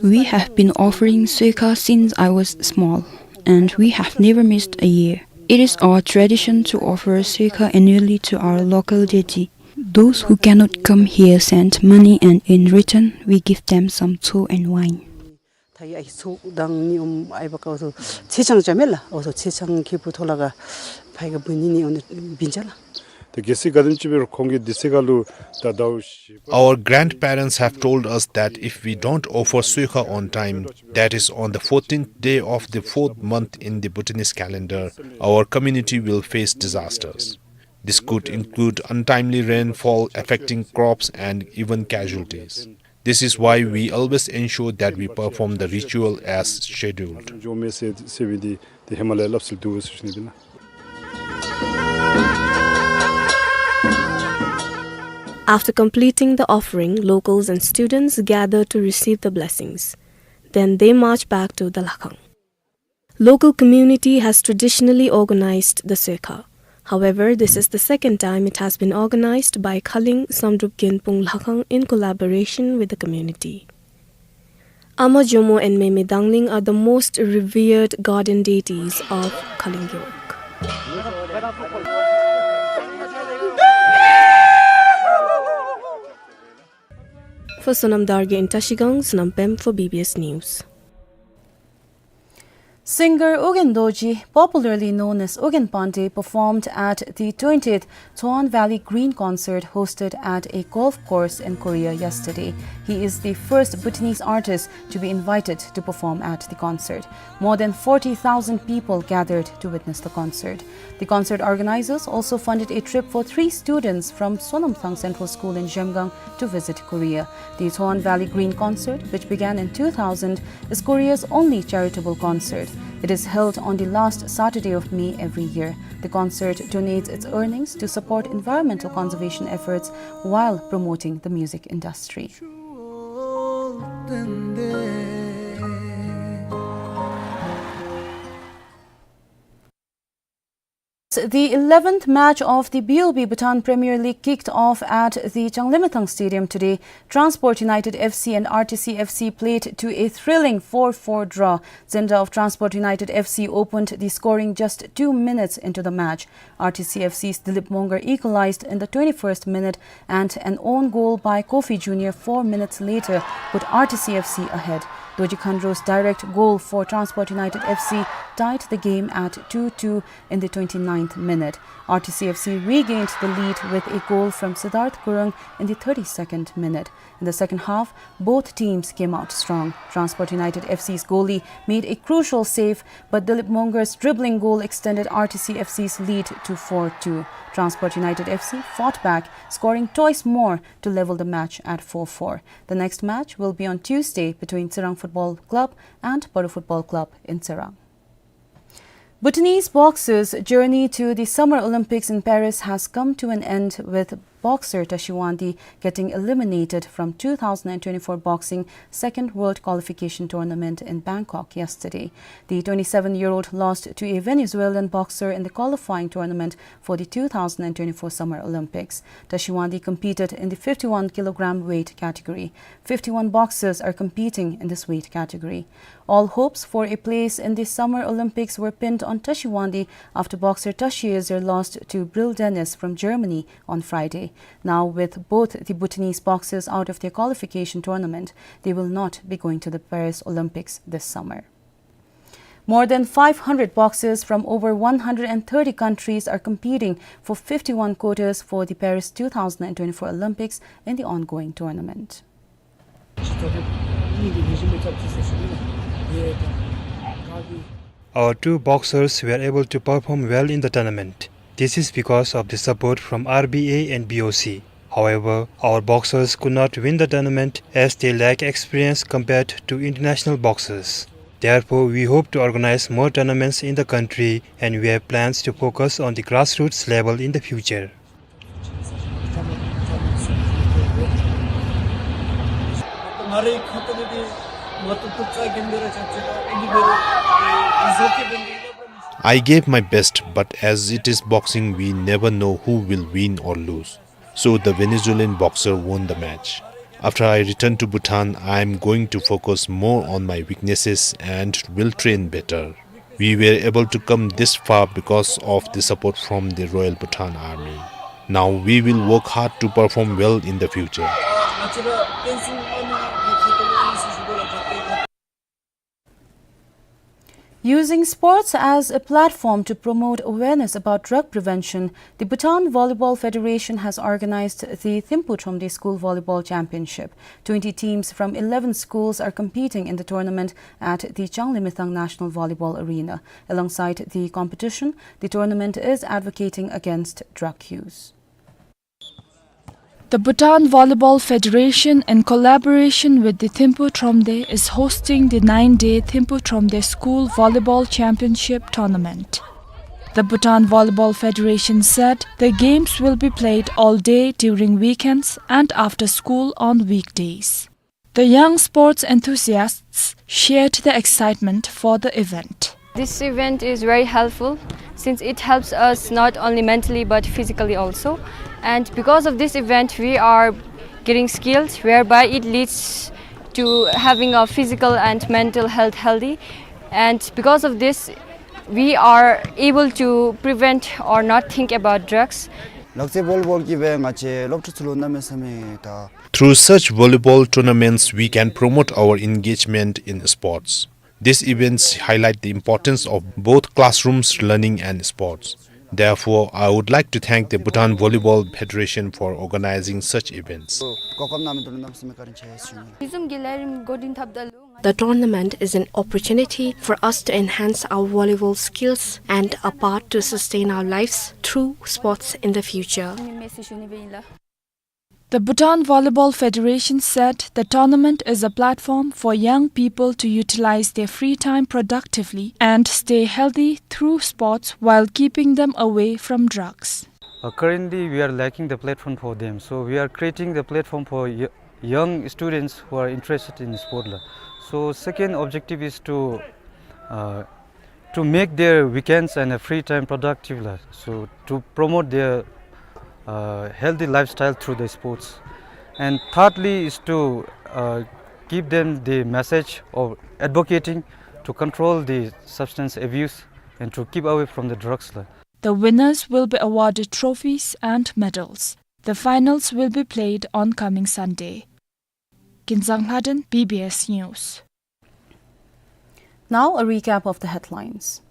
We have been offering Soekha since I was small, and we have never missed a year. It is our tradition to offer Soekha annually to our local deity. Those who cannot come here send money, and in return, we give them some tso and wine. Our grandparents have told us that if we don't offer Soekha on time, that is, on the fourteenth day of the fourth month in the Bhutanese calendar, our community will face disasters. This could include untimely rainfall affecting crops and even casualties. This is why we always ensure that we perform the ritual as scheduled. After completing the offering, locals and students gather to receive the blessings. Then they march back to the Lhakhang. Local community has traditionally organized the Soekha. However, this is the second time it has been organized by Khaling Samdrup Genpung Lhakhang in collaboration with the community. Ama Jomo and Meme Dangling are the most revered garden deities of Kalingeorg. For Sonam Dargye in Trashigang, Sonam Pem for B B S News. Singer Ugyen Dorji, popularly known as Ugyen Pande, performed at the twentieth Tsowan Valley Green Concert hosted at a golf course in Korea yesterday. He is the first Bhutanese artist to be invited to perform at the concert. More than forty thousand people gathered to witness the concert. The concert organizers also funded a trip for three students from Sonamthang Central School in Zhemgang to visit Korea. The Tsowan Valley Green Concert, which began in two thousand, is Korea's only charitable concert. It is held on the last Saturday of May every year. The concert donates its earnings to support environmental conservation efforts while promoting the music industry. The eleventh match of the B O B Bhutan Premier League kicked off at the Changlimithang Stadium today. Transport United F C and R T C F C played to a thrilling four four draw. Zenda of Transport United F C opened the scoring just two minutes into the match. R T C F C's Dilip Mongar equalized in the twenty-first minute, and an own goal by Kofi Junior four minutes later put R T C F C ahead. Dorji Khanro's direct goal for Transport United F C tied the game at two two in the twenty-ninth minute. R T C F C regained the lead with a goal from Siddharth Gurung in the thirty-second minute. In the second half, both teams came out strong. Transport United F C's goalie made a crucial save, but Dilip Mongar's dribbling goal extended R T C F C's lead to four two. Transport United F C fought back, scoring twice more to level the match at four four. The next match will be on Tuesday between Tsirang Football Club and Paro Football Club in Tsirang. Bhutanese boxers' journey to the Summer Olympics in Paris has come to an end, with boxer Tashi Wangdi getting eliminated from two thousand and twenty-four boxing second world qualification tournament in Bangkok yesterday. The twenty-seven-year-old lost to a Venezuelan boxer in the qualifying tournament for the two thousand and twenty-four Summer Olympics. Tashi Wangdi competed in the fifty-one kilogram weight category. Fifty-one boxers are competing in this weight category. All hopes for a place in the Summer Olympics were pinned on Tashi Wangdi after boxer Tashi Yezir lost to Bril Dennis from Germany on Friday. Now, with both the Bhutanese boxers out of their qualification tournament, they will not be going to the Paris Olympics this summer. More than five hundred boxers from over one hundred and thirty countries are competing for fifty-one quotas for the Paris two thousand and twenty-four Olympics in the ongoing tournament. Our two boxers were able to perform well in the tournament. This is because of the support from R B A and B O C. However, our boxers could not win the tournament as they lack experience compared to international boxers. Therefore, we hope to organize more tournaments in the country, and we have plans to focus on the grassroots level in the future. I gave my best, but as it is boxing, we never know who will win or lose. So the Venezuelan boxer won the match. After I return to Bhutan, I am going to focus more on my weaknesses and will train better. We were able to come this far because of the support from the Royal Bhutan Army. Now we will work hard to perform well in the future. Using sports as a platform to promote awareness about drug prevention, the Bhutan Volleyball Federation has organized the Thimphu Thromde School Volleyball Championship. Twenty teams from eleven schools are competing in the tournament at the Changlimithang National Volleyball Arena. Alongside the competition, the tournament is advocating against drug use. The Bhutan Volleyball Federation, in collaboration with the Thimphu Thromde, is hosting the nine-day Thimphu Thromde School Volleyball Championship Tournament. The Bhutan Volleyball Federation said the games will be played all day during weekends and after school on weekdays. The young sports enthusiasts shared their excitement for the event. This event is very helpful since it helps us not only mentally but physically also. And because of this event, we are getting skills, whereby it leads to having our physical and mental health healthy. And because of this, we are able to prevent or not think about drugs. ལག་རྩེད་བོ་ལི་བོལ་གྱིས་སྦེ་ང་བཅས་སློབ་ཕྲུག་ཚུ་ལུ་གནམ་མེད་ས་མེད་ད། Through such volleyball tournaments, we can promote our engagement in sports. These events highlight the importance of both classrooms learning and sports. Therefore, I would like to thank the Bhutan Volleyball Federation for organizing such events. The tournament is an opportunity for us to enhance our volleyball skills and a path to sustain our lives through sports in the future. The Bhutan Volleyball Federation said the tournament is a platform for young people to utilize their free time productively and stay healthy through sports while keeping them away from drugs. Uh, currently, we are lacking the platform for them, so we are creating the platform for y-, young students who are interested in sport la. So, second objective is to, uh, to make their weekends and, uh, free time productive la. So, to promote their, uh, healthy lifestyle through the sports. And thirdly is to, uh, give them the message of advocating to control the substance abuse and to keep away from the drugs la. The winners will be awarded trophies and medals. The finals will be played on coming Sunday. Kinzang Lhaden, B B S News. Now a recap of the headlines.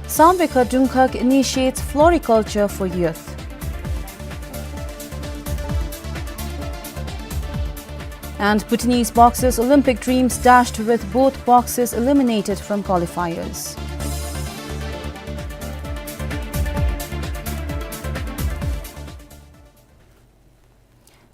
Sambikha Dungkhak initiates floriculture for youth. And Bhutanese boxers' Olympic dreams dashed with both boxers eliminated from qualifiers.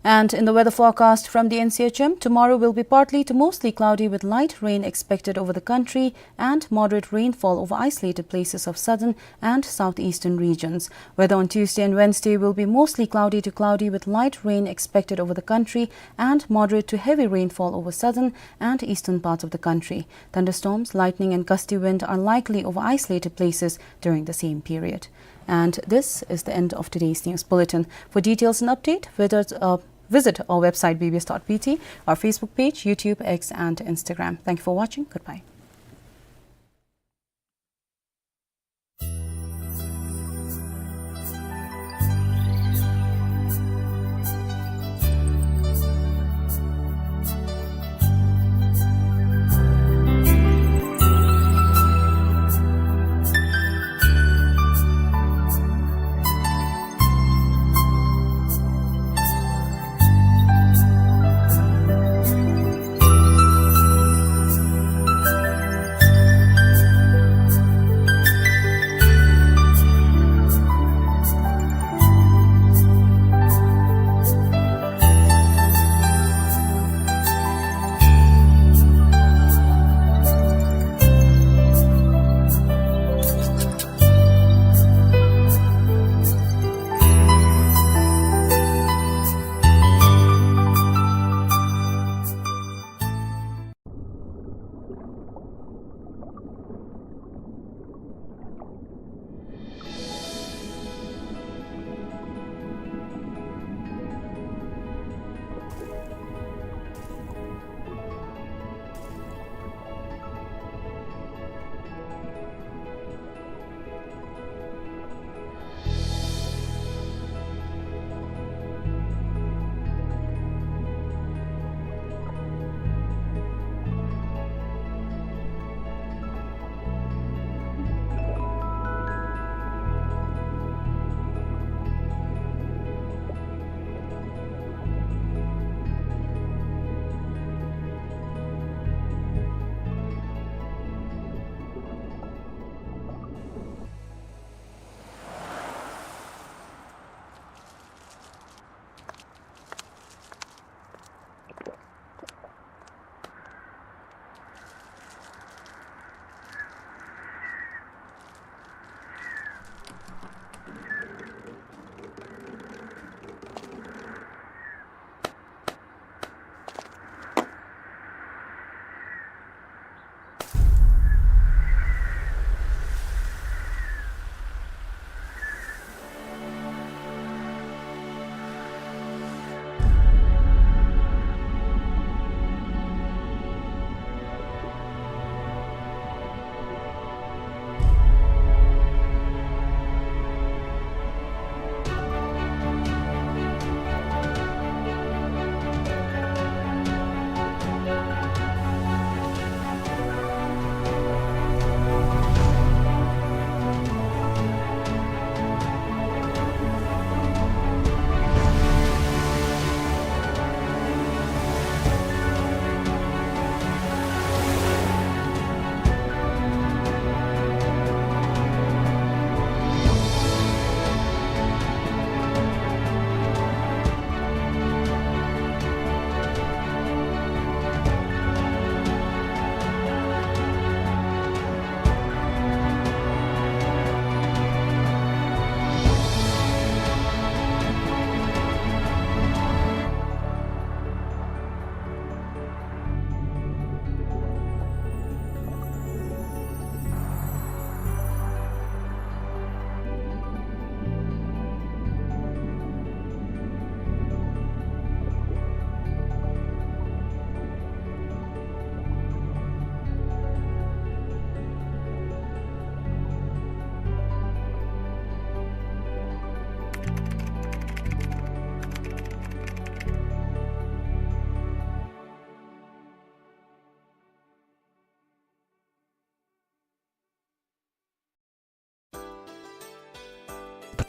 And in the weather forecast from the N C H M, tomorrow will be partly to mostly cloudy with light rain expected over the country and moderate rainfall over isolated places of southern and southeastern regions. Weather on Tuesday and Wednesday will be mostly cloudy to cloudy with light rain expected over the country and moderate to heavy rainfall over southern and eastern parts of the country. Thunderstorms, lightning and gusty wind are likely over isolated places during the same period. And this is the end of today's news bulletin. For details and update, visit, uh, visit our website B B S dot B T, our Facebook page, YouTube, X, and Instagram. Thank you for watching. Goodbye.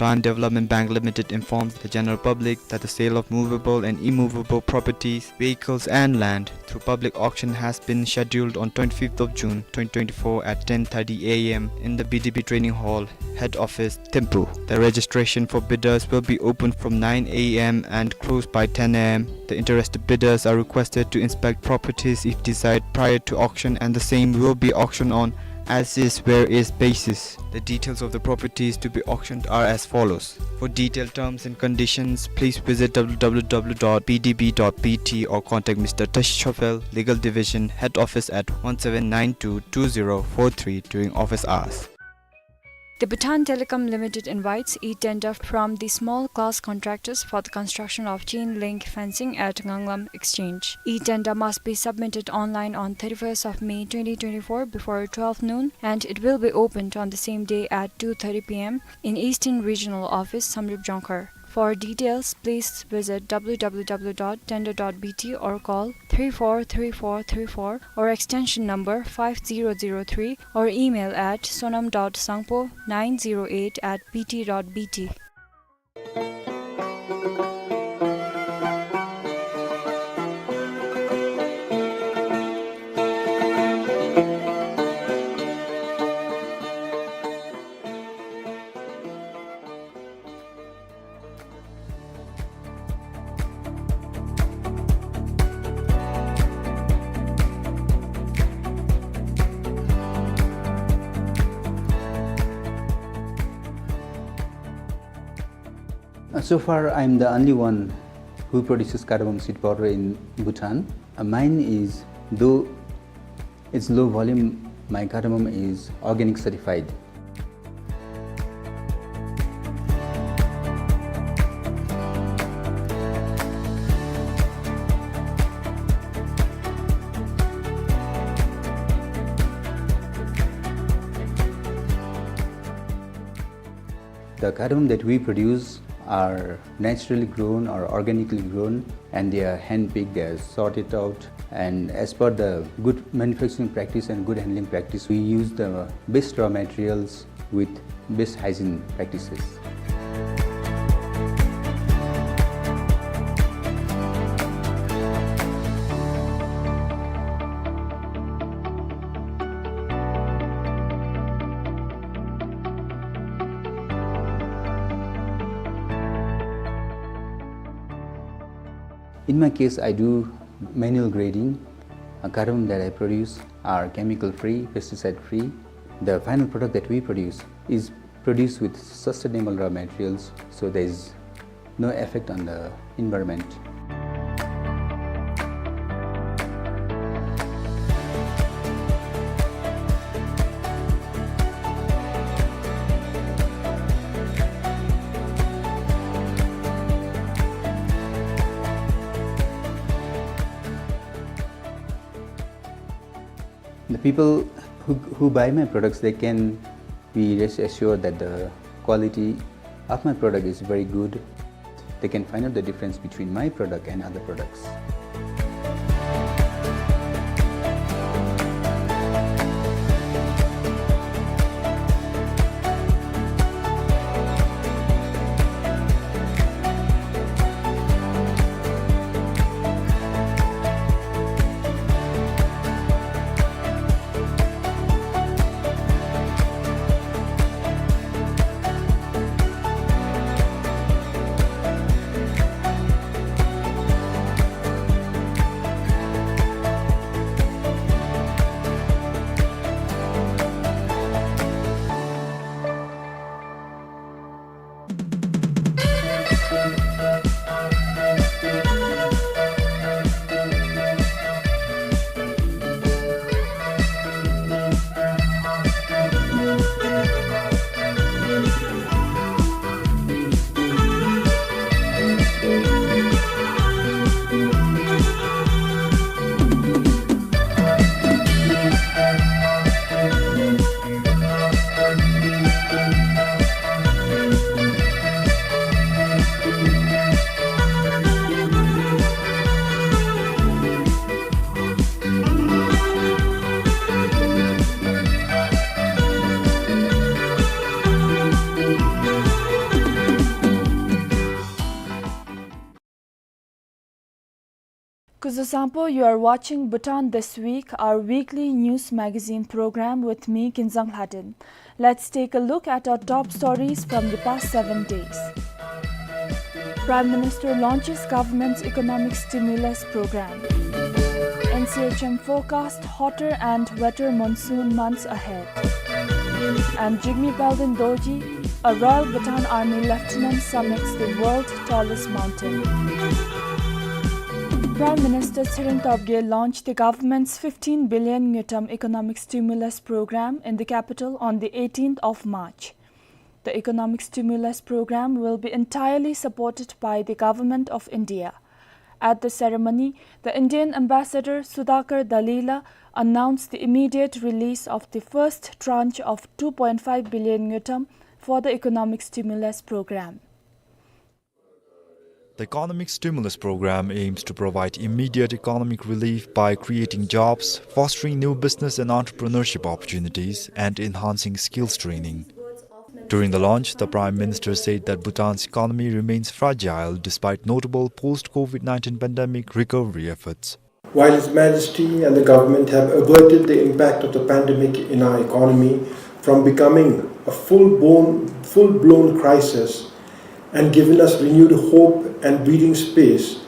Prime Development Bank Limited informs the general public that the sale of movable and immovable properties, vehicles and land through public auction has been scheduled on twenty-fifth of June twenty twenty-four at ten thirty A M in the B D B Training Hall, Head Office, Thimphu. The registration for bidders will be open from nine A M and closed by ten A M. The interested bidders are requested to inspect properties if desired prior to auction, and the same will be auctioned on as is where is basis. The details of the properties to be auctioned are as follows. For detailed terms and conditions, please visit W W W dot B D B dot B T or contact Mister Tashi Chofel, Legal Division, Head Office at one seven nine two two zero four three during office hours. The Bhutan Telecom Limited invites e-tender from the small class contractors for the construction of chain link fencing at Nganglam Exchange. E-tender must be submitted online on thirty-first of May twenty twenty-four before twelve noon, and it will be opened on the same day at two thirty P M in Eastern Regional Office, Samdrup Jongkhar. For details, please visit W W W dot tender dot B T or call three four three four three four or extension number five zero zero three or email at sonam dot sangpo nine zero eight at B T dot B T. Uh, so far, I'm the only one who produces cardamom seed powder in Bhutan. Uh, mine is, though it's low volume, my cardamom is organic certified. The cardamom that we produce are naturally grown or organically grown, and they are hand-picked, they are sorted out, and as per the good manufacturing practice and good handling practice, we use the best raw materials with best hygiene practices. In my case, I do manual grading. Uh, cardamom that I produce are chemical-free, pesticide-free. The final product that we produce is produced with sustainable raw materials, so there is no effect on the environment. The people who, who buy my products, they can be rest assured that the quality of my product is very good. They can find out the difference between my product and other products. Kuzuzangpo, you are watching Bhutan This Week, our weekly news magazine program with me, Kinzang Lhaden. Let's take a look at our top stories from the past seven days. Prime Minister launches government's economic stimulus program. N C H M forecast hotter and wetter monsoon months ahead. And Jigme Palden Dorji, a Royal Bhutan Army lieutenant, summits the world's tallest mountain. Prime Minister Tshering Tobgay launched the government's fifteen billion ngultrum economic stimulus program in the capital on the eighteenth of March. The economic stimulus program will be entirely supported by the Government of India. At the ceremony, the Indian ambassador Sudhakar Dalila announced the immediate release of the first tranche of two point five billion ngultrum for the economic stimulus program. The economic stimulus program aims to provide immediate economic relief by creating jobs, fostering new business and entrepreneurship opportunities, and enhancing skills training. During the launch, the Prime Minister said that Bhutan's economy remains fragile despite notable post-COVID nineteen pandemic recovery efforts. While His Majesty and the government have averted the impact of the pandemic in our economy from becoming a full-blown, full-blown crisis and given us renewed hope and breathing space,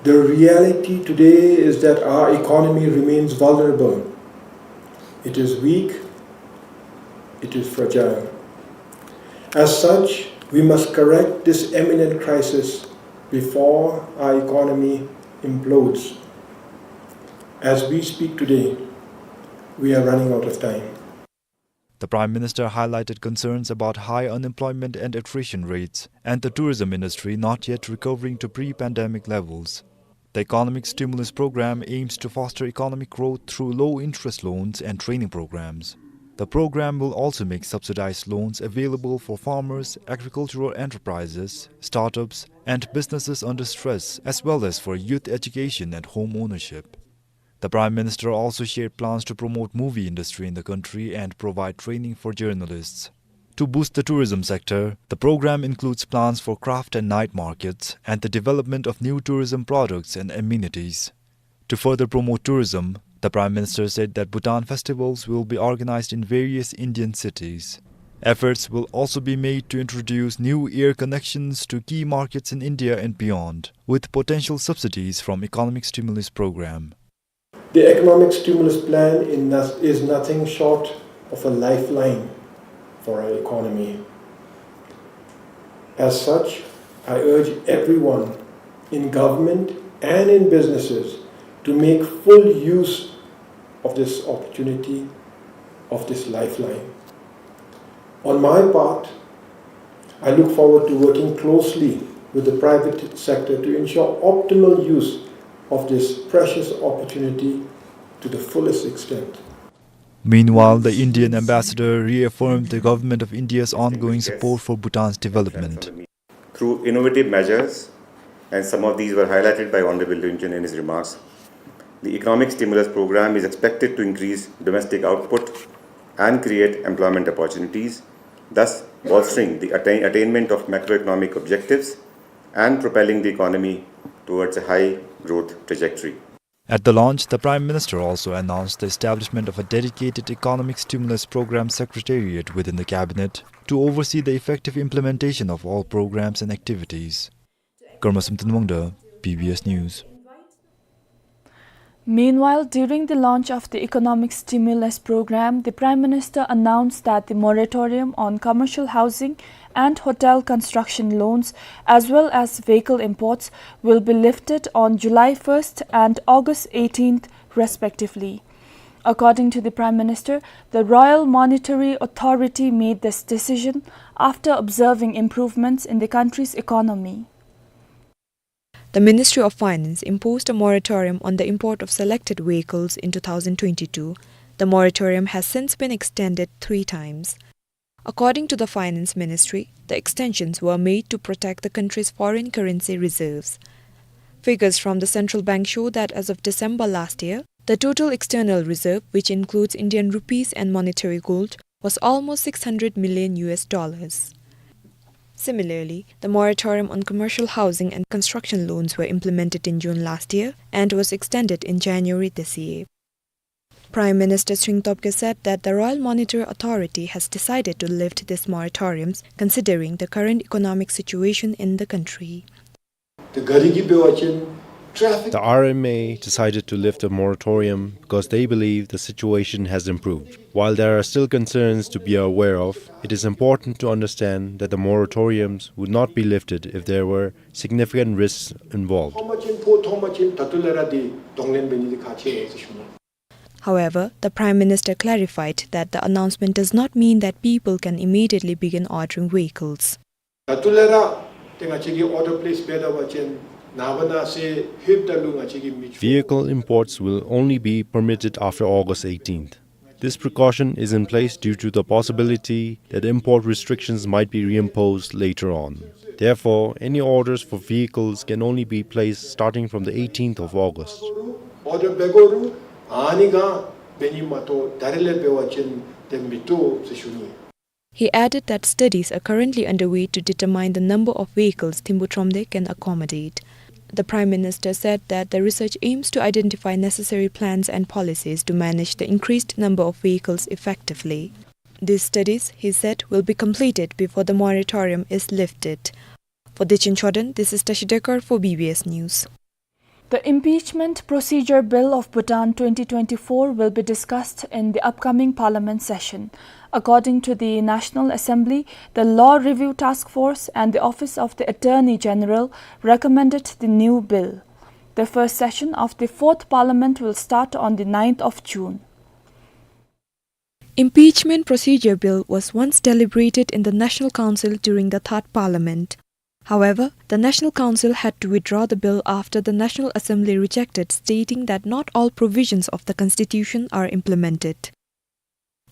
the reality today is that our economy remains vulnerable. It is weak, it is fragile. As such, we must correct this imminent crisis before our economy implodes. As we speak today, we are running out of time. The Prime Minister highlighted concerns about high unemployment and attrition rates and the tourism industry not yet recovering to pre-pandemic levels. The economic stimulus program aims to foster economic growth through low-interest loans and training programs. The program will also make subsidized loans available for farmers, agricultural enterprises, startups, and businesses under stress, as well as for youth education and home ownership. The Prime Minister also shared plans to promote movie industry in the country and provide training for journalists. To boost the tourism sector, the program includes plans for craft and night markets and the development of new tourism products and amenities. To further promote tourism, the Prime Minister said that Bhutan festivals will be organized in various Indian cities. Efforts will also be made to introduce new air connections to key markets in India and beyond, with potential subsidies from economic stimulus program. The economic stimulus plan in nos-, is nothing short of a lifeline for our economy. As such, I urge everyone in government and in businesses to make full use of this opportunity, of this lifeline. On my part, I look forward to working closely with the private sector to ensure optimal use of this precious opportunity to the fullest extent. Meanwhile, the Indian ambassador reaffirmed the Government of India's ongoing support for Bhutan's development. Through innovative measures, and some of these were highlighted by Honorable Lyngen in his remarks, the economic stimulus program is expected to increase domestic output and create employment opportunities, thus bolstering the attain-, attainment of macroeconomic objectives and propelling the economy towards a high growth trajectory. At the launch, the Prime Minister also announced the establishment of a dedicated economic stimulus program secretariat within the cabinet to oversee the effective implementation of all programs and activities. Karma Samten Wangda, B B S News. Meanwhile, during the launch of the economic stimulus program, the Prime Minister announced that the moratorium on commercial housing and hotel construction loans, as well as vehicle imports, will be lifted on July first and August eighteenth, respectively. According to the Prime Minister, the Royal Monetary Authority made this decision after observing improvements in the country's economy. The Ministry of Finance imposed a moratorium on the import of selected vehicles in two thousand twenty-two. The moratorium has since been extended three times. According to the Finance Ministry, the extensions were made to protect the country's foreign currency reserves. Figures from the central bank show that as of December last year, the total external reserve, which includes Indian rupees and monetary gold, was almost six hundred million U S dollars. Similarly, the moratorium on commercial housing and construction loans were implemented in June last year and was extended in January this year. Prime Minister Tshering Tobgay said that the Royal Monetary Authority has decided to lift these moratoriums considering the current economic situation in the country. The gari ki beva chen traffic. The R M A decided to lift the moratorium because they believe the situation has improved. While there are still concerns to be aware of, it is important to understand that the moratoriums would not be lifted if there were significant risks involved. Thoma chen pho, thoma chen tatu lera di donglen beni di kha che se shuna. However, the Prime Minister clarified that the announcement does not mean that people can immediately begin ordering vehicles. Tatu lera te nga che ki order place beda wa chen na ba na se hip da lu nga che ki mi chu. Vehicle imports will only be permitted after August eighteenth. This precaution is in place due to the possibility that import restrictions might be reimposed later on. Therefore, any orders for vehicles can only be placed starting from the eighteenth of August. Order begoru ani ga beni mato darile bewa chen te mito se shuni. He added that studies are currently underway to determine the number of vehicles Thimphu Thromde can accommodate. The Prime Minister said that the research aims to identify necessary plans and policies to manage the increased number of vehicles effectively. These studies, he said, will be completed before the moratorium is lifted. For Dechen Choden, this is Tashi Dekar for B B S News. The Impeachment Procedure Bill of Bhutan twenty twenty-four will be discussed in the upcoming parliament session. According to the National Assembly, the Law Review Task Force and the Office of the Attorney General recommended the new bill. The first session of the fourth parliament will start on the ninth of June. Impeachment Procedure Bill was once deliberated in the National Council during the Third Parliament. However, the National Council had to withdraw the bill after the National Assembly rejected, stating that not all provisions of the Constitution are implemented.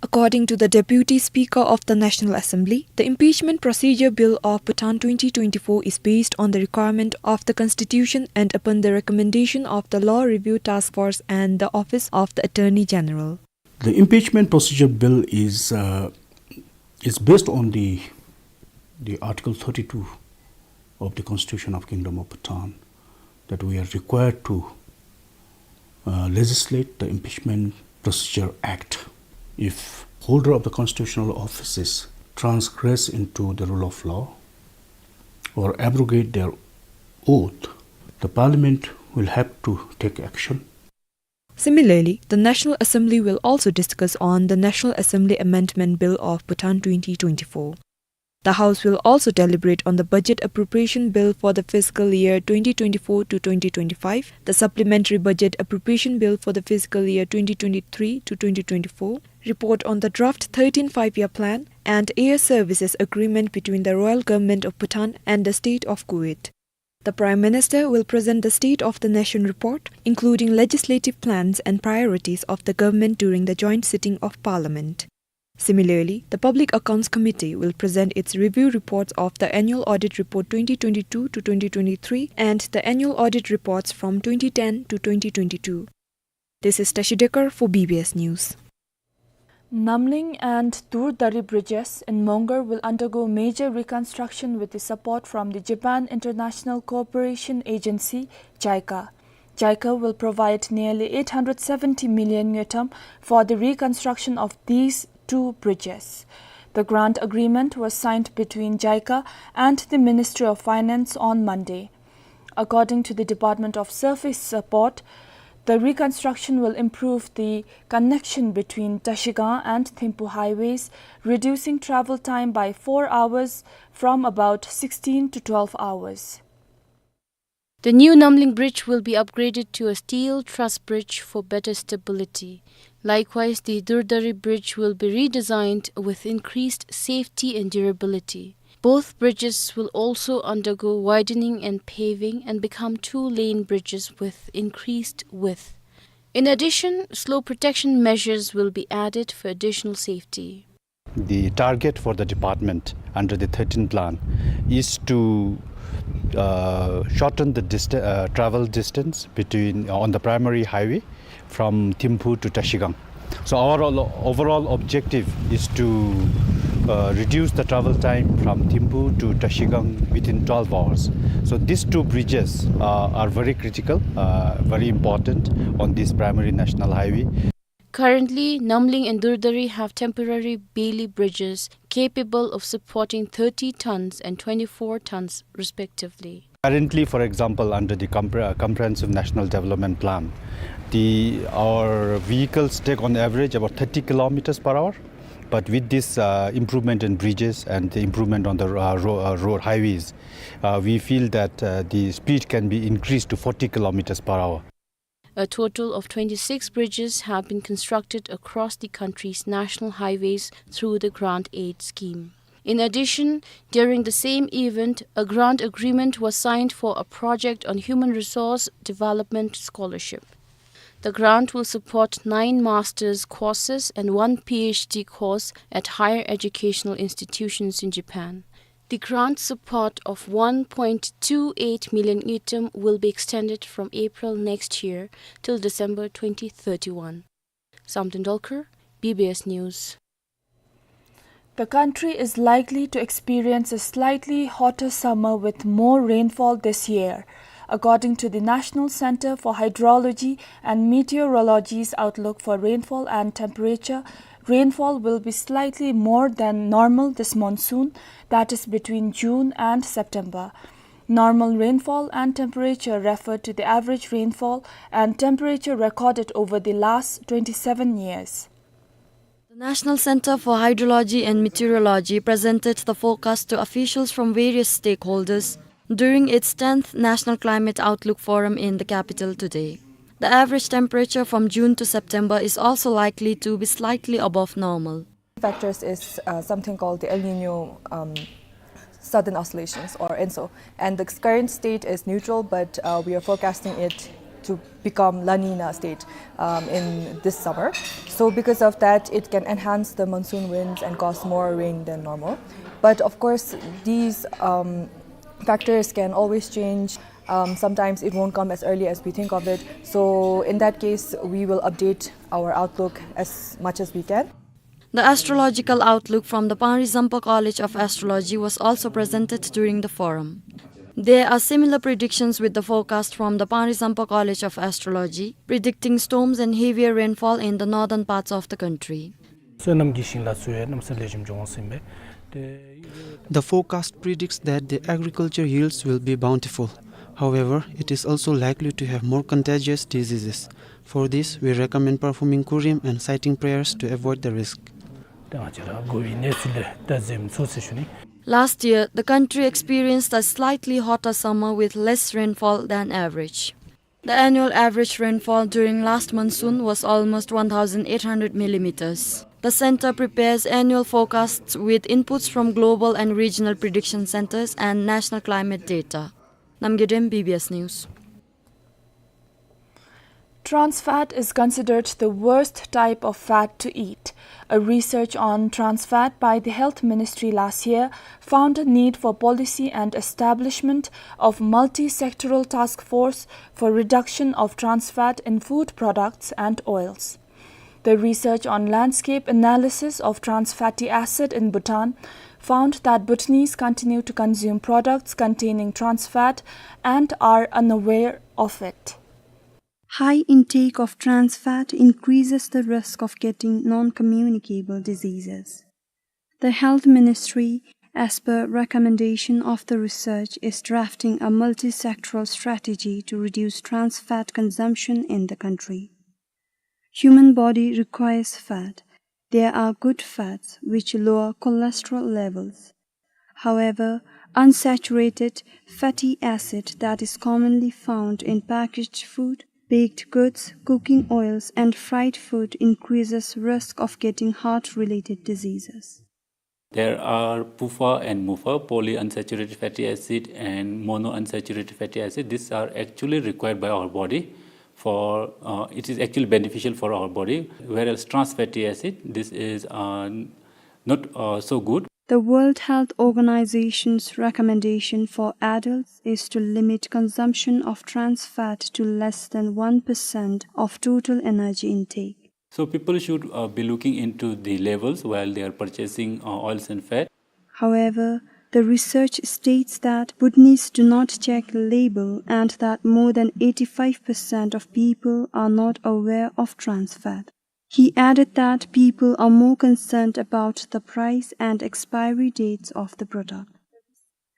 According to the Deputy Speaker of the National Assembly, the Impeachment Procedure Bill of Bhutan twenty twenty-four is based on the requirement of the Constitution and upon the recommendation of the Law Review Task Force and the Office of the Attorney General. The Impeachment Procedure Bill is, uh, is based on the, the Article thirty-two of the Constitution of Kingdom of Bhutan, that we are required to, uh, legislate the Impeachment Procedure Act if holder of the constitutional offices transgress into the rule of law or abrogate their oath, the Parliament will have to take action. Similarly, the National Assembly will also discuss on the National Assembly Amendment Bill of Bhutan twenty twenty-four. The House will also deliberate on the Budget Appropriation Bill for the fiscal year twenty twenty-four to twenty twenty-five, the Supplementary Budget Appropriation Bill for the fiscal year twenty twenty-three to twenty twenty-four, report on the draft thirteenth Five-Year Plan, and air services agreement between the Royal Government of Bhutan and the State of Kuwait. The Prime Minister will present the State of the Nation report, including legislative plans and priorities of the government during the joint sitting of Parliament. Similarly, the Public Accounts Committee will present its review reports of the Annual Audit Report twenty twenty-two to twenty twenty-three and the Annual Audit Reports from twenty ten to twenty twenty-two. This is Tashi Dekar for B B S News. Namling and Durdari bridges in Mongar will undergo major reconstruction with the support from the Japan International Cooperation Agency, JICA. JICA will provide nearly eight hundred seventy million ngultrum for the reconstruction of these two bridges. The grant agreement was signed between JICA and the Ministry of Finance on Monday. According to the Department of Surface Support, the reconstruction will improve the connection between Trashigang and Thimphu highways, reducing travel time by four hours from about sixteen to twelve hours. The new Namling Bridge will be upgraded to a steel truss bridge for better stability. Likewise, the Durdari Bridge will be redesigned with increased safety and durability. Both bridges will also undergo widening and paving and become two-lane bridges with increased width. In addition, slope protection measures will be added for additional safety. The target for the department under the thirteen plan is to, uh, shorten the dista-, uh, travel distance between, on the primary highway from Thimphu to Trashigang. So our ol-, overall objective is to uh, reduce the travel time from Thimphu to Trashigang within twelve hours. So these two bridges, uh, are very critical, uh, very important on this primary national highway. Currently, Namling and Durdari have temporary beili bridges capable of supporting thirty tons and twenty-four tons respectively. Currently, for example, under the compre-, uh, Comprehensive National Development Plan, the, our vehicles take on average about thirty kilometers per hour. But with this, uh, improvement in bridges and the improvement on the, uh, ro-, uh, road highways, uh, we feel that, uh, the speed can be increased to forty kilometers per hour. A total of twenty-six bridges have been constructed across the country's national highways through the grant aid scheme. In addition, during the same event, a grant agreement was signed for a project on human resource development scholarship. The grant will support nine master's courses and one P H D course at higher educational institutions in Japan. The grant support of one point two eight million ngultrum will be extended from April next year till December twenty thirty-one. Samten Dolkar, B B S News. The country is likely to experience a slightly hotter summer with more rainfall this year. According to the National Center for Hydrology and Meteorology's outlook for rainfall and temperature, rainfall will be slightly more than normal this monsoon, that is between June and September. Normal rainfall and temperature refer to the average rainfall and temperature recorded over the last twenty-seven years. The National Center for Hydrology and Meteorology presented the forecast to officials from various stakeholders during its tenth National Climate Outlook Forum in the capital today. The average temperature from June to September is also likely to be slightly above normal. Factors is, uh, something called the El Nino, um, sudden oscillations or ENSO. And the current state is neutral, but, uh, we are forecasting it to become La Nina state, um, in this summer. So because of that, it can enhance the monsoon winds and cause more rain than normal. But of course, these, um, factors can always change. Um, sometimes it won't come as early as we think of it. So in that case, we will update our outlook as much as we can. The astrological outlook from the Panri Zampa College of Astrology was also presented during the forum. There are similar predictions with the forecast from the Panri Zampa College of Astrology, predicting storms and heavier rainfall in the northern parts of the country. བསོད་ནམས་ཀྱི་ཞིང་ལ་བསོད་ནམས་ལེགས་ཤོམ་འབྱུང་ཟེར་ཨིན་པས། The forecast predicts that the agriculture yields will be bountiful. However, it is also likely to have more contagious diseases. For this, we recommend performing Kurim and citing prayers to avoid the risk. ད་ང་བཅས་ར་འགོ་བའི་གནས་ཚུལ་ལས་ད་གཟིམ་ཚུགས་ཟེར་ཞུ་ནི། Last year, the country experienced a slightly hotter summer with less rainfall than average. The annual average rainfall during last monsoon was almost one thousand eight hundred millimeters. The center prepares annual forecasts with inputs from global and regional prediction centers and national climate data. Namgay Dem, B B S News. Trans fat is considered the worst type of fat to eat. A research on trans fat by the Health Ministry last year found a need for policy and establishment of multi-sectoral task force for reduction of trans fat in food products and oils. The research on landscape analysis of trans fatty acid in Bhutan found that Bhutanese continue to consume products containing trans fat and are unaware of it. High intake of trans fat increases the risk of getting non-communicable diseases. The Health Ministry, as per recommendation of the research, is drafting a multi-sectoral strategy to reduce trans fat consumption in the country. Human body requires fat. There are good fats which lower cholesterol levels. However, unsaturated fatty acid that is commonly found in packaged food, baked goods, cooking oils, and fried food increases risk of getting heart-related diseases. There are PUFA and MUFA, polyunsaturated fatty acid and monounsaturated fatty acid. These are actually required by our body for, uh, it is actually beneficial for our body, whereas trans fatty acid, this is, uh, not, uh, so good. The World Health Organization's recommendation for adults is to limit consumption of trans fat to less than one percent of total energy intake. So people should, uh, be looking into the labels while they are purchasing, uh, oils and fat. However, the research states that Bhutanese do not check the label and that more than eighty-five percent of people are not aware of trans fat. He added that people are more concerned about the price and expiry dates of the product.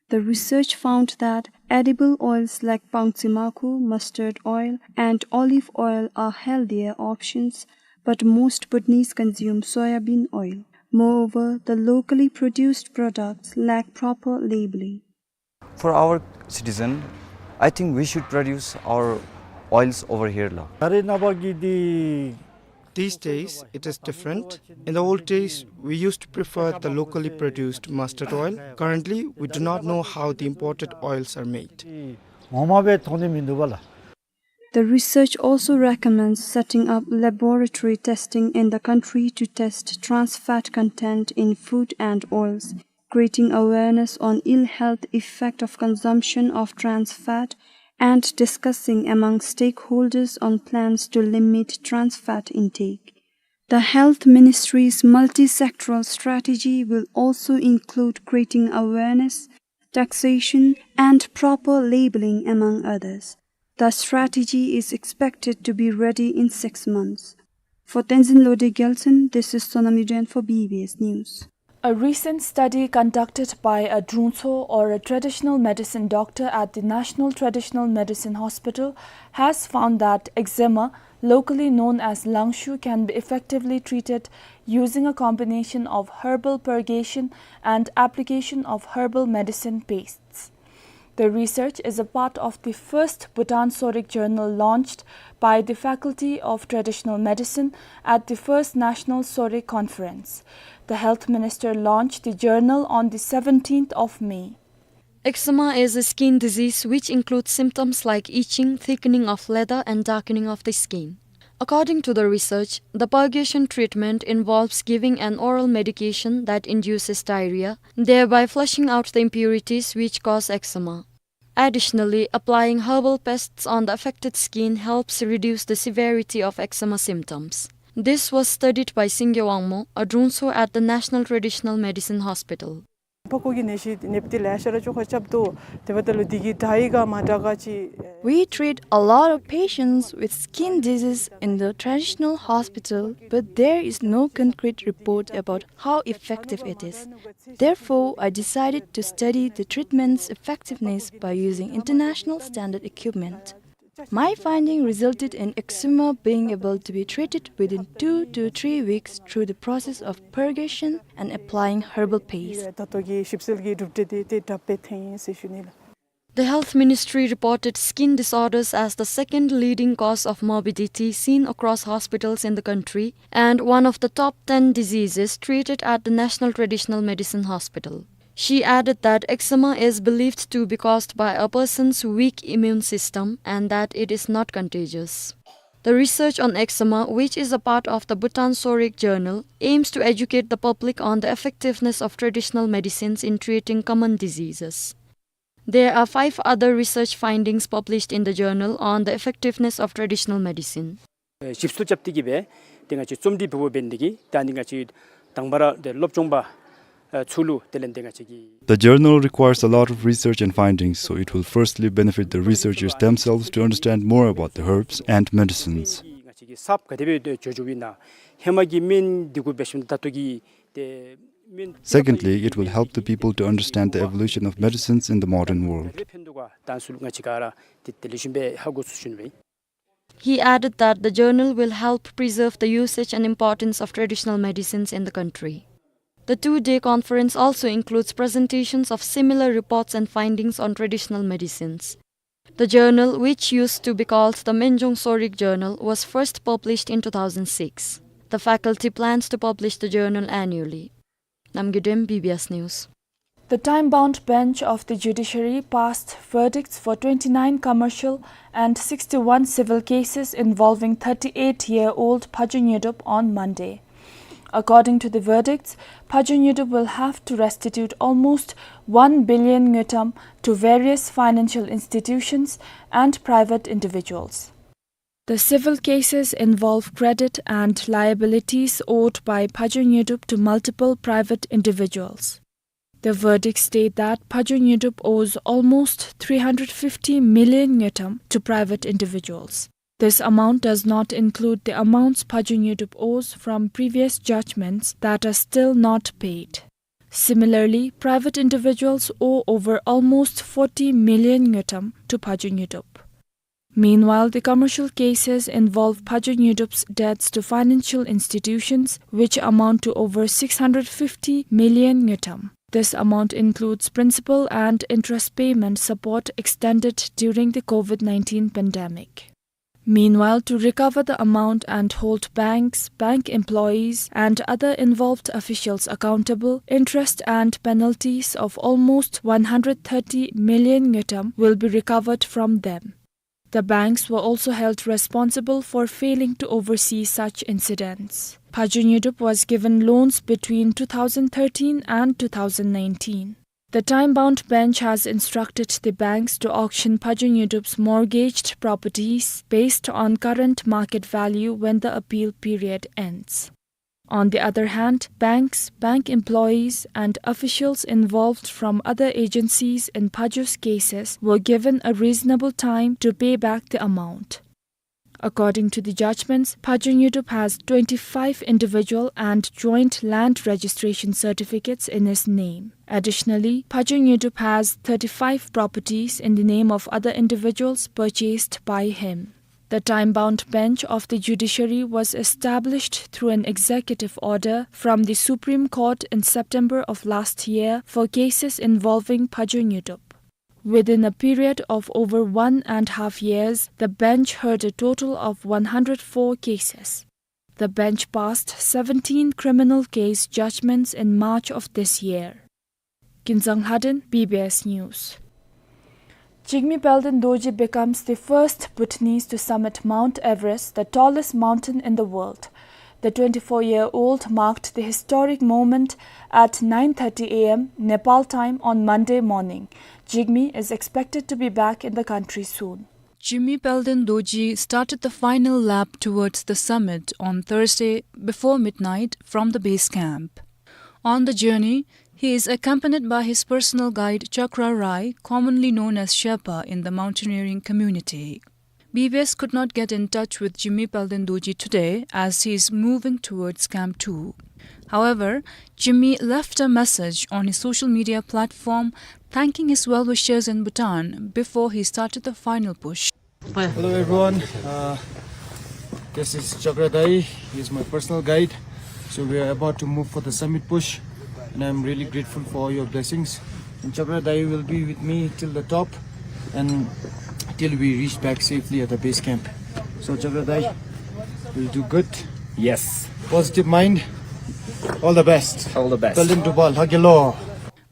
The research found that edible oils like pangtsimakho, mustard oil, and olive oil are healthier options, but most Bhutanese consume soya bean oil. Moreover, the locally produced products lack proper labeling. For our citizen, I think we should produce our oils over here la. ད་རེས་ནངས་པ་གི་འདི། These days, it is different. In the old days, we used to prefer the locally produced mustard oil. Currently, we do not know how the imported oils are made. ངོ་མ་སྦེ་མཐོང་ནི་མིན་འདུག་པ་ལགས། The research also recommends setting up laboratory testing in the country to test trans fat content in food and oils, creating awareness on ill health effect of consumption of trans fat, and discussing among stakeholders on plans to limit trans fat intake. The Health Ministry's multi-sectoral strategy will also include creating awareness, taxation, and proper labeling, among others. The strategy is expected to be ready in six months. For Tenzin Lode Gyaltshen, this is Sonam Yuden for B B S News. A recent study conducted by a drungtso, or a traditional medicine doctor at the National Traditional Medicine Hospital, has found that eczema, locally known as langshu, can be effectively treated using a combination of herbal purgation and application of herbal medicine pastes. The research is a part of the first Bhutan Sorik journal launched by the Faculty of Traditional Medicine at the first National Sorik Conference. The health minister launched the journal on the seventeenth of May. Eczema is a skin disease which includes symptoms like itching, thickening of leather, and darkening of the skin. According to the research, the purgation treatment involves giving an oral medication that induces diarrhea, thereby flushing out the impurities which cause eczema. Additionally, applying herbal pastes on the affected skin helps reduce the severity of eczema symptoms. This was studied by Singye Wangmo, a drungtso at the National Traditional Medicine Hospital. ཕག་སྐོམ་གྱི་ནད་གཞི་ནད་པ་འདི་ལེ་ཤ་ར་བཅོ་ཁ་རྐྱབ་དོ། དེ་འབདཝ་ད་ལུ་འདི་གི་དྲག་ཡི་ག་མ་དྲག་ག་ཅིག། We treat a lot of patients with skin disease in the traditional hospital, but there is no concrete report about how effective it is. Therefore, I decided to study the treatment's effectiveness by using international standard equipment. My finding resulted in eczema being able to be treated within two to three weeks through the process of purgation and applying herbal paste. ད་ལྟོ་གི་ཞིབ་འཚོལ་གྱི་གྲུབ་འབྲས་དེ་དེ་དྲག་སྦེ་ཐོན་ཡི་ཟེར་ཞུ་ནི་ལགས། The Health Ministry reported skin disorders as the second leading cause of morbidity seen across hospitals in the country and one of the top ten diseases treated at the National Traditional Medicine Hospital. She added that eczema is believed to be caused by a person's weak immune system and that it is not contagious. The research on eczema, which is a part of the Bhutan Sorik Journal, aims to educate the public on the effectiveness of traditional medicines in treating common diseases. There are five other research findings published in the journal on the effectiveness of traditional medicine. ཞིབ་འཚོལ་རྐྱབ་སྟེ་གི་སྦེ་ཏེ་ང་བཅས་རྩོམ་སྒྲིག་འབདཝ་འབད་ནི་དེ་གིས་ད་ནི་ང་བཅས་དང་པ་ར་ཏེ་སློབ་སྦྱོང་པ་ཚུ་ལུ་དེ་ལས་ཏེ་ང་བཅས་ཀྱི། The journal requires a lot of research and findings, so it will firstly benefit the researchers themselves to understand more about the herbs and medicines. ང་བཅས་ཀྱི་གསརཔ་ག་དེ་སྦེ་འགྱོ་འགྱོཝ་ཨིན་ན། ཧེ་མ་གི་སྨན་འདི་གུ་འབད་ཞིནམ་ད་ལྟོ་གི་ཏེ་སྨན། Secondly, it will help the people to understand the evolution of medicines in the modern world. ག་དེ་སྦེ་ཕན་འདུག་ག་ད་ཚུ་ལུ་ང་བཅས་ག་ར་ཏེ་དེ་ལས་ཞིནམ་སྦེ་ཧ་གོ་ཚུགས་ཟེར་ཞུ་ནི་ཨིན། He added that the journal will help preserve the usage and importance of traditional medicines in the country. The two-day conference also includes presentations of similar reports and findings on traditional medicines. The journal, which used to be called the Menjong Sorik Journal, was first published in two thousand six. The faculty plans to publish the journal annually. Namgay Dem, B B S News. The time-bound bench of the judiciary passed verdicts for twenty-nine commercial and sixty-one civil cases involving thirty-eight-year-old Phajun Yudop on Monday. According to the verdicts, Phajun Yudop will have to restitute almost one billion ngultrum to various financial institutions and private individuals. The civil cases involve credit and liabilities owed by Phajo Nyodup to multiple private individuals. The verdicts state that Phajo Nyodup owes almost three hundred fifty million ngultrum to private individuals. This amount does not include the amounts Phajo Nyodup owes from previous judgments that are still not paid. Similarly, private individuals owe over almost forty million ngultrum to Phajo Nyodup. Meanwhile, the commercial cases involve Phajo Nyodup's debts to financial institutions, which amount to over six hundred fifty million ngultrum. This amount includes principal and interest payment support extended during the COVID nineteen pandemic. Meanwhile, to recover the amount and hold banks, bank employees, and other involved officials accountable, interest and penalties of almost one hundred thirty million ngultrum will be recovered from them. The banks were also held responsible for failing to oversee such incidents. Phajo Nyodup was given loans between two thousand thirteen and two thousand nineteen. The time-bound bench has instructed the banks to auction Phajo Nyodup's mortgaged properties based on current market value when the appeal period ends. On the other hand, banks, bank employees, and officials involved from other agencies in Phajo's cases were given a reasonable time to pay back the amount. According to the judgments, Phajo Nyodup has twenty-five individual and joint land registration certificates in his name. Additionally, Phajo Nyodup has thirty-five properties in the name of other individuals purchased by him. The time-bound bench of the judiciary was established through an executive order from the Supreme Court in September of last year for cases involving Phajo Nyodup. Within a period of over one and half years, the bench heard a total of one hundred four cases. The bench passed seventeen criminal case judgments in March of this year. Kinzang Lhaden, B B S News. Jigme Palden Dorji becomes the first Bhutanese to summit Mount Everest, the tallest mountain in the world. The twenty-four-year-old marked the historic moment at nine thirty A M Nepal time on Monday morning. Jigme is expected to be back in the country soon. Jigme Palden Dorji started the final lap towards the summit on Thursday before midnight from the base camp. On the journey, he is accompanied by his personal guide Chakra Rai, commonly known as Sherpa in the mountaineering community. B B S could not get in touch with Jigme Palden Dorji today as he is moving towards Camp two. However, Jigme left a message on his social media platform thanking his well-wishers in Bhutan before he started the final push. Hello everyone, uh, this is Chakra Dai. He is my personal guide. So we are about to move for the summit push, and I'm really grateful for all your blessings. And Chakra Dai will be with me till the top and till we reach back safely at the base camp. So Chakra Dai will do good. Yes. Positive mind. All the best. All the best. Palden Dorji, hagilo.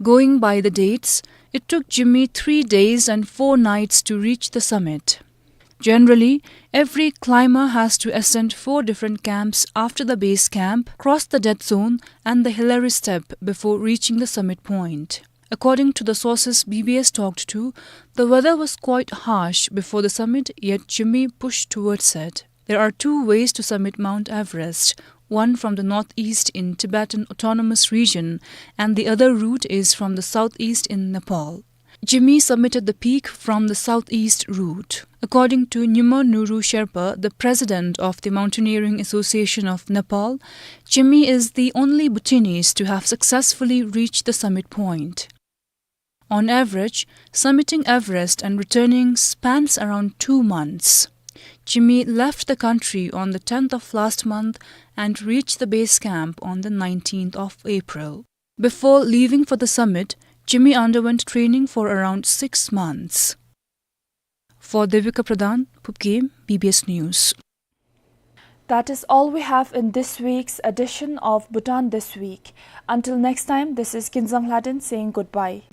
Going by the dates, it took Jigme three days and four nights to reach the summit. Generally, every climber has to ascend four different camps after the base camp, cross the death zone and the Hillary Step before reaching the summit point. According to the sources B B S talked to, the weather was quite harsh before the summit, yet Jigme pushed towards it. There are two ways to summit Mount Everest, one from the northeast in Tibetan Autonomous Region, and the other route is from the southeast in Nepal. Jigme summited the peak from the southeast route. According to Nyima Nuru Sherpa, the president of the Mountaineering Association of Nepal, Jigme is the only Bhutanese to have successfully reached the summit point. On average, summiting Everest and returning spans around two months. Jigme left the country on the tenth of last month and reached the base camp on the nineteenth of April. Before leaving for the summit, Jigme underwent training for around six months. For Devika Pradhan, Phubghem, B B S News. That is all we have in this week's edition of Bhutan This Week. Until next time, this is Kinzang Lhaden saying goodbye.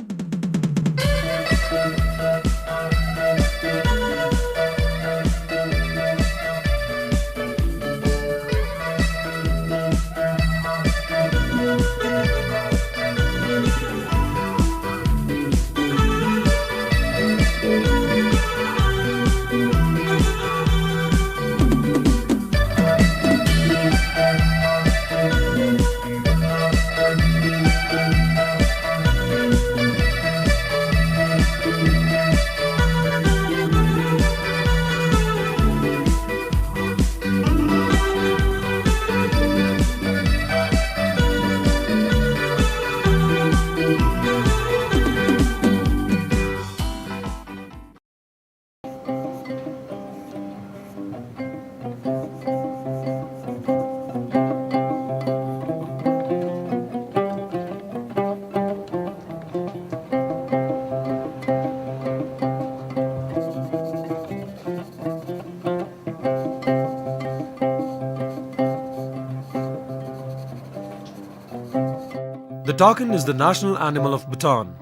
Takin is the national animal of Bhutan.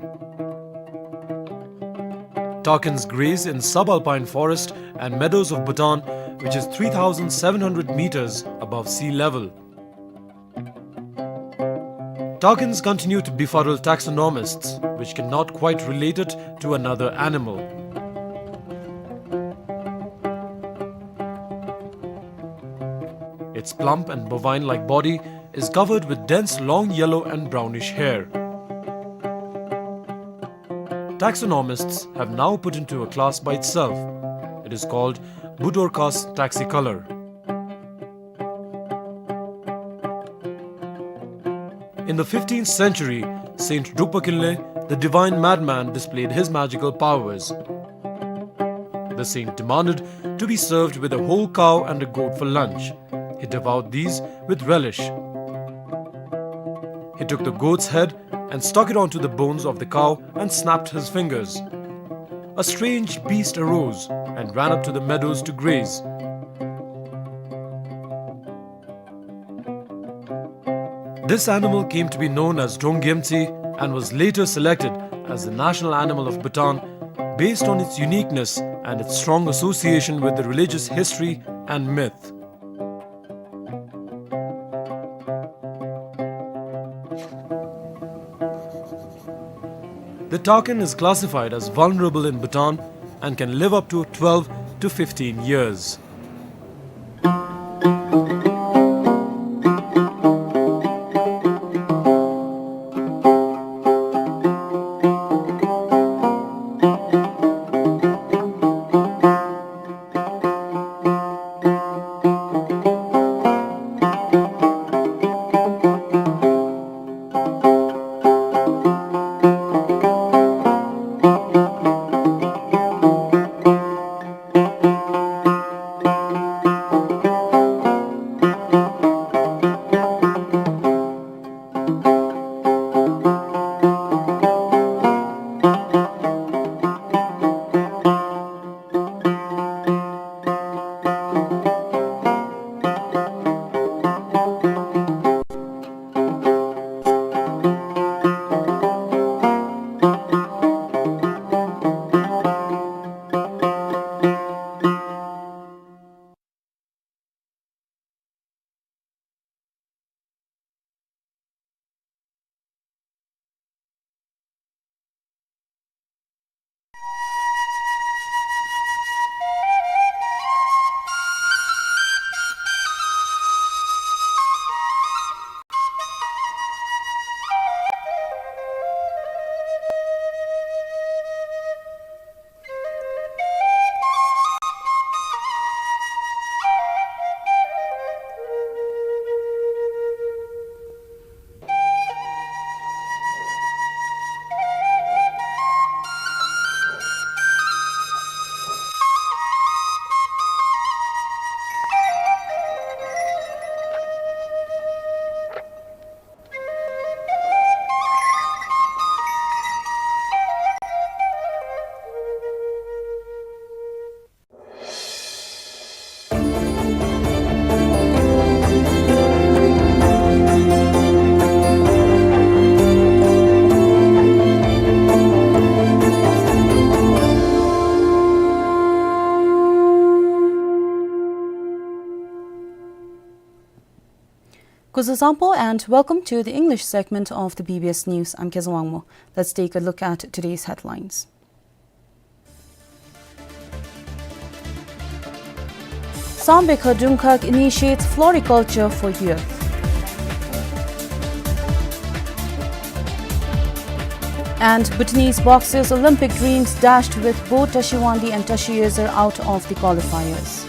Takins graze in subalpine forest and meadows of Bhutan, which is three thousand seven hundred meters above sea level. Takins continue to befuddle taxonomists, which cannot quite relate it to another animal. Its plump and bovine-like body is covered with dense long yellow and brownish hair. Taxonomists have now put into a class by itself. It is called Budorcas taxicolor. In the fifteenth century, Saint Drukpa Kinley, the divine madman, displayed his magical powers. The saint demanded to be served with a whole cow and a goat for lunch. He devoured these with relish. He took the goat's head and stuck it onto the bones of the cow and snapped his fingers. A strange beast arose and ran up to the meadows to graze. This animal came to be known as Drongyemtsi and was later selected as the national animal of Bhutan based on its uniqueness and its strong association with the religious history and myth. The takin is classified as vulnerable in Bhutan and can live up to twelve to fifteen years. Kuzuzangpo and welcome to the English segment of the B B S News. I'm Kezang Wangmo. Let's take a look at today's headlines. Sangbe Khadung Khak initiates floriculture for youth. And Bhutanese boxers' Olympic dreams dashed with both Tashi Wangdi and Tashi Yezer out of the qualifiers.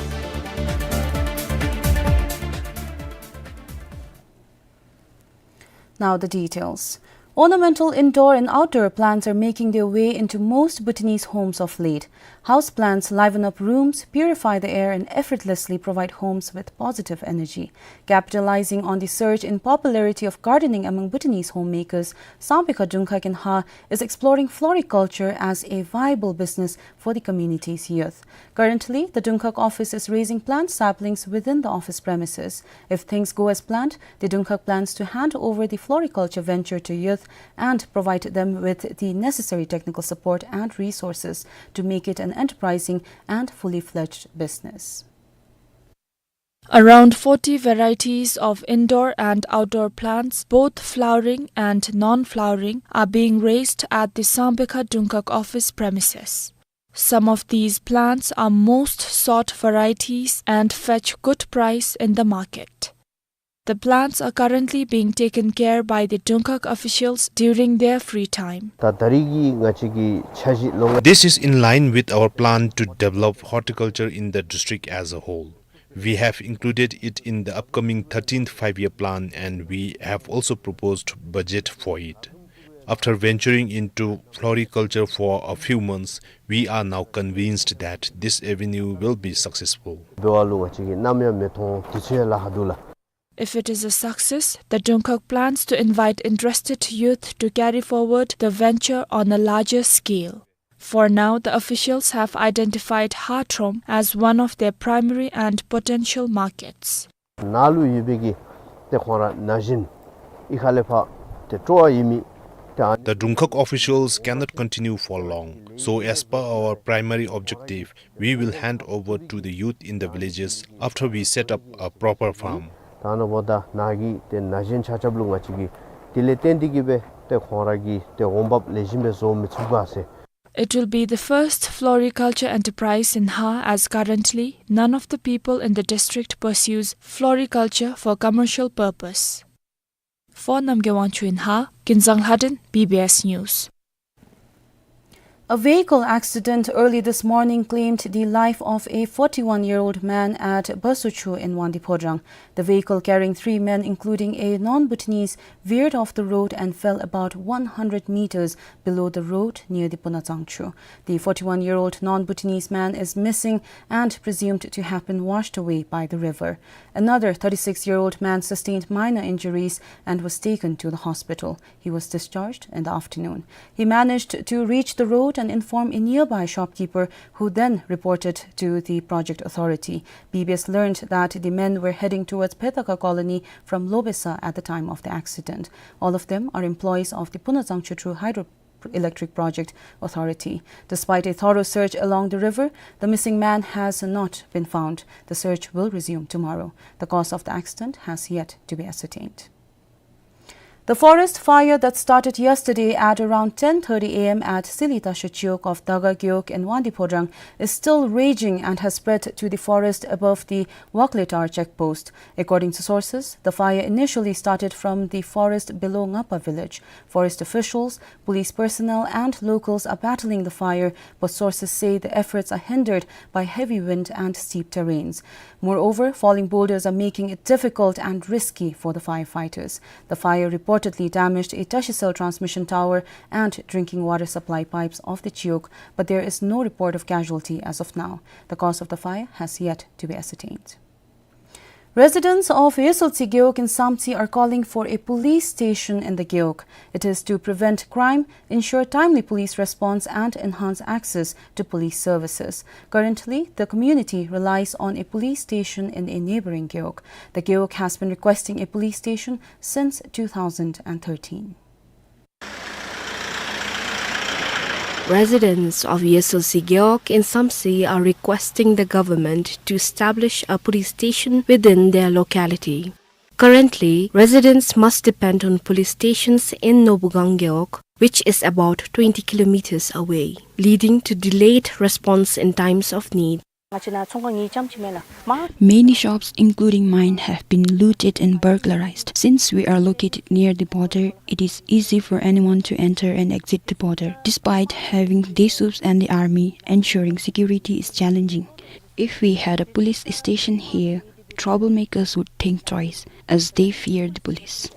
Now the details. Ornamental indoor and outdoor plants are making their way into most Bhutanese homes of late. Houseplants liven up rooms, purify the air, and effortlessly provide homes with positive energy. Capitalizing on the surge in popularity of gardening among Bhutanese homemakers, Sangpekha Dungkhak in Ha is exploring floriculture as a viable business for the community's youth. Currently, the Dungkhak office is raising plant saplings within the office premises. If things go as planned, the Dungkhak plans to hand over the floriculture venture to youth and provide them with the necessary technical support and resources to make it an enterprising and fully fledged business. Around forty varieties of indoor and outdoor plants, both flowering and non-flowering, are being raised at the Sangpekha Dungkhak office premises. Some of these plants are most sought varieties and fetch good price in the market. The plants are currently being taken care by the Dungkhak officials during their free time. ད་ད་རིས་ཀྱི་ང་བཅས་ཀྱི་འཆར་གཞི་ལོ་ལྔ། This is in line with our plan to develop horticulture in the district as a whole. We have included it in the upcoming thirteenth Five-Year Plan, and we have also proposed budget for it. After venturing into floriculture for a few months, we are now convinced that this avenue will be successful. འབད་བ་ལུ་ང་བཅས་ཀྱིས་ནམ་ཡང་མི་མཐོང་དུས་ཚོད་ལ་ཧ་དུ་ལ། If it is a success, the Dungkhak plans to invite interested youth to carry forward the venture on a larger scale. For now, the officials have identified Hatrom as one of their primary and potential markets. ནཱ་ལུ་ཡོད་པའི་གི་ཏེ་ཁོང་ར་ན་གཞོན་ཨི་ཁ་ལས་ཕར་ཏེ་སྤྲོ་བ་ཡོད་མི་ཏེ་ཨ། The Dungkhak officials cannot continue for long. So, as per our primary objective, we will hand over to the youth in the villages after we set up a proper farm. ད་ནཱ་འབདཝ་ད་ནཱ་གི་ཏེ་ན་གཞོན་ཆ་ཁྱབ་ལུ་ང་བཅས་ཀྱིས་དེ་ལས་བརྟེན་ཏེ་གིས་སྦེ་ཏེ་ཁོང་ར་གི་ཏེ་འོང་འབབ་ལེགས་ཤོམ་སྦེ་བཟོ་མི་ཚུགས་ག་ཟེར། It will be the first floriculture enterprise in Ha, as currently none of the people in the district pursues floriculture for commercial purpose. For Namgay Wangchuk in Ha, Kinzang Lhadon, B B S News. A vehicle accident early this morning claimed the life of a forty-one-year-old man at Basocho in Wangdue Phodrang. The vehicle carrying three men, including a non-Bhutanese, veered off the road and fell about one hundred meters below the road near the Punazangcho. The forty-one-year-old non-Bhutanese man is missing and presumed to have been washed away by the river. Another thirty-six-year-old man sustained minor injuries and was taken to the hospital. He was discharged in the afternoon. He managed to reach the road and inform a nearby shopkeeper, who then reported to the project authority. B B S learned that the men were heading towards Phetaka Colony from Lobesa at the time of the accident. All of them are employees of the Punazangcho Hydroelectric Project Authority. Despite a thorough search along the river, the missing man has not been found. The search will resume tomorrow. The cause of the accident has yet to be ascertained. The forest fire that started yesterday at around ten thirty A M at Silitasho Chiwog of Daga Gewog in Wangdue Phodrang is still raging and has spread to the forest above the Wakletar checkpost. According to sources, the fire initially started from the forest below Ngapa village. Forest officials, police personnel and locals are battling the fire, but sources say the efforts are hindered by heavy wind and steep terrains. Moreover, falling boulders are making it difficult and risky for the firefighters. The fire reportedly damaged a Tashicel transmission tower and drinking water supply pipes of the Chiwog, but there is no report of casualty as of now. The cause of the fire has yet to be ascertained. Residents of Yesoltsi Gewog in Samtse are calling for a police station in the Gewog. It is to prevent crime, ensure timely police response and enhance access to police services. Currently, the community relies on a police station in a neighboring Gewog. The Gewog has been requesting a police station since two thousand and thirteen. Residents of Yesoltsi Gewog in Samtse are requesting the government to establish a police station within their locality. Currently, residents must depend on police stations in Nobugang Gewog, which is about twenty kilometers away, leading to delayed response in times of need. Many shops, including mine, have been looted and burglarized. Since we are located near the border, it is easy for anyone to enter and exit the border. Despite having DESUPS and the army, ensuring security is challenging. If we had a police station here, troublemakers would think twice, as they fear the police.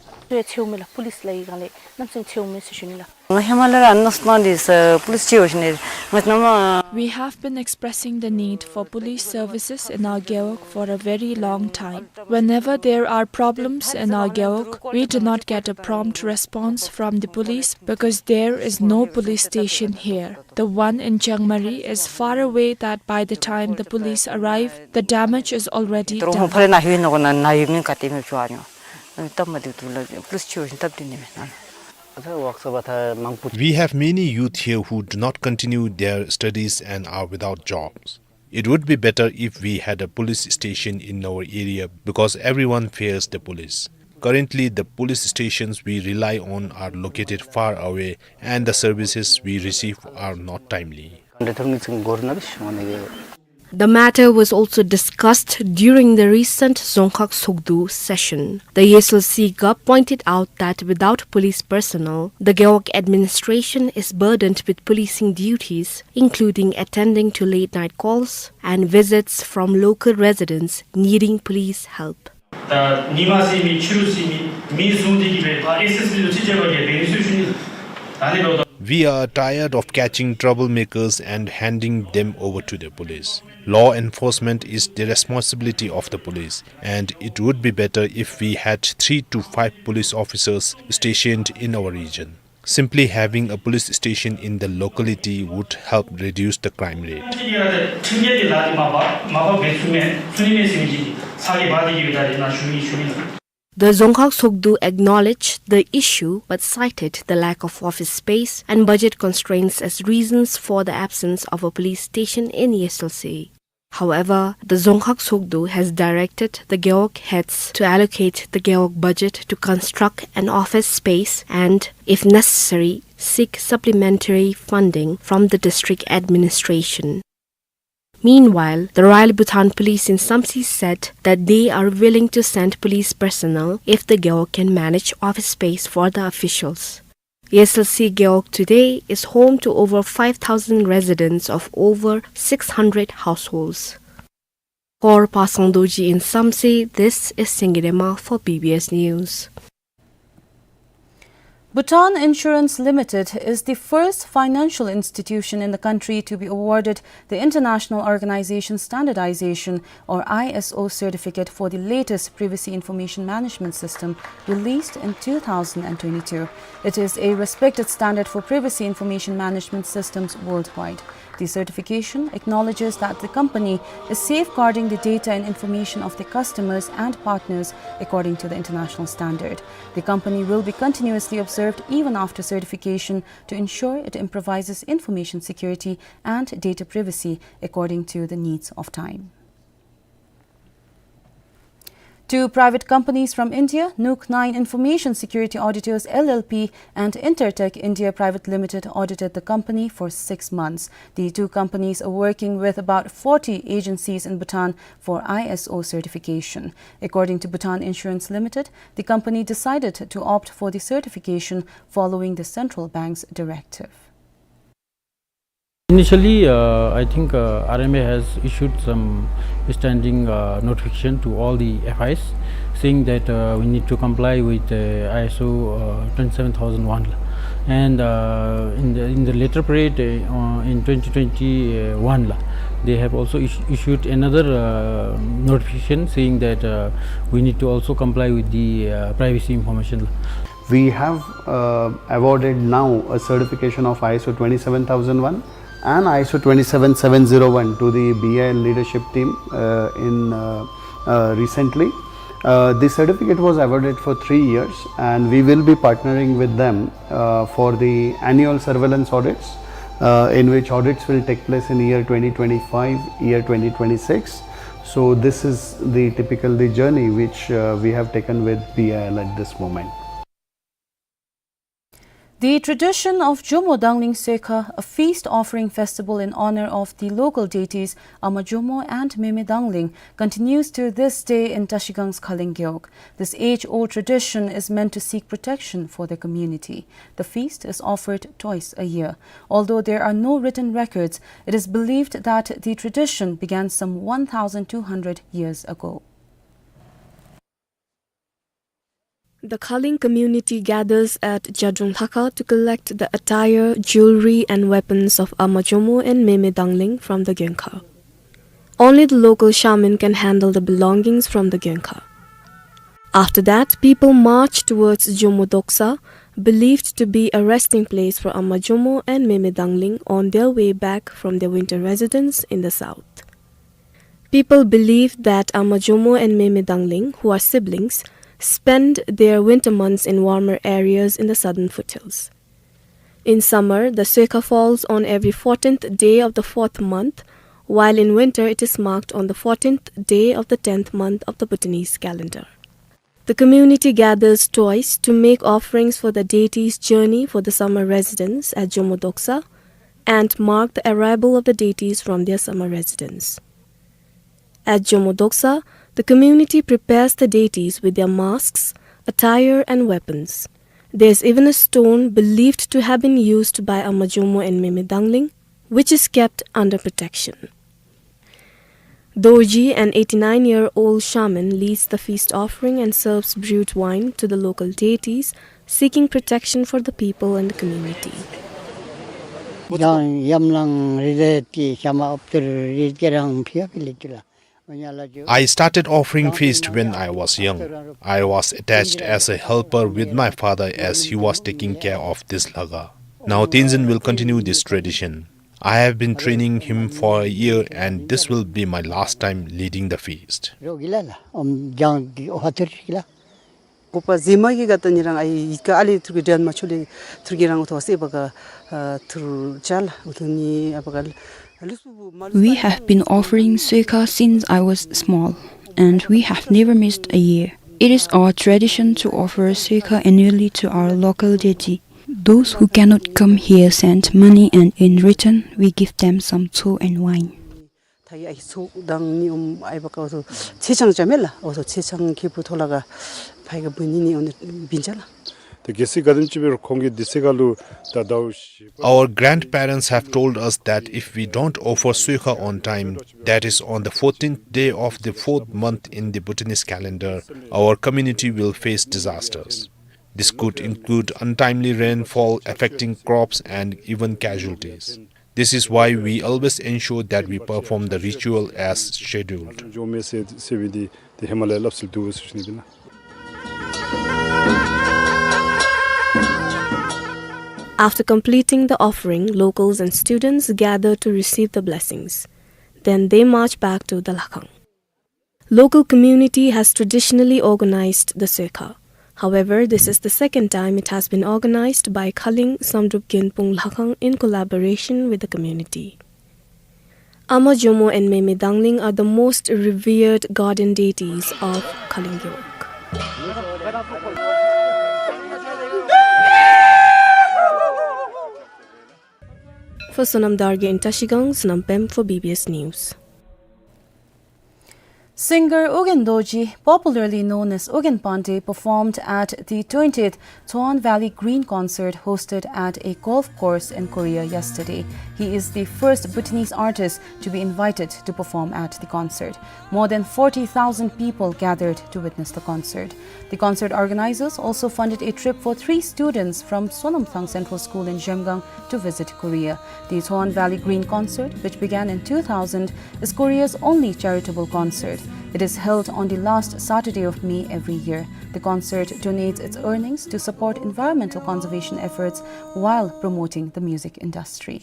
ང་ཧེ་མ་ལས་ར་ཨ་ནཱ་སོང་ནི་འདི་ས་པོ་ལིསི་ཅིག་འོང་ནི། ང་ནམ། We have been expressing the need for police services in our Gewog for a very long time. Whenever there are problems in our Gewog, we do not get a prompt response from the police because there is no police station here. The one in Chiang Mai is far away that by the time the police arrive, the damage is already done. ད་རུང་ཧོང་ཕར་ནཱ་ཧེ་ནོ་གོ་ནཱ་ནཱ་ཡོད་མི་ག་ཏེ་མེད་ཅོ་ཨ་ནི། སྟབས་མ་བདེཝ་འདུག་ལགས། པོ་ལིསི་ཅིག་འོང་སྟབས་བདེ་ནི་མེད་ན། We have many youth here who do not continue their studies and are without jobs. It would be better if we had a police station in our area because everyone fears the police. Currently, the police stations we rely on are located far away and the services we receive are not timely. The matter was also discussed during the recent Dzongkhag Sogdu session. The E S L C Gup pointed out that without police personnel, the Gewog administration is burdened with policing duties, including attending to late night calls and visits from local residents needing police help. ད་ཉིན་མ་ཟེར་མི་ཕྱི་རུ་ཟེར་མི་མི་བཟུང་སྟེ་གི་སྦེ་ཨེསི་ཨེསི་པི་ལུ་ཅིག་བྱས་པ་གི་སྦེ་ནི་ཚུ་ཞུ་ནི། ད་ནི་ལོ་ད། We are tired of catching troublemakers and handing them over to the police. Law enforcement is the responsibility of the police, and it would be better if we had three to five police officers stationed in our region. Simply having a police station in the locality would help reduce the crime rate. The Dzongkhag Sogdu acknowledged the issue but cited the lack of office space and budget constraints as reasons for the absence of a police station in E S L C. However, the Dzongkhag Sogdu has directed the Gewog heads to allocate the Gewog budget to construct an office space and, if necessary, seek supplementary funding from the district administration. Meanwhile, the Royal Bhutan Police in Samtse said that they are willing to send police personnel if the Gewog can manage office space for the officials. E S L C Gewog today is home to over five thousand residents of over six hundred households. For Pasang Dorji in Samtse, this is Singye Dema for B B S News. Bhutan Insurance Limited is the first financial institution in the country to be awarded the International Organization Standardization, or I S O, certificate for the latest privacy information management system released in two thousand and twenty-two. It is a respected standard for privacy information management systems worldwide. The certification acknowledges that the company is safeguarding the data and information of the customers and partners according to the international standard. The company will be continuously observed even after certification to ensure it improvises information security and data privacy according to the needs of time. Two private companies from India, Nook Nine Information Security Auditors L L P and Intertech India Private Limited, audited the company for six months. The two companies are working with about forty agencies in Bhutan for I S O certification. According to Bhutan Insurance Limited, the company decided to opt for the certification following the central bank's directive. Initially, uh, I think, uh, R M A has issued some standing, uh, notification to all the F Is, saying that, uh, we need to comply with, uh, I S O, uh, twenty-seven thousand one la. And, uh, in the, in the later period, uh, in twenty twenty-one la, they have also is-, issued another, uh, notification saying that, uh, we need to also comply with the, uh, privacy information la. We have, uh, awarded now a certification of I S O twenty-seven thousand one and I S O twenty-seven seven zero one to the B I L leadership team, uh, in, uh, uh, recently. Uh, the certificate was awarded for three years, and we will be partnering with them, uh, for the annual surveillance audits, uh, in which audits will take place in year twenty twenty-five, year twenty twenty-six. So this is the typical, the journey which, uh, we have taken with B I L at this moment. The tradition of Jomo Dangling Sekha, a feast offering festival in honor of the local deities Ama Jomo and Meme Dangling, continues to this day in Trashigang's Khaleng Gewog. This age-old tradition is meant to seek protection for the community. The feast is offered twice a year. Although there are no written records, it is believed that the tradition began some one thousand two hundred years ago. The Khaling community gathers at Jadrong Lhakha to collect the attire, jewelry and weapons of Amma Jomo and Meme Dangling from the Goenkhar. Only the local shaman can handle the belongings from the Goenkhar. After that, people march towards Jomo Doksa, believed to be a resting place for Amma Jomo and Meme Dangling on their way back from their winter residence in the south. People believe that Amma Jomo and Meme Dangling, who are siblings, spend their winter months in warmer areas in the southern foothills. In summer, the Soikha falls on every fourteenth day of the fourth month, while in winter it is marked on the fourteenth day of the tenth month of the Bhutanese calendar. The community gathers toys to make offerings for the deities' journey for the summer residence at Jomo Doksa and mark the arrival of the deities from their summer residence. At Jomo Doksa, the community prepares the deities with their masks, attire and weapons. There is even a stone believed to have been used by Amma Jomo and Meme Dangling, which is kept under protection. Dorji, an eighty-nine-year-old shaman, leads the feast offering and serves brewed wine to the local deities, seeking protection for the people and the community. Yang yamlang rile ti sama optur ri kerang pia pilikila. I started offering feast when I was young. I was attached as a helper with my father as he was taking care of this lhakha. Now Tenzin will continue this tradition. I have been training him for a year, and this will be my last time leading the feast. Ro gila la, om jang di ohatur gila. Opa zema ki gata nirang ai ika ali turki dan machuli turki rang to se baga, ah, tur chal utuni abagal. We have been offering Soikha since I was small, and we have never missed a year. It is our tradition to offer Soikha annually to our local deity. Those who cannot come here send money, and in return, we give them some tso and wine. Thai ai so dang ni um ai baka so chechang chamela, oso chechang kipu tholaga phai ga buni ni on binchala. The gesi gadin chibe kongi disega lu da dau shi. Our grandparents have told us that if we don't offer Soikha on time, that is on the fourteenth day of the fourth month in the Bhutanese calendar, our community will face disasters. This could include untimely rainfall affecting crops and even casualties. This is why we always ensure that we perform the ritual as scheduled. After completing the offering, locals and students gather to receive the blessings. Then they march back to the Lhakhang. Local community has traditionally organized the Soikha. However, this is the second time it has been organized by Khaling Samdrup Genpung Lhakhang in collaboration with the community. Ama Jomo and Meme Dangling are the most revered guardian deities of Khaling York. For Sonam Dargye in Trashigang, Sonam Pem for B B S News. Singer Ugyen Dorji, popularly known as Ugyen Pande, performed at the twentieth Toan Valley Green Concert hosted at a golf course in Korea yesterday. He is the first Bhutanese artist to be invited to perform at the concert. More than forty thousand people gathered to witness the concert. The concert organizers also funded a trip for three students from Sonamthang Central School in Zhemgang to visit Korea. The Toan Valley Green Concert, which began in two thousand, is Korea's only charitable concert. It is held on the last Saturday of May every year. The concert donates its earnings to support environmental conservation efforts while promoting the music industry.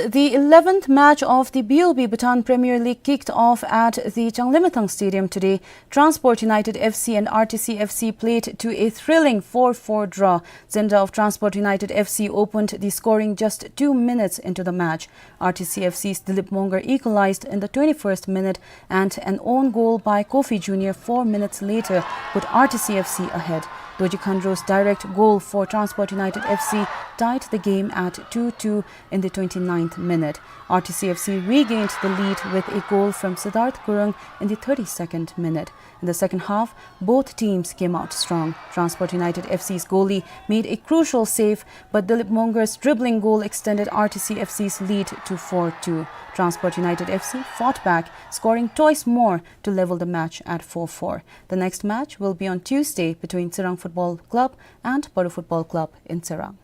The eleventh match of the B O B Bhutan Premier League kicked off at the Changlimethang Stadium today. Transport United F C and R T C F C played to a thrilling four four draw. Zenda of Transport United F C opened the scoring just two minutes into the match. R T C F C's Dilip Mongar equalized in the twenty-first minute, and an own goal by Kofi Junior four minutes later put R T C F C ahead. Dorji Khandro's direct goal for Transport United F C tied the game at two two in the twenty-ninth minute. R T C F C regained the lead with a goal from Siddharth Gurung in the thirty-second minute. In the second half, both teams came out strong. Transport United F C's goalie made a crucial save, but Dilip Mongar's dribbling goal extended R T C F C's lead to four two. Transport United F C fought back, scoring twice more to level the match at four four. The next match will be on Tuesday between Tsirang Football Club and Paru Football Club in Tsirang.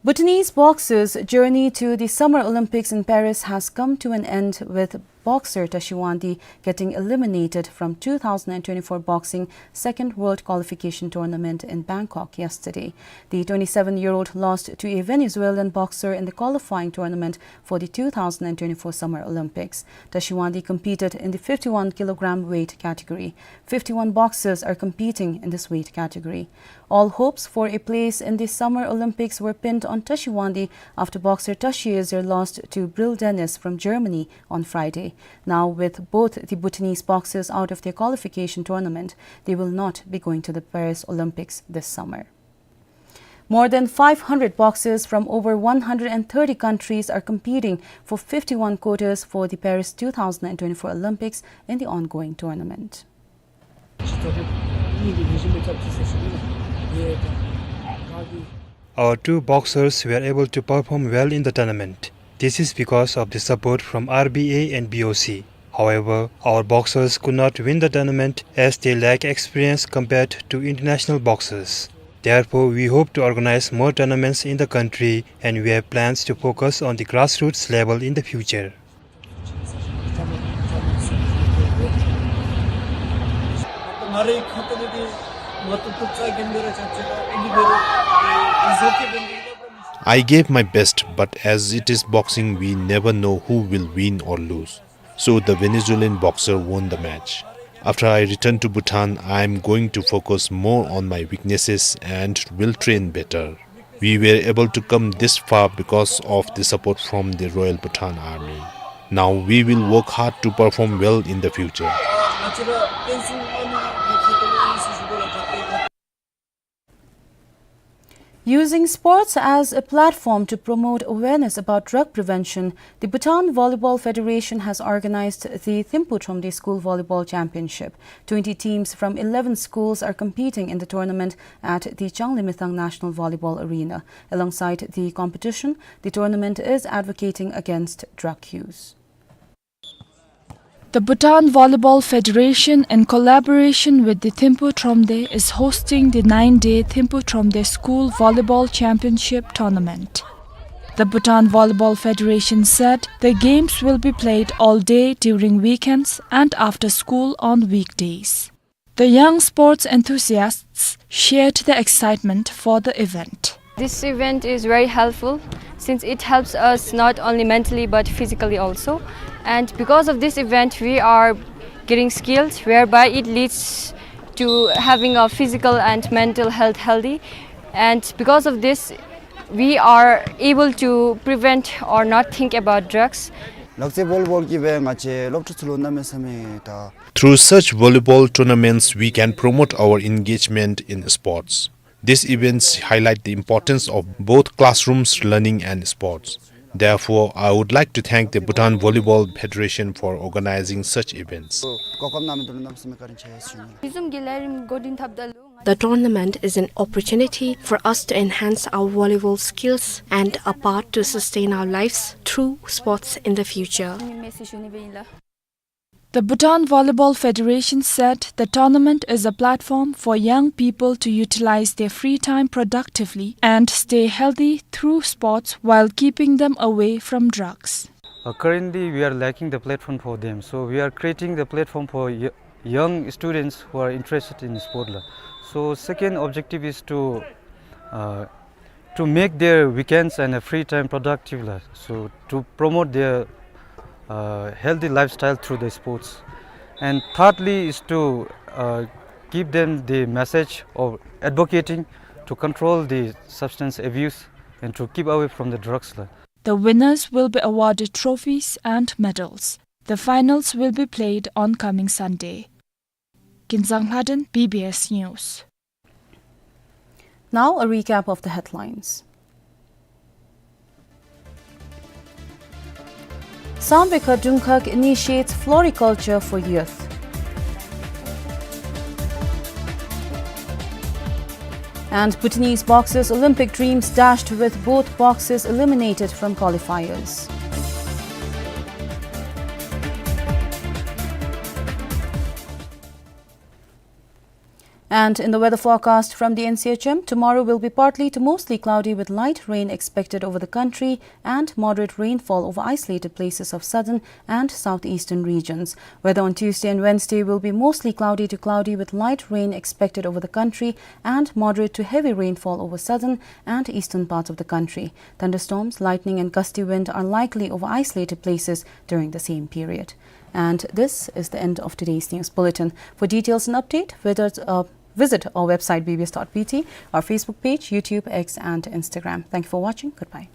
Bhutanese boxers' journey to the Summer Olympics in Paris has come to an end, with boxer Tashi Wangdi getting eliminated from two thousand and twenty-four boxing second world qualification tournament in Bangkok yesterday. The twenty-seven-year-old lost to a Venezuelan boxer in the qualifying tournament for the two thousand and twenty-four Summer Olympics. Tashi Wangdi competed in the fifty-one kilogram weight category. Fifty-one boxers are competing in this weight category. All hopes for a place in the Summer Olympics were pinned on Tashi Wangdi after boxer Tashi Yezir lost to Bril Dennis from Germany on Friday. Now, with both the Bhutanese boxers out of their qualification tournament, they will not be going to the Paris Olympics this summer. More than five hundred boxers from over one hundred and thirty countries are competing for fifty-one quotas for the Paris two thousand and twenty-four Olympics in the ongoing tournament. Our two boxers were able to perform well in the tournament. This is because of the support from R B A and B O C. However, our boxers could not win the tournament as they lack experience compared to international boxers. Therefore, we hope to organize more tournaments in the country, and we have plans to focus on the grassroots level in the future. I gave my best, but as it is boxing, we never know who will win or lose. So the Venezuelan boxer won the match. After I return to Bhutan, I am going to focus more on my weaknesses and will train better. We were able to come this far because of the support from the Royal Bhutan Army. Now we will work hard to perform well in the future. Using sports as a platform to promote awareness about drug prevention, the Bhutan Volleyball Federation has organized the Thimphu Thromde School Volleyball Championship. Twenty teams from eleven schools are competing in the tournament at the Changlimithang National Volleyball Arena. Alongside the competition, the tournament is advocating against drug use. The Bhutan Volleyball Federation, in collaboration with the Thimphu Thromde, is hosting the nine-day Thimphu Thromde School Volleyball Championship Tournament. The Bhutan Volleyball Federation said the games will be played all day during weekends and after school on weekdays. The young sports enthusiasts shared their excitement for the event. This event is very helpful since it helps us not only mentally but physically also. And because of this event, we are getting skilled, whereby it leads to having a physical and mental health healthy. And because of this, we are able to prevent or not think about drugs. ལག་རྩེད་བོ་ལི་བོལ་གྱིས་སྦེ་ང་བཅས་སློབ་ཕྲུག་ཚུ་ལུ་གནམ་མེད་ས་མེད་ད། Through such volleyball tournaments, we can promote our engagement in sports. These events highlight the importance of both classrooms learning and sports. Therefore, I would like to thank the Bhutan Volleyball Federation for organizing such events. གོ་སྐབས་གནང་མི་འདི་ལུ་གནམ་མེད་ས་མེད་བཀའ་དྲིན་ཆེ་ཟེར་ཞུ་ནི། The tournament is an opportunity for us to enhance our volleyball skills and a path to sustain our lives through sports in the future. The Bhutan Volleyball Federation said the tournament is a platform for young people to utilize their free time productively and stay healthy through sports while keeping them away from drugs. Uh, currently, we are lacking the platform for them, so we are creating the platform for y-, young students who are interested in sport la. So second objective is to, uh, to make their weekends and, uh, free time productive la. So to promote their, uh, healthy lifestyle through the sports. And thirdly is to, uh, give them the message of advocating to control the substance abuse and to keep away from the drugs la. The winners will be awarded trophies and medals. The finals will be played on coming Sunday. Kinzang Lhaden, B B S News. Now a recap of the headlines. Samvekha Dungkhak initiates floriculture for youth. And Bhutanese boxers' Olympic dreams dashed with both boxers eliminated from qualifiers. And in the weather forecast from the N C H M, tomorrow will be partly to mostly cloudy with light rain expected over the country and moderate rainfall over isolated places of southern and southeastern regions. Weather on Tuesday and Wednesday will be mostly cloudy to cloudy with light rain expected over the country and moderate to heavy rainfall over southern and eastern parts of the country. Thunderstorms, lightning and gusty wind are likely over isolated places during the same period. And this is the end of today's news bulletin. For details and update, visit, uh, visit our website B B S dot B T, our Facebook page, YouTube, X, and Instagram. Thank you for watching. Goodbye.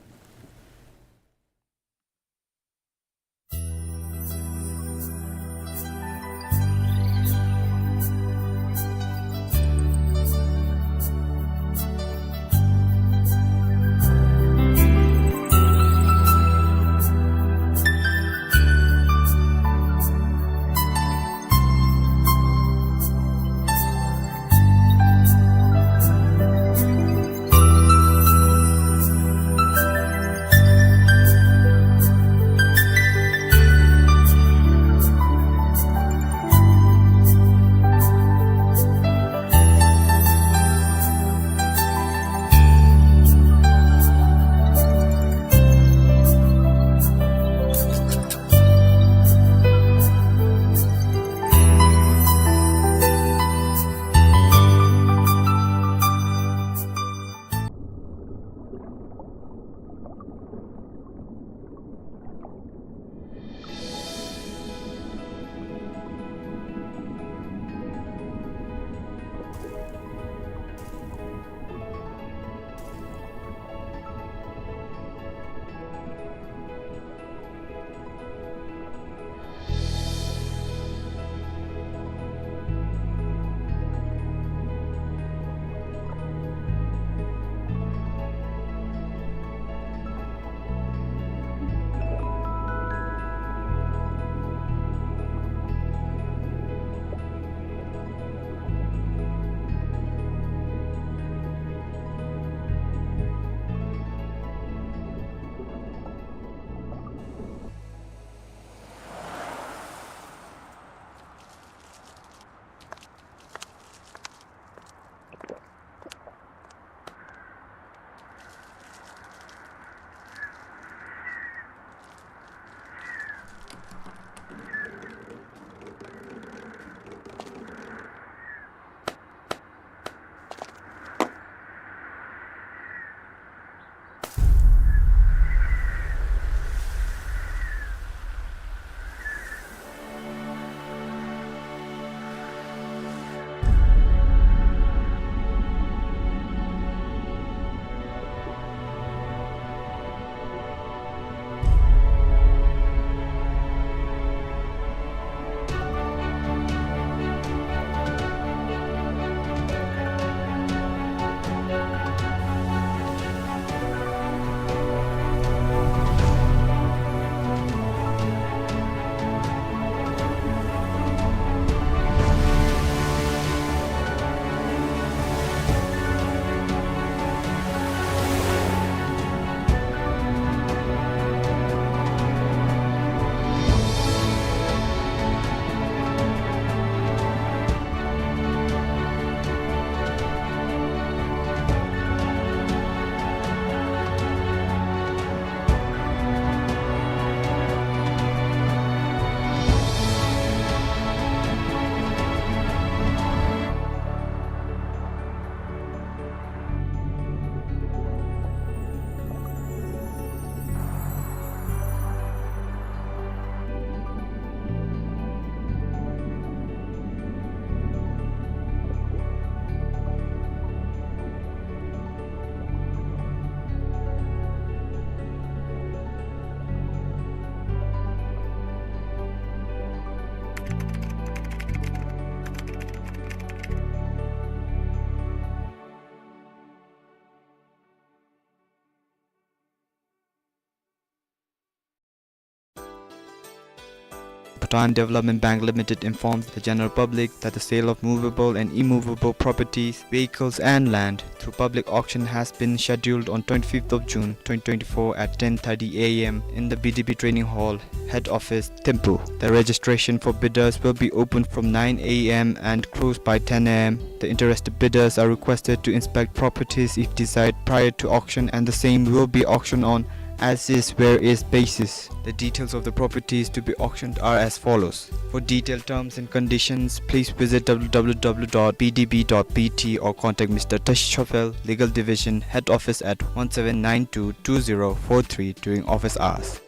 Bhutan Development Bank Limited informs the general public that the sale of movable and immovable properties, vehicles and land through public auction has been scheduled on twenty-fifth of June twenty twenty-four at ten thirty A M in the B D B Training Hall, Head Office, Thimphu. The registration for bidders will be open from nine A M and closed by ten A M. The interested bidders are requested to inspect properties if desired prior to auction, and the same will be auctioned on as is where is basis. The details of the properties to be auctioned are as follows. For detailed terms and conditions, please visit W W W dot B D B dot B T or contact Mister Tashi Chofel, Legal Division, Head Office at one seven nine two two zero four three during office hours.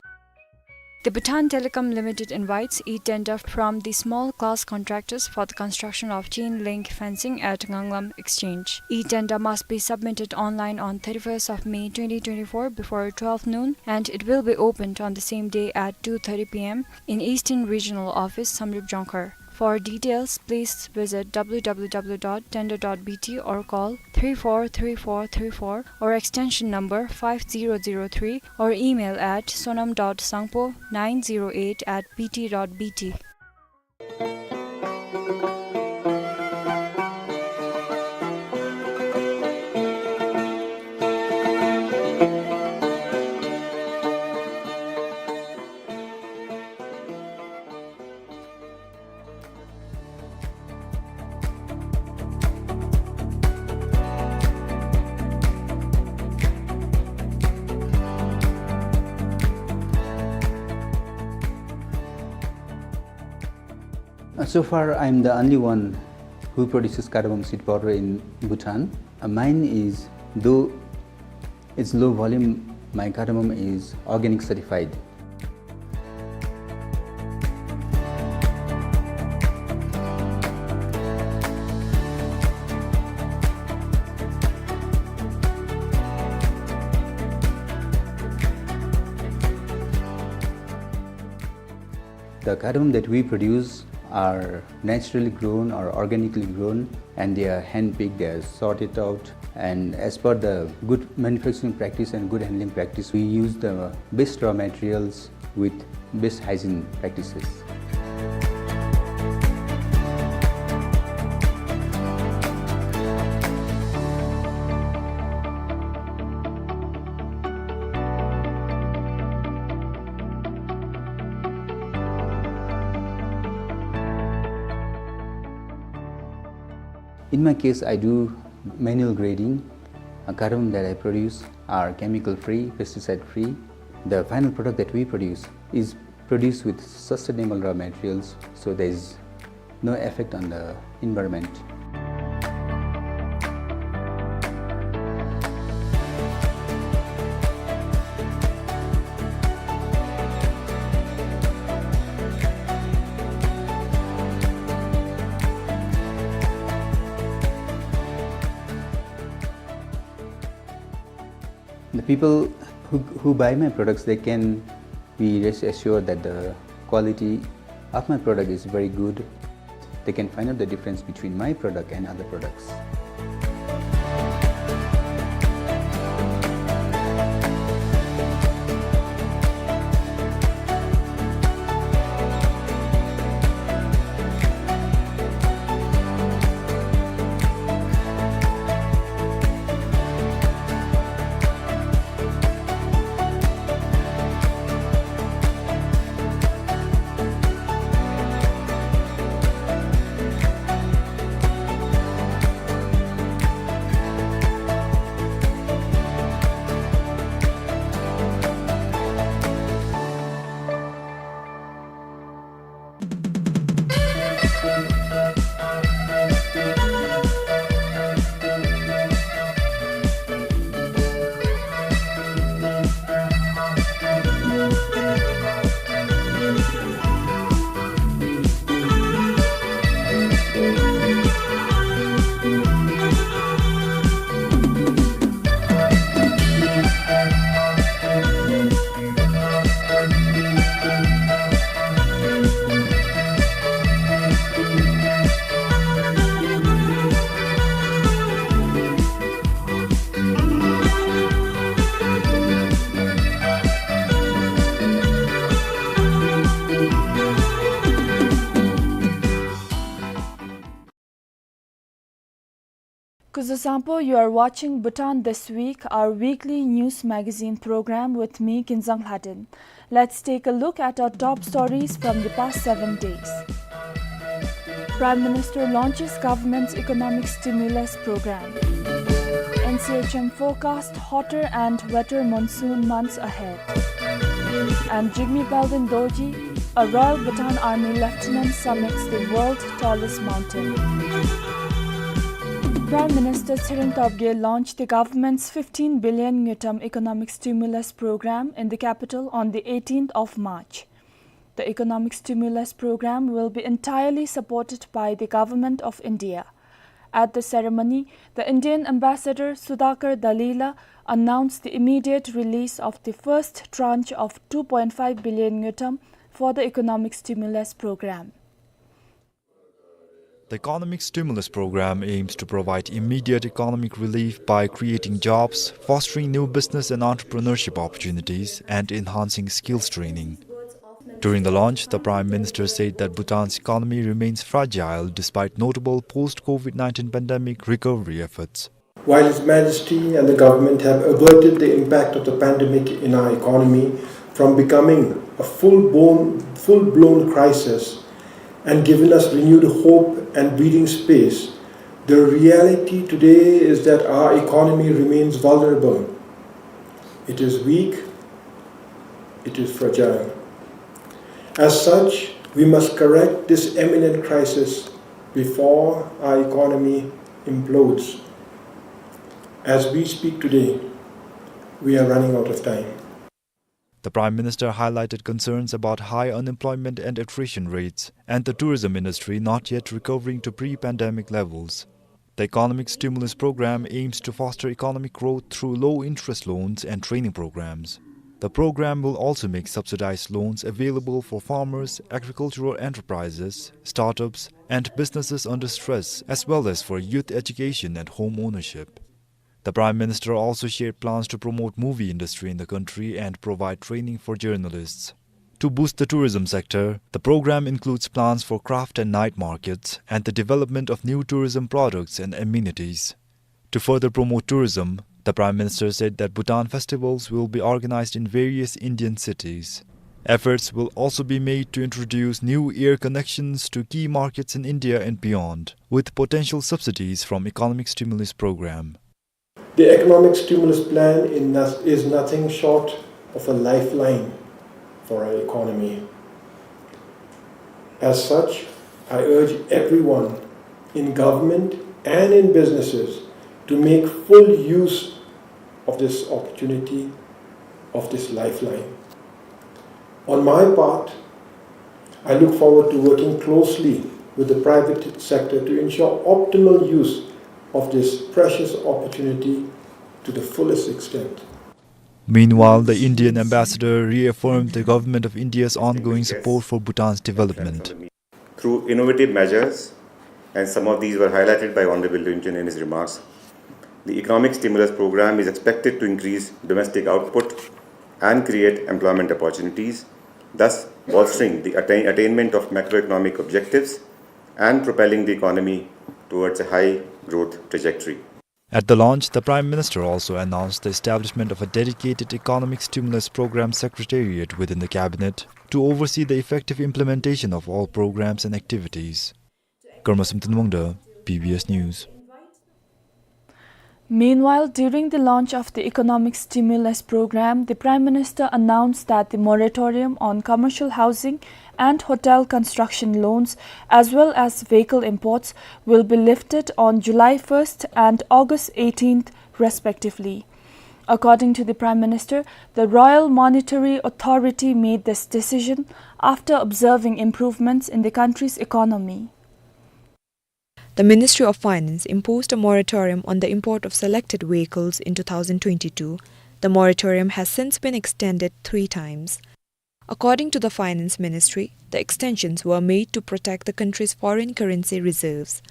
The Bhutan Telecom Limited invites e-tender from the small class contractors for the construction of chain link fencing at Nganglam Exchange. E-tender must be submitted online on thirty-first of May twenty twenty-four before twelve noon, and it will be opened on the same day at two thirty P M in Eastern Regional Office, Samdrup Jongkhar. For details, please visit W W W dot tender dot B T or call three four three four three four or extension number five zero zero three or email at sonam dot sangpo nine zero eight at B T dot B T. Uh, so far, I'm the only one who produces cardamom seed powder in Bhutan. Uh, mine is, though it's low volume, my cardamom is organic certified. The cardamom that we produce are naturally grown or organically grown, and they are hand-picked, they are sorted out, and as per the good manufacturing practice and good handling practice, we use the best raw materials with best hygiene practices. In my case, I do manual grading. Uh, cardamom that I produce are chemical-free, pesticide-free. The final product that we produce is produced with sustainable raw materials, so there is no effect on the environment. The people who, who buy my products, they can be rest assured that the quality of my product is very good. They can find out the difference between my product and other products. Kuzuzangpo, you are watching Bhutan This Week, our weekly news magazine program with me, Kinzang Lhaden. Let's take a look at our top stories from the past seven days. Prime Minister launches government's economic stimulus program. N C H M forecast hotter and wetter monsoon months ahead. And Jigme Palden Dorji, a Royal Bhutan Army lieutenant, summits the world's tallest mountain. Prime Minister Tshering Tobgay launched the government's fifteen billion ngultrum economic stimulus program in the capital on the eighteenth of March. The economic stimulus program will be entirely supported by the Government of India. At the ceremony, the Indian ambassador Sudhakar Dalila announced the immediate release of the first tranche of two point five billion ngultrum for the economic stimulus program. The economic stimulus program aims to provide immediate economic relief by creating jobs, fostering new business and entrepreneurship opportunities, and enhancing skills training. During the launch, the Prime Minister said that Bhutan's economy remains fragile despite notable post-COVID nineteen pandemic recovery efforts. While His Majesty and the government have averted the impact of the pandemic in our economy from becoming a full-blown, full-blown crisis and given us renewed hope and breathing space, the reality today is that our economy remains vulnerable. It is weak, it is fragile. As such, we must correct this imminent crisis before our economy implodes. As we speak today, we are running out of time. The Prime Minister highlighted concerns about high unemployment and attrition rates and the tourism industry not yet recovering to pre-pandemic levels. The economic stimulus program aims to foster economic growth through low-interest loans and training programs. The program will also make subsidized loans available for farmers, agricultural enterprises, startups, and businesses under stress, as well as for youth education and home ownership. The Prime Minister also shared plans to promote movie industry in the country and provide training for journalists. To boost the tourism sector, the program includes plans for craft and night markets and the development of new tourism products and amenities. To further promote tourism, the Prime Minister said that Bhutan festivals will be organized in various Indian cities. Efforts will also be made to introduce new air connections to key markets in India and beyond, with potential subsidies from economic stimulus program. The economic stimulus plan in nos-, is nothing short of a lifeline for our economy. As such, I urge everyone in government and in businesses to make full use of this opportunity, of this lifeline. On my part, I look forward to working closely with the private sector to ensure optimal use of this precious opportunity to the fullest extent. Meanwhile, the Indian ambassador reaffirmed the Government of India's ongoing support for Bhutan's development. Through innovative measures, and some of these were highlighted by Honorable Lyngdoh in his remarks, the economic stimulus program is expected to increase domestic output and create employment opportunities, thus bolstering the attain-, attainment of macroeconomic objectives and propelling the economy towards a high growth trajectory. At the launch, the Prime Minister also announced the establishment of a dedicated economic stimulus program secretariat within the cabinet to oversee the effective implementation of all programs and activities. Karma Samten Wangda, B B S News. Meanwhile, during the launch of the economic stimulus program, the Prime Minister announced that the moratorium on commercial housing and hotel construction loans, as well as vehicle imports, will be lifted on July first and August eighteenth, respectively. According to the Prime Minister, the Royal Monetary Authority made this decision after observing improvements in the country's economy. The Ministry of Finance imposed a moratorium on the import of selected vehicles in two thousand twenty-two. The moratorium has since been extended three times. According to the Finance Ministry, the extensions were made to protect the country's foreign currency reserves.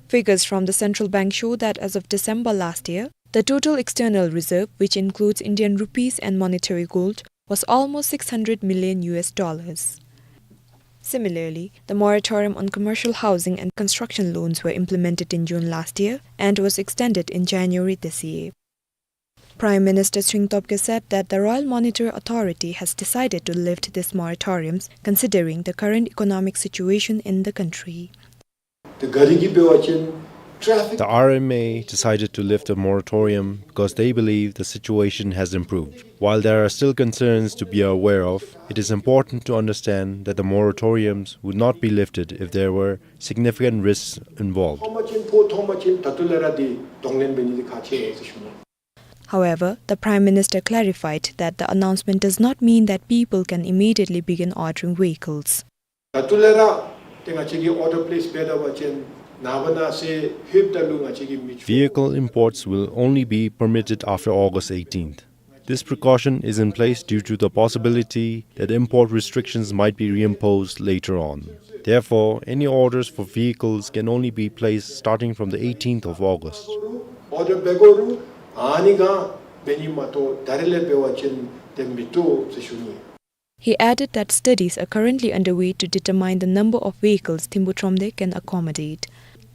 Figures from the central bank show that as of December last year, the total external reserve, which includes Indian rupees and monetary gold, was almost six hundred million U S dollars. Similarly, the moratorium on commercial housing and construction loans were implemented in June last year and was extended in January this year. Prime Minister Tshering Tobgay said that the Royal Monetary Authority has decided to lift these moratoriums considering the current economic situation in the country. The gari ki bewa chin traffic. The R M A decided to lift the moratorium because they believe the situation has improved. While there are still concerns to be aware of, it is important to understand that the moratoriums would not be lifted if there were significant risks involved. Thoma chin, po thoma chin, tatu lara di donglen beni di kache e sishmo. However, the Prime Minister clarified that the announcement does not mean that people can immediately begin ordering vehicles. Tatu lara, tenga chigi order place beda wa chin, nabana se hip dalu nga chigi mich. Vehicle imports will only be permitted after August eighteenth. This precaution is in place due to the possibility that import restrictions might be reimposed later on. Therefore, any orders for vehicles can only be placed starting from the eighteenth of August. Order begoru, ani ga beni mato, darile bewa chin, den mito, se shuni. He added that studies are currently underway to determine the number of vehicles Thimphu Thromde can accommodate.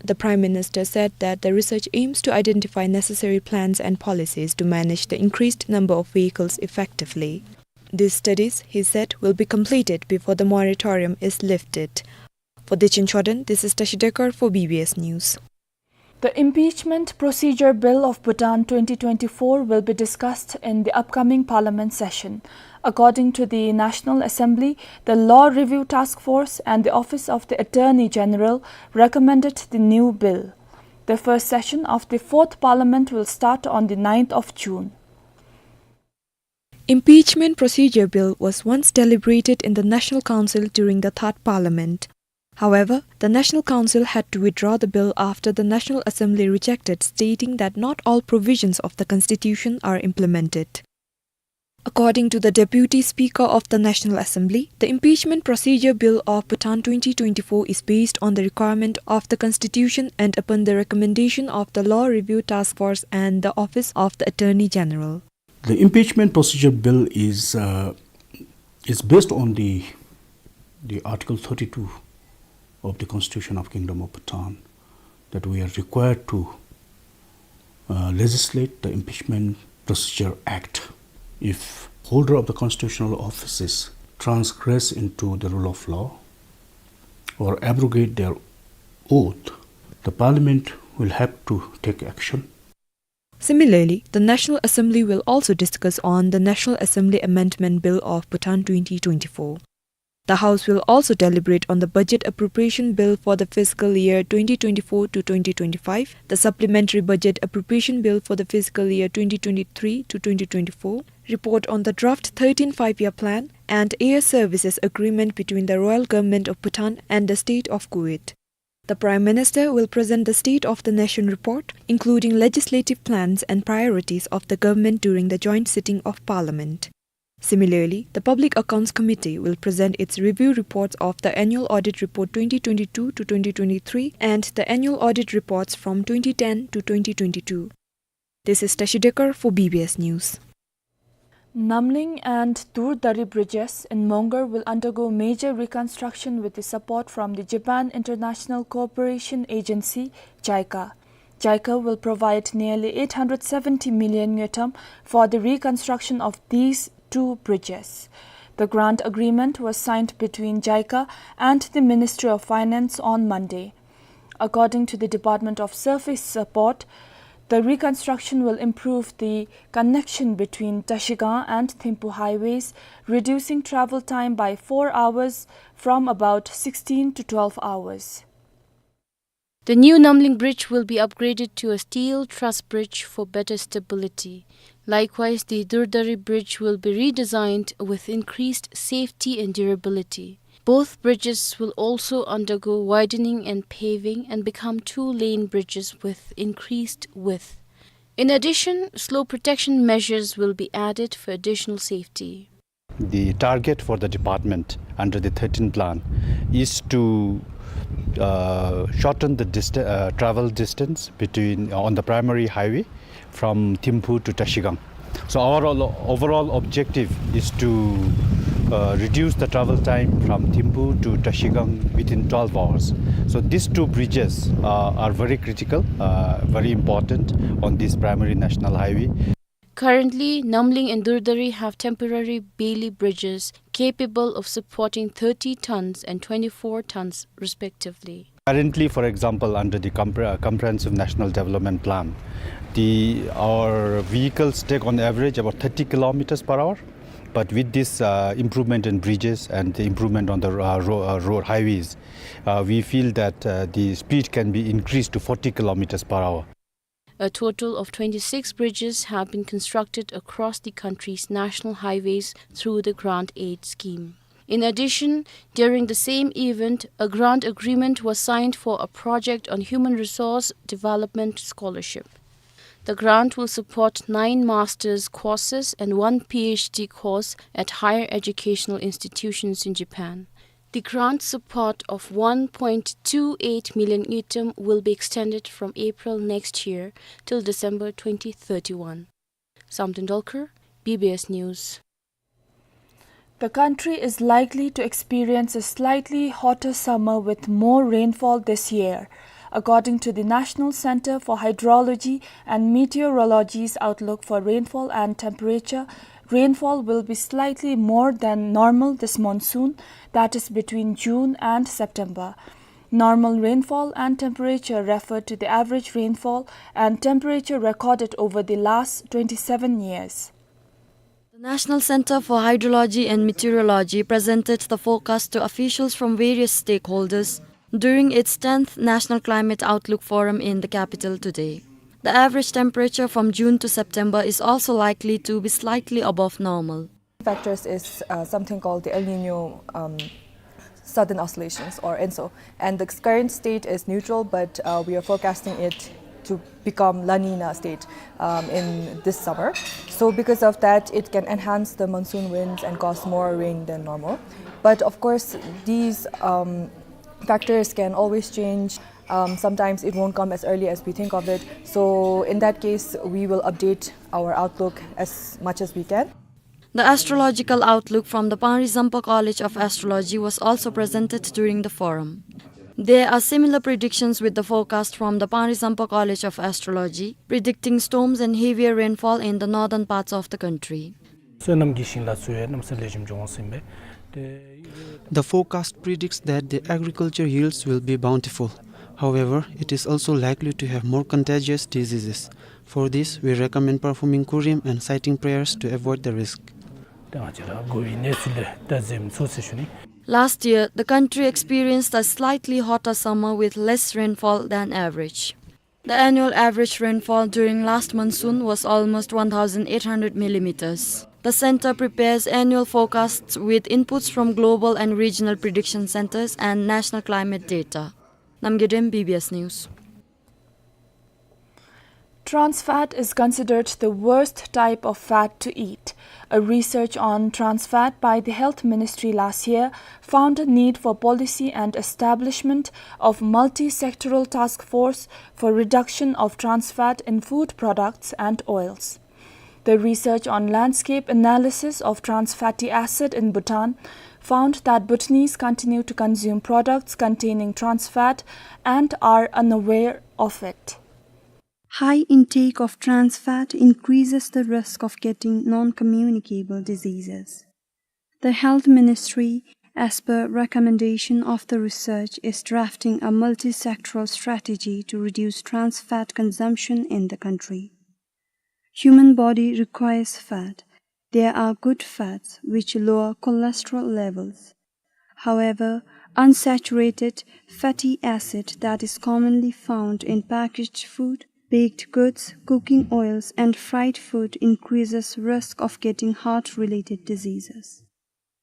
The Prime Minister said that the research aims to identify necessary plans and policies to manage the increased number of vehicles effectively. These studies, he said, will be completed before the moratorium is lifted. For Dechin Choden, this is Tashi Dekar for B B S News. The Impeachment Procedure Bill of Bhutan twenty twenty-four will be discussed in the upcoming parliament session. According to the National Assembly, the Law Review Task Force and the Office of the Attorney General recommended the new bill. The first session of the fourth parliament will start on the ninth of June. Impeachment Procedure Bill was once deliberated in the National Council during the Third Parliament. However, the National Council had to withdraw the bill after the National Assembly rejected, stating that not all provisions of the Constitution are implemented. According to the Deputy Speaker of the National Assembly, the Impeachment Procedure Bill of Bhutan twenty twenty-four is based on the requirement of the Constitution and upon the recommendation of the Law Review Task Force and the Office of the Attorney General. The Impeachment Procedure Bill is, uh, is based on the, the Article thirty-two of the Constitution of Kingdom of Bhutan, that we are required to, uh, legislate the Impeachment Procedure Act if holder of the constitutional offices transgress into the rule of law or abrogate their oath, the Parliament will have to take action. Similarly, the National Assembly will also discuss on the National Assembly Amendment Bill of Bhutan twenty twenty-four. The House will also deliberate on the Budget Appropriation Bill for the fiscal year twenty twenty-four to twenty twenty-five, the Supplementary Budget Appropriation Bill for the fiscal year twenty twenty-three to twenty twenty-four, report on the draft thirteenth Five-Year Plan, and Air Services Agreement between the Royal Government of Bhutan and the State of Kuwait. The Prime Minister will present the State of the Nation report, including legislative plans and priorities of the government during the joint sitting of Parliament. Similarly, the Public Accounts Committee will present its review reports of the Annual Audit Report twenty twenty-two to twenty twenty-three and the Annual Audit Reports from twenty ten to twenty twenty-two. This is Tashi Dekar for B B S News. Namling and Durdari bridges in Mongar will undergo major reconstruction with the support from the Japan International Cooperation Agency, JICA. JICA will provide nearly eight hundred seventy million ngultrum for the reconstruction of these two bridges. The grant agreement was signed between JICA and the Ministry of Finance on Monday. According to the Department of Surface Support, the reconstruction will improve the connection between Trashigang and Thimphu highways, reducing travel time by four hours from about sixteen to twelve hours. The new Namling Bridge will be upgraded to a steel truss bridge for better stability. Likewise, the Durdari Bridge will be redesigned with increased safety and durability. Both bridges will also undergo widening and paving and become two-lane bridges with increased width. In addition, slope protection measures will be added for additional safety. The target for the department under the thirteen plan is to, uh, shorten the dista-, uh, travel distance between, on the primary highway from Thimphu to Trashigang. So our ol-, overall objective is to uh, reduce the travel time from Thimphu to Trashigang within twelve hours. So these two bridges, uh, are very critical, uh, very important on this primary national highway. Currently, Namling and Durdari have temporary Bailey bridges capable of supporting thirty tons and twenty-four tons respectively. Currently, for example, under the compre-, uh, Comprehensive National Development Plan, the, our vehicles take on average about thirty kilometers per hour. But with this, uh, improvement in bridges and the improvement on the, uh, ro-, uh, road highways, uh, we feel that, uh, the speed can be increased to forty kilometers per hour. A total of twenty-six bridges have been constructed across the country's national highways through the grant aid scheme. In addition, during the same event, a grant agreement was signed for a project on human resource development scholarship. The grant will support nine master's courses and one P H D course at higher educational institutions in Japan. The grant support of one point two eight million ngultrum will be extended from April next year till December twenty thirty-one. Samten Dolkar, B B S News. The country is likely to experience a slightly hotter summer with more rainfall this year. According to the National Center for Hydrology and Meteorology's outlook for rainfall and temperature, rainfall will be slightly more than normal this monsoon, that is between June and September. Normal rainfall and temperature refer to the average rainfall and temperature recorded over the last twenty-seven years. The National Center for Hydrology and Meteorology presented the forecast to officials from various stakeholders during its tenth National Climate Outlook Forum in the capital today. The average temperature from June to September is also likely to be slightly above normal. Factors is, uh, something called the El Nino, um, sudden oscillations or ENSO. And the current state is neutral, but, uh, we are forecasting it to become La Nina state, um, in this summer. So because of that, it can enhance the monsoon winds and cause more rain than normal. But of course, these, um, factors can always change. Um, sometimes it won't come as early as we think of it. So in that case, we will update our outlook as much as we can. The astrological outlook from the Panri Zampa College of Astrology was also presented during the forum. There are similar predictions with the forecast from the Panri Zampa College of Astrology, predicting storms and heavier rainfall in the northern parts of the country. བསོད་ནམས་ཀྱི་ཞིང་ལ་འཚོ་བའི་གནམ་ས་ལེགས་ཤོམ་འབྱུང་ཟིན་པས། The forecast predicts that the agriculture yields will be bountiful. However, it is also likely to have more contagious diseases. For this, we recommend performing Kurim and citing prayers to avoid the risk. ད་ང་བཅས་ར་འགོ་བའི་གནས་ཚུལ་ལས་ད་འཛེམ་ཚུགས་ཟེར་ཞུ་ནི། Last year, the country experienced a slightly hotter summer with less rainfall than average. The annual average rainfall during last monsoon was almost one thousand eight hundred millimeters. The center prepares annual forecasts with inputs from global and regional prediction centers and national climate data. Namgay Dem, B B S News. Trans fat is considered the worst type of fat to eat. A research on trans fat by the Health Ministry last year found a need for policy and establishment of multi-sectoral task force for reduction of trans fat in food products and oils. The research on landscape analysis of trans fatty acid in Bhutan found that Bhutanese continue to consume products containing trans fat and are unaware of it. High intake of trans fat increases the risk of getting non-communicable diseases. The Health Ministry, as per recommendation of the research, is drafting a multi-sectoral strategy to reduce trans fat consumption in the country. Human body requires fat. There are good fats which lower cholesterol levels. However, unsaturated fatty acid that is commonly found in packaged food, baked goods, cooking oils, and fried food increases risk of getting heart-related diseases.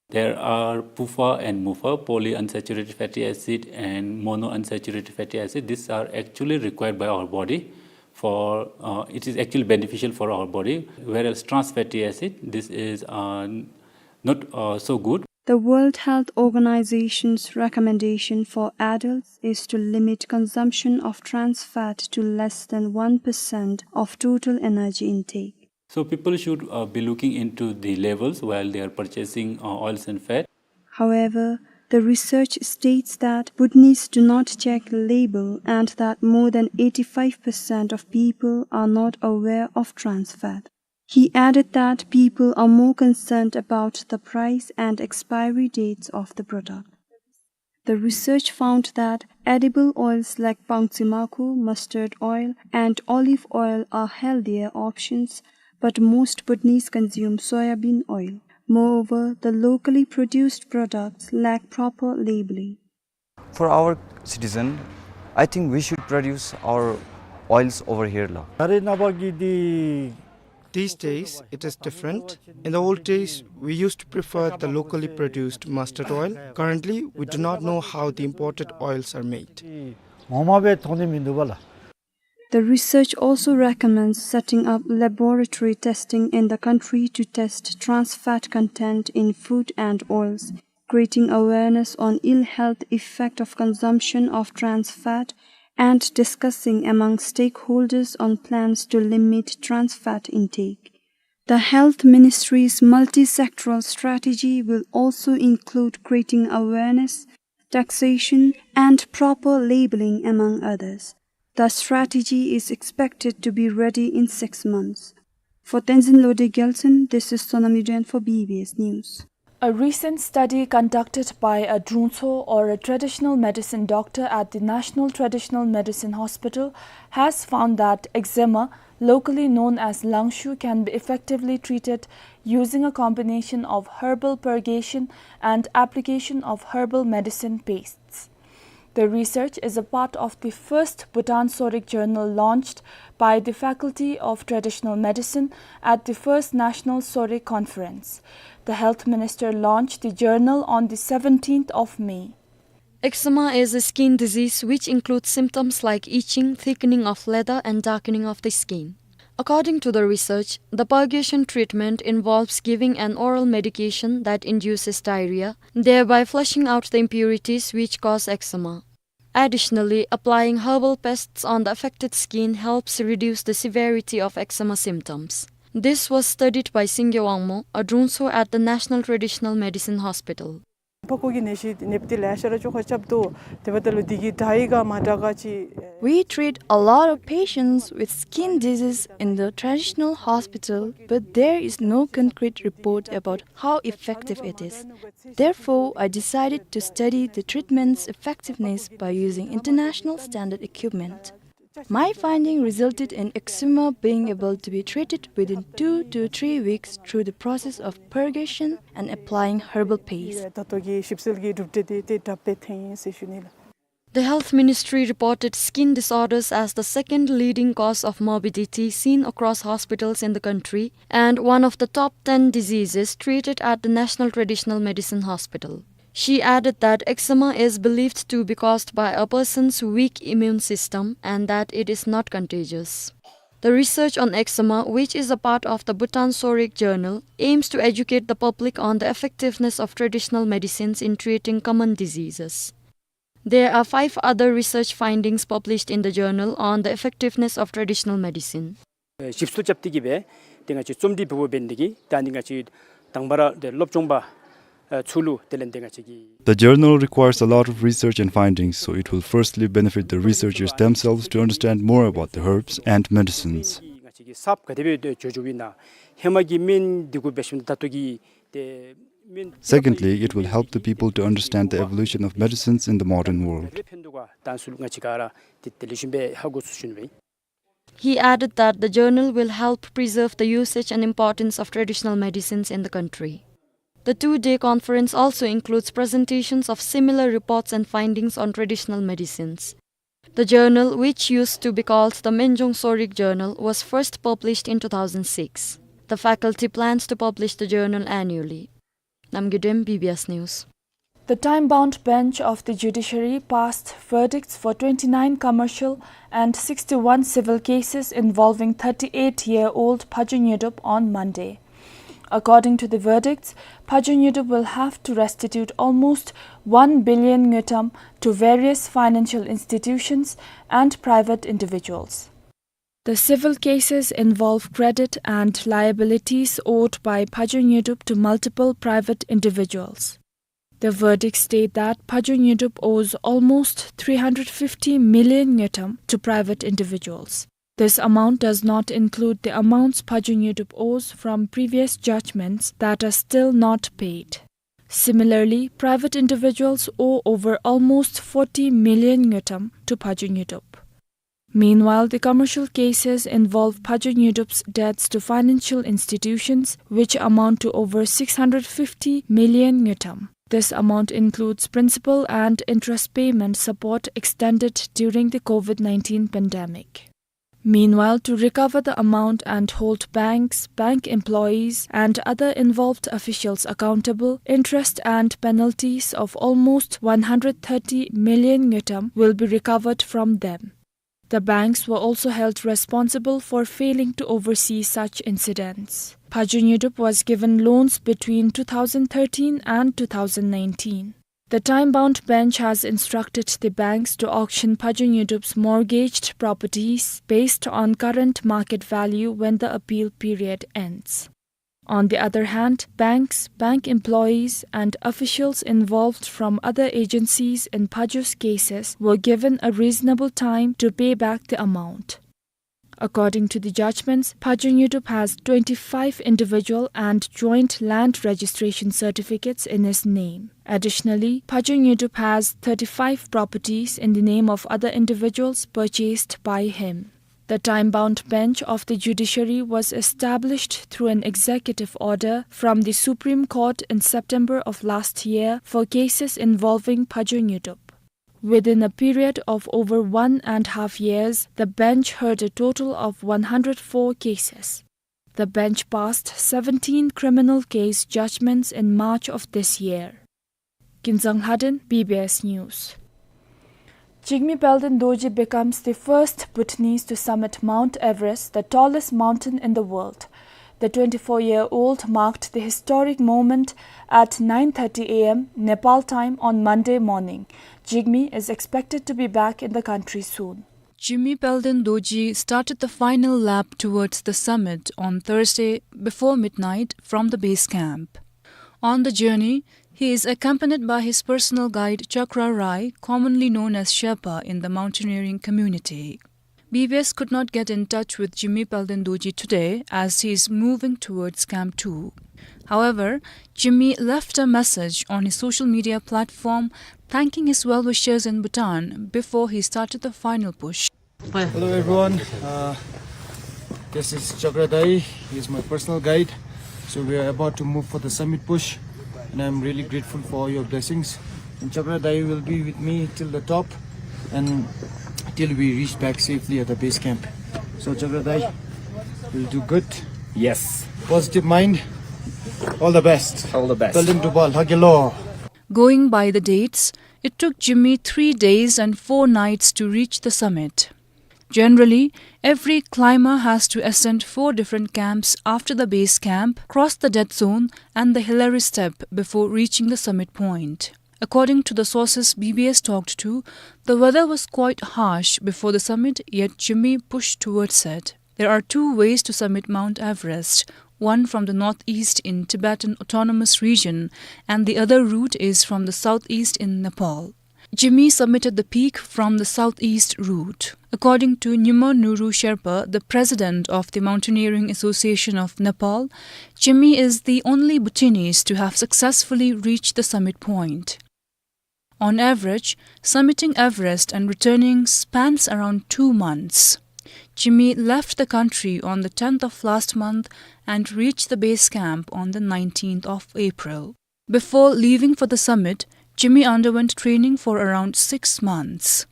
There are PUFA and MUFA, polyunsaturated fatty acid and monounsaturated fatty acid. These are actually required by our body for, uh, it is actually beneficial for our body, whereas trans fatty acid, this is, uh, not, uh, so good. The World Health Organization's recommendation for adults is to limit consumption of trans fat to less than one percent of total energy intake. So people should, uh, be looking into the labels while they are purchasing, uh, oils and fat. However, the research states that Bhutanese do not check label and that more than eighty-five percent of people are not aware of trans fat. He added that people are more concerned about the price and expiry dates of the product. The research found that edible oils like pangtsi makho, mustard oil, and olive oil are healthier options, but most Bhutanese consume soya bean oil. Moreover, the locally produced products lack proper labeling. For our citizen, I think we should produce our oils over here la. These days, it is different. In the old days, we used to prefer the locally produced mustard oil. Currently, we do not know how the imported oils are made. The research also recommends setting up laboratory testing in the country to test trans fat content in food and oils, creating awareness on ill health effect of consumption of trans fat, and discussing among stakeholders on plans to limit trans fat intake. The Health Ministry's multi-sectoral strategy will also include creating awareness, taxation, and proper labeling, among others. The strategy is expected to be ready in six months. For Tenzin Lode Gyaltshen, this is Sonam Yuden for B B S News. A recent study conducted by a drungtso, or a traditional medicine doctor at the National Traditional Medicine Hospital, has found that eczema, locally known as langshu, can be effectively treated using a combination of herbal purgation and application of herbal medicine pastes. The research is a part of the first Bhutan Sorik journal launched by the Faculty of Traditional Medicine at the first National Sorik Conference. The health minister launched the journal on the seventeenth of May. Eczema is a skin disease which includes symptoms like itching, thickening of leather, and darkening of the skin. According to the research, the purgation treatment involves giving an oral medication that induces diarrhea, thereby flushing out the impurities which cause eczema. Additionally, applying herbal pastes on the affected skin helps reduce the severity of eczema symptoms. This was studied by Singye Wangmo, a drungtso at the National Traditional Medicine Hospital. ཕག་སྐོམ་གྱི་ནད་གཞི་ནད་པ་འདི་ལེ་ཤ་ར་བཅོ་ཁ་རྐྱབ་དོ། དེ་འབདཝ་ད་ལུ་འདི་གི་དྲག་ཡི་ག་མ་དྲག་ག་ཅིག We treat a lot of patients with skin disease in the traditional hospital, but there is no concrete report about how effective it is. Therefore, I decided to study the treatment's effectiveness by using international standard equipment. My finding resulted in eczema being able to be treated within two to three weeks through the process of purgation and applying herbal paste. ད་ལྟོ་གི་ཞིབ་འཚོལ་གྱི་གྲུབ་འབྲས་དེ་ཏེ་དྲག་སྦེ་ཐོན་ཡི་ཟེར་ཞུ་ནི་ལགས། The Health Ministry reported skin disorders as the second leading cause of morbidity seen across hospitals in the country and one of the top ten diseases treated at the National Traditional Medicine Hospital. She added that eczema is believed to be caused by a person's weak immune system and that it is not contagious. The research on eczema, which is a part of the Bhutan Sorik Journal, aims to educate the public on the effectiveness of traditional medicines in treating common diseases. There are five other research findings published in the journal on the effectiveness of traditional medicine. ཞིབ་འཚོལ་རྐྱབ་སྟེ་གི་སྦེ་ཏེ་ང་བཅས་རྩོམ་སྒྲིག་འབདཝ་འབད་ནི་དེ་གིས་ད་ནི་ང་བཅས་དང་པ་ར་ཏེ་སློབ་སྦྱོང་པ་ཚུ་ལུ་དེ་ལས་ཏེ་ང་བཅས་ཀྱི The journal requires a lot of research and findings, so it will firstly benefit the researchers themselves to understand more about the herbs and medicines. ང་བཅས་ཀྱི་གསརཔ་ག་དེ་སྦེ་ཏེ་འགྱོ་འགྱོཝ་ཨིན་ན། ཧེ་མ་གི་སྨན་འདི་གུ་འབད་ཞིནམ་ད་ལྟོ་གི་ཏེ་སྨན། Secondly, it will help the people to understand the evolution of medicines in the modern world. ཕན་ཐོགས་ག་ད་ཚུ་ལུ་ང་བཅས་ག་ར་ཏེ་དེ་ལེགས་ཤོམ་སྦེ་ཧ་གོ་ཚུགས་ཞུ་ནི་སྦེ། He added that the journal will help preserve the usage and importance of traditional medicines in the country. The two-day conference also includes presentations of similar reports and findings on traditional medicines. The journal, which used to be called the Menjong Sorik Journal, was first published in two thousand six. The faculty plans to publish the journal annually. Namgay Dem, B B S News. The time-bound bench of the judiciary passed verdicts for twenty-nine commercial and sixty-one civil cases involving thirty-eight-year-old Phadyo Nyodup on Monday. According to the verdicts, Phadyo Nyodup will have to restitute almost one billion ngultrum to various financial institutions and private individuals. The civil cases involve credit and liabilities owed by Phajö Nyedup to multiple private individuals. The verdicts state that Phajö Nyedup owes almost three hundred fifty million ngultrum to private individuals. This amount does not include the amounts Phajö Nyedup owes from previous judgments that are still not paid. Similarly, private individuals owe over almost forty million ngultrum to Phajö Nyedup. Meanwhile, the commercial cases involve Phajö Nyedup's debts to financial institutions, which amount to over six hundred fifty million ngultrum. This amount includes principal and interest payment support extended during the COVID nineteen pandemic. Meanwhile, to recover the amount and hold banks, bank employees, and other involved officials accountable, interest and penalties of almost one hundred thirty million ngultrum will be recovered from them. The banks were also held responsible for failing to oversee such incidents. Phajö Nyedup was given loans between two thousand thirteen and two thousand nineteen. The time-bound bench has instructed the banks to auction Phajö Nyedup's mortgaged properties based on current market value when the appeal period ends. On the other hand, banks, bank employees, and officials involved from other agencies in Phajö's cases were given a reasonable time to pay back the amount. According to the judgments, Phajö Nyedup has twenty-five individual and joint land registration certificates in his name. Additionally, Phajö Nyedup has thirty-five properties in the name of other individuals purchased by him. The time-bound bench of the judiciary was established through an executive order from the Supreme Court in September of last year for cases involving Phajö Nyedup. Within a period of over one and half years, the bench heard a total of one hundred four cases. The bench passed seventeen criminal case judgments in March of this year. Kinzang Lhaden, B B S News. Jigme Palden Dorji becomes the first Bhutanese to summit Mount Everest, the tallest mountain in the world. The twenty-four-year-old marked the historic moment at nine thirty A M Nepal time on Monday morning. Jigme is expected to be back in the country soon. Jigme Palden Dorji started the final lap towards the summit on Thursday before midnight from the base camp. On the journey, he is accompanied by his personal guide Chakra Rai, commonly known as Sherpa in the mountaineering community. B B S could not get in touch with Jigme Palden Dorji today as he is moving towards Camp two. However, Jigme left a message on his social media platform thanking his well-wishers in Bhutan before he started the final push. Hello everyone, uh, this is Chakra Dai. He is my personal guide. So we are about to move for the summit push, and I'm really grateful for all your blessings. And Chakra Dai will be with me till the top and till we reach back safely at the base camp. So Chakra Dai will do good. Yes. Positive mind. All the best. All the best. Palden Dorji lhagelo. Going by the dates, it took Jigme three days and four nights to reach the summit. Generally, every climber has to ascend four different camps after the base camp, cross the death zone and the Hillary Step before reaching the summit point. According to the sources B B S talked to, the weather was quite harsh before the summit, yet Jigme pushed towards it. There are two ways to summit Mount Everest, one from the northeast in Tibetan Autonomous Region and the other route is from the southeast in Nepal. Jigme summited the peak from the southeast route. According to Nyima Nuru Sherpa, the president of the Mountaineering Association of Nepal, Jigme is the only Bhutanese to have successfully reached the summit point. On average, summiting Everest and returning spans around two months. Jigme left the country on the tenth of last month and reached the base camp on the nineteenth of April. Before leaving for the summit, Jigme underwent training for around six months.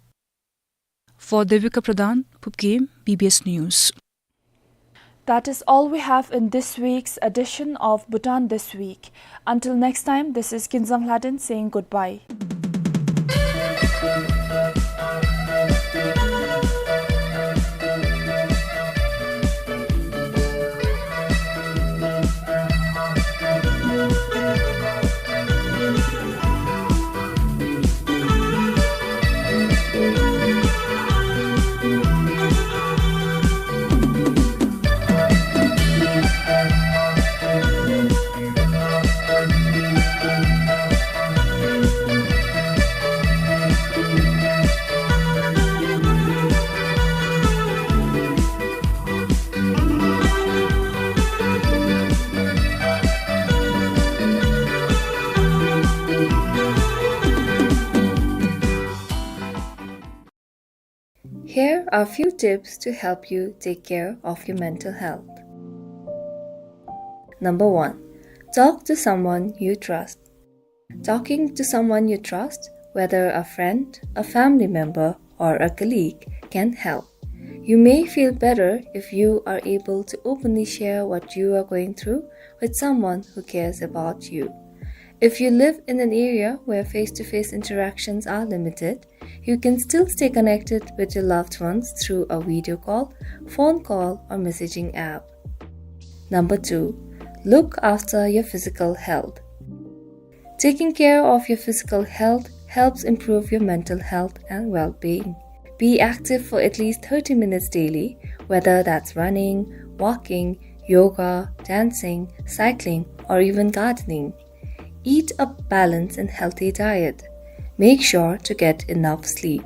For Devika Pradhan, Phupgim, B B S News. That is all we have in this week's edition of Bhutan This Week. Until next time, this is Kinzang Lhaden saying goodbye. are a few tips to help you take care of your mental health. Number one, talk to someone you trust. Talking to someone you trust, whether a friend, a family member, or a colleague, can help. You may feel better if you are able to openly share what you are going through with someone who cares about you. If you live in an area where face-to-face interactions are limited, you can still stay connected with your loved ones through a video call, phone call, or messaging app. Number two, look after your physical health. Taking care of your physical health helps improve your mental health and well-being. Be active for at least thirty minutes daily, whether that's running, walking, yoga, dancing, cycling, or even gardening. Eat a balanced and healthy diet. Make sure to get enough sleep.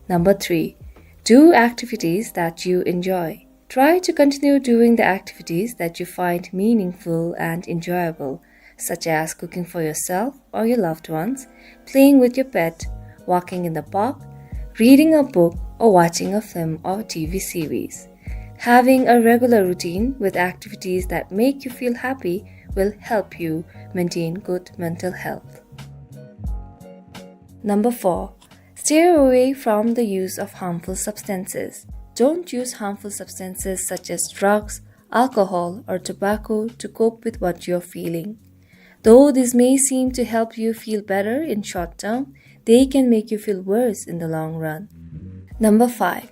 Number three, do activities that you enjoy. Try to continue doing the activities that you find meaningful and enjoyable, such as cooking for yourself or your loved ones, playing with your pet, walking in the park, reading a book, or watching a film or T V series. Having a regular routine with activities that make you feel happy will help you maintain good mental health. Number four, steer away from the use of harmful substances. Don't use harmful substances such as drugs, alcohol, or tobacco to cope with what you're feeling. Though this may seem to help you feel better in short term, they can make you feel worse in the long run. Number five,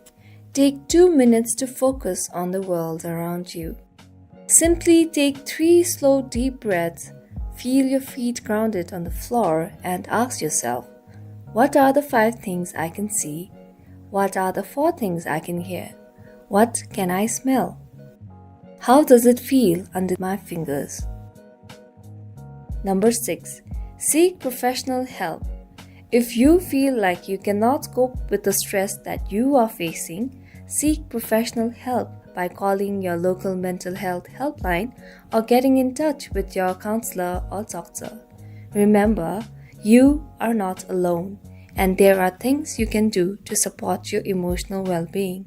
take two minutes to focus on the world around you. Simply take three slow, deep breaths, feel your feet grounded on the floor, and ask yourself, "What are the five things I can see? What are the four things I can hear? What can I smell? How does it feel under my fingers?" Number six, seek professional help. If you feel like you cannot cope with the stress that you are facing, seek professional help by calling your local mental health helpline or getting in touch with your counselor or doctor. Remember, you are not alone, and there are things you can do to support your emotional well-being.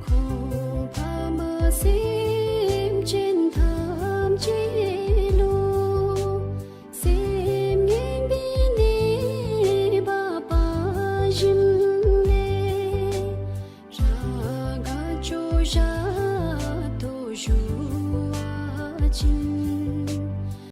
ཁོང་ཕ་མ་སེམས་ཅན་ཐམས་ཅད་ལུ་སེམས་ངན་པའི་ནད་འབག་པ་བཞིན་ལས་རང་དགའ་སྐྱོ་བཞག་ཏོ་བཞུགས་པ་ཅིན།